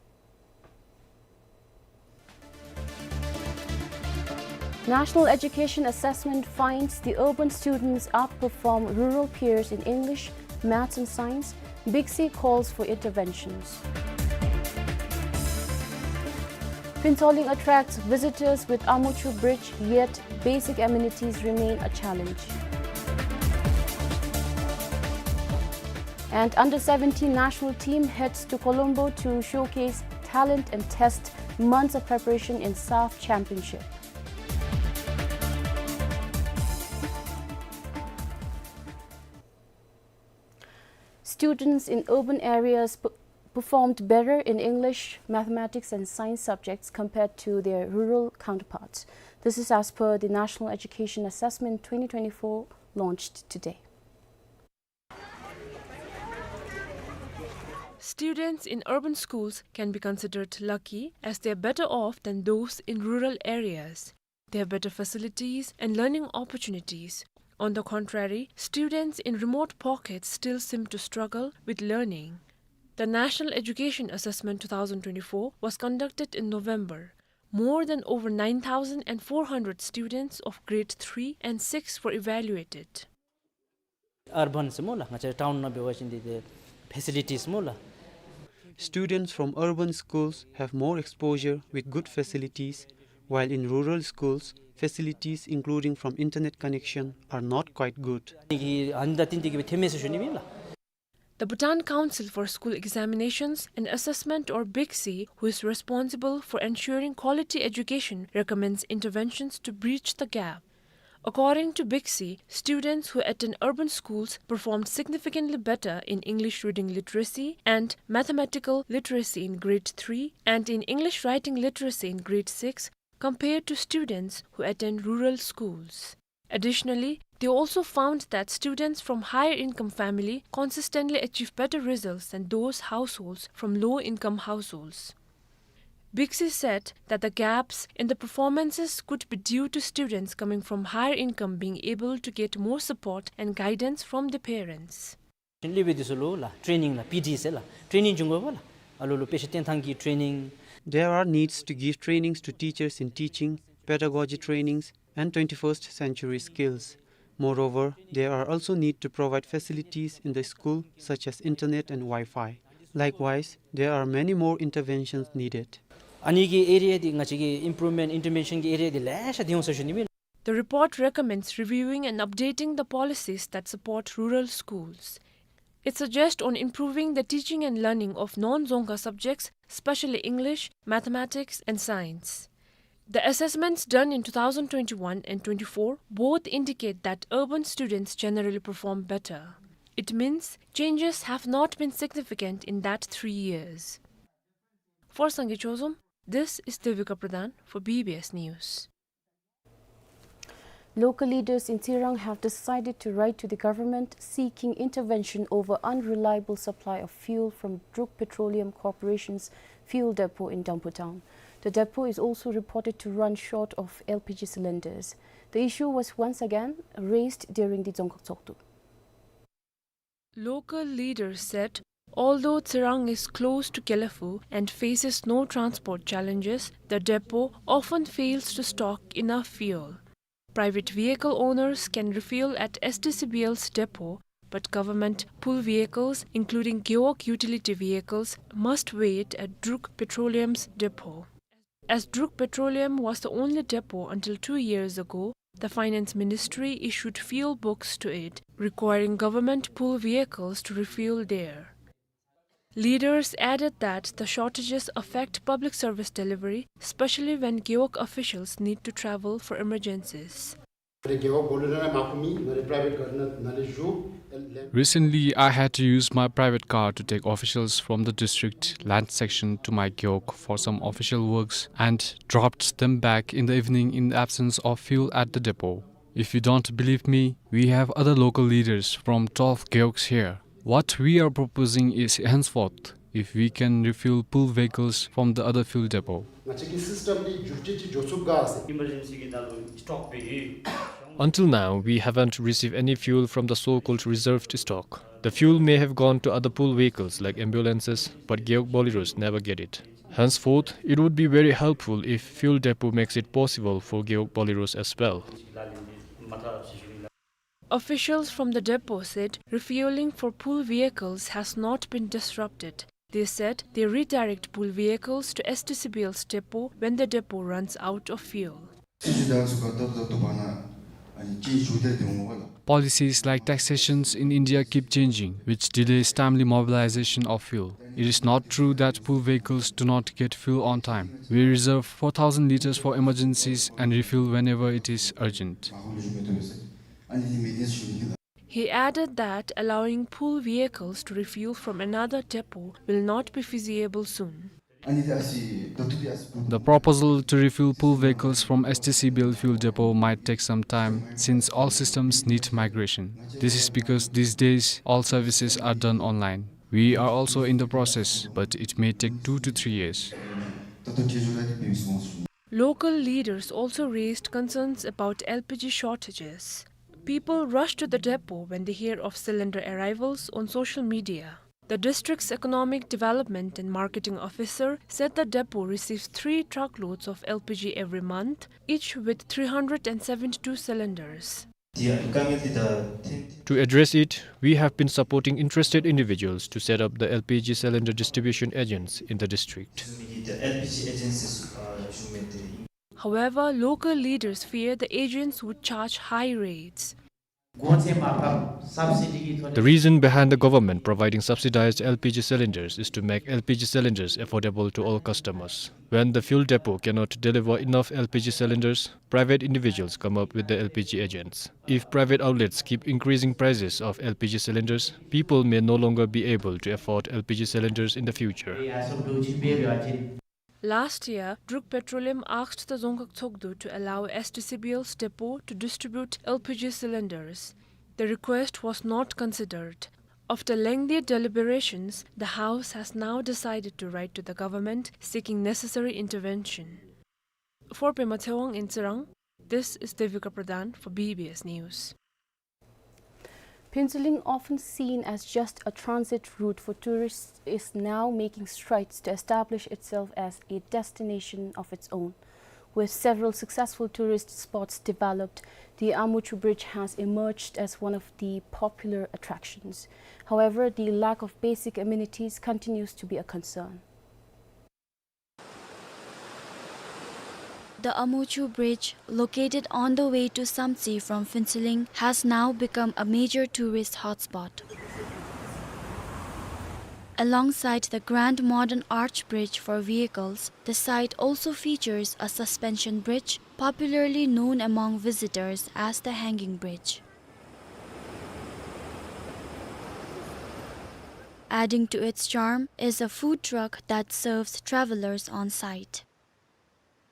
National Education Assessment finds the urban students outperform rural peers in English, Maths and Science. Big C calls for interventions. Phuentsholing attracts visitors with Amochu Bridge, yet basic amenities remain a challenge. And under seventeen national team heads to Colombo to showcase talent and test months of preparation in SAFF Championship. Students in urban areas p- performed better in English, mathematics and science subjects compared to their rural counterparts. This is as per the National Education Assessment twenty twenty-four launched today. Students in urban schools can be considered lucky as they are better off than those in rural areas. They have better facilities and learning opportunities. On the contrary, students in remote pockets still seem to struggle with learning. The National Education Assessment two thousand twenty-four was conducted in November. More than over nine thousand and four hundred students of grade three and six were evaluated. Urban ཟེར་སྨོ་ལགས། ང་བཅས་town ནང་འབད་བ་ཅིན་འདི་ཏེ་facilities སྨོ་ལགས། Students from urban schools have more exposure with good facilities, while in rural schools, facilities including from internet connection are not quite good. ཨ་ནི་དང་བསྟུན་ཏེ་གིས་སྦེ་ཐོནམ་མས་ཟེར་ཞུ་ནི་ཨིན་ལགས། The Bhutan Council for School Examinations and Assessment, or BICSE, who is responsible for ensuring quality education, recommends interventions to bridge the gap. According to BICSE, students who attend urban schools performed significantly better in English reading literacy and mathematical literacy in grade three and in English writing literacy in grade six compared to students who attend rural schools. Additionally, they also found that students from higher income family consistently achieve better results than those households from low income households. BICSE said that the gaps in the performances could be due to students coming from higher income being able to get more support and guidance from their parents. ལུ་སྦེ་འདི་ཚུ་ལུ་ལགས་training ལགས་P D ཟེར་ལགས་training འབྱུང་དགོ་པས་ལགས། ཨ་ལུ་ལུ་དཔེ་ཆ་སྟོན་ཐངས་ཀྱི་training. There are needs to give trainings to teachers in teaching, pedagogy trainings, and twenty-first century skills. Moreover, there are also need to provide facilities in the school such as internet and Wi-Fi. Likewise, there are many more interventions needed. ཨ་ནི་གི་area འདི་ང་བཅས་ཀྱི་improvement intervention གི་area འདི་ལེ་ཤ་འདི་འོང་ཟེར་ཞུ་ནི་ཨིན། The report recommends reviewing and updating the policies that support rural schools. It suggests on improving the teaching and learning of non-Dzongkha subjects, especially English, mathematics, and science. The assessments done in two thousand twenty-one and twenty-four both indicate that urban students generally perform better. It means changes have not been significant in that three years. For Sangay Chozom, this is Devika Pradhan for B B S News. Local leaders in Tsirang have decided to write to the government seeking intervention over unreliable supply of fuel from Druk Petroleum Corporation's fuel depot in Damphu town. The depot is also reported to run short of L P G cylinders. The issue was once again raised during the Dzongkhag Tshogdu. Local leaders said, although Tsirang is close to Gelephu and faces no transport challenges, the depot often fails to stock enough fuel. Private vehicle owners can refuel at S T C B L's depot, but government pull vehicles, including Gewog utility vehicles, must wait at Druk Petroleum's depot. As Druk Petroleum was the only depot until two years ago, the Finance Ministry issued fuel books to it, requiring government pull vehicles to refuel there. Leaders added that the shortages affect public service delivery, especially when Gewog officials need to travel for emergencies. Recently, I had to use my private car to take officials from the district land section to my Gewog for some official works and dropped them back in the evening in the absence of fuel at the depot. If you don't believe me, we have other local leaders from twelve Gewogs here. What we are proposing is henceforth, if we can refuel pull vehicles from the other fuel depot. Emergency གི་ནང་ལུ་སི་ཊོག་འབད་ཡོད། Until now, we haven't received any fuel from the so-called reserved stock. The fuel may have gone to other pull vehicles like ambulances, but Gewog Boleros never get it. Henceforth, it would be very helpful if fuel depot makes it possible for Gewog Boleros as well. Officials from the depot said refueling for pull vehicles has not been disrupted. They said they redirect pull vehicles to S T C B L's depot when the depot runs out of fuel. Policies like taxations in India keep changing, which delays timely mobilization of fuel. It is not true that pull vehicles do not get fuel on time. We reserve four thousand liters for emergencies and refuel whenever it is urgent. He added that allowing pull vehicles to refuel from another depot will not be feasible soon. The proposal to refuel pull vehicles from S T C B L fuel depot might take some time, since all systems need migration. This is because these days all services are done online. We are also in the process, but it may take two to three years. Local leaders also raised concerns about L P G shortages. People rush to the depot when they hear of cylinder arrivals on social media. The district's economic development and marketing officer said the depot receives three truckloads of L P G every month, each with three hundred and seventy-two cylinders. To address it, we have been supporting interested individuals to set up the L P G cylinder distribution agents in the district. However, local leaders fear the agents would charge high rates. The reason behind the government providing subsidized L P G cylinders is to make L P G cylinders affordable to all customers. When the fuel depot cannot deliver enough L P G cylinders, private individuals come up with the L P G agents. If private outlets keep increasing prices of L P G cylinders, people may no longer be able to afford L P G cylinders in the future. Last year, Druk Petroleum asked the Dzongkhag Tshogdu to allow S T C B L's depot to distribute L P G cylinders. The request was not considered. After lengthy deliberations, the House has now decided to write to the government seeking necessary intervention. For Pema Tshewang in Tsirang, this is Devika Pradhan for B B S News. Phuentsholing, often seen as just a transit route for tourists, is now making strides to establish itself as a destination of its own. With several successful tourist spots developed, the Amochu Bridge has emerged as one of the popular attractions. However, the lack of basic amenities continues to be a concern. The Amochu Bridge, located on the way to Samtse from Phuentsholing, has now become a major tourist hotspot. Alongside the grand modern arch bridge for vehicles, the site also features a suspension bridge, popularly known among visitors as the Hanging Bridge. Adding to its charm is a food truck that serves travelers on site.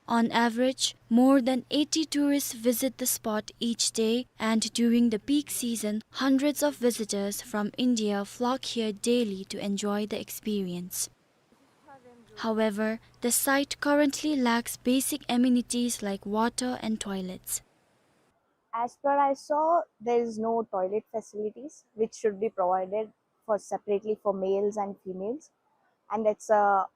On average, more than eighty tourists visit the spot each day, and during the peak season, hundreds of visitors from India flock here daily to enjoy the experience. However, the site currently lacks basic amenities like water and toilets. As per I saw, there is no toilet facilities which should be provided for separately for males and females, and that's a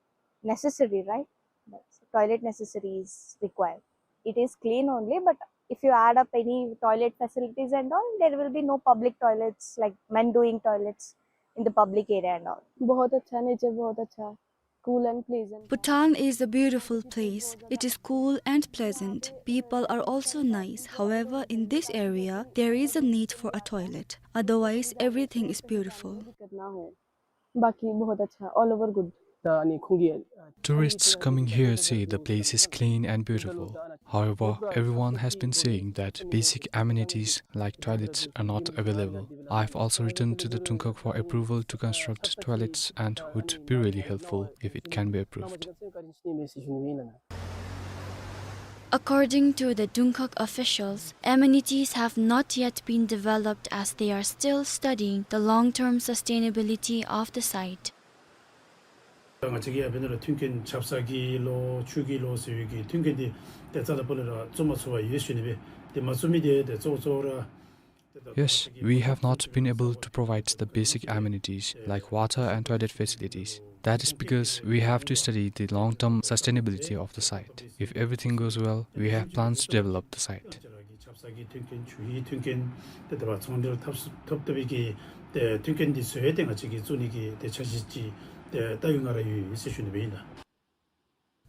necessary, right? That's, toilet necessary is required. It is clean only, but if you add up any toilet facilities and all, there will be no public toilets, like men doing toilets in the public area and all. बहुत अच्छा, nature बहुत अच्छा, cool and pleasant. Bhutan is a beautiful place. It is cool and pleasant. People are also nice. However, in this area, there is a need for a toilet. Otherwise, everything is beautiful. दिक्कत ना हो। बाकी बहुत अच्छा, all over good. Tourists coming here say the place is clean and beautiful. However, everyone has been saying that basic amenities like toilets are not available. I've also written to the Dungkhag for approval to construct toilets and would be really helpful if it can be approved. According to the Dungkhag officials, amenities have not yet been developed as they are still studying the long-term sustainability of the site. ང་བཅས་ཀྱི་ཡ་འབད་ནི་ར་མཐུན་རྐྱེན་ཆབ་གསང་གི་ལོ་ཆུ་གི་ལོ་ཟེར་བའི་གི་མཐུན་རྐྱེན་འདི་ཏེ་རྩ་ལས་སྤོ་ལས་ར་བཙུགས་མ་ཚུགས་པར་ཡོད་ཟེར་ཞུ་ནི་སྦེ། ཏེ་མ་བཙུགས་མི་འདི་ཏེ་གཙོ་བོ་གཙོ་བོ་ར། Yes, we have not been able to provide the basic amenities like water and toilet facilities. That is because we have to study the long-term sustainability of the site. If everything goes well, we have plans to develop the site. ཆབ་གསང་གི་མཐུན་རྐྱེན་ཆུ་ཡི་མཐུན་རྐྱེན་ཏེ་དེ་བ་ཚོང་འབྲེལ་འཐབ་འཐབ་ཐབས་ཀྱི་ཏེ་མཐུན་རྐྱེན་འདི་ཚུ་ཡང་ཏེ་ང་བཅས་ཀྱིས་བཙུགས་ནི་གི་ཏེ་འཆར་གཞི་ཅིག་ཏེ་བལྟ་ཡོད་ང་ར་ཡོད་ཟེར་ཞུ་ནི་སྦེ་ཨིན་ལགས།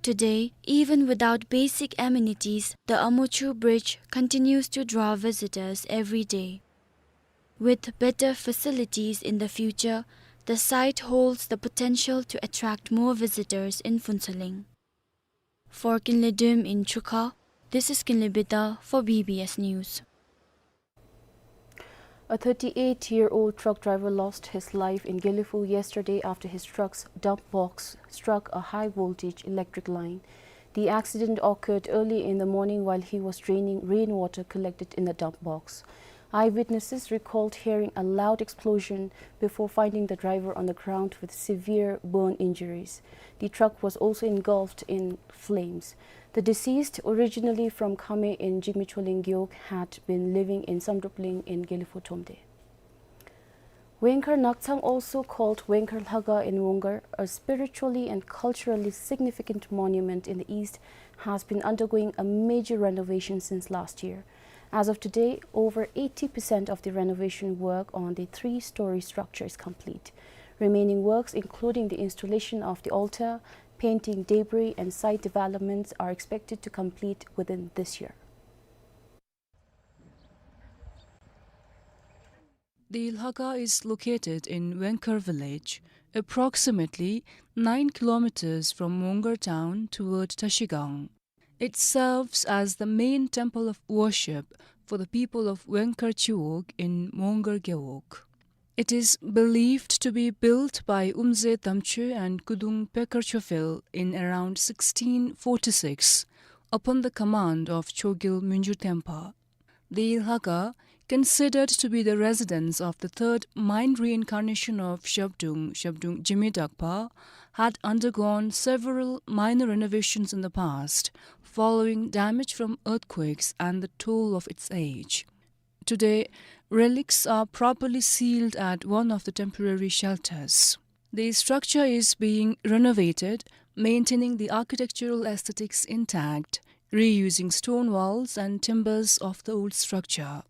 Today, even without basic amenities, the Amochu Bridge continues to draw visitors every day. With better facilities in the future, the site holds the potential to attract more visitors in Phuentsholing. For Kinley Dum in Chukha, this is Kinley Bida for B B S News. A thirty-eight-year-old truck driver lost his life in Gelephu yesterday after his truck's dump box struck a high-voltage electric line. The accident occurred early in the morning while he was draining rainwater collected in the dump box. Eyewitnesses recalled hearing a loud explosion before finding the driver on the ground with severe burn injuries. The truck was also engulfed in flames. The deceased, originally from Khame in Jigme Choling Gewog, had been living in Samdrup Ling in Gelephu Thromde. Wengkar Nakchang, also called Wengkar Lhakhang in Wongar, a spiritually and culturally significant monument in the east, has been undergoing a major renovation since last year. As of today, over eighty percent of the renovation work on the three-story structure is complete. Remaining works, including the installation of the altar, painting, debris, and site developments, are expected to complete within this year. The Lhakhang is located in Wengkar village, approximately nine kilometers from Wongar town toward Trashigang. It serves as the main temple of worship for the people of Wengkar Chiwog in Wongar Gewog. It is believed to be built by Umze Damchwe and Kudung Pekar Chophel in around sixteen forty-six, upon the command of Chogyal Minjur Thempa. The Lhakhang, considered to be the residence of the third mine reincarnation of Zhabdrung, Zhabdrung Jigme Dakpa, had undergone several minor renovations in the past, following damage from earthquakes and the toll of its age. Today, relics are properly sealed at one of the temporary shelters. The structure is being renovated, maintaining the architectural aesthetics intact, reusing stone walls and timbers of the old structure.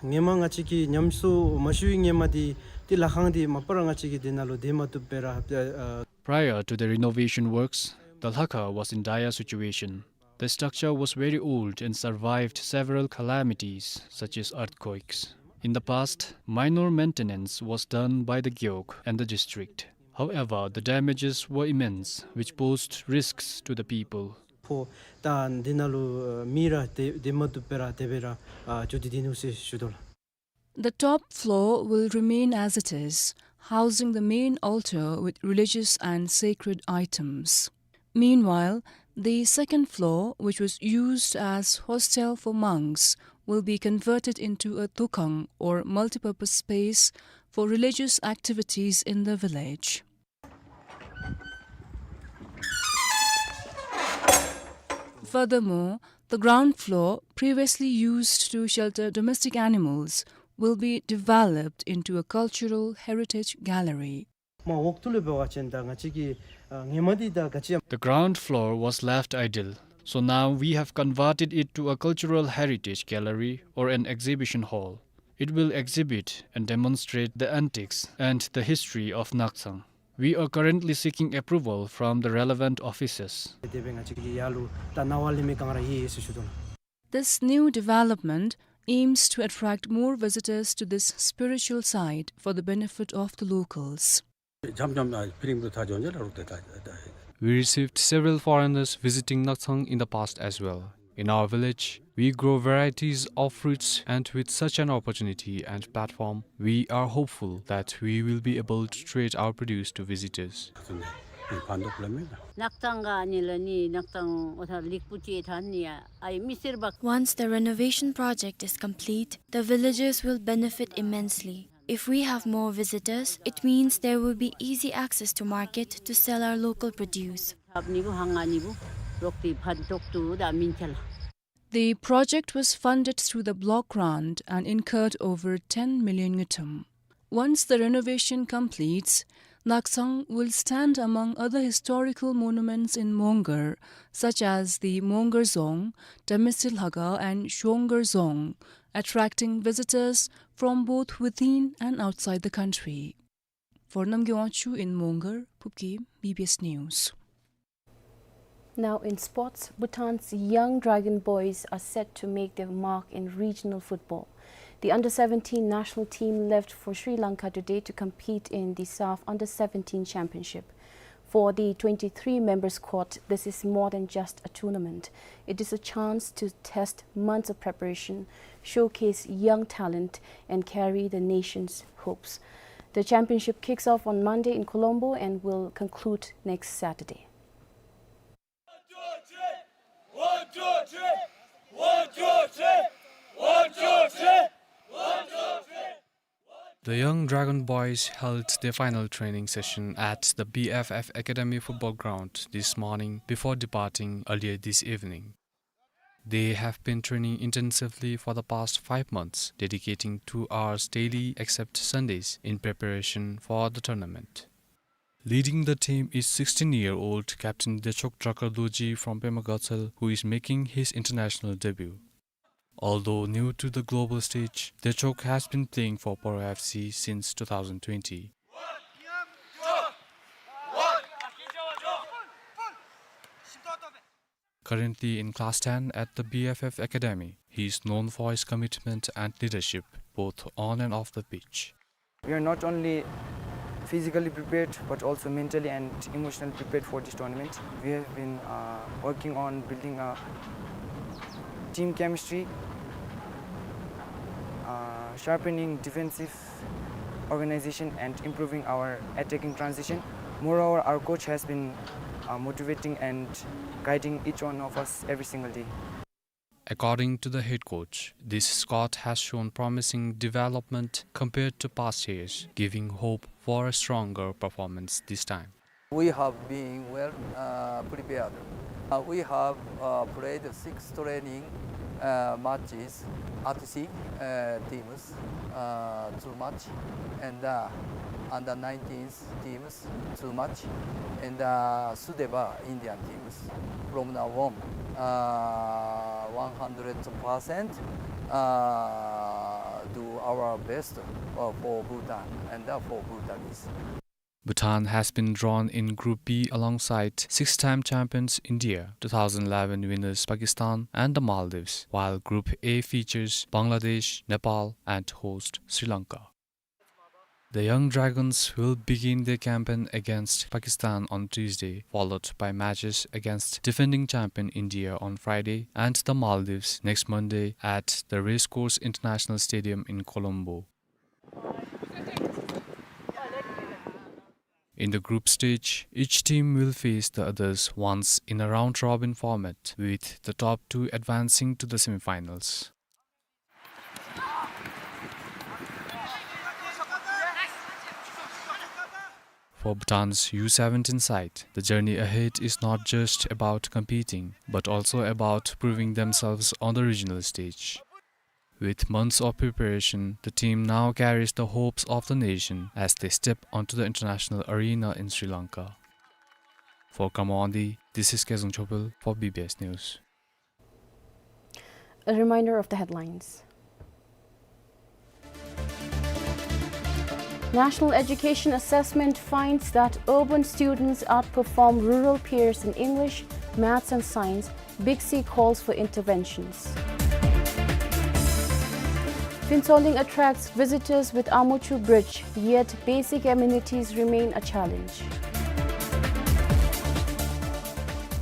ཧེ་མ་ང་བཅས་ཀྱིས་ཉམས་གསོ་མ་ཞུ་བའི་ཧེ་མ་འདི་ཏེ་ལྷ་ཁང་འདི་མ་པ་ར་ང་བཅས་ཀྱིས་འདི་ནང་ལུ་སྡོད་མ་བཏུབ་པས་ར། ཨ། Prior to the renovation works, the Lhakhang was in dire situation. The structure was very old and survived several calamities, such as earthquakes. In the past, minor maintenance was done by the Gewog and the district. However, the damages were immense, which posed risks to the people. ཕོ་ད་འདི་ནང་ལུ་མི་ར་སྡོད་སྡོད་མ་བཏུབ་པས་ར་དེ་སྦེ་ར་ཨ་འགྱོ་སྟེ་སྡོད་ནུག་ཟེར་ཞུ་དོ་ལགས། The top floor will remain as it is, housing the main altar with religious and sacred items. Meanwhile, the second floor, which was used as hostel for monks, will be converted into a dukhang or multipurpose space for religious activities in the village. Furthermore, the ground floor, previously used to shelter domestic animals, will be developed into a cultural heritage gallery. མ་འོག་ཏུ་ལུ་འབད་བ་ཅིན་ད་ང་བཅས་ཀྱི་ཨ་ངེ་མ་འདི་ད་ག་ཅི་ཡང་། The ground floor was left idle, so now we have converted it to a cultural heritage gallery or an exhibition hall. It will exhibit and demonstrate the antiques and the history of Nakchang. We are currently seeking approval from the relevant officers. དེ་སྦེ་ང་བཅས་ཀྱིས་ཡར་ལུ་ད་ནང་ལས་མི་གང་ར་ཡི་ཟེར་ཞུ་དོ་ལགས། This new development aims to attract more visitors to this spiritual site for the benefit of the locals. འཇམ་འཇམ་ཨ་ཕི་རིང་དུ་ཐག་འཇོག་ཉེ་ལ་རུ་ཏེ་ད་ད། We received several foreigners visiting Nakchang in the past as well. In our village, we grow varieties of fruits, and with such an opportunity and platform, we are hopeful that we will be able to trade our produce to visitors. ནག་ཚང་ག་ནི་ལ་ནི་ནག་ཚང་འོ་ཐ་ལིག་པུ་ཅེ་ཐ་ནི་ཡ་ཨའི་མི་སེར་བག། Once the renovation project is complete, the villagers will benefit immensely. If we have more visitors, it means there will be easy access to market to sell our local produce. ཐབ་ནི་བུ་ཧང་ང་ནི་བུ་རོག་ཏི་ཕན་ཐོགས་ཏུ་ད་མིན་ཆ་ལ། The project was funded through the block grant and incurred over ten million ngultrum. Once the renovation completes, Nakchang will stand among other historical monuments in Mongar, such as the Mongar Dzong, Temesel Lhakhang, and Shongar Dzong, attracting visitors from both within and outside the country. For Namgay Wangchuk in Mongar, Phubgim, B B S News. Now in sports, Bhutan's young Dragon Boys are set to make their mark in regional football. The under seventeen national team left for Sri Lanka today to compete in the SAFF Under seventeen Championship. For the twenty-three member squad, this is more than just a tournament. It is a chance to test months of preparation, showcase young talent, and carry the nation's hopes. The championship kicks off on Monday in Colombo and will conclude next Saturday. The young Dragon Boys held their final training session at the B F F Academy football ground this morning before departing earlier this evening. They have been training intensively for the past five months, dedicating two hours daily except Sundays in preparation for the tournament. Leading the team is sixteen-year-old captain Dechok Drakar Dorji from Pema Gatshel, who is making his international debut. Although new to the global stage, Dechok has been playing for Poro F C since two thousand twenty. Currently in class ten at the B F F Academy, he is known for his commitment and leadership, both on and off the pitch. We are not only physically prepared, but also mentally and emotionally prepared for this tournament. We have been, uh, working on building a team chemistry, uh, sharpening defensive organization, and improving our attacking transition. Moreover, our coach has been, uh, motivating and guiding each one of us every single day. According to the head coach, this squad has shown promising development compared to past years, giving hope for a stronger performance this time. We have been well, uh, prepared. Uh, we have, uh, played six training, uh, matches, R T C, uh, teams, uh, two match, and, uh, under nineteen teams, two match, and, uh, Sudeba Indian teams. From now on, uh, one hundred percent, uh, do our best, uh, for Bhutan and, uh, for Bhutanese. Bhutan has been drawn in Group B alongside six-time champions India, two thousand eleven winners Pakistan, and the Maldives, while Group A features Bangladesh, Nepal, and host Sri Lanka. The Young Dragons will begin their campaign against Pakistan on Tuesday, followed by matches against defending champion India on Friday and the Maldives next Monday at the Racecourse International Stadium in Colombo. In the group stage, each team will face the others once in a round-robin format, with the top two advancing to the semifinals. For Bhutan's U seventeen side, the journey ahead is not just about competing, but also about proving themselves on the regional stage. With months of preparation, the team now carries the hopes of the nation as they step onto the international arena in Sri Lanka. For Khammawangdi, this is Kezang Chopel for B B S News. A reminder of the headlines. National Education Assessment finds that urban students outperform rural peers in English, Maths and Science. Big C calls for interventions. Phuentsholing attracts visitors with Amuchu Bridge, yet basic amenities remain a challenge.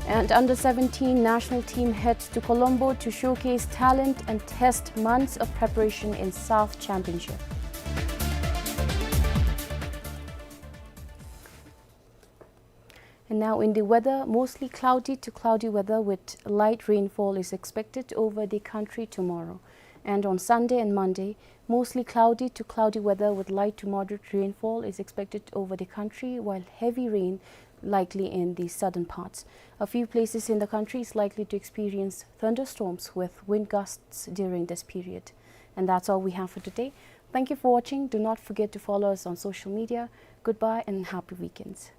And under seventeen national team heads to Colombo to showcase talent and test months of preparation in SAFF Championship. And now in the weather, mostly cloudy to cloudy weather with light rainfall is expected over the country tomorrow. And on Sunday and Monday, mostly cloudy to cloudy weather with light to moderate rainfall is expected over the country, while heavy rain likely in the southern parts. A few places in the country is likely to experience thunderstorms with wind gusts during this period. And that's all we have for today. Thank you for watching. Do not forget to follow us on social media. Goodbye and happy weekends.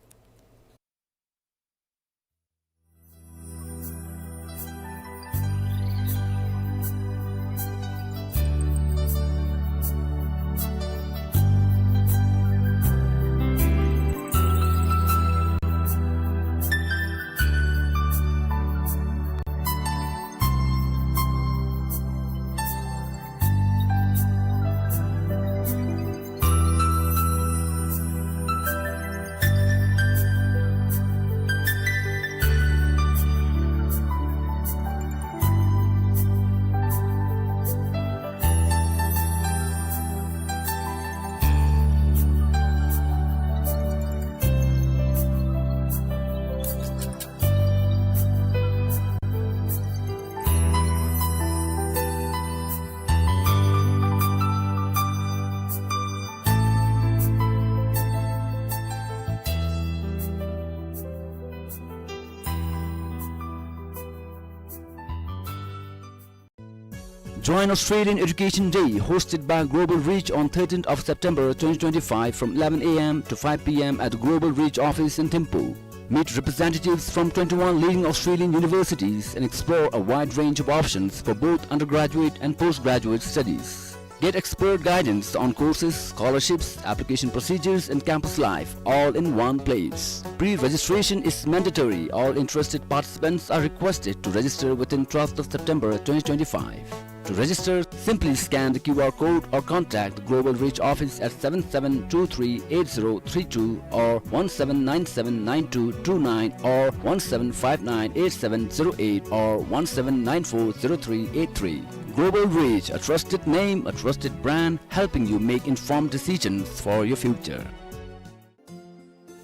Join Australian Education Day, hosted by Global Reach on thirteenth of September twenty twenty-five from eleven A M to five P M at the Global Reach office in Thimphu. Meet representatives from twenty-one leading Australian universities and explore a wide range of options for both undergraduate and postgraduate studies. Get expert guidance on courses, scholarships, application procedures, and campus life, all in one place. Pre-registration is mandatory. All interested participants are requested to register within twelfth of September twenty twenty-five. To register, simply scan the Q R code or contact the Global Reach office at seven seven two three eight zero three two or one seven nine seven nine two two nine or one seven five nine eight seven zero eight or one seven nine four zero three eight three. Global Reach, a trusted name, a trusted brand, helping you make informed decisions for your future.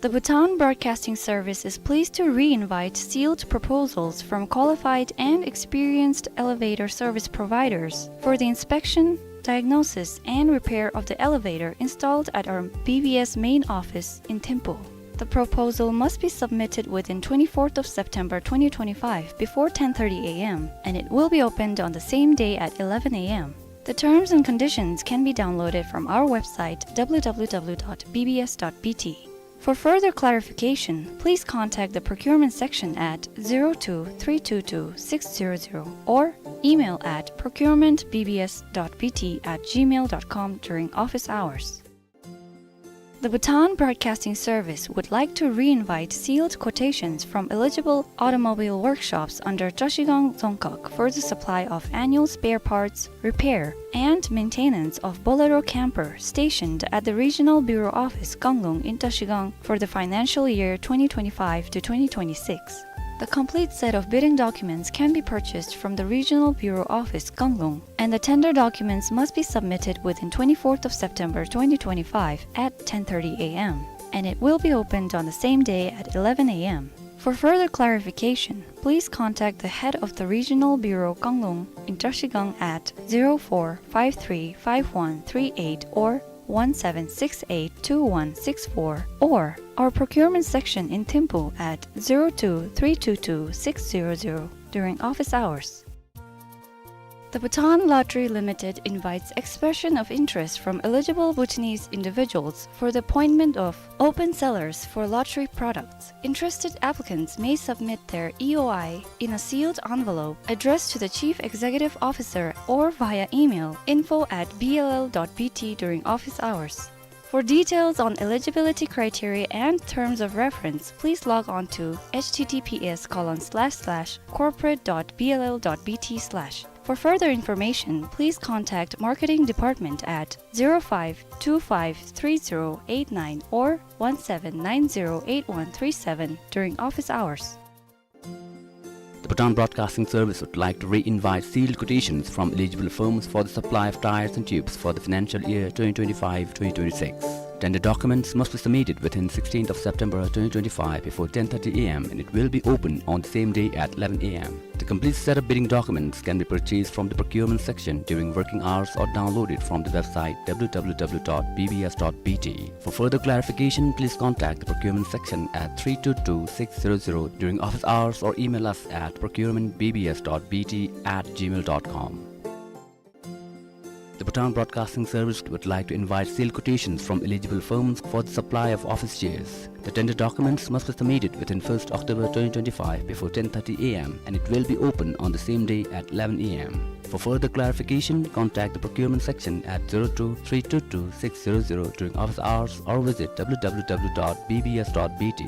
The Bhutan Broadcasting Service is pleased to re-invite sealed proposals from qualified and experienced elevator service providers for the inspection, diagnosis, and repair of the elevator installed at our B B S main office in Thimphu. The proposal must be submitted within twenty-fourth of September twenty twenty-five before ten thirty A M, and it will be opened on the same day at eleven A M. The terms and conditions can be downloaded from our website, W W W dot B B S dot B T. For further clarification, please contact the procurement section at zero two three two two six zero zero or email at procurement B B S dot B T at gmail dot com during office hours. The Bhutan Broadcasting Service would like to re-invite sealed quotations from eligible automobile workshops under Trashigang Dzongkhag for the supply of annual spare parts, repair, and maintenance of Bolero camper stationed at the Regional Bureau Office, Kanglung in Trashigang for the financial year twenty twenty-five to twenty twenty-six. The complete set of bidding documents can be purchased from the Regional Bureau Office, Kanglung, and the tender documents must be submitted within twenty-fourth of September twenty twenty-five at ten thirty A M, and it will be opened on the same day at eleven A M. For further clarification, please contact the head of the Regional Bureau, Kanglung in Trashigang at zero four five three five one three eight or one seven six eight two one six four or or procurement section in Thimphu at zero two three two two six zero zero during office hours. The Bhutan Lottery Limited invites expression of interest from eligible Bhutanese individuals for the appointment of open sellers for lottery products. Interested applicants may submit their E O I in a sealed envelope addressed to the Chief Executive Officer or via email info at B L L dot B T during office hours. For details on eligibility criteria and terms of reference, please log on to H T T P S colon slash slash corporate dot B L L dot B T slash. For further information, please contact Marketing Department at zero five two five three zero eight nine or one seven nine zero eight one three seven during office hours. The Bhutan Broadcasting Service would like to re-invite sealed quotations from eligible firms for the supply of tires and tubes for the financial year twenty twenty-five twenty twenty-six. Tender documents must be submitted within sixteenth of September twenty twenty-five before ten thirty A M and it will be open on the same day at eleven A M. The complete set of bidding documents can be purchased from the procurement section during working hours or downloaded from the website W W W dot B B S dot B T. For further clarification, please contact the procurement section at three two two six zero zero during office hours or email us at procurement B B S dot B T at gmail dot com. The Bhutan Broadcasting Service would like to invite sealed quotations from eligible firms for the supply of office chairs. The tender documents must be submitted within first October twenty twenty-five before ten thirty A M and it will be open on the same day at eleven A M. For further clarification, contact the procurement section at zero two three two two six zero zero during office hours or visit W W W dot B B S dot B T.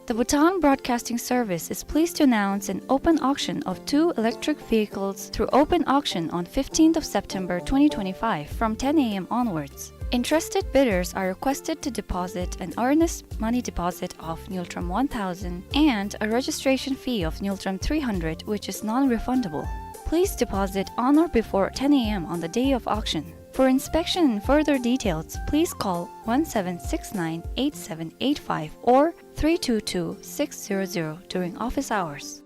The Bhutan Broadcasting Service is pleased to announce an open auction of two electric vehicles through open auction on fifteenth of September twenty twenty-five from ten A M onwards. Interested bidders are requested to deposit an earnest money deposit of Ngultrum one thousand and a registration fee of Ngultrum three hundred, which is non-refundable. Please deposit on or before ten A M on the day of auction. For inspection and further details, please call one seven six nine eight seven eight five or three two two six zero zero during office hours.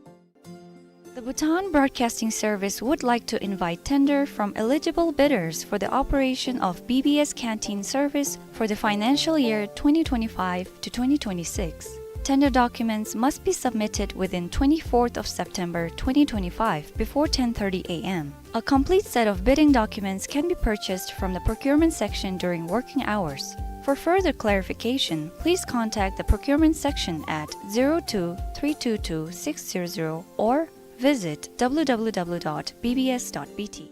The Bhutan Broadcasting Service would like to invite tender from eligible bidders for the operation of B B S canteen service for the financial year twenty twenty-five to twenty twenty-six. Tender documents must be submitted within twenty-fourth of September twenty twenty-five before ten thirty A M. A complete set of bidding documents can be purchased from the procurement section during working hours. For further clarification, please contact the procurement section at zero two three two two six zero zero or visit W W W dot B B S dot B T.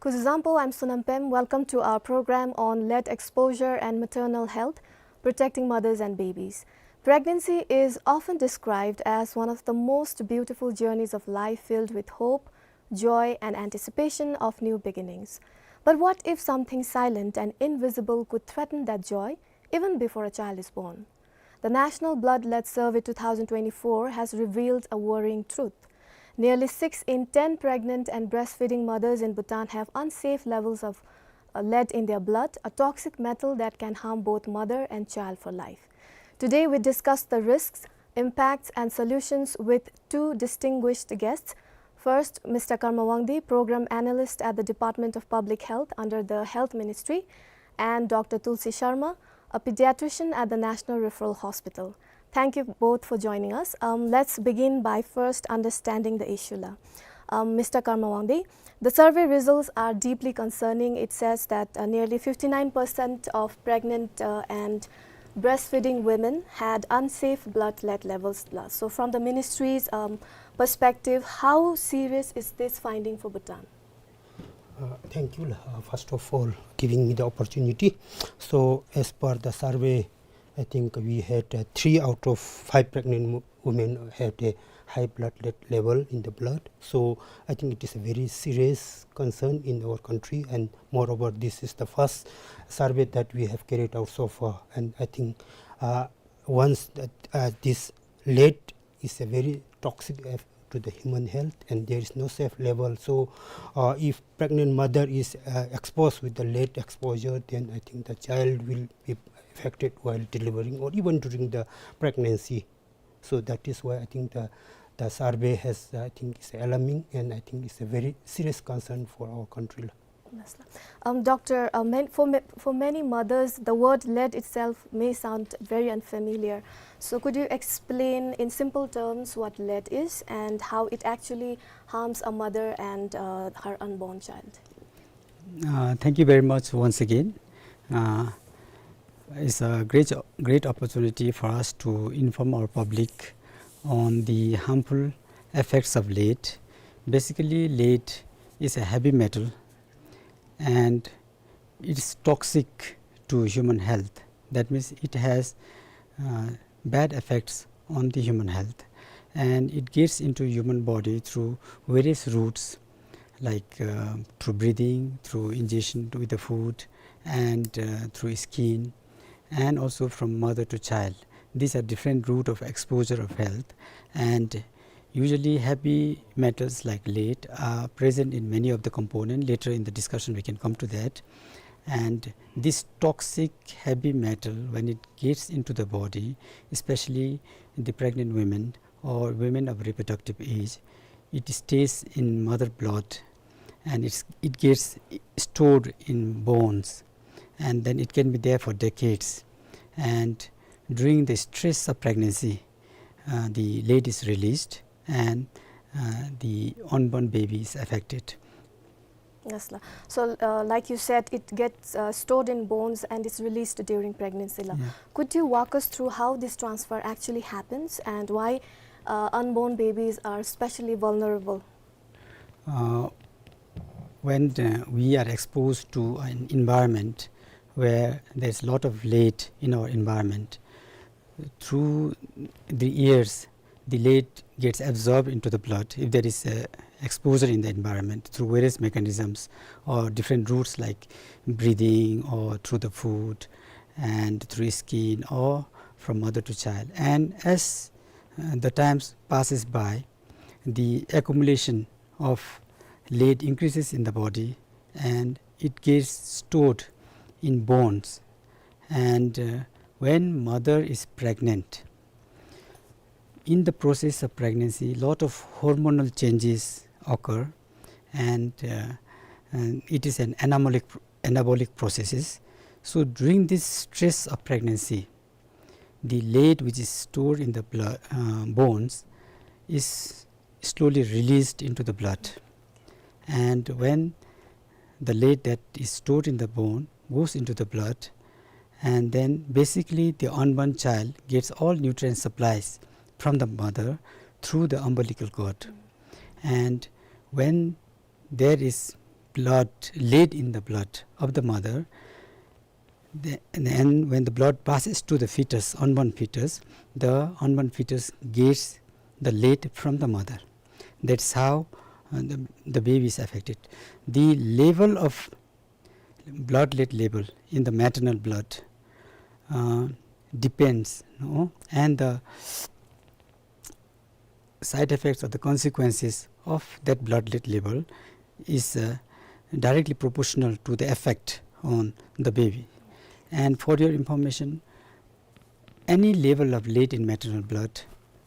Kuzuzangpo, I'm Sonam Pem. Welcome to our program on lead exposure and maternal health, protecting mothers and babies. Pregnancy is often described as one of the most beautiful journeys of life, filled with hope, joy, and anticipation of new beginnings. But what if something silent and invisible could threaten that joy even before a child is born? The National Blood Lead Survey two thousand twenty-four has revealed a worrying truth. Nearly six in ten pregnant and breastfeeding mothers in Bhutan have unsafe levels of, uh, lead in their blood, a toxic metal that can harm both mother and child for life. Today, we discuss the risks, impacts, and solutions with two distinguished guests. First, Mister Karma Wangdi, Program Analyst at the Department of Public Health under the Health Ministry, and Doctor Tulsi Sharma, a pediatrician at the National Referral Hospital. Thank you both for joining us. Um, let's begin by first understanding the issue la. Um, Mister Karma Wangdi, the survey results are deeply concerning. It says that, uh, nearly fifty-nine percent of pregnant, uh, and breastfeeding women had unsafe blood lead levels la. So from the ministry's, um, perspective, how serious is this finding for Bhutan? Uh, thank you, uh, first of all, giving me the opportunity. So, as per the survey, I think we had, uh, three out of five pregnant mo-, women had a high blood lead level in the blood. So, I think it is a very serious concern in our country, and moreover, this is the first survey that we have carried out so far, and I think Uh, once that, uh, this lead is a very toxic, uh, to the human health, and there is no safe level. So, uh, if pregnant mother is, uh, exposed with the lead exposure, then I think the child will be affected while delivering or even during the pregnancy. So that is why I think the, the survey has, I think, is alarming, and I think it's a very serious concern for our country. Yes, sir. Um, doctor, uh, man-, for ma-, for many mothers, the word lead itself may sound very unfamiliar. So could you explain in simple terms what lead is and how it actually harms a mother and, uh, her unborn child? Uh, thank you very much once again. Uh, it's a great, great opportunity for us to inform our public on the harmful effects of lead. Basically, lead is a heavy metal, and it's toxic to human health. That means it has, uh, bad effects on the human health, and it gets into human body through various routes, like, uh, through breathing, through ingestion with the food, and, uh, through skin, and also from mother to child. These are different route of exposure of health, and usually heavy metals like lead are present in many of the component. Later in the discussion we can come to that. And this toxic heavy metal, when it gets into the body, especially the pregnant women or women of reproductive age, it stays in mother blood, and it's, it gets stored in bones, and then it can be there for decades. And during the stress of pregnancy, uh, the lead is released, and, uh, the unborn baby is affected. Yes, la. So, uh, like you said, it gets, uh, stored in bones and it's released during pregnancy, la. Yeah. Could you walk us through how this transfer actually happens and why, uh, unborn babies are especially vulnerable? Uh, when, uh, we are exposed to an environment where there's a lot of lead in our environment, through the years, the lead gets absorbed into the blood if there is a exposure in the environment through various mechanisms or different routes like breathing or through the food and through skin or from mother to child. And as, uh, the times passes by, the accumulation of lead increases in the body and it gets stored in bones. And, uh, when mother is pregnant, in the process of pregnancy, lot of hormonal changes occur, and, uh, and it is an anabolic, anabolic processes. So during this stress of pregnancy, the lead which is stored in the blood, uh, bones is slowly released into the blood. And when the lead that is stored in the bone goes into the blood, and then basically the unborn child gets all nutrient supplies from the mother through the umbilical cord. And when there is blood, lead in the blood of the mother, the, and when the blood passes to the fetus, unborn fetus, the unborn fetus gets the lead from the mother. That's how, uh, the, the baby is affected. The level of blood lead level in the maternal blood, uh, depends, no? And the side effects or the consequences of that blood lead level is, uh, directly proportional to the effect on the baby. And for your information, any level of lead in maternal blood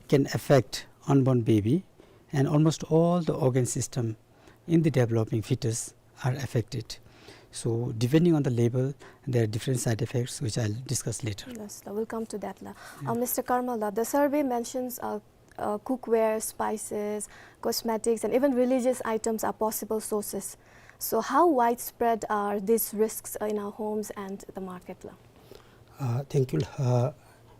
can affect unborn baby, and almost all the organ system in the developing fetus are affected. So depending on the level, there are different side effects which I'll discuss later. Yes, la, we'll come to that, la. Yeah. Uh, Mister Karmalla, the survey mentions, uh, uh, cookware, spices, cosmetics, and even religious items are possible sources. So how widespread are these risks, uh, in our homes and the market, la? Uh, thank you. Uh,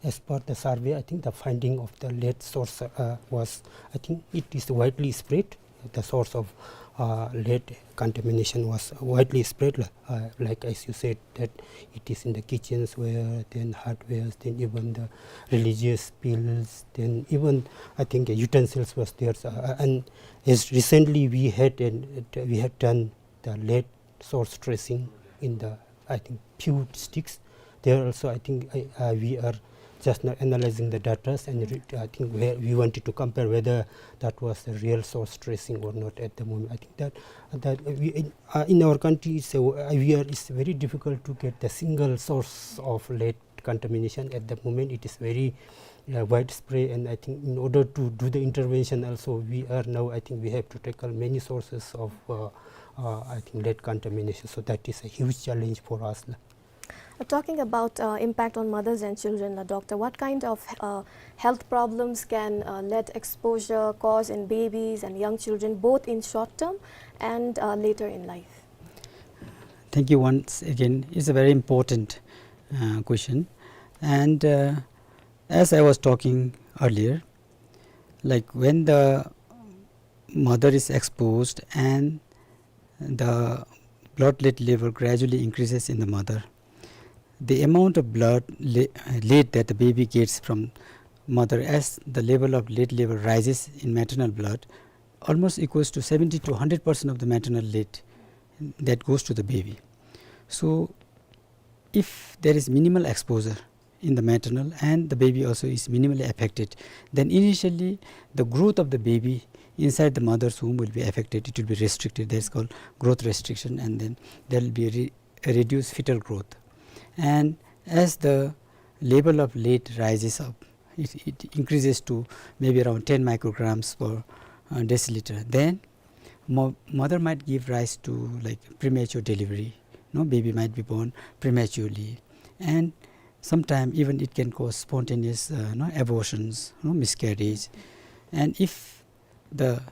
as per the survey, I think the finding of the lead source, uh, was, I think it is widely spread. The source of, uh, lead contamination was widely spread, uh, like as you said, that it is in the kitchens where, then hardwares, then even the religious bills, then even I think utensils was there. Uh, and as recently we had, and we had done the lead source tracing in the, I think, few districts. There also, I think, I, uh, we are just now analyzing the data, and re-, I think we, we wanted to compare whether that was a real source tracing or not at the moment. I think that, that we, in, uh, in our country, it's a, we are, it's very difficult to get the single source of lead contamination at the moment. It is very, uh, widespread, and I think in order to do the intervention also, we are now, I think we have to tackle many sources of, uh, uh, I think lead contamination. So that is a huge challenge for us. Uh, talking about, uh, impact on mothers and children, la doctor, what kind of, uh, health problems can, uh, lead exposure cause in babies and young children, both in short term and, uh, later in life? Thank you once again. It's a very important, uh, question. And, uh, as I was talking earlier, like, when the mother is exposed and the blood lead level gradually increases in the mother, the amount of blood le-, lead that the baby gets from mother, as the level of lead level rises in maternal blood, almost equals to seventy to hundred percent of the maternal lead that goes to the baby. So if there is minimal exposure in the maternal and the baby also is minimally affected, then initially the growth of the baby inside the mother's womb will be affected. It will be restricted. That is called growth restriction, and then there will be re-, a reduced fetal growth. And as the level of lead rises up, it, it increases to maybe around ten micrograms per, uh, deciliter. Then mo-, mother might give rise to, like, premature delivery. No, baby might be born prematurely, and sometime even it can cause spontaneous, uh, no, abortions, no, miscarriage. And if the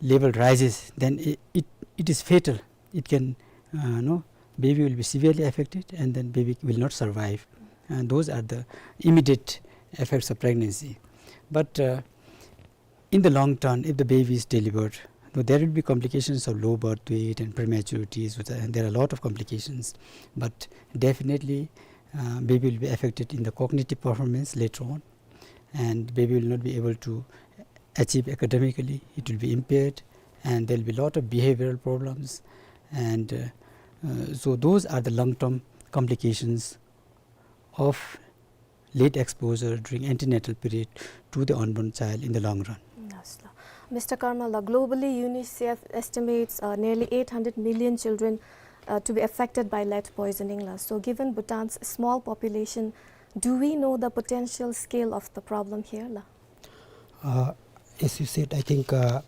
level rises, then it, it, it is fatal. It can, uh, no, baby will be severely affected, and then baby will not survive. And those are the immediate effects of pregnancy. But, uh, in the long term, if the baby is delivered, though there will be complications of low birth weight and prematurities, which are, and there are a lot of complications, but definitely, uh, baby will be affected in the cognitive performance later on, and baby will not be able to achieve academically. It will be impaired, and there will be a lot of behavioral problems, and, uh, uh, so those are the long-term complications of lead exposure during antenatal period to the unborn child in the long run. Yes, la. Mister Karmala, globally, UNICEF estimates, uh, nearly eight hundred million children, uh, to be affected by lead poisoning, la. So, given Bhutan's small population, do we know the potential scale of the problem here, la? Uh, as you said, I think, uh,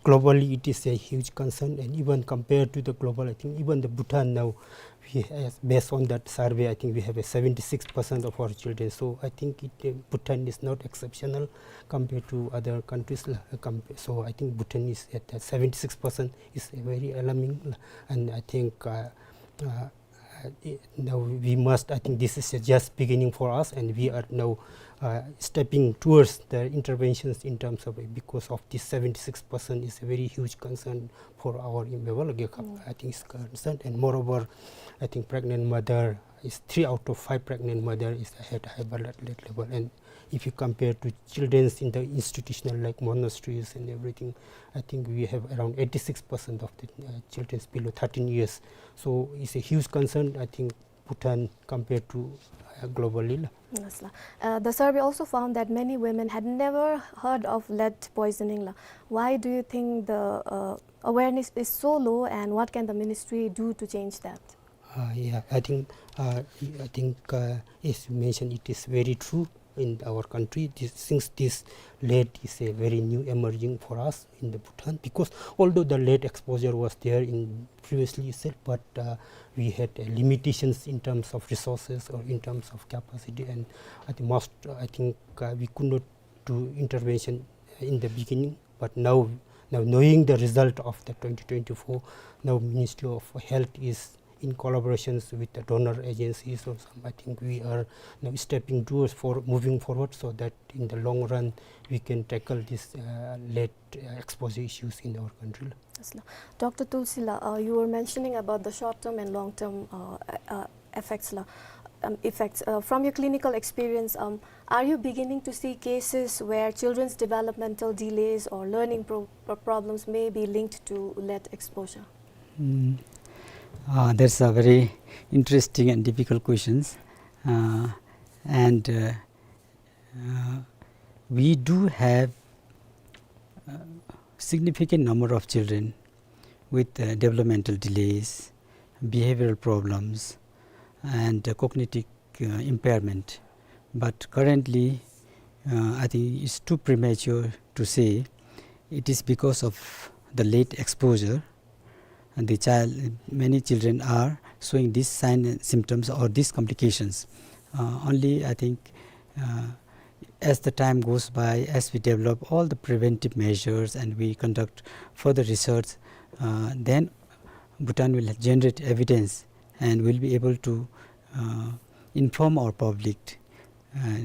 globally it is a huge concern, and even compared to the global, I think even the Bhutan now, we have, based on that survey, I think we have a seventy-six percent of our children. So I think it, uh, Bhutan is not exceptional compared to other countries, uh, compa-, so I think Bhutan is at, uh, seventy-six percent is very alarming, and I think, uh, uh, uh, i-, now we must, I think this is a just beginning for us, and we are now, uh, stepping towards the interventions in terms of, because of this seventy-six percent is a very huge concern for our in-, Mewalage, mm, I think is concerned. And moreover, I think pregnant mother is, three out of five pregnant mother is had high blood lead level, and if you compare to children in the institutional, like monasteries and everything, I think we have around eighty-six percent of the, uh, children below thirteen years. So it's a huge concern, I think, Bhutan compared to, uh, globally, la. Yes, la. Uh, the survey also found that many women had never heard of lead poisoning, la. Why do you think the, uh, awareness is so low, and what can the ministry do to change that? Uh, yeah, I think, uh, I think, uh, as you mentioned, it is very true in our country. This, since this lead is a very new emerging for us in the Bhutan, because although the lead exposure was there in previously itself, but, uh, we had, uh, limitations in terms of resources or in terms of capacity, and I think most, I think, uh, we could not do intervention in the beginning. But now, now knowing the result of the twenty twenty-four, now Ministry of Health is in collaborations with the donor agencies or some, I think we are now stepping towards for moving forward, so that in the long run we can tackle this, uh, lead, uh, exposure issues in our country. Yes, la. Doctor Tulsi la, uh, you were mentioning about the short-term and long-term, uh, uh, effects, la, um, effects. Uh, from your clinical experience, um, are you beginning to see cases where children's developmental delays or learning pro-, pro-, problems may be linked to lead exposure? Mm. Uh, that's a very interesting and difficult questions. Uh, and, uh, Uh, we do have a significant number of children with uh, developmental delays, behavioral problems, and uh, cognitive uh, impairment. But currently, uh, I think it's too premature to say it is because of the lead exposure. And the child, many children are showing these signs and symptoms or these complications. Uh, only, I think, uh, as the time goes by, as we develop all the preventive measures and we conduct further research, uh, then Bhutan will generate evidence and will be able to uh, inform our public uh,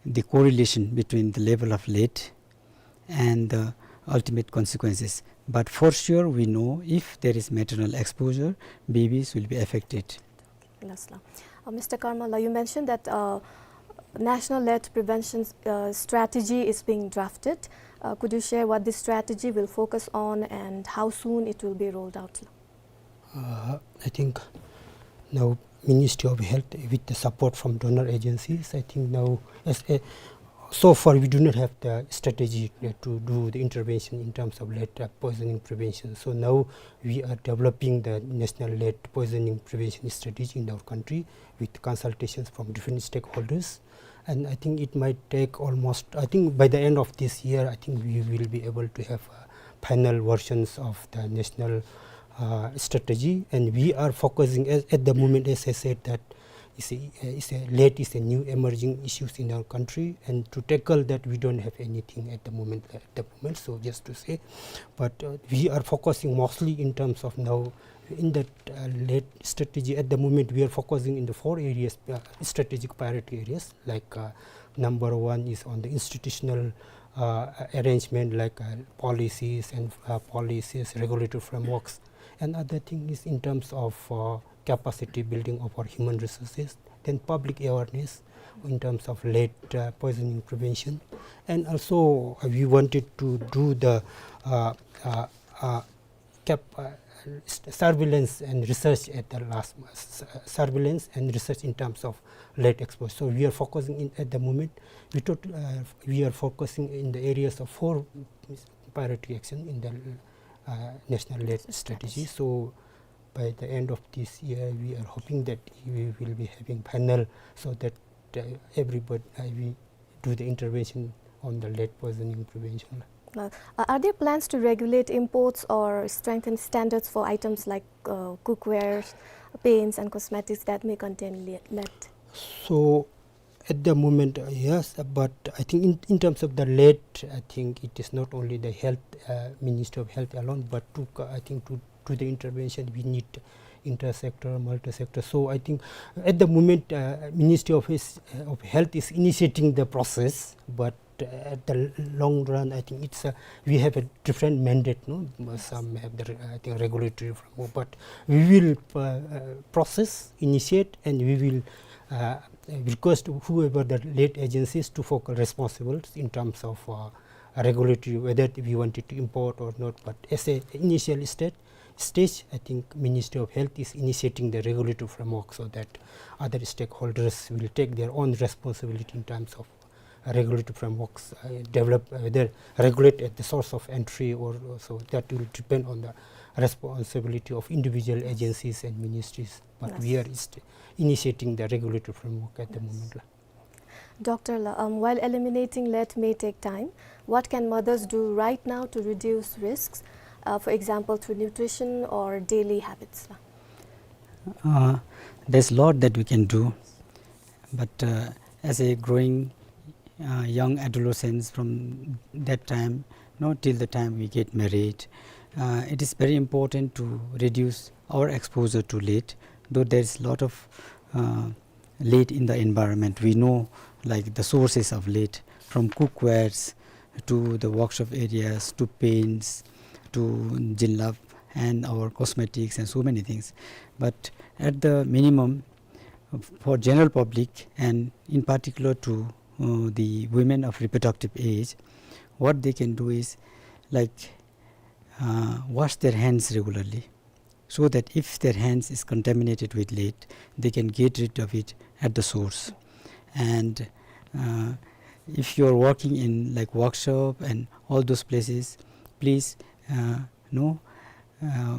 the correlation between the level of lead and the ultimate consequences. But for sure, we know if there is maternal exposure, babies will be affected. Yes, la. Uh, Mister Karmala, you mentioned that uh, National Lead Prevention uh, Strategy is being drafted. Uh, could you share what this strategy will focus on and how soon it will be rolled out? Uh, I think now Ministry of Health, with the support from donor agencies, I think now as a, so far we do not have the strategy to do the intervention in terms of lead uh, poisoning prevention. So now we are developing the national lead poisoning prevention strategy in our country with consultations from different stakeholders. And I think it might take almost, I think by the end of this year, I think we will be able to have uh, final versions of the national uh, strategy. And we are focusing at, at the moment, as I said, that is a, is a lead is a new emerging issues in our country. And to tackle that, we don't have anything at the moment. At the moment, so just to say, but uh, we are focusing mostly in terms of now in that uh, lead strategy. At the moment, we are focusing in the four areas, uh, strategic priority areas, like uh, number one is on the institutional uh, arrangement, like uh, policies and uh, policies, regulatory frameworks. Another thing is in terms of uh, capacity building of our human resources, then public awareness in terms of lead uh, poisoning prevention. And also uh, we wanted to do the uh, uh, uh, cap, uh, s-, surveillance and research at the last, s-, surveillance and research in terms of lead exposure. So we are focusing in, at the moment, we tot-, uh, we are focusing in the areas of four priority action in the uh, national lead strategy. So by the end of this year, we are hoping that we will be having panel so that uh, everybody, uh, we do the intervention on the lead poisoning prevention. Uh, are there plans to regulate imports or strengthen standards for items like uh, cookware, paints, and cosmetics that may contain le-, lead? So, at the moment, uh, yes, but I think in, in terms of the lead, I think it is not only the health, uh, Ministry of Health alone, but to, co- I think to, to the intervention, we need inter-sector, multi-sector. So I think at the moment, uh, Ministry of, is, uh, of Health is initiating the process, but uh, at the l- long run, I think it's a, we have a different mandate. No, some have the re- I think regulatory framework, but we will uh, uh, process, initiate, and we will uh, request whoever the lead agencies to focal responsible in terms of uh, regulatory, whether we wanted to import or not. But as a initial state, stage, I think Ministry of Health is initiating the regulatory framework so that other stakeholders will take their own responsibility in terms of regulatory frameworks, uh, develop, uh, whether regulate at the source of entry or, or so that will depend on the responsibility of individual agencies and ministries. But we are inst- initiating the regulatory framework at the moment. La. Doctor La, um, while eliminating lead may take time, what can mothers do right now to reduce risks, uh, for example, through nutrition or daily habits? La? Uh, there's a lot that we can do, but uh, as a growing uh, young adolescents from that time, no, till the time we get married, uh, it is very important to reduce our exposure to lead, though there is a lot of uh, lead in the environment. We know, like, the sources of lead, from cookwares to the workshop areas to paints to jilbab and our cosmetics and so many things. But at the minimum, for general public and in particular to uh, the women of reproductive age, what they can do is, like, uh, wash their hands regularly, so that if their hands is contaminated with lead, they can get rid of it at the source. And Uh, if you are working in, like, workshop and all those places, please, uh, you know, uh,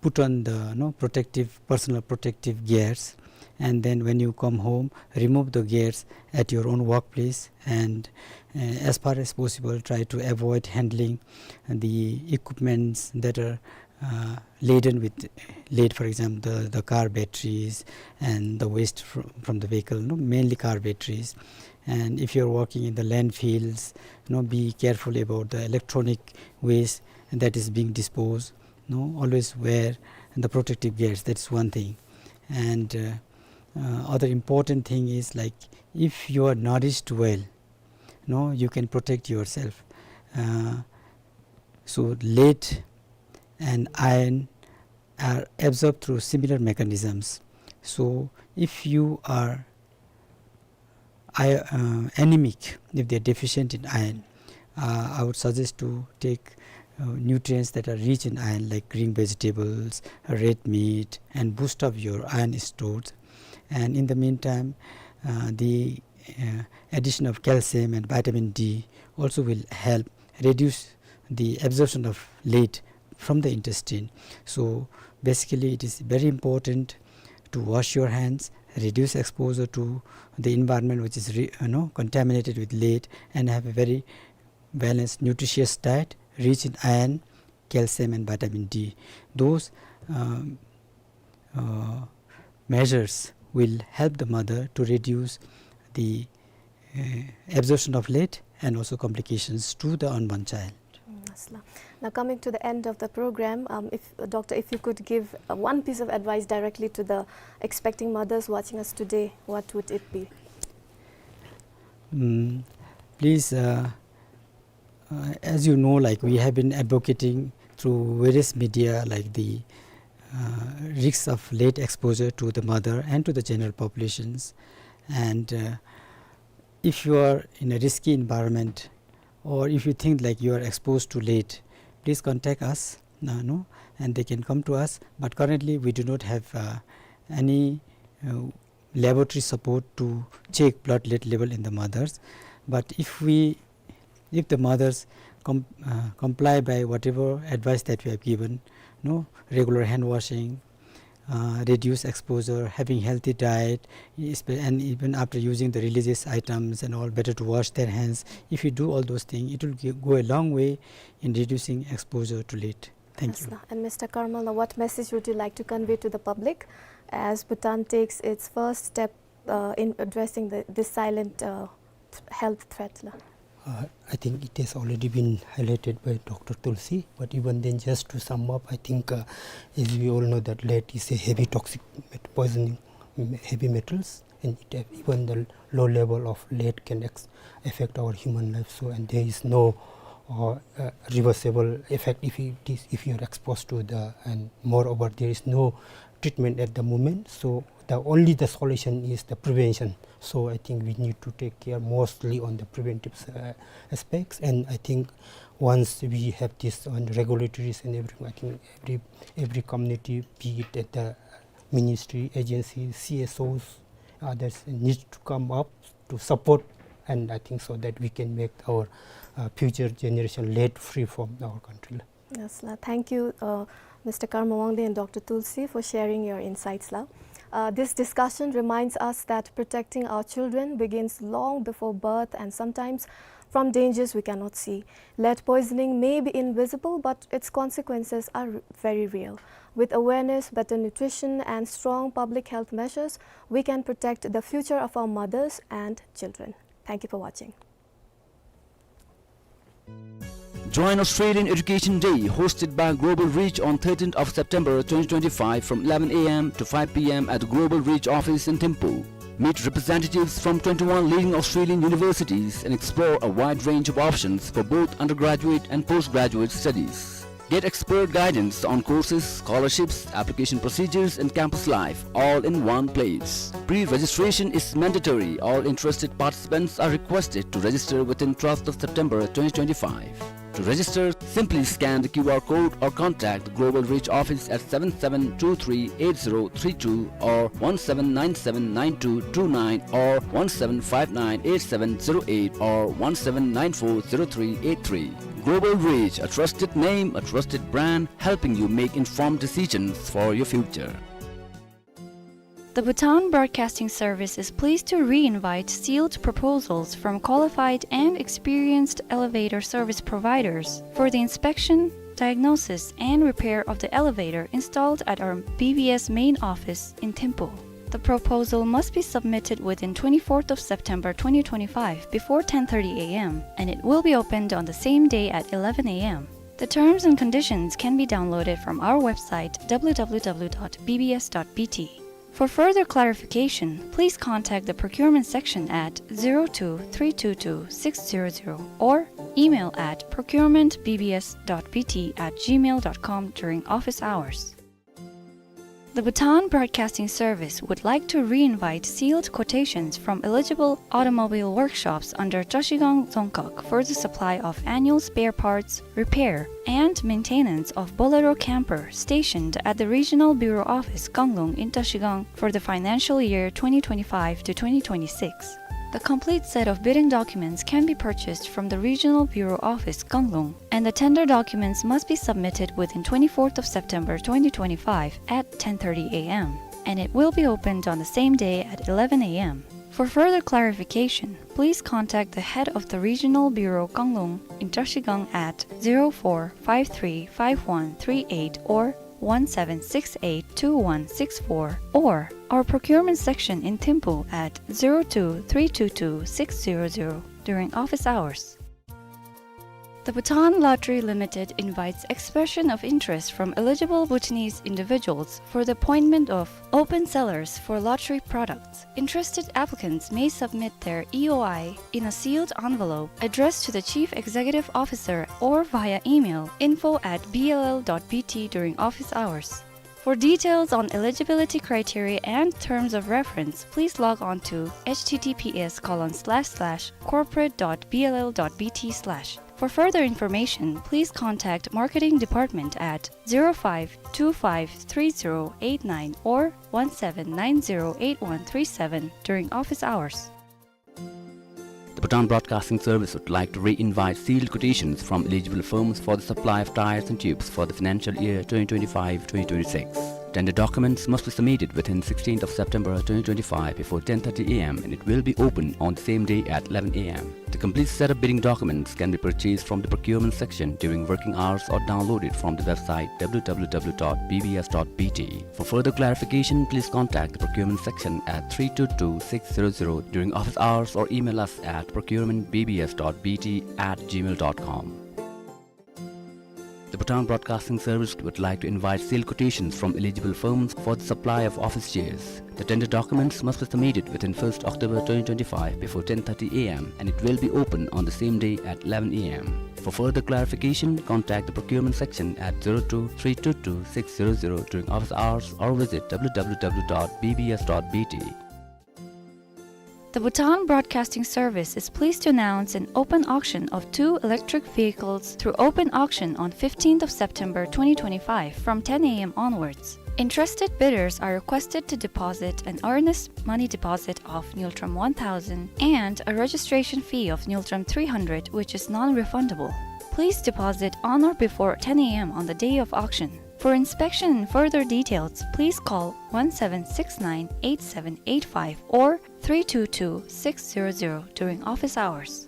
put on the, you know, protective, personal protective gears, and then when you come home, remove the gears at your own workplace, and, uh, as far as possible, try to avoid handling the equipments that are, uh, laden with lead, for example, the, the car batteries and the waste fr-, from the vehicle, you know, mainly car batteries. And if you're working in the landfills, you know, be careful about the electronic waste that is being disposed. You know, always wear the protective gears. That's one thing. And, uh, uh, other important thing is, like, if you are nourished well, you know, you can protect yourself. Uh, so lead and iron are absorbed through similar mechanisms. So if you are I-, uh, anemic, if they're deficient in iron, uh, I would suggest to take, uh, nutrients that are rich in iron, like green vegetables, red meat, and boost up your iron stores. And in the meantime, uh, the, uh, addition of calcium and vitamin D also will help reduce the absorption of lead from the intestine. So basically, it is very important to wash your hands, reduce exposure to the environment which is re-, you know, contaminated with lead, and have a very balanced, nutritious diet rich in iron, calcium, and vitamin D. Those, um, uh, measures will help the mother to reduce the, uh, absorption of lead and also complications to the unborn child. Mm, yes, la. Now, coming to the end of the program, um, if, Doctor, if you could give, uh, one piece of advice directly to the expecting mothers watching us today, what would it be? Mm, please, uh, uh, as you know, like, we have been advocating through various media, like, the, uh, risks of lead exposure to the mother and to the general populations. And, uh, if you are in a risky environment, or if you think, like, you are exposed to lead, please contact us, uh, no, and they can come to us. But currently, we do not have, uh, any, uh, laboratory support to check blood lead level in the mothers. But if we, if the mothers com-, uh, comply by whatever advice that we have given, no, regular hand washing, uh, reduce exposure, having healthy diet, espe-, and even after using the religious items and all, better to wash their hands. If you do all those things, it will gi-, go a long way in reducing exposure to lead. Thank you. Yes, la. And Mister Karmal, now what message would you like to convey to the public as Bhutan takes its first step, uh, in addressing the, this silent, uh, th-, health threat, la? Uh, I think it has already been highlighted by Doctor Tulsi, but even then, just to sum up, I think, uh, as we all know that lead is a heavy toxic met-, poisoning, mm, heavy metals, and it, uh, even the low level of lead can ex-, affect our human life. So, and there is no, uh, uh, reversible effect if it is, if you are exposed to the, and moreover, there is no treatment at the moment. So the only the solution is the prevention. So I think we need to take care mostly on the preventive, uh, aspects. And I think once we have this on regulatories and everything, I think every, every community, be it at the ministry, agency, C S Os, others need to come up to support, and I think so that we can make our, uh, future generation lead free from our country. Yes, la. Thank you, uh, Mister Karma Wangdi and Doctor Tulsi, for sharing your insights, la. Uh, this discussion reminds us that protecting our children begins long before birth and sometimes from dangers we cannot see. Lead poisoning may be invisible, but its consequences are r-, very real. With awareness, better nutrition, and strong public health measures, we can protect the future of our mothers and children. Thank you for watching. Join Australian Education Day, hosted by Global Reach on thirteenth of September twenty twenty-five from eleven A M to five P M at the Global Reach office in Thimphu. Meet representatives from twenty-one leading Australian universities and explore a wide range of options for both undergraduate and postgraduate studies. Get expert guidance on courses, scholarships, application procedures, and campus life, all in one place. Pre-registration is mandatory. All interested participants are requested to register within twelfth of September twenty twenty-five. To register, simply scan the Q R code or contact the Global Reach office at seven seven two three eight zero three two or one seven nine seven nine two two nine or one seven five nine eight seven zero eight or one seven nine four zero three eight three. Global Reach, a trusted name, a trusted brand, helping you make informed decisions for your future. The Bhutan Broadcasting Service is pleased to re-invite sealed proposals from qualified and experienced elevator service providers for the inspection, diagnosis, and repair of the elevator installed at our B B S main office in Thimphu. The proposal must be submitted within twenty-fourth of September twenty twenty-five before ten thirty A M, and it will be opened on the same day at eleven A M. The terms and conditions can be downloaded from our website, W W W dot B B S dot B T. For further clarification, please contact the procurement section at zero two three two two six zero zero or email at procurement B B S dot B T at gmail dot com during office hours. The Bhutan Broadcasting Service would like to re-invite sealed quotations from eligible automobile workshops under Trashigang Dzongkhag for the supply of annual spare parts, repair, and maintenance of Bolero camper stationed at the Regional Bureau Office, Kanglung in Trashigang for the financial year twenty twenty-five to twenty twenty-six. The complete set of bidding documents can be purchased from the Regional Bureau Office, Kanglung, and the tender documents must be submitted within twenty-fourth of September twenty twenty-five at ten thirty A M, and it will be opened on the same day at eleven A M. For further clarification, please contact the head of the Regional Bureau, Kanglung in Trashigang at zero four five three five one three eight or one seven six eight two one six four, or our procurement section in Thimphu at zero two three two two six zero zero during office hours. The Bhutan Lottery Limited invites expression of interest from eligible Bhutanese individuals for the appointment of open sellers for lottery products. Interested applicants may submit their E O I in a sealed envelope addressed to the Chief Executive Officer or via email info at B L L dot B T during office hours. For details on eligibility criteria and terms of reference, please log on to H T T P S colon slash slash corporate dot B L L dot B T slash. For further information, please contact Marketing Department at zero five two five three zero eight nine or one seven nine zero eight one three seven during office hours. The Bhutan Broadcasting Service would like to re-invite sealed quotations from eligible firms for the supply of tyres and tubes for the financial year twenty twenty-five twenty twenty-six. Tender documents must be submitted within sixteenth of September twenty twenty-five before ten thirty A M, and it will be open on the same day at eleven A M. The complete set of bidding documents can be purchased from the procurement section during working hours or downloaded from the website W W W dot B B S dot B T. For further clarification, please contact the procurement section at three two two six zero zero during office hours or email us at procurement B B S dot B T at gmail dot com. The Bhutan Broadcasting Service would like to invite sealed quotations from eligible firms for the supply of office chairs. The tender documents must be submitted within first October twenty twenty-five before ten thirty A M, and it will be open on the same day at eleven A M. For further clarification, contact the procurement section at zero two three two two six zero zero during office hours or visit W W W dot B B S dot B T. The Bhutan Broadcasting Service is pleased to announce an open auction of two electric vehicles through open auction on fifteenth of September twenty twenty-five from ten A M onwards. Interested bidders are requested to deposit an earnest money deposit of ngultrum one thousand and a registration fee of ngultrum three hundred, which is non-refundable. Please deposit on or before ten A M on the day of auction. For inspection and further details, please call one seven six nine eight seven eight five or three two two six zero zero during office hours.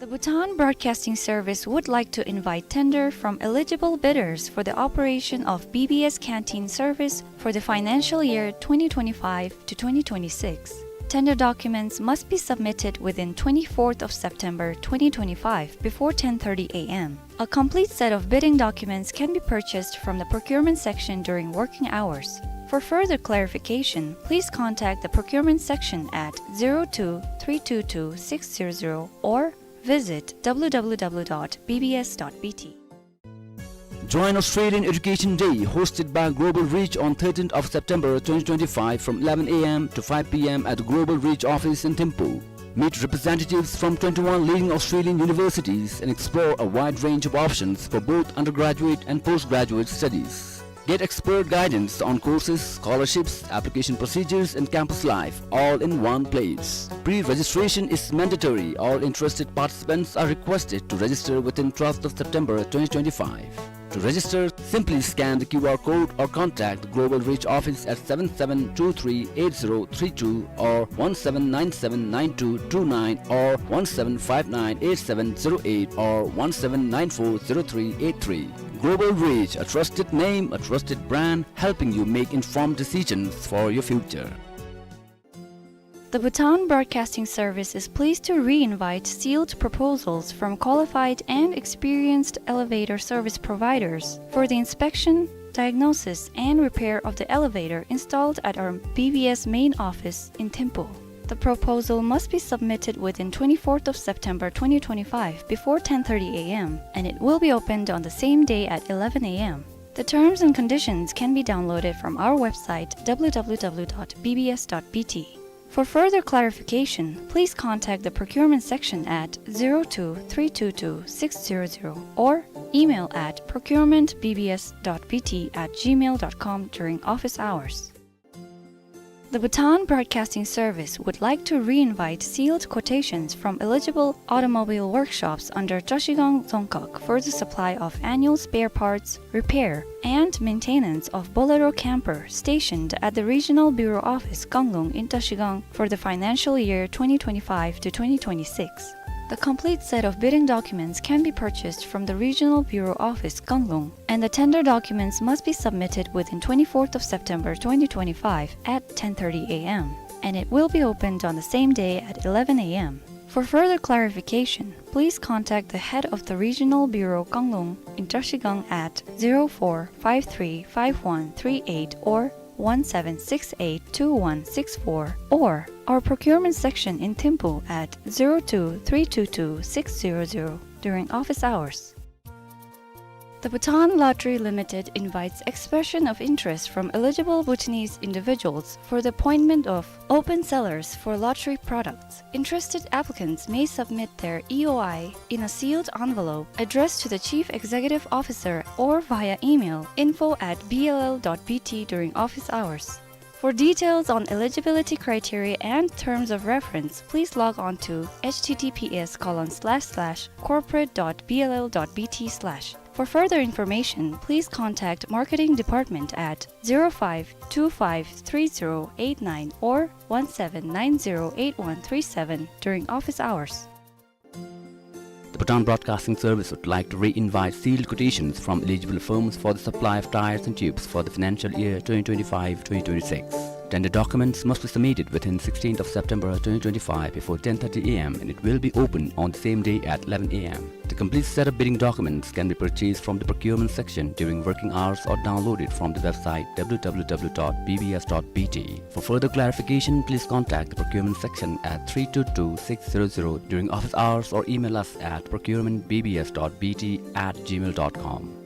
The Bhutan Broadcasting Service would like to invite tender from eligible bidders for the operation of B B S canteen service for the financial year twenty twenty-five to twenty twenty-six. Tender documents must be submitted within twenty-fourth of September twenty twenty-five before ten thirty A M. A complete set of bidding documents can be purchased from the procurement section during working hours. For further clarification, please contact the procurement section at zero two three two two six zero zero or visit W W W dot B B S dot B T. Join Australian Education Day, hosted by Global Reach, on thirteenth of September twenty twenty-five from eleven A M to five P M at the Global Reach office in Thimphu. Meet representatives from twenty-one leading Australian universities and explore a wide range of options for both undergraduate and postgraduate studies. Get expert guidance on courses, scholarships, application procedures, and campus life, all in one place. Pre-registration is mandatory. All interested participants are requested to register within twelfth of September twenty twenty-five. To register, simply scan the Q R code or contact the Global Reach office at seven seven two three eight zero three two or one seven nine seven nine two two nine or one seven five nine eight seven zero eight or one seven nine four zero three eight three. Global Reach, a trusted name, a trusted brand, helping you make informed decisions for your future. The Bhutan Broadcasting Service is pleased to re-invite sealed proposals from qualified and experienced elevator service providers for the inspection, diagnosis, and repair of the elevator installed at our B B S main office in Thimphu. The proposal must be submitted within twenty-fourth of September twenty twenty-five before ten thirty A M, and it will be opened on the same day at eleven A M. The terms and conditions can be downloaded from our website, W W W dot B B S dot B T. For further clarification, please contact the procurement section at zero two three two two six zero zero or email at procurement B B S dot B T at gmail dot com during office hours. The Bhutan Broadcasting Service would like to re-invite sealed quotations from eligible automobile workshops under Trashigang Dzongkhag for the supply of annual spare parts, repair, and maintenance of Bolero camper stationed at the Regional Bureau Office Kanglung in Trashigang for the financial year twenty twenty-five to twenty twenty-six. The complete set of bidding documents can be purchased from the Regional Bureau Office Kanglung, and the tender documents must be submitted within twenty-fourth of September twenty twenty-five at ten thirty A M, and it will be opened on the same day at eleven A M. For further clarification, please contact the head of the Regional Bureau Kanglung in Trashigang at zero four five three five one three eight or one seven six eight two one six four or our procurement section in Thimphu at zero two three two two six zero zero during office hours. The Bhutan Lottery Limited invites expression of interest from eligible Bhutanese individuals for the appointment of open sellers for lottery products. Interested applicants may submit their E O I in a sealed envelope addressed to the Chief Executive Officer or via email info at B L L dot B T during office hours. For details on eligibility criteria and terms of reference, please log on to H T T P S colon slash slash corporate dot B L L dot B T slash. For further information, please contact Marketing Department at zero five two five three zero eight nine or one seven nine zero eight one three seven during office hours. The Bhutan Broadcasting Service would like to re-invite sealed quotations from eligible firms for the supply of tires and tubes for the financial year twenty twenty-five twenty twenty-six. Tender documents must be submitted within sixteenth of September twenty twenty-five before ten thirty A M, and it will be open on the same day at eleven A M. The complete set of bidding documents can be purchased from the procurement section during working hours or downloaded from the website W W W dot B B S dot B T. For further clarification, please contact the procurement section at three two two six zero zero during office hours or email us at procurement B B S dot B T at gmail dot com.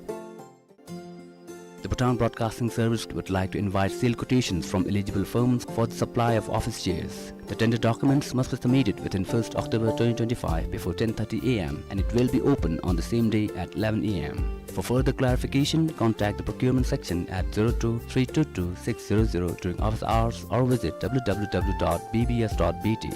The Bhutan Broadcasting Service would like to invite sealed quotations from eligible firms for the supply of office chairs. The tender documents must be submitted within first October twenty twenty-five before ten thirty A M, and it will be open on the same day at eleven A M. For further clarification, contact the procurement section at zero two three two two six zero zero during office hours or visit W W W dot B B S dot B T.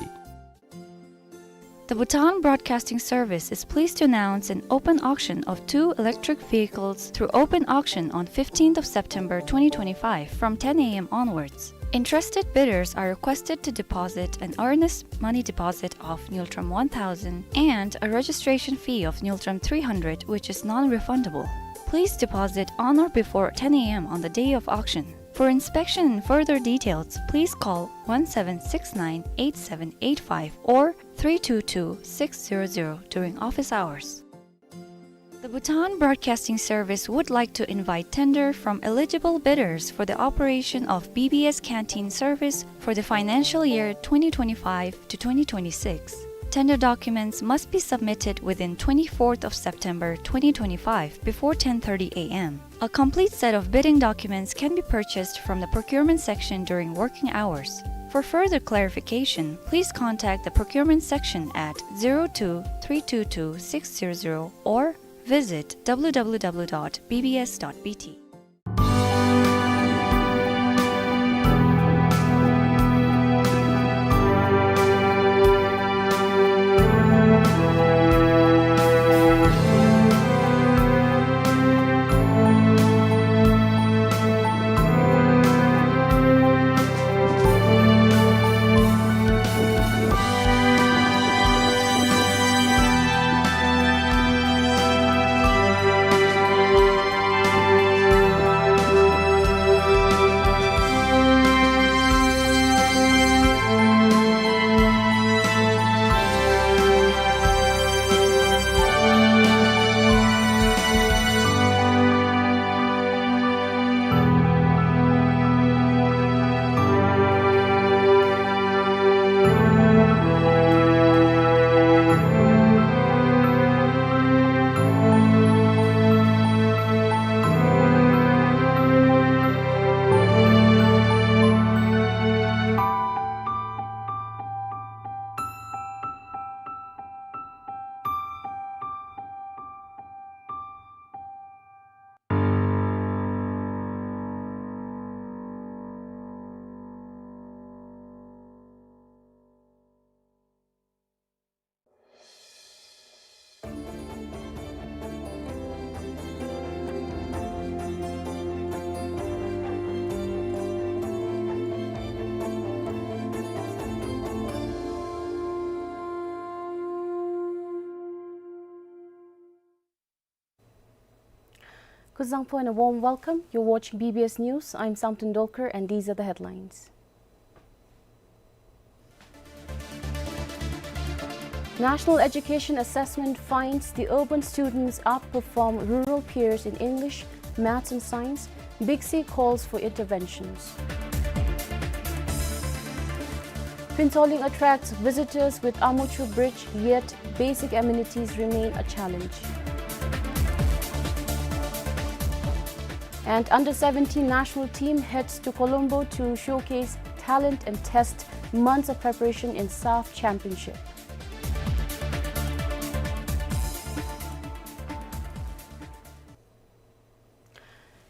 The Bhutan Broadcasting Service is pleased to announce an open auction of two electric vehicles through open auction on fifteenth of September twenty twenty-five from ten A M onwards. Interested bidders are requested to deposit an earnest money deposit of ngultrum one thousand and a registration fee of ngultrum three hundred, which is non-refundable. Please deposit on or before ten A M on the day of auction. For inspection and further details, please call one seven six nine eight seven eight five or three two two six zero zero during office hours. The Bhutan Broadcasting Service would like to invite tender from eligible bidders for the operation of B B S canteen service for the financial year twenty twenty-five to twenty twenty-six. Tender documents must be submitted within twenty-fourth of September twenty twenty-five before ten thirty A M. A complete set of bidding documents can be purchased from the procurement section during working hours. For further clarification, please contact the procurement section at zero two three two two six zero zero or visit W W W dot B B S dot B T. Kuzuzangpo and a warm welcome. You're watching B B S News. I'm Samten Dolkar, and these are the headlines. National Education Assessment finds the urban students outperform rural peers in English, Maths and Science. BIGSI calls for interventions. Phuentsholing attracts visitors with Amochu Bridge, yet basic amenities remain a challenge. And under seventeen national team heads to Colombo to showcase talent and test months of preparation in SAFF Championship.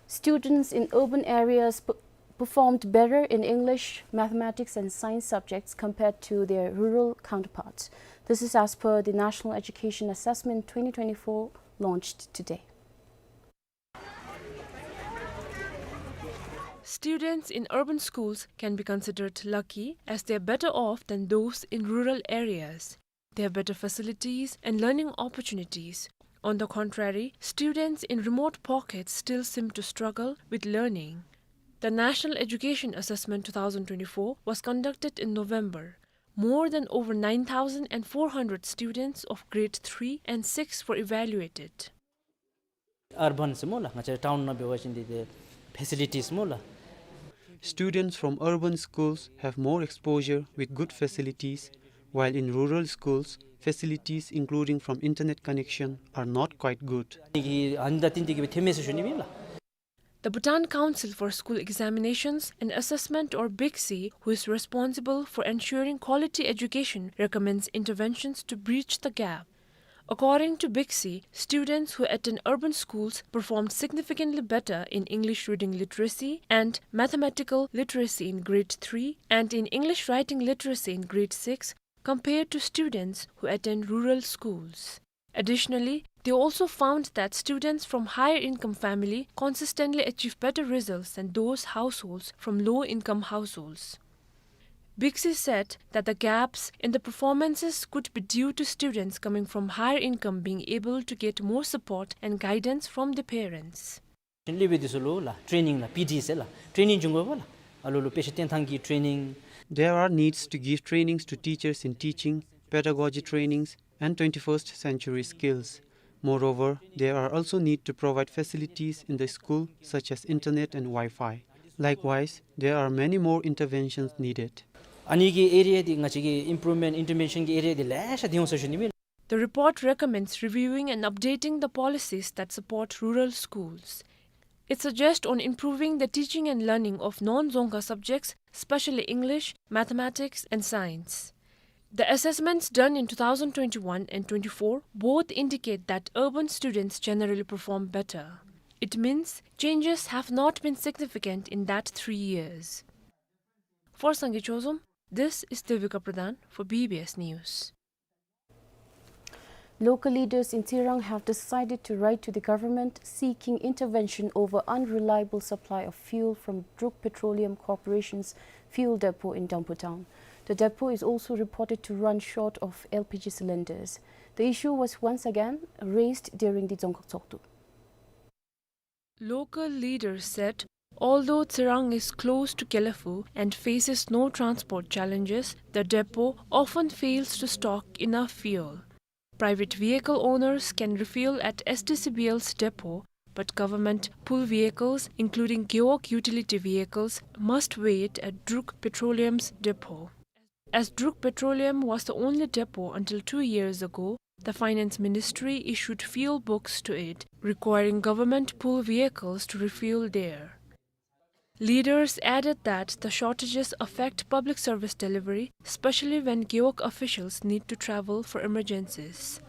Students in urban areas p-, performed better in English, mathematics, and science subjects compared to their rural counterparts. This is as per the National Education Assessment twenty twenty-four launched today. Students in urban schools can be considered lucky, as they are better off than those in rural areas. They have better facilities and learning opportunities. On the contrary, students in remote pockets still seem to struggle with learning. The National Education Assessment two thousand twenty-four was conducted in November. More than over nine thousand and four hundred students of grade three and six were evaluated. Urban ཟེར་སྨོ་ལགས། ང་བཅས་ཊའུན་ནང་འབད་བ་ཅིན་འདི་ཏེ་ཕེ་སི་ལི་ཊིས་སྨོ་ལགས། Students from urban schools have more exposure with good facilities, while in rural schools, facilities including from internet connection are not quite good. ཨ་ནི་གི་ཨ་ནི་དང་བསྟུན་ཏེ་གིས་སྦེ་ཐོནམ་མས་ཟེར་ཞུ་ནི་ཨིན་ལགས། The Bhutan Council for School Examinations and Assessment, or BIGSI, who is responsible for ensuring quality education, recommends interventions to bridge the gap. According to BIGSI, students who attend urban schools performed significantly better in English reading literacy and mathematical literacy in grade three and in English writing literacy in grade six compared to students who attend rural schools. Additionally, they also found that students from higher income family consistently achieve better results than those households from low income households. BIGSI said that the gaps in the performances could be due to students coming from higher income being able to get more support and guidance from their parents. ལས་སྦེ་འདི་ཚུ་ལུ་ལགས་ཊེ་ནིང་ལགས་པི་ཌི་ཟེར་ལགས་ཊེ་ནིང་འབྱུང་དགོ་པས་ལགས། ཨ་ལོ་ལུ་དཔེ་ཆ་སྟོན་ཐངས་ཀྱི་ཊེ་ནིང་། There are needs to give trainings to teachers in teaching, pedagogy trainings, and twenty-first century skills. Moreover, there are also need to provide facilities in the school such as internet and Wi-Fi. Likewise, there are many more interventions needed. ཨ་ནི་གི་ཨེ་རི་ཡ་འདི་ང་བཅས་ཀྱི་ཨིམ་པུ་རུབ་མེནཊ་ཨིན་ཊར་བེན་ཤཱན་གྱི་ཨེ་རི་ཡ་འདི་ལེ་ཤ་འདི་འོང་ཟེར་ཞུ་ནི་ཨིན་མས། The report recommends reviewing and updating the policies that support rural schools. It suggests on improving the teaching and learning of non-Dzongkha subjects, especially English, mathematics, and science. The assessments done in two thousand twenty-one and twenty-four both indicate that urban students generally perform better. It means changes have not been significant in that three years. For Sangay Chozom, this is Devika Pradhan for B B S News. Local leaders in Tsirang have decided to write to the government seeking intervention over unreliable supply of fuel from Druk Petroleum Corporation's fuel depot in Damphu town. The depot is also reported to run short of L P G cylinders. The issue was once again raised during the Dzongkhag Tshogdu. Local leaders said, although Tsirang is close to Gelephu and faces no transport challenges, the depot often fails to stock enough fuel. Private vehicle owners can refuel at S T C B L's depot, but government pull vehicles, including Gewog utility vehicles, must wait at Druk Petroleum's depot. As Druk Petroleum was the only depot until two years ago, the Finance Ministry issued fuel books to it, requiring government pull vehicles to refuel there. Leaders added that the shortages affect public service delivery, especially when Gewog officials need to travel for emergencies.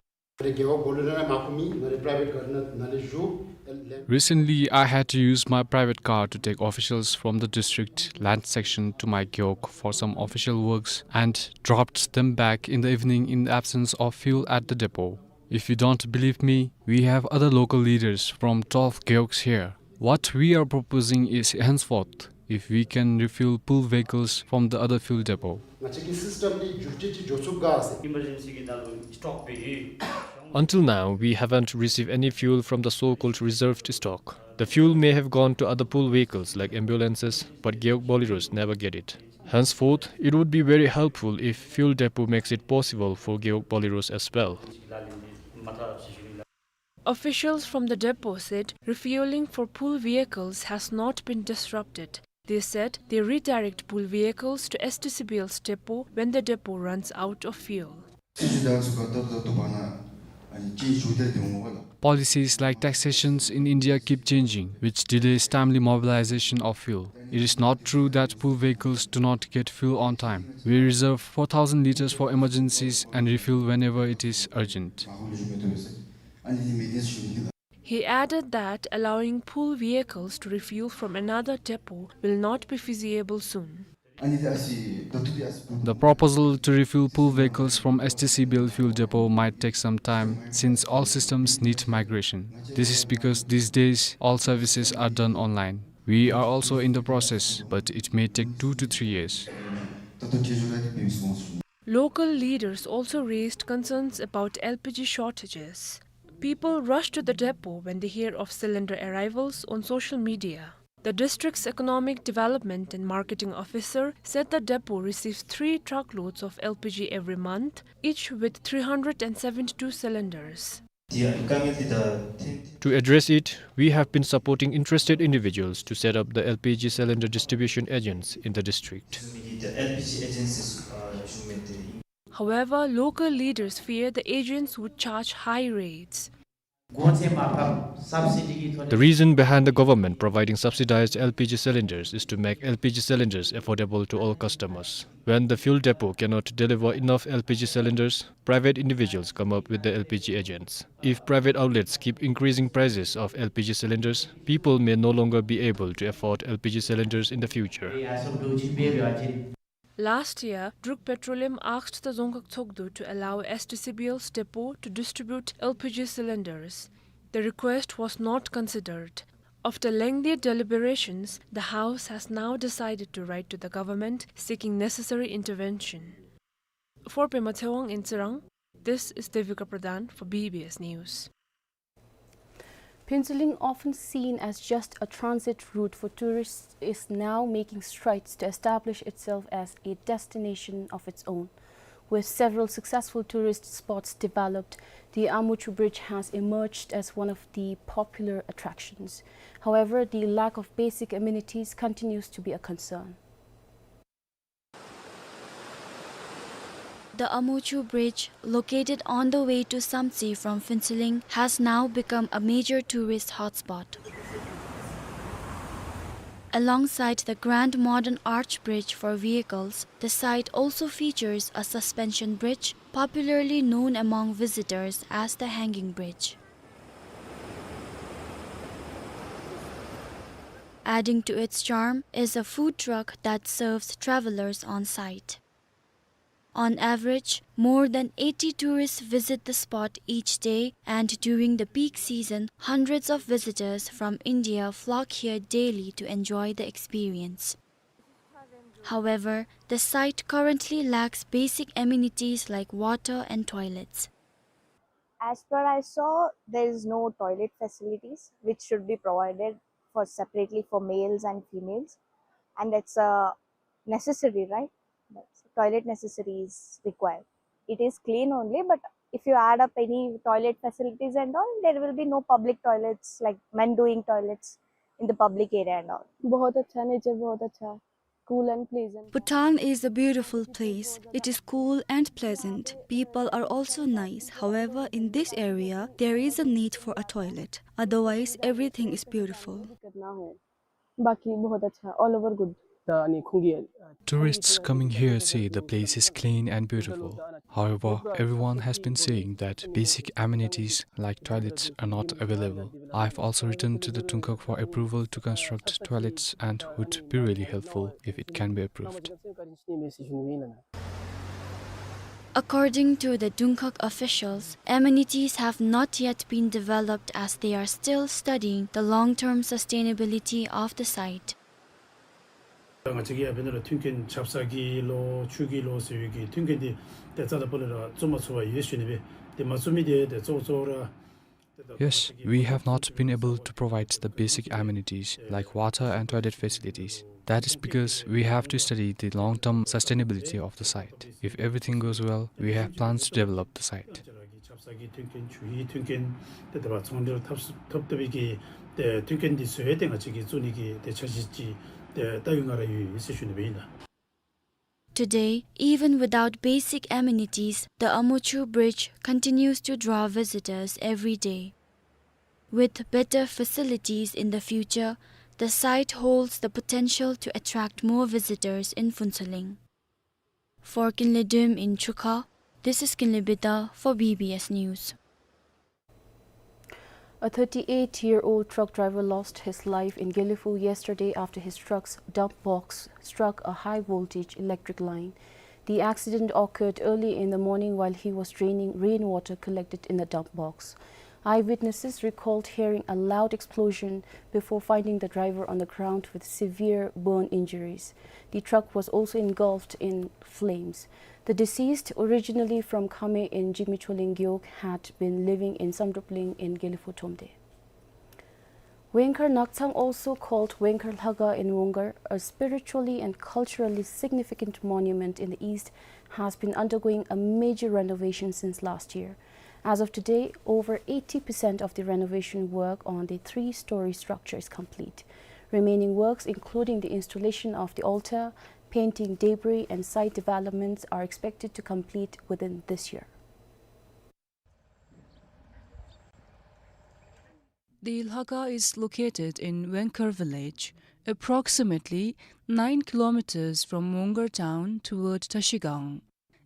Recently, I had to use my private car to take officials from the district land section to my Gewog for some official works and dropped them back in the evening in the absence of fuel at the depot. If you don't believe me, we have other local leaders from twelve Gewogs here. What we are proposing is henceforth, if we can refuel pull vehicles from the other fuel depot. Emergency གི་ནང་ལུ་སི་ཊོག་པའི། Until now, we haven't received any fuel from the so-called reserved stock. The fuel may have gone to other pull vehicles like ambulances, but Gewog Boleros never get it. Henceforth, it would be very helpful if fuel depot makes it possible for Gewog Boleros as well. Officials from the depot said refueling for pull vehicles has not been disrupted. They said they redirect pull vehicles to S T C B L's depot when the depot runs out of fuel. Policies like taxations in India keep changing, which delays timely mobilization of fuel. It is not true that pull vehicles do not get fuel on time. We reserve four thousand liters for emergencies and refuel whenever it is urgent. He added that allowing pull vehicles to refuel from another depot will not be feasible soon. The proposal to refuel pull vehicles from S T C B L fuel depot might take some time, since all systems need migration. This is because these days all services are done online. We are also in the process, but it may take two to three years. Local leaders also raised concerns about L P G shortages. People rush to the depot when they hear of cylinder arrivals on social media. The district's economic development and marketing officer said the depot receives three truckloads of L P G every month, each with three hundred and seventy-two cylinders. To address it, we have been supporting interested individuals to set up the L P G cylinder distribution agents in the district. However, local leaders fear the agents would charge high rates. The reason behind the government providing subsidized L P G cylinders is to make L P G cylinders affordable to all customers. When the fuel depot cannot deliver enough L P G cylinders, private individuals come up with the L P G agents. If private outlets keep increasing prices of L P G cylinders, people may no longer be able to afford L P G cylinders in the future. Last year, Druk Petroleum asked the Dzongkhag Tshogdu to allow S T C B L's depot to distribute L P G cylinders. The request was not considered. After lengthy deliberations, the House has now decided to write to the government seeking necessary intervention. For Pema Tshewang in Tsirang, this is Devika Pradhan for B B S News. Phuentsholing, often seen as just a transit route for tourists, is now making strides to establish itself as a destination of its own. With several successful tourist spots developed, the Amuchu Bridge has emerged as one of the popular attractions. However, the lack of basic amenities continues to be a concern. The Amuchu Bridge, located on the way to Samtse from Phuentsholing, has now become a major tourist hotspot. Alongside the grand modern arch bridge for vehicles, the site also features a suspension bridge, popularly known among visitors as the hanging bridge. Adding to its charm is a food truck that serves travelers on site. On average, more than eighty tourists visit the spot each day, and during the peak season, hundreds of visitors from India flock here daily to enjoy the experience. However, the site currently lacks basic amenities like water and toilets. As per I saw, there is no toilet facilities which should be provided for separately for males and females, and that's a necessary, right? That's, toilet necessary is required. It is clean only, but if you add up any toilet facilities and all, there will be no public toilets like men doing toilets in the public area and all. बहुत अच्छा, nature बहुत अच्छा है। Cool and pleasant. Bhutan is a beautiful place. It is cool and pleasant. People are also nice. However, in this area, there is a need for a toilet. Otherwise, everything is beautiful. दिक्कत ना हो। बाकी बहुत अच्छा, all over good. Tourists coming here say the place is clean and beautiful. However, everyone has been saying that basic amenities like toilets are not available. I've also written to the Dungkhag for approval to construct toilets and would be really helpful if it can be approved. According to the Dungkhag officials, amenities have not yet been developed as they are still studying the long-term sustainability of the site. ང་བཅས་ཀྱི་ཡ་དཔེར་ན་ལུ་མཐུན་རྐྱེན་ཆབ་གསང་གི་ལོ་ཆུ་གི་ལོ་ཟེར་བའི་གི་མཐུན་རྐྱེན་འདི་ཏེ་རྩ་དང་པོ་ལས་ར་བཙུགས་མ་ཚུགས་པར་ཡོད་ཟེར་ཞུ་ནི་སྦེ། ཏེ་མ་བཙུགས་མི་འདི་ཏེ་གཙོ་གཙོ་ར། Yes, we have not been able to provide the basic amenities like water and toilet facilities. That is because we have to study the long-term sustainability of the site. If everything goes well, we have plans to develop the site. ཆབ་གསང་གི་མཐུན་རྐྱེན་ཆུ་ཡི་མཐུན་རྐྱེན་ཏེ་དེ་བ་ཚོང་འབྲེལ་འཐབ་འཐབ་ཐབས་ཀྱི་ཏེ་མཐུན་རྐྱེན་འདི་ཚུ་ཡང་ཏེ་ང་བཅས་ཀྱིས་བཙུགས་ནི་གི་ཏེ་འཆར་གཞི་ཅིག་ཏེ་བལྟ་བའི་ངང་ར་ཡོད་ཡོད་ཟེར་ཞུ་ནི་སྦེ་ཨིན་ལགས། Today, even without basic amenities, the Amochu Bridge continues to draw visitors every day. With better facilities in the future, the site holds the potential to attract more visitors in Phuentsholing. For Kinley Dum in Chukha, this is Kinley Bida for B B S News. A thirty-eight-year-old truck driver lost his life in Gelephu yesterday after his truck's dump box struck a high-voltage electric line. The accident occurred early in the morning while he was draining rainwater collected in the dump box. Eyewitnesses recalled hearing a loud explosion before finding the driver on the ground with severe burn injuries. The truck was also engulfed in flames. The deceased, originally from Khame in Jigme Choling Gewog, had been living in Samdrup Ling in Gelephu Thromde. Wengkar Nakchang, also called Wengkar Lhakhang in Wongar, a spiritually and culturally significant monument in the east, has been undergoing a major renovation since last year. As of today, over eighty percent of the renovation work on the three-story structure is complete. Remaining works, including the installation of the altar, painting, debris, and site developments, are expected to complete within this year. The Lhakhang is located in Wengkar village, approximately nine kilometers from Wongar town toward Tashigang.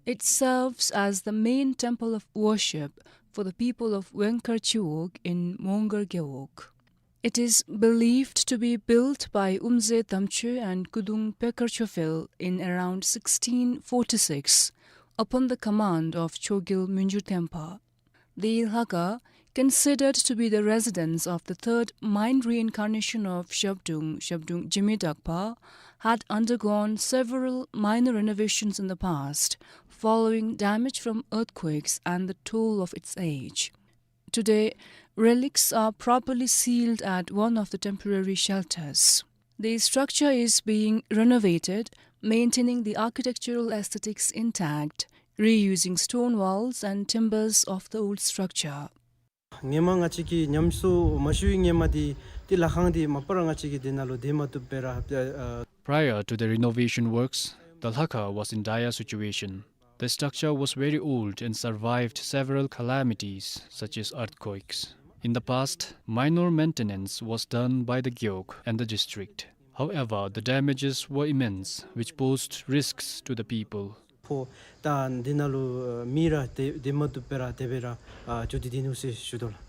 It serves as the main temple of worship for the people of Wengkar Chiwog in Wongar Gewog. It is believed to be built by Umze Damchwe and Kudung Pekar Chophel in around sixteen forty-six, upon the command of Chogyal Minjur Thempha. The Lhakhang, considered to be the residence of the third mine reincarnation of Zhabdrung, Zhabdrung Jigme Dakpa, had undergone several minor renovations in the past, following damage from earthquakes and the toll of its age. Today, relics are properly sealed at one of the temporary shelters. The structure is being renovated, maintaining the architectural aesthetics intact, reusing stone walls and timbers of the old structure. སྔོན་མ་ང་བཅས་ཀྱིས་ཉམས་གསོ་མ་ཞུ་བའི་སྔོན་མ་འདི་ཏེ་ལྷ་ཁང་འདི་མ་པ་ར་ང་བཅས་ཀྱིས་འདི་ནང་ལུ་སྡོད་མ་བཏུབ་པས་ར། ཨ། Prior to the renovation works, the Lhakhang was in dire situation. The structure was very old and survived several calamities, such as earthquakes. In the past, minor maintenance was done by the Gewog and the district. However, the damages were immense, which posed risks to the people. ཕོ་ད་འདི་ནང་ལུ་མི་ར་དེ་དེ་མ་བཏུབ་པའི་ར་དེ་སྦེ་ར་ཨ་འགྱོ་སྟེ་སྡོད་ནུག་ཟེར་ཞུ་དོ་ལགས།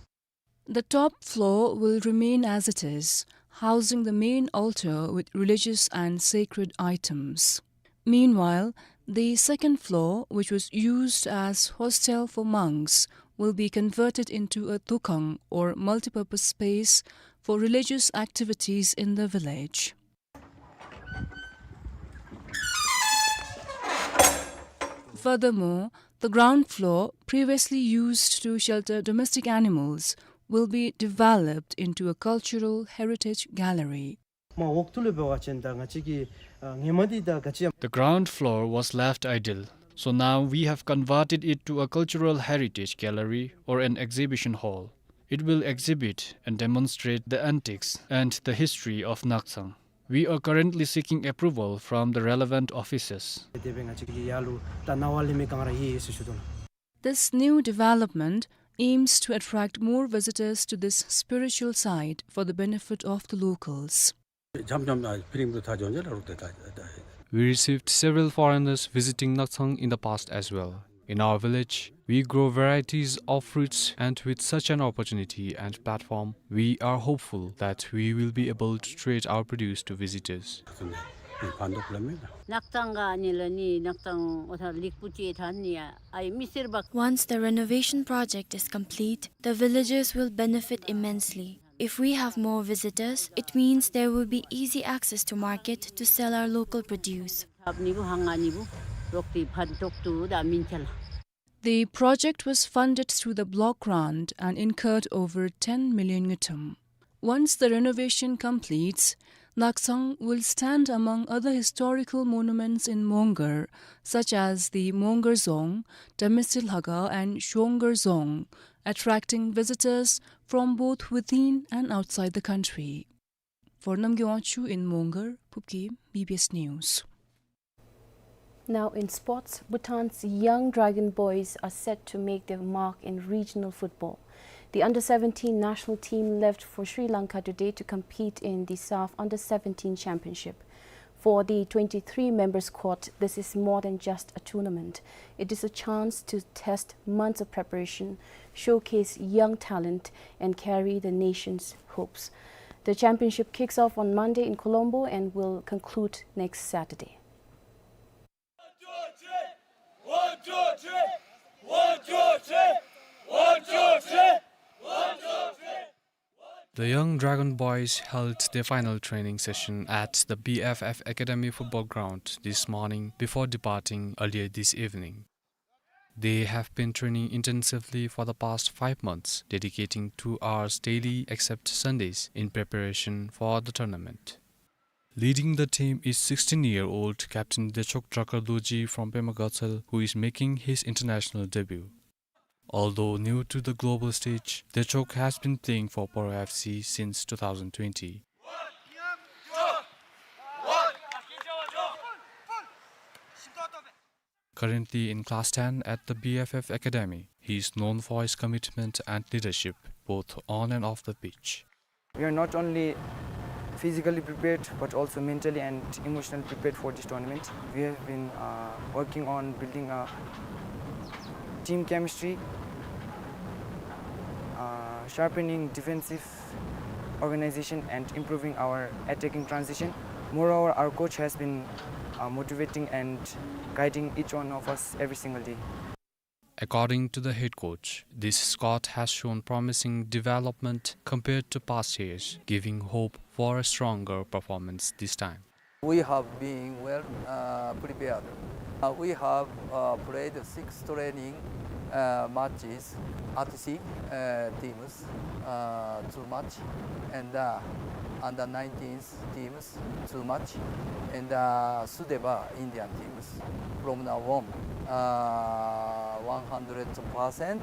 The top floor will remain as it is, housing the main altar with religious and sacred items. Meanwhile, the second floor, which was used as hostel for monks, will be converted into a dukan or multipurpose space for religious activities in the village. Furthermore, the ground floor, previously used to shelter domestic animals, will be developed into a cultural heritage gallery. མ་འོག་ཏུ་ལུ་འབད་བ་ཅིན་ད་ང་བཅས་ཀྱི་ཨ་ངེ་མ་འདི་ད་ག་ཅི་ཡང་། The ground floor was left idle, so now we have converted it to a cultural heritage gallery or an exhibition hall. It will exhibit and demonstrate the antiques and the history of Nakchang. We are currently seeking approval from the relevant officers. དེ་སྦེ་ང་བཅས་ཀྱིས་ཡར་ལུ་ད་གནང་བ་ལེན་མི་ག་ར་ཡོད་ཟེར་ཞུ་དོ་ལགས། This new development aims to attract more visitors to this spiritual site for the benefit of the locals. འཇམ་འཇམ་ཨ་ཕི་རིང་དུ་ཐག་འཇོག་ཉེ་ལ་རུ་ཏེ་ད་ད། We received several foreigners visiting Nakchang in the past as well. In our village, we grow varieties of fruits, and with such an opportunity and platform, we are hopeful that we will be able to trade our produce to visitors. ཕན་ཐོགས་ལ་མེད་ན། ནག་ཚང་ག་ནི་ལ་ནི་ནག་ཚང་འོ་ཐ་ལིག་པུ་ཅེ་ཐ་ནི་ཡ་ཨའི་མི་སེར་བ། Once the renovation project is complete, the villagers will benefit immensely. If we have more visitors, it means there will be easy access to market to sell our local produce. ཐབ་ནི་བུ་ཧང་ང་ནི་བུ་རོག་ཏི་ཕན་ཐོགས་ཏུ་ད་མིན་ཆ་ལ། The project was funded through the block grant and incurred over ten million ngultrum. Once the renovation completes, Nakchang will stand among other historical monuments in Mongar, such as the Mongar Dzong, Tamitsi Lhakhang, and Shongar Dzong, attracting visitors from both within and outside the country. For Namgay Wangchuk in Mongar, Phubgim, B B S News. Now in sports, Bhutan's young Dragon Boys are set to make their mark in regional football. The under seventeen national team left for Sri Lanka today to compete in the SAFF under seventeen Championship. For the twenty-three member squad, this is more than just a tournament. It is a chance to test months of preparation, showcase young talent, and carry the nation's hopes. The championship kicks off on Monday in Colombo and will conclude next Saturday. The young Dragon Boys held their final training session at the B F F Academy football ground this morning before departing earlier this evening. They have been training intensively for the past five months, dedicating two hours daily except Sundays in preparation for the tournament. Leading the team is sixteen-year-old captain Dechok Drakar Dorji from Pema Gatshel, who is making his international debut. Although new to the global stage, Dechok has been playing for Poro F C since two thousand twenty. Currently in class ten at the B F F Academy, he is known for his commitment and leadership, both on and off the pitch. We are not only physically prepared, but also mentally and emotionally prepared for this tournament. We have been, uh, working on building a team chemistry, uh, sharpening defensive organization and improving our attacking transition. Moreover, our coach has been, uh, motivating and guiding each one of us every single day. According to the head coach, this squad has shown promising development compared to past years, giving hope for a stronger performance this time. We have been well, uh, prepared. Uh, we have, uh, played six training, uh, matches, Atsi, uh, teams, uh, two match, and, uh, under nineteen teams, two match, and, uh, Sudeba Indian teams. From now on, uh, one hundred percent,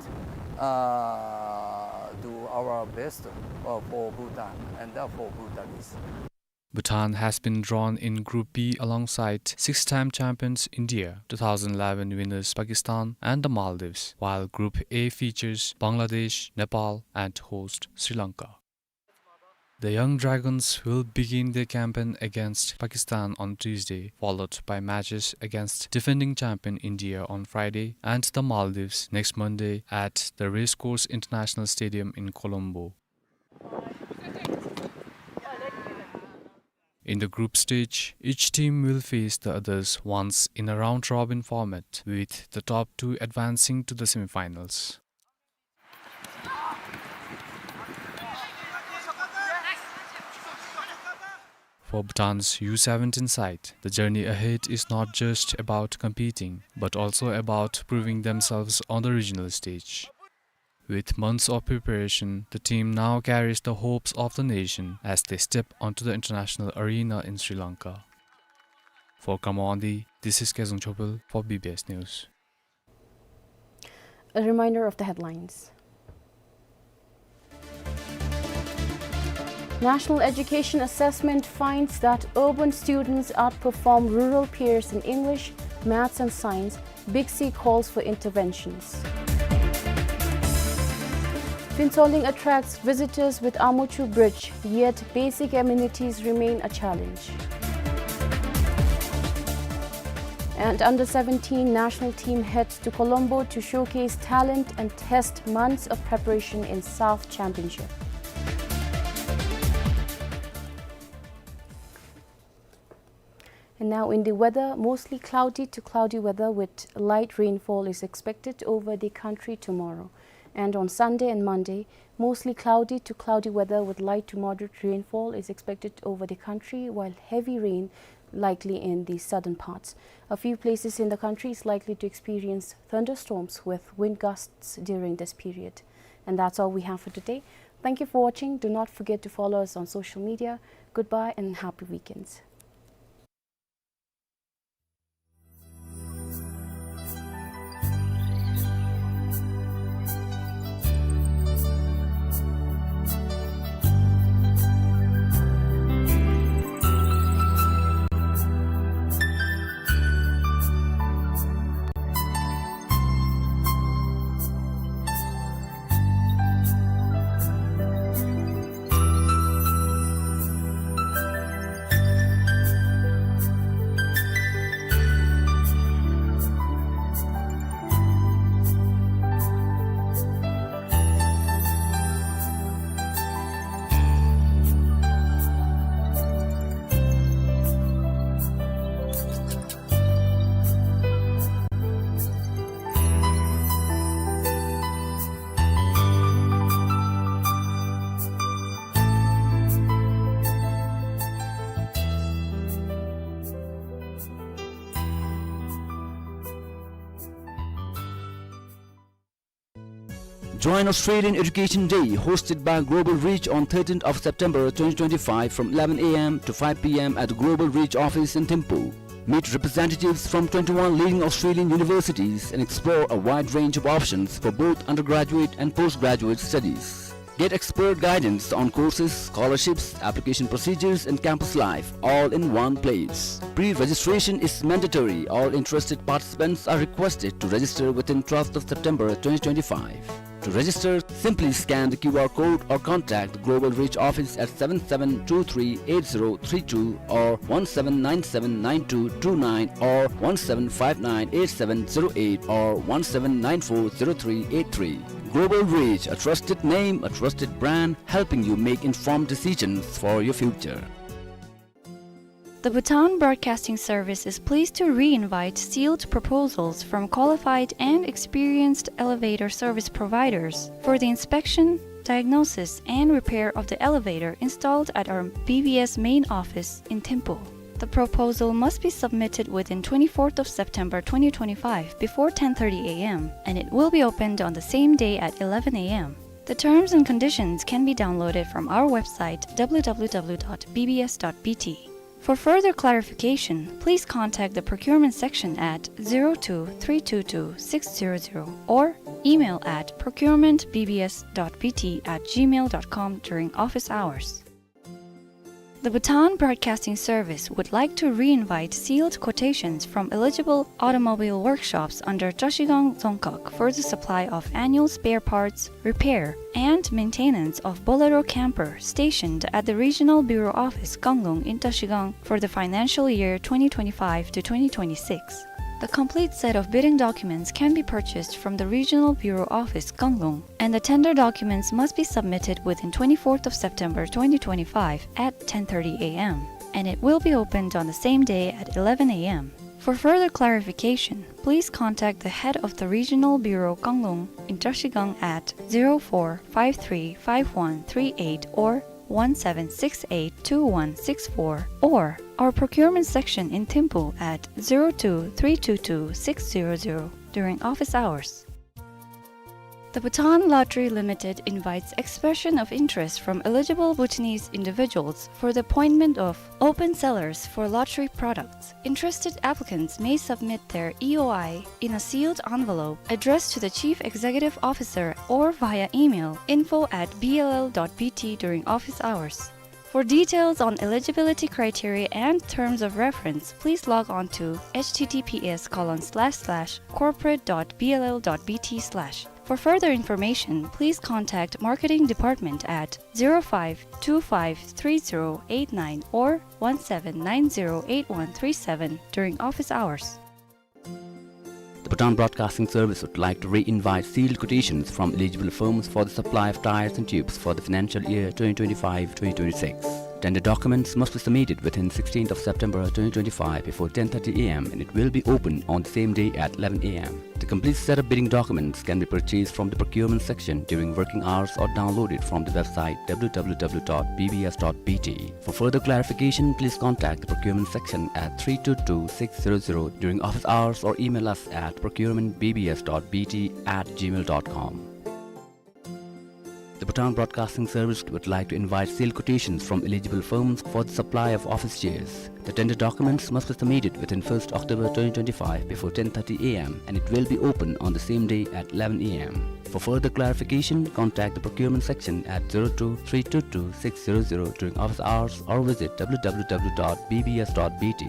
uh, do our best, uh, for Bhutan and, uh, for Bhutanese. Bhutan has been drawn in Group B alongside six-time champions India, two thousand eleven winners Pakistan, and the Maldives, while Group A features Bangladesh, Nepal, and host Sri Lanka. The Young Dragons will begin their campaign against Pakistan on Tuesday, followed by matches against defending champion India on Friday and the Maldives next Monday at the Racecourse International Stadium in Colombo. In the group stage, each team will face the others once in a round-robin format, with the top two advancing to the semifinals. For Bhutan's U seventeen side, the journey ahead is not just about competing, but also about proving themselves on the regional stage. With months of preparation, the team now carries the hopes of the nation as they step onto the international arena in Sri Lanka. For Khammawangdi, this is Kezang Chopel for B B S News. A reminder of the headlines. National Education Assessment finds that urban students outperform rural peers in English, Maths and Science. Big C calls for interventions. Phuentsholing attracts visitors with Amuchu Bridge, yet basic amenities remain a challenge. And under seventeen national team heads to Colombo to showcase talent and test months of preparation in SAFF Championship. And now in the weather, mostly cloudy to cloudy weather with light rainfall is expected over the country tomorrow. And on Sunday and Monday, mostly cloudy to cloudy weather with light to moderate rainfall is expected over the country, while heavy rain likely in the southern parts. A few places in the country is likely to experience thunderstorms with wind gusts during this period. And that's all we have for today. Thank you for watching. Do not forget to follow us on social media. Goodbye and happy weekends. Join Australian Education Day, hosted by Global Reach on thirteenth of September twenty twenty-five from eleven A M to five P M at the Global Reach office in Thimphu. Meet representatives from twenty-one leading Australian universities and explore a wide range of options for both undergraduate and postgraduate studies. Get expert guidance on courses, scholarships, application procedures, and campus life, all in one place. Pre-registration is mandatory. All interested participants are requested to register within twelfth of September twenty twenty-five. To register, simply scan the Q R code or contact the Global Reach office at seven seven two three eight zero three two or one seven nine seven nine two two nine or one seven five nine eight seven zero eight or one seven nine four zero three eight three. Global Reach, a trusted name, a trusted brand, helping you make informed decisions for your future. The Bhutan Broadcasting Service is pleased to re-invite sealed proposals from qualified and experienced elevator service providers for the inspection, diagnosis, and repair of the elevator installed at our B B S main office in Thimphu. The proposal must be submitted within twenty-fourth of September twenty twenty-five before ten thirty A M, and it will be opened on the same day at eleven A M. The terms and conditions can be downloaded from our website, W W W dot B B S dot B T. For further clarification, please contact the procurement section at zero two three two two six zero zero or email at procurement B B S dot B T at gmail dot com during office hours. The Bhutan Broadcasting Service would like to re-invite sealed quotations from eligible automobile workshops under Trashigang Dzongkhag for the supply of annual spare parts, repair, and maintenance of Bolero camper stationed at the Regional Bureau Office Kanglung in Trashigang for the financial year twenty twenty-five to twenty twenty-six. The complete set of bidding documents can be purchased from the Regional Bureau Office Kanglung, and the tender documents must be submitted within twenty-fourth of September twenty twenty-five at ten thirty A M, and it will be opened on the same day at eleven A M. For further clarification, please contact the head of the Regional Bureau Kanglung in Trashigang at zero four five three five one three eight or one seven six eight two one six four, or our procurement section in Thimphu at zero two three two two six zero zero during office hours. The Bhutan Lottery Limited invites expression of interest from eligible Bhutanese individuals for the appointment of open sellers for lottery products. Interested applicants may submit their E O I in a sealed envelope addressed to the Chief Executive Officer or via email info at B L L dot B T during office hours. For details on eligibility criteria and terms of reference, please log on to H T T P S colon slash slash corporate dot B L L dot B T slash. For further information, please contact Marketing Department at zero five two five three zero eight nine or one seven nine zero eight one three seven during office hours. The Bhutan Broadcasting Service would like to re-invite sealed quotations from eligible firms for the supply of tires and tubes for the financial year twenty twenty-five twenty twenty-six. Tender documents must be submitted within sixteenth of September twenty twenty-five before ten thirty A M, and it will be open on the same day at eleven A M. The complete set of bidding documents can be purchased from the procurement section during working hours or downloaded from the website W W W dot B B S dot B T. For further clarification, please contact the procurement section at three two two six zero zero during office hours or email us at procurement B B S dot B T at gmail dot com. The Bhutan Broadcasting Service would like to invite sealed quotations from eligible firms for the supply of office chairs. The tender documents must be submitted within first October twenty twenty-five before ten thirty A M, and it will be open on the same day at eleven A M. For further clarification, contact the procurement section at zero two three two two six zero zero during office hours or visit W W W dot B B S dot B T.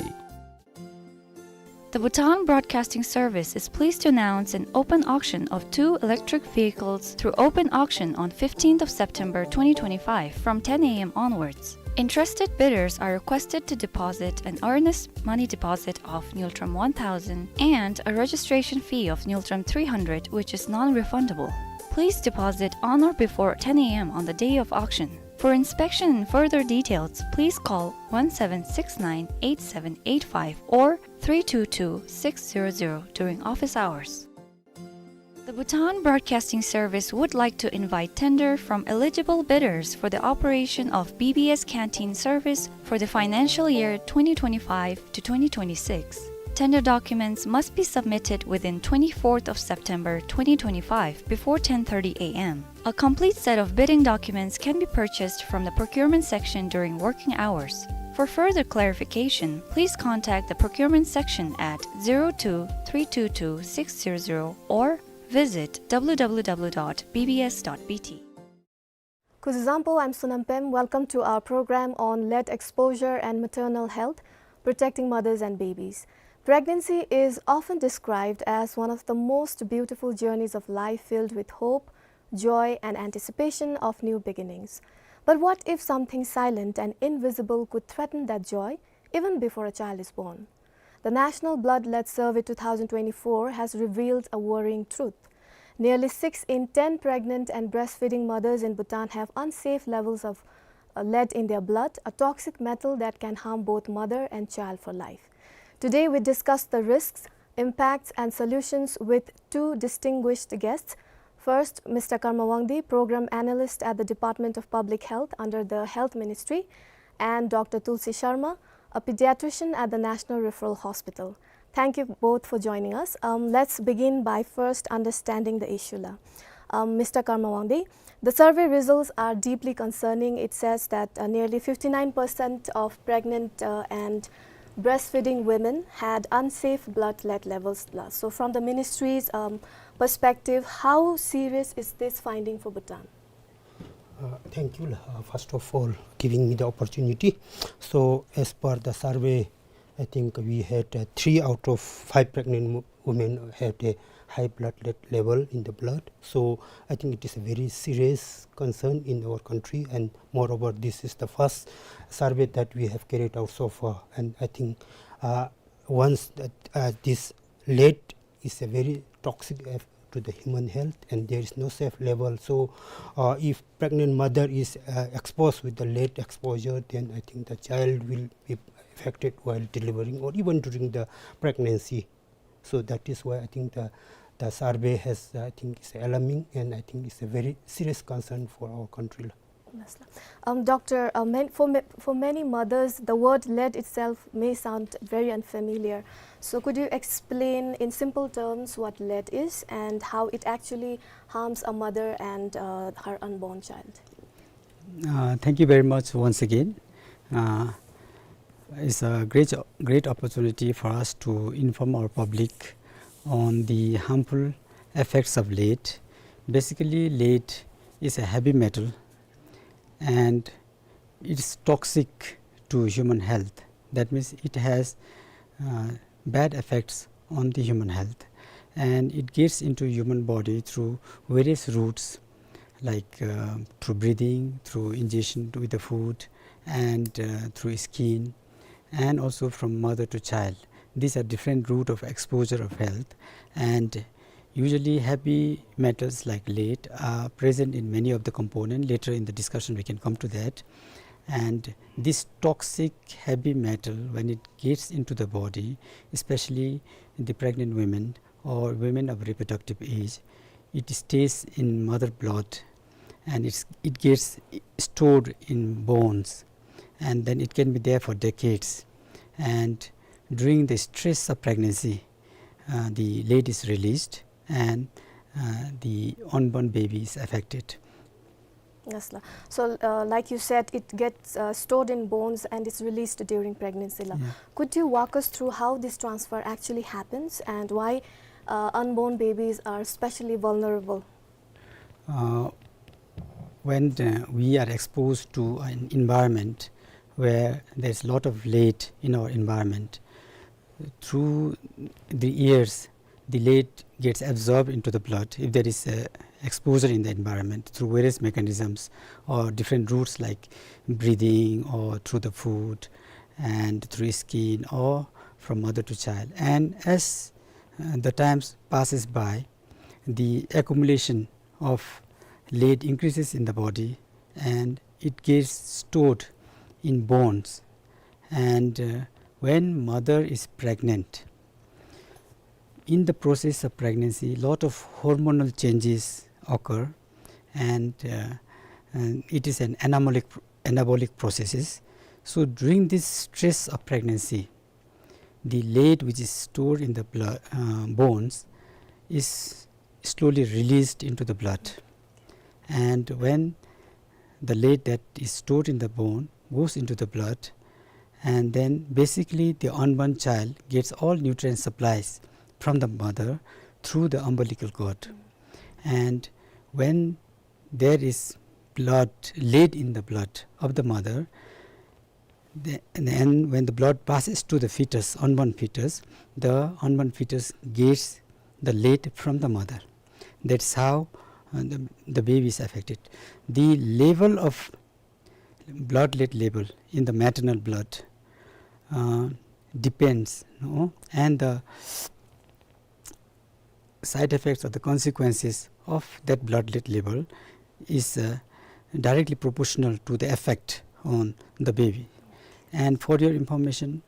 The Bhutan Broadcasting Service is pleased to announce an open auction of two electric vehicles through open auction on fifteenth of September twenty twenty-five from ten A M onwards. Interested bidders are requested to deposit an earnest money deposit of Ngultrum one thousand and a registration fee of Ngultrum three hundred, which is non-refundable. Please deposit on or before ten A M on the day of auction. For inspection and further details, please call one seven six nine eight seven eight five or three two two six zero zero during office hours. The Bhutan Broadcasting Service would like to invite tender from eligible bidders for the operation of B B S canteen service for the financial year twenty twenty-five to twenty twenty-six. Tender documents must be submitted within twenty-fourth of September twenty twenty-five before ten thirty A M. A complete set of bidding documents can be purchased from the procurement section during working hours. For further clarification, please contact the procurement section at zero two three two two six zero zero or visit W W W dot B B S dot B T. Kuzuzangpo, I'm Sonam Pem. Welcome to our program on lead exposure and maternal health, protecting mothers and babies. Pregnancy is often described as one of the most beautiful journeys of life, filled with hope, joy, and anticipation of new beginnings. But what if something silent and invisible could threaten that joy even before a child is born? The National Blood Lead Survey two thousand twenty-four has revealed a worrying truth. Nearly six in ten pregnant and breastfeeding mothers in Bhutan have unsafe levels of, uh, lead in their blood, a toxic metal that can harm both mother and child for life. Today, we discuss the risks, impacts, and solutions with two distinguished guests. First, Mister Karma Wangdi, Program Analyst at the Department of Public Health under the Health Ministry, and Doctor Tulsi Sharma, a pediatrician at the National Referral Hospital. Thank you both for joining us. Um, let's begin by first understanding the issue, la. Um, Mister Karma Wangdi, the survey results are deeply concerning. It says that, uh, nearly fifty-nine percent of pregnant, uh, and breastfeeding women had unsafe blood lead levels, la. So from the ministry's, um, perspective, how serious is this finding for Bhutan? Uh, thank you, uh, first of all, giving me the opportunity. So, as per the survey, I think we had, uh, three out of five pregnant wo-, women had a high blood lead level in the blood. So, I think it is a very serious concern in our country, and moreover, this is the first survey that we have carried out so far, and I think, uh, once that, uh, this lead is a very toxic eff-, to the human health, and there is no safe level. So, uh, if pregnant mother is, uh, exposed with the lead exposure, then I think the child will be affected while delivering or even during the pregnancy. So that is why I think the, the survey has, uh, I think, is alarming, and I think it's a very serious concern for our country. Yes, la. Um, Doctor, uh, man-, for ma-, for many mothers, the word lead itself may sound very unfamiliar. So could you explain in simple terms what lead is and how it actually harms a mother and, uh, her unborn child? Uh, thank you very much once again. Uh, it's a great, great opportunity for us to inform our public on the harmful effects of lead. Basically, lead is a heavy metal, and it's toxic to human health. That means it has, uh, bad effects on the human health, and it gets into human body through various routes, like, uh, through breathing, through ingestion with the food, and, uh, through skin, and also from mother to child. These are different route of exposure of health, and usually heavy metals like lead are present in many of the component. Later in the discussion we can come to that. And this toxic heavy metal, when it gets into the body, especially the pregnant women or women of reproductive age, it stays in mother blood, and it's, it gets stored in bones, and then it can be there for decades. And during the stress of pregnancy, uh, the lead is released, and, uh, the unborn baby is affected. Yes, la. So, uh, like you said, it gets, uh, stored in bones and it's released during pregnancy, la. Yeah. Could you walk us through how this transfer actually happens and why, uh, unborn babies are especially vulnerable? Uh, when, uh, we are exposed to an environment where there's a lot of lead in our environment, through the years, the lead gets absorbed into the blood if there is a exposure in the environment through various mechanisms or different routes like breathing or through the food and through skin or from mother to child. And as, uh, the times passes by, the accumulation of lead increases in the body and it gets stored in bones. And, uh, when mother is pregnant, in the process of pregnancy, lot of hormonal changes occur, and, uh, and it is an anabolic, anabolic processes. So during this stress of pregnancy, the lead which is stored in the blood, uh, bones is slowly released into the blood. And when the lead that is stored in the bone goes into the blood, and then basically the unborn child gets all nutrient supplies from the mother through the umbilical cord. And when there is blood, lead in the blood of the mother, the, and then when the blood passes to the fetus, unborn fetus, the unborn fetus gets the lead from the mother. That's how, uh, the, the baby is affected. The level of blood lead level in the maternal blood, uh, depends, no? And the side effects or the consequences of that blood lead level is, uh, directly proportional to the effect on the baby. And for your information,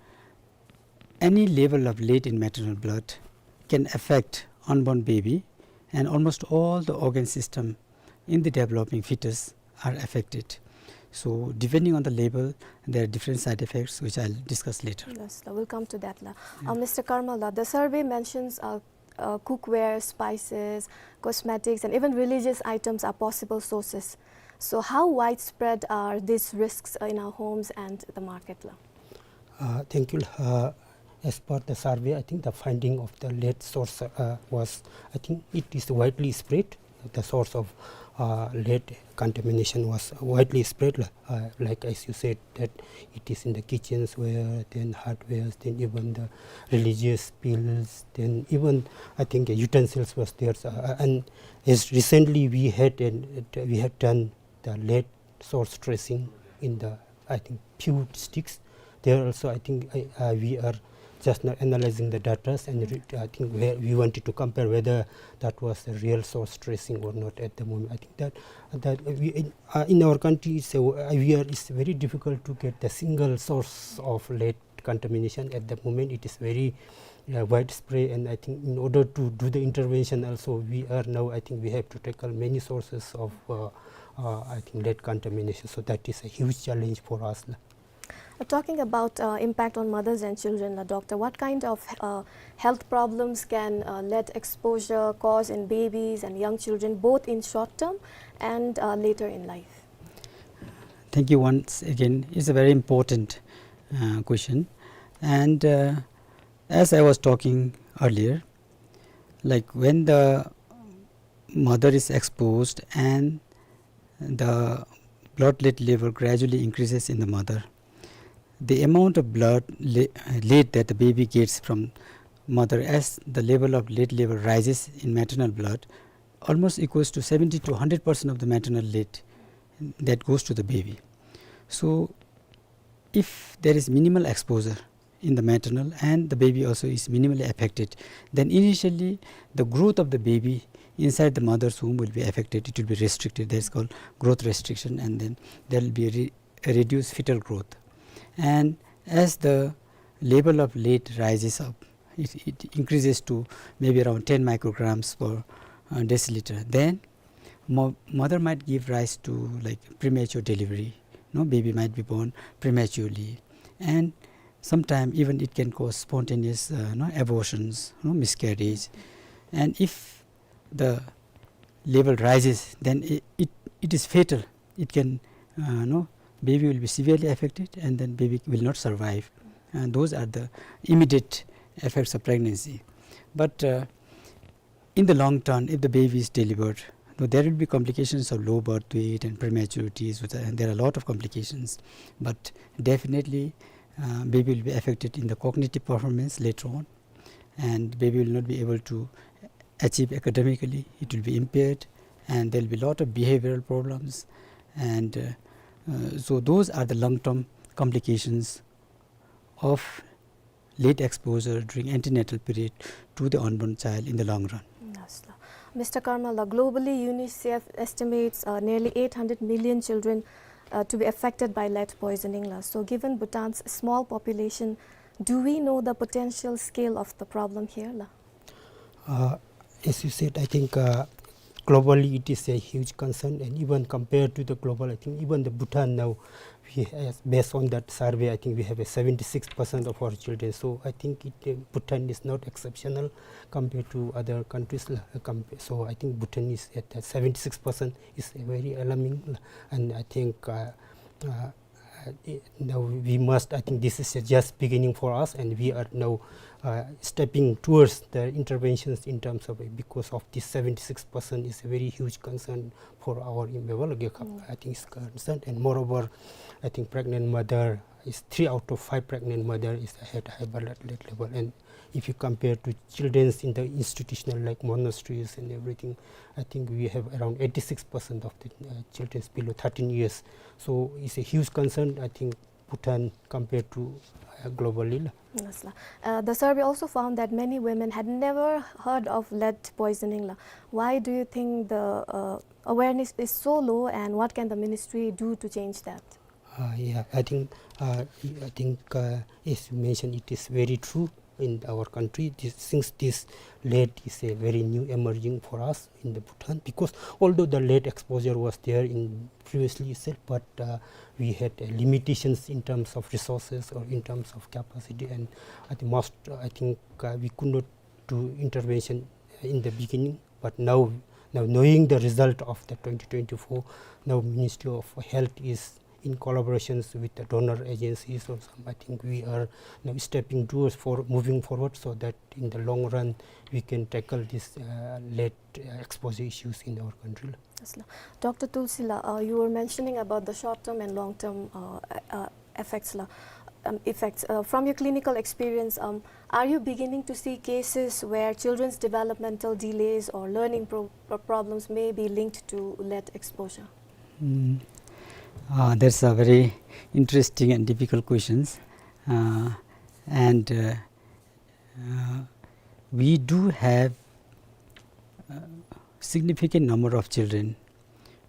any level of lead in maternal blood can affect unborn baby, and almost all the organ system in the developing fetus are affected. So depending on the level, there are different side effects which I'll discuss later. Yes, la, we'll come to that, la. Uh, Mister Karmal, la, the survey mentions, uh, uh, cookware, spices, cosmetics, and even religious items are possible sources. So how widespread are these risks, uh, in our homes and the market, la? Uh, thank you. Uh, as per the survey, I think the finding of the lead source, uh, was, I think it is widely spread, the source of, uh, lead contamination was widely spread, la-, uh, like as you said, that it is in the kitchens ware, then hardwares, then even the religious bills, then even, I think, uh, utensils was there. So, uh, and as recently we had an, we had done the lead source tracing in the, I think, few districts. There also, I think, uh, uh, we are just now analyzing the datas, and re-, I think we, we wanted to compare whether that was a real source tracing or not at the moment. I think that, that we, in, uh, in our country, it's a, uh, we are, it's very difficult to get the single source of lead contamination at the moment. It is very, uh, widespread, and I think in order to do the intervention also, we are now, I think we have to tackle many sources of, uh, uh, I think, lead contamination. So that is a huge challenge for us. Uh, talking about, uh, impact on mothers and children, la, doctor, what kind of, uh, health problems can, uh, lead exposure cause in babies and young children, both in short term and, uh, later in life? Thank you once again. It's a very important, uh, question. And, uh, as I was talking earlier, like, when the mother is exposed and the blood lead level gradually increases in the mother, the amount of blood le-, lead that the baby gets from mother, as the level of lead level rises in maternal blood, almost equals to seventy to hundred percent of the maternal lead that goes to the baby. So if there is minimal exposure in the maternal and the baby also is minimally affected, then initially the growth of the baby inside the mother's womb will be affected. It will be restricted. That is called growth restriction, and then there will be re-, a reduced fetal growth. And as the level of lead rises up, it, it increases to maybe around ten micrograms per, uh, deciliter. Then mo-, mother might give rise to, like, premature delivery. No, baby might be born prematurely, and sometime even it can cause spontaneous, uh, no, abortions, no, miscarriage. And if the level rises, then it, it, it is fatal. It can, uh, no, baby will be severely affected, and then baby will not survive. And those are the immediate effects of pregnancy. But, uh, in the long term, if the baby is delivered, though there will be complications of low birth weight and prematurities, with, and there are a lot of complications, but definitely, uh, baby will be affected in the cognitive performance later on, and baby will not be able to achieve academically. It will be impaired, and there will be a lot of behavioral problems, and, uh, uh, so those are the long-term complications of lead exposure during antenatal period to the unborn child in the long run. Yes, la. Mister Karmala, globally, UNICEF estimates, uh, nearly eight hundred million children, uh, to be affected by lead poisoning, la. So, given Bhutan's small population, do we know the potential scale of the problem here, la? Uh, as you said, I think, uh, globally it is a huge concern, and even compared to the global, I think even the Bhutan now, we has, based on that survey, I think we have a seventy-six percent of our children. So I think it, uh, Bhutan is not exceptional compared to other countries, uh, compa-, so I think Bhutan is at, uh, seventy-six percent is very alarming, and I think, uh, uh, uh, i-, now we must, I think this is a just beginning for us, and we are now, uh, stepping towards the interventions in terms of, because of this seventy-six percent is a very huge concern for our Imphal Gekhap, mm, I think is concerned. And moreover, I think pregnant mother is, three out of five pregnant mother is had high blood lead level, and if you compare to children's in the institutional, like monasteries and everything, I think we have around eighty-six percent of the, uh, children below thirteen years. So it's a huge concern, I think, Bhutan compared to, uh, globally, la. Yes, la. Uh, the survey also found that many women had never heard of lead poisoning, la. Why do you think the, uh, awareness is so low, and what can the ministry do to change that? Uh, yeah, I think, uh, I think, uh, as you mentioned, it is very true in our country. This, since this lead is a very new emerging for us in the Bhutan, because although the lead exposure was there in previously itself, but, uh, we had, uh, limitations in terms of resources or in terms of capacity, and I think most, uh, I think, uh, we could not do intervention in the beginning. But now, now knowing the result of the twenty twenty-four, now Ministry of Health is in collaborations with the donor agencies or some, I think we are now stepping towards for moving forward so that in the long run we can tackle this, uh, lead, uh, exposure issues in our country. Yes, la. Doctor Tulsi la, uh, you were mentioning about the short-term and long-term, uh, uh, effects la, um, effects. Uh, from your clinical experience, um, are you beginning to see cases where children's developmental delays or learning pro-, pro-, problems may be linked to lead exposure? Mm. Uh, that's a very interesting and difficult questions. Uh, and, uh, uh, we do have, uh, significant number of children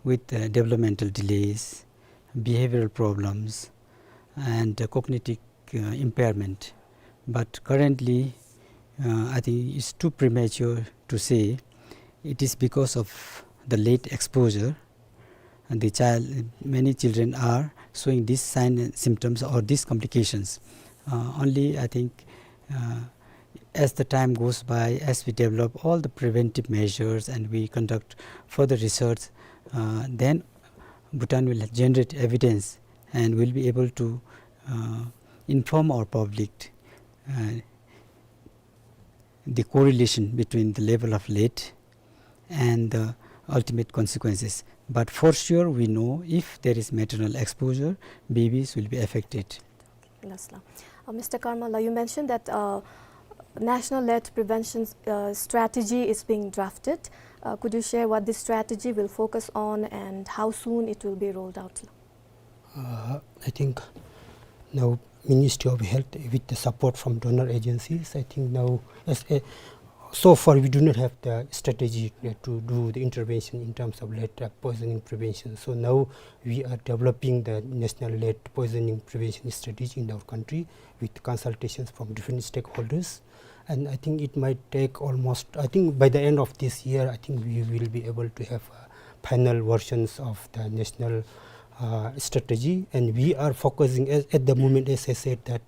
with, uh, developmental delays, behavioral problems, and, uh, cognitive, uh, impairment. But currently, uh, I think it's too premature to say it is because of the lead exposure and the child, many children are showing these signs and symptoms or these complications. Uh, only, I think, uh, as the time goes by, as we develop all the preventive measures and we conduct further research, uh, then Bhutan will generate evidence and will be able to, uh, inform our public, uh, the correlation between the level of lead and the ultimate consequences. But for sure, we know if there is maternal exposure, babies will be affected. Yes, la. Uh, Mister Karmala, you mentioned that, uh, National Lead Prevention, uh, Strategy is being drafted. Uh, could you share what this strategy will focus on and how soon it will be rolled out? Uh, I think now Ministry of Health, with the support from donor agencies, I think now, as a, so far we do not have the strategy, uh, to do the intervention in terms of lead, uh, poisoning prevention. So now we are developing the national lead poisoning prevention strategy in our country with consultations from different stakeholders. And I think it might take almost, I think by the end of this year, I think we will be able to have, uh, final versions of the national, uh, strategy. And we are focusing at, at the moment, as I said, that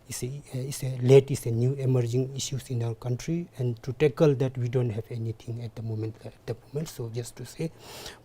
is a, is a, lead is a new emerging issues in our country. And to tackle that, we don't have anything at the moment, at the moment. So just to say,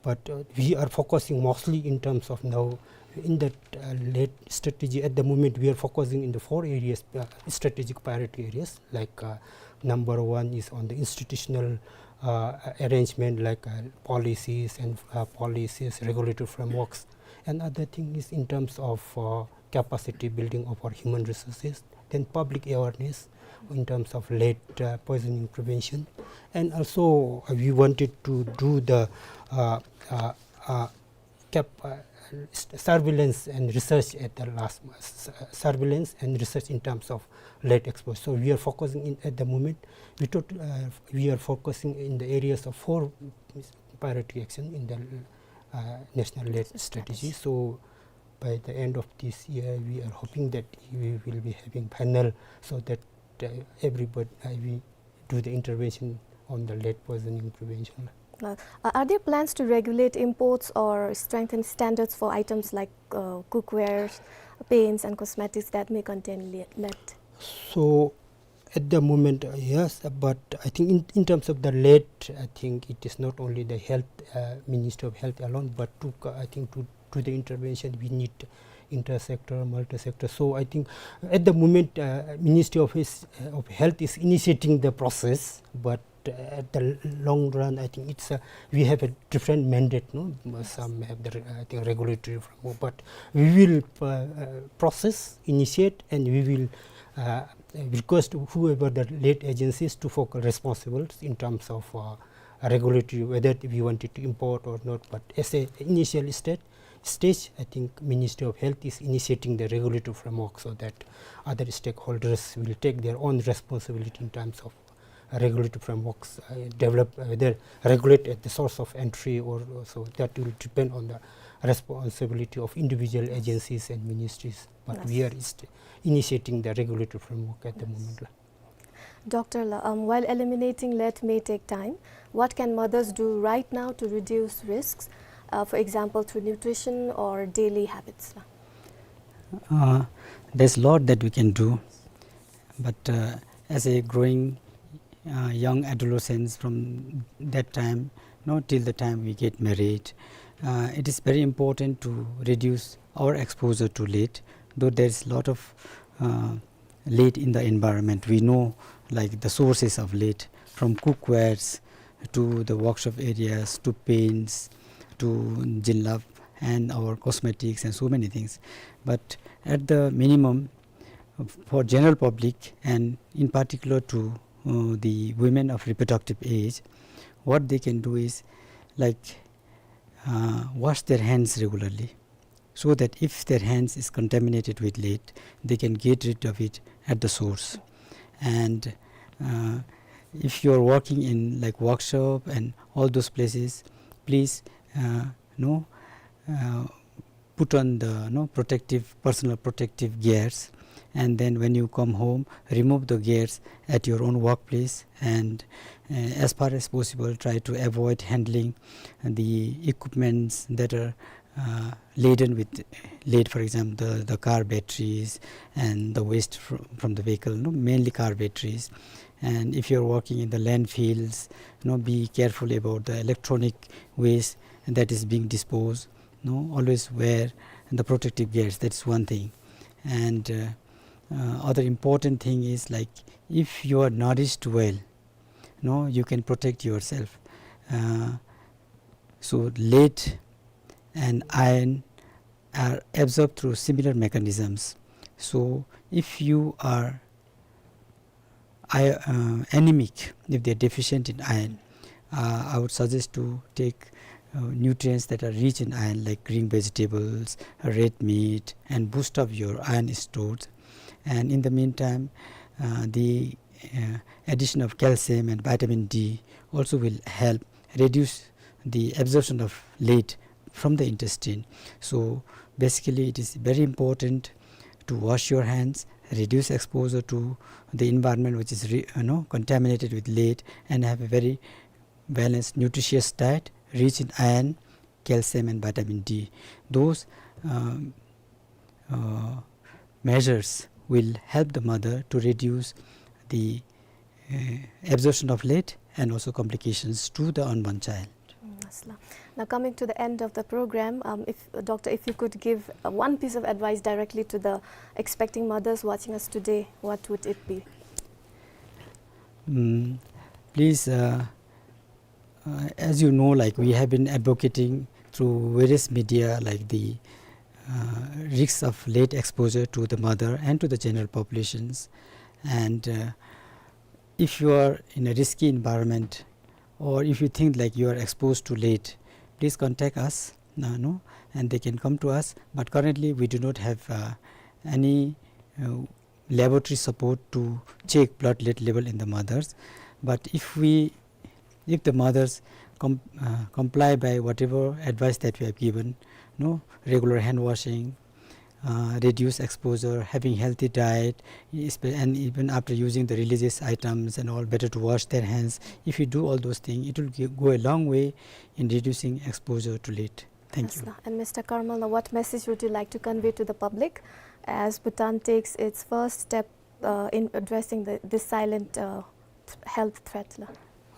but, uh, we are focusing mostly in terms of now in that, uh, lead strategy. At the moment, we are focusing in the four areas, uh, strategic priority areas, like, uh, number one is on the institutional, uh, arrangement, like, uh, policies and, uh, policies, regulatory frameworks. And other thing is in terms of, uh, capacity building of our human resources, then public awareness in terms of lead, uh, poisoning prevention. And also, uh, we wanted to do the, uh, uh, uh, cap-, uh, s-, surveillance and research at the last, s-, surveillance and research in terms of lead exposure. So we are focusing in, at the moment, we tot-, uh, we are focusing in the areas of four priority action in the, uh, national lead strategy. So by the end of this year, we are hoping that we will be having panel so that, uh, everybody, uh, we do the intervention on the lead poisoning prevention. Uh, are there plans to regulate imports or strengthen standards for items like, uh, cookware, paints, and cosmetics that may contain le-, lead? So, at the moment, uh, yes, uh, but I think in, in terms of the lead, I think it is not only the health, uh, Ministry of Health alone, but to, co-, I think to do the intervention, we need inter-sector, multi-sector. So I think at the moment, uh, Ministry of, is, uh, of Health is initiating the process, but, uh, at the l-, long run, I think it's a, we have a different mandate, no? Some have the re-, I think, regulatory framework, but we will, uh, uh, process, initiate, and we will, uh, request whoever the lead agencies to focal responsibles in terms of, uh, regulatory, whether we wanted to import or not. But as a initial state, stage, I think Ministry of Health is initiating the regulatory framework so that other stakeholders will take their own responsibility in terms of regulatory frameworks, uh, develop, uh, whether regulate at the source of entry or, or so. That will depend on the responsibility of individual agencies and ministries. But we are inst-, initiating the regulatory framework at the moment. Doctor la, um, while eliminating lead may take time, what can mothers do right now to reduce risks, uh, for example, through nutrition or daily habits la? Uh, there's a lot that we can do, but, uh, as a growing, uh, young adolescents from that time, you know, till the time we get married, Uh, it is very important to reduce our exposure to lead, though there is lot of uh, lead in the environment. We know, like, the sources of lead, from cookwares to the workshop areas to paints to jilbab and our cosmetics and so many things. But at the minimum, for general public and in particular to uh, the women of reproductive age, what they can do is, like, uh, wash their hands regularly, so that if their hands is contaminated with lead, they can get rid of it at the source. And uh, if you are working in, like, workshop and all those places, please uh, know uh, put on the, you know, protective, personal protective gears, and then when you come home, remove the gears at your own workplace, and uh, as far as possible, try to avoid handling the equipments that are uh, laden with lead, for example, the, the car batteries and the waste fr- from the vehicle, no? Mainly car batteries. And if you're working in the landfills, you know, be careful about the electronic waste that is being disposed, no? Always wear the protective gears. That's one thing. And uh, uh, other important thing is, like, if you are nourished well, no, you can protect yourself. Uh, so lead and iron are absorbed through similar mechanisms. So if you are I, uh, anemic, if they are deficient in iron, uh, I would suggest to take uh, nutrients that are rich in iron, like green vegetables, red meat, and boost up your iron stores. And in the meantime, uh, the uh, addition of calcium and vitamin D also will help reduce the absorption of lead from the intestine. So basically, it is very important to wash your hands, reduce exposure to the environment which is re- you know, contaminated with lead, and have a very balanced, nutritious diet rich in iron, calcium, and vitamin D. Those um, uh, measures will help the mother to reduce the uh, absorption of lead and also complications to the unborn child. Mm, yes, la. Now, coming to the end of the program, um, if, Doctor, if you could give uh, one piece of advice directly to the expecting mothers watching us today, what would it be? Mm, please, uh, uh, as you know, like, we have been advocating through various media, like, the uh, risks of lead exposure to the mother and to the general populations. And uh, if you are in a risky environment, or if you think, like, you are exposed to lead, please contact us, uh, no? And they can come to us. But currently, we do not have uh, any uh, laboratory support to check blood lead level in the mothers. But if we, if the mothers com- uh, comply by whatever advice that we have given, no, regular hand washing, uh, reduce exposure, having healthy diet, espe- and even after using the religious items and all, better to wash their hands. If you do all those things, it will gi- go a long way in reducing exposure to lead. Thank you. Yes, sir. And Mister Karmal, now what message would you like to convey to the public as Bhutan takes its first step uh, in addressing the, this silent uh, th- health threat, la?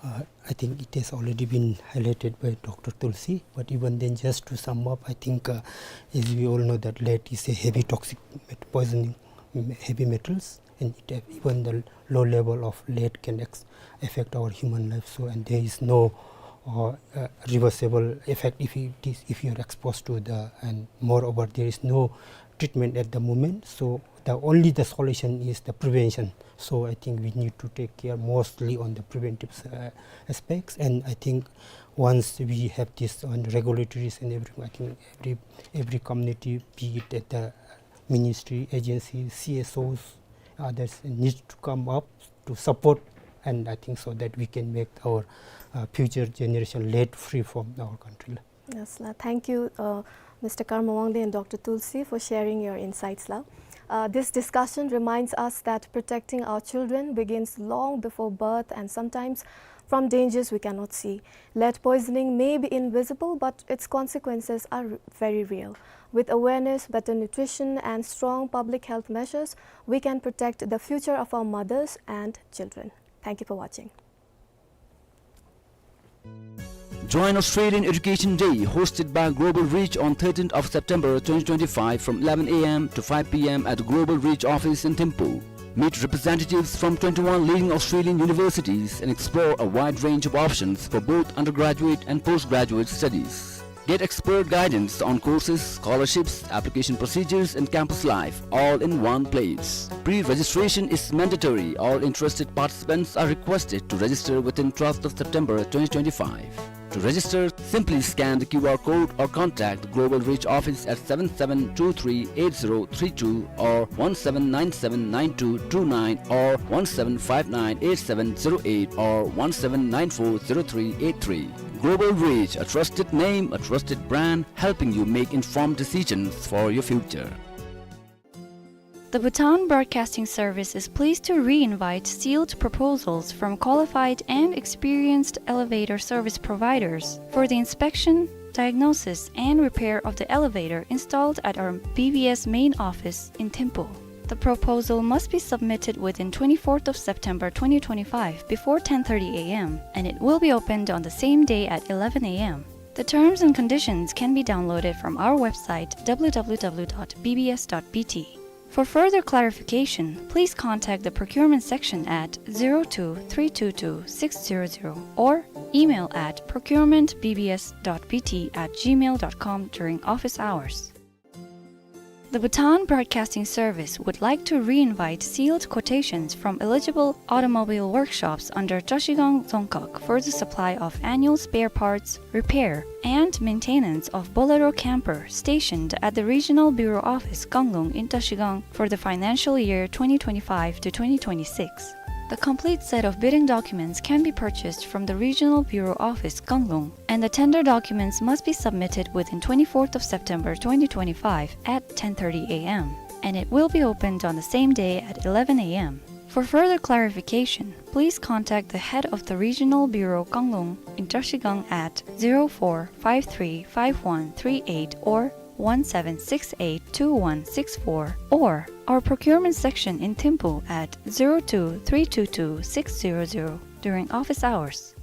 Uh, I think it has already been highlighted by Doctor Tulsi, but even then, just to sum up, I think, uh, as we all know, that lead is a heavy toxic met- poisoning, m- heavy metals, and it, uh, even the low level of lead can ex- affect our human life. So, and there is no uh, uh, reversible effect if it is, if you are exposed to the, and moreover, there is no treatment at the moment. So the only the solution is the prevention. So I think we need to take care mostly on the preventive uh, aspects. And I think once we have this on regulatories and everything, I think every every community, be it at the ministry, agency, C S Os, others need to come up to support, and I think so that we can make our uh, future generation lead free from our country. Yes, la. Thank you, uh, Mister Karma Wangdi and Doctor Tulsi, for sharing your insights, la. Uh, this discussion reminds us that protecting our children begins long before birth and sometimes from dangers we cannot see. Lead poisoning may be invisible, but its consequences are r- very real. With awareness, better nutrition, and strong public health measures, we can protect the future of our mothers and children. Thank you for watching. Join Australian Education Day, hosted by Global Reach on thirteenth of September twenty twenty-five from eleven a m to five p m at the Global Reach office in Thimphu. Meet representatives from twenty-one leading Australian universities and explore a wide range of options for both undergraduate and postgraduate studies. Get expert guidance on courses, scholarships, application procedures, and campus life, all in one place. Pre-registration is mandatory. All interested participants are requested to register within twelfth of September twenty twenty-five. To register, simply scan the Q R code or contact the Global Reach office at seven seven two three eight zero three two or one seven nine seven nine two two nine or one seven five nine eight seven zero eight or one seven nine four zero three eight three. Global Reach, a trusted name, a trusted brand, helping you make informed decisions for your future. The Bhutan Broadcasting Service is pleased to re-invite sealed proposals from qualified and experienced elevator service providers for the inspection, diagnosis, and repair of the elevator installed at our B B S main office in Thimphu. The proposal must be submitted within twenty-fourth of September twenty twenty-five before ten thirty a m, and it will be opened on the same day at eleven a m. The terms and conditions can be downloaded from our website, w w w dot b b s dot b t. For further clarification, please contact the procurement section at zero two three two two six zero zero or email at procurement b b s dot b t at gmail dot com during office hours. The Bhutan Broadcasting Service would like to re-invite sealed quotations from eligible automobile workshops under Trashigang Dzongkhag for the supply of annual spare parts, repair, and maintenance of Bolero camper stationed at the Regional Bureau Office Kanglung in Trashigang for the financial year twenty twenty-five to twenty twenty-six. The complete set of bidding documents can be purchased from the Regional Bureau Office Kanglung, and the tender documents must be submitted within twenty-fourth of September twenty twenty-five at ten thirty a m, and it will be opened on the same day at eleven a m. For further clarification, please contact the head of the Regional Bureau Kanglung in Trashigang at zero four five three five one three eight or one seven six eight two one six four, or our procurement section in Thimphu at zero two three two two six zero zero during office hours.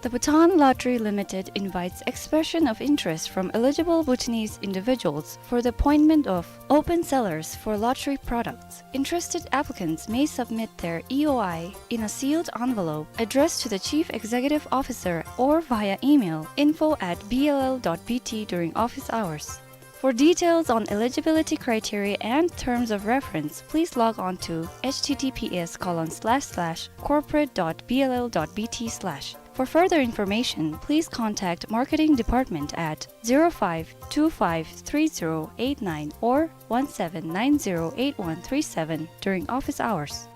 The Bhutan Lottery Limited invites expression of interest from eligible Bhutanese individuals for the appointment of open sellers for lottery products. Interested applicants may submit their E O I in a sealed envelope addressed to the Chief Executive Officer or via email info at b l l dot b t during office hours. For details on eligibility criteria and terms of reference, please log on to h t t p s colon slash slash corporate dot b l l dot b t slash. For further information, please contact Marketing Department at zero five two five three zero eight nine or one seven nine zero eight one three seven during office hours.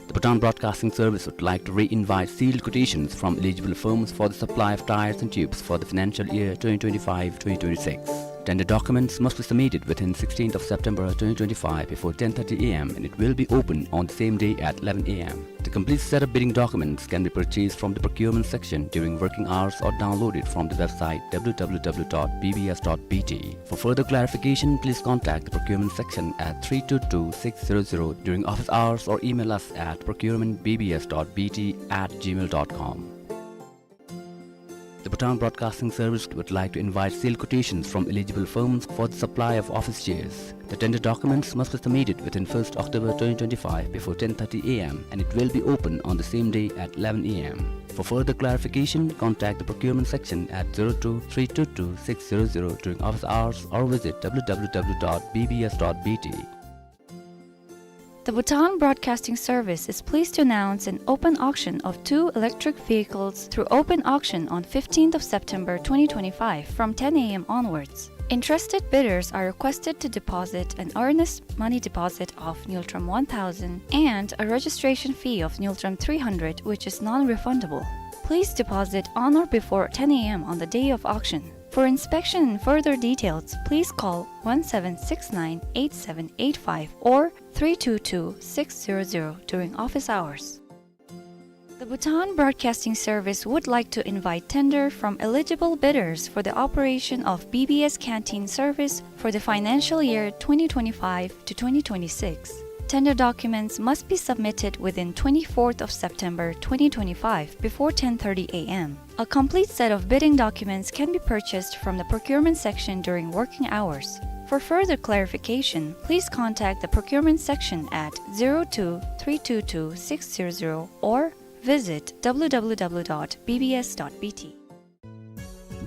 The Bhutan Broadcasting Service would like to re-invite sealed quotations from eligible firms for the supply of tires and tubes for the financial year twenty twenty-five twenty twenty-six. Tender documents must be submitted within sixteenth of September twenty twenty-five before ten thirty a m, and it will be open on the same day at eleven a m. The complete set of bidding documents can be purchased from the procurement section during working hours or downloaded from the website w w w dot b b s dot b t. For further clarification, please contact the procurement section at three two two six zero zero during office hours or email us at procurement b b s dot b t at gmail dot com. The Bhutan Broadcasting Service would like to invite sealed quotations from eligible firms for the supply of office chairs. The tender documents must be submitted within first October twenty twenty-five before ten thirty a m, and it will be open on the same day at eleven a m. For further clarification, contact the procurement section at zero two three two two six zero zero during office hours or visit w w w dot b b s dot b t. The Bhutan Broadcasting Service is pleased to announce an open auction of two electric vehicles through open auction on fifteenth of September twenty twenty-five from ten a m onwards. Interested bidders are requested to deposit an earnest money deposit of ngultrum one thousand and a registration fee of ngultrum three hundred, which is non-refundable. Please deposit on or before ten a m on the day of auction. For inspection and further details, please call one seven six nine eight seven eight five or three two two six zero zero during office hours. The Bhutan Broadcasting Service would like to invite tender from eligible bidders for the operation of B B S canteen service for the financial year twenty twenty-five to twenty twenty-six. Tender documents must be submitted within twenty-fourth of September twenty twenty-five before ten thirty a m. A complete set of bidding documents can be purchased from the procurement section during working hours. For further clarification, please contact the procurement section at zero two three two two six zero zero or visit w w w dot b b s dot b t.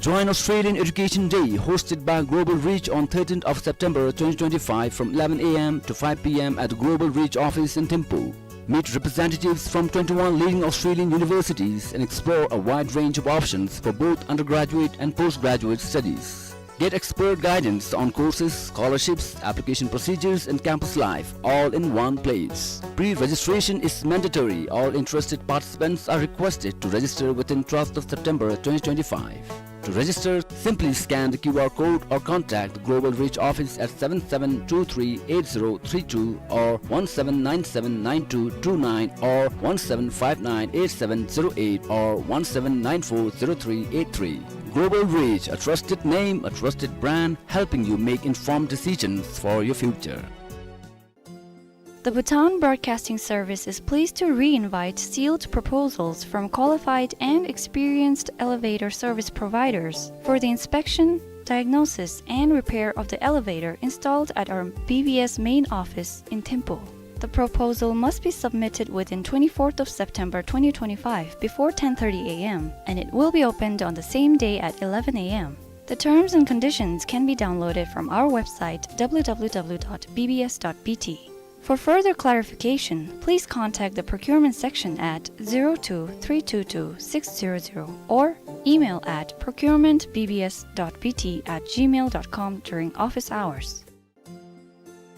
Join Australian Education Day, hosted by Global Reach on thirteenth of September twenty twenty-five from eleven a m to five p m at the Global Reach office in Thimphu. Meet representatives from twenty-one leading Australian universities and explore a wide range of options for both undergraduate and postgraduate studies. Get expert guidance on courses, scholarships, application procedures, and campus life, all in one place. Pre-registration is mandatory. All interested participants are requested to register within twelfth of September twenty twenty-five. To register, simply scan the Q R code or contact the Global Reach office at seven seven two three eight zero three two or one seven nine seven nine two two nine or one seven five nine eight seven zero eight or one seven nine four zero three eight three. Global Reach, a trusted name, a trusted brand, helping you make informed decisions for your future. The Bhutan Broadcasting Service is pleased to re-invite sealed proposals from qualified and experienced elevator service providers for the inspection, diagnosis, and repair of the elevator installed at our B B S main office in Thimphu. The proposal must be submitted within twenty-fourth of September twenty twenty-five before ten thirty a m, and it will be opened on the same day at eleven a m. The terms and conditions can be downloaded from our website, w w w dot b b s dot b t. For further clarification, please contact the procurement section at zero two three two two six zero zero or email at procurement b b s dot b t at gmail dot com during office hours.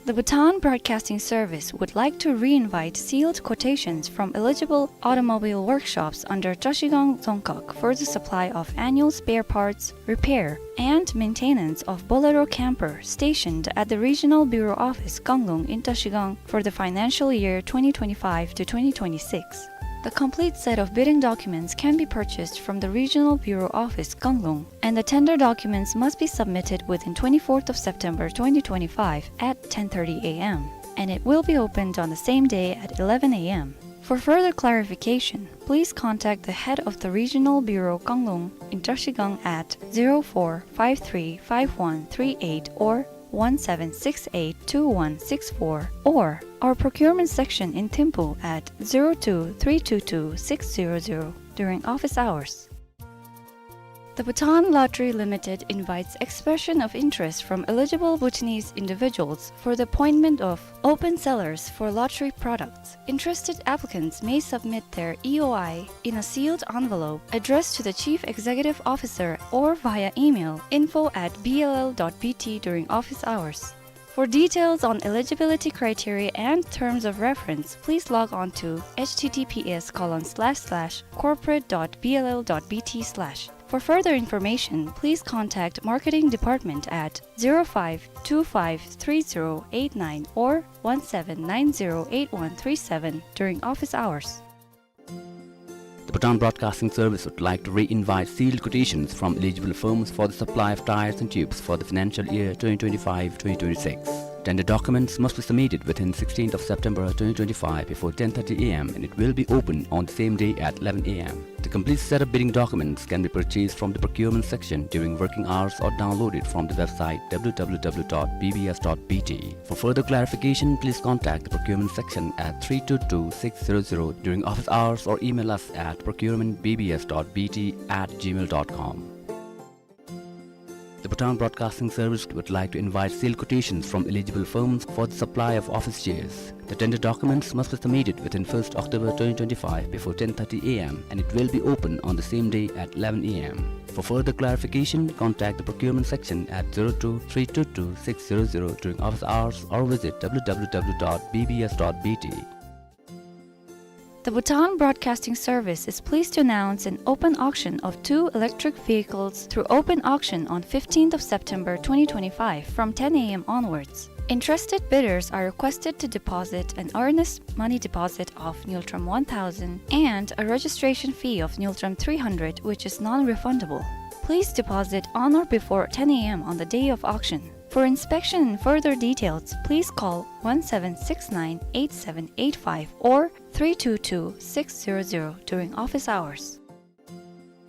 The Bhutan Broadcasting Service would like to re-invite sealed quotations from eligible automobile workshops under Trashigang Dzongkhag for the supply of annual spare parts, repair, and maintenance of Bolero camper stationed at the Regional Bureau Office Kanglung in Trashigang for the financial year twenty twenty-five to twenty twenty-six. The complete set of bidding documents can be purchased from the Regional Bureau Office Kanglung, and the tender documents must be submitted within twenty-fourth of September twenty twenty-five at ten thirty a m, and it will be opened on the same day at eleven a m. For further clarification, please contact the head of the Regional Bureau Kanglung in Trashigang at zero four five three five one three eight or one seven six eight two one six four, or our procurement section in Thimphu at zero two three two two six zero zero during office hours. The Bhutan Lottery Limited invites expression of interest from eligible Bhutanese individuals for the appointment of open sellers for lottery products. Interested applicants may submit their E O I in a sealed envelope addressed to the Chief Executive Officer or via email info at b l l dot b t during office hours. For details on eligibility criteria and terms of reference, please log on to h t t p s colon slash slash corporate dot b l l dot b t slash. For further information, please contact Marketing Department at zero five two five three zero eight nine or one seven nine zero eight one three seven during office hours. The Bhutan Broadcasting Service would like to re-invite sealed quotations from eligible firms for the supply of tires and tubes for the financial year twenty twenty-five twenty twenty-six. Tender documents must be submitted within sixteenth of September twenty twenty-five before ten thirty a m, and it will be open on the same day at eleven a m. The complete set of bidding documents can be purchased from the procurement section during working hours or downloaded from the website w w w dot b b s dot b t. For further clarification, please contact the procurement section at three two two six zero zero during office hours or email us at procurement b b s dot b t at gmail dot com. The Bhutan Broadcasting Service would like to invite sealed quotations from eligible firms for the supply of office chairs. The tender documents must be submitted within first October twenty twenty-five before ten thirty a m, and it will be open on the same day at eleven a m. For further clarification, contact the procurement section at zero two three two two six zero zero during office hours or visit w w w dot b b s dot b t. The Bhutan Broadcasting Service is pleased to announce an open auction of two electric vehicles through open auction on fifteenth of September twenty twenty-five from ten a m onwards. Interested bidders are requested to deposit an earnest money deposit of Ngultrum one thousand and a registration fee of Ngultrum three hundred, which is non-refundable. Please deposit on or before ten a m on the day of auction. For inspection and further details, please call one seven six nine eight seven eight five or three two two six zero zero during office hours.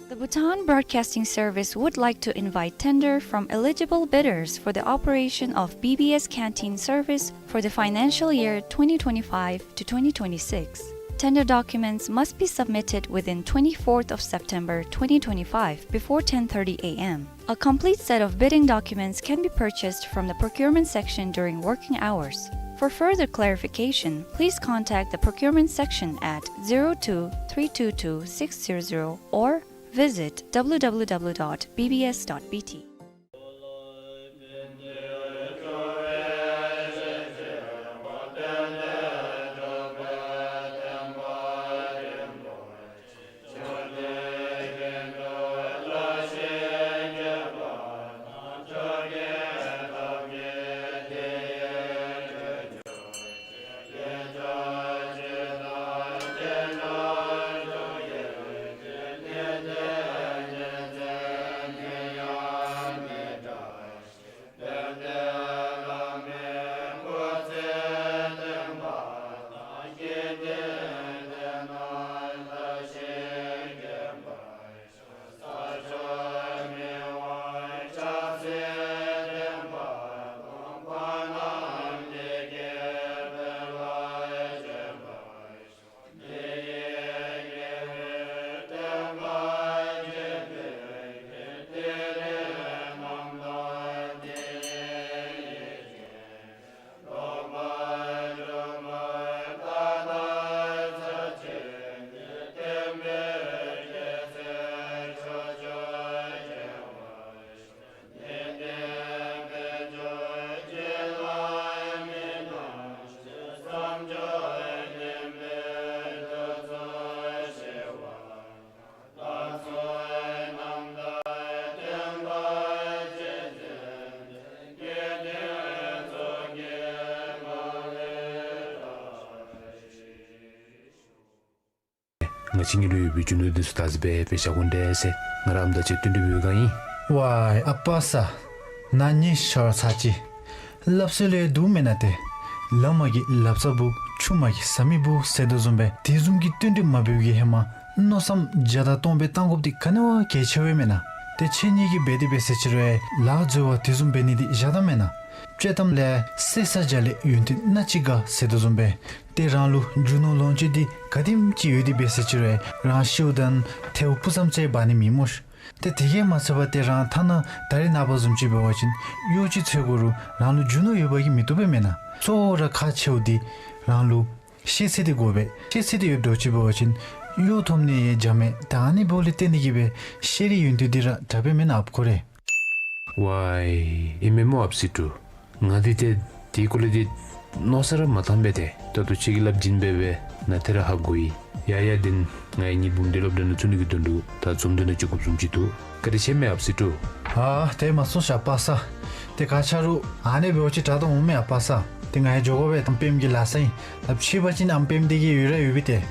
The Bhutan Broadcasting Service would like to invite tender from eligible bidders for the operation of B B S canteen service for the financial year twenty twenty-five to twenty twenty-six. Tender documents must be submitted within twenty-fourth of September twenty twenty-five before ten thirty A M. A complete set of bidding documents can be purchased from the procurement section during working hours. For further clarification, please contact the procurement section at zero two three two two six zero zero or visit W W W dot B B S dot B T. ང་བཅས་གཉིས་ལུ་ཡོད་པའི་རྒྱུ་ནོར་འདི་ཚུ་བདག་འཛིན་འབད་སྦེ་བཞག་དགོ་ཟེར་ང་ར་ཨམ་དང་གཅིག་ཁར་བསྟུན་གྲོས་འབད་བའི་བསྒང་ཨིན། ཝའི་ཨ་པ་ས། ན་ནི་ཤར་ཚར་ཅི། སླབ་སྲོལ་ལས་འདུག་མེན་ན་ཏེ། ལ་མ་གིས་ལབ་ཙ་འབུ། ཆུ་མ་གིས་ཟ་མི་འབུ་ཟེར་དོ་བཟུམ་སྦེ་དེ་བཟུམ་གྱི་བསྟུན་གྲོས་མ་འབད་བའི་ཧེ་མ་མནོ་བསམ་བརྒྱ་དང་སྟོང་སྦེ་བཏང་དགོཔ་འདི་ག་ནི་བ་གལ་ཆེ་བས་མེན་ན། ཏེ་ཁྱེད་གཉིས་ཀྱིས་འབད་དེ་འབད་ཟེར་ཅི་རུང་ལཱ་འཛོལ་བ་དེ་བཟུམ་འབད་ནི་འདི་བཞག་ད་མེན་ན། དཔྱེ་གཏམ་ལས་བསད་ས་བརྒྱ་ལས་ཡོན་ཏན་སྣ་གཅིག་དགའ་ཟེར་དོ་བཟུམ་སྦེ། ཏེ་རང་ལུ་རྒྱུ་ནོར་ལོངས་སྤྱོད་འདི་ག་དེམ་ཅིག་ཡོད་དེ་འབད་ཟེར་ཅི་རུང་རང་ཤིཝ་ད་ཐལཝ་སྤུ་ཙམ་ཅིག་འབག་ནི་མེད་སྨོ་ཤ། ཏེ་དེ་གིས་མ་ཚད་པར་ཏེ་རང་ཐ་ན་ད་རེས་ནངས་པ་བཟུམ་ཅིག་འབད་བ་ཅིན་གཡོག་ཅིག་འཚོལ་དགོ་རུང་རང་ལུ་རྒྱུ་ནོར་ཡོད་པ་གིས་མི་བཏུབ་པས་མེན་ན། གཙོ་བོ་ར་ཁག་ཆེཝ་འདི་རང་ལུ་ཤེས་ཚད་འདི་དགོ་པས། ཤེས་ཚད་འདི་ཡོདཔ་འདྲཝ་ཅིག་འབད་བ་ཅིན་གཡོག་ཐོབ་ནི་ཡང་འཇམ་མས། ད་ཨ་ནི་འབདཝ་ལས་བརྟེན་ཏེ་གིས་སྦེ་ཤེས་རིག་ཡོན་ཏན་འདི་ར་དྲག་པས་མེན་ན་ཨཔ་ཁོ་རེ། ཝའི་ཨིན་མས་སྨོ་ཨཔ་སི་ཏུ། ང་འདི་ཏེ་དེ་སྐོར་ལས་ཏེ་མནོ་བསམ་ར་མ་བཏང་པས་ཏེ། ད་ལྟོ་ཁྱེད་ཀྱིས་སླབ་བྱིན་འབད་བའི་ནང་ཏེ་ར་ཧ་གོ་ཡི། ཡ་ཡ་དེ་ང་གཉིས་འབུམ་སྡེ་སློབ་གྲྭ་ནང་བཙུགས་ནི་གི་དོན་ལུ་ད་འཛོམས་འདུ་ནང་བཅུག་དགོཔ་བཟུམ་ཅིག་འདུག། བཀའ་དྲིན་ཆེ་མས་ཨཔ་སི་ཏུ། ཨ་ཏེ་མ་སོང་ཤ་པ་ས། ཏེ་ག་ཅི་རུང་ཨ་ནི་འབདཝ་ཅིག་དྲག་དོ་འོང་མས་ཨ་པ་ས། ཏེ་ང་ཡང་འགྱོ་དགོ་པས། ཨམ་པེམ་གྱི་ལཱ་ས་ཨིན། ད་ཕྱི་པ་ཅིན་ཨམ་པེམ་འདི་གིས་ཡོད་ར་ཡོད་པས་ཏེ།